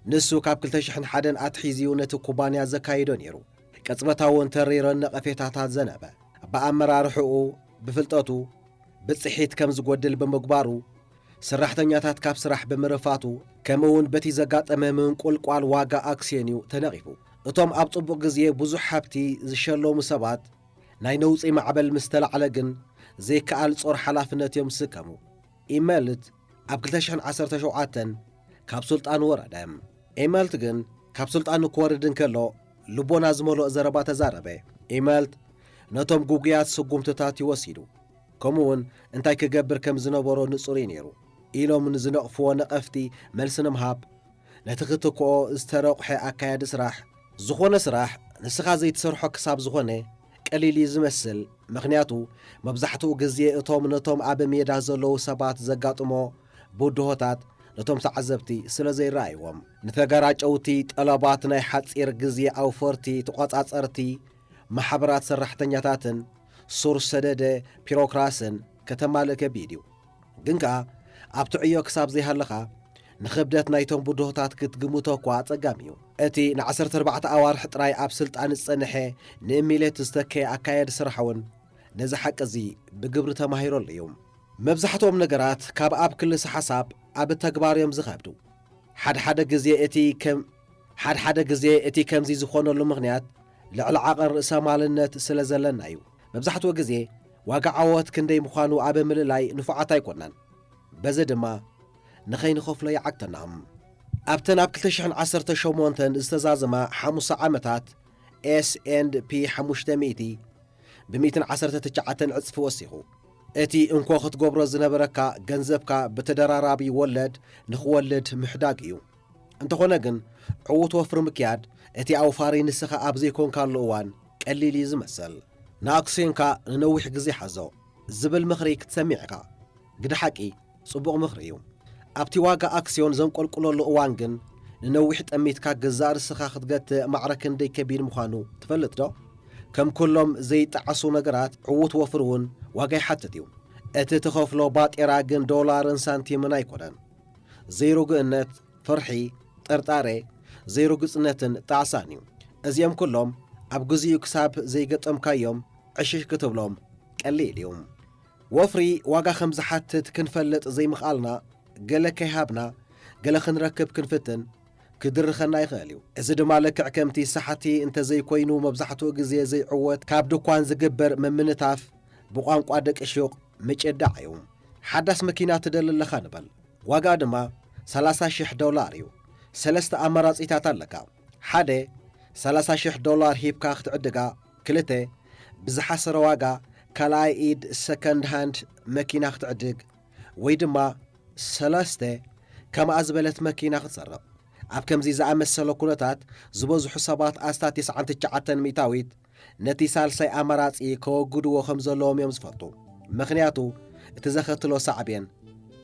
ንሱ ካብ ክልተ ሽሕን ሓደን ኣትሒዝዩ ነቲ ኩባንያ ዘካይዶ ነይሩ፣ ቅጽበታውን ተሪርን ነቐፌታታት ዘነበ። ብኣመራርሕኡ፣ ብፍልጠቱ፣ ብጽሒት ከም ዝጎድል ብምግባሩ፣ ሰራሕተኛታት ካብ ስራሕ ብምርፋቱ፣ ከምኡውን በቲ ዘጋጠመ ምንቁልቋል ዋጋ ኣክስዮን እዩ ተነቒፉ። እቶም ኣብ ጽቡቕ ግዜ ብዙሕ ሃብቲ ዝሸለሙ ሰባት፣ ናይ ነውጺ ማዕበል ምስ ተላዕለ ግን፣ ዘይከኣል ጾር ሓላፍነት እዮም ዝስከሙ። ኢመልት ኣብ ክልተ ሽሕን ዓሰርተ ሸውዓተን ካብ ስልጣን ወረደ። ኢመልት ግን ካብ ስልጣኑ ክወርድ እንከሎ፣ ልቦና ዝመልኦ ዘረባ ተዛረበ። ኢመልት ነቶም ግጉያት ስጉምትታት እዩ ወሲዱ። ከምኡውን እንታይ ክገብር ከም ዝነበሮ ንጹር እዩ ነይሩ። ኢሎም ንዝነቕፍዎ ነቐፍቲ መልሲ ንምሃብ፣ ነቲ ክትክኦ ዝተረቑሐ ኣካያዲ ስራሕ። ዝኾነ ስራሕ ንስኻ ዘይትሰርሖ ክሳብ ዝኾነ ቀሊል እዩ ዝመስል። ምኽንያቱ፣ መብዛሕትኡ ግዜ እቶም ነቶም ኣብ ሜዳ ዘለዉ ሰባት ዘጋጥሞ ብድሆታት ነቶም ተዓዘብቲ ስለ ዘይረኣይዎም። ንተገራጨውቲ ጠለባት ናይ ሓጺር ግዜ ኣውፈርቲ፣ ተቖጻጸርቲ፣ ማሕበራት ሰራሕተኛታትን ሱር ሰደደ ቢሮክራስን ከተማልእ ከቢድ እዩ። ግን ከኣ ኣብቲ ዕዮ ክሳብ ዘይሃለኻ ንኽብደት ናይቶም ብድሆታት ክትግምቶ እኳ ኣጸጋሚ እዩ። እቲ ንዓሰርተ ኣርባዕተ ኣዋርሕ ጥራይ ኣብ ስልጣን ዝጸንሐ ንእሚሌት ዝተከየ ኣካየዲ ስራሕ እውን ነዚ ሓቂ እዚ ብግብሪ ተማሂረሉ እዩ። መብዛሕትኦም ነገራት ካብ ኣብ ክልሰ ሓሳብ ኣብ ተግባር እዮም ዝኸብዱ። ሓድሓደ ግዜ እቲ ከም ሓድሓደ ግዜ እቲ ከምዚ ዝኾነሉ ምኽንያት ልዕሊ ዓቐን ርእሰ ማልነት ስለ ዘለና እዩ። መብዛሕትኡ ግዜ ዋጋ ዓወት ክንደይ ምዃኑ ኣብ ምልላይ ንፉዓት ኣይኮናን። በዚ ድማ ንኸይንኸፍሎ ይዓግተና። ኣብተን ኣብ ክልተ ሽሕን ዓሰርተ ሸሞንተን ዝተዛዘማ ሓሙሳ ዓመታት፣ ኤስ ኤንድ ፒ ሓሙሽተ ሚእቲ ብ ሚእትን ዓሰርተ ትሽዓተን ዕጽፊ ወሲኹ። እቲ እንኮ ክትገብሮ ዝነበረካ፣ ገንዘብካ ብተደራራቢ ወለድ ንኽወልድ ምሕዳግ እዩ። እንተኾነ ግን፣ ዕዉት ወፍሪ ምክያድ፣ እቲ ኣውፋሪ ንስኻ ኣብ ዘይኮንካሉ እዋን ቀሊል እዩ ዝመስል። ንኣክስዮንካ ንነዊሕ ግዜ ሓዞ ዝብል ምኽሪ ክትሰምዕ ኢኻ። ግደ ሓቂ፣ ጽቡቕ ምኽሪ እዩ። ኣብቲ ዋጋ ኣክስዮን ዘንቆልቁለሉ እዋን ግን፣ ንነዊሕ ጠሚትካ ገዛእ ርእስኻ ክትገትእ ማዕረ ክንደይ ከቢድ ምዃኑ ትፈልጥ ዶ? ከም ኩሎም ዘይጠዓሱ ነገራት፣ ዕዉት ወፍሪ እውን ዋጋ ይሓትት እዩ። እቲ ትኸፍሎ ባጤራ ግን ዶላርን ሳንቲምን ኣይኮነን። ዘይርጉእነት፣ ፍርሒ፣ ጥርጣሬ፣ ዘይርጉጽነትን ጣዕሳን እዩ። እዚኦም ኩሎም ኣብ ግዚኡ ክሳብ ዘይገጠምካዮም፣ ዕሽሽ ክትብሎም ቀሊል እዩ። ወፍሪ ዋጋ ከም ዝሓትት ክንፈልጥ ዘይምኽኣልና፣ ገለ ከይሃብና ገለ ክንረክብ ክንፍትን ክድርኸና ይኽእል እዩ። እዚ ድማ ልክዕ ከምቲ ሳሕቲ እንተዘይኮይኑ መብዛሕትኡ ግዜ ዘይዕወት ካብ ድኳን ዝግበር ምምንታፍ፣ ብቋንቋ ደቂ ሹቕ ምጭዳዕ እዩ። ሓዳስ መኪና ትደሊ ኣለኻ ንበል። ዋጋ ድማ ሰላሳ ሽሕ ዶላር እዩ። ሰለስተ ኣማራጺታት ኣለካ። ሓደ፣ ሰላሳ ሽሕ ዶላር ሂብካ ክትዕድጋ። ክልተ፣ ብዝሓሰረ ዋጋ ካልኣይ ኢድ ሰከንድ ሃንድ መኪና ክትዕድግ። ወይ ድማ ሰለስተ፣ ከምኣ ዝበለት መኪና ክትሰርቕ። ኣብ ከምዚ ዝኣመሰለ ኩነታት ዝበዝሑ ሰባት ኣስታት ተስዓን ትሽዓተን ሚእታዊት ነቲ ሳልሳይ ኣማራጺ ከወግድዎ ከም ዘለዎም እዮም ዝፈልጡ። ምኽንያቱ እቲ ዘኸትሎ ሳዕቤን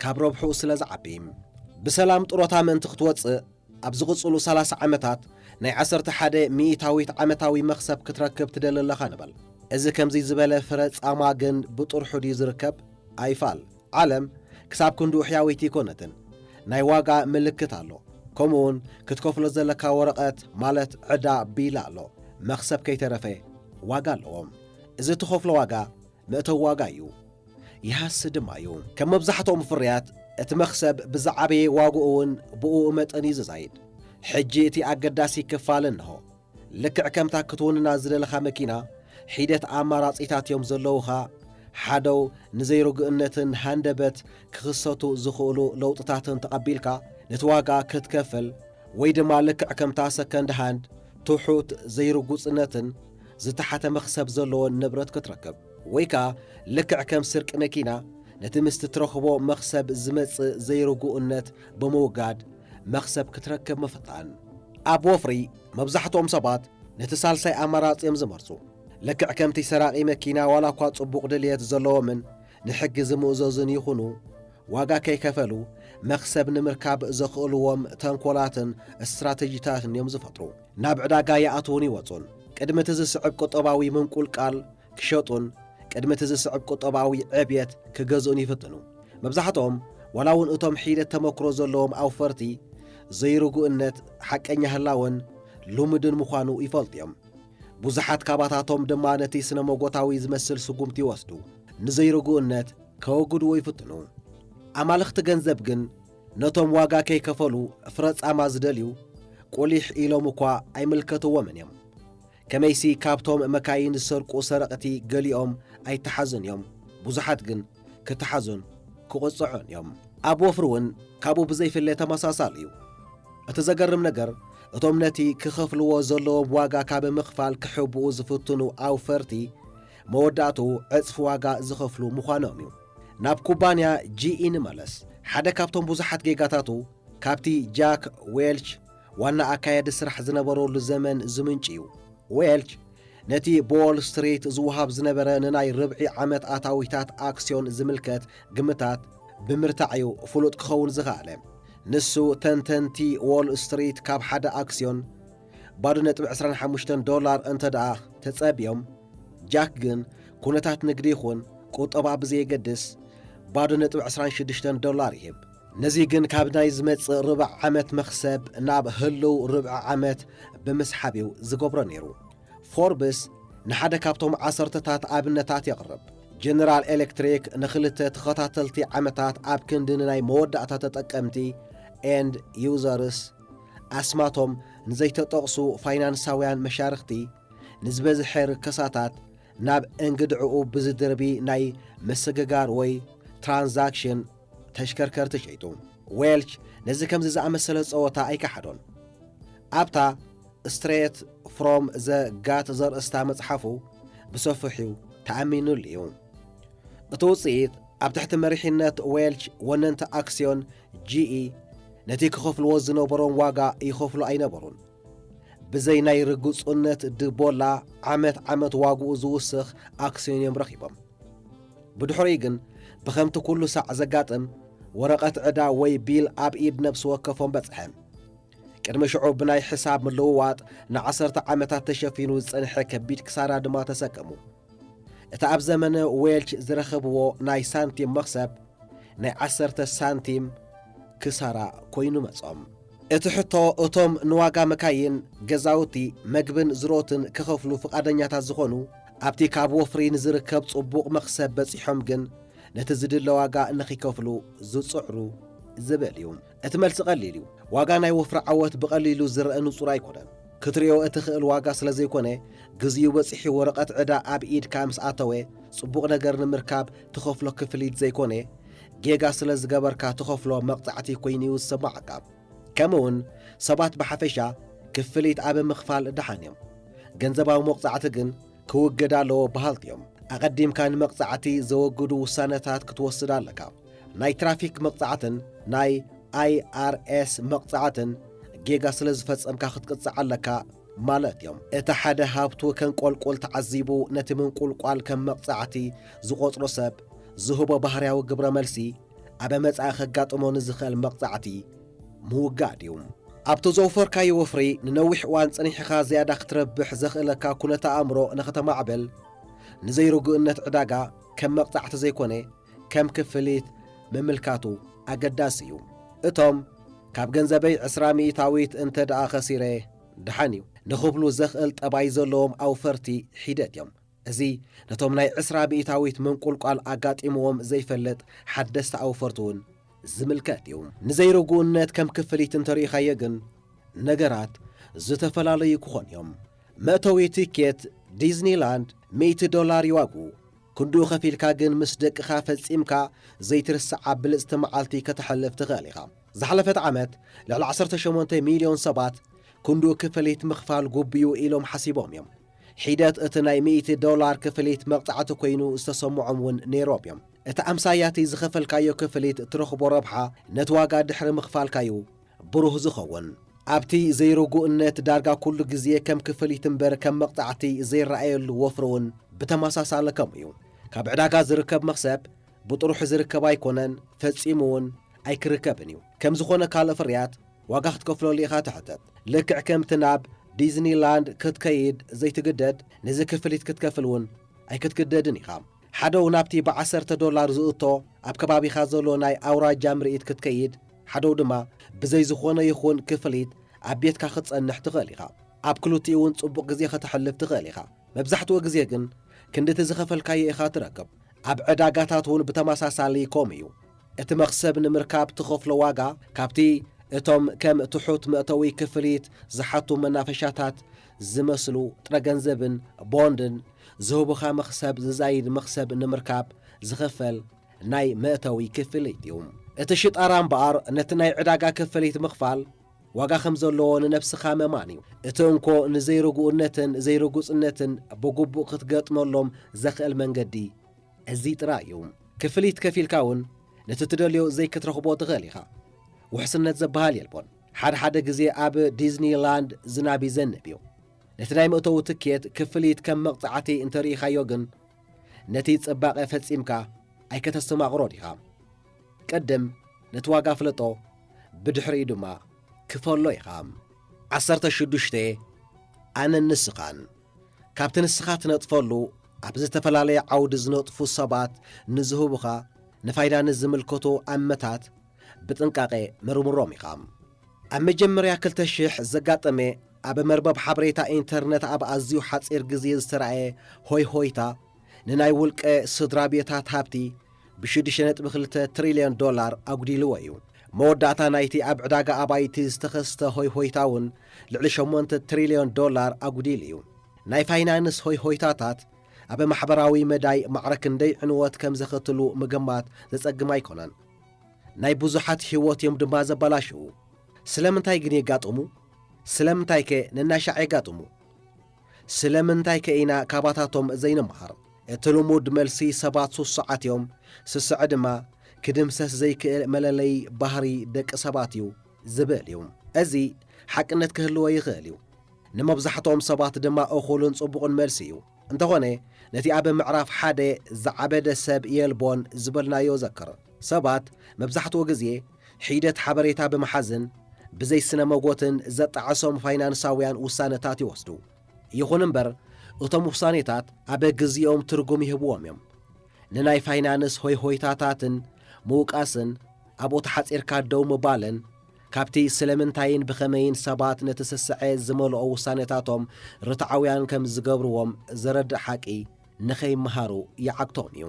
ካብ ረብሕኡ ስለ ዝዓቢ። ብሰላም ጥሮታ ምእንቲ ክትወጽእ ኣብ ዝቕጽሉ ሰላሳ ዓመታት ናይ ዓሰርተ ሓደ ሚእታዊት ዓመታዊ መኽሰብ ክትረክብ ትደሊ ኣለኻ ንበል። እዚ ከምዚ ዝበለ ፍረ ጻማ ግን ብጥርሑ ድዩ ዝርከብ? ኣይፋል። ዓለም ክሳብ ክንድኡ ሕያወይቲ ኣይኮነትን። ናይ ዋጋ ምልክት ኣሎ። ከምኡውን ክትከፍሎ ዘለካ ወረቐት ማለት ዕዳ ቢል ኣሎ። መኽሰብ ከይተረፈ ዋጋ ኣለዎም። እዚ ትኸፍሎ ዋጋ መእተዊ ዋጋ እዩ። ይሃሲ ድማ እዩ። ከም መብዛሕትኦም ፍርያት እቲ መኽሰብ ብዝዓበየ ዋግኡ እውን ብኡ መጠን እዩ ዝዛይድ። ሕጂ እቲ ኣገዳሲ ክፋል እንሆ። ልክዕ ከምታ ክትውንና ዝደለኻ መኪና፣ ሒደት ኣማራጺታት እዮም ዘለዉኻ። ሓደው ንዘይርጉእነትን ሃንደበት ክኽሰቱ ዝኽእሉ ለውጥታትን ተቐቢልካ ነቲ ዋጋ ክትከፍል፣ ወይ ድማ ልክዕ ከምታ ሰከንድ ሃንድ ትሑት ዘይርጉጽነትን ዝተሓተ መኽሰብ ዘለዎን ንብረት ክትረክብ፣ ወይ ከኣ ልክዕ ከም ስርቂ መኪና ነቲ ምስቲ ትረኽቦ መኽሰብ ዝመጽእ ዘይርጉእነት ብምውጋድ መኽሰብ ክትረክብ ምፍታን። ኣብ ወፍሪ መብዛሕትኦም ሰባት ነቲ ሳልሳይ ኣማራጺ እዮም ዝመርጹ። ልክዕ ከምቲ ሰራቒ መኪና ዋላ እኳ ጽቡቕ ድልየት ዘለዎምን ንሕጊ ዝምእዘዙን ይኹኑ፣ ዋጋ ከይከፈሉ መኽሰብ ንምርካብ ዘኽእልዎም ተንኮላትን ስትራተጂታትን እዮም ዝፈጥሩ። ናብ ዕዳጋ ይኣትዉን ይወጹን። ቅድሚ እቲ ዝስዕብ ቁጠባዊ ምንቁልቃል ክሸጡን ቅድሚ እቲ ዝስዕብ ቁጠባዊ ዕብየት ክገዝኡን ይፍትኑ። መብዛሕትኦም ዋላ እውን እቶም ሒደት ተመክሮ ዘለዎም ኣውፈርቲ ዘይርጉእነት ሓቀኛ ህላወን ልሙድን ምዃኑ ይፈልጡ እዮም። ብዙሓት ካባታቶም ድማ ነቲ ስነ መጎታዊ ዝመስል ስጉምቲ ይወስዱ። ንዘይርጉእነት ከወግድዎ ይፍትኑ። ኣማልኽቲ ገንዘብ ግን ነቶም ዋጋ ከይከፈሉ ፍረ ጻማ ዝደልዩ ቁሊሕ ኢሎም እኳ ኣይምልከትዎምን እዮም። ከመይሲ ካብቶም መካይን ዝሰርቁ ሰረቕቲ ገሊኦም ኣይተሓዙን እዮም። ብዙሓት ግን ክተሓዙን ክቕጽዑን እዮም። ኣብ ወፍሪ እውን ካብኡ ብዘይፍለ ተመሳሳሊ እዩ። እቲ ዘገርም ነገር፣ እቶም ነቲ ክኸፍልዎ ዘለዎም ዋጋ ካብ ምኽፋል ክሕብኡ ዝፍትኑ ኣውፈርቲ፣ መወዳእትኡ ዕጽፊ ዋጋ ዝኸፍሉ ምዃኖም እዩ። ናብ ኩባንያ ጂ ኢ ንመለስ። ሓደ ካብቶም ብዙሓት ጌጋታቱ፣ ካብቲ ጃክ ዌልች፣ ዋና ኣካያዲ ስራሕ ዝነበረሉ ዘመን ዝምንጭ እዩ። ዌልች፣ ነቲ ብዎል ስትሪት ዝወሃብ ዝነበረ ንናይ ርብዒ ዓመት ኣታዊታት ኣክስዮን ዝምልከት ግምታት ብምርታዕ እዩ ፍሉጥ ክኸውን ዝኸኣለ። ንሱ፣ ተንተንቲ ዎል ስትሪት ካብ ሓደ ኣክስዮን ባዶ ነጥቢ ዕስራን ሓሙሽተን ዶላር እንተ ደኣ ተጸብዮም፣ ጃክ ግን ኩነታት ንግዲ ይኹን ቁጠባ ብዘየገድስ ባዶ ነጥቢ ዕስራን ሽዱሽተን ዶላር ይህብ። ነዚ ግን ካብ ናይ ዝመጽእ ርብዕ ዓመት መኽሰብ ናብ ህልው ርብዒ ዓመት ብምስሓብ እዩ ዝገብሮ ነይሩ። ፎርብስ ንሓደ ካብቶም ዓሰርተታት ኣብነታት የቕርብ። ጀነራል ኤሌክትሪክ ንኽልተ ተኸታተልቲ ዓመታት ኣብ ክንዲ ንናይ መወዳእታ ተጠቀምቲ፣ ኤንድ ዩዘርስ፣ ኣስማቶም ንዘይተጠቕሱ ፋይናንሳውያን መሻርኽቲ፣ ንዝበዝሐ ርከሳታት ናብ እንግድዕኡ ብዝድርቢ ናይ ምስግጋር ወይ ትራንዛክሽን ተሽከርከርቲ ሸይጡ። ዌልች ነዚ ከምዚ ዝኣመሰለ ጸወታ ኣይከሓዶን። ኣብታ ስትሬት ፍሮም ዘ ጋት ዘርእስታ መጽሓፉ ብሰፊሑ ተኣሚኑሉ እዩ። እቲ ውጽኢት፣ ኣብ ትሕቲ መሪሕነት ዌልች፣ ወነንቲ ኣክስዮን ጂ ኢ ነቲ ክኸፍልዎ ዝነበሮም ዋጋ ይኸፍሉ ኣይነበሩን። ብዘይ ናይ ርግጹነት ድቦላ፣ ዓመት ዓመት ዋግኡ ዝውስኽ ኣክስዮን እዮም ረኺቦም። ብድሕሪኡ ግን፣ ብኸምቲ ኩሉ ሳዕ ዘጋጥም፣ ወረቐት ዕዳ ወይ ቢል ኣብ ኢድ ነብሲ ወከፎም በጽሐ። ቅድሚ ሽዑ ብናይ ሕሳብ ምልውዋጥ ንዓሰርተ ዓመታት ተሸፊኑ ዝጸንሐ ከቢድ ክሳራ ድማ ተሰከሙ። እቲ ኣብ ዘመነ ዌልች ዝረኸብዎ ናይ ሳንቲም መኽሰብ ናይ ዓሰርተ ሳንቲም ክሳራ ኮይኑ መጾም። እቲ ሕቶ፣ እቶም ንዋጋ መካይን፣ ገዛውቲ፣ መግብን ዝሮትን ክኸፍሉ ፍቓደኛታት ዝኾኑ ኣብቲ ካብ ወፍሪ ንዝርከብ ጽቡቕ መኽሰብ በጺሖም ግን ነቲ ዝድለ ዋጋ ንኺከፍሉ ዝጽዕሩ ዝብል እዩ። እቲ መልሲ ቀሊል እዩ። ዋጋ ናይ ወፍሪ ዓወት ብቐሊሉ ዝረአ ንጹር ኣይኮነን። ክትሪኦ እትኽእል ዋጋ ስለ ዘይኮነ፣ ግዚኡ በጺሑ ወረቐት ዕዳ ኣብ ኢድካ ምስ ኣተወ፣ ጽቡቕ ነገር ንምርካብ ትኸፍሎ ክፍሊት ዘይኮነ፣ ጌጋ ስለ ዝገበርካ ትኸፍሎ መቕጻዕቲ ኮይኑ እዩ ዝሰማዓካ። ከምኡውን ሰባት ብሓፈሻ ክፍሊት ኣብ ምኽፋል ደሓን እዮም። ገንዘባዊ መቕጻዕቲ ግን ክውገድ ኣለዎ በሃልቲ እዮም። ኣቐዲምካ ንመቕጻዕቲ ዘወግዱ ውሳነታት ክትወስድ ኣለካ። ናይ ትራፊክ መቕጻዕትን ናይ ኣይ ኣር ኤስ መቕጻዕትን ጌጋ ስለ ዝፈጸምካ ክትቅጻዕ ኣለካ ማለት እዮም። እቲ ሓደ ሃብቱ ከንቆልቁል ተዓዚቡ ነቲ ምንቁልቋል ከም መቕጻዕቲ ዝቖጽሮ ሰብ ዝህቦ ባህርያዊ ግብረ መልሲ ኣብ መጻኢ ከጋጥሞ ንዝኽእል መቕጻዕቲ ምውጋድ እዩ። ኣብቲ ዘውፈርካዮ ወፍሪ ንነዊሕ እዋን ጸኒሕኻ ዝያዳ ክትረብሕ ዘኽእለካ ኩነተ ኣእምሮ ንኸተማዕብል፣ ንዘይርጉእነት ዕዳጋ ከም መቕጻዕቲ ዘይኮነ ከም ክፍሊት ምምልካቱ ኣገዳሲ እዩ። እቶም ካብ ገንዘበይ ዕስራ ሚእታዊት እንተ ደኣ ኸሲረ ደሓን እዩ ንኽብሉ ዘኽእል ጠባይ ዘለዎም ኣውፈርቲ ሒደት እዮም። እዚ ነቶም ናይ ዕስራ ሚእታዊት ምንቁልቋል ኣጋጢምዎም ዘይፈልጥ ሓደስቲ ኣውፈርቲ እውን ዝምልከት እዩ። ንዘይርጉእነት ከም ክፍሊት እንተሪኢኻዮ ግን ነገራት ዝተፈላለዩ ክኾኑ እዮም። መእተዊ ቲኬት ዲዝኒላንድ ሚእቲ ዶላር እዩ ዋግኡ። ክንድኡ ከፊልካ ግን ምስ ደቅኻ ፈጺምካ ዘይትርስዓ ብልጽቲ መዓልቲ ከተሕልፍ ትኽእል ኢኻ። ዝሓለፈት ዓመት ልዕሊ ዓሰርተ ሸሞንተ ሚልዮን ሰባት ክንድኡ ክፍሊት ምኽፋል ግቡእ'ዩ ኢሎም ሓሲቦም እዮም። ሒደት እቲ ናይ ሚእቲ ዶላር ክፍሊት መቕጻዕቲ ኮይኑ ዝተሰምዖም እውን ነይሮም እዮም። እቲ ኣምሳያ እቲ ዝኸፈልካዮ ክፍሊት እትረኽቦ ረብሓ ነቲ ዋጋ ድሕሪ ምኽፋልካ'ዩ ብሩህ ዝኸውን። ኣብቲ ዘይርጉእነት ዳርጋ ኩሉ ግዜ ከም ክፍሊት እምበር ከም መቕጻዕቲ ዘይረኣየሉ ወፍሪ እውን ብተመሳሳሊ ከምኡ እዩ። ካብ ዕዳጋ ዝርከብ መኽሰብ ብጥሩሑ ዝርከብ ኣይኮነን፣ ፈጺሙ እውን ኣይክርከብን እዩ። ከም ዝኾነ ካልእ ፍርያት ዋጋ ክትከፍለሉ ኢኻ ትሕተት። ልክዕ ከምቲ ናብ ዲዝኒላንድ ክትከይድ ዘይትግደድ፣ ነዚ ክፍሊት ክትከፍል እውን ኣይክትግደድን ኢኻ። ሓደው ናብቲ ብዓሰርተ ዶላር ዝእቶ ኣብ ከባቢኻ ዘሎ ናይ ኣውራጃ ምርኢት ክትከይድ፣ ሓደው ድማ ብዘይ ዝኾነ ይኹን ክፍሊት ኣብ ቤትካ ክትጸንሕ ትኽእል ኢኻ። ኣብ ክልቲኡ እውን ጽቡቕ ግዜ ከተሕልፍ ትኽእል ኢኻ። መብዛሕትኡ ግዜ ግን ክንድቲ ዝኸፈልካዮ ኢኻ ትረክብ። ኣብ ዕዳጋታት እውን ብተመሳሳሊ ከምኡ እዩ። እቲ መኽሰብ ንምርካብ ትኸፍሎ ዋጋ ካብቲ እቶም ከም ትሑት መእተዊ ክፍሊት ዝሓቱ መናፈሻታት ዝመስሉ ጥረ ገንዘብን ቦንድን ዝህቡኻ መኽሰብ ዝዛይድ መኽሰብ ንምርካብ ዝኸፈል ናይ መእተዊ ክፍሊት እዩ። እቲ ሽጣራ እምበኣር ነቲ ናይ ዕዳጋ ክፍሊት ምኽፋል ዋጋ ከም ዘለዎ ንነብስኻ ምእማን እዩ። እቲ እንኮ ንዘይርጉእነትን ዘይርጉጽነትን ብግቡእ ክትገጥመሎም ዘኽእል መንገዲ እዚ ጥራይ እዩ። ክፍሊት ከፊልካ እውን ነቲ ትደልዮ ዘይክትረኽቦ ትኽእል ኢኻ። ውሕስነት ዝበሃል የልቦን። ሓደ ሓደ ግዜ ኣብ ዲዝኒላንድ ዝናብ ይዘንብ እዩ። ነቲ ናይ መእተዊ ትኬት ክፍሊት ከም መቕጻዕቲ እንተርኢኻዮ ግን፣ ነቲ ጽባቐ ፈጺምካ ኣይከተስተማቕሮ ዲኻ? ቅድም ነቲ ዋጋ ፍለጦ፣ ብድሕሪኡ ድማ ክፈሎ ኢኻ። ዓሰርተ ሽዱሽተ ኣነን ንስኻን። ካብቲ ንስኻ ትነጥፈሉ፣ ኣብ ዝተፈላለየ ዓውዲ ዝነጥፉ ሰባት ንዝህቡኻ ንፋይዳ ንዝምልከቱ ኣመታት ብጥንቃቐ መርምሮም ኢኻ። ኣብ መጀመርያ ክልተ ሽሕ ዘጋጠመ ኣብ መርበብ ሓበሬታ ኢንተርነት ኣብ ኣዝዩ ሓጺር ግዜ ዝተራእየ ሆይ ሆይታ ንናይ ውልቀ ስድራ ቤታት ሃብቲ ብሽዱሽተ ነጥቢ ክልተ ትሪልዮን ዶላር ኣጉዲልዎ እዩ። መወዳእታ ናይቲ ኣብ ዕዳጋ ኣባይቲ ዝተኸስተ ሆይ ሆይታ እውን ልዕሊ ሸሞንተ ትሪልዮን ዶላር ኣጉዲሉ እዩ። ናይ ፋይናንስ ሆይ ሆይታታት ኣብ ማሕበራዊ መዳይ ማዕረ ክንደይ ዕንወት ከም ዘኸትሉ ምግማት ዘጸግም ኣይኮነን። ናይ ብዙሓት ህይወት እዮም ድማ ዘበላሽዉ። ስለምንታይ ግን የጋጥሙ? ስለምንታይከ ነናሻዕ የጋጥሙ? ስለምንታይከ ኢና ካባታቶም ዘይንምሃር? እቲ ልሙድ መልሲ ሰባት ስሱዓት እዮም፣ ስስዐ ድማ ክድምሰስ ዘይክእል መለለዪ ባህሪ ደቂ ሰባት እዩ ዝብል እዩ። እዚ ሓቅነት ክህልዎ ይኽእል እዩ። ንመብዛሕትኦም ሰባት ድማ እኹልን ጽቡቕን መልሲ እዩ። እንተኾነ፣ ነቲ ኣብ ምዕራፍ ሓደ ዝዓበደ ሰብ የልቦን ዝበልናዮ ዘክር። ሰባት መብዛሕትኡ ግዜ ሒደት ሓበሬታ ብምሓዝን ብዘይ ስነ መጎትን ዘጣዕሶም ፋይናንሳውያን ውሳነታት ይወስዱ። ይኹን እምበር፣ እቶም ውሳኔታት ኣብ ግዜኦም ትርጉም ይህብዎም እዮም። ንናይ ፋይናንስ ሆይሆይታታትን ምውቃስን ኣብኡ ተሓጺርካ ደው ምባልን ካብቲ ስለምንታይን ብኸመይን ሰባት ነቲ ስስዐ ዝመልኦ ውሳነታቶም ርትዓውያን ከም ዝገብርዎም ዘረድእ ሓቂ ንኸይመሃሩ ይዓግቶም እዩ።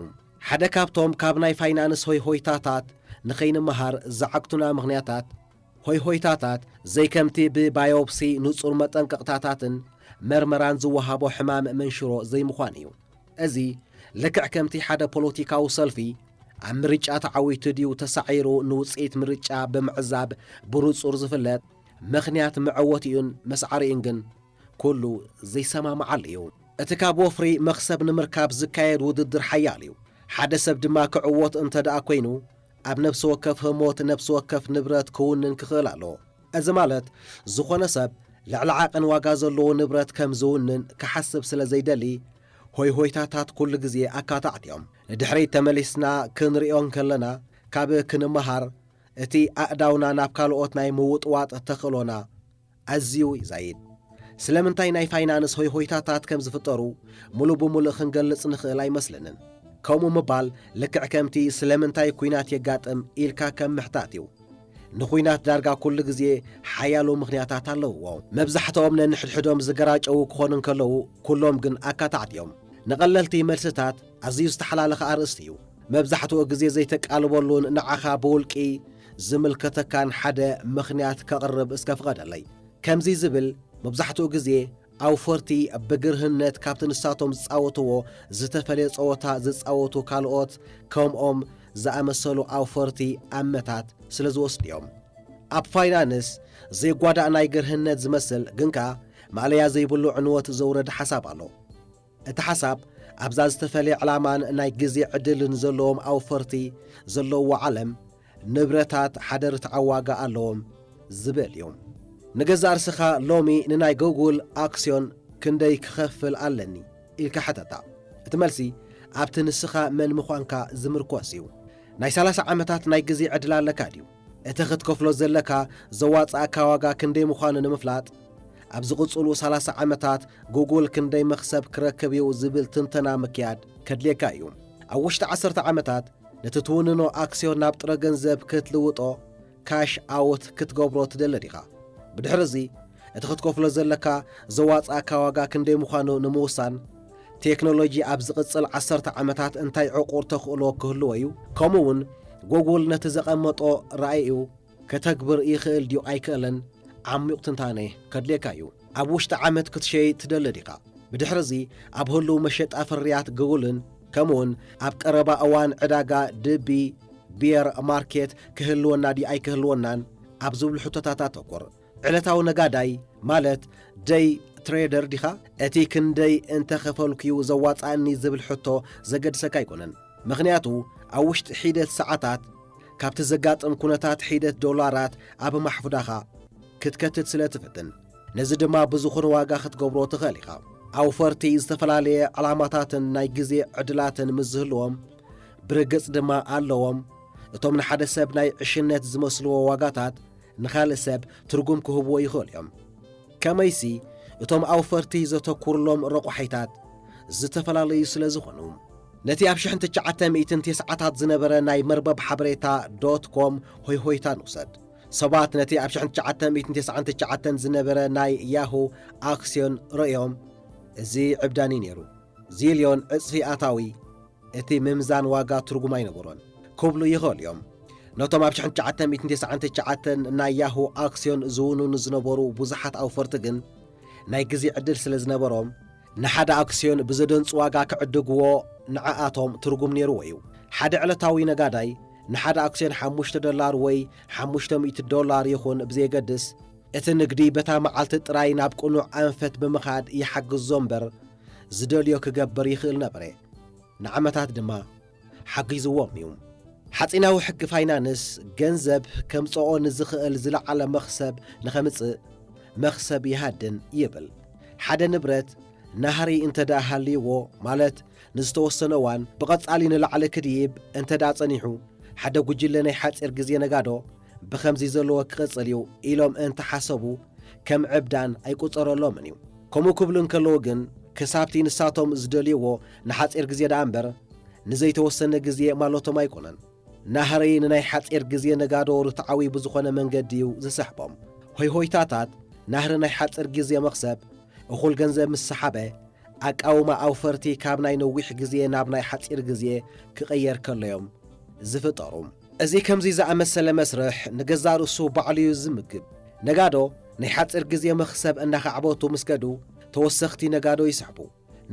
ሓደ ካብቶም ካብ ናይ ፋይናንስ ሆይሆይታታት ንኸይንመሃር ዝዓግቱና ምኽንያታት፣ ሆይሆይታታት ዘይከምቲ ብባዮፕሲ ንጹር መጠንቀቕታታትን መርመራን ዝወሃቦ ሕማም መንሽሮ ዘይምዃን እዩ። እዚ ልክዕ ከምቲ ሓደ ፖለቲካዊ ሰልፊ ኣብ ምርጫ ተዓዊቱ ድዩ ተሳዒሩ ንውጽኢት ምርጫ ብምዕዛብ ብንጹር ዝፍለጥ፣ ምኽንያት መዐወቲኡን መስዓሪኡን ግን ኩሉ ዘይሰማምዓሉ እዩ። እቲ ካብ ወፍሪ መኽሰብ ንምርካብ ዝካየድ ውድድር ሓያል እዩ። ሓደ ሰብ ድማ ክዕወት እንተ ደኣ ኮይኑ፣ ኣብ ነፍሲ ወከፍ ህሞት ነፍሲ ወከፍ ንብረት ክውንን ክኽእል ኣለዎ። እዚ ማለት ዝኾነ ሰብ ልዕሊ ዓቐን ዋጋ ዘለዎ ንብረት ከም ዝውንን ክሓስብ ስለ ዘይደሊ፣ ሆይሆይታታት ኩሉ ግዜ ኣካታዕቲ እዮም። ንድሕሪት ተመሊስና ክንሪኦ እንከለና፣ ካብ ክንመሃር፣ እቲ ኣእዳውና ናብ ካልኦት ናይ ምውጥዋጥ ተኽእሎና ኣዝዩ ይዛይድ። ስለምንታይ ናይ ፋይናንስ ሆይሆይታታት ከም ዝፍጠሩ ሙሉ ብሙሉ ክንገልጽ ንኽእል ኣይመስለንን። ከምኡ ምባል ልክዕ ከምቲ ስለምንታይ ኲናት የጋጥም ኢልካ ከም ምሕታት እዩ። ንኹናት ዳርጋ ኩሉ ግዜ ሓያሎ ምኽንያታት ኣለውዎ። መብዛሕትኦም ነንሕድሕዶም ዝገራጨዉ ክኾኑ እንከለዉ፣ ኩሎም ግን ኣካታዕቲ እዮም። ንቐለልቲ መልስታት ኣዝዩ ዝተሓላለኸ ኣርእስቲ እዩ። መብዛሕትኡ ግዜ ዘይተቃልበሉን ንዓኻ ብውልቂ ዝምልከተካን ሓደ ምኽንያት ከቕርብ እስከ ፍቐደለይ። ከምዚ ዝብል መብዛሕትኡ ግዜ ኣውፈርቲ ብግርህነት ካብቲ ንሳቶም ዝጻወትዎ ዝተፈልየ ጸወታ ዝጻወቱ ካልኦት ከምኦም ዝኣመሰሉ ኣውፈርቲ ኣመታት ስለ ዝወስዱ እዮም። ኣብ ፋይናንስ ዘይጓዳእ ናይ ግርህነት ዝመስል ግን ከኣ ማእለያ ዘይብሉ ዕንወት ዘውረድ ሓሳብ ኣሎ። እቲ ሓሳብ ኣብዛ ዝተፈልየ ዕላማን ናይ ግዜ ዕድልን ዘለዎም ኣውፈርቲ ዘለውዋ ዓለም ንብረታት ሓደ ርትዓዊ ዋጋ ኣለዎም ዝብል እዩ። ንገዛእ ርእስኻ ሎሚ ንናይ ጎጉል ኣክስዮን ክንደይ ክኸፍል ኣለኒ ኢልካ ሕተታ። እቲ መልሲ ኣብቲ ንስኻ መን ምዃንካ ዝምርኮስ እዩ። ናይ ሰላሳ ዓመታት ናይ ግዜ ዕድል ኣለካ ድዩ? እቲ ክትከፍሎ ዘለካ ዘዋጽኣካ ዋጋ ክንደይ ምዃኑ ንምፍላጥ፣ ኣብ ዝቕጽሉ ሰላሳ ዓመታት ጉጉል ክንደይ መኽሰብ ክረክብ እዩ ዝብል ትንተና ምክያድ ከድልየካ እዩ። ኣብ ውሽጢ ዓሰርተ ዓመታት ነቲ ትውንኖ ኣክስዮን ናብ ጥረ ገንዘብ ክትልውጦ፣ ካሽ ኣውት ክትገብሮ ትደሊ ዲኻ? ብድሕርዚ እቲ ክትከፍሎ ዘለካ ዘዋጽኣካ ዋጋ ክንደይ ምዃኑ ንምውሳን፣ ቴክኖሎጂ ኣብ ዝቕጽል ዓሰርተ ዓመታት እንታይ ዕቑር ተኽእሎ ክህልዎ እዩ? ከምኡ እውን ጎጉል ነቲ ዘቐመጦ ራእይኡ ከተግብር ይኽእል ድዩ ኣይክእልን ዓሚቕ ትንታነ ከድልየካ እዩ። ኣብ ውሽጢ ዓመት ክትሸይ ትደሊ ዲኻ? ብድሕርዚ ኣብ ህሉው መሸጣ ፍርያት ጎጉልን ከምኡውን ኣብ ቀረባ እዋን ዕዳጋ ድቢ፣ ቢየር ማርኬት ክህልወና ድዩ ኣይክህልወናን ኣብ ዝብሉ ሕቶታት ኣተኩር። ዕለታዊ ነጋዳይ ማለት ደይ ትሬደር ዲኻ? እቲ ክንደይ እንተኸፈልኩዩ ዘዋጽኣኒ ዝብል ሕቶ ዘገድሰካ ኣይኮነን። ምኽንያቱ ኣብ ውሽጢ ሒደት ሰዓታት ካብቲ ዘጋጥም ኩነታት ሒደት ዶላራት ኣብ ማሕፉዳኻ ክትከትት ስለ ትፍትን። ነዚ ድማ ብዝኹነ ዋጋ ክትገብሮ ትኽእል ኢኻ። ኣውፈርቲ ዝተፈላለየ ዕላማታትን ናይ ግዜ ዕድላትን ምስ ዝህልዎም፣ ብርግጽ ድማ ኣለዎም። እቶም ንሓደ ሰብ ናይ ዕሽነት ዝመስልዎ ዋጋታት ንኻልእ ሰብ ትርጉም ክህብዎ ይኽእሉ እዮም። ከመይሲ እቶም ኣውፈርቲ ዘተኩርሎም ረቋሒታት ዝተፈላለዩ ስለ ዝኾኑ። ነቲ ኣብ ሽሕን ትሽዓተ ሚእትን ተስዓታት ዝነበረ ናይ መርበብ ሓበሬታ ዶት ኮም ሆይሆይታ ንውሰድ። ሰባት ነቲ ኣብ ሽሕን ትሽዓተ ሚእትን ተስዓን ትሽዓተን ዝነበረ ናይ ያሁ ኣክስዮን ረእዮም፣ "እዚ ዕብዳን እዩ ነይሩ። ዚልዮን ዕጽፊ ኣታዊ፣ እቲ ምምዛን ዋጋ ትርጉም ኣይነበሮን" ክብሉ ይኽእሉ እዮም። ነቶም ኣብ ሽሕን ትሽዓተ ሚእትን ተስዓን ትሽዓተን ናይ ያሁ ኣክስዮን ዝውንኑ ዝነበሩ ብዙሓት ኣውፈርቲ ግን፣ ናይ ግዜ ዕድል ስለ ዝነበሮም፣ ንሓደ ኣክስዮን ብዘደንጹ ዋጋ ክዕድግዎ ንዕኣቶም ትርጉም ነይርዎ እዩ። ሓደ ዕለታዊ ነጋዳይ ንሓደ ኣክስዮን ሓሙሽተ ዶላር ወይ ሓሙሽተ ሚእቲ ዶላር ይኹን ብዘየገድስ፣ እቲ ንግዲ በታ መዓልቲ ጥራይ ናብ ቅኑዕ ኣንፈት ብምኻድ ይሓግዞ እምበር፣ ዝደልዮ ክገብር ይኽእል ነበረ። ንዓመታት ድማ ሓጊዝዎም እዩ። ሓጺናዊ ሕጊ ፋይናንስ፣ ገንዘብ ከምጽኦ ንዝኽእል ዝለዓለ መኽሰብ ንኸምጽእ፣ መኽሰብ ይሃድን ይብል። ሓደ ንብረት ናህሪ እንተ ደኣ ሃልይዎ፣ ማለት ንዝተወሰነ እዋን ብቐጻሊ ንላዕሊ ክድይብ እንተ ደኣ ጸኒሑ፣ ሓደ ጉጅለ ናይ ሓጺር ግዜ ነጋዶ ብኸምዚ ዘለዎ ክቕጽል እዩ ኢሎም እንተ ሓሰቡ፣ ከም ዕብዳን ኣይቁጸረሎምን እዩ። ከምኡ ክብሉ እንከለዉ ግን፣ ክሳብቲ ንሳቶም ዝደልይዎ ንሓጺር ግዜ ደኣ እምበር፣ ንዘይተወሰነ ግዜ ማለቶም ኣይኮነን። ናህሪ ንናይ ሓጺር ግዜ ነጋዶ ርትዓዊ ብዝኾነ መንገዲ እዩ ዝስሕቦም። ሆይሆይታታት ናህሪ ናይ ሓጺር ግዜ መኽሰብ እኹል ገንዘብ ምስ ሰሓበ፣ ኣቃውማ ኣውፈርቲ ካብ ናይ ነዊሕ ግዜ ናብ ናይ ሓጺር ግዜ ክቕየር ከሎ እዮም ዝፍጠሩ። እዚ ከምዚ ዝኣመሰለ መስርሕ ንገዛእ ርእሱ ባዕሉ እዩ ዝምግብ። ነጋዶ ናይ ሓጺር ግዜ መኽሰብ እናኸዕበቱ ምስ ከዱ፣ ተወሰኽቲ ነጋዶ ይስሕቡ።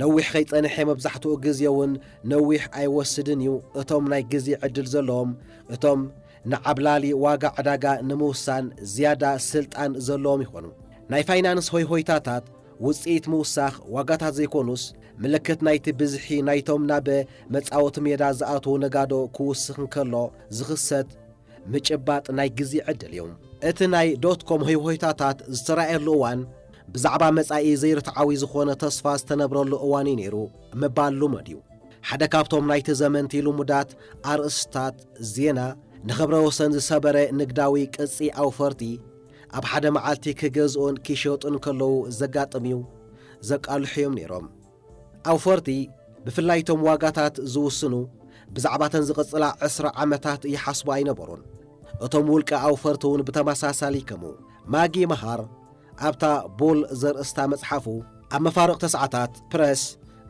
ነዊሕ ከይጸንሐ፣ መብዛሕትኡ ግዜ እውን ነዊሕ ኣይወስድን እዩ። እቶም ናይ ግዜ ዕድል ዘለዎም፣ እቶም ንዓብላሊ ዋጋ ዕዳጋ ንምውሳን ዝያዳ ስልጣን ዘለዎም ይኾኑ። ናይ ፋይናንስ ሆይሆይታታት ውጽኢት ምውሳኽ ዋጋታት ዘይኮኑስ፣ ምልክት ናይቲ ብዝሒ ናይቶም ናብ መጻወቲ ሜዳ ዝኣትዉ ነጋዶ ክውስኽ እንከሎ ዝኽሰት ምጭባጥ ናይ ግዜ ዕድል እዩ። እቲ ናይ ዶት ኮም ሆይሆይታታት ዝተራእየሉ እዋን፣ ብዛዕባ መጻኢ ዘይርትዓዊ ዝኾነ ተስፋ ዝተነብረሉ እዋን እዩ ነይሩ ምባል ልሙድ እዩ። ሓደ ካብቶም ናይቲ ዘመንቲ ልሙዳት ኣርእስታት ዜና፣ ንኽብረ ወሰን ዝሰበረ ንግዳዊ ቅጺ ኣውፈርቲ ኣብ ሓደ መዓልቲ ክገዝኡን ክሸጡን ከለዉ ዘጋጥም እዩ፣ ዘቃልሑ እዮም ነይሮም። ኣውፈርቲ፣ ብፍላይ እቶም ዋጋታት ዝውስኑ፣ ብዛዕባተን ዝቕጽላ ዕስራ ዓመታት ይሓስቡ ኣይነበሩን። እቶም ውልቀ ኣውፈርቲ እውን ብተመሳሳሊ ከምኡ። ማጊ መሃር ኣብታ ቡል ዘርእስታ መጽሓፉ፣ ኣብ መፋርቕ ተስዓታት ፕረስ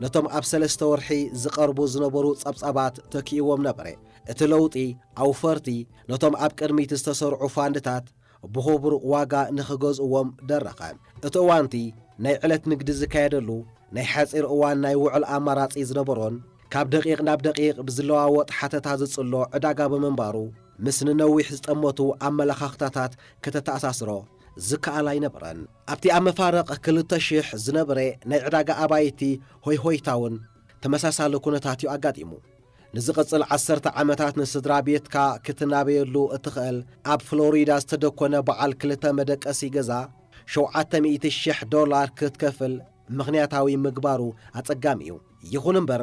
ነቶም ኣብ ሰለስተ ወርሒ ዝቐርቡ ዝነበሩ ጸብጻባት ተኪእዎም ነበረ። እቲ ለውጢ፣ ኣውፈርቲ ነቶም ኣብ ቅድሚት ዝተሰርዑ ፋንድታት ብኽቡር ዋጋ ንኽገዝእዎም ደረኸ። እቲ እዋንቲ ናይ ዕለት ንግዲ ዝካየደሉ ናይ ሓጺር እዋን ናይ ውዕል ኣማራጺ ዝነበሮን፣ ካብ ደቂቕ ናብ ደቂቕ ብዝለዋወጥ ሓተታ ዝጽሎ ዕዳጋ ብምንባሩ፣ ምስ ንነዊሕ ዝጠመቱ ኣመለኻኽታታት ከተተኣሳስሮ ዝከኣል ኣይነበረን። ኣብቲ ኣብ መፋርቕ ክልተ ሽሕ ዝነበረ ናይ ዕዳጋ ኣባይቲ ሆይሆይታ እውን ተመሳሳሊ ኩነታት እዩ ኣጋጢሙ። ንዝቕጽል ዓሰርተ ዓመታት ንስድራ ቤትካ ክትናበየሉ እትኽእል ኣብ ፍሎሪዳ ዝተደኮነ በዓል ክልተ መደቀሲ ገዛ ሸውዓተ ሚእቲ ሽሕ ዶላር ክትከፍል ምኽንያታዊ ምግባሩ ኣጸጋሚ እዩ። ይኹን እምበር፣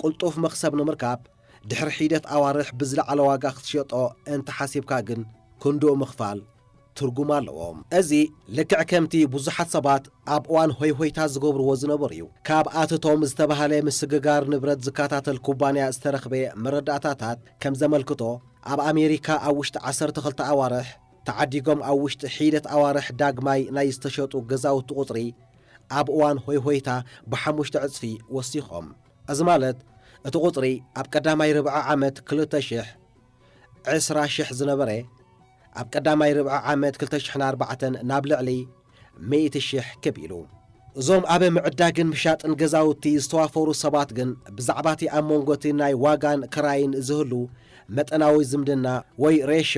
ቅልጡፍ መኽሰብ ንምርካብ ድሕሪ ሒደት ኣዋርሕ ብዝለዓለ ዋጋ ክትሸጦ እንተሓሲብካ ግን ክንድኡ ምኽፋል ትርጉም ኣለዎ። እዚ ልክዕ ከምቲ ብዙሓት ሰባት ኣብ እዋን ሆይሆይታ ዝገብርዎ ዝነበሩ እዩ። ካብ ኣትቶም ዝተባህለ ምስግጋር ንብረት ዝከታተል ኩባንያ ዝተረኽበ መረዳእታታት ከም ዘመልክቶ፣ ኣብ ኣሜሪካ ኣብ ውሽጢ ዓሰርተ ክልተ ኣዋርሕ ተዓዲጎም ኣብ ውሽጢ ሒደት ኣዋርሕ ዳግማይ ናይ ዝተሸጡ ገዛውቲ ቁጽሪ ኣብ እዋን ሆይሆይታ ብሓሙሽተ ዕጽፊ ወሲኾም። እዚ ማለት እቲ ቁጽሪ ኣብ ቀዳማይ ርብዒ ዓመት ክልተ ሽሕ ዕስራ ሽሕ ዝነበረ፣ ኣብ ቀዳማይ ርብዒ ዓመት ክልተ ሽሕን ኣርባዕተን ናብ ልዕሊ ሚእቲ ሽሕ ክብ ኢሉ። እዞም ኣብ ምዕዳግን ምሻጥን ገዛውቲ ዝተዋፈሩ ሰባት ግን ብዛዕባ እቲ ኣብ መንጎ እቲ ናይ ዋጋን ክራይን ዝህሉ መጠናዊ ዝምድና ወይ ሬሾ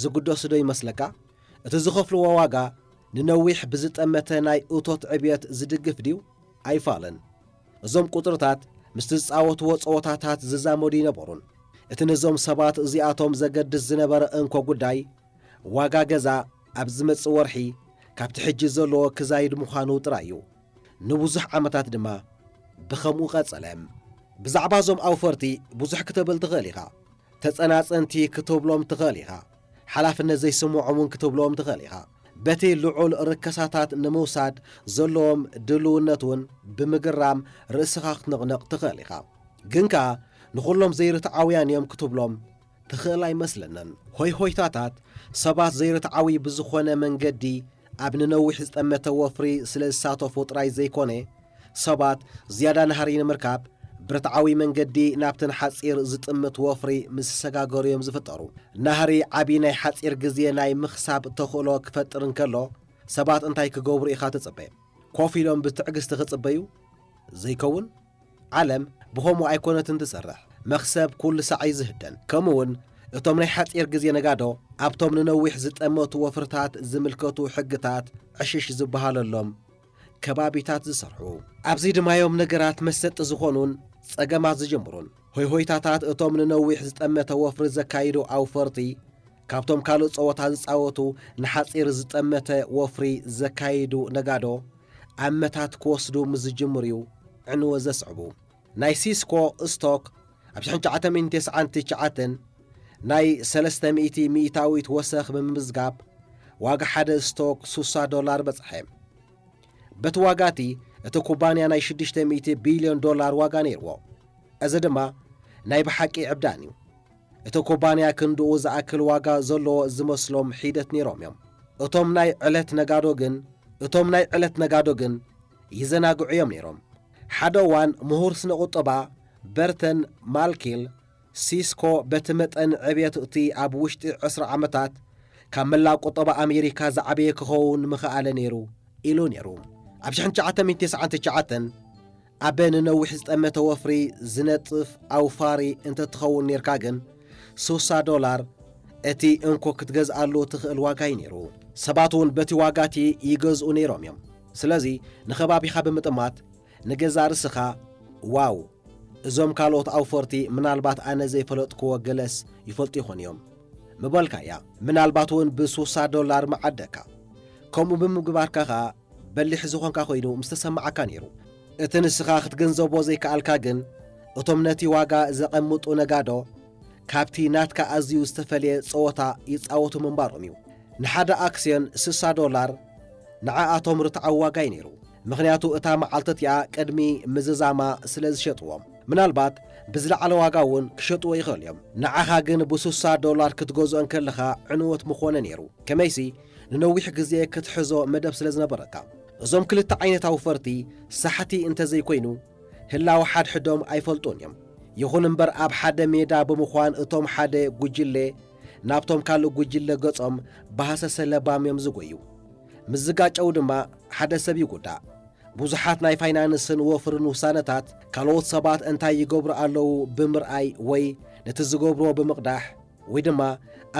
ዝግደሱ ዶ ይመስለካ? እቲ ዝኸፍልዎ ዋጋ ንነዊሕ ብዝጠመተ ናይ እቶት ዕብየት ዝድግፍ ድዩ? ኣይፋልን። እዞም ቁጽርታት ምስቲ ዝጻወትዎ ጸወታታት ዝዛመዱ ኣይነበሩን። እቲ ነዞም ሰባት እዚኣቶም ዘገድስ ዝነበረ እንኮ ጉዳይ፣ ዋጋ ገዛ ኣብ ዝመጽእ ወርሒ ካብቲ ሕጂ ዘለዎ ክዛይድ ምዃኑ ጥራይ እዩ። ንብዙሕ ዓመታት ድማ ብኸምኡ ቀጸለ። ብዛዕባ እዞም ኣውፈርቲ ብዙሕ ክትብል ትኽእል ኢኻ። ተጸናጸንቲ ክትብሎም ትኽእል ኢኻ። ሓላፍነት ዘይስምዖም እውን ክትብሎም ትኽእል ኢኻ። በቲ ልዑል ርከሳታት ንምውሳድ ዘለዎም ድልውነት እውን ብምግራም ርእስኻ ክትንቕንቕ ትኽእል ኢኻ። ግን ከኣ ንኹሎም ዘይርትዓውያን እዮም ክትብሎም ትኽእል ኣይመስለንን። ሆይሆይታታት ሰባት ዘይርትዓዊ ብዝኾነ መንገዲ ኣብ ንነዊሕ ዝጠመተ ወፍሪ ስለ ዝሳተፉ ጥራይ ዘይኮነ፣ ሰባት ዝያዳ ናህሪ ንምርካብ ብርትዓዊ መንገዲ ናብተን ሓጺር ዝጥምት ወፍሪ ምስ ዝሰጋገሩ እዮም ዝፍጠሩ። ናህሪ ዓቢ ናይ ሓጺር ግዜ ናይ ምኽሳብ ተኽእሎ ክፈጥር እንከሎ፣ ሰባት እንታይ ክገብሩ ኢኻ ትጽበ? ኮፍ ኢሎም ብትዕግስቲ ክጽበዩ? ዘይከውን? ዓለም ብኸምኡ ኣይኮነትን ትሰርሕ። መኽሰብ ኩሉ ሳዕ እዩ ዝህደን። ከምኡውን እቶም ናይ ሓጺር ግዜ ነጋዶ ኣብቶም ንነዊሕ ዝጠመቱ ወፍርታት ዝምልከቱ ሕግታት ዕሽሽ ዝበሃለሎም ከባቢታት ዝሰርሑ። ኣብዚ ድማ እዮም ነገራት መሰጢ ዝኾኑን ጸገማት ዝጅምሩን። ሆይሆይታታት እቶም ንነዊሕ ዝጠመተ ወፍሪ ዘካይዱ ኣውፈርቲ፣ ካብቶም ካልእ ጸወታ ዝጻወቱ ንሓጺር ዝጠመተ ወፍሪ ዘካይዱ ነጋዶ ኣመታት ክወስዱ ምስ ዝጅምሩ እዩ ዕንወ ዘስዕቡ። ናይ ሲስኮ ስቶክ ኣብ ሽሕን ትሽዓተ ሚእትን ተስዓን ትሽዓተን ናይ ሰለስተ ሚእቲ ሚእታዊት ወሰኽ ብምምዝጋብ፣ ዋጋ ሓደ ስቶክ ሱሳ ዶላር በጽሐ። በቲ ዋጋ እቲ፣ እቲ ኩባንያ ናይ ሽዱሽተ ሚእቲ ቢልዮን ዶላር ዋጋ ነይርዎ። እዚ ድማ ናይ ብሓቂ ዕብዳን እዩ። እቲ ኩባንያ ክንድኡ ዝኣክል ዋጋ ዘለዎ ዝመስሎም ሒደት ነይሮም እዮም። እቶም ናይ ዕለት ነጋዶ ግን እቶም ናይ ዕለት ነጋዶ ግን ይዘናግዑ እዮም ነይሮም። ሓደ እዋን ምሁር ስነ ቁጠባ በርተን ማልኪል፣ ሲስኮ በቲ መጠን ዕብየቱ እቲ ኣብ ውሽጢ ዕስራ ዓመታት ካብ መላእ ቁጠባ ኣሜሪካ ዝዓበየ ክኸውን ምኽኣለ ነይሩ ኢሉ ነይሩ። ኣብ ሽሕን ትሽዓተ ሚእትን ተስዓን ትሽዓተን ኣበ ንነዊሕ ዝጠመተ ወፍሪ ዝነጥፍ ኣውፋሪ እንተትኸውን ነይርካ ግን ስሳ ዶላር እቲ እንኮ ክትገዝኣሉ ትኽእል ዋጋ እዩ ነይሩ። ሰባት እውን በቲ ዋጋ እቲ ይገዝኡ ነይሮም እዮም። ስለዚ ንኸባቢኻ ብምጥማት ንገዛ ርስኻ ዋው እዞም ካልኦት ኣውፈርቲ ምናልባት ኣነ ዘይፈለጥክዎ ገለስ ይፈልጡ ይኾን እዮም ምበልካ እያ። ምናልባት እውን ብስሳ ዶላር መዓደካ። ከምኡ ብምግባርካ ኸኣ በሊሕ ዝኾንካ ኮይኑ ምስ ተሰማዓካ ነይሩ። እቲ ንስኻ ክትግንዘቦ ዘይከኣልካ ግን እቶም ነቲ ዋጋ ዘቐምጡ ነጋዶ ካብቲ ናትካ ኣዝዩ ዝተፈልየ ጸወታ ይጻወቱ ምንባሮም እዩ። ንሓደ ኣክስዮን ስሳ ዶላር ንዓኣቶም ርትዓዊ ዋጋ እዩ ነይሩ። ምኽንያቱ እታ መዓልቲ እቲኣ ቅድሚ ምዝዛማ ስለ ዝሸጥዎም ምናልባት ብዝለዓለ ዋጋ እውን ክሸጥዎ ይኽእሉ እዮም። ንዓኻ ግን ብስሳ ዶላር ክትገዝኦ እንከለኻ ዕንወት ምኾነ ነይሩ። ከመይሲ ንነዊሕ ግዜ ክትሕዞ መደብ ስለ ዝነበረካ። እዞም ክልተ ዓይነት ኣውፈርቲ ሳሕቲ እንተዘይኮይኑ ህላወ ሓድሕዶም ኣይፈልጡን እዮም። ይኹን እምበር ኣብ ሓደ ሜዳ ብምዃን እቶም ሓደ ጉጅለ ናብቶም ካልእ ጉጅለ ገጾም ብሃሰሰ ለባም እዮም ዝጎዩ። ምስ ዝጋጨው ድማ ሓደ ሰብ ይጉዳእ። ብዙሓት ናይ ፋይናንስን ወፍርን ውሳነታት ካልኦት ሰባት እንታይ ይገብሩ ኣለዉ ብምርኣይ ወይ ነቲ ዝገብርዎ ብምቕዳሕ ወይ ድማ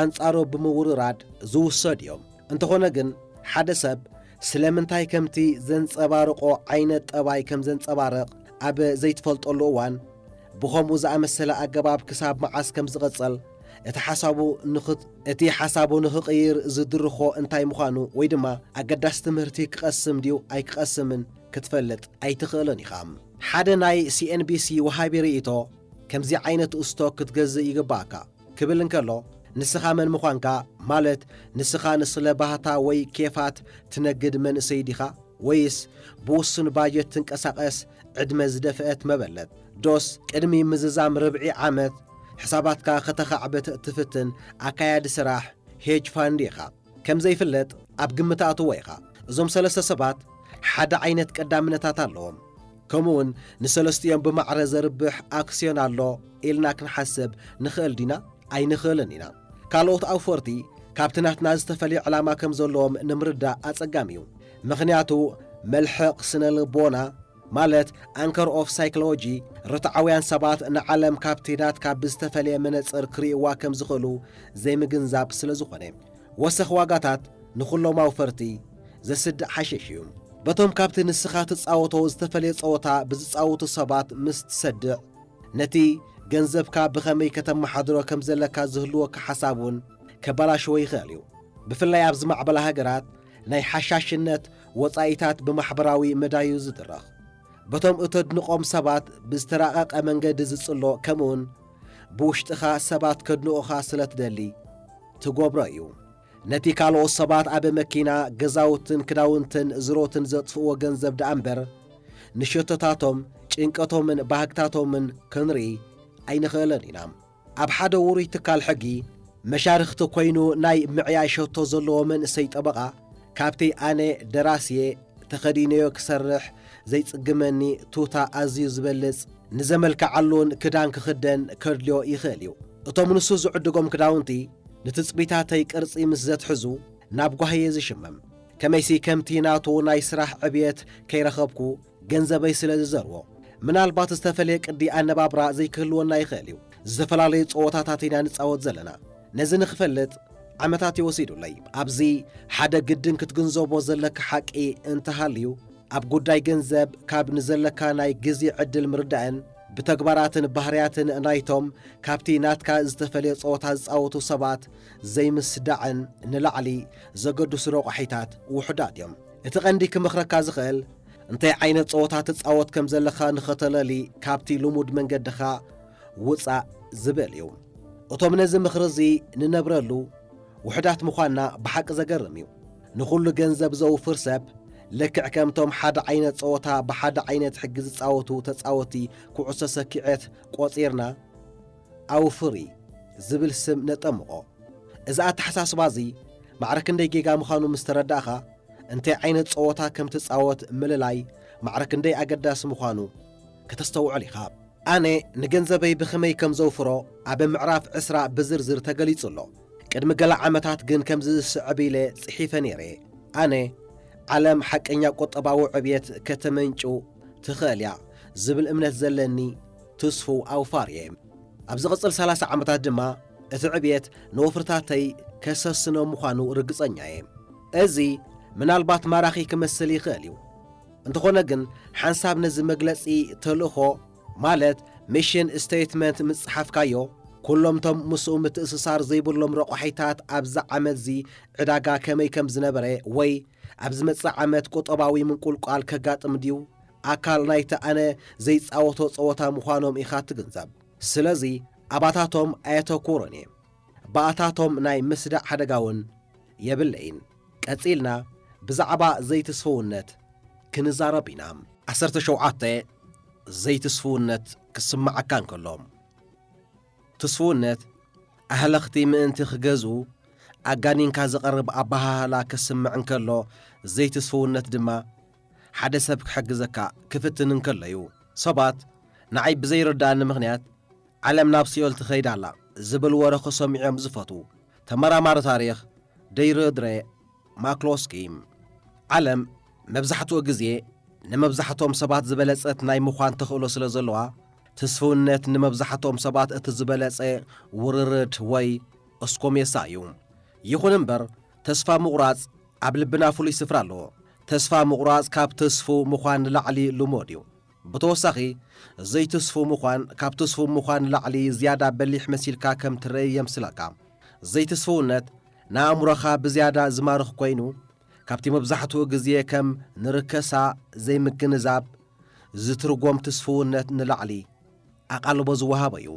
ኣንጻሮ ብምውርራድ ዝውሰድ እዮም። እንተኾነ ግን ሓደ ሰብ ስለምንታይ ከምቲ ዘንጸባርቆ ዓይነት ጠባይ ከም ዘንጸባርቕ ኣብ ዘይትፈልጠሉ እዋን ብኸምኡ ዝኣመሰለ ኣገባብ ክሳብ መዓስ ከም ዝቐጸል እቲ ሓሳቡ ንኽት እቲ ሓሳቡ ንኽቕይር ዝድርኾ እንታይ ምዃኑ ወይ ድማ ኣገዳሲ ትምህርቲ ክቐስም ድዩ ኣይክቐስምን ክትፈልጥ ኣይትኽእልን ኢኻ። ሓደ ናይ ሲ ኤን ቢ ሲ ወሃቢ ርእይቶ ከምዚ ዓይነት ስቶክ ክትገዝእ ይግባእካ ክብል እንከሎ ንስኻ መን ምዃንካ ማለት ንስኻ ንስለ ባህታ ወይ ኬፋት ትነግድ መንእሰይ ዲኻ ወይስ ብውሱን ባጀት ትንቀሳቐስ ዕድመ ዝደፍአት መበለት ዶስ ቅድሚ ምዝዛም ርብዒ ዓመት ሕሳባትካ ከተኻዕብት ትፍትን ኣካያዲ ስራሕ ሄጅ ፋንድ ኢኻ። ከም ዘይፍለጥ ኣብ ግምት ኣእትዎ ኢኻ። እዞም ሰለስተ ሰባት ሓደ ዓይነት ቀዳምነታት ኣለዎም። ከምኡውን ንሰለስቲኦም ብማዕረ ዘርብሕ ኣክስዮን ኣሎ ኢልና ክንሓስብ ንኽእል ዲና? ኣይንኽእልን ኢና። ካልኦት ኣውፈርቲ ካብቲ ናትና ዝተፈልየ ዕላማ ከም ዘለዎም ንምርዳእ ኣጸጋሚ እዩ። ምኽንያቱ መልሕቕ ስነ ልቦና ማለት ኣንከር ኦፍ ሳይኮሎጂ ርትዓውያን ሰባት ንዓለም ካብቲ ናትካ ብዝተፈልየ መነጽር ክርእይዋ ከም ዝኽእሉ ዘይምግንዛብ ስለ ዝኾነ። ወሰኽ ዋጋታት ንኹሎም ኣውፈርቲ ዘስድእ ሓሸሽ እዩ። በቶም ካብቲ ንስኻ ትጻወቶ ዝተፈልየ ጸወታ ብዝጻወቱ ሰባት ምስ ትሰድዕ ነቲ ገንዘብካ ብኸመይ ከተመሓድሮ ከም ዘለካ ዝህልወካ ሓሳብ እውን ከባላሽዎ ይኽእል እዩ። ብፍላይ ኣብ ዝማዕበላ ሃገራት ናይ ሓሻሽነት ወጻኢታት ብማሕበራዊ መዳዩ ዝድረኽ በቶም እተድንቖም ሰባት ብዝተራቐቐ መንገዲ ዝጽሎ ከምኡውን ብውሽጥኻ ሰባት ከድንቑኻ ስለ ትደሊ ትገብሮ እዩ። ነቲ ካልኦት ሰባት ኣብ መኪና፣ ገዛውትን ክዳውንትን ዝሮትን ዘጥፍእዎ ገንዘብ ደኣ እምበር ንሸቶታቶም፣ ጭንቀቶምን ባህግታቶምን ክንርኢ ኣይንኽእልን ኢና። ኣብ ሓደ ውሩይ ትካል ሕጊ መሻርኽቲ ኮይኑ ናይ ምዕያይ ሸቶ ዘለዎ መንእሰይ ጠበቓ ካብቲ ኣነ ደራሲየ ተኸዲነዮ ክሰርሕ ዘይጽግመኒ ቱታ ኣዝዩ ዝበልጽ ንዘመልክዓሉን ክዳን ክኽደን ከድልዮ ይኽእል እዩ። እቶም ንሱ ዝዕድጎም ክዳውንቲ ንትጽቢታተይ ቅርጺ ምስ ዘትሕዙ ናብ ጓሂ እየ ዝሽመም። ከመይሲ ከምቲ ናቱ ናይ ስራሕ ዕብየት ከይረኸብኩ ገንዘበይ ስለ ዝዘርዎ። ምናልባት ዝተፈለየ ቅዲ ኣነባብራ ዘይክህልወና ይኽእል እዩ። ዝተፈላለዩ ጸወታታት ኢና ንጻወት ዘለና። ነዚ ንኽፈልጥ ዓመታት እዩ ወሲዱለይ። ኣብዚ ሓደ ግድን ክትግንዘቦ ዘለካ ሓቂ እንተሃልዩ ኣብ ጉዳይ ገንዘብ ካብ ንዘለካ ናይ ግዜ ዕድል ምርዳእን ብተግባራትን ባህርያትን ናይቶም ካብቲ ናትካ ዝተፈልየ ጸወታ ዝጻወቱ ሰባት ዘይምስዳዕን ንላዕሊ ዘገድሱ ረቋሒታት ውሑዳት እዮም። እቲ ቀንዲ ክመኽረካ ዝኽእል እንታይ ዓይነት ጸወታ ትጻወት ከም ዘለኻ ንኸተለሊ ካብቲ ልሙድ መንገድኻ ውጻእ ዝብል እዩ። እቶም ነዚ ምኽሪ እዚ ንነብረሉ ውሑዳት ምዃንና ብሓቂ ዘገርም እዩ። ንኹሉ ገንዘብ ዘውፍር ሰብ ልክዕ ከምቶም ሓደ ዓይነት ጸወታ ብሓደ ዓይነት ሕጊ ዝጻወቱ ተጻወቲ ኩዕሶ ሰኪዔት ቆጺርና ኣውፍሪ ዝብል ስም ነጠምቖ። እዚ ኣተሓሳስባ እዚ ማዕረ ክንደይ ጌጋ ምዃኑ ምስ ተረዳእኻ፣ እንታይ ዓይነት ጸወታ ከም ትጻወት ምልላይ ማዕረ ክንደይ ኣገዳሲ ምዃኑ ከተስተውዕል ኢኻ። ኣነ ንገንዘበይ ብኸመይ ከም ዘውፍሮ ኣብ ምዕራፍ ዕስራ ብዝርዝር ተገሊጹ ኣሎ። ቅድሚ ገለ ዓመታት ግን ከምዚ ዝስዕብ ኢለ ጽሒፈ ነይረ። ኣነ፣ ዓለም ሓቀኛ ቁጠባዊ ዕብየት ከተመንጩ ትኽእል እያ ዝብል እምነት ዘለኒ ትስፉው ኣውፋር እየ። ኣብ ዝቕጽል ሰላሳ ዓመታት ድማ እቲ ዕብየት ንወፍርታተይ ከሰስኖ ምዃኑ ርግጸኛ እየ። እዚ ምናልባት ማራኺ ክመስል ይኽእል እዩ። እንተኾነ ግን ሓንሳብ ነዚ መግለጺ ተልእኾ ማለት ሚሽን ስቴትመንት ምጽሓፍካዮ፣ ኩሎም ቶም ምስኡ ምትእስሳር ዘይብሎም ረቋሒታት ኣብዚ ዓመትዚ ዕዳጋ ከመይ ከም ዝነበረ ወይ ኣብ ዝመጽእ ዓመት ቁጠባዊ ምንቁልቋል ከጋጥም ድዩ ኣካል ናይቲ ኣነ ዘይጻወቶ ጸወታ ምዃኖም ኢኻ ትግንዘብ። ስለዚ ኣባታቶም ኣየተኩሮን እየ። ብኣታቶም ናይ ምስዳዕ ሓደጋ እውን የብለይን። ቀጺልና ብዛዕባ ዘይትስፍውነት ክንዛረብ ኢና። ዓሰርተ ሸውዓተ ዘይትስፍውነት ክስምዓካ እንከሎ። ትስፍውነት ኣህለኽቲ ምእንቲ ክገዝኡ ኣጋኒንካ ዝቐርብ ኣበሃህላ ክስምዕ እንከሎ፣ ዘይትስፍውነት ድማ ሓደ ሰብ ክሕግዘካ ክፍትን እንከሎ እዩ። ሰባት ንዓይ ብዘይርድኣኒ ምኽንያት ዓለም ናብ ሲኦል ትኸይድ ኣላ ዝብል ወረ ክሰምዑ እዮም ዝፈትዉ። ተመራማሪ ታሪኽ ደይርድረ ማክሎስኪ፣ ዓለም መብዛሕትኡ ግዜ ንመብዛሕትኦም ሰባት ዝበለጸት ናይ ምዃን ተኽእሎ ስለ ዘለዋ፣ ትስፍውነት ንመብዛሕትኦም ሰባት እቲ ዝበለጸ ውርርድ ወይ እስኮሜሳ እዩ። ይኹን እምበር፣ ተስፋ ምቑራጽ ኣብ ልብና ፍሉይ ስፍራ ኣለዎ። ተስፋ ምቑራጽ ካብ ትስፉው ምዃን ንላዕሊ ልሙድ እዩ። ብተወሳኺ፣ ዘይትስፉው ምዃን ካብ ትስፉው ምዃን ንላዕሊ ዝያዳ በሊሕ መሲልካ ከም ትረኢ የምስለካ። ዘይትስፍውነት ንኣእምሮኻ ብዝያዳ ዝማርኽ ኮይኑ፣ ካብቲ መብዛሕትኡ ግዜ ከም ንርከሳ ዘይምግንዛብ ዝትርጎም ትስፍውነት ንላዕሊ ኣቓልቦ ዝወሃቦ እዩ።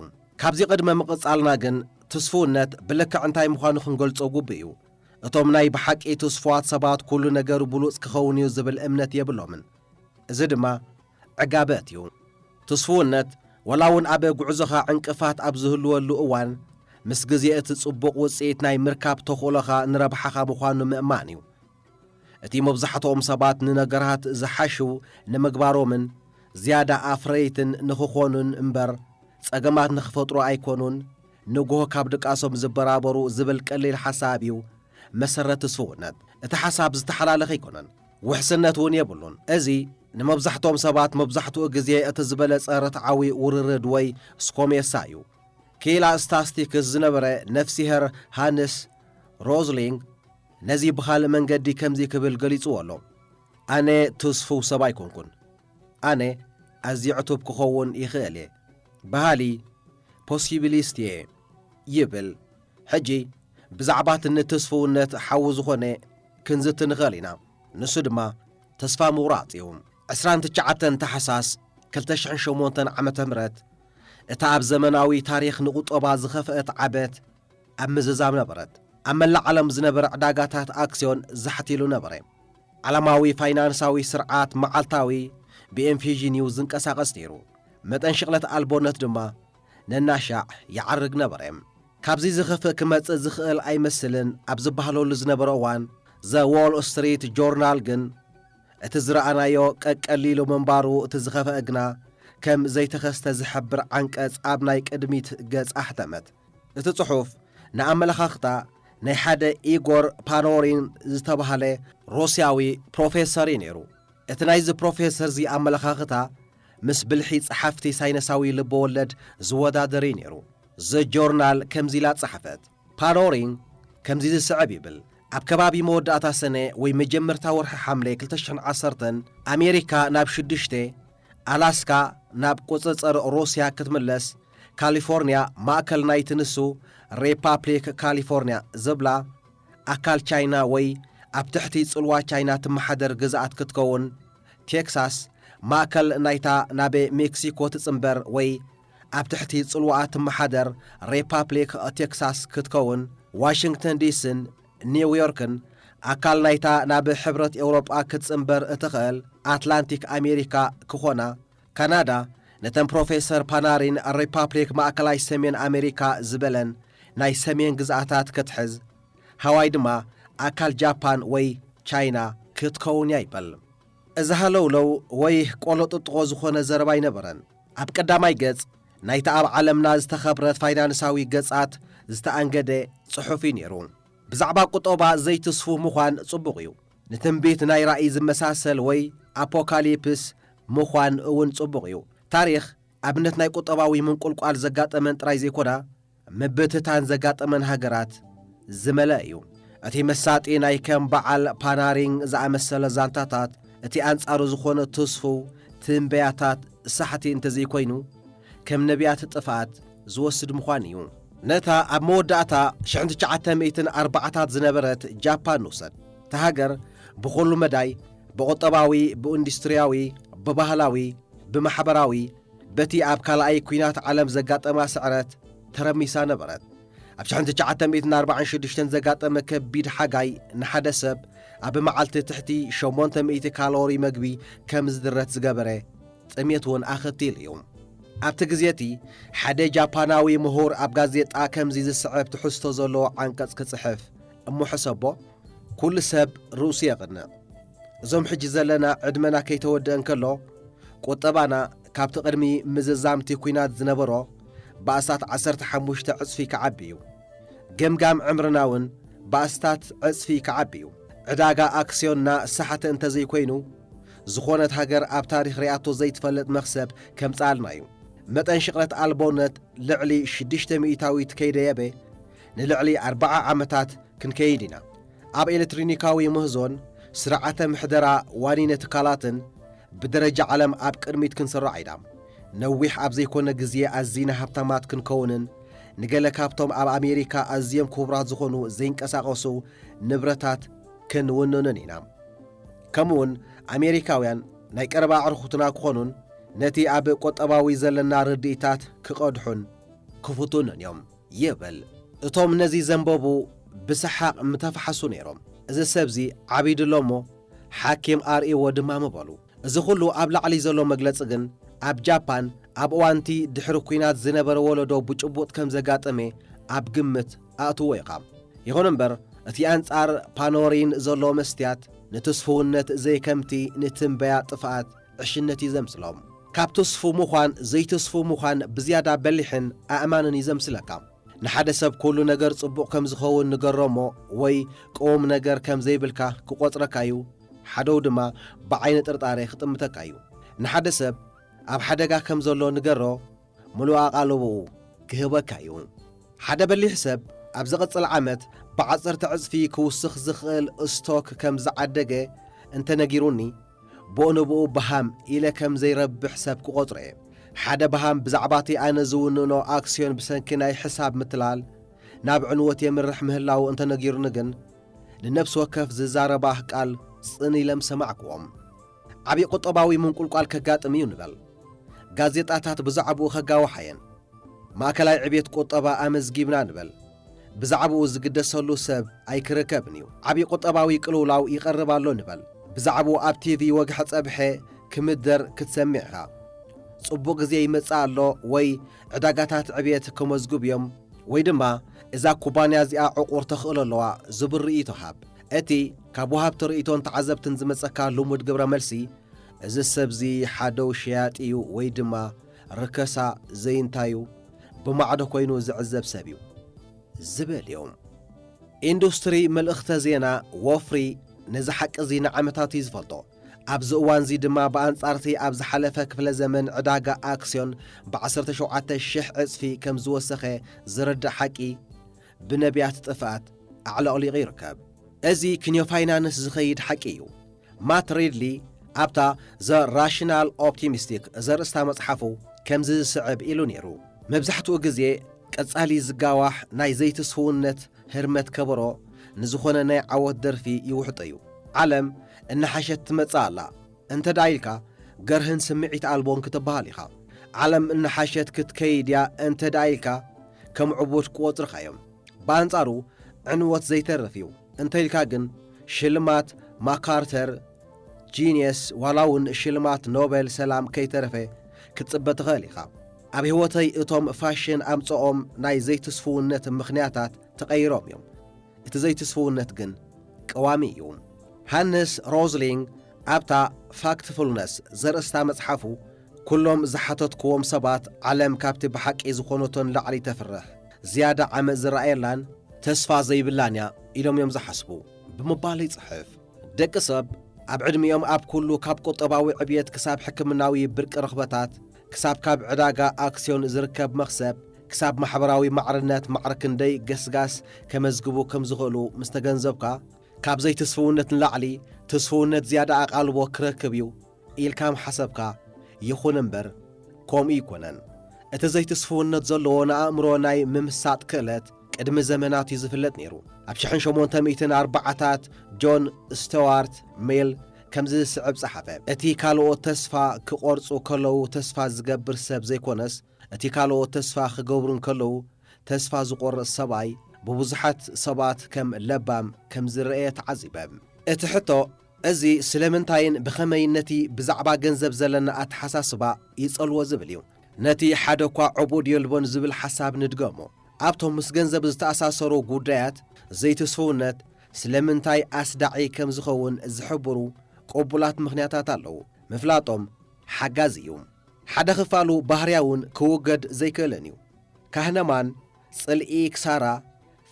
ካብዚ ቅድመ ምቕጻልና ግን፣ ትስፍውነት ብልክዕ እንታይ ምዃኑ ክንገልጾ ግቡእ እዩ። እቶም ናይ ብሓቂ ትስፉዋት ሰባት፣ ኩሉ ነገር ብሉጽ ክኸውን እዩ ዝብል እምነት የብሎምን። እዚ ድማ ዕጋበት እዩ። ትስፍውነት፣ ዋላ እውን ኣብ ጉዕዞኻ ዕንቅፋት ኣብ ዝህልወሉ እዋን፣ ምስ ግዜ እቲ ጽቡቕ ውጽኢት ናይ ምርካብ ተኽእሎኻ ንረብሓኻ ምዃኑ ምእማን እዩ። እቲ መብዛሕትኦም ሰባት ንነገራት ዝሓሽው ንምግባሮምን ዝያዳ ኣፍረይትን ንኽኾኑን እምበር፣ ጸገማት ንኽፈጥሩ ኣይኮኑን፣ ንግሆ ካብ ድቃሶም ዝበራበሩ ዝብል ቀሊል ሓሳብ እዩ መሰረት ትስፍውነት። እቲ ሓሳብ ዝተሓላለኸ ኣይኮነን፣ ውሕስነት እውን የብሉን። እዚ ንመብዛሕትኦም ሰባት መብዛሕትኡ ግዜ እቲ ዝበለጸ ርትዓዊ ውርርድ ወይ ስኮሜሳ እዩ። ክኢላ ስታስቲክስ ዝነበረ ነፍሲሄር ሃንስ ሮዝሊንግ ነዚ ብኻልእ መንገዲ ከምዚ ክብል ገሊጽዎ ኣሎ፣ "ኣነ ትስፉው ሰብ ኣይኮንኩን። ኣነ ኣዝየ ዕቱብ ክኸውን ይኽእል እየ። በሃሊ ፖሲቢሊስት እየ" ይብል። ሕጂ ብዛዕባ እቲ ንትስፍውነት ሓዉ ዝኾነ ክንዝቲ ንኽእል ኢና። ንሱ ድማ ተስፋ ምቑራጽ እዩ። ዕስራን ትሽዓተን ታሕሳስ ክልተ ሽሕን ሸሞንተን ዓመተ ምህረት፣ እታ ኣብ ዘመናዊ ታሪኽ ንቁጠባ ዝኸፍአት ዓበት ኣብ ምዝዛም ነበረት። ኣብ መላእ ዓለም ዝነበረ ዕዳጋታት ኣክስዮን ዛሕቲሉ ነበረ። ዓለማዊ ፋይናንሳዊ ስርዓት መዓልታዊ ብኤንፊዥን እዩ ዝንቀሳቐስ ነይሩ። መጠን ሽቕለት ኣልቦነት ድማ ነናሻዕ ይዓርግ ነበረ። ካብዚ ዝኸፍእ ክመጽእ ዝኽእል ኣይመስልን ኣብ ዝበሃለሉ ዝነበረ እዋን፣ ዘ ዎል ስትሪት ጆርናል ግን እቲ ዝረኣናዮ ቀቀሊሉ ምንባሩ፣ እቲ ዝኸፍአ ግና ከም ዘይተኸስተ ዝሕብር ዓንቀጽ ኣብ ናይ ቅድሚት ገጽ ኣሕተመት። እቲ ጽሑፍ ንኣመለኻኽታ ናይ ሓደ ኢጎር ፓኖሪን ዝተባህለ ሩስያዊ ፕሮፌሰር እዩ ነይሩ። እቲ ናይዚ ፕሮፌሰር እዚ ኣመለኻኽታ ምስ ብልሒ ጸሓፍቲ ሳይንሳዊ ልበወለድ ዝወዳደር እዩ ነይሩ። ዘ ጆርናል ከምዚ ኢላ ጸሓፈት፣ ፓኖሪን ከምዚ ዝስዕብ ይብል፣ ኣብ ከባቢ መወዳእታ ሰነ ወይ መጀመርታ ወርሒ ሓምለ ክልተ ሽሕን ዓሰርተን፣ ኣሜሪካ ናብ ሽዱሽተ፣ ኣላስካ ናብ ቁጽጽር ሩስያ ክትምለስ፣ ካሊፎርንያ ማእከል ናይቲ ንሱ ሪፓብሊክ ካሊፎርንያ ዝብላ ኣካል ቻይና ወይ ኣብ ትሕቲ ጽልዋ ቻይና ትመሓደር ግዝኣት ክትከውን፣ ቴክሳስ ማእከል ናይታ ናብ ሜክሲኮ ትጽንበር ወይ ኣብ ትሕቲ ጽልዋኣ ትመሓደር ሪፓብሊክ ቴክሳስ ክትከውን፣ ዋሽንግተን ዲስን ኒውዮርክን ኣካል ናይታ ናብ ሕብረት ኤውሮጳ ክትጽንበር እትኽእል ኣትላንቲክ ኣሜሪካ ክኾና፣ ካናዳ ነተን ፕሮፌሰር ፓናሪን ሪፓብሊክ ማእከላይ ሰሜን ኣሜሪካ ዝበለን ናይ ሰሜን ግዝኣታት ክትሕዝ፣ ሃዋይ ድማ ኣካል ጃፓን ወይ ቻይና ክትከውን እያ ይበል። እዚ ሃለውለው ወይ ቆሎ ጥጥቖ ዝኾነ ዘረባ ኣይነበረን። ኣብ ቀዳማይ ገጽ ናይቲ ኣብ ዓለምና ዝተኸብረት ፋይናንሳዊ ገጻት ዝተኣንገደ ጽሑፍ እዩ ነይሩ። ብዛዕባ ቁጠባ ዘይትስፉ ምዃን ጽቡቕ እዩ። ንትንቢት ናይ ራእይ ዝመሳሰል ወይ ኣፖካሊፕስ ምዃን እውን ጽቡቕ እዩ። ታሪኽ ኣብነት ናይ ቁጠባዊ ምንቁልቋል ዘጋጠመን ጥራይ ዘይኮና፣ ምብትታን ዘጋጠመን ሃገራት ዝመልአ እዩ። እቲ መሳጢ ናይ ከም በዓል ፓናሪንግ ዝኣመሰለ ዛንታታት፣ እቲ ኣንጻሩ ዝኾነ ትስፉው ትንበያታት ሳሕቲ እንተዘይኮይኑ፣ ከም ነቢያት ጥፍኣት ዝወስድ ምዃን እዩ። ነታ ኣብ መወዳእታ ሽሕን ትሽዓተ ሚእትን ኣርባዓታት ዝነበረት ጃፓን ንውሰድ። እታ ሃገር ብኹሉ መዳይ፣ ብቁጠባዊ፣ ብኢንዱስትርያዊ፣ ብባህላዊ፣ ብማሕበራዊ፣ በቲ ኣብ ካልኣይ ኲናት ዓለም ዘጋጠማ ስዕረት ተረሚሳ ነበረት። ኣብ ሽሕን ትሽዓተ ሚእትን ኣርባዓን ሽዱሽተን ዘጋጠመ ከቢድ ሓጋይ ንሓደ ሰብ ኣብ መዓልቲ ትሕቲ ሸሞንተ ሚእቲ ካሎሪ መግቢ ከም ዝድረት ዝገበረ ጥሜት እውን ኣኸቲሉ እዩ። ኣብቲ ግዜ እቲ ሓደ ጃፓናዊ ምሁር ኣብ ጋዜጣ ከምዚ ዝስዕብ ትሕዝቶ ዘለዎ ዓንቀጽ ክጽሕፍ እሞ ሕሰቦ፣ ኩሉ ሰብ ርእሱ የቕንዕ። እዞም ሕጂ ዘለና ዕድመና ከይተወድአ እንከሎ፣ ቁጠባና ካብቲ ቅድሚ ምዝዛምቲ ኲናት ዝነበሮ ብኣስታት ዓሰርተ ሓሙሽተ ዕጽፊ ክዓቢ እዩ። ገምጋም ዕምርና እውን ብኣስታት ዕጽፊ ክዓቢ እዩ። ዕዳጋ ኣክስዮንና ሳሕቲ እንተዘይኮይኑ፣ ዝኾነት ሃገር ኣብ ታሪኽ ሪኣቶ ዘይትፈልጥ መኽሰብ ከምጽኣልና እዩ። መጠን ሽቕለት ኣልቦነት ልዕሊ ሽዱሽተ ሚእታዊት ከይደየበ፣ ንልዕሊ ኣርብዓ ዓመታት ክንከይድ ኢና። ኣብ ኤሌክትሮኒካዊ ምህዞን ስርዓተ ምሕደራ ዋኒነ ትካላትን ብደረጃ ዓለም ኣብ ቅድሚት ክንስራዕ ኢና። ነዊሕ ኣብ ዘይኮነ ግዜ ኣዚና ሃብታማት ክንከውንን ንገለ ካብቶም ኣብ ኣሜሪካ ኣዝዮም ክቡራት ዝኾኑ ዘይንቀሳቐሱ ንብረታት ክንውንንን ኢና። ከምኡውን ኣሜሪካውያን ናይ ቀረባ ኣዕሩኽትና ክኾኑን ነቲ ኣብ ቁጠባዊ ዘለና ርድኢታት ክቐድሑን ክፍትኑን እዮም ይብል። እቶም ነዚ ዘንበቡ ብሰሓቕ ምተፋሕሱ ነይሮም። "እዚ ሰብዚ ዓቢዱ ኣሎ እሞ ሓኪም ኣርእይዎ ድማ" ምበሉ። እዚ ኹሉ ኣብ ላዕሊ ዘሎ መግለጺ ግን ኣብ ጃፓን ኣብ እዋንቲ ድሕሪ ኲናት ዝነበረ ወለዶ ብጭቡጥ ከም ዘጋጠመ ኣብ ግምት ኣእትዎ ኢኻ። ይኹን እምበር፣ እቲ ኣንጻር ፓኖሪን ዘሎ መስትያት ንትስፍውነት ዘይከምቲ ንትንበያ ጥፍኣት ዕሽነት እዩ ዘምስሎም። ካብ ትስፉ ምዃን ዘይትስፉ ምዃን ብዝያዳ በሊሕን ኣእማንን እዩ ዘምስለካ። ንሓደ ሰብ ኩሉ ነገር ጽቡቕ ከም ዝኸውን ንገሮ እሞ፣ ወይ ቅዉም ነገር ከም ዘይብልካ ክቖጽረካ እዩ፣ ሓደው ድማ ብዓይኒ ጥርጣረ ክጥምተካ እዩ። ንሓደ ሰብ ኣብ ሓደጋ ከም ዘሎ ንገሮ፣ ምሉእ ኣቓልቦኡ ክህበካ እዩ። ሓደ በሊሕ ሰብ ኣብ ዝቕጽል ዓመት ብዓሰርተ ዕጽፊ ክውስኽ ዝኽእል ስቶክ ከም ዝዓደገ እንተነጊሩኒ፣ ብኡ ንብኡ ብሃም ኢለ ከም ዘይረብሕ ሰብ ክቖጽሮ እየ። ሓደ ብሃም ብዛዕባቲ ኣነ ዝውንኖ ኣክስዮን ብሰንኪ ናይ ሕሳብ ምትላል ናብ ዕንወት የምርሕ ምህላዉ እንተነጊሩኒ ግን፣ ንነፍሲ ወከፍ ዝዛረባ ቃል ጽን ኢለ ምሰማዕክዎም። ዓብዪ ቁጠባዊ ምንቁልቋል ከጋጥም እዩ ንበል። ጋዜጣታት ብዛዕባኡ ከጋውሓ እየን። ማእከላይ ዕቤት ቁጠባ ኣመዝጊብና ንበል። ብዛዕባኡ ዝግደሰሉ ሰብ ኣይክርከብን እዩ። ዓብዪ ቁጠባዊ ቅልውላው ይቐርብ ኣሎ ንበል። ብዛዕባኡ ኣብ ቲቪ ወግሐ ጸብሐ ክምደር ክትሰምዕ ኢኻ። ጽቡቕ ግዜ ይመጽእ ኣሎ ወይ ዕዳጋታት ዕብየት ከመዝግቡ እዮም ወይ ድማ እዛ ኩባንያ እዚኣ ዕቑር ተኽእሎ ኣለዋ ዝብል ርእይቶ ሃብ። እቲ ካብ ወሃብቲ ርእይቶን ተዓዘብትን ዝመጸካ ልሙድ ግብረ መልሲ፣ "እዚ ሰብዚ ሓደው ሸያጢ እዩ ወይ ድማ ርከሳ ዘይንታዩ ብማዕዶ ኮይኑ ዝዕዘብ ሰብ እዩ" ዝብል እዩ። ኢንዱስትሪ መልእኽተ ዜና ወፍሪ ነዚ ሓቂ እዚ ንዓመታት እዩ ዝፈልጦ። ኣብዚ እዋንዚ ድማ ብኣንጻርቲ ኣብ ዝሓለፈ ክፍለ ዘመን ዕዳጋ ኣክስዮን ብዓሰርተ ሸውዓተ ሽሕ ዕጽፊ ከም ዝወሰኸ ዝርዳእ ሓቂ ብነቢያት ጥፍኣት ኣዕለቕሊቑ ይርከብ። እዚ ክንዮ ፋይናንስ ዝኸይድ ሓቂ እዩ። ማት ሪድሊ ኣብታ ዘ ራሽናል ኦፕቲሚስቲክ ዘርእስታ መጽሓፉ ከምዚ ዝስዕብ ኢሉ ነይሩ፣ "መብዛሕትኡ ግዜ ቀጻሊ ዝጋዋሕ ናይ ዘይትስፍውነት ህርመት ከበሮ ንዝኾነ ናይ ዓወት ደርፊ ይውሕጦ እዩ። ዓለም እናሓሸት ትመጽእ ኣላ እንተ ደኣ ኢልካ፣ ገርህን ስምዒት ኣልቦን ክትበሃል ኢኻ። ዓለም እናሓሸት ክትከይድ እያ እንተ ደኣ ኢልካ፣ ከም ዕቡድ ክቖጽርኻ እዮም። ብኣንጻሩ፣ ዕንወት ዘይተርፍ እዩ እንተ ኢልካ ግን፣ ሽልማት ማካርተር ጂንየስ ዋላ እውን ሽልማት ኖቤል ሰላም ከይተረፈ ክትጽበ ትኽእል ኢኻ። ኣብ ህይወተይ እቶም ፋሽን ኣምጽኦም ናይ ዘይትስፍውነት ምኽንያታት ተቐይሮም እዮም። እቲ ዘይትስፍውነት ግን ቀዋሚ እዩ። ሃንስ ሮዝሊንግ ኣብታ ፋክትፉልነስ ዘርእስታ መጽሓፉ፣ "ኩሎም ዝሓተትክዎም ሰባት፣ ዓለም ካብቲ ብሓቂ ዝኾነቶ ንላዕሊ ተፍርሕ፣ ዝያዳ ዓመጽ ዝረኣየላን ተስፋ ዘይብላን እያ" ኢሎም እዮም ዝሓስቡ ብምባል ይጽሕፍ። ደቂ ሰብ ኣብ ዕድሚኦም ኣብ ኩሉ ካብ ቁጠባዊ ዕብየት ክሳብ ሕክምናዊ ብርቂ ረኽበታት፣ ክሳብ ካብ ዕዳጋ ኣክስዮን ዝርከብ መኽሰብ፣ ክሳብ ማሕበራዊ ማዕርነት ማዕረ ክንደይ ገስጋስ ከመዝግቡ ከም ዝኽእሉ ምስ ተገንዘብካ፣ ካብ ዘይትስፍውነት ንላዕሊ ትስፍውነት ዝያዳ ኣቓልቦ ክረክብ እዩ ኢልካ ምሓሰብካ። ይኹን እምበር፣ ከምኡ ኣይኮነን። እቲ ዘይትስፍውነት ዘለዎ ንኣእምሮ ናይ ምምሳጥ ክእለት ቅድሚ ዘመናት እዩ ዝፍለጥ ነይሩ። ኣብ ሽሕን ሸሞንተ ሚእትን ኣርባዓታት ጆን ስቱዋርት ሚል ከምዚ ዝስዕብ ጸሓፈ፣ "እቲ ካልኦት ተስፋ ክቖርጹ ከለዉ ተስፋ ዝገብር ሰብ ዘይኮነስ፣ እቲ ካልኦት ተስፋ ክገብሩ እንከለዉ ተስፋ ዝቖርጽ ሰብኣይ ብብዙሓት ሰባት ከም ለባም ከም ዝረአ ተዓዚበ።" እቲ ሕቶ፣ እዚ ስለምንታይን ብኸመይን ነቲ ብዛዕባ ገንዘብ ዘለና ኣተሓሳስባ ይጸልዎ ዝብል እዩ። ነቲ ሓደ እኳ ዕቡድ የልቦን ዝብል ሓሳብ ንድገሞ። ኣብቶም ምስ ገንዘብ ዝተኣሳሰሩ ጉዳያት ዘይትስፍውነት ስለምንታይ ኣስዳዒ ከም ዝኸውን ዝሕብሩ ቅቡላት ምኽንያታት ኣለዉ። ምፍላጦም ሓጋዚ እዩ። ሓደ ክፋሉ ባህርያውን ክውገድ ዘይክእልን እዩ። ካህነማን ጽልኢ ክሳራ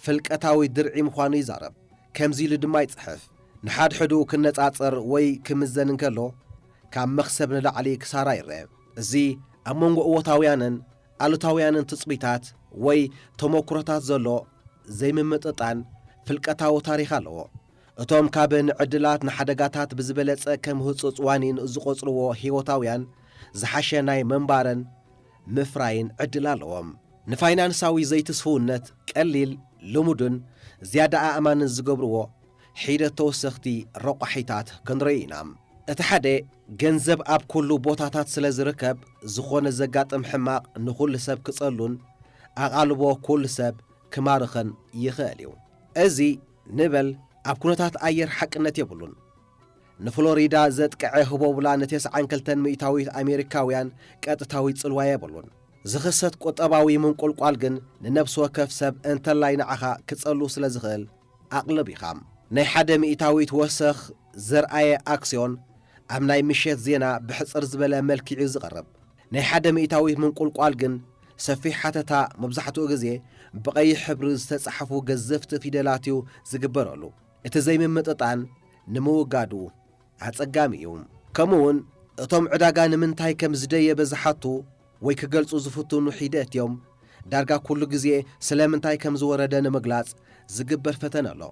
ፍልቀታዊ ድርዒ ምዃኑ ይዛረብ። ከምዚ ኢሉ ድማ ይጽሕፍ፣ "ንሓድሕዱ ክነጻጸር ወይ ክምዘን እንከሎ፣ ካብ መኽሰብ ንላዕሊ ክሳራ ይረአ። እዚ ኣብ መንጎ እወታውያንን ኣሉታውያንን ትጽቢታት ወይ ተመኩሮታት ዘሎ ዘይምምጥጣን ፍልቀታዊ ታሪኽ ኣለዎ። እቶም ካብ ንዕድላት ንሓደጋታት ብዝበለጸ ከም ህጹጽ ዋኒን ዝቖጽርዎ ህይወታውያን፣ ዝሓሸ ናይ ምንባርን ምፍራይን ዕድል ኣለዎም። ንፋይናንሳዊ ዘይትስፍውነት ቀሊል፣ ልሙድን ዝያዳ ኣእማንን ዝገብርዎ ሒደት ተወሰኽቲ ረቋሒታት ክንርኢ ኢና። እቲ ሓደ፣ ገንዘብ ኣብ ኩሉ ቦታታት ስለ ዝርከብ፣ ዝኾነ ዘጋጥም ሕማቕ ንኹሉ ሰብ ክጸሉን ኣቓልቦ ኩሉ ሰብ ክማርኽን ይኽእል እዩ። እዚ ንበል ኣብ ኩነታት ኣየር ሓቅነት የብሉን። ንፍሎሪዳ ዘጥቅዐ ህቦብላ ንተስዓን ክልተን ሚእታዊት ኣሜሪካውያን ቀጥታዊ ጽልዋ የብሉን። ዝኽሰት ቁጠባዊ ምንቁልቋል ግን ንነፍሲ ወከፍ ሰብ እንተላይ ንዓኻ ክጸሉ ስለ ዝኽእል ኣቕልብ ኢኻ። ናይ ሓደ ሚእታዊት ወሰኽ ዘርኣየ ኣክስዮን ኣብ ናይ ምሸት ዜና ብሕጽር ዝበለ መልክዕ እዩ ዝቐርብ። ናይ ሓደ ሚእታዊት ምንቁልቋል ግን ሰፊሕ ሓተታ፣ መብዛሕትኡ ግዜ ብቐይሕ ሕብሪ ዝተጻሕፉ ገዘፍቲ ፊደላት እዩ ዝግበረሉ። እቲ ዘይምምጥጣን ንምውጋዱ ኣጸጋሚ እዩ። ከምኡውን እቶም ዕዳጋ ንምንታይ ከም ዝደየበ ዝሓቱ ወይ ክገልጹ ዝፍትኑ ሒደት እዮም። ዳርጋ ኩሉ ግዜ ስለምንታይ ከም ዝወረደ ንምግላጽ ዝግበር ፈተነ ኣሎ።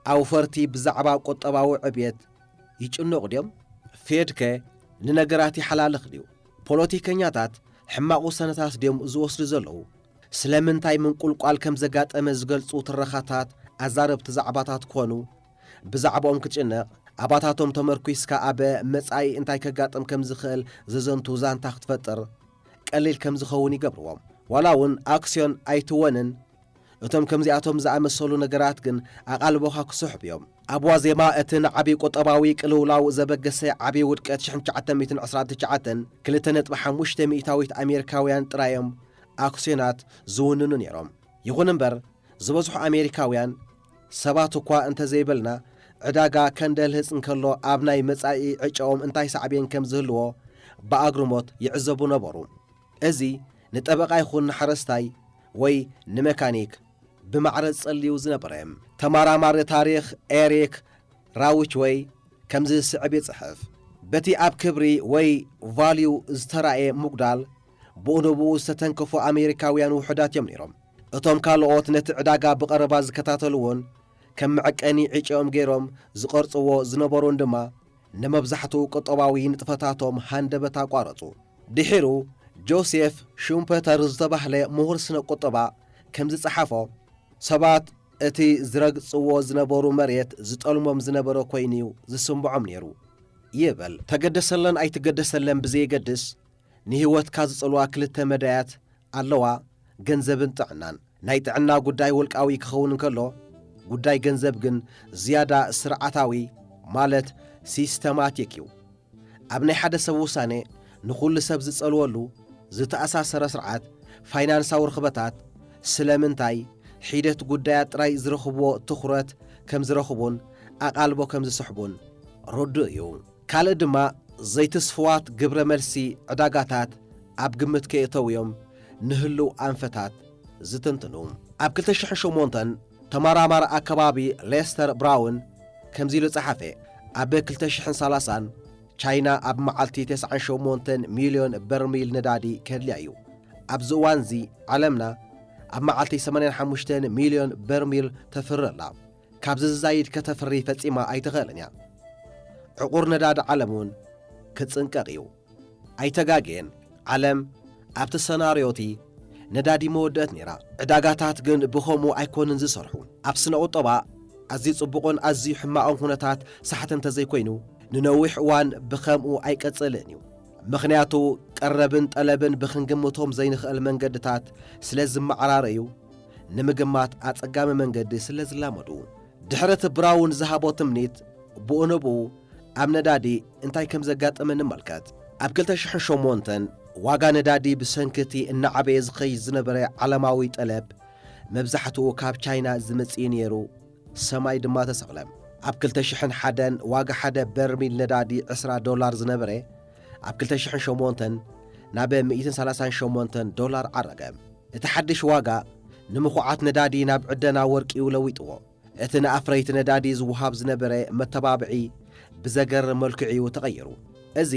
ኣውፈርቲ ብዛዕባ ቁጠባዊ ዕብየት ይጭነቑ ድዮም? ፌድከ ንነገራት ይሓላልኽ ድዩ? ፖለቲከኛታት ሕማቕ ውሳነታት ድዮም ዝወስዱ ዘለዉ? ስለምንታይ ምንቁልቋል ከም ዘጋጠመ ዝገልጹ ትረኻታት ኣዛረብቲ ዛዕባታት ኮኑ፣ ብዛዕባኦም ክትጭነቕ፣ ኣባታቶም ተመርኲስካ ኣብ መጻኢ እንታይ ከጋጥም ከም ዝኽእል ዘዘንቱ ዛንታ ክትፈጥር ቀሊል ከም ዝኸውን ይገብርዎም። ዋላ እውን ኣክስዮን ኣይትወንን፣ እቶም ከምዚኣቶም ዝኣመሰሉ ነገራት ግን ኣቓልቦኻ ክስሕቡ እዮም። ኣብ ዋዜማ እቲ ንዓቢ ቁጠባዊ ቅልውላው ዘበገሰ ዓቢ ውድቀት ሽሕን ትሽዓተ ሚእትን ዕስራን ትሽዓተን፣ ክልተ ነጥቢ ሓሙሽተ ሚእታዊት ኣሜሪካውያን ጥራይ እዮም ኣክስዮናት ዝውንኑ ነይሮም። ይኹን እምበር፣ ዝበዝሑ ኣሜሪካውያን፣ ሰባት እኳ እንተዘይበልና፣ ዕዳጋ ከንደልህጽ እንከሎ ኣብ ናይ መጻኢ ዕጫኦም እንታይ ሳዕቤን ከም ዝህልዎ ብኣግርሞት ይዕዘቡ ነበሩ። እዚ ንጠበቓ ይኹን ንሓረስታይ ወይ ንመካኒክ ብማዕረ ዝጸልዩ ዝነበረ። ተመራማሪ ታሪኽ ኤሪክ ራውችወይ ከምዚ ዝስዕብ ይጽሕፍ፣ "በቲ ኣብ ክብሪ ወይ ቫልዩ ዝተራእየ ምጉዳል፣ ብኡ ንብኡ ዝተተንከፉ ኣሜሪካውያን ውሑዳት እዮም ነይሮም። እቶም ካልኦት ነቲ ዕዳጋ ብቐረባ ዝከታተልዎን ከም መዐቀኒ ዕጫኦም ገይሮም ዝቐርጽዎ ዝነበሩን ድማ፣ ንመብዛሕትኡ ቁጠባዊ ንጥፈታቶም ሃንደበት ኣቋረጹ።" ድሒሩ፣ ጆሴፍ ሹምፐተር ዝተባህለ ምሁር ስነ ቁጠባ ከም ዝጸሓፎ፣ ሰባት እቲ ዝረግጽዎ ዝነበሩ መሬት ዝጠልሞም ዝነበረ ኮይኑ እዩ ዝስምዖም ነይሩ ይብል። ተገደሰለን ኣይትገደሰለን ብዘየገድስ፣ ንህይወትካ ዝጸልዋ ክልተ መዳያት ኣለዋ፣ ገንዘብን ጥዕናን። ናይ ጥዕና ጉዳይ ውልቃዊ ክኸውን እንከሎ፣ ጉዳይ ገንዘብ ግን ዝያዳ ስርዓታዊ፣ ማለት ሲስተማቲክ እዩ። ኣብ ናይ ሓደ ሰብ ውሳኔ ንኹሉ ሰብ ዝጸልወሉ፣ ዝተኣሳሰረ ስርዓት ፋይናንሳዊ ርኽበታት ስለምንታይ ሒደት ጉዳያት ጥራይ ዝረኽብዎ ትኹረት ከም ዝረኽቡን ኣቓልቦ ከም ዝስሕቡን ርዱእ እዩ። ካልእ ድማ ዘይትስፍዋት ግብረ መልሲ ዕዳጋታት ኣብ ግምት ከየእተውዮም ንህልው ኣንፈታት ዝትንትኑ። ኣብ ክልተ ሽሕን ሸሞንተን ተመራማሪ ኣከባቢ ሌስተር ብራውን ከምዚ ኢሉ ጸሓፈ፣ ኣብ ክልተ ሽሕን ሰላሳን ቻይና ኣብ መዓልቲ ተስዓን ሸሞንተን ሚልዮን በርሚል ነዳዲ ከድልያ እዩ። ኣብዚ እዋንዚ ዓለምና ኣብ መዓልቲ ሰማንያን ሓሙሽተን ሚልዮን በርሚል ተፍሪ ኣላ። ካብዚ ዝዛይድ ከተፍሪ ፈጺማ ኣይትኽእልን እያ። ዕቑር ነዳዲ ዓለም እውን ክጽንቀቕ እዩ። ኣይተጋግየን፣ ዓለም ኣብቲ ሰናርዮቲ ነዳዲ መወደእት ነይራ። ዕዳጋታት ግን ብኸምኡ ኣይኮኑን ዝሰርሑ። ኣብ ስነ ቁጠባ ኣዝዩ ጽቡቕን ኣዝዩ ሕማቕን ኩነታት ሳሕቲ እንተዘይኮይኑ፣ ንነዊሕ እዋን ብኸምኡ ኣይቀጽልን እዩ። ምኽንያቱ ቀረብን ጠለብን ብኽንግምቶም ዘይንኽእል መንገድታት ስለ ዝመዓራረዩ፣ ንምግማት ኣጸጋሚ መንገዲ ስለ ዝላመዱ። ድሕሪ እቲ ብራውን ዝሃቦ ትምኒት፣ ብኡ ንብኡ ኣብ ነዳዲ እንታይ ከም ዘጋጠመ ንመልከት። ኣብ ክልተ ሽሕን ሸሞንተን ዋጋ ነዳዲ ብሰንኪ እቲ እናዓበየ ዝኸይድ ዝነበረ ዓለማዊ ጠለብ፣ መብዛሕትኡ ካብ ቻይና ዝመጽእ ነይሩ፣ ሰማይ ድማ ተሰቕለ። ኣብ ክልተ ሽሕን ሓደን ዋጋ ሓደ በርሚል ነዳዲ ዕስራ ዶላር ዝነበረ፣ ኣብ ክልተ ሽሕን ሸሞንተን ናብ ሚእትን ሰላሳን ሸሞንተን ዶላር ዓረገ። እቲ ሓድሽ ዋጋ ንምኹዓት ነዳዲ ናብ ዕደና ወርቂኡ ለዊጥዎ። እቲ ንኣፍረይቲ ነዳዲ ዝወሃብ ዝነበረ መተባብዒ ብዘገርም መልክዑ እዩ ተቐይሩ። እዚ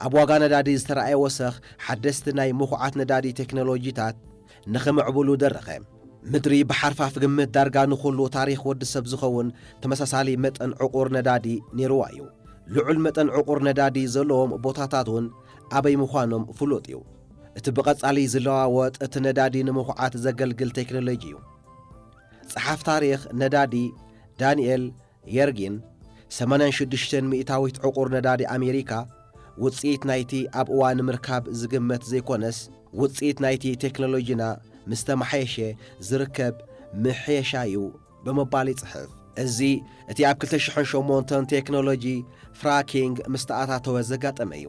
ኣብ ዋጋ ነዳዲ ዝተረኣየ ወሰኽ ሓደስቲ ናይ ምኹዓት ነዳዲ ቴክኖሎጂታት ንኽምዕብሉ ደረኸ። ምድሪ ብሓርፋፍ ግምት ዳርጋ ንኹሉ ታሪኽ ወዲ ሰብ ዝኸውን ተመሳሳሊ መጠን ዕቑር ነዳዲ ነይርዋ እዩ። ልዑል መጠን ዕቑር ነዳዲ ዘለዎም ቦታታት እውን ኣበይ ምዃኖም ፍሉጥ እዩ። እቲ ብቐጻሊ ዝለዋወጥ እቲ ነዳዲ ንምኹዓት ዘገልግል ቴክኖሎጂ እዩ። ጸሓፍ ታሪኽ ነዳዲ ዳንኤል የርጊን ሰማንያን ሽዱሽተን ሚእታዊት ዕቑር ነዳዲ ኣሜሪካ ውጽኢት ናይቲ ኣብ እዋን ምርካብ ዝግመት ዘይኮነስ፣ ውጽኢት ናይቲ ቴክኖሎጂና ምስ ተመሓየሸ ዝርከብ ምሕየሻ እዩ ብምባል ይጽሕፍ። እዚ እቲ ኣብ ክልተ ሽሕን ሸሞንተን ቴክኖሎጂ ፍራኪንግ ምስ ተኣታተወ ዘጋጠመ እዩ።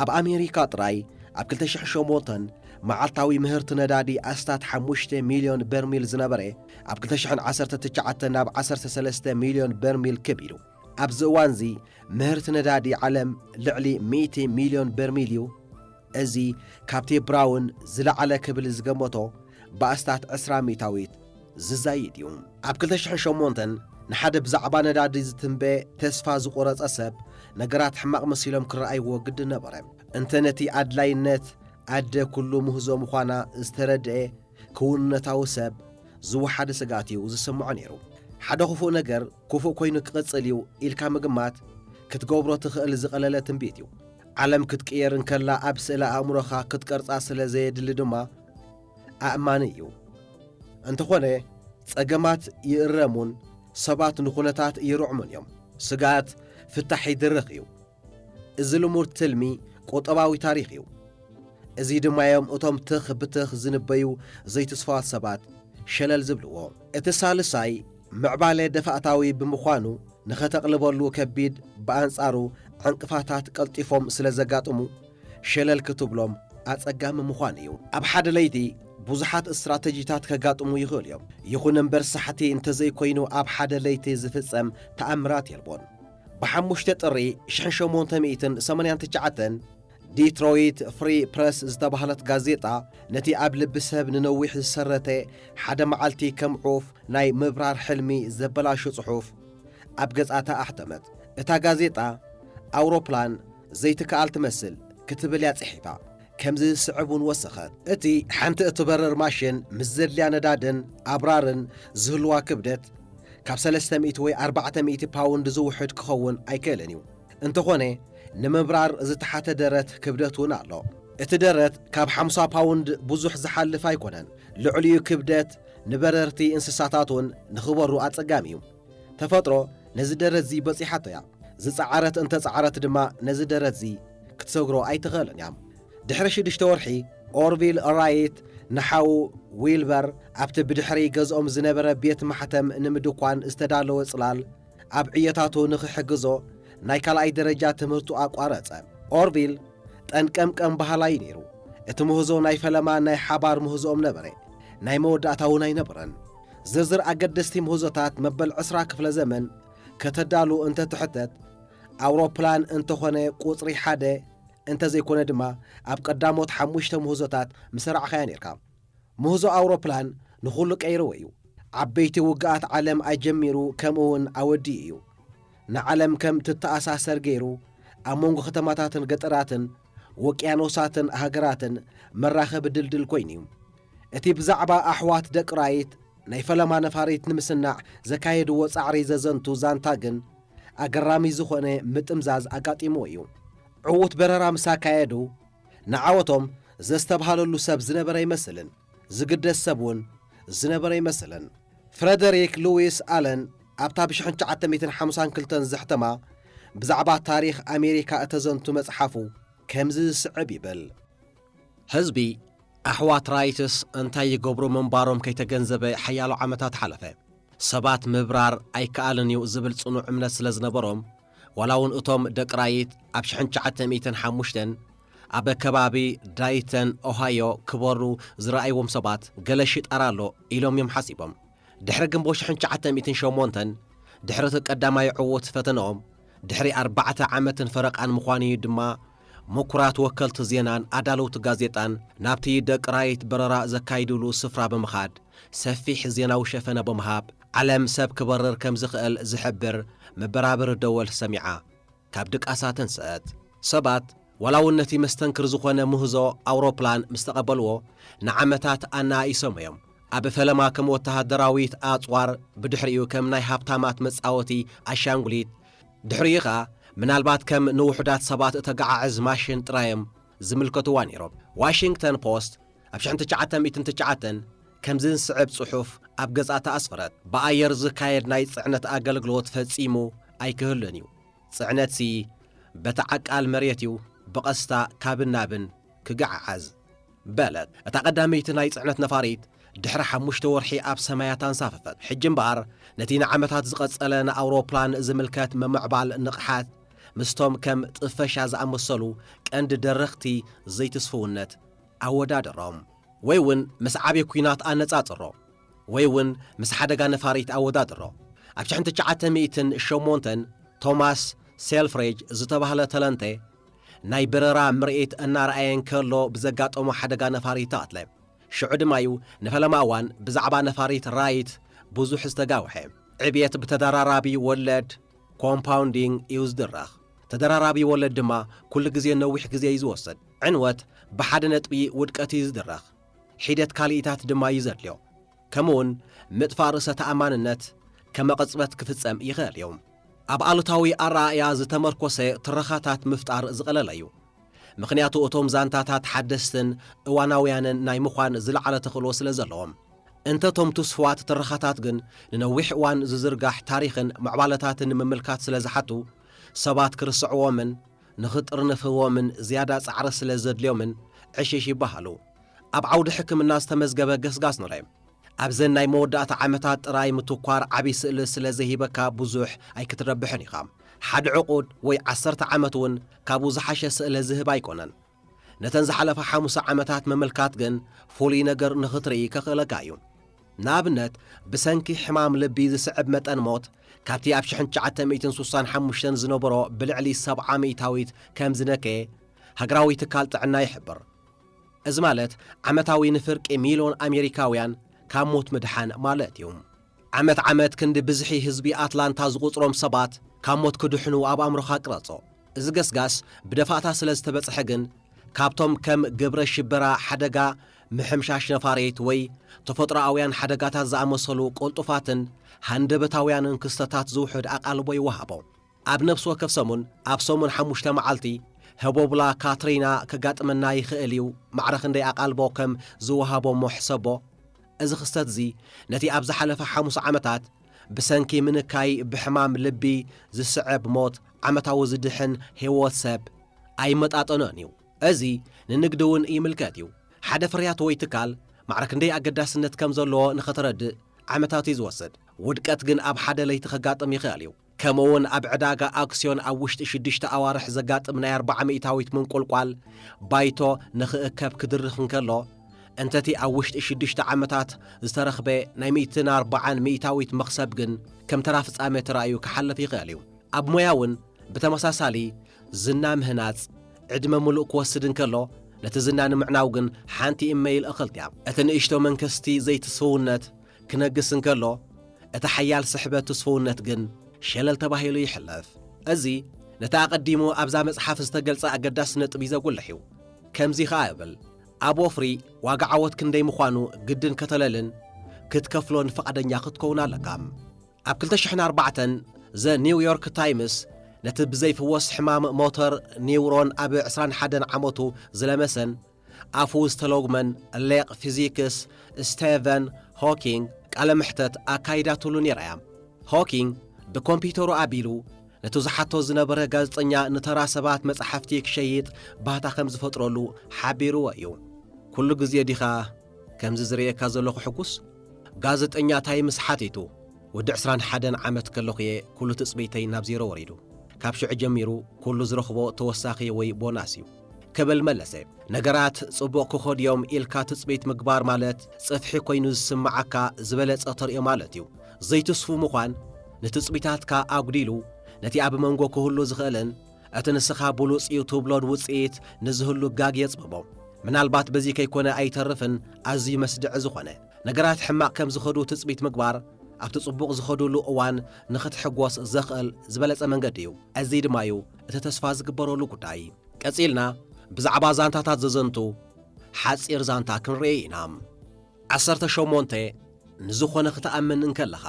ኣብ ኣሜሪካ ጥራይ ኣብ ክልተ ሽሕን ሸሞንተን መዓልታዊ ምህርቲ ነዳዲ ኣስታት ሓሙሽተ ሚልዮን በርሚል ዝነበረ፣ ኣብ ክልተ ሽሕን ዓሰርተ ትሽዓተን ናብ ዓሰርተ ሰለስተ ሚልዮን በርሚል ከቢዱ። ኣብዚ እዋንዚ ምህርቲ ነዳዲ ዓለም ልዕሊ ሚእቲ ሚልዮን በርሚል እዩ። እዚ ካብቲ ብራውን ዝለዓለ ክብል ዝገመቶ ብኣስታት ዕስራ ሚእታዊት ዝዛይድ እዩ። ኣብ ክልተ ሽሕን ሸሞንተን ንሓደ ብዛዕባ ነዳዲ ዝትንበ ተስፋ ዝቖረጸ ሰብ ነገራት ሕማቕ መሲሎም ክረኣይዎ ግድን ነበረ። እንተ ነቲ ኣድላይነት ኣደ ኩሉ ምህዞ ምዃና ዝተረድኤ ክውንነታዊ ሰብ ዝወሓደ ስግኣት እዩ ዝስምዖ ነይሩ። ሓደ ክፉእ ነገር ክፉእ ኮይኑ ክቕጽል እዩ ኢልካ ምግማት ክትገብሮ ትኽእል ዝቐለለ ትንቢት እዩ። ዓለም ክትቅየር እንከላ ኣብ ስእለ ኣእምሮኻ ክትቀርጻ ስለ ዘየድሊ ድማ ኣእማኒ እዩ። እንተኾነ ጸገማት ይእረሙን ሰባት ንኹነታት ይርዕሙን እዮም። ስግኣት ፍታሕ ይድርኽ እዩ። እዚ ልሙድ ትልሚ ቁጠባዊ ታሪኽ እዩ። እዚ ድማ እዮም እቶም ትኽ ብትኽ ዝንበዩ ዘይትስፋዋት ሰባት ሸለል ዝብልዎ። እቲ ሳልሳይ ምዕባለ ደፋእታዊ ብምዃኑ ንኸተቕልበሉ ከቢድ፣ ብኣንጻሩ ዕንቅፋታት ቀልጢፎም ስለ ዘጋጥሙ ሸለል ክትብሎም ኣጸጋሚ ምዃን እዩ። ኣብ ሓደ ለይቲ ብዙሓት ስትራተጂታት ከጋጥሙ ይኽእሉ እዮም። ይኹን እምበር ሳሕቲ እንተዘይኮይኑ ኣብ ሓደ ለይቲ ዝፍጸም ተኣምራት የልቦን። ብሓሙሽተ ጥሪ ሽሕን ሸሞንተ ሚእትን ሰማንያን ትሽዓተን ዲትሮይት ፍሪ ፕረስ ዝተባህለት ጋዜጣ ነቲ ኣብ ልቢ ሰብ ንነዊሕ ዝሰረተ ሓደ መዓልቲ ከም ዑፍ ናይ ምብራር ሕልሚ ዘበላሹ ጽሑፍ ኣብ ገጻታ ኣሕተመት። እታ ጋዜጣ ኣውሮፕላን ዘይትከኣል ትመስል ክትብል እያ ጽሒፋ። ከምዚ ዝስዕብ እውን ወሰኸት። እቲ ሓንቲ እትበርር ማሽን ምስ ዘድልያ ነዳድን ኣብራርን ዝህልዋ ክብደት ካብ ሰለስተ ሚእቲ ወይ ኣርባዕተ ሚእቲ ፓውንድ ዝውሕድ ክኸውን ኣይክእልን እዩ። እንተኾነ ንምብራር ዝተሓተ ደረት ክብደት እውን ኣሎ። እቲ ደረት ካብ ሓምሳ ፓውንድ ብዙሕ ዝሓልፍ ኣይኮነን። ልዕሊኡ ክብደት ንበረርቲ እንስሳታት እውን ንኽበሩ ኣጸጋሚ እዩ። ተፈጥሮ ነዚ ደረትዚ በጺሓቶ እያ። ዝጸዓረት እንተጸዓረት ድማ ነዚ ደረትዚ ክትሰግሮ ኣይትኽእልን እያ። ድሕሪ ሽዱሽተ ወርሒ ኦርቪል ራይት ንሓዉ ዊልበር ኣብቲ ብድሕሪ ገዝኦም ዝነበረ ቤት ማሕተም ንምድኳን ዝተዳለወ ጽላል ኣብ ዕዮታቱ ንኽሕግዞ ናይ ካልኣይ ደረጃ ትምህርቱ ኣቋረጸ። ኦርቪል ጠንቀምቀም በሃላይ ነይሩ። እቲ ምህዞ ናይ ፈለማ ናይ ሓባር ምህዞኦም ነበረ። ናይ መወዳእታ እውን ኣይነበረን። ዝርዝር ኣገደስቲ ምህዞታት መበል ዕስራ ክፍለ ዘመን ከተዳሉ እንተትሕተት፣ ኣውሮፕላን እንተኾነ ቁጽሪ ሓደ፣ እንተዘይኮነ ድማ ኣብ ቀዳሞት ሓሙሽተ ምህዞታት ምሰራዕኻያ ነርካ። ምህዞ ኣውሮፕላን ንኹሉ ቀይርዎ እዩ። ዓበይቲ ውግኣት ዓለም ኣጀሚሩ፣ ከምኡ እውን ኣወዲኡ እዩ። ንዓለም ከም ትተኣሳሰር ገይሩ፣ ኣብ መንጎ ከተማታትን ገጠራትን፣ ውቅያኖሳትን ሃገራትን መራኸቢ ድልድል ኮይኑ እዩ። እቲ ብዛዕባ ኣሕዋት ደቂ ራይት ናይ ፈለማ ነፋሪት ንምስናዕ ዘካየድዎ ጻዕሪ ዘዘንቱ ዛንታ ግን ኣገራሚ ዝኾነ ምጥምዛዝ ኣጋጢምዎ እዩ። ዕዉት በረራ ምስ ኣካየዱ፣ ንዓወቶም ዘስተብሃለሉ ሰብ ዝነበረ ኣይመስልን። ዝግደስ ሰብ እውን ዝነበረ ኣይመስልን። ፍረደሪክ ሉዊስ ኣለን ኣብታ ብ ሽሕን ትሽዓተ ሚእትን ሓምሳን ክልተን ዘሕተማ ብዛዕባ ታሪኽ ኣሜሪካ እተዘንቱ መጽሓፉ ከምዚ ዝስዕብ ይብል። ህዝቢ ኣሕዋት ራይትስ እንታይ ይገብሩ ምንባሮም ከይተገንዘበ ሓያሎ ዓመታት ሓለፈ። ሰባት ምብራር ኣይከኣልን እዩ ዝብል ጽኑዕ እምነት ስለ ዝነበሮም፣ ዋላ እውን እቶም ደቂ ራይት ኣብ ሽሕን ትሽዓተ ሚእትን ሓሙሽተን ኣብ ከባቢ ዳይተን ኦሃዮ ክበሩ ዝረኣይዎም ሰባት፣ ገለ ሽጣራ ኣሎ ኢሎም እዮም ሓሲቦም። ድሕሪ ግንቦት ሽሕን ትሽዓተ ሚእትን ሸሞንተን፣ ድሕሪ እቲ ቀዳማይ ዕዉት ፈተነኦም፣ ድሕሪ ኣርባዕተ ዓመትን ፈረቓን ምዃኑ እዩ ድማ፣ ምኩራት ወከልቲ ዜናን ኣዳለውቲ ጋዜጣን ናብቲ ደቂ ራይት በረራ ዘካይድሉ ስፍራ ብምኻድ፣ ሰፊሕ ዜናዊ ሸፈነ ብምሃብ፣ ዓለም ሰብ ክበርር ከም ዝኽእል ዝሕብር መበራብሪ ደወል ሰሚዓ። ካብ ድቃሳ ተንስአት። ሰባት ዋላ እውን ነቲ መስተንክር ዝኾነ ምህዞ ኣውሮፕላን ምስ ተቐበልዎ፣ ንዓመታት ኣነኣኢሶም እዮም። ኣብ ፈለማ ከም ወተሃደራዊት ኣጽዋር፣ ብድሕሪኡ ከም ናይ ሃብታማት መጻወቲ ኣሻንጉሊት፣ ድሕሪኡ ኸኣ ምናልባት ከም ንውሑዳት ሰባት እተገዓዕዝ ማሽን ጥራዮም ዝምልከትዋ ነይሮም። ዋሽንግተን ፖስት ኣብ ሽሕን ትሽዓተ ሚእትን ትሽዓተን ከምዚ ዝስዕብ ጽሑፍ ኣብ ገጻ ተኣስፈረት። ብኣየር ዝካየድ ናይ ጽዕነት ኣገልግሎት ፈጺሙ ኣይክህሉን እዩ። ጽዕነትሲ በቲ ዓቃል መሬት እዩ ብቐስታ ካብን ናብን ክገዓዓዝ፣ በለት። እታ ቀዳመይቲ ናይ ጽዕነት ነፋሪት ድሕሪ ሓሙሽተ ወርሒ ኣብ ሰማያት ኣንሳፈፈት። ሕጂ እምበኣር፣ ነቲ ንዓመታት ዝቐጸለ ንኣውሮፕላን ዝምልከት ምምዕባል ንቕሓት ምስቶም ከም ጥፈሻ ዝኣመሰሉ ቀንዲ ደረኽቲ ዘይትስፍውነት ኣወዳድሮም። ወይ እውን ምስ ዓቢ ኲናት ኣነጻጽሮ፣ ወይ እውን ምስ ሓደጋ ነፋሪት ኣወዳድሮ። ኣብ ሽሕን ትሽዓተ ሚእትን ሸሞንተን ቶማስ ሴልፍሬጅ ዝተባህለ ተለንተ ናይ በረራ ምርኢት እናረኣየ እንከሎ ብዘጋጠሞ ሓደጋ ነፋሪት ተቐትለ። ሽዑ ድማ እዩ ንፈለማ እዋን ብዛዕባ ነፋሪት ራይት ብዙሕ ዝተጋውሐ። ዕብየት ብተደራራቢ ወለድ፣ ኮምፓውንዲንግ፣ እዩ ዝድረኽ። ተደራራቢ ወለድ ድማ ኩሉ ግዜ ነዊሕ ግዜ እዩ ዝወስድ። ዕንወት ብሓደ ነጥቢ ውድቀት እዩ ዝድረኽ። ሒደት ካልኢታት ድማ እዩ ዘድልዮ። ከምኡውን ምጥፋእ ርእሰ ተኣማንነት ከመ ቅጽበት ክፍጸም ይኽእል እዩ። ኣብ ኣሉታዊ ኣረኣእያ ዝተመርኮሰ ትረኻታት ምፍጣር ዝቐለለ እዩ። ምኽንያቱ እቶም ዛንታታት ሓደስትን እዋናውያንን ናይ ምዃን ዝለዓለ ተኽእሎ ስለ ዘለዎም። እንተ እቶም ትስፉዋት ትረኻታት ግን ንነዊሕ እዋን ዝዝርጋሕ ታሪኽን ምዕባለታትን ንምምልካት ስለ ዝሓቱ፣ ሰባት ክርስዕዎምን ንኽጥርንፍዎምን ዝያዳ ጻዕሪ ስለ ዘድልዮምን ዕሽሽ ይበሃሉ። ኣብ ዓውዲ ሕክምና ዝተመዝገበ ገስጋስ ንረ። ኣብዘን ናይ መወዳእታ ዓመታት ጥራይ ምትኳር ዓቢ ስእሊ ስለ ዘይህበካ ብዙሕ ኣይክትረብሕን ኢኻ። ሓደ ዕቑድ ወይ ዓሰርተ ዓመት እውን ካብኡ ዝሓሸ ስእሊ ዝህብ ኣይኮነን። ነተን ዝሓለፋ ሓሙሳ ዓመታት ምምልካት ግን ፍሉይ ነገር ንኽትርኢ ከኽእለካ እዩ። ንኣብነት፣ ብሰንኪ ሕማም ልቢ ዝስዕብ መጠን ሞት ካብቲ ኣብ ሽሕን ትሽዓተ ሚእትን ስሳን ሓሙሽተን ዝነበሮ ብልዕሊ ሰብዓ ሚእታዊት ከም ዝነከየ ሃገራዊ ትካል ጥዕና ይሕብር። እዚ ማለት ዓመታዊ ንፍርቂ ሚልዮን ኣሜሪካውያን ካብ ሞት ምድሓን ማለት እዩ። ዓመት ዓመት ክንዲ ብዝሒ ህዝቢ ኣትላንታ ዝቑጽሮም ሰባት ካብ ሞት ክድሕኑ ኣብ ኣእምሮኻ ቅረጾ። እዚ ገስጋስ ብደፋእታ ስለ ዝተበጽሐ ግን፣ ካብቶም ከም ግብረ ሽበራ፣ ሓደጋ ምሕምሻሽ ነፋሪት ወይ ተፈጥሮኣውያን ሓደጋታት ዝኣመሰሉ ቅልጡፋትን ሃንደበታውያንን ክስተታት ዝውሕድ ኣቓልቦ ይወሃቦ። ኣብ ነፍሲ ወከፍ ሰሙን፣ ኣብ ሰሙን ሓሙሽተ መዓልቲ፣ ህቦብላ ካትሪና ከጋጥመና ይኽእል እዩ፣ ማዕረ ክንደይ ኣቓልቦ ከም ዝወሃቦ እሞ ሕሰቦ። እዚ ክስተት እዚ፣ ነቲ ኣብ ዝሓለፈ ሓሙስ ዓመታት ብሰንኪ ምንካይ ብሕማም ልቢ ዝስዕብ ሞት ዓመታዊ ዝድሕን ህይወት ሰብ ኣይመጣጠኖን እዩ። እዚ ንንግዲ እውን ይምልከት እዩ። ሓደ ፍርያት ወይ ትካል ማዕረ ክንደይ ኣገዳስነት ከም ዘለዎ ንኸተረድእ ዓመታት እዩ ዝወስድ። ውድቀት ግን ኣብ ሓደ ለይቲ ከጋጥም ይኽእል እዩ። ከምኡውን ኣብ ዕዳጋ ኣክስዮን ኣብ ውሽጢ ሽዱሽተ ኣዋርሕ ዘጋጥም ናይ ኣርባዓ ሚእታዊት ምንቁልቋል ባይቶ ንኽእከብ ክድርኽ እንከሎ፣ እንተቲ ኣብ ውሽጢ ሽዱሽተ ዓመታት ዝተረኽበ ናይ ሚእትን ኣርባዓን ሚእታዊት መኽሰብ ግን ከም ተራ ፍጻሜ ተራእዩ ክሓልፍ ይኽእል እዩ። ኣብ ሞያ እውን ብተመሳሳሊ ዝና ምህናጽ ዕድመ ምሉእ ክወስድ እንከሎ፣ ነቲ ዝና ንምዕናው ግን ሓንቲ ኢመይል እኽልቲ እያ። እቲ ንእሽቶ መንከስቲ ዘይትስፍውነት ክነግስ እንከሎ፣ እቲ ሓያል ስሕበት ትስፍውነት ግን ሸለል ተባሂሉ ይሕለፍ። እዚ ነቲ ኣቐዲሙ ኣብዛ መጽሓፍ ዝተገልጸ ኣገዳሲ ነጥቢ ዘጉልሕ እዩ። ከምዚ ኸኣ እብል፣ ኣብ ወፍሪ ዋጋ ዓወት ክንደይ ምዃኑ ግድን ከተለልን ክትከፍሎን ፍቓደኛ ክትከውን ኣለካ። ኣብ ክልተ ሽሕን ኣርባዕተን ዘ ኒው ዮርክ ታይምስ ነቲ ብዘይፍወስ ሕማም ሞተር ኒውሮን ኣብ ዕስራን ሓደን ዓመቱ ዝለመሰን ኣፉ ዝተለጉመን ሌቕ ፊዚክስ ስቴቨን ሆኪንግ ቃለ መሕተት ኣካይዳትሉ ነይራ እያ። ሆኪንግ ብኮምፒውተሩ ኣቢሉ ነቲ ዝሓቶ ዝነበረ ጋዜጠኛ ንተራ ሰባት መጻሕፍቲ ክሸይጥ ባህታ ከም ዝፈጥረሉ ሓቢርዎ እዩ። "ኩሉ ግዜ ዲኻ ከምዚ ዝርእየካ ዘለኹ ሕጉስ?" ጋዜጠኛ ታይምስ ሓቲቱ። "ወዲ ዕስራን ሓደን ዓመት ከለኹ'የ ኩሉ ትጽቢተይ ናብ ዜሮ ወሪዱ። ካብ ሽዑ ጀሚሩ ኩሉ ዝረኽቦ ተወሳኺ ወይ ቦናስ እዩ" ክብል መለሰ። ነገራት ጽቡቕ ክኸዱ እዮም ኢልካ ትጽቢት ምግባር ማለት ጽፍሒ ኮይኑ ዝስምዓካ ዝበለጸ ተርእዮ ማለት እዩ። ዘይትስፉ ምዃን ንትጽቢታትካ ኣጉዲሉ ነቲ ኣብ መንጎ ክህሉ ዝኽእልን እቲ ንስኻ ብሉጽ እዩ ትብሎን ውጽኢት ንዝህሉ ጋግ የጽብቦ። ምናልባት በዚ ከይኮነ ኣይተርፍን ኣዝዩ መስድዒ ዝኾነ። ነገራት ሕማቕ ከም ዝኸዱ ትጽቢት ምግባር ኣብቲ ጽቡቕ ዝኸዱሉ እዋን ንኽትሕጎስ ዘኽእል ዝበለጸ መንገዲ እዩ። እዚ ድማ እዩ እቲ ተስፋ ዝግበረሉ ጉዳይ። ቀጺልና ብዛዕባ ዛንታታት ዘዘንቱ ሓጺር ዛንታ ክንርኢ ኢና። ዓሰርተ ሸሞንተ ንዝኾነ ክትኣምን እንከለኻ፣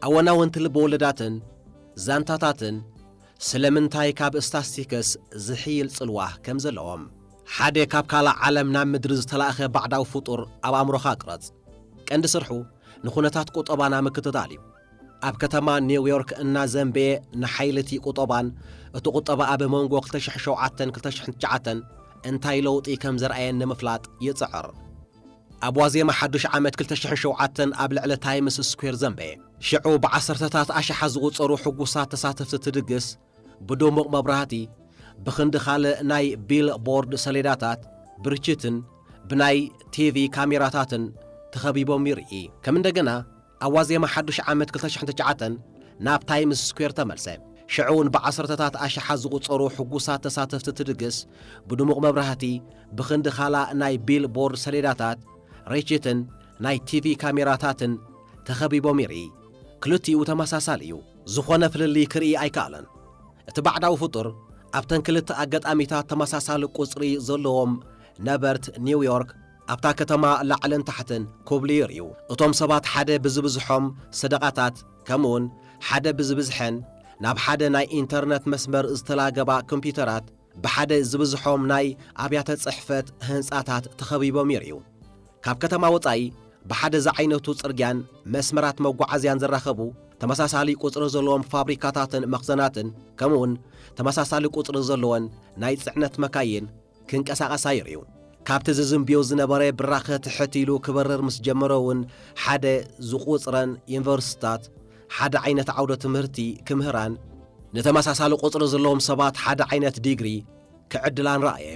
ኣወናወንቲ ልበወለዳትን ዛንታታትን ስለምንታይ ካብ ስታስቲክስ ዝሕይል ጽልዋ ከም ዘለዎም። ሓደ ካብ ካልእ ዓለም ናብ ምድሪ ዝተላእኸ ባዕዳዊ ፍጡር ኣብ ኣእምሮኻ ቅረጽ። ቀንዲ ስርሑ ንኹነታት ቁጠባና ምክትታል እዩ። ኣብ ከተማ ኒው ዮርክ እናዘንበየ ንሓይሊ እቲ ቁጠባን፣ እቲ ቁጠባ ኣብ መንጎ ክልተ ሽሕን ሸውዓተን ክልተ ሽሕን ትሽዓተን እንታይ ለውጢ ከም ዘርኣየን ንምፍላጥ ይጽዕር። ኣብ ዋዜማ ሓዱሽ ዓመት ክልተ ሽሕን ሸውዓተን ኣብ ልዕሊ ታይምስ ስኩዌር ዘንበየ። ሽዑ ብዓሰርተታት ኣሽሓት ዝቑጸሩ ሕጉሳት ተሳተፍቲ እቲ ድግስ ብድሙቕ መብራህቲ፣ ብኽንዲ ካልእ ናይ ቢል ቦርድ ሰሌዳታት፣ ብርችትን ብናይ ቲቪ ካሜራታትን ተኸቢቦም ይርኢ። ከም እንደገና ኣብ ዋዜማ ሓዱሽ ዓመት ክልተ ሽሕን ትሽዓተን ናብ ታይምስ ስኩዌር ተመልሰ። ሽዑ እውን ብዓሰርተታት ኣሽሓት ዝቑጸሩ ሕጉሳት ተሳተፍቲ እቲ ድግስ ብድሙቕ መብራህቲ፣ ብኽንዲ ካልእ ናይ ቢል ቦርድ ሰሌዳታት፣ ርችትን ናይ ቲቪ ካሜራታትን ተኸቢቦም ይርኢ። ክልቲኡ ተመሳሳሊ እዩ። ዝኾነ ፍልልይ ክርኢ ኣይከኣለን። እቲ ባዕዳዊ ፍጡር ኣብተን ክልተ ኣጋጣሚታት ተመሳሳሊ ቁጽሪ ዘለዎም ነበርት ኒው ዮርክ ኣብታ ከተማ ላዕልን ታሕትን ክብሉ ይርእዩ። እቶም ሰባት ሓደ ብዝብዝሖም ሰደቓታት፣ ከምኡውን ሓደ ብዝብዝሐን ናብ ሓደ ናይ ኢንተርነት መስመር ዝተላገባ ኮምፒውተራት፣ ብሓደ ዝብዝሖም ናይ ኣብያተ ጽሕፈት ህንጻታት ተኸቢቦም ይርእዩ። ካብ ከተማ ወጻኢ ብሓደ ዝዓይነቱ ጽርግያን መስመራት መጓዓዝያን ዝራኸቡ ተመሳሳሊ ቁጽሪ ዘለዎም ፋብሪካታትን መኽዘናትን፣ ከምኡውን ተመሳሳሊ ቁጽሪ ዘለወን ናይ ጽዕነት መካይን ክንቀሳቐሳ ይርእዩ። ካብቲ ዝዝንብዮ ዝነበረ ብራኸ ትሕት ኢሉ ክበርር ምስ ጀመረ እውን ሓደ ዝቑጽረን ዩኒቨርሲታት ሓደ ዓይነት ዓውደ ትምህርቲ ክምህራን ንተመሳሳሊ ቁጽሪ ዘለዎም ሰባት ሓደ ዓይነት ዲግሪ ክዕድላን ረኣየ።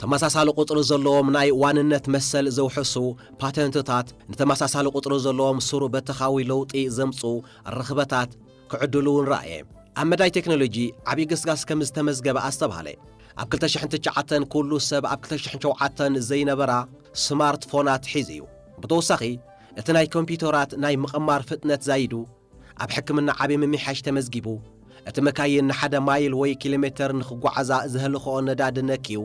ተመሳሳሊ ቁጽሪ ዘለዎም ናይ ዋንነት መሰል ዘውሕሱ ፓተንትታት ንተመሳሳሊ ቁጽሪ ዘለዎም ስሩ በተኻዊ ለውጢ ዘምጽኡ ርኽበታት ክዕድሉ እውን ረኣየ። ኣብ መዳይ ቴክኖሎጂ ዓብዪ ገስጋስ ከም ዝተመዝገበ ኣስተብሃለ። ኣብ ክልተ ሽሕን ትሽዓተን ኩሉ ሰብ ኣብ ክልተ ሽሕን ሸውዓተን ዘይነበራ ስማርትፎናት ሒዙ እዩ። ብተወሳኺ እቲ ናይ ኮምፒውተራት ናይ ምቕማር ፍጥነት ዛይዱ፣ ኣብ ሕክምና ዓቢ ምምሕያሽ ተመዝጊቡ። እቲ መካይን ንሓደ ማይል ወይ ኪሎ ሜተር ንኽጓዓዛ ዘህልኽኦ ነዳዲ ነክዩ።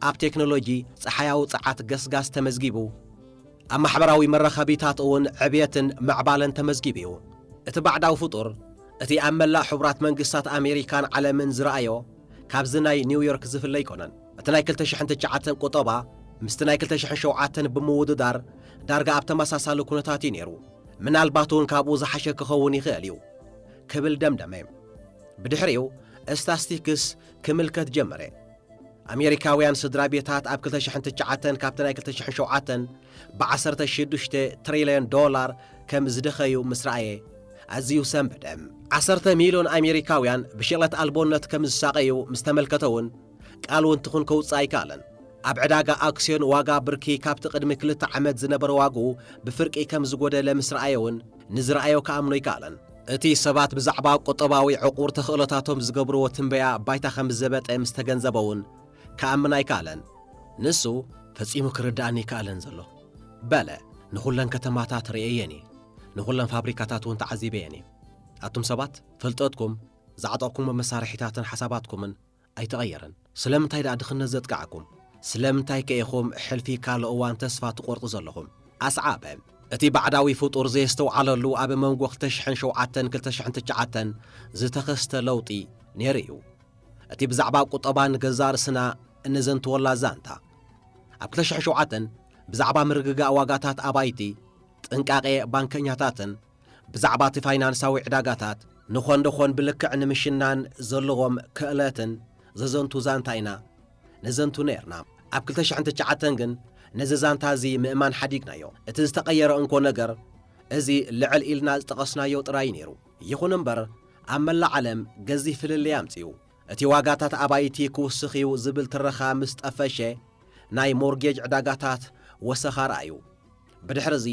ኣብ ቴክኖሎጂ ጸሓያዊ ጸዓት ገስጋስ ተመዝጊቡ። ኣብ ማሕበራዊ መራኸቢታት እውን ዕብየትን ምዕባለን ተመዝጊቡ እዩ። እቲ ባዕዳዊ ፍጡር፣ እቲ ኣብ መላእ ሕቡራት መንግስታት ኣሜሪካን ዓለምን ዝረኣዮ፣ ካብዚ ናይ ኒውዮርክ ዝፍለ ኣይኮነን። እቲ ናይ ክልተ ሽሕን ትሽዓተን ቁጠባ ምስቲ ናይ ክልተ ሽሕን ሸውዓተን ብምውድዳር ዳርጋ ኣብ ተመሳሳሊ ኩነታት እዩ ነይሩ። ምናልባት እውን ካብኡ ዝሓሸ ክኸውን ይኽእል እዩ ክብል ደምደመ። ብድሕሪኡ ስታስቲክስ ክምልከት ጀመረ። ኣሜሪካውያን ስድራ ቤታት ኣብ ክልተ ሽሕን ትሽዓተን ካብቲ ናይ ክልተ ሽሕን ሸውዓተን ብዓሰርተ ሽዱሽተ ትሪልዮን ዶላር ከም ዝደኸዩ ምስ ረኣየ፣ ኣዝዩ ሰንበደ። ዓሰርተ ሚልዮን ኣሜሪካውያን ብሸቕለት ኣልቦነት ከም ዝሳቐዩ ምስ ተመልከተ እውን፣ ቃል እውን ትኹን ከውፅእ ኣይከኣለን። ኣብ ዕዳጋ ኣክስዮን ዋጋ ብርኪ ካብቲ ቅድሚ ክልተ ዓመት ዝነበረ ዋግኡ ብፍርቂ ከም ዝጎደለ ምስ ረኣየ እውን፣ ንዝረኣዮ ክኣምኖ ኣይከኣለን። እቲ ሰባት ብዛዕባ ቁጠባዊ ዕቑር ተኽእሎታቶም ዝገብርዎ ትንበያ ባይታ ከም ዝዘበጠ ምስ ተገንዘበ እውን፣ ክኣምን ኣይከኣለን። ንሱ፣ "ፈጺሙ ክርድኣኒ ኣይከኣለን ዘሎ" በለ። "ንኹለን ከተማታት ርእየየን እየ። ንኹለን ፋብሪካታት እውን ተዓዚበየን እየ። ኣቱም ሰባት፣ ፍልጠትኩም፣ ዝዓጠቕኩሞ መሳርሒታትን ሓሳባትኩምን ኣይተቐየረን። ስለምንታይ ደኣ ድኽነት ዘጥቃዕኩም? ስለምንታይ ከ ኢኹም ሕልፊ ካልእ እዋን ተስፋ ትቖርጡ ዘለኹም?" ኣስዓበ። እቲ ባዕዳዊ ፍጡር ዘየስተውዓለሉ ኣብ መንጎ ክልተ ሽሕን ሸውዓተን ክልተ ሽሕን ትሽዓተን ዝተኸስተ ለውጢ ነይሩ እዩ። እቲ ብዛዕባ ቁጠባን ገዛእ ርእስና እነዘንትወላ ዛንታ፣ ኣብ ክልተ ሽሕን ሸውዓተን ብዛዕባ ምርግጋእ ዋጋታት ኣባይቲ፣ ጥንቃቄ ባንከኛታትን ብዛዕባ እቲ ፋይናንሳዊ ዕዳጋታት ንኾን ደኾን ብልክዕ ንምሽናን ዘለዎም ክእለትን ዘዘንቱ ዛንታ ኢና ነዘንቱ ነይርና። ኣብ ክልተ ሽሕን ትሽዓተን ግን ነዚ ዛንታ እዚ ምእማን ሓዲግናዮ። እቲ ዝተቐየረ እንኮ ነገር፣ እዚ ልዕል ኢልና ዝጠቐስናዮ ጥራይ ነይሩ። ይኹን እምበር፣ ኣብ መላእ ዓለም ገዚፍ ፍልልይ ኣምጺኡ። እቲ ዋጋታት ኣባይቲ ክውስኽ እዩ ዝብል ትረኻ ምስ ጠፈሸ፣ ናይ ሞርጌጅ ዕዳጋታት ወሰኻ ረኣዩ። ብድሕርዚ፣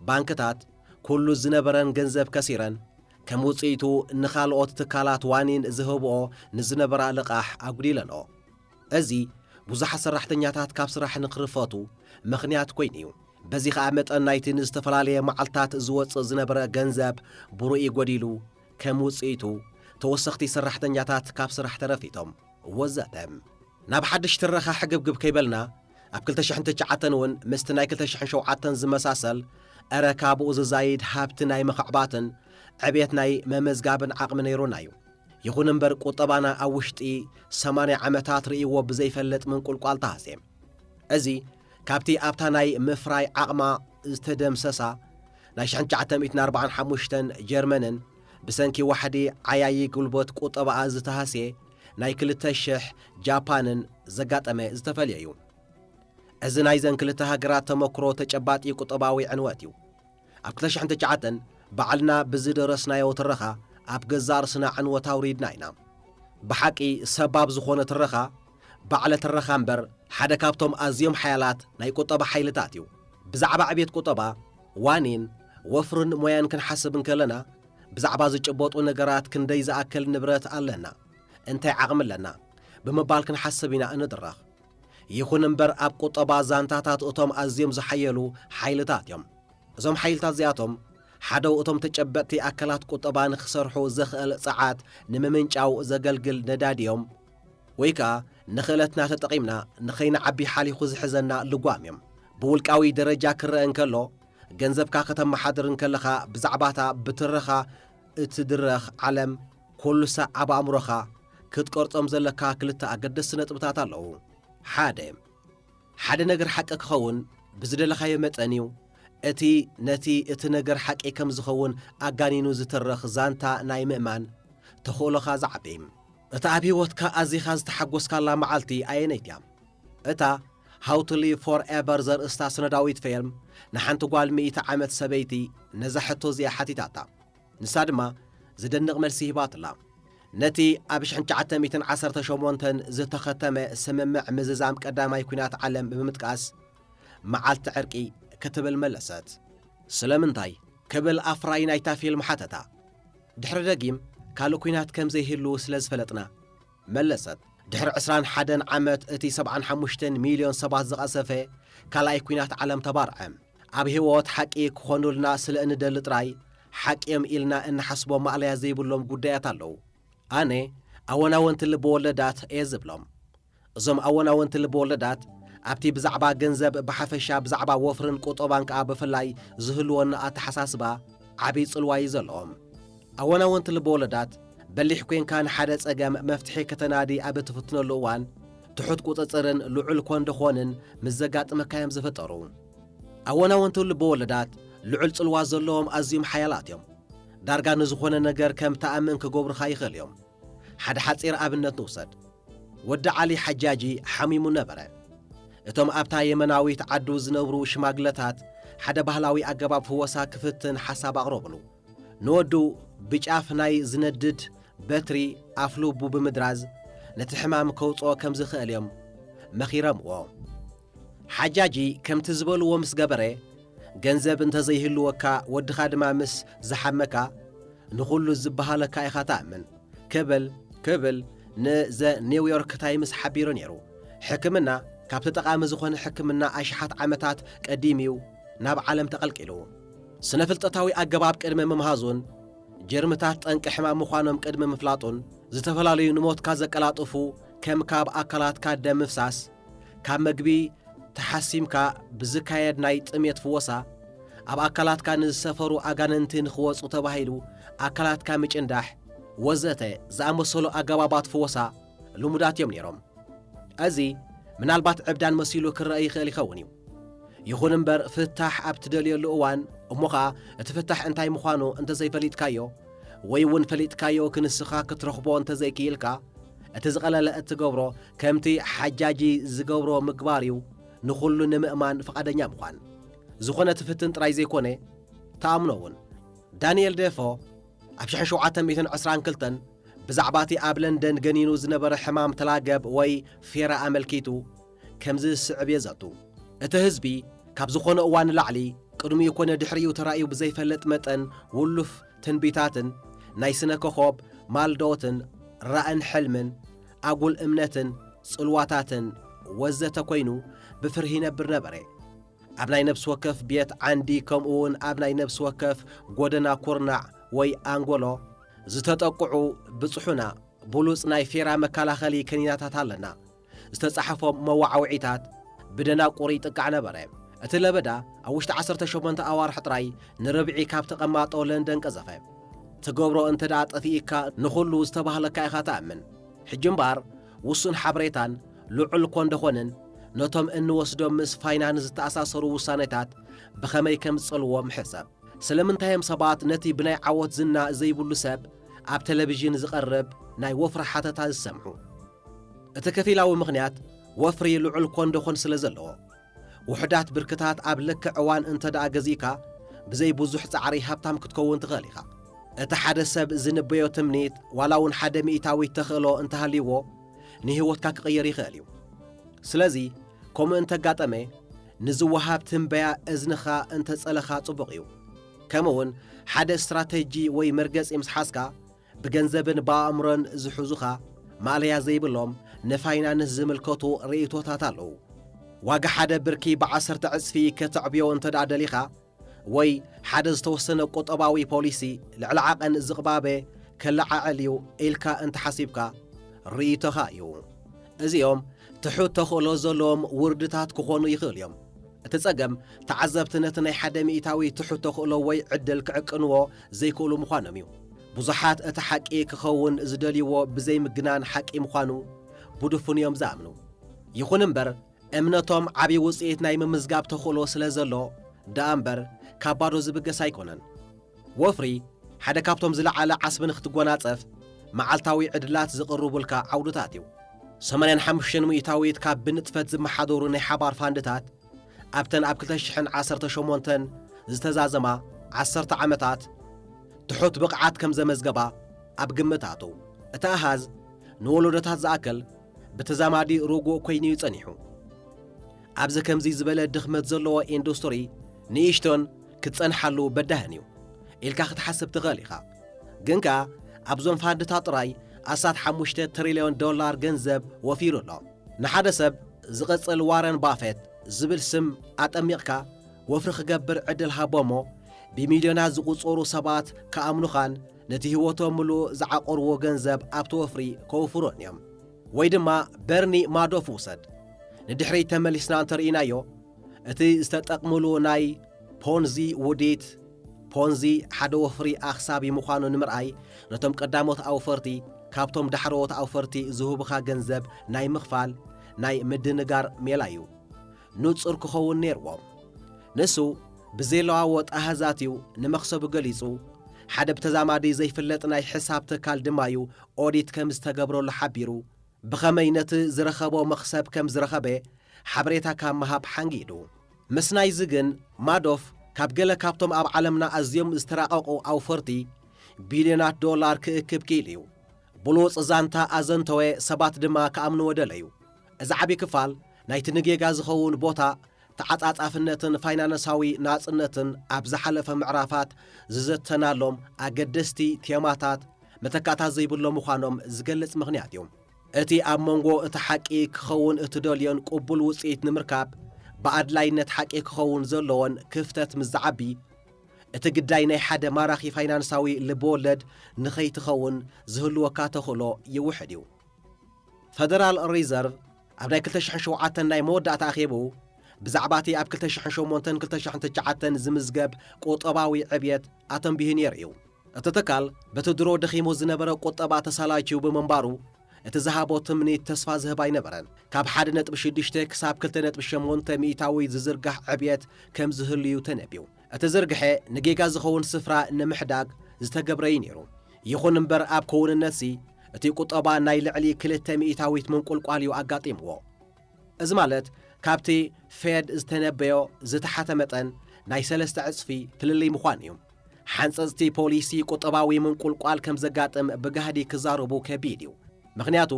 ባንክታት ኩሉ ዝነበረን ገንዘብ ከሲረን፣ ከም ውጽኢቱ ንኻልኦት ትካላት ዋኒን ዝህብኦ ንዝነበራ ልቓሕ ኣጉዲለንኦ። እዚ ብዙሓት ሰራሕተኛታት ካብ ስራሕ ንኽርፈቱ ምኽንያት ኮይኑ እዩ። በዚ ኸኣ መጠን ናይቲ ንዝተፈላለየ መዓልታት ዝወጽእ ዝነበረ ገንዘብ ብርኡ ጎዲሉ፣ ከም ውጽኢቱ ተወሰኽቲ ሰራሕተኛታት ካብ ስራሕ ተረፊቶም፣ ወዘተ። ናብ ሓድሽ ትረኻ ሕግብግብ ከይበልና፣ ኣብ ክልተ ሽሕን ትሽዓተን እውን ምስቲ ናይ ክልተ ሽሕን ሸውዓተን ዝመሳሰል፣ እረ ካብኡ ዝዛይድ ሃብቲ ናይ ምኽዕባትን ዕቤት ናይ መመዝጋብን ዓቕሚ ነይሩና እዩ። ይኹን እምበር፣ ቁጠባና ኣብ ውሽጢ ሰማንያ ዓመታት ርእይዎ ብዘይፈልጥ ምንቁልቋል ተሃስየ። እዚ ካብቲ ኣብታ ናይ ምፍራይ ዓቕማ ዝተደምሰሳ ናይ ሽሕን ትሽዓተ ሚእትን ኣርባዓን ሓሙሽተን ጀርመንን ብሰንኪ ዋሕዲ ዓያዪ ጉልበት ቁጠባኣ ዝተሃስየ ናይ ክልተ ሽሕ ጃፓንን ዘጋጠመ ዝተፈልየ እዩ። እዚ ናይዘን ክልተ ሃገራት ተመክሮ ተጨባጢ ቁጠባዊ ዕንወት እዩ። ኣብ ክልተ ሽሕን ትሽዓተን ባዕልና ብዝደረስናዮ ትረኻ ኣብ ገዛእ ርእስና ዕንወት ኣውሪድና ኢና። ብሓቂ ሰባብ ዝኾነ ትረኻ፣ ባዕለ ትረኻ እምበር፣ ሓደ ካብቶም ኣዝዮም ሓያላት ናይ ቁጠባ ሓይልታት እዩ። ብዛዕባ ዕቤት ቁጠባ፣ ዋኒን፣ ወፍርን ሞያን ክንሓስብ እንከለና፣ ብዛዕባ ዝጭበጡ ነገራት ክንደይ ዝኣክል ንብረት ኣለና፣ እንታይ ዓቕሚ ኣለና፣ ብምባል ክንሓስብ ኢና እንድረኽ። ይኹን እምበር፣ ኣብ ቁጠባ ዛንታታት እቶም ኣዝዮም ዝሓየሉ ሓይልታት እዮም። እዞም ሓይልታት እዚኣቶም፣ ሓደ እቶም ተጨበጥቲ ኣካላት ቁጠባ ንኽሰርሑ ዘኽእል ጸዓት ንምምንጫው ዘገልግል ነዳዲ እዮም፣ ወይ ከኣ ንኽእለትና ተጠቒምና ንኸይንዓቢ ሓሊኹ ዝሕዘና ልጓም እዮም። ብውልቃዊ ደረጃ ክረአ እንከሎ፣ ገንዘብካ ከተመሓድር እንከለኻ ብዛዕባታ ብትረኻ እትድረኽ ዓለም፣ ኩሉ ሳዕ ኣብ ኣእምሮኻ ክትቀርጾም ዘለካ ክልተ ኣገደስቲ ነጥብታት ኣለዉ። ሓደ፣ ሓደ ነገር ሓቂ ክኸውን ብዝደለኻዮ መጠን እዩ። እቲ ነቲ እቲ ነገር ሓቂ ከም ዝኸውን ኣጋኒኑ ዝትረኽ ዛንታ ናይ ምእማን ተኽእሎኻ ዝዓቢ። እታ ኣብ ህይወትካ ኣዚኻ ዝተሓጎስካላ መዓልቲ ኣየነይቲ እያ? እታ How to Live Forever ዘርእስታ ስነዳዊት ፊልም ንሓንቲ ጓል ሚእቲ ዓመት ሰበይቲ ነዛ ሕቶ እዚኣ ሓቲታታ። ንሳ ድማ ዝደንቕ መልሲ ሂባትላ። ነቲ ኣብ ሽሕን ትሽዓተ ሚእትን ዓሰርተ ሸሞንተን ዝተኸተመ ስምምዕ ምዝዛም ቀዳማይ ኲናት ዓለም ብምጥቃስ፣ "መዓልቲ ዕርቂ" ክትብል መለሰት። "ስለምንታይ?" ክብል ኣፍራዪ ናይታ ፊልም ሓተታ። "ድሕሪ ደጊም ካልእ ኲናት ከም ዘይህሉ ስለ ዝፈለጥና" መለሰት። ድሕሪ ዕስራን ሓደን ዓመት እቲ ሰብዓን ሓሙሽተን ሚልዮን ሰባት ዝቐሰፈ ካልኣይ ኲናት ዓለም ተባርዐ። ኣብ ህይወት ሓቂ ክኾኑልና ስለ እንደሊ ጥራይ፣ ሓቂ እዮም ኢልና እንሓስቦም ማእለያ ዘይብሎም ጉዳያት ኣለዉ። ኣነ ኣወናወንቲ ልበወለዳት እየ ዝብሎም። እዞም ኣወናወንቲ ልበወለዳት ኣብቲ ብዛዕባ ገንዘብ ብሓፈሻ፣ ብዛዕባ ወፍርን ቁጠባን ከኣ ብፍላይ ዝህልወና ኣተሓሳስባ ዓቢ ጽልዋ እዩ ዘለዎም። ኣወናወንቲ ልበወለዳት በሊሕ ኮንካ ንሓደ ጸገም መፍትሒ ከተናዲ ኣብ እትፍትነሉ እዋን፣ ትሑት ቁጽጽርን ልዑል ኮንደኾንን ምስ ዘጋጥመካ እዮም ዝፍጠሩ። ኣወናወንቲ ልበወለዳት ልዑል ጽልዋ ዘለዎም ኣዝዮም ሓያላት እዮም። ዳርጋ ንዝኾነ ነገር ከም ትኣምን ክገብሩኻ ይኽእል እዮም። ሓደ ሓጺር ኣብነት ንውሰድ። ወዲ ዓሊ ሓጃጂ ሓሚሙ ነበረ። እቶም ኣብታ የመናዊት ዓዱ ዝነብሩ ሽማግለታት ሓደ ባህላዊ ኣገባብ ፍወሳ ክፍትን ሓሳብ ኣቕረብሉ። ንወዱ ብጫፍ ናይ ዝነድድ በትሪ ኣፍልቡ ብምድራዝ ነቲ ሕማም ከውፅኦ ከም ዝኽእል እዮም መኺረምዎ። ሓጃጂ ከምቲ ዝበልዎ ምስ ገበረ፣ ገንዘብ እንተዘይህልወካ ወድኻ ድማ ምስ ዝሓመካ ንኹሉ ዝበሃለካ ኢኻ ትኣምን ክብል ክብል ንዘ ኒውዮርክ ታይምስ ሓቢሩ ነይሩ። ሕክምና ካብቲ ጠቓሚ ዝኾነ ሕክምና ኣሽሓት ዓመታት ቀዲም እዩ ናብ ዓለም ተቐልቂሉ። ስነ ፍልጠታዊ ኣገባብ ቅድሚ ምምሃዙን ጀርምታት ጠንቂ ሕማም ምዃኖም ቅድሚ ምፍላጡን፣ ዝተፈላለዩ ንሞትካ ዘቀላጥፉ ከም ካብ ኣካላትካ ደም ምፍሳስ፣ ካብ መግቢ ተሓሲምካ ብዝካየድ ናይ ጥሜት ፍወሳ፣ ኣብ ኣካላትካ ንዝሰፈሩ ኣጋንንቲ ንኽወፁ ተባሂሉ ኣካላትካ ምጭንዳሕ ወዘተ ዝኣመሰሉ ኣገባባት ፍወሳ ልሙዳት እዮም ነይሮም። እዚ ምናልባት ዕብዳን መሲሉ ክረአ ይኽእል ይኸውን እዩ። ይኹን እምበር ፍታሕ ኣብ ትደልየሉ እዋን እሞ ኸኣ እቲ ፍታሕ እንታይ ምዃኑ እንተዘይፈሊጥካዮ ወይ እውን ፈሊጥካዮ ክንስኻ ክትረኽቦ እንተዘይክኢልካ እቲ ዝቐለለ እትገብሮ ከምቲ ሓጃጂ ዝገብሮ ምግባር እዩ። ንኹሉ ንምእማን ፍቓደኛ ምዃን ዝኾነ ትፍትን ጥራይ ዘይኮነ ተኣምኖ እውን። ዳንኤል ዴፎ ኣብ ሽሕን ሸውዓተ ሚእትን ዕስራን ክልተን ብዛዕባ እቲ ኣብ ለንደን ገኒኑ ዝነበረ ሕማም ተላገብ ወይ ፌራ ኣመልኪቱ ከምዚ ዝስዕብ የዘቱ። እቲ ህዝቢ ካብ ዝኾነ እዋን ንላዕሊ ቅድሚኡ ኮነ ድሕሪኡ ተራእዩ ብዘይፈልጥ መጠን ውሉፍ ትንቢታትን ናይ ስነ ኮኾብ ማልዶትን ራእን ሕልምን ኣጉል እምነትን ጽልዋታትን ወዘተ ኮይኑ ብፍርሂ ይነብር ነበረ። ኣብ ናይ ነፍሲ ወከፍ ቤት ዓንዲ ከምኡ እውን ኣብ ናይ ነፍሲ ወከፍ ጎደና ኩርናዕ ወይ ኣንጎሎ ዝተጠቅዑ ብጽሑና ብሉጽ ናይ ፌራ መከላኸሊ ከኒናታት ኣለና። ዝተጻሕፎም መዋዓውዒታት ብደናቁር ይጥቃዕ ነበረ። እቲ ለበዳ ኣብ ውሽጢ ዓሰርተ ሸሞንተ ኣዋርሕ ጥራይ ንርብዒ ካብ ተቐማጦ ለንደን ቀዘፈ። ትገብሮ እንተ ደኣ ጠፊእካ ንኹሉ ዝተባህለካ ኢኻ ትኣምን። ሕጂ እምበኣር ውሱን ሓበሬታን ልዑል ኮንደኾንን ነቶም እንወስዶም ምስ ፋይናንስ ዝተኣሳሰሩ ውሳኔታት ብኸመይ ከም ዝጸልዎም ሕሰብ። ስለምንታይ እዮም ሰባት ነቲ ብናይ ዓወት ዝና ዘይብሉ ሰብ ኣብ ቴሌቪዥን ዝቐርብ ናይ ወፍሪ ሓተታ ዝሰምዑ? እቲ ከፊላዊ ምኽንያት ወፍሪ ልዑል ኮንደኾን ስለ ዘለዎ። ውሑዳት ብርክታት ኣብ ልክዕ እዋን እንተ ደኣ ገዚእካ ብዘይ ብዙሕ ጻዕሪ ሃብታም ክትከውን ትኽእል ኢኻ። እቲ ሓደ ሰብ ዝንበዮ ትምኒት ዋላ እውን ሓደ ሚእታዊት ተኽእሎ እንተሃልይዎ ንህይወትካ ክቕይር ይኽእል እዩ። ስለዚ ከምኡ እንተጋጠመ ንዝወሃብ ትንበያ እዝንኻ እንተጸለኻ ጽቡቕ እዩ። ከምኡ እውን ሓደ ስትራተጂ ወይ መርገጺ ምስ ሓዝካ ብገንዘብን ብኣእምሮን ዝሕዙኻ ማእለያ ዘይብሎም ንፋይናንስ ዝምልከቱ ርእይቶታት ኣለዉ። ዋጋ ሓደ ብርኪ ብዓሰርተ ዕጽፊ ከተዕብዮ እንተ ደኣ ደሊኻ ወይ ሓደ ዝተወሰነ ቁጠባዊ ፖሊሲ ልዕሊ ዓቐን ዝቕባበ ከለዓዕል እዩ ኢልካ እንተሓሲብካ ርእይቶኻ እዩ። እዚኦም ትሑት ተኽእሎ ዘለዎም ውርድታት ክኾኑ ይኽእሉ እዮም። እቲ ጸገም ተዓዘብቲ ነቲ ናይ ሓደ ሚእታዊ ትሑት ተኽእሎ ወይ ዕድል ክዕቅንዎ ዘይክእሉ ምዃኖም እዩ። ብዙሓት እቲ ሓቂ ክኸውን ዝደልይዎ ብዘይምግናን ሓቂ ምዃኑ ብድፉን እዮም ዝኣምኑ። ይኹን እምበር እምነቶም ዓቢ ውጽኢት ናይ ምምዝጋብ ተኽእሎ ስለ ዘሎ ደኣ እምበር ካብ ባዶ ዝብገስ ኣይኮነን። ወፍሪ ሓደ ካብቶም ዝለዓለ ዓስቢ ንክትጎናጸፍ መዓልታዊ ዕድላት ዝቕርቡልካ ዓውድታት እዩ። ሰማንያን ሓሙሽተን ሚእታዊት ካብ ብንጥፈት ዝመሓደሩ ናይ ሓባር ፋንድታት ኣብተን ኣብ ክልተ ሽሕን ዓሰርተ ሸሞንተን ዝተዛዘማ ዓሰርተ ዓመታት ትሑት ብቕዓት ከም ዘመዝገባ ኣብ ግምት ኣቱ። እቲ ኣሃዝ ንወለዶታት ዝኣክል ብተዛማዲ ርጉእ ኮይኑ እዩ ጸኒሑ። ኣብዚ ከምዚ ዝበለ ድኽመት ዘለዎ ኢንዱስትሪ ንእሽቶን ክጸንሓሉ በዳህን እዩ ኢልካ ክትሓስብ ትኽእል ኢኻ። ግን ከኣ ኣብዞም ፋንድታት ጥራይ ኣስታት ሓሙሽተ ትሪልዮን ዶላር ገንዘብ ወፊሩ ኣሎ። ንሓደ ሰብ ዝቐጽል ዋረን ባፌት ዝብል ስም ኣጠሚቕካ ወፍሪ ክገብር ዕድል ሃቦ እሞ ብሚልዮናት ዝቑጸሩ ሰባት ክኣምኑኻን ነቲ ህይወቶም ምሉእ ዝዓቆርዎ ገንዘብ ኣብቲ ወፍሪ ከውፍሩን እዮም። ወይ ድማ በርኒ ማዶፍ ውሰድ። ንድሕሪት ተመሊስና እንተርኢናዮ እቲ ዝተጠቕምሉ ናይ ፖንዚ ውዲት፣ ፖንዚ ሓደ ወፍሪ ኣኽሳቢ ምዃኑ ንምርኣይ ነቶም ቀዳሞት ኣውፈርቲ ካብቶም ዳሕረዎት ኣውፈርቲ ዝህቡኻ ገንዘብ ናይ ምኽፋል ናይ ምድንጋር ሜላ እዩ ንጹር ክኸውን ነይርዎ። ንሱ ብዘይለዋወጥ ኣሃዛት እዩ ንመኽሰቡ ገሊጹ። ሓደ ብተዛማዲ ዘይፍለጥ ናይ ሕሳብ ትካል ድማ እዩ ኦዲት ከም ዝተገብረሉ ሓቢሩ። ብኸመይ ነቲ ዝረኸቦ መኽሰብ ከም ዝረኸበ ሓበሬታ ካብ ምሃብ ሓንጊዱ። ምስ ናይዚ ግን ማዶፍ ካብ ገለ ካብቶም ኣብ ዓለምና ኣዝዮም ዝተራቐቑ ኣውፈርቲ ቢልዮናት ዶላር ክእክብ ክኢሉ እዩ። ብሉጽ ዛንታ ኣዘንተወ፣ ሰባት ድማ ክኣምንዎ ደለዩ። እዚ ዓቢ ክፋል ናይቲ ንጌጋ ዝኸውን ቦታ፣ ተዓጻጻፍነትን ፋይናንሳዊ ናጽነትን ኣብ ዝሓለፈ ምዕራፋት ዝዘተናሎም ኣገደስቲ ቴማታት መተካእታ ዘይብሎም ምዃኖም ዝገልጽ ምኽንያት እዩ። እቲ ኣብ መንጎ እቲ ሓቂ ክኸውን እትደልዮን ቅቡል ውጽኢት ንምርካብ ብኣድላይነት ሓቂ ክኸውን ዘለዎን ክፍተት ምስ ዝዓቢ፣ እቲ ግዳይ ናይ ሓደ ማራኺ ፋይናንሳዊ ልብወለድ ንኸይትኸውን ዝህልወካ ተኽእሎ ይውሕድ እዩ። ፈደራል ሪዘርቭ ኣብ ናይ ክልተ ሽሕን ሸውዓተን ናይ መወዳእታ ኣኼብኡ ብዛዕባ እቲ ኣብ ክልተ ሽሕን ሸሞንተን ክልተ ሽሕን ትሽዓተን ዝምዝገብ ቁጠባዊ ዕብየት ኣተንቢሁ ነይሩ እዩ። እቲ ትካል በቲ ድሮ ደኺሙ ዝነበረ ቁጠባ ተሳላችዩ ብምንባሩ፣ እቲ ዝሃቦ ትምኒት ተስፋ ዝህብ ኣይነበረን። ካብ ሓደ ነጥቢ ሽዱሽተ ክሳብ ክልተ ነጥቢ ሸሞንተ ሚእታዊ ዝዝርጋሕ ዕብየት ከም ዝህሉ እዩ ተነብዩ። እቲ ዝርግሐ ንጌጋ ዝኸውን ስፍራ ንምሕዳግ ዝተገብረ እዩ ነይሩ። ይኹን እምበር ኣብ ክውንነትሲ እቲ ቁጠባ ናይ ልዕሊ ክልተ ሚእታዊት ምንቁልቋል እዩ ኣጋጢምዎ። እዚ ማለት ካብቲ ፌድ ዝተነበዮ ዝተሓተ መጠን ናይ ሰለስተ ዕጽፊ ፍልልይ ምዃን እዩ። ሓንጸጽቲ ፖሊሲ ቁጠባዊ ምንቁልቋል ከም ዘጋጥም ብጋህዲ ክዛረቡ ከቢድ እዩ። ምኽንያቱ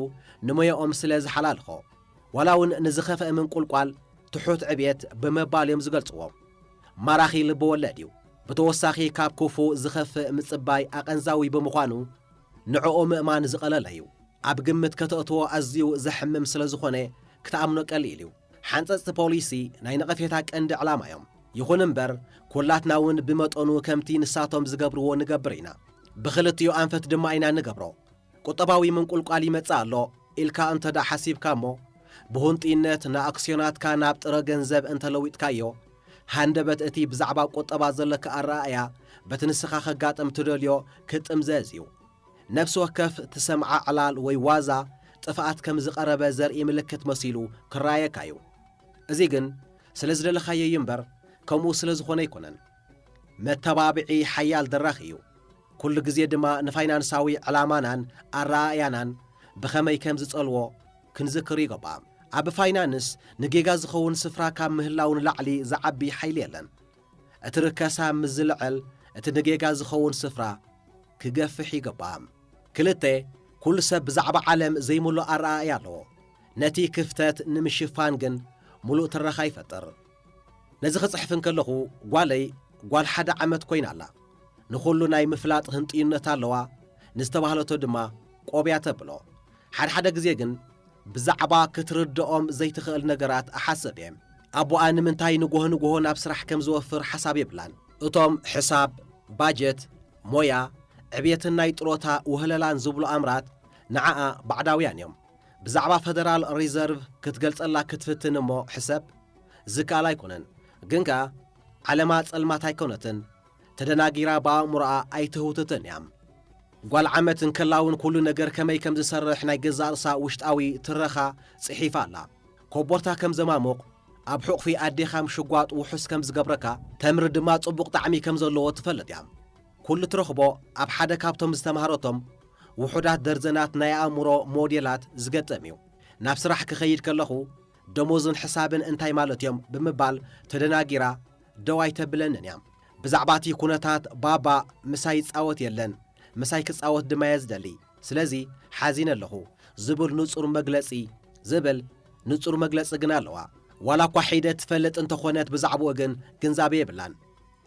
ንሞያኦም ስለ ዝሓላልኾ። ዋላ እውን ንዝኸፍአ ምንቁልቋል ትሑት ዕብየት ብምባል እዮም ዝገልጽዎ። ማራኺ ልቢ ወለድ እዩ። ብተወሳኺ ካብ ክፉ ዝኸፍእ ምጽባይ ኣቐንዛዊ ብምዃኑ ንዕኡ ምእማን ዝቐለለ እዩ። ኣብ ግምት ከተእትዎ ኣዝዩ ዘሕምም ስለ ዝኾነ ክትኣምኖ ቀሊል እዩ። ሓንጸጽቲ ፖሊሲ ናይ ነቐፌታ ቀንዲ ዕላማ እዮም። ይኹን እምበር ኩላትና እውን ብመጠኑ ከምቲ ንሳቶም ዝገብርዎ ንገብር ኢና። ብኽልቲኡ ኣንፈት ድማ ኢና ንገብሮ። ቁጠባዊ ምንቁልቋል ይመጽእ ኣሎ ኢልካ እንተ ደኣ ሓሲብካ እሞ፣ ብሁንጢነት ንኣክስዮናትካ ናብ ጥረ ገንዘብ እንተ ለዊጥካዮ፣ ሃንደበት እቲ ብዛዕባ ቁጠባ ዘለካ ኣረኣእያ በቲ ንስኻ ከጋጥም ትደልዮ ክጥምዘዝ እዩ። ነፍሲ ወከፍ ትሰምዓ ዕላል ወይ ዋዛ ጥፍኣት ከም ዝቐረበ ዘርኢ ምልክት መሲሉ ክረኣየካ እዩ። እዚ ግን ስለ ዝደለኻዮ እዩ እምበር፣ ከምኡ ስለ ዝኾነ ኣይኮነን። መተባብዒ ሓያል ደራኺ እዩ። ኩሉ ግዜ ድማ ንፋይናንሳዊ ዕላማናን ኣረኣእያናን ብኸመይ ከም ዝጸልዎ ክንዝክር ይግባእ። ኣብ ፋይናንስ ንጌጋ ዝኸውን ስፍራ ካብ ምህላው ንላዕሊ ዝዓቢ ሓይሊ የለን። እቲ ርከሳ ምስ ዝልዕል፣ እቲ ንጌጋ ዝኸውን ስፍራ ክገፍሕ ይግባእ። ክልተ፣ ኩሉ ሰብ ብዛዕባ ዓለም ዘይምሉእ ኣረኣእያ ኣለዎ። ነቲ ክፍተት ንምሽፋን ግን ምሉእ ትረኻ ይፈጥር። ነዚ ክጽሕፍ እንከለኹ፣ ጓለይ ጓል ሓደ ዓመት ኮይና ኣላ። ንኹሉ ናይ ምፍላጥ ህንጥዩነት ኣለዋ፣ ንዝተባህለቶ ድማ ቆብ እያ ተብሎ። ሓደ ሓደ ግዜ ግን ብዛዕባ ክትርድኦም ዘይትኽእል ነገራት እሓስብ እየ። ኣቦኣ ንምንታይ ንጎሆ ንጎሆ ናብ ስራሕ ከም ዝወፍር ሓሳብ የብላን። እቶም ሕሳብ፣ ባጀት፣ ሞያ፣ ዕብየትን ናይ ጥሮታ ውህለላን ዝብሉ ኣምራት ንዓኣ ባዕዳውያን እዮም። ብዛዕባ ፈደራል ሪዘርቭ ክትገልጸላ ክትፍትን እሞ ሕሰብ፣ ዝከኣል ኣይኮነን። ግን ከኣ ዓለማ ጸልማት ኣይኮነትን። ተደናጊራ ብኣእምሮኣ ኣይትህውትትን እያ። ጓል ዓመት እንከላ እውን ኩሉ ነገር ከመይ ከም ዝሰርሕ ናይ ገዛእ ርእሳ ውሽጣዊ ትረኻ ጽሒፋ ኣላ። ኮቦርታ ከም ዘማሙቕ፣ ኣብ ሕቑፊ ኣዴኻ ምሽጓጥ ውሑስ ከም ዝገብረካ፣ ተምሪ ድማ ጽቡቕ ጣዕሚ ከም ዘለዎ ትፈልጥ እያ። ኩሉ ትረኽቦ ኣብ ሓደ ካብቶም ዝተማህረቶም ውሑዳት ደርዘናት ናይ ኣእምሮ ሞዴላት ዝገጥም እዩ። ናብ ስራሕ ክኸይድ ከለኹ፣ ደሞዝን ሕሳብን እንታይ ማለት እዮም ብምባል ተደናጊራ ደው ኣይተብለንን እያ። ብዛዕባ እቲ ኩነታት፣ ባባ ምሳይ ይጻወት የለን፣ ምሳይ ክጻወት ድማ እየ ዝደሊ። ስለዚ ሓዚነ ኣለኹ ዝብል ንጹር መግለጺ፣ ዝብል ንጹር መግለጺ ግን ኣለዋ። ዋላ እኳ ሒደት ትፈልጥ እንተኾነት፣ ብዛዕባኡ ግን ግንዛበ የብላን።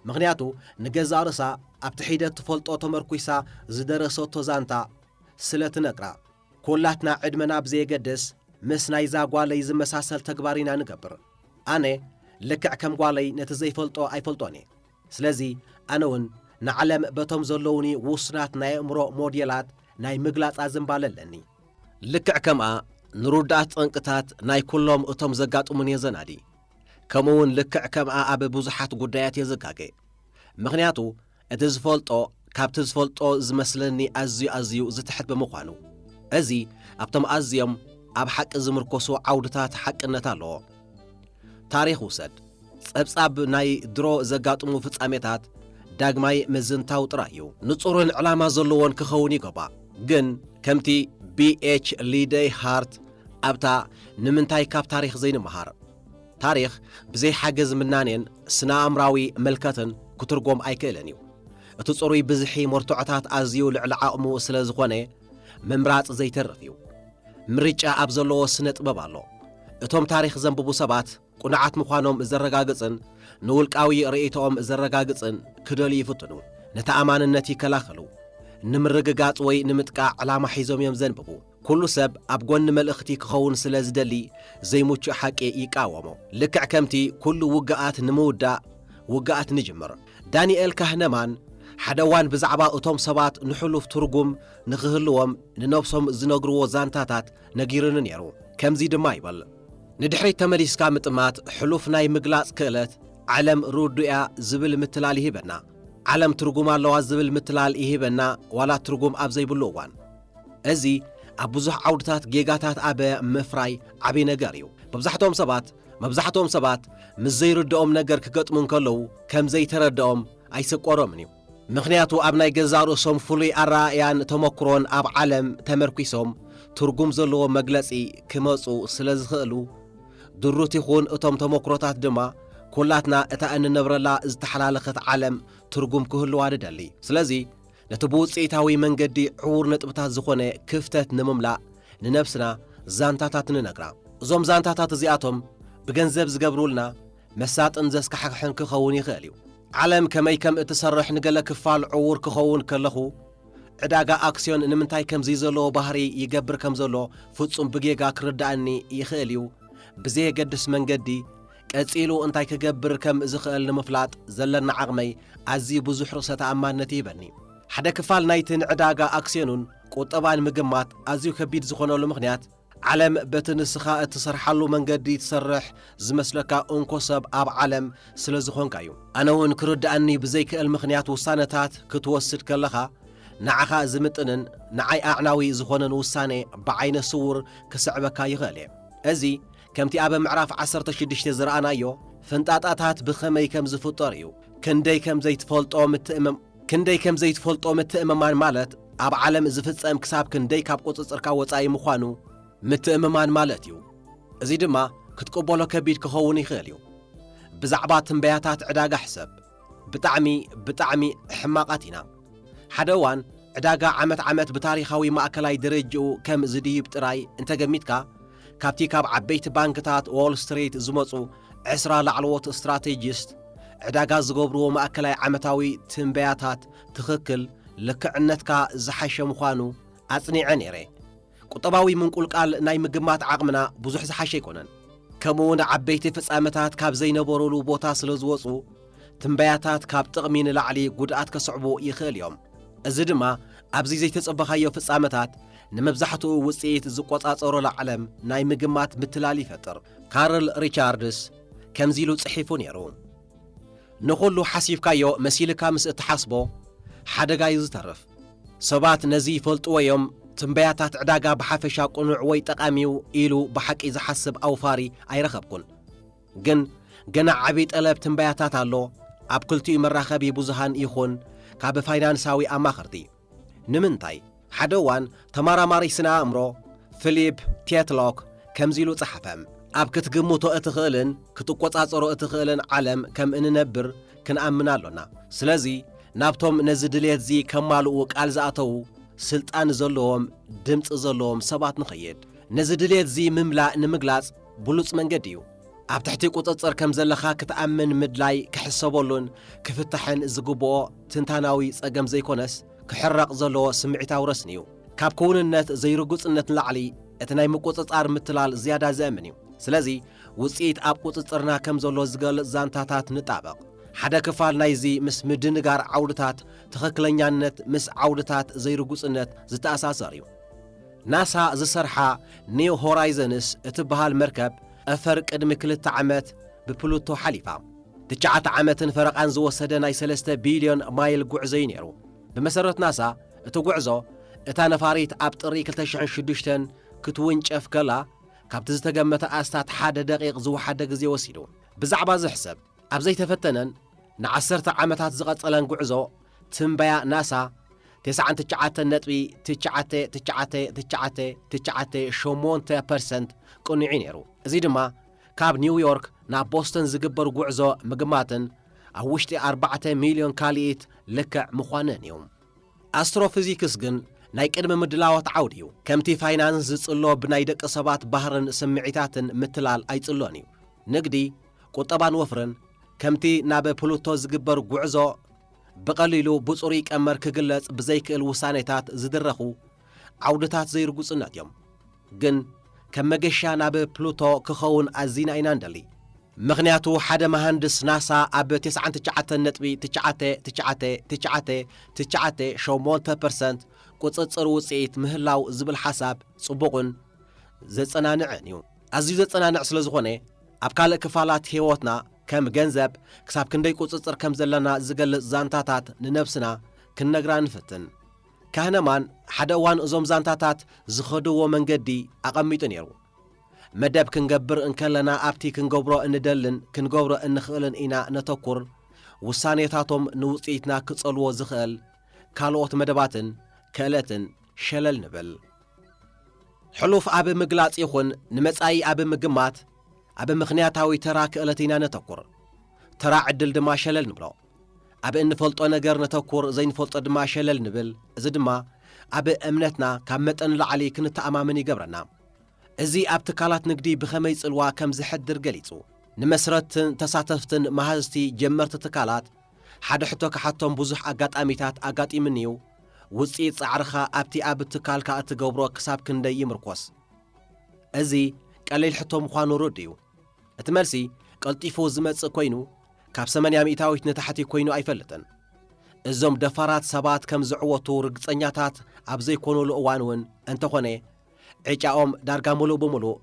ምኽንያቱ ንገዛእ ርእሳ ኣብቲ ሒደት ትፈልጦ ተመርኲሳ ዝደረሰቶ ዛንታ ስለ ትነግራ። ኩላትና ዕድመና ብዘየገድስ፣ ምስ ናይዛ ጓለይ ዝመሳሰል ተግባር ኢና ንገብር። ኣነ ልክዕ ከም ጓለይ ነቲ ዘይፈልጦ ኣይፈልጦን እየ። ስለዚ ኣነ እውን ንዓለም በቶም ዘለዉኒ ውሱናት ናይ ኣእምሮ ሞዴላት ናይ ምግላጽ ኣዝንባለ ኣለኒ። ልክዕ ከምኣ ንርዱኣት ጠንቅታት ናይ ኩሎም እቶም ዘጋጥሙኒ እየ ዘናዲ። ከምኡ እውን ልክዕ ከምኣ ኣብ ብዙሓት ጉዳያት እየ ዝጋገ። ምኽንያቱ እቲ ዝፈልጦ ካብቲ ዝፈልጦ ዝመስለኒ ኣዝዩ ኣዝዩ ዝትሕት ብምዃኑ። እዚ ኣብቶም ኣዝዮም ኣብ ሓቂ ዝምርኮሱ ዓውድታት ሓቅነት ኣለዎ። ታሪኽ ውሰድ። ጸብጻብ ናይ ድሮ ዘጋጥሙ ፍጻሜታት ዳግማይ ምዝንታው ጥራይ እዩ። ንጹርን ዕላማ ዘለዎን ክኸውን ይገባእ። ግን ከምቲ ቢ ኤች ሊደይ ሃርት ኣብታ ንምንታይ ካብ ታሪኽ ዘይንመሃር? ታሪኽ ብዘይ ሓገዝ ምናኔን ስነ-ኣእምራዊ መልከትን ክትርጎም ኣይክእልን እዩ። እቲ ጽሩይ ብዝሒ መርትዖታት ኣዝዩ ልዕሊ ዓቕሙ ስለ ዝኾነ፣ ምምራጽ ዘይተርፍ እዩ። ምርጫ ኣብ ዘለዎ ስነ ጥበብ ኣሎ። እቶም ታሪኽ ዘንብቡ ሰባት ቅኑዓት ምዃኖም ዘረጋግጽን ንውልቃዊ ርእይቶኦም ዘረጋግጽን ክደልዩ ይፍትኑ። ንተኣማንነት ይከላኸሉ። ንምርግጋጽ ወይ ንምጥቃዕ ዕላማ ሒዞም እዮም ዘንብቡ። ኩሉ ሰብ ኣብ ጎኒ መልእኽቲ ክኸውን ስለ ዝደሊ ዘይምቹእ ሓቂ ይቃወሞ። ልክዕ ከምቲ ኩሉ ውግኣት ንምውዳእ ውግኣት ንጅምር። ዳንኤል ካህነማን ሓደ እዋን ብዛዕባ እቶም ሰባት ንሕሉፍ ትርጉም ንኽህልዎም ንነብሶም ዝነግርዎ ዛንታታት ነጊሩኒ ነይሩ። ከምዚ ድማ ይብል፣ ንድሕሪት ተመሊስካ ምጥማት ሕሉፍ ናይ ምግላጽ ክእለት ዓለም ርዱእያ ዝብል ምትላል ይህበና። ዓለም ትርጉም ኣለዋ ዝብል ምትላል ይህበና፣ ዋላ ትርጉም ኣብ ዘይብሉ እዋን። እዚ ኣብ ብዙሕ ዓውድታት ጌጋታት ኣብ ምፍራይ ዓቢ ነገር እዩ። መብዛሕትኦም ሰባት መብዛሕትኦም ሰባት ምስ ዘይርድኦም ነገር ክገጥሙ እንከለዉ ከም ዘይተረድኦም ኣይስቆሮምን እዩ። ምኽንያቱ ኣብ ናይ ገዛእ ርእሶም ፍሉይ ኣረኣእያን ተመክሮን ኣብ ዓለም ተመርኲሶም ትርጉም ዘለዎ መግለጺ ክመጹ ስለ ዝኽእሉ፣ ድሩት ይኹን እቶም ተመክሮታት ድማ ኩላትና እታ እንነብረላ ዝተሓላለኸት ዓለም ትርጉም ክህልዋ ንደሊ። ስለዚ ነቲ ብውጽኢታዊ መንገዲ ዕዉር ነጥብታት ዝኾነ ክፍተት ንምምላእ ንነብስና ዛንታታት ንነግራ። እዞም ዛንታታት እዚኣቶም ብገንዘብ ዝገብሩልና መሳጥን ዘስካሕክሕን ክኸውን ይኽእል እዩ። ዓለም ከመይ ከም እትሰርሕ ንገለ ክፋል ዕዉር ክኸውን ከለኹ፣ ዕዳጋ ኣክስዮን ንምንታይ ከምዚ ዘለዎ ባህሪ ይገብር ከም ዘሎ ፍጹም ብጌጋ ክርድኣኒ ይኽእል እዩ። ብዘየገድስ መንገዲ ቀጺሉ እንታይ ክገብር ከም ዝኽእል ንምፍላጥ ዘለና ዓቕመይ ኣዝዩ ብዙሕ ርእሰ ተኣማንነት ይህበኒ። ሓደ ክፋል ናይቲ ንዕዳጋ ኣክስዮኑን ቁጠባን ምግማት ኣዝዩ ከቢድ ዝኾነሉ ምኽንያት፣ ዓለም በቲ ንስኻ እትሰርሓሉ መንገዲ ትሰርሕ ዝመስለካ እንኮ ሰብ ኣብ ዓለም ስለ ዝኾንካ እዩ። ኣነ እውን ክርድኣኒ ብዘይክእል ምኽንያት ውሳነታት ክትወስድ ከለኻ ንዓኻ ዝምጥንን ንዓይ ኣዕናዊ ዝኾነን ውሳኔ ብዓይነ ስውር ክስዕበካ ይኽእል እየ። እዚ ከምቲ ኣብ ምዕራፍ ዓሰርተ ሽዱሽተ ዝረኣናዮ ፍንጣጣታት ብኸመይ ከም ዝፍጠር እዩ። ክንደይ ከም ዘይትፈልጦ ምትእምም-፣ ክንደይ ከም ዘይትፈልጦ ምትእምማን ማለት ኣብ ዓለም ዝፍጸም ክሳብ ክንደይ ካብ ቁጽጽርካ ወጻኢ ምዃኑ ምትእምማን ማለት እዩ። እዚ ድማ ክትቅበሎ ከቢድ ክኸውን ይኽእል እዩ። ብዛዕባ ትንበያታት ዕዳጋ ሕሰብ። ብጣዕሚ፣ ብጣዕሚ ሕማቓት ኢና። ሓደ እዋን ዕዳጋ ዓመት ዓመት ብታሪኻዊ ማእከላይ ደረጃኡ ከም ዝድይብ ጥራይ እንተገሚትካ፣ ካብቲ ካብ ዓበይቲ ባንክታት ዎል ስትሪት ዝመጹ ዕስራ ላዕለዎት ስትራቴጂስት ዕዳጋ ዝገብርዎ ማእከላይ ዓመታዊ ትንበያታት ትኽክል ልክዕነትካ ዝሓሸ ምዃኑ ኣጽኒዐ ነይረ። ቁጠባዊ ምንቁልቃል ናይ ምግማት ዓቕምና ብዙሕ ዝሓሸ ኣይኮነን። ከምኡ እውን ዓበይቲ ፍጻመታት ካብ ዘይነበሩሉ ቦታ ስለ ዝወጹ፣ ትንበያታት ካብ ጥቕሚ ንላዕሊ ጉድኣት ከስዕቡ ይኽእል እዮም። እዚ ድማ ኣብዚ ዘይተጸበኻዮ ፍጻመታት ንመብዛሕትኡ ውጽኢት ዝቆጻጸረሉ ዓለም ናይ ምግማት ምትላል ይፈጥር። ካርል ሪቻርድስ ከምዚ ኢሉ ጽሒፉ ነይሩ፣ ንኹሉ ሓሲብካዮ መሲልካ ምስ እትሓስቦ ሓደጋ እዩ ዝተርፍ። ሰባት ነዚ ይፈልጥዎ እዮም። ትንበያታት ዕዳጋ ብሓፈሻ ቅኑዕ ወይ ጠቓሚዩ ኢሉ ብሓቂ ዝሓስብ ኣውፋሪ ኣይረኸብኩን። ግን ገና ዓቢ ጠለብ ትንበያታት ኣሎ፣ ኣብ ክልቲኡ መራኸቢ ብዙሃን ይኹን ካብ ፋይናንሳዊ ኣማኸርቲ። ንምንታይ? ሓደ እዋን ተመራማሪ ስነ ኣእምሮ ፊሊፕ ቴትሎክ ከምዚ ኢሉ ጸሓፈ፣ ኣብ ክትግምቶ እትኽእልን ክትቆጻጸሮ እትኽእልን ዓለም ከም እንነብር ክንኣምን ኣሎና። ስለዚ ናብቶም ነዚ ድልየትዚ ከማልኡ ቃል ዝኣተዉ ስልጣን ዘለዎም ድምጺ ዘለዎም ሰባት ንኸይድ። ነዚ ድልየትዚ ምምላእ ንምግላጽ ብሉጽ መንገዲ እዩ። ኣብ ትሕቲ ቁጽጽር ከም ዘለኻ ክትኣምን ምድላይ ክሕሰበሉን ክፍታሕን ዝግብኦ ትንታናዊ ጸገም ዘይኮነስ፣ ክሕረቕ ዘለዎ ስምዒታዊ ረስኒ እዩ። ካብ ክውንነት ዘይርጉጽነት ንላዕሊ፣ እቲ ናይ ምቁጽጻር ምትላል ዝያዳ ዘእምን እዩ። ስለዚ፣ ውጽኢት ኣብ ቁጽጽርና ከም ዘሎ ዝገልጽ ዛንታታት ንጣበቕ። ሓደ ክፋል ናይዚ ምስ ምድንጋር ዓውድታት ትኽክለኛነት ምስ ዓውድታት ዘይርጉጽነት ዝተኣሳሰር እዩ። ናሳ ዝሰርሓ ኒው ሆራይዘንስ እትበሃል መርከብ ጠፈር ቅድሚ ክልተ ዓመት ብፕሉቶ ሓሊፋ። ትሽዓተ ዓመትን ፈረቓን ዝወሰደ ናይ ሰለስተ ቢልዮን ማይል ጉዕዞ እዩ ነይሩ። ብመሰረት ናሳ፣ እቲ ጉዕዞ እታ ነፋሪት ኣብ ጥሪ ክልተ ሽሕን ሽዱሽተን ክትውንጨፍ ከላ፣ ካብቲ ዝተገመተ ኣስታት ሓደ ደቂቕ ዝወሓደ ግዜ ወሲዱ። ብዛዕባ እዚ ሕሰብ፣ ኣብ ዘይተፈተነን ንዓሰርተ ዓመታት ዝቐጸለን ጉዕዞ፣ ትንበያ ናሳ ተስዓን ትሽዓተን ነጥቢ ትሽዓተ ትሽዓተ ትሽዓተ ትሽዓተ ሸሞንተ ፐርሰንት ቅኑዕ እዩ ነይሩ። እዚ ድማ ካብ ኒውዮርክ ናብ ቦስተን ዝግበር ጉዕዞ ምግማትን ኣብ ውሽጢ ኣርባዕተ ሚልዮን ካልኢት ልክዕ ምዃንን እዩ። ኣስትሮፊዚክስ ግን ናይ ቅድሚ ምድላዋት ዓውዲ እዩ። ከምቲ ፋይናንስ ዝጽሎ ብናይ ደቂ ሰባት ባህርን ስምዒታትን ምትላል ኣይጽሎን እዩ። ንግዲ፣ ቁጠባን ወፍርን ከምቲ ናብ ፕሉቶ ዝግበር ጉዕዞ ብቐሊሉ ብጽሩይ ቀመር ክግለጽ ብዘይክእል ውሳኔታት ዝድረኹ ዓውድታት ዘይርጉጽነት እዮም። ግን ከም መገሻ ናብ ፕሉቶ ክኸውን ኣዚና ኢና ንደሊ። ምኽንያቱ ሓደ መሃንድስ ናሳ ኣብ ተስዓን ትሽዓተን ነጥቢ ትሽዓተ ትሽዓተ ትሽዓተ ትሽዓተ ሸሞንተ ፐርሰንት ቁጽጽር ውጽኢት ምህላው ዝብል ሓሳብ ጽቡቕን ዘጸናንዕን እዩ። ኣዝዩ ዘጸናንዕ ስለ ዝኾነ፣ ኣብ ካልእ ክፋላት ህይወትና ከም ገንዘብ ክሳብ ክንደይ ቁጽጽር ከም ዘለና ዝገልጽ ዛንታታት ንነብስና ክንነግራ ንፍትን። ካህነማን ሓደ እዋን እዞም ዛንታታት ዝኸድዎ መንገዲ ኣቐሚጡ ነይሩ። መደብ ክንገብር እንከለና ኣብቲ ክንገብሮ እንደልን ክንገብሮ እንኽእልን ኢና ነተኩር። ውሳኔታቶም ንውጽኢትና ክጸልዎ ዝኽእል ካልኦት መደባትን ክእለትን ሸለል ንብል። ሕሉፍ ኣብ ምግላጽ ይኹን ንመጻኢ ኣብ ምግማት ኣብ ምኽንያታዊ ተራ ክእለት ኢና ነተኩር። ተራ ዕድል ድማ ሸለል ንብሎ። ኣብ እንፈልጦ ነገር ነተኩር፣ ዘይንፈልጦ ድማ ሸለል ንብል። እዚ ድማ ኣብ እምነትና ካብ መጠን ንላዕሊ ክንተኣማመን ይገብረና። እዚ ኣብ ትካላት ንግዲ ብኸመይ ጽልዋ ከም ዝሕድር ገሊጹ። ንመስረትን ተሳተፍትን መሃዝቲ ጀመርቲ ትካላት ሓደ ሕቶ ክሓቶም ብዙሕ ኣጋጣሚታት ኣጋጢምኒ እዩ። ውጽኢት ጻዕርኻ ኣብቲ ኣብ ትካልካ እትገብሮ ክሳብ ክንደይ ይምርኮስ? እዚ ቀሊል ሕቶ ምዃኑ ርዱእ እዩ። እቲ መልሲ ቀልጢፉ ዝመጽእ ኮይኑ፣ ካብ ሰማንያ ሚእታዊት ንታሕቲ ኮይኑ ኣይፈልጥን። እዞም ደፋራት ሰባት ከም ዝዕወቱ ርግጸኛታት ኣብ ዘይኮኑሉ እዋን እውን እንተኾነ፣ ዕጫኦም ዳርጋ ምሉእ ብምሉእ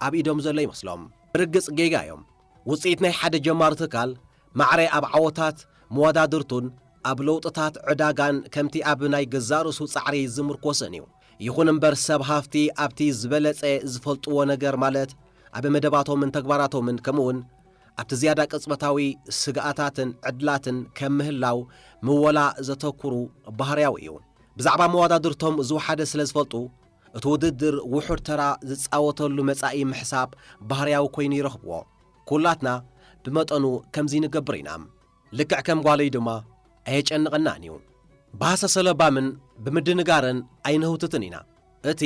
ኣብ ኢዶም ዘሎ ይመስሎም። ብርግጽ ጌጋ እዮም። ውጽኢት ናይ ሓደ ጀማሪ ትካል ማዕረ ኣብ ዓወታት መወዳድርቱን ኣብ ለውጥታት ዕዳጋን ከምቲ ኣብ ናይ ገዛእ ርእሱ ጻዕሪ ዝምርኮስን እዩ። ይኹን እምበር ሰብ ሃፍቲ ኣብቲ ዝበለጸ ዝፈልጥዎ ነገር ማለት ኣብ መደባቶምን ተግባራቶምን ከምኡውን ኣብቲ ዝያዳ ቅጽበታዊ ስግኣታትን ዕድላትን ከም ምህላው ምወላ ዘተኩሩ ባህርያዊ እዩ። ብዛዕባ መወዳድርቶም ዝወሓደ ስለ ዝፈልጡ እቲ ውድድር ውሑድ ተራ ዝጻወተሉ መጻኢ ምሕሳብ ባህርያዊ ኮይኑ ይረኽብዎ። ኩላትና ብመጠኑ ከምዚ ንገብር ኢና። ልክዕ ከም ጓለይ ድማ ኣየጨንቐናን እዩ። ብሃሰሰ ለባምን ብምድንጋርን ኣይንህውትትን ኢና። እቲ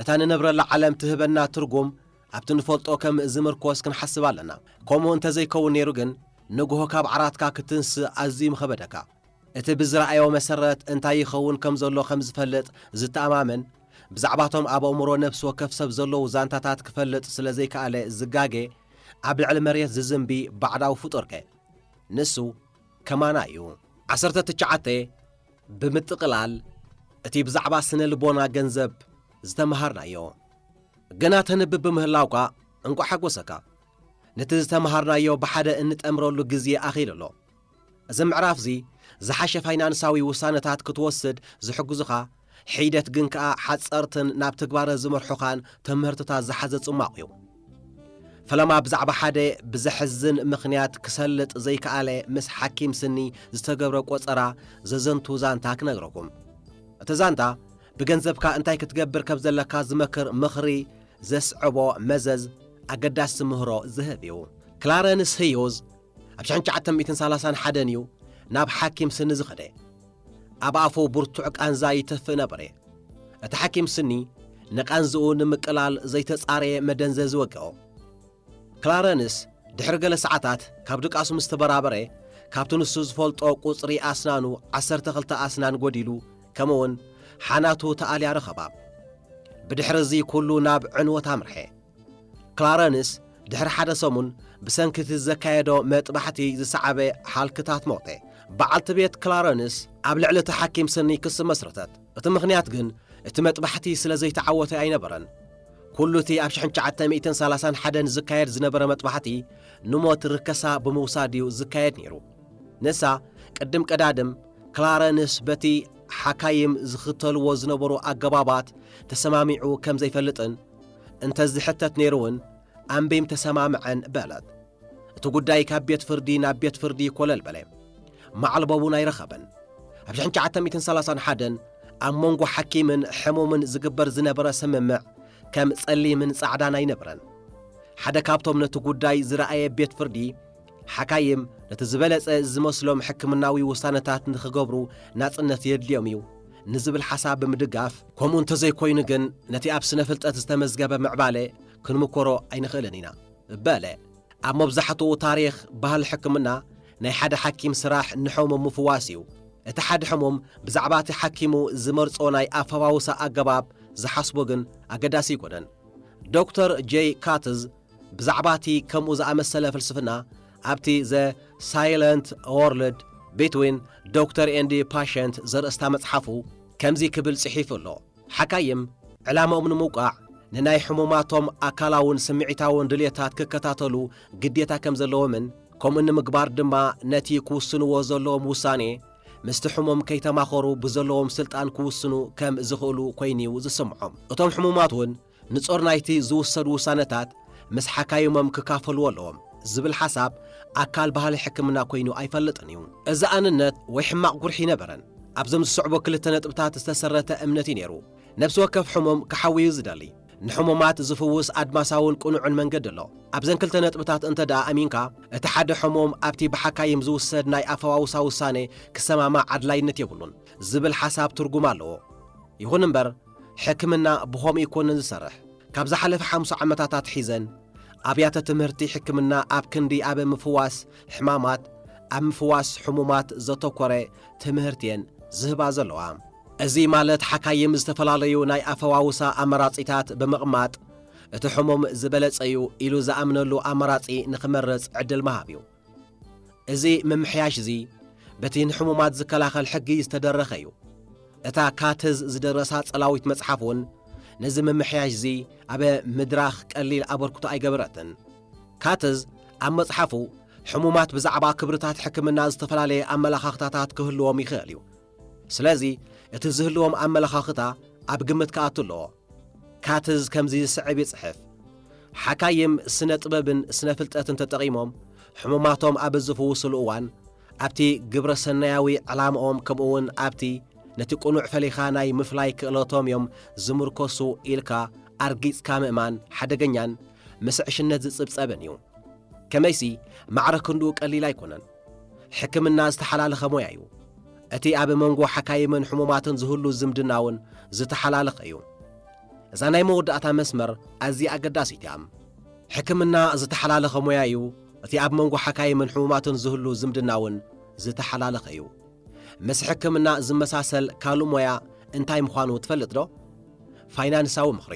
እታ ንነብረላ ዓለም ትህበና ትርጉም ኣብቲ ንፈልጦ ከም ዝምርኮስ ክንሓስብ ኣለና። ከምኡ እንተዘይከውን ነይሩ ግን ንግሆ ካብ ዓራትካ ክትንስእ ኣዝዩ ምኸበደካ። እቲ ብዝረኣዮ መሰረት እንታይ ይኸውን ከም ዘሎ ከም ዝፈልጥ ዝተኣማመን፣ ብዛዕባቶም ኣብ ኣእምሮ ነፍሲ ወከፍ ሰብ ዘለዉ ዛንታታት ክፈልጥ ስለ ዘይከኣለ ዝጋገ፣ ኣብ ልዕሊ መሬት ዝዝንቢ ባዕዳዊ ፍጡርከ? ንሱ ከማና እዩ። ዓሰርተ ትሽዓተ ብምጥቕላል እቲ ብዛዕባ ስነ ልቦና ገንዘብ ዝተምሃርናዮ። ገና ተንብብ ብምህላውካ እንቋዕ ሓጎሰካ። ነቲ ዝተምሃርናዮ ብሓደ እንጠምረሉ ግዜ ኣኺሉ ኣሎ። እዚ ምዕራፍዚ ዝሓሸ ፋይናንሳዊ ውሳነታት ክትወስድ ዝሕግዙኻ ሒደት ግን ከኣ ሓጸርትን ናብ ትግባረ ዝመርሑኻን ትምህርትታት ዝሓዘ ጽማቕ እዩ። ፈለማ ብዛዕባ ሓደ ብዘሕዝን ምኽንያት ክሰልጥ ዘይከኣለ ምስ ሓኪም ስኒ ዝተገብረ ቆጸራ ዘዘንቱ ዛንታ ክነግረኩም። እቲ ዛንታ ብገንዘብካ እንታይ ክትገብር ከም ዘለካ ዝመክር ምኽሪ ዘስዕቦ መዘዝ ኣገዳሲ ምህሮ ዝህብ እዩ። ክላረንስ ህዩዝ ኣብ ሽሕን ትሽዓተ ሚእትን ሰላሳን ሓደን እዩ ናብ ሓኪም ስኒ ዝኸደ። ኣብ ኣፉ ብርቱዕ ቃንዛ ይተፍእ ነበረ። እቲ ሓኪም ስኒ ንቃንዝኡ ንምቅላል ዘይተጻረየ መደንዘዚ ወግኦ። ክላረንስ ድሕሪ ገለ ሰዓታት ካብ ድቃሱ ምስ ተበራበረ፣ ካብቲ ንሱ ዝፈልጦ ቁጽሪ ኣስናኑ ዓሰርተ ክልተ ኣስናን ጎዲሉ፣ ከምኡውን ሓናቱ ተኣልያ ረኸባ። ብድሕሪ እዚ ኩሉ ናብ ዕንወት ኣምርሐ። ክላረንስ ድሕሪ ሓደ ሰሙን ብሰንኪ እቲ ዘካየዶ መጥባሕቲ ዝሰዓበ ሃልክታት ሞተ። በዓልቲ ቤት ክላረንስ ኣብ ልዕሊ እቲ ሓኪም ስኒ ክሲ መስረተት። እቲ ምኽንያት ግን እቲ መጥባሕቲ ስለ ዘይተዓወተ ኣይነበረን። ኩሉ እቲ ኣብ ሽሕን ትሽዓተ ሚእትን ሰላሳን ሓደን ዝካየድ ዝነበረ መጥባሕቲ ንሞት ርከሳ ብምውሳድ እዩ ዝካየድ ነይሩ። ንሳ ቅድም ቀዳድም ክላረንስ በቲ ሓካይም ዝኽተልዎ ዝነበሩ ኣገባባት ተሰማሚዑ ከም ዘይፈልጥን እንተ ዝሕተት ነይሩ እውን ኣንቢም ተሰማምዐን በለት። እቲ ጉዳይ ካብ ቤት ፍርዲ ናብ ቤት ፍርዲ ኮለል በለ። ማዕልቦ እውን ኣይረኸበን። ኣብ ሽሕን ትሽዓተ ሚእትን ሰላሳን ሓደን ኣብ መንጎ ሓኪምን ሕሙምን ዝግበር ዝነበረ ስምምዕ ከም ጸሊምን ጻዕዳን ኣይነበረን። ሓደ ካብቶም ነቲ ጉዳይ ዝረኣየ ቤት ፍርዲ፣ ሓካይም ነቲ ዝበለጸ ዝመስሎም ሕክምናዊ ውሳነታት ንኽገብሩ ናጽነት የድልዮም እዩ ንዝብል ሓሳብ ብምድጋፍ፣ ከምኡ እንተዘይኮይኑ ግን ነቲ ኣብ ስነ ፍልጠት ዝተመዝገበ ምዕባለ ክንምኮሮ ኣይንኽእልን ኢና በለ። ኣብ መብዛሕትኡ ታሪኽ ባህሊ ሕክምና ናይ ሓደ ሓኪም ስራሕ ንሕሙም ምፍዋስ እዩ። እቲ ሓደ ሕሙም ብዛዕባ እቲ ሓኪሙ ዝመርጾ ናይ ኣፈዋውሳ ኣገባብ ዝሓስቦ ግን ኣገዳሲ ኣይኮነን። ዶክተር ጄይ ካትዝ ብዛዕባ እቲ ከምኡ ዝኣመሰለ ፍልስፍና ኣብቲ The Silent World Between Doctor and Patient ዘርእስታ መጽሓፉ ከምዚ ክብል ጽሒፉ ኣሎ። ሓካይም ዕላማኦም ንምውቃዕ ንናይ ሕሙማቶም ኣካላውን ስምዒታውን ድልየታት ክከታተሉ ግዴታ ከም ዘለዎምን፣ ከምኡ ንምግባር ድማ ነቲ ክውስንዎ ዘለዎም ውሳኔ ምስቲ ሕሙም ከይተማኸሩ ብዘለዎም ስልጣን ክውስኑ ከም ዝኽእሉ ኮይኑ'ዩ ዝስምዖም። እቶም ሕሙማት እውን ንጾር ናይቲ ዝውሰዱ ውሳነታት ምስ ሓካይሞም ክካፈልዎ ኣለዎም ዝብል ሓሳብ ኣካል ባህሊ ሕክምና ኮይኑ ኣይፈልጥን እዩ። እዚ ኣንነት ወይ ሕማቕ ጉርሒ ኣይነበረን። ኣብዞም ዝስዕቡ ክልተ ነጥብታት ዝተሰረተ እምነት እዩ ነይሩ። ነብሲ ወከፍ ሕሙም ክሓዊ እዩ ዝደሊ። ንሕሙማት ዝፍውስ ኣድማሳውን ቅኑዕን መንገዲ ኣሎ። ኣብዘን ክልተ ነጥብታት እንተ ደኣ ኣሚንካ፣ እቲ ሓደ ሕሙም ኣብቲ ብሓካይም ዝውሰድ ናይ ኣፈዋውሳ ውሳኔ ክሰማማዕ ኣድላይነት የብሉን ዝብል ሓሳብ ትርጉም ኣለዎ። ይኹን እምበር፣ ሕክምና ብኸምኡ ኣይኮነን ዝሰርሕ። ካብ ዝሓለፈ ሓምሳ ዓመታት ኣትሒዘን ኣብያተ ትምህርቲ ሕክምና ኣብ ክንዲ ኣብ ምፍዋስ ሕማማት፣ ኣብ ምፍዋስ ሕሙማት ዘተኮረ ትምህርቲ እየን ዝህባ ዘለዋ። እዚ ማለት ሓካይም ዝተፈላለዩ ናይ ኣፈዋውሳ ኣማራጺታት ብምቕማጥ እቲ ሕሙም ዝበለጸ እዩ ኢሉ ዝኣምነሉ ኣማራጺ ንኽመርጽ ዕድል ምሃብ እዩ። እዚ ምምሕያሽ እዚ በቲ ንሕሙማት ዝከላኸል ሕጊ ዝተደረኸ እዩ። እታ ካትዝ ዝደረሳ ጸላዊት መጽሓፍ እውን ነዚ ምምሕያሽ እዚ ኣብ ምድራኽ ቀሊል ኣበርክቶ ኣይገበረትን። ካትዝ ኣብ መጽሓፉ ሕሙማት ብዛዕባ ክብርታት ሕክምና ዝተፈላለየ ኣመለኻኽታታት ክህልዎም ይኽእል እዩ። ስለዚ እቲ ዝህልዎም ኣመለኻኽታ ኣብ ግምት ክኣቱ ኣለዎ። ካትዝ ከምዚ ዝስዕብ ይጽሕፍ። ሓካይም ስነ ጥበብን ስነ ፍልጠትን ተጠቒሞም ሕሙማቶም ኣብ ዝፍውስሉ እዋን ኣብቲ ግብረ ሰናያዊ ዕላምኦም ከምኡ እውን ኣብቲ ነቲ ቅኑዕ ፈሊኻ ናይ ምፍላይ ክእለቶም እዮም ዝምርኮሱ ኢልካ ኣርጊጽካ ምእማን ሓደገኛን ምስ ዕሽነት ዝጽብጸብን እዩ። ከመይሲ ማዕረ ክንድኡ ቀሊል ኣይኮነን። ሕክምና ዝተሓላለኸ ሞያ እዩ። እቲ ኣብ መንጎ ሓካይምን ሕሙማትን ዝህሉ ዝምድና እውን ዝተሓላለኸ እዩ። እዛ ናይ መወዳእታ መስመር ኣዝያ ኣገዳሲት እያ። ሕክምና ዝተሓላለኸ ሞያ እዩ። እቲ ኣብ መንጎ ሓካይምን ሕሙማትን ዝህሉ ዝምድና እውን ዝተሓላለኸ እዩ። ምስ ሕክምና ዝመሳሰል ካልእ ሞያ እንታይ ምዃኑ ትፈልጥ ዶ? ፋይናንሳዊ ምኽሪ።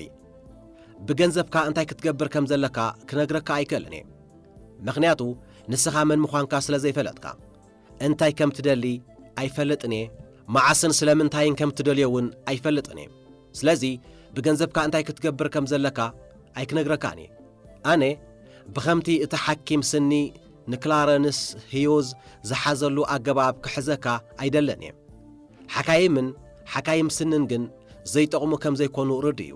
ብገንዘብካ እንታይ ክትገብር ከም ዘለካ ክነግረካ ኣይክእልን እየ። ምኽንያቱ ንስኻ መን ምዃንካ ስለ ዘይፈለጥካ። እንታይ ከም ትደሊ ኣይፈልጥን እየ። መዓስን ስለምንታይን ከም ትደልዮ እውን ኣይፈልጥን እየ። ስለዚ ብገንዘብካ እንታይ ክትገብር ከም ዘለካ ኣይክነግረካን እየ። ኣነ ብኸምቲ እቲ ሓኪም ስኒ ንክላረንስ ህዩዝ ዝሓዘሉ ኣገባብ ክሕዘካ ኣይደልን እየ። ሓካይምን ሓካይም ስንን ግን ዘይጠቕሙ ከም ዘይኮኑ ርዱእ እዩ።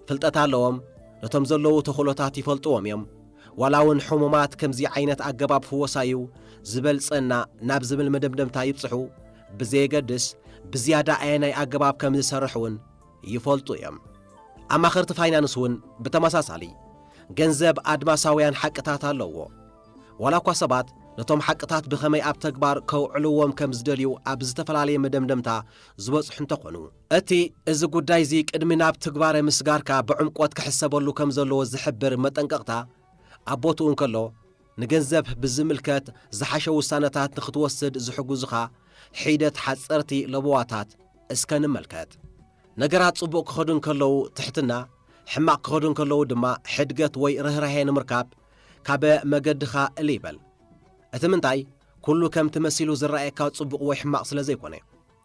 ፍልጠት ኣለዎም፣ ነቶም ዘለዉ ተኽእሎታት ይፈልጥዎም እዮም። ዋላ እውን ሕሙማት ከምዚ ዓይነት ኣገባብ ፍወሳ እዩ ዝበልጸና ናብ ዝብል መደምደምታ ይብጽሑ ብዘየገድስ፣ ብዝያዳ ኣየናይ ኣገባብ ከም ዝሰርሕ እውን ይፈልጡ እዮም። ኣማኸርቲ ፋይናንስ እውን ብተመሳሳሊ፣ ገንዘብ ኣድማሳውያን ሓቅታት ኣለዎ። ዋላ እኳ ሰባት ነቶም ሓቅታት ብኸመይ ኣብ ተግባር ከውዕልዎም ከም ዝደልዩ ኣብ ዝተፈላለየ መደምደምታ ዝበጽሑ እንተኾኑ፣ እቲ እዚ ጉዳይ እዚ ቅድሚ ናብ ትግባረ ምስጋርካ ብዕምቆት ክሕሰበሉ ከም ዘለዎ ዝሕብር መጠንቀቕታ ኣብ ቦትኡ እንከሎ፣ ንገንዘብ ብዝምልከት ዝሓሸ ውሳነታት ንኽትወስድ ዝሕግዙኻ ሒደት ሓጸርቲ ለበዋታት እስከ ንመልከት። ነገራት ጽቡቕ ክኸዱ እንከለዉ ትሕትና፣ ሕማቕ ክኸዱ እንከለዉ ድማ ሕድገት ወይ ርህራሄ ንምርካብ ካብ መገድኻ እልይ በል። እቲ ምንታይ፣ ኩሉ ከምቲ መሲሉ ዝረኣየካ ጽቡቕ ወይ ሕማቕ ስለ ዘይኮነ።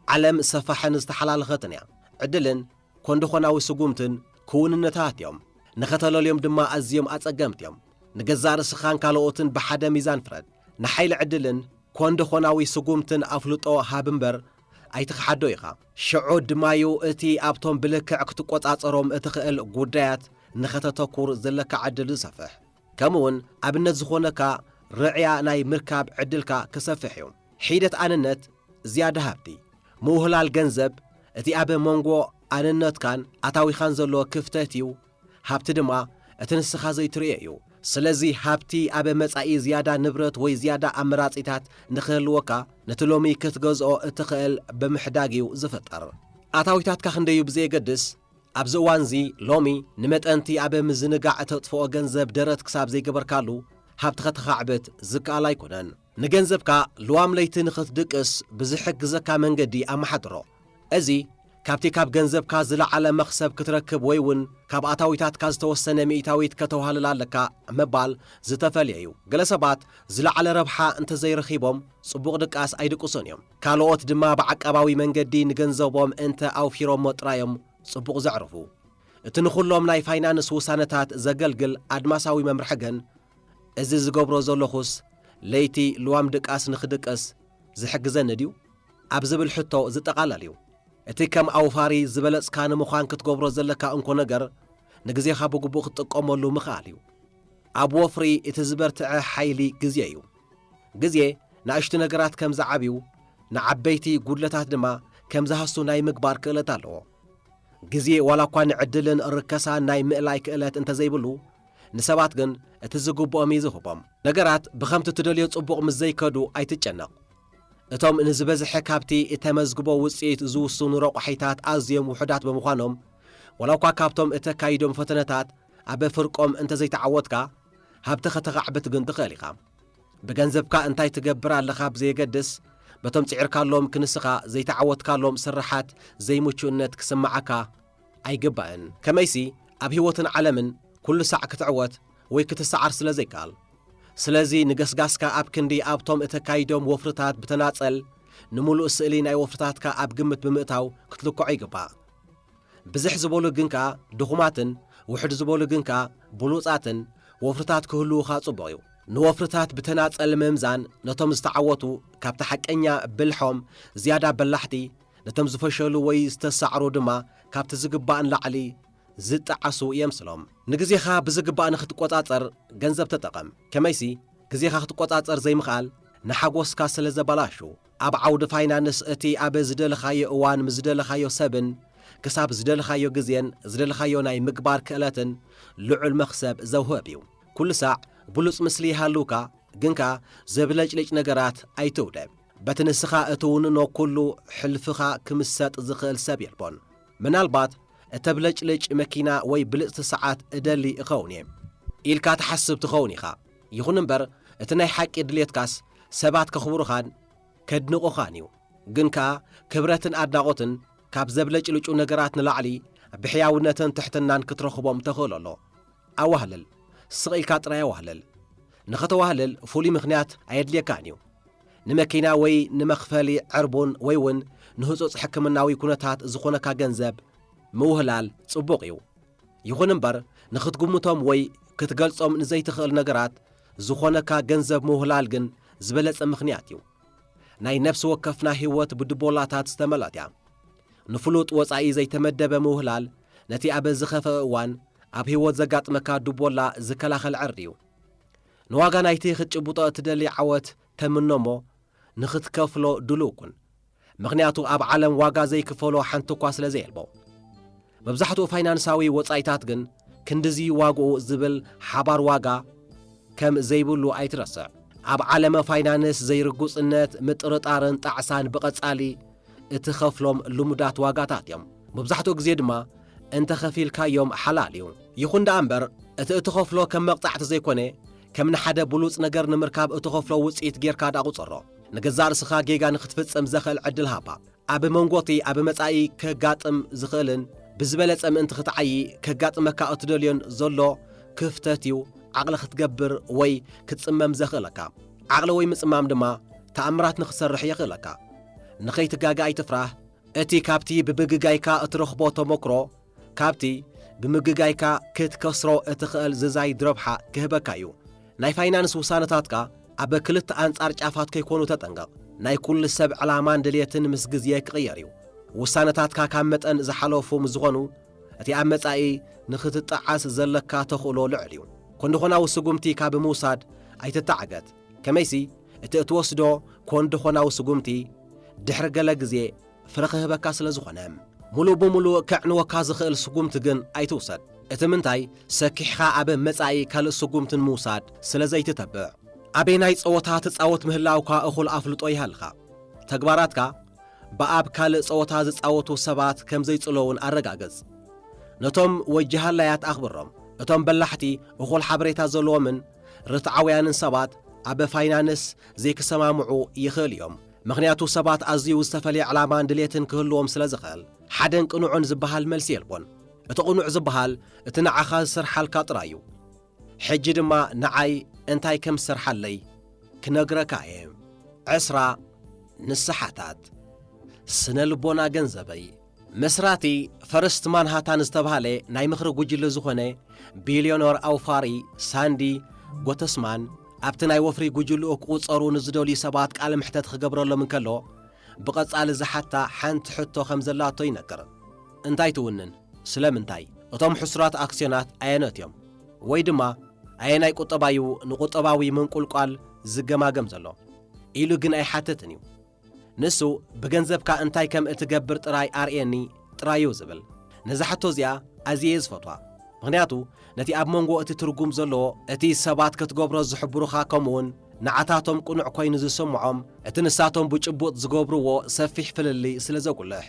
ዓለም ሰፋሕን ዝተሓላለኸትን እያ። ዕድልን ኮንደኾናዊ ስጉምትን ክውንነታት እዮም። ንኸተለልዮም ድማ ኣዝዮም ኣጸገምቲ እዮም። ንገዛእ ርእስኻን ካልኦትን ብሓደ ሚዛን ፍረድ። ንሓይሊ ዕድልን ኮንደኾናዊ ስጉምትን ኣፍልጦ ሃብ እምበር ኣይትኽሓዶ ኢኻ። ሽዑ ድማዩ እቲ ኣብቶም ብልክዕ ክትቆጻጸሮም እትኽእል ጉዳያት ንኸተተኩር ዘለካ ዕድል ዝሰፍሕ። ከምኡውን ኣብነት ዝኾነካ ርዕያ ናይ ምርካብ ዕድልካ ክሰፍሕ እዩ። ሒደት ኣንነት ዝያዳ ሃብቲ። ምውህላል ገንዘብ እቲ ኣብ መንጎ ኣንነትካን ኣታዊኻን ዘሎ ክፍተት እዩ። ሃብቲ ድማ እቲ ንስኻ ዘይትርእዮ እዩ። ስለዚ ሃብቲ ኣብ መጻኢ ዝያዳ ንብረት ወይ ዝያዳ ኣመራጺታት ንኽህልወካ፣ ነቲ ሎሚ ክትገዝኦ እትኽእል ብምሕዳግ እዩ ዝፍጠር። ኣታዊታትካ ክንደዩ ብዘየገድስ፣ ኣብዚ እዋንዚ ሎሚ ንመጠንቲ ኣብ ምዝንጋዕ እተጥፍኦ ገንዘብ ደረት ክሳብ ዘይገበርካሉ፣ ሃብትኻ ተኻዕብት ዝከኣል ኣይኮነን። ንገንዘብካ ልዋም ለይቲ ንኽትድቅስ ብዝሕግዘካ መንገዲ ኣመሓድሮ። እዚ ካብቲ ካብ ገንዘብካ ዝለዓለ መኽሰብ ክትረክብ ወይ እውን ካብ ኣታዊታትካ ዝተወሰነ ሚእታዊት ከተዋህልል ኣለካ ምባል ዝተፈልየ እዩ። ገለ ሰባት ዝለዓለ ረብሓ እንተዘይረኺቦም ጽቡቕ ድቃስ ኣይድቅሱን እዮም። ካልኦት ድማ ብዓቃባዊ መንገዲ ንገንዘቦም እንተ ኣውፊሮሞ ጥራዮም ጽቡቕ ዘዕርፉ። እቲ ንኹሎም ናይ ፋይናንስ ውሳነታት ዘገልግል ኣድማሳዊ መምርሒ ግን፣ እዚ ዝገብሮ ዘለኹስ ለይቲ ልዋም ድቃስ ንኽድቅስ ዝሕግዘኒ ድዩ? ኣብ ዝብል ሕቶ ዝጠቓለል እዩ። እቲ ከም ኣውፋሪ ዝበለጽካ ንምዃን ክትገብሮ ዘለካ እንኮ ነገር፣ ንግዜኻ ብግቡእ ክትጥቀመሉ ምኽኣል እዩ። ኣብ ወፍሪ እቲ ዝበርትዐ ሓይሊ ግዜ እዩ። ግዜ ንኣሽቱ ነገራት ከም ዝዓብዩ፣ ንዓበይቲ ጉድለታት ድማ ከም ዝሃስቱ ናይ ምግባር ክእለት ኣለዎ። ግዜ ዋላ እኳ ንዕድልን ርከሳን ናይ ምእላይ ክእለት እንተዘይብሉ፣ ንሰባት ግን እቲ ዝግብኦም እዩ ዝህቦም። ነገራት ብኸምቲ ትደልዮ ጽቡቕ ምስ ዘይከዱ ኣይትጨነቕ። እቶም ንዝበዝሐ ካብቲ እተመዝግቦ ውጽኢት ዝውስኑ ረቋሒታት ኣዝዮም ውሑዳት ብምዃኖም፣ ዋላ እኳ ካብቶም እተካይዶም ፈተነታት ኣብ ፍርቆም እንተዘይተዓወትካ፣ ሃብቲ ከተኻዕብት ግን ትኽእል ኢኻ። ብገንዘብካ እንታይ ትገብር ኣለኻ ብዘየገድስ፣ በቶም ጽዒርካሎም ክንስኻ ዘይተዓወትካሎም ስርሓት ዘይምቹእነት ክስምዓካ ኣይግባእን። ከመይሲ፣ ኣብ ህይወትን ዓለምን ኩሉ ሳዕ ክትዕወት ወይ ክትሰዓር ስለ ዘይከኣል። ስለዚ ንገስጋስካ ኣብ ክንዲ ኣብቶም እተካይዶም ወፍርታት ብተናጸል፣ ንምሉእ ስእሊ ናይ ወፍርታትካ ኣብ ግምት ብምእታው ክትልክዖ ይግባእ። ብዝሕ ዝበሉ ግን ከኣ ድኹማትን ውሕድ ዝበሉ ግን ከኣ ብሉጻትን ወፍርታት ክህልዉኻ ጽቡቕ እዩ። ንወፍርታት ብተናጸል ምምዛን ነቶም ዝተዓወቱ ካብቲ ሓቀኛ ብልሖም ዝያዳ በላሕቲ፣ ነቶም ዝፈሸሉ ወይ ዝተሳዕሩ ድማ ካብቲ ዝግባእ ንላዕሊ ዝጠዓሱ የምስሎም። ንግዜኻ ብዝግባእ ንኽትቆጻጸር ገንዘብ ተጠቐም። ከመይሲ፣ ግዜኻ ክትቆጻጸር ዘይምኽኣል ንሓጎስካ ስለ ዘበላሹ፣ ኣብ ዓውዲ ፋይናንስ እቲ ኣብ ዝደለኻዮ እዋን ምስ ዝደለኻዮ ሰብን ክሳብ ዝደለኻዮ ግዜን ዝደለኻዮ ናይ ምግባር ክእለትን ልዑል መኽሰብ ዘውህብ እዩ። ኩሉ ሳዕ ብሉጽ ምስሊ ይሃልውካ፣ ግን ከኣ ዘብለጭልጭ ነገራት ኣይትውደ። በቲ ንስኻ እትውንኖ ኩሉ ሕልፍኻ ክምሰጥ ዝኽእል ሰብ የልቦን። ምናልባት እተብለጭልጭ መኪና ወይ ብልጽቲ ሰዓት እደሊ እኸውን እየ ኢልካ ትሓስብ ትኸውን ኢኻ። ይኹን እምበር፣ እቲ ናይ ሓቂ ድሌትካስ ሰባት ከኽብሩኻን ከድንቑኻን እዩ። ግን ከኣ ክብረትን ኣድናቖትን ካብ ዘብለጭልጩ ነገራት ንላዕሊ ብሕያውነትን ትሕትናን ክትረኽቦም ተኽእሎ ኣሎ። ኣዋህልል። ስቕ ኢልካ ጥራይ ኣዋህልል። ንኸተዋህልል ፍሉይ ምኽንያት ኣየድልየካን እዩ። ንመኪና ወይ ንመኽፈሊ ዕርቡን ወይ እውን ንህጹጽ ሕክምናዊ ኩነታት ዝኾነካ ገንዘብ ምውህላል ጽቡቕ እዩ። ይኹን እምበር፣ ንኽትግምቶም ወይ ክትገልጾም ንዘይትኽእል ነገራት ዝኾነካ ገንዘብ ምውህላል ግን ዝበለጸ ምኽንያት እዩ። ናይ ነፍሲ ወከፍና ህይወት ብድቦላታት ዝተመልአት እያ። ንፍሉጥ ወጻኢ ዘይተመደበ ምውህላል ነቲ ኣብ ዝኸፍአ እዋን ኣብ ህይወት ዘጋጥመካ ድቦላ ዝከላኸል ዕርዲ እዩ። ንዋጋ ናይቲ ክትጭብጦ እትደሊ ዓወት ተምኖ እሞ ንኽትከፍሎ ድሉው ኩን። ምኽንያቱ ኣብ ዓለም ዋጋ ዘይክፈሎ ሓንቲ እኳ ስለ ዘየልቦ። መብዛሕትኡ ፋይናንሳዊ ወጻኢታት ግን ክንድዚ ዋግኡ ዝብል ሓባር ዋጋ ከም ዘይብሉ ኣይትረስዕ። ኣብ ዓለመ ፋይናንስ ዘይርጉጽነት፣ ምጥርጣርን ጣዕሳን ብቐጻሊ እትኸፍሎም ልሙዳት ዋጋታት እዮም። መብዛሕትኡ ግዜ ድማ እንተ ኸፊልካዮም ሓላል እዩ። ይኹን ደኣ እምበር፣ እቲ እትኸፍሎ ከም መቕጻዕቲ ዘይኮነ፣ ከም ንሓደ ብሉጽ ነገር ንምርካብ እትኸፍሎ ውጽኢት ጌርካ ደኣ ቁጸሮ። ንገዛእ ርእስኻ ጌጋ ንኽትፍጽም ዘኽእል ዕድል ሃባ። ኣብ መንጎ እቲ ኣብ መጻኢ ከጋጥም ዝኽእልን ብዝበለጸ ምእንቲ ክትዓዪ ከጋጥመካ እትደልዮን ዘሎ ክፍተት እዩ ዓቕሊ ክትገብር ወይ ክትጽመም ዘኽእለካ። ዓቕሊ ወይ ምጽማም ድማ ተኣምራት ንኽትሰርሕ የኽእለካ። ንኸይትጋገ ኣይትፍራህ። እቲ ካብቲ ብምግጋይካ እትረኽቦ ተመክሮ፣ ካብቲ ብምግጋይካ ክትከስሮ እትኽእል ዝዛይድ ረብሓ ክህበካ እዩ። ናይ ፋይናንስ ውሳነታትካ ኣብ ክልተ ኣንጻር ጫፋት ከይኮኑ ተጠንቀቕ። ናይ ኩሉ ሰብ ዕላማን ድልየትን ምስ ግዜ ክቕየር እዩ። ውሳነታትካ ካብ መጠን ዝሓለፉ ምስ ዝኾኑ፣ እቲ ኣብ መጻኢ ንኽትጠዓስ ዘለካ ተኽእሎ ልዑል እዩ። ኮንዶኾናዊ ስጉምቲ ካብ ምውሳድ ኣይትተዓገት። ከመይሲ፣ እቲ እትወስዶ ኮንዶኾናዊ ስጉምቲ ድሕሪ ገለ ግዜ ፍረ ክህበካ ስለ ዝኾነ። ሙሉእ ብሙሉእ ከዕንወካ ዝኽእል ስጉምቲ ግን ኣይትውሰድ። እቲ ምንታይ ሰኪሕኻ ኣብ መጻኢ ካልእ ስጉምቲ ንምውሳድ ስለ ዘይትተብዕ። ኣበየናይ ጸወታ ትጻወት ምህላውካ እኹል ኣፍልጦ ይሃልኻ። ተግባራትካ ብኣብ ካልእ ጸወታ ዝጻወቱ ሰባት ከም ዘይጽለዉን ኣረጋግጽ። ነቶም ወጅሃላያት ኣኽብሮም። እቶም በላሕቲ እኹል ሓበሬታ ዘለዎምን ርትዓውያንን ሰባት ኣብ ፋይናንስ ዘይክሰማምዑ ይኽእል እዮም። ምኽንያቱ ሰባት ኣዝዩ ዝተፈልየ ዕላማን ድሌትን ክህልዎም ስለ ዝኽእል። ሓደን ቅኑዕን ዝበሃል መልሲ የልቦን። እቲ ቅኑዕ ዝበሃል እቲ ንዓኻ ዝሰርሓልካ ጥራይ እዩ። ሕጂ ድማ ንዓይ እንታይ ከም ዝሰርሓለይ ክነግረካ እየ። ዕስራ ንስሓታት። ስነ ልቦና ገንዘበይ። መስራቲ ፈርስት ማንሃታን ዝተባህለ ናይ ምኽሪ ጉጅለ ዝኾነ ቢልዮነር ኣውፋሪ ሳንዲ ጎተስማን ኣብቲ ናይ ወፍሪ ጉጅልኡ ክቑጸሩ ንዝደልዩ ሰባት ቃለ መሕተት ክገብረሎም እንከሎ፣ ብቐጻሊ ዝሓታ ሓንቲ ሕቶ ከም ዘላቶ ይነግር። እንታይ ትውንን? ስለምንታይ? እቶም ሕሱራት ኣክስዮናት ኣየኖት እዮም? ወይ ድማ ኣየናይ ቁጠባዩ ንቁጠባዊ ምንቁልቋል ዝገማገም ዘሎ? ኢሉ ግን ኣይሓትትን እዩ። ንሱ ብገንዘብካ እንታይ ከም እትገብር ጥራይ ኣርእየኒ ጥራዩ ዝብል። ነዛ ሕቶ እዚኣ ኣዝየ እየ ዝፈትዋ። ምኽንያቱ ነቲ ኣብ መንጎ እቲ ትርጉም ዘለዎ፣ እቲ ሰባት ክትገብሮ ዝሕብሩኻ፣ ከምኡውን ንዓታቶም ቅኑዕ ኮይኑ ዝስምዖም፣ እቲ ንሳቶም ብጭቡጥ ዝገብርዎ ሰፊሕ ፍልልይ ስለ ዘጉልሕ።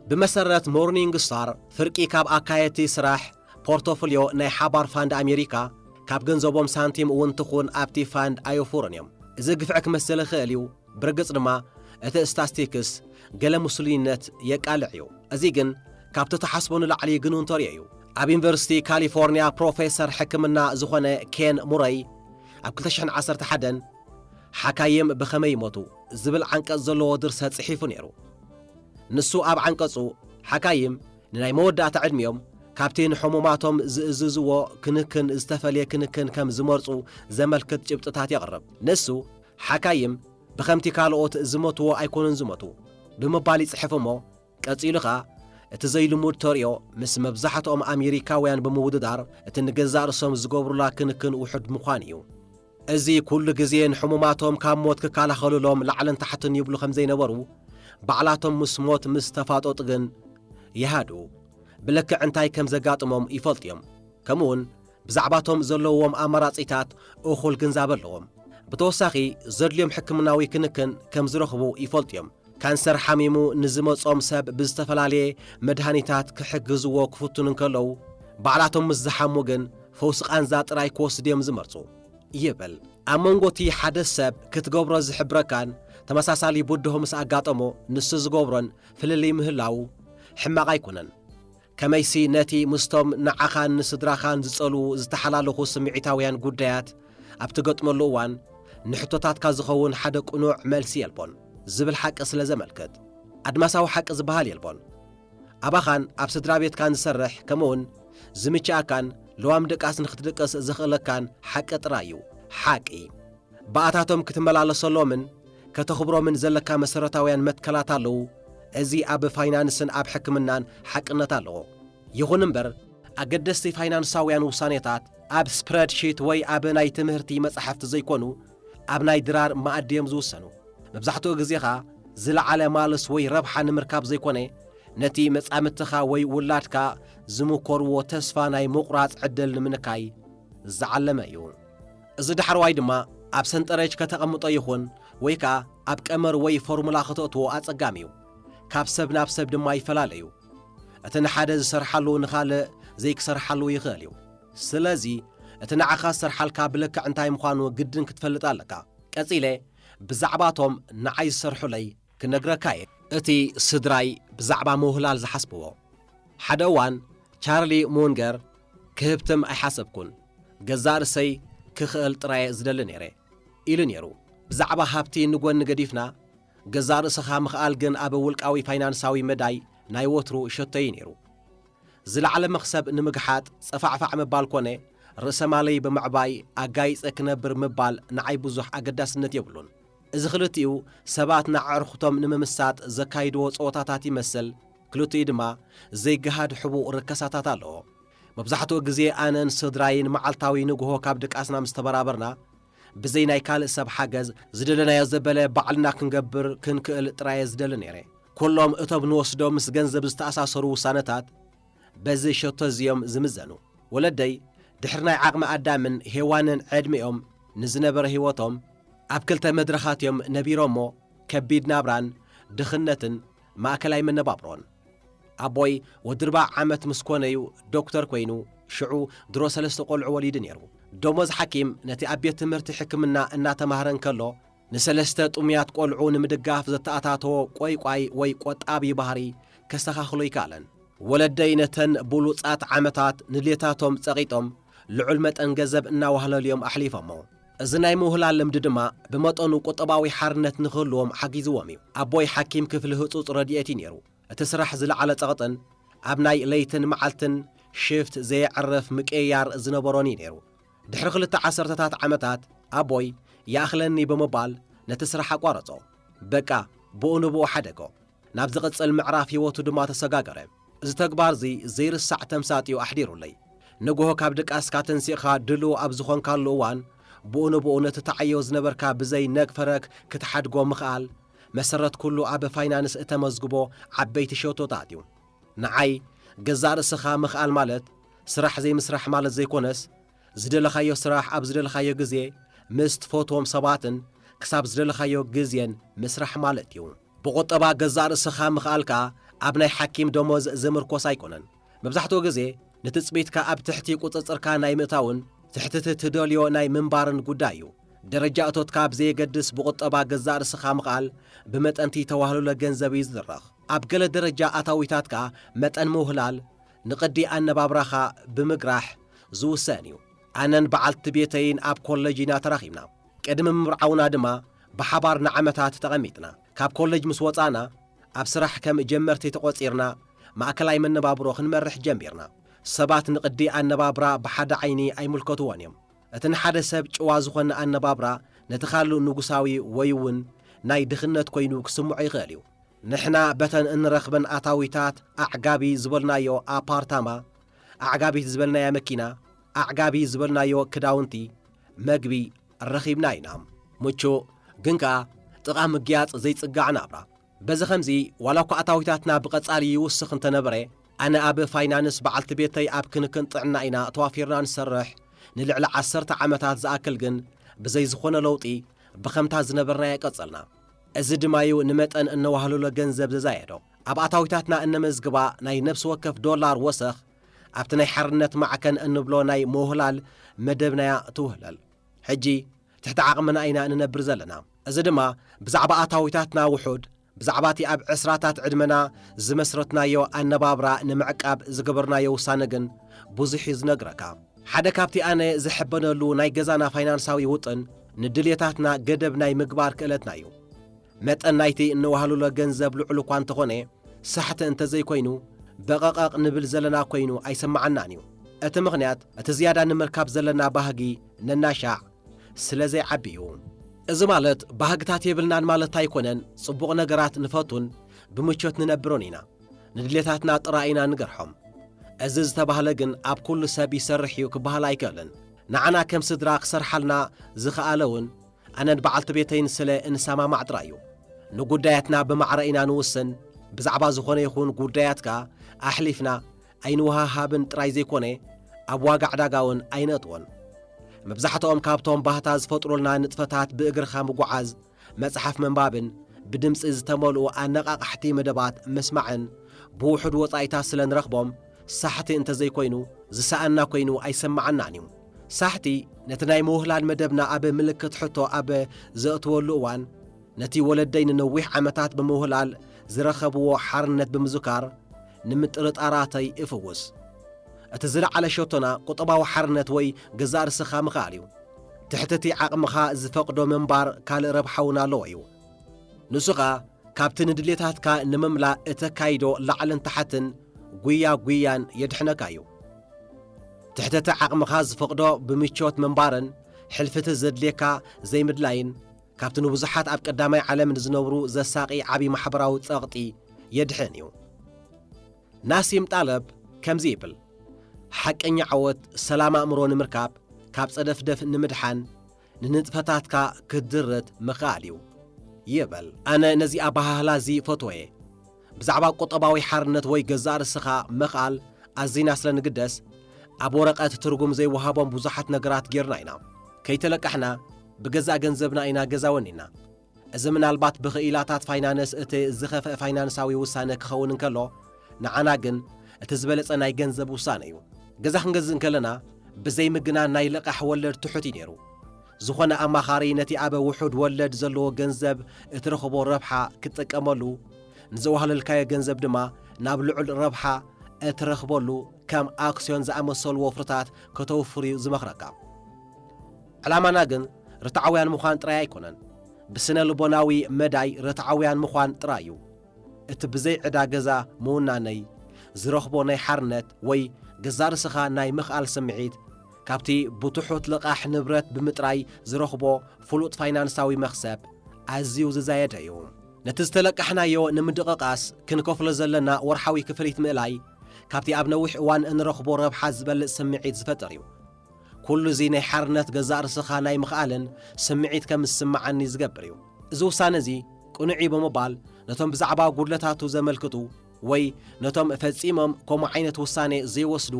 ብመሰረት ሞርኒንግ ስታር፣ ፍርቂ ካብ ኣካየድቲ ስራሕ ፖርቶፎልዮ ናይ ሓባር ፋንድ ኣሜሪካ፣ ካብ ገንዘቦም ሳንቲም እውን ትኹን ኣብቲ ፋንድ ኣየውፍሩን እዮም። እዚ ግፍዒ ክመስል ይኽእል እዩ። ብርግጽ ድማ፣ እቲ ስታስቲክስ ገለ ምስሉይነት የቃልዕ እዩ። እዚ ግን ካብቲ ተሓስቦ ንላዕሊ ግኑን ተርእዮ እዩ። ኣብ ዩኒቨርሲቲ ካሊፎርኒያ ፕሮፌሰር ሕክምና ዝኾነ ኬን ሙረይ፣ ኣብ ክልተ ሽሕን ዓሰርተ ሓደን ሓካይም ብኸመይ ይሞቱ ዝብል ዓንቀጽ ዘለዎ ድርሰት ጽሒፉ ነይሩ። ንሱ ኣብ ዓንቀጹ፣ ሓካይም ንናይ መወዳእታ ዕድሚኦም ካብቲ ንሕሙማቶም ዝእዝዝዎ ክንክን ዝተፈልየ ክንክን ከም ዝመርጹ ዘመልክት ጭብጥታት የቕርብ። ንሱ፣ ሓካይም ብኸምቲ ካልኦት ዝሞትዎ ኣይኮኑን ዝሞቱ ብምባል ይጽሕፍ እሞ፣ ቀጺሉ ኸኣ፣ እቲ ዘይልሙድ ተርእዮ ምስ መብዛሕትኦም ኣሜሪካውያን ብምውድዳር፣ እቲ ንገዛእ ርእሶም ዝገብሩላ ክንክን ውሑድ ምዃን እዩ። እዚ ኩሉ ግዜ ንሕሙማቶም ካብ ሞት ክከላኸሉሎም ላዕልን ታሕትን ይብሉ ከም ዘይነበሩ፣ ባዕላቶም ምስ ሞት ምስ ተፋጠጡ ግን ይሃድኡ። ብልክዕ እንታይ ከም ዘጋጥሞም ይፈልጡ እዮም። ከምኡውን ብዛዕባቶም ዘለዎም ኣማራጺታት እኹል ግንዛበ ኣለዎም። ብተወሳኺ ዘድልዮም ሕክምናዊ ክንክን ከም ዝረኽቡ ይፈልጡ እዮም። ካንሰር ሓሚሙ ንዝመጾም ሰብ ብዝተፈላለየ መድሃኒታት ክሕግዝዎ ክፍትኑ እንከለዉ፣ ባዕላቶም ምስ ዝሓሙ ግን ፈውሲ ቃንዛ ጥራይ ክወስዱ እዮም ዝመርጹ ይብል። ኣብ መንጎ እቲ ሓደ ሰብ ክትገብሮ ዝሕብረካን ተመሳሳሊ ብድሆ ምስ ኣጋጠሞ ንሱ ዝገብሮን ፍልልይ ምህላዉ ሕማቕ ኣይኮነን። ከመይሲ ነቲ ምስቶም ንዓኻን ንስድራኻን ዝጸልዉ ዝተሓላለኹ ስምዒታውያን ጉዳያት ኣብ ትገጥመሉ እዋን፣ ንሕቶታትካ ዝኸውን ሓደ ቅኑዕ መልሲ የልቦን ዝብል ሓቂ ስለ ዘመልክት፣ ኣድማሳዊ ሓቂ ዝበሃል የልቦን። ኣባኻን ኣብ ስድራ ቤትካን ዝሰርሕ፣ ከምኡውን ዝምችኣካን ለዋም ድቃስ ንኽትድቅስ ዘኽእለካን ሓቂ ጥራይ እዩ። ሓቂ። ብኣታቶም ክትመላለሰሎምን ከተኽብሮምን ዘለካ መሰረታውያን መትከላት ኣለዉ። እዚ ኣብ ፋይናንስን ኣብ ሕክምናን ሓቅነት ኣለዎ። ይኹን እምበር፣ ኣገደስቲ ፋይናንሳውያን ውሳኔታት ኣብ ስፕረድሺት ወይ ኣብ ናይ ትምህርቲ መጻሕፍቲ ዘይኮኑ፣ ኣብ ናይ ድራር መኣዲ እዮም ዝውሰኑ። መብዛሕትኡ ግዜ ኸኣ፣ ዝለዓለ ማልስ ወይ ረብሓ ንምርካብ ዘይኮነ፣ ነቲ መጻምድትኻ ወይ ውላድካ ዝምኮርዎ ተስፋ ናይ ምቑራጽ ዕድል ንምንካይ ዝዓለመ እዩ። እዚ ዳሕረዋይ ድማ ኣብ ሰንጠረዥ ከተቐምጦ ይኹን ወይ ከኣ ኣብ ቀመር ወይ ፎርሙላ ከተእትዎ ኣጸጋሚ እዩ። ካብ ሰብ ናብ ሰብ ድማ ይፈላለ እዩ። እቲ ንሓደ ዝሰርሓሉ ንኻልእ ዘይክሰርሓሉ ይኽእል እዩ። ስለዚ እቲ ንዓኻ ዝሰርሓልካ ብልክዕ እንታይ ምዃኑ ግድን ክትፈልጥ ኣለካ። ቀጺለ ብዛዕባቶም ንዓይ ዝሰርሑለይ ክነግረካ እየ። እቲ ስድራይ ብዛዕባ ምውህላል ዝሓስብዎ። ሓደ እዋን ቻርሊ ሙንገር ክህብትም ኣይሓሰብኩን። ገዛእ ርእሰይ ክኽእል ጥራየ ዝደሊ ነይረ ኢሉ ነይሩ። ብዛዕባ ሃብቲ ንጎኒ ገዲፍና፣ ገዛእ ርእስኻ ምኽኣል ግን ኣብ ውልቃዊ ፋይናንሳዊ መዳይ ናይ ወትሩ ሸቶይ ነይሩ። ዝለዓለ መኽሰብ ንምግሓጥ ጸፋዕፋዕ ምባል ኮነ ርእሰ ማለይ ብምዕባይ ኣጋይጸ ክነብር ምባል ንዓይ ብዙሕ ኣገዳስነት የብሉን። እዚ ክልቲኡ ሰባት ንኣዕሩኽቶም ንምምሳጥ ዘካይድዎ ጸወታታት ይመስል፣ ክልቲኡ ድማ ዘይገሃድ ሕቡእ ርከሳታት ኣለዎ። መብዛሕትኡ ግዜ ኣነን ስድራይን መዓልታዊ ንግሆ ካብ ድቃስና ምስ ተበራበርና፣ ብዘይ ናይ ካልእ ሰብ ሓገዝ፣ ዝደለናዮ ዘበለ ባዕልና ክንገብር ክንክእል ጥራየ ዝደሊ ነይረ። ኩሎም እቶም ንወስዶ ምስ ገንዘብ ዝተኣሳሰሩ ውሳነታት በዚ ሸቶ እዚ እዮም ዝምዘኑ። ወለደይ ድሕሪ ናይ ዓቕሚ ኣዳምን ሄዋንን ዕድሚኦም ንዝነበረ ህይወቶም ኣብ ክልተ መድረኻት እዮም ነቢሮሞ፣ ከቢድ ናብራን ድኽነትን ማእከላይ መነባብሮን። ኣቦይ ወዲ ኣርባዓ ዓመት ምስ ኮነዩ ዶክተር ኮይኑ፣ ሽዑ ድሮ ሰለስተ ቆልዑ ወሊዱ ነይሩ። ደሞዝ ሓኪም ነቲ ኣብ ቤት ትምህርቲ ሕክምና እናተማህረ እንከሎ፣ ንሰለስተ ጥሙያት ቆልዑ ንምድጋፍ ዘተኣታተዎ ቆይቋይ ወይ ቆጣቢ ባህሪ ከስተኻኽሎ ኣይከኣለን። ወለደይ ነተን ብሉጻት ዓመታት ንድሌታቶም ጸቒጦም፣ ልዑል መጠን ገንዘብ እናዋህለሉ እዮም ኣሕሊፎሞ። እዚ ናይ ምውህላል ልምዲ ድማ ብመጠኑ ቁጠባዊ ሓርነት ንኽህልዎም ሓጊዝዎም እዩ። ኣቦይ ሓኪም ክፍሊ ህጹጽ ረድኤት እዩ ነይሩ። እቲ ስራሕ ዝለዓለ ጸቕጥን ኣብ ናይ ለይትን መዓልትን ሽፍት ዘየዕርፍ ምቅይያር ዝነበሮን እዩ ነይሩ። ድሕሪ ክልተ ዓሰርተታት ዓመታት ኣቦይ ይኣኽለኒ ብምባል ነቲ ስራሕ ኣቋረጾ። በቃ ብኡ ንብኡ ሓደጎ። ናብ ዝቕጽል ምዕራፍ ህይወቱ ድማ ተሰጋገረ። እዚ ተግባር እዚ ዘይርሳዕ ተምሳጥ እዩ ኣሕዲሩለይ። ንግሆ ካብ ድቃስካ ተንሲእኻ ድልው ኣብ ዝኾንካሉ እዋን፣ ብኡ ንብኡ ነቲ ተዓዮ ዝነበርካ ብዘይ ነግ ፈረግ ክትሓድጎ ምኽኣል፣ መሰረት ኩሉ ኣብ ፋይናንስ እተመዝግቦ ዓበይቲ ሸቶታት እዩ። ንዓይ፣ ገዛእ ርእስኻ ምኽኣል ማለት ስራሕ ዘይምስራሕ ማለት ዘይኮነስ፣ ዝደለኻዮ ስራሕ ኣብ ዝደለኻዮ ግዜ ምስ ትፈትዎም ሰባትን ክሳብ ዝደለኻዮ ግዜን ምስራሕ ማለት እዩ። ብቑጠባ ገዛእ ርእስኻ ምኽኣል ከኣ ኣብ ናይ ሓኪም ደሞዝ ዝምርኮስ ኣይኮነን። መብዛሕትኡ ግዜ ንትጽቢትካ ኣብ ትሕቲ ቁጽጽርካ ናይ ምእታውን ትሕቲ እቲ ትደልዮ ናይ ምንባርን ጉዳይ እዩ። ደረጃ እቶትካ ብዘየገድስ ብቑጠባ ገዛእ ርእስኻ ምኽኣል ብመጠንቲ ተዋህልሎ ገንዘብ እዩ ዝድረኽ። ኣብ ገለ ደረጃ ኣታዊታትካ መጠን ምውህላል ንቕዲ ኣነባብራኻ ብምግራሕ ዝውሰን እዩ። ኣነን በዓልቲ ቤተይን ኣብ ኮለጅ ኢና ተራኺብና። ቅድሚ ምምርዓውና ድማ ብሓባር ንዓመታት ተቐሚጥና። ካብ ኮለጅ ምስ ወጻእና ኣብ ስራሕ ከም ጀመርቲ ተቖጺርና ማእከላይ መነባብሮ ክንመርሕ ጀሚርና። ሰባት ንቕዲ ኣነባብራ ብሓደ ዓይኒ ኣይምልከትዎን እዮም። እቲ ንሓደ ሰብ ጭዋ ዝኾነ ኣነባብራ ነቲ ካልእ ንጉሳዊ ወይ እውን ናይ ድኽነት ኮይኑ ክስምዖ ይኽእል እዩ። ንሕና በተን እንረኽበን ኣታዊታት ኣዕጋቢ ዝበልናዮ ኣፓርታማ፣ ኣዕጋቢት ዝበልናያ መኪና፣ ኣዕጋቢ ዝበልናዮ ክዳውንቲ፣ መግቢ ረኺብና ኢና። ምቹእ ግን ከኣ ጥቓ ምግያጽ ዘይጽጋዕ ናብራ። በዚ ኸምዚ ዋላ እኳ ኣታዊታትና ብቐጻሊ ይውስኽ እንተነበረ፣ ኣነ ኣብ ፋይናንስ፣ በዓልቲ ቤተይ ኣብ ክንክን ጥዕና ኢና ተዋፊርና ንሰርሕ። ንልዕሊ ዓሰርተ ዓመታት ዝኣክል ግን ብዘይ ዝኾነ ለውጢ ብኸምታ ዝነበርናዮ ቀጸልና። እዚ ድማዩ ንመጠን እነዋህልሎ ገንዘብ ዘዛየዶ። ኣብ ኣታዊታትና እነመዝግባ ናይ ነፍሲ ወከፍ ዶላር ወሰኽ ኣብቲ ናይ ሓርነት ማዕከን እንብሎ ናይ ምውህላል መደብናያ ትውህለል። ሕጂ ትሕቲ ዓቕምና ኢና እንነብር ዘለና። እዚ ድማ ብዛዕባ ኣታዊታትና ውሑድ፣ ብዛዕባ እቲ ኣብ ዕስራታት ዕድመና ዝመስረትናዮ ኣነባብራ ንምዕቃብ ዝገበርናዮ ውሳነ ግን ብዙሕ እዩ ዝነግረካ። ሓደ ካብቲ ኣነ ዝሕበነሉ ናይ ገዛና ፋይናንሳዊ ውጥን ንድልየታትና ገደብ ናይ ምግባር ክእለትና እዩ። መጠን ናይቲ እንዋህልሎ ገንዘብ ልዑል እኳ እንተኾነ፣ ሳሕቲ እንተዘይኮይኑ፣ በቐቐቕ ንብል ዘለና ኮይኑ ኣይሰማዓናን እዩ። እቲ ምኽንያት፣ እቲ ዝያዳ ንምርካብ ዘለና ባህጊ ነናሻዕ ስለ ዘይዓቢ እዩ። እዚ ማለት ባህግታት የብልናን ማለት ኣይኮነን። ጽቡቕ ነገራት ንፈቱን ብምቾት ንነብሮን ኢና። ንድሌታትና ጥራይ ኢና ንገርሖም። እዚ ዝተባህለ ግን ኣብ ኩሉ ሰብ ይሰርሕ እዩ ክበሃል ኣይክእልን። ንዓና ከም ስድራ ክሰርሓልና ዝኸኣለ እውን ኣነን በዓልቲ ቤተይን ስለ እንሰማማዕ ጥራይ እዩ። ንጉዳያትና ብማዕረ ኢና ንውስን። ብዛዕባ ዝኾነ ይኹን ጉዳያት ከኣ ኣሕሊፍና ኣይንወሃሃብን ጥራይ ዘይኮነ፣ ኣብ ዋጋ ዕዳጋ እውን ኣይነእትዎን። መብዛሕትኦም ካብቶም ባህታ ዝፈጥሩልና ንጥፈታት ብእግርኻ ምጉዓዝ፣ መጽሓፍ ምንባብን ብድምጺ ዝተመልኡ ኣነቓቓሕቲ መደባት ምስማዕን ብውሑድ ወጻኢታት ስለ ንረኽቦም፣ ሳሕቲ እንተዘይኮይኑ፣ ዝሰኣና ኮይኑ ኣይሰማዓናን እዩ። ሳሕቲ ነቲ ናይ ምውህላል መደብና ኣብ ምልክት ሕቶ ኣብ ዘእትወሉ እዋን፣ ነቲ ወለደይ ንነዊሕ ዓመታት ብምውህላል ዝረኸብዎ ሓርነት ብምዝካር፣ ንምጥርጣራተይ እፍውስ። እቲ ዝለዓለ ሸቶና ቁጠባዊ ሓርነት ወይ ገዛእ ርእስኻ ምኽኣል እዩ። ትሕቲ እቲ ዓቕምኻ ዝፈቕዶ ምንባር ካልእ ረብሓ እውን ኣለዎ እዩ። ንሱ ኸኣ ካብቲ ንድሌታትካ ንምምላእ እተካይዶ ላዕልን ታሕትን ጉያ ጉያን የድሕነካ እዩ። ትሕቲ እቲ ዓቕምኻ ዝፈቕዶ ብምቾት ምንባርን ሕልፍቲ ዘድልየካ ዘይምድላይን ካብቲ ንብዙሓት ኣብ ቀዳማይ ዓለም ንዝነብሩ ዘሳቒ ዓቢ ማሕበራዊ ጸቕጢ የድሕን እዩ። ናሲም ጣለብ ከምዚ ይብል፣ ሓቀኛ ዓወት ሰላም ኣእምሮ ንምርካብ፣ ካብ ጸደፍደፍ ንምድሓን፣ ንንጥፈታትካ ክትድርት ምኽኣል እዩ ይብል። ኣነ ነዚ ኣበሃህላ እዚ ፈትወ እየ። ብዛዕባ ቁጠባዊ ሓርነት ወይ ገዛእ ርእስኻ ምኽኣል ኣዚና ስለ ንግደስ፣ ኣብ ወረቐት ትርጉም ዘይወሃቦም ብዙሓት ነገራት ጌርና ኢና። ከይተለቃሕና ብገዛእ ገንዘብና ኢና ገዛ ወኒና። እዚ ምናልባት ብኽኢላታት ፋይናንስ እቲ ዝኸፍአ ፋይናንሳዊ ውሳነ ክኸውን እንከሎ፣ ንዓና ግን እቲ ዝበለጸ ናይ ገንዘብ ውሳነ እዩ። ገዛ ክንገዝእ እንከለና ብዘይ ምግናን ናይ ልቓሕ ወለድ ትሑት እዩ ነይሩ። ዝኾነ ኣማኻሪ ነቲ ኣብ ውሑድ ወለድ ዘለዎ ገንዘብ እትረኽቦ ረብሓ ክትጥቀመሉ፣ ንዘዋህለልካዮ ገንዘብ ድማ ናብ ልዑል ረብሓ እትረኽበሉ ከም ኣክስዮን ዝኣመሰሉ ወፍርታት ከተውፍር እዩ ዝመኽረካ። ዕላማና ግን ርትዓውያን ምዃን ጥራይ ኣይኮነን። ብስነ ልቦናዊ መዳይ ርትዓውያን ምዃን ጥራይ እዩ። እቲ ብዘይ ዕዳ ገዛ ምውናነይ ዝረኽቦ ናይ ሓርነት ወይ ገዛእ ርእስኻ ናይ ምኽኣል ስምዒት ካብቲ ብትሑት ልቓሕ ንብረት ብምጥራይ ዝረኽቦ ፍሉጥ ፋይናንሳዊ መኽሰብ ኣዝዩ ዝዛየደ እዩ። ነቲ ዝተለቃሕናዮ ንምድቕቓስ ክንከፍሎ ዘለና ወርሓዊ ክፍሊት ምእላይ ካብቲ ኣብ ነዊሕ እዋን እንረኽቦ ረብሓ ዝበልጽ ስምዒት ዝፈጥር እዩ። ኩሉ እዚ ናይ ሓርነት ገዛእ ርእስኻ ናይ ምኽኣልን ስምዒት ከም ዝስምዓኒ ዝገብር እዩ። እዚ ውሳነ እዚ ቅኑዕ እዩ ብምባል ነቶም ብዛዕባ ጉድለታቱ ዘመልክቱ ወይ ነቶም ፈጺሞም ከምኡ ዓይነት ውሳነ ዘይወስዱ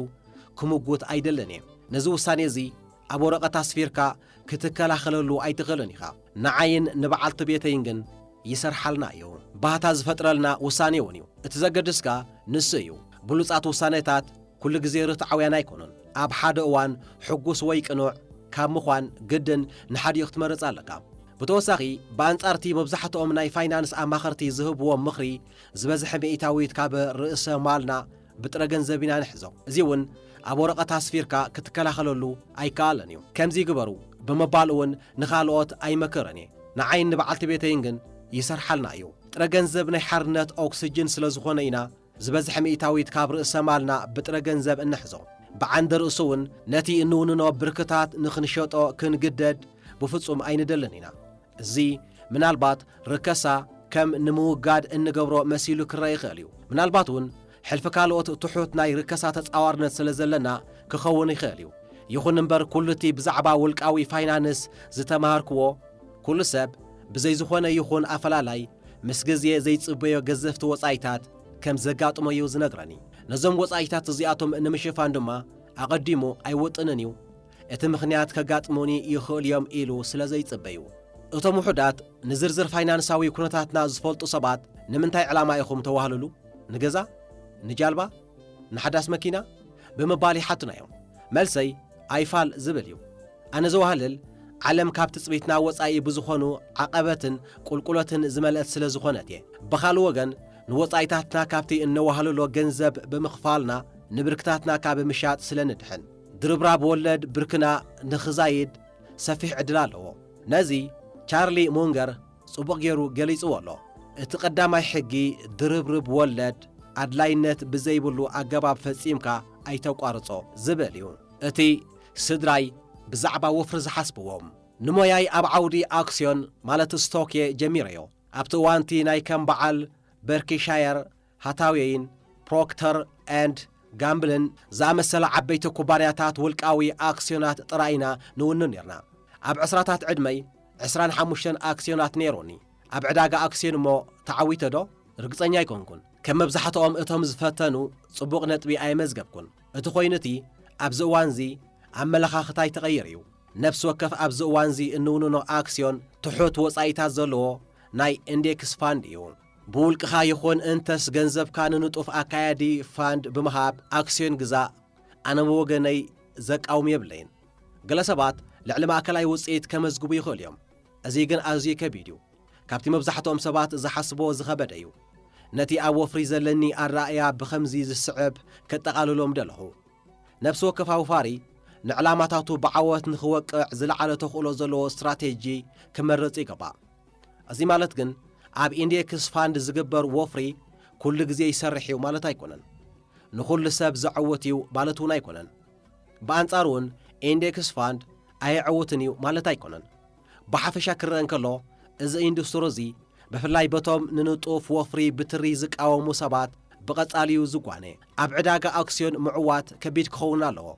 ክምጉት ኣይደልን እየ። ነዚ ውሳነ እዚ ኣብ ወረቐት ኣስፊርካ ክትከላኸለሉ ኣይትኽእልን ኢኻ። ንዓይን ንበዓልቲ ቤተይን ግን ይሰርሓልና እዩ። ባህታ ዝፈጥረልና ውሳኔ እውን እዩ። እቲ ዘገድስካ ንሱ እዩ። ብሉጻት ውሳኔታት ኩሉ ግዜ ርትዓውያን ኣይኮኑን። ኣብ ሓደ እዋን ሕጉስ ወይ ቅኑዕ ካብ ምዃን ግድን ንሓዲኡ ክትመርጽ ኣለካ። ብተወሳኺ፣ ብኣንጻር እቲ መብዛሕትኦም ናይ ፋይናንስ ኣማኸርቲ ዝህብዎ ምኽሪ፣ ዝበዝሐ ሚእታዊት ካብ ርእሰ ማልና ብጥረ ገንዘብ ኢና ንሕዞ። እዚ እውን ኣብ ወረቐት ኣስፊርካ ክትከላኸለሉ ኣይከኣልን እዩ። ከምዚ ግበሩ ብምባል እውን ንኻልኦት ኣይመክርን እየ። ንዓይን ንበዓልቲ ቤተይን ግን ይሰርሓልና እዩ። ጥረ ገንዘብ ናይ ሓርነት ኦክስጅን ስለ ዝኾነ ኢና ዝበዝሐ ሚእታዊት ካብ ርእሰ ማልና ብጥረ ገንዘብ እንሕዞ። ብዓንደ ርእሱ እውን ነቲ እንውንኖ ብርክታት ንኽንሸጦ ክንግደድ ብፍጹም ኣይንደልን ኢና። እዚ ምናልባት ርከሳ ከም ንምውጋድ እንገብሮ መሲሉ ክረአ ይኽእል እዩ። ምናልባት እውን ሕልፊ ካልኦት ትሑት ናይ ርከሳ ተጻዋርነት ስለ ዘለና ክኸውን ይኽእል እዩ። ይኹን እምበር፣ ኩሉ እቲ ብዛዕባ ውልቃዊ ፋይናንስ ዝተማሃርክዎ፣ ኩሉ ሰብ ብዘይ ዝኾነ ይኹን ኣፈላላይ ምስ ግዜ ዘይጽበዮ ገዘፍቲ ወጻኢታት ከም ዘጋጥሞ እዩ ዝነግረኒ። ነዞም ወጻኢታት እዚኣቶም ንምሽፋን ድማ ኣቐዲሙ ኣይውጥንን እዩ። እቲ ምኽንያት ከጋጥሙኒ ይኽእሉ እዮም ኢሉ ስለ ዘይጽበዩ። እቶም ውሑዳት ንዝርዝር ፋይናንሳዊ ኩነታትና ዝፈልጡ ሰባት ንምንታይ ዕላማ ኢኹም ተዋህልሉ? ንገዛ? ንጃልባ? ንሓዳስ መኪና? ብምባል ይሓቱና እዮም። መልሰይ ኣይፋል ዝብል እዩ። ኣነ ዘዋህልል ዓለም ካብ ትጽቢትና ወጻኢ ብዝኾኑ ዓቐበትን ቁልቁለትን ዝመልአት ስለ ዝኾነት እየ። ብኻልእ ወገን ንወጻኢታትና ካብቲ እነዋህልሎ ገንዘብ ብምኽፋልና ንብርክታትና ካብ ምሻጥ ስለ ንድሕን። ድርብራብ ወለድ ብርክና ንኽዛይድ ሰፊሕ ዕድል ኣለዎ። ነዚ ቻርሊ ሙንገር ጽቡቕ ገይሩ ገሊጽዎ ኣሎ። እቲ ቀዳማይ ሕጊ ድርብርብ ወለድ ኣድላይነት ብዘይብሉ ኣገባብ ፈጺምካ ኣይተቋርጾ ዝብል እዩ። እቲ ስድራይ ብዛዕባ ወፍሪ ዝሓስብዎም ንሞያይ ኣብ ዓውዲ ኣክስዮን ማለት ስቶክ እየ ጀሚረዮ። ኣብቲ እዋንቲ ናይ ከም በዓል በርኪሻየር ሃታዌይን ፕሮክተር ኤንድ ጋምብልን ዝኣመሰላ ዓበይቲ ኩባንያታት ውልቃዊ ኣክስዮናት ጥራይ ኢና ንውንን ነርና። ኣብ ዕስራታት ዕድመይ ዕስራን ሓሙሽተን ኣክስዮናት ነይሮኒ። ኣብ ዕዳጋ ኣክስዮን እሞ ተዓዊተ ዶ? ርግጸኛ ኣይኮንኩን። ከም መብዛሕትኦም እቶም ዝፈተኑ ጽቡቕ ነጥቢ ኣየመዝገብኩን። እቲ ኮይኑ እቲ ኣብዚ እዋንዚ ኣመለኻኽታይ ተቐይሩ እዩ። ነፍሲ ወከፍ ኣብዚ እዋንዚ እንውንኖ ኣክስዮን ትሑት ወጻኢታት ዘለዎ ናይ ኢንዴክስ ፋንድ እዩ። ብውልቅኻ ይኹን እንተስ ገንዘብካ ንንጡፍ ኣካያዲ ፋንድ ብምሃብ ኣክስዮን ግዛእ፣ ኣነ ብወገነይ ዘቃውም የብለይን። ገለ ሰባት ልዕሊ ማእከላይ ውጽኢት ከመዝግቡ ይኽእሉ እዮም። እዚ ግን ኣዝዩ ከቢድ እዩ። ካብቲ መብዛሕትኦም ሰባት ዝሓስቦ ዝኸበደ እዩ። ነቲ ኣብ ወፍሪ ዘለኒ ኣረኣእያ ብኸምዚ ዝስዕብ ከጠቓልሎም ደለኹ። ነፍሲ ወከፍ ኣውፋሪ ንዕላማታቱ ብዓወት ንኽወቅዕ ዝለዓለ ተኽእሎ ዘለዎ ስትራቴጂ ክመርጽ ይግባእ። እዚ ማለት ግን ኣብ ኢንዴክስ ፋንድ ዝግበር ወፍሪ ኩሉ ግዜ ይሰርሕ እዩ ማለት ኣይኮነን። ንኹሉ ሰብ ዘዕውት እዩ ማለት እውን ኣይኮነን። ብኣንጻሩ እውን ኢንዴክስ ፋንድ ኣየዕውትን እዩ ማለት ኣይኮነን። ብሓፈሻ ክረአ እንከሎ፣ እዚ ኢንዱስትሪ እዚ ብፍላይ በቶም ንንጡፍ ወፍሪ ብትሪ ዝቃወሙ ሰባት ብቐጻሊ እዩ ዝጓነ። ኣብ ዕዳጋ ኣክስዮን ምዕዋት ከቢድ ክኸውን ኣለዎ።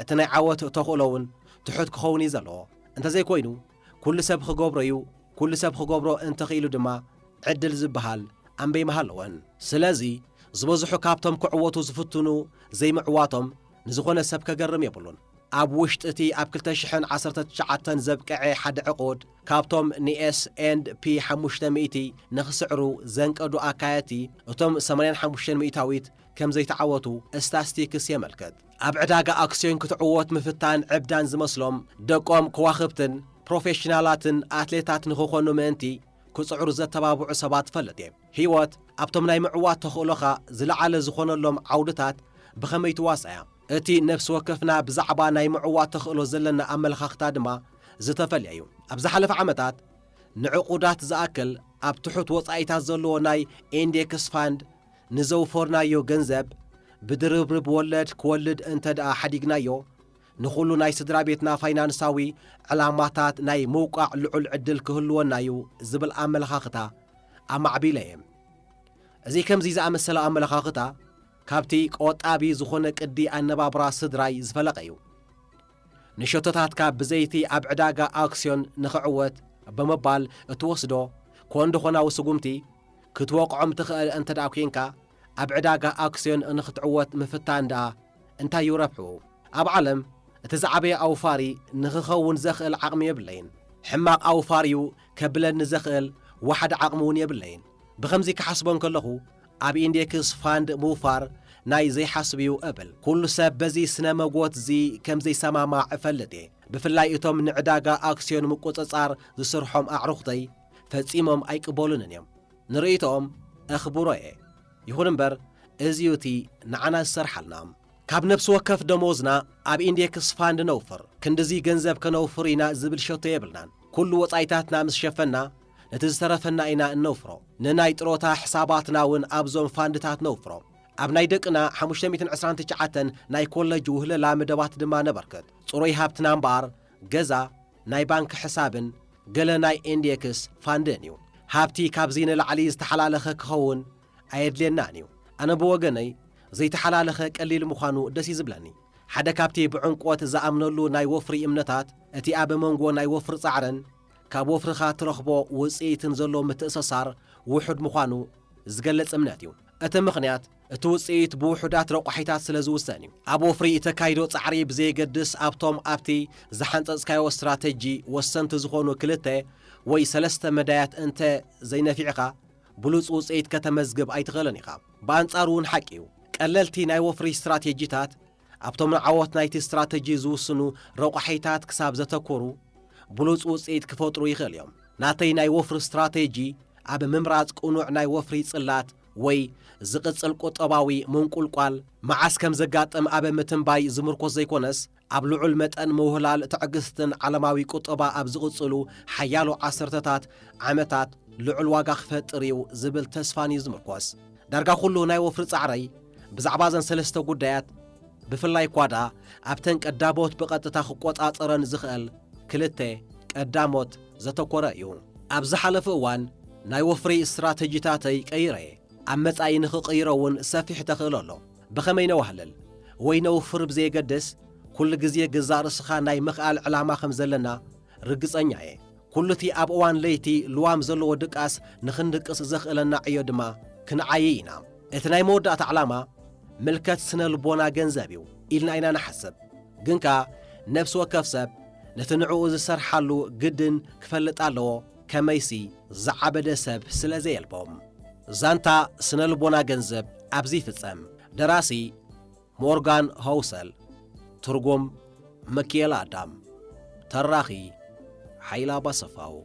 እቲ ናይ ዓወት ተኽእሎ እውን ትሑት ክኸውን እዩ ዘለዎ። እንተዘይኮይኑ፣ ኩሉ ሰብ ክገብሮ እዩ። ኩሉ ሰብ ክገብሮ እንተኽኢሉ ድማ ዕድል ዝበሃል ኣንበይ ምሃለወን። ስለዚ ዝበዝሑ ካብቶም ክዕወቱ ዝፍትኑ ዘይምዕዋቶም ንዝኾነ ሰብ ከገርም የብሉን። ኣብ ውሽጢ እቲ ኣብ ክልተ ሽሕን ዓሰርተ ትሽዓተን ዘብቅዐ ሓደ ዕቑድ፣ ካብቶም ንኤስ ኤንድ ፒ ሓሙሽተ ሚእቲ ንኽስዕሩ ዘንቀዱ ኣካየድቲ፣ እቶም ሰማንያን ሓሙሽተን ሚእታዊት ከም ዘይተዓወቱ ስታስቲክስ የመልክት። ኣብ ዕዳጋ ኣክስዮን ክትዕወት ምፍታን ዕብዳን ዝመስሎም፣ ደቆም ከዋኽብትን ፕሮፌሽናላትን ኣትሌታት ንኽኾኑ ምእንቲ ክጽዕሩ ዘተባብዑ ሰባት እፈልጥ እየ። ህይወት ኣብቶም ናይ ምዕዋት ተኽእሎኻ ዝለዓለ ዝኾነሎም ዓውድታት ብኸመይ ትዋስኣያ? እቲ ነፍሲ ወከፍና ብዛዕባ ናይ ምዕዋት ተኽእሎ ዘለና ኣመለኻኽታ ድማ ዝተፈልየ እዩ። ኣብ ዝሓለፈ ዓመታት፣ ንዕቑዳት ዝኣክል ኣብ ትሑት ወጻኢታት ዘለዎ ናይ ኢንዴክስ ፋንድ ንዘውፈርናዮ ገንዘብ ብድርብርብ ወለድ ክወልድ እንተ ደኣ ሓዲግናዮ፣ ንኹሉ ናይ ስድራ ቤትና ፋይናንሳዊ ዕላማታት ናይ ምውቃዕ ልዑል ዕድል ክህልወና እዩ ዝብል ኣመለኻኽታ ኣማዕቢለ እየ። እዚ ከምዚ ዝኣመሰለ ኣመለኻኽታ ካብቲ ቆጣቢ ዝኾነ ቅዲ ኣነባብራ ስድራይ ዝፈለቐ እዩ። ንሸቶታትካ ብዘይቲ ኣብ ዕዳጋ ኣክስዮን ንኽዕወት ብምባል እትወስዶ ኮንዶኾናዊ ስጉምቲ ክትወቕዖም ትኽእል እንተ ደኣ ኲንካ፣ ኣብ ዕዳጋ ኣክስዮን ንኽትዕወት ምፍታን ደኣ እንታይ እዩ ረብሕኡ? ኣብ ዓለም እቲ ዝዓበየ ኣውፋሪ ንኽኸውን ዘኽእል ዓቕሚ የብለይን። ሕማቕ ኣውፋር እዩ ከብለኒ ዘኽእል ዋሕዲ ዓቕሚ እውን የብለይን። ብኸምዚ ክሓስቦ እንከለኹ፣ ኣብ ኢንዴክስ ፋንድ ምውፋር ናይ ዘይሓስብ እዩ እብል። ኩሉ ሰብ በዚ ስነ መጎት እዚ ከም ዘይሰማማዕ እፈልጥ እየ። ብፍላይ እቶም ንዕዳጋ ኣክስዮን ምቁጽጻር ዝስርሖም ኣዕሩኽተይ ፈጺሞም ኣይቅበሉንን እዮም። ንርእይቶኦም እኽብሮ እየ። ይኹን እምበር፣ እዚ እዩ እቲ ንዓና ዝሰርሓልና። ካብ ነፍሲ ወከፍ ደሞዝና ኣብ ኢንዴክስ ፋንድ ነውፍር። ክንድዚ ገንዘብ ከነውፍር ኢና ዝብል ሸቶ የብልናን። ኩሉ ወጻኢታትና ምስ ሸፈና፣ ነቲ ዝተረፈና ኢና እነውፍሮ። ንናይ ጥሮታ ሕሳባትና እውን ኣብዞም ፋንድታት ነውፍሮ። ኣብ ናይ ደቅና ሓሙሽተ ሚእትን ዕስራን ትሽዓተን ናይ ኮለጅ ውህለላ መደባት ድማ ነበርክት። ጽሩይ ሃብትና እምበኣር፣ ገዛ፣ ናይ ባንክ ሕሳብን ገለ ናይ ኢንዴክስ ፋንድን እዩ። ሃብቲ ካብዚ ንላዕሊ ዝተሓላለኸ ክኸውን ኣየድልየናን እዩ። ኣነ ብወገነይ፣ ዘይተሓላለኸ ቀሊል ምዃኑ ደስ እዩ ዝብለኒ። ሓደ ካብቲ ብዕምቆት ዝኣምነሉ ናይ ወፍሪ እምነታት፣ እቲ ኣብ መንጎ ናይ ወፍሪ ጻዕርን ካብ ወፍርኻ ትረኽቦ ውጽኢትን ዘሎ ምትእስሳር ውሑድ ምዃኑ ዝገልጽ እምነት እዩ። እቲ ምኽንያት፣ እቲ ውጽኢት ብውሑዳት ረቋሒታት ስለ ዝውሰን እዩ። ኣብ ወፍሪ እተካይዶ ጻዕሪ ብዘየገድስ፣ ኣብቶም ኣብቲ ዝሓንጸጽካዮ ስትራተጂ ወሰንቲ ዝኾኑ ክልተ ወይ ሰለስተ መዳያት እንተ ዘይነፊዕካ፣ ብሉጽ ውጽኢት ከተመዝግብ ኣይትኽእልን ኢኻ። ብኣንጻሩ እውን ሓቂ እዩ። ቀለልቲ ናይ ወፍሪ ስትራቴጂታት ኣብቶም ንዓወት ናይቲ ስትራተጂ ዝውስኑ ረቋሒታት ክሳብ ዘተኮሩ፣ ብሉጽ ውጽኢት ክፈጥሩ ይኽእል እዮም። ናተይ ናይ ወፍሪ ስትራቴጂ ኣብ ምምራጽ ቅኑዕ ናይ ወፍሪ ጽላት ወይ ዝቕጽል ቁጠባዊ ምንቁልቋል መዓስ ከም ዘጋጥም ኣብ ምትንባይ ዝምርኮስ ዘይኮነስ፣ ኣብ ልዑል መጠን ምውህላል ትዕግስትን ዓለማዊ ቁጠባ ኣብ ዝቕጽሉ ሓያሎ ዓሰርተታት ዓመታት ልዑል ዋጋ ክፈጥር እዩ ዝብል ተስፋን እዩ ዝምርኮስ። ዳርጋ ኩሉ ናይ ወፍሪ ጻዕረይ ብዛዕባ እዘን ሰለስተ ጉዳያት፣ ብፍላይ እኳ ደኣ ኣብተን ቀዳሞት ብቐጥታ ክቆጻጸረን ዝኽእል ክልተ ቀዳሞት ዘተኮረ እዩ። ኣብ ዝሓለፈ እዋን ናይ ወፍሪ ስትራተጂታተይ ቀይረ እየ። ኣብ መጻኢ ንኽቕይሮ እውን ሰፊሕ ተኽእሎ ኣሎ። ብኸመይ ነዋህልል ወይ ነውፍር ብዘየገድስ፣ ኩሉ ግዜ ገዛእ ርእስኻ ናይ ምኽኣል ዕላማ ከም ዘለና ርግጸኛ እየ። ኩሉ እቲ ኣብ እዋን ለይቲ ልዋም ዘለዎ ድቃስ ንኽንድቅስ ዘኽእለና ዕዮ ድማ ክንዓዪ ኢና። እቲ ናይ መወዳእታ ዕላማ ምልከት ስነ ልቦና ገንዘብ እዩ ኢልና ኢና ንሓስብ። ግን ከኣ ነፍሲ ወከፍ ሰብ ነቲ ንዕኡ ዝሰርሓሉ ግድን ክፈልጥ ኣለዎ፣ ከመይሲ ዝዓበደ ሰብ ስለ ዘየልቦ። ዛንታ ስነ ልቦና ገንዘብ ኣብዚ ይፍጸም። ደራሲ ሞርጋን ሆውሰል። ትርጉም ምክኤል ኣዳም። ተራኺ ሓይላ ባሰፋው።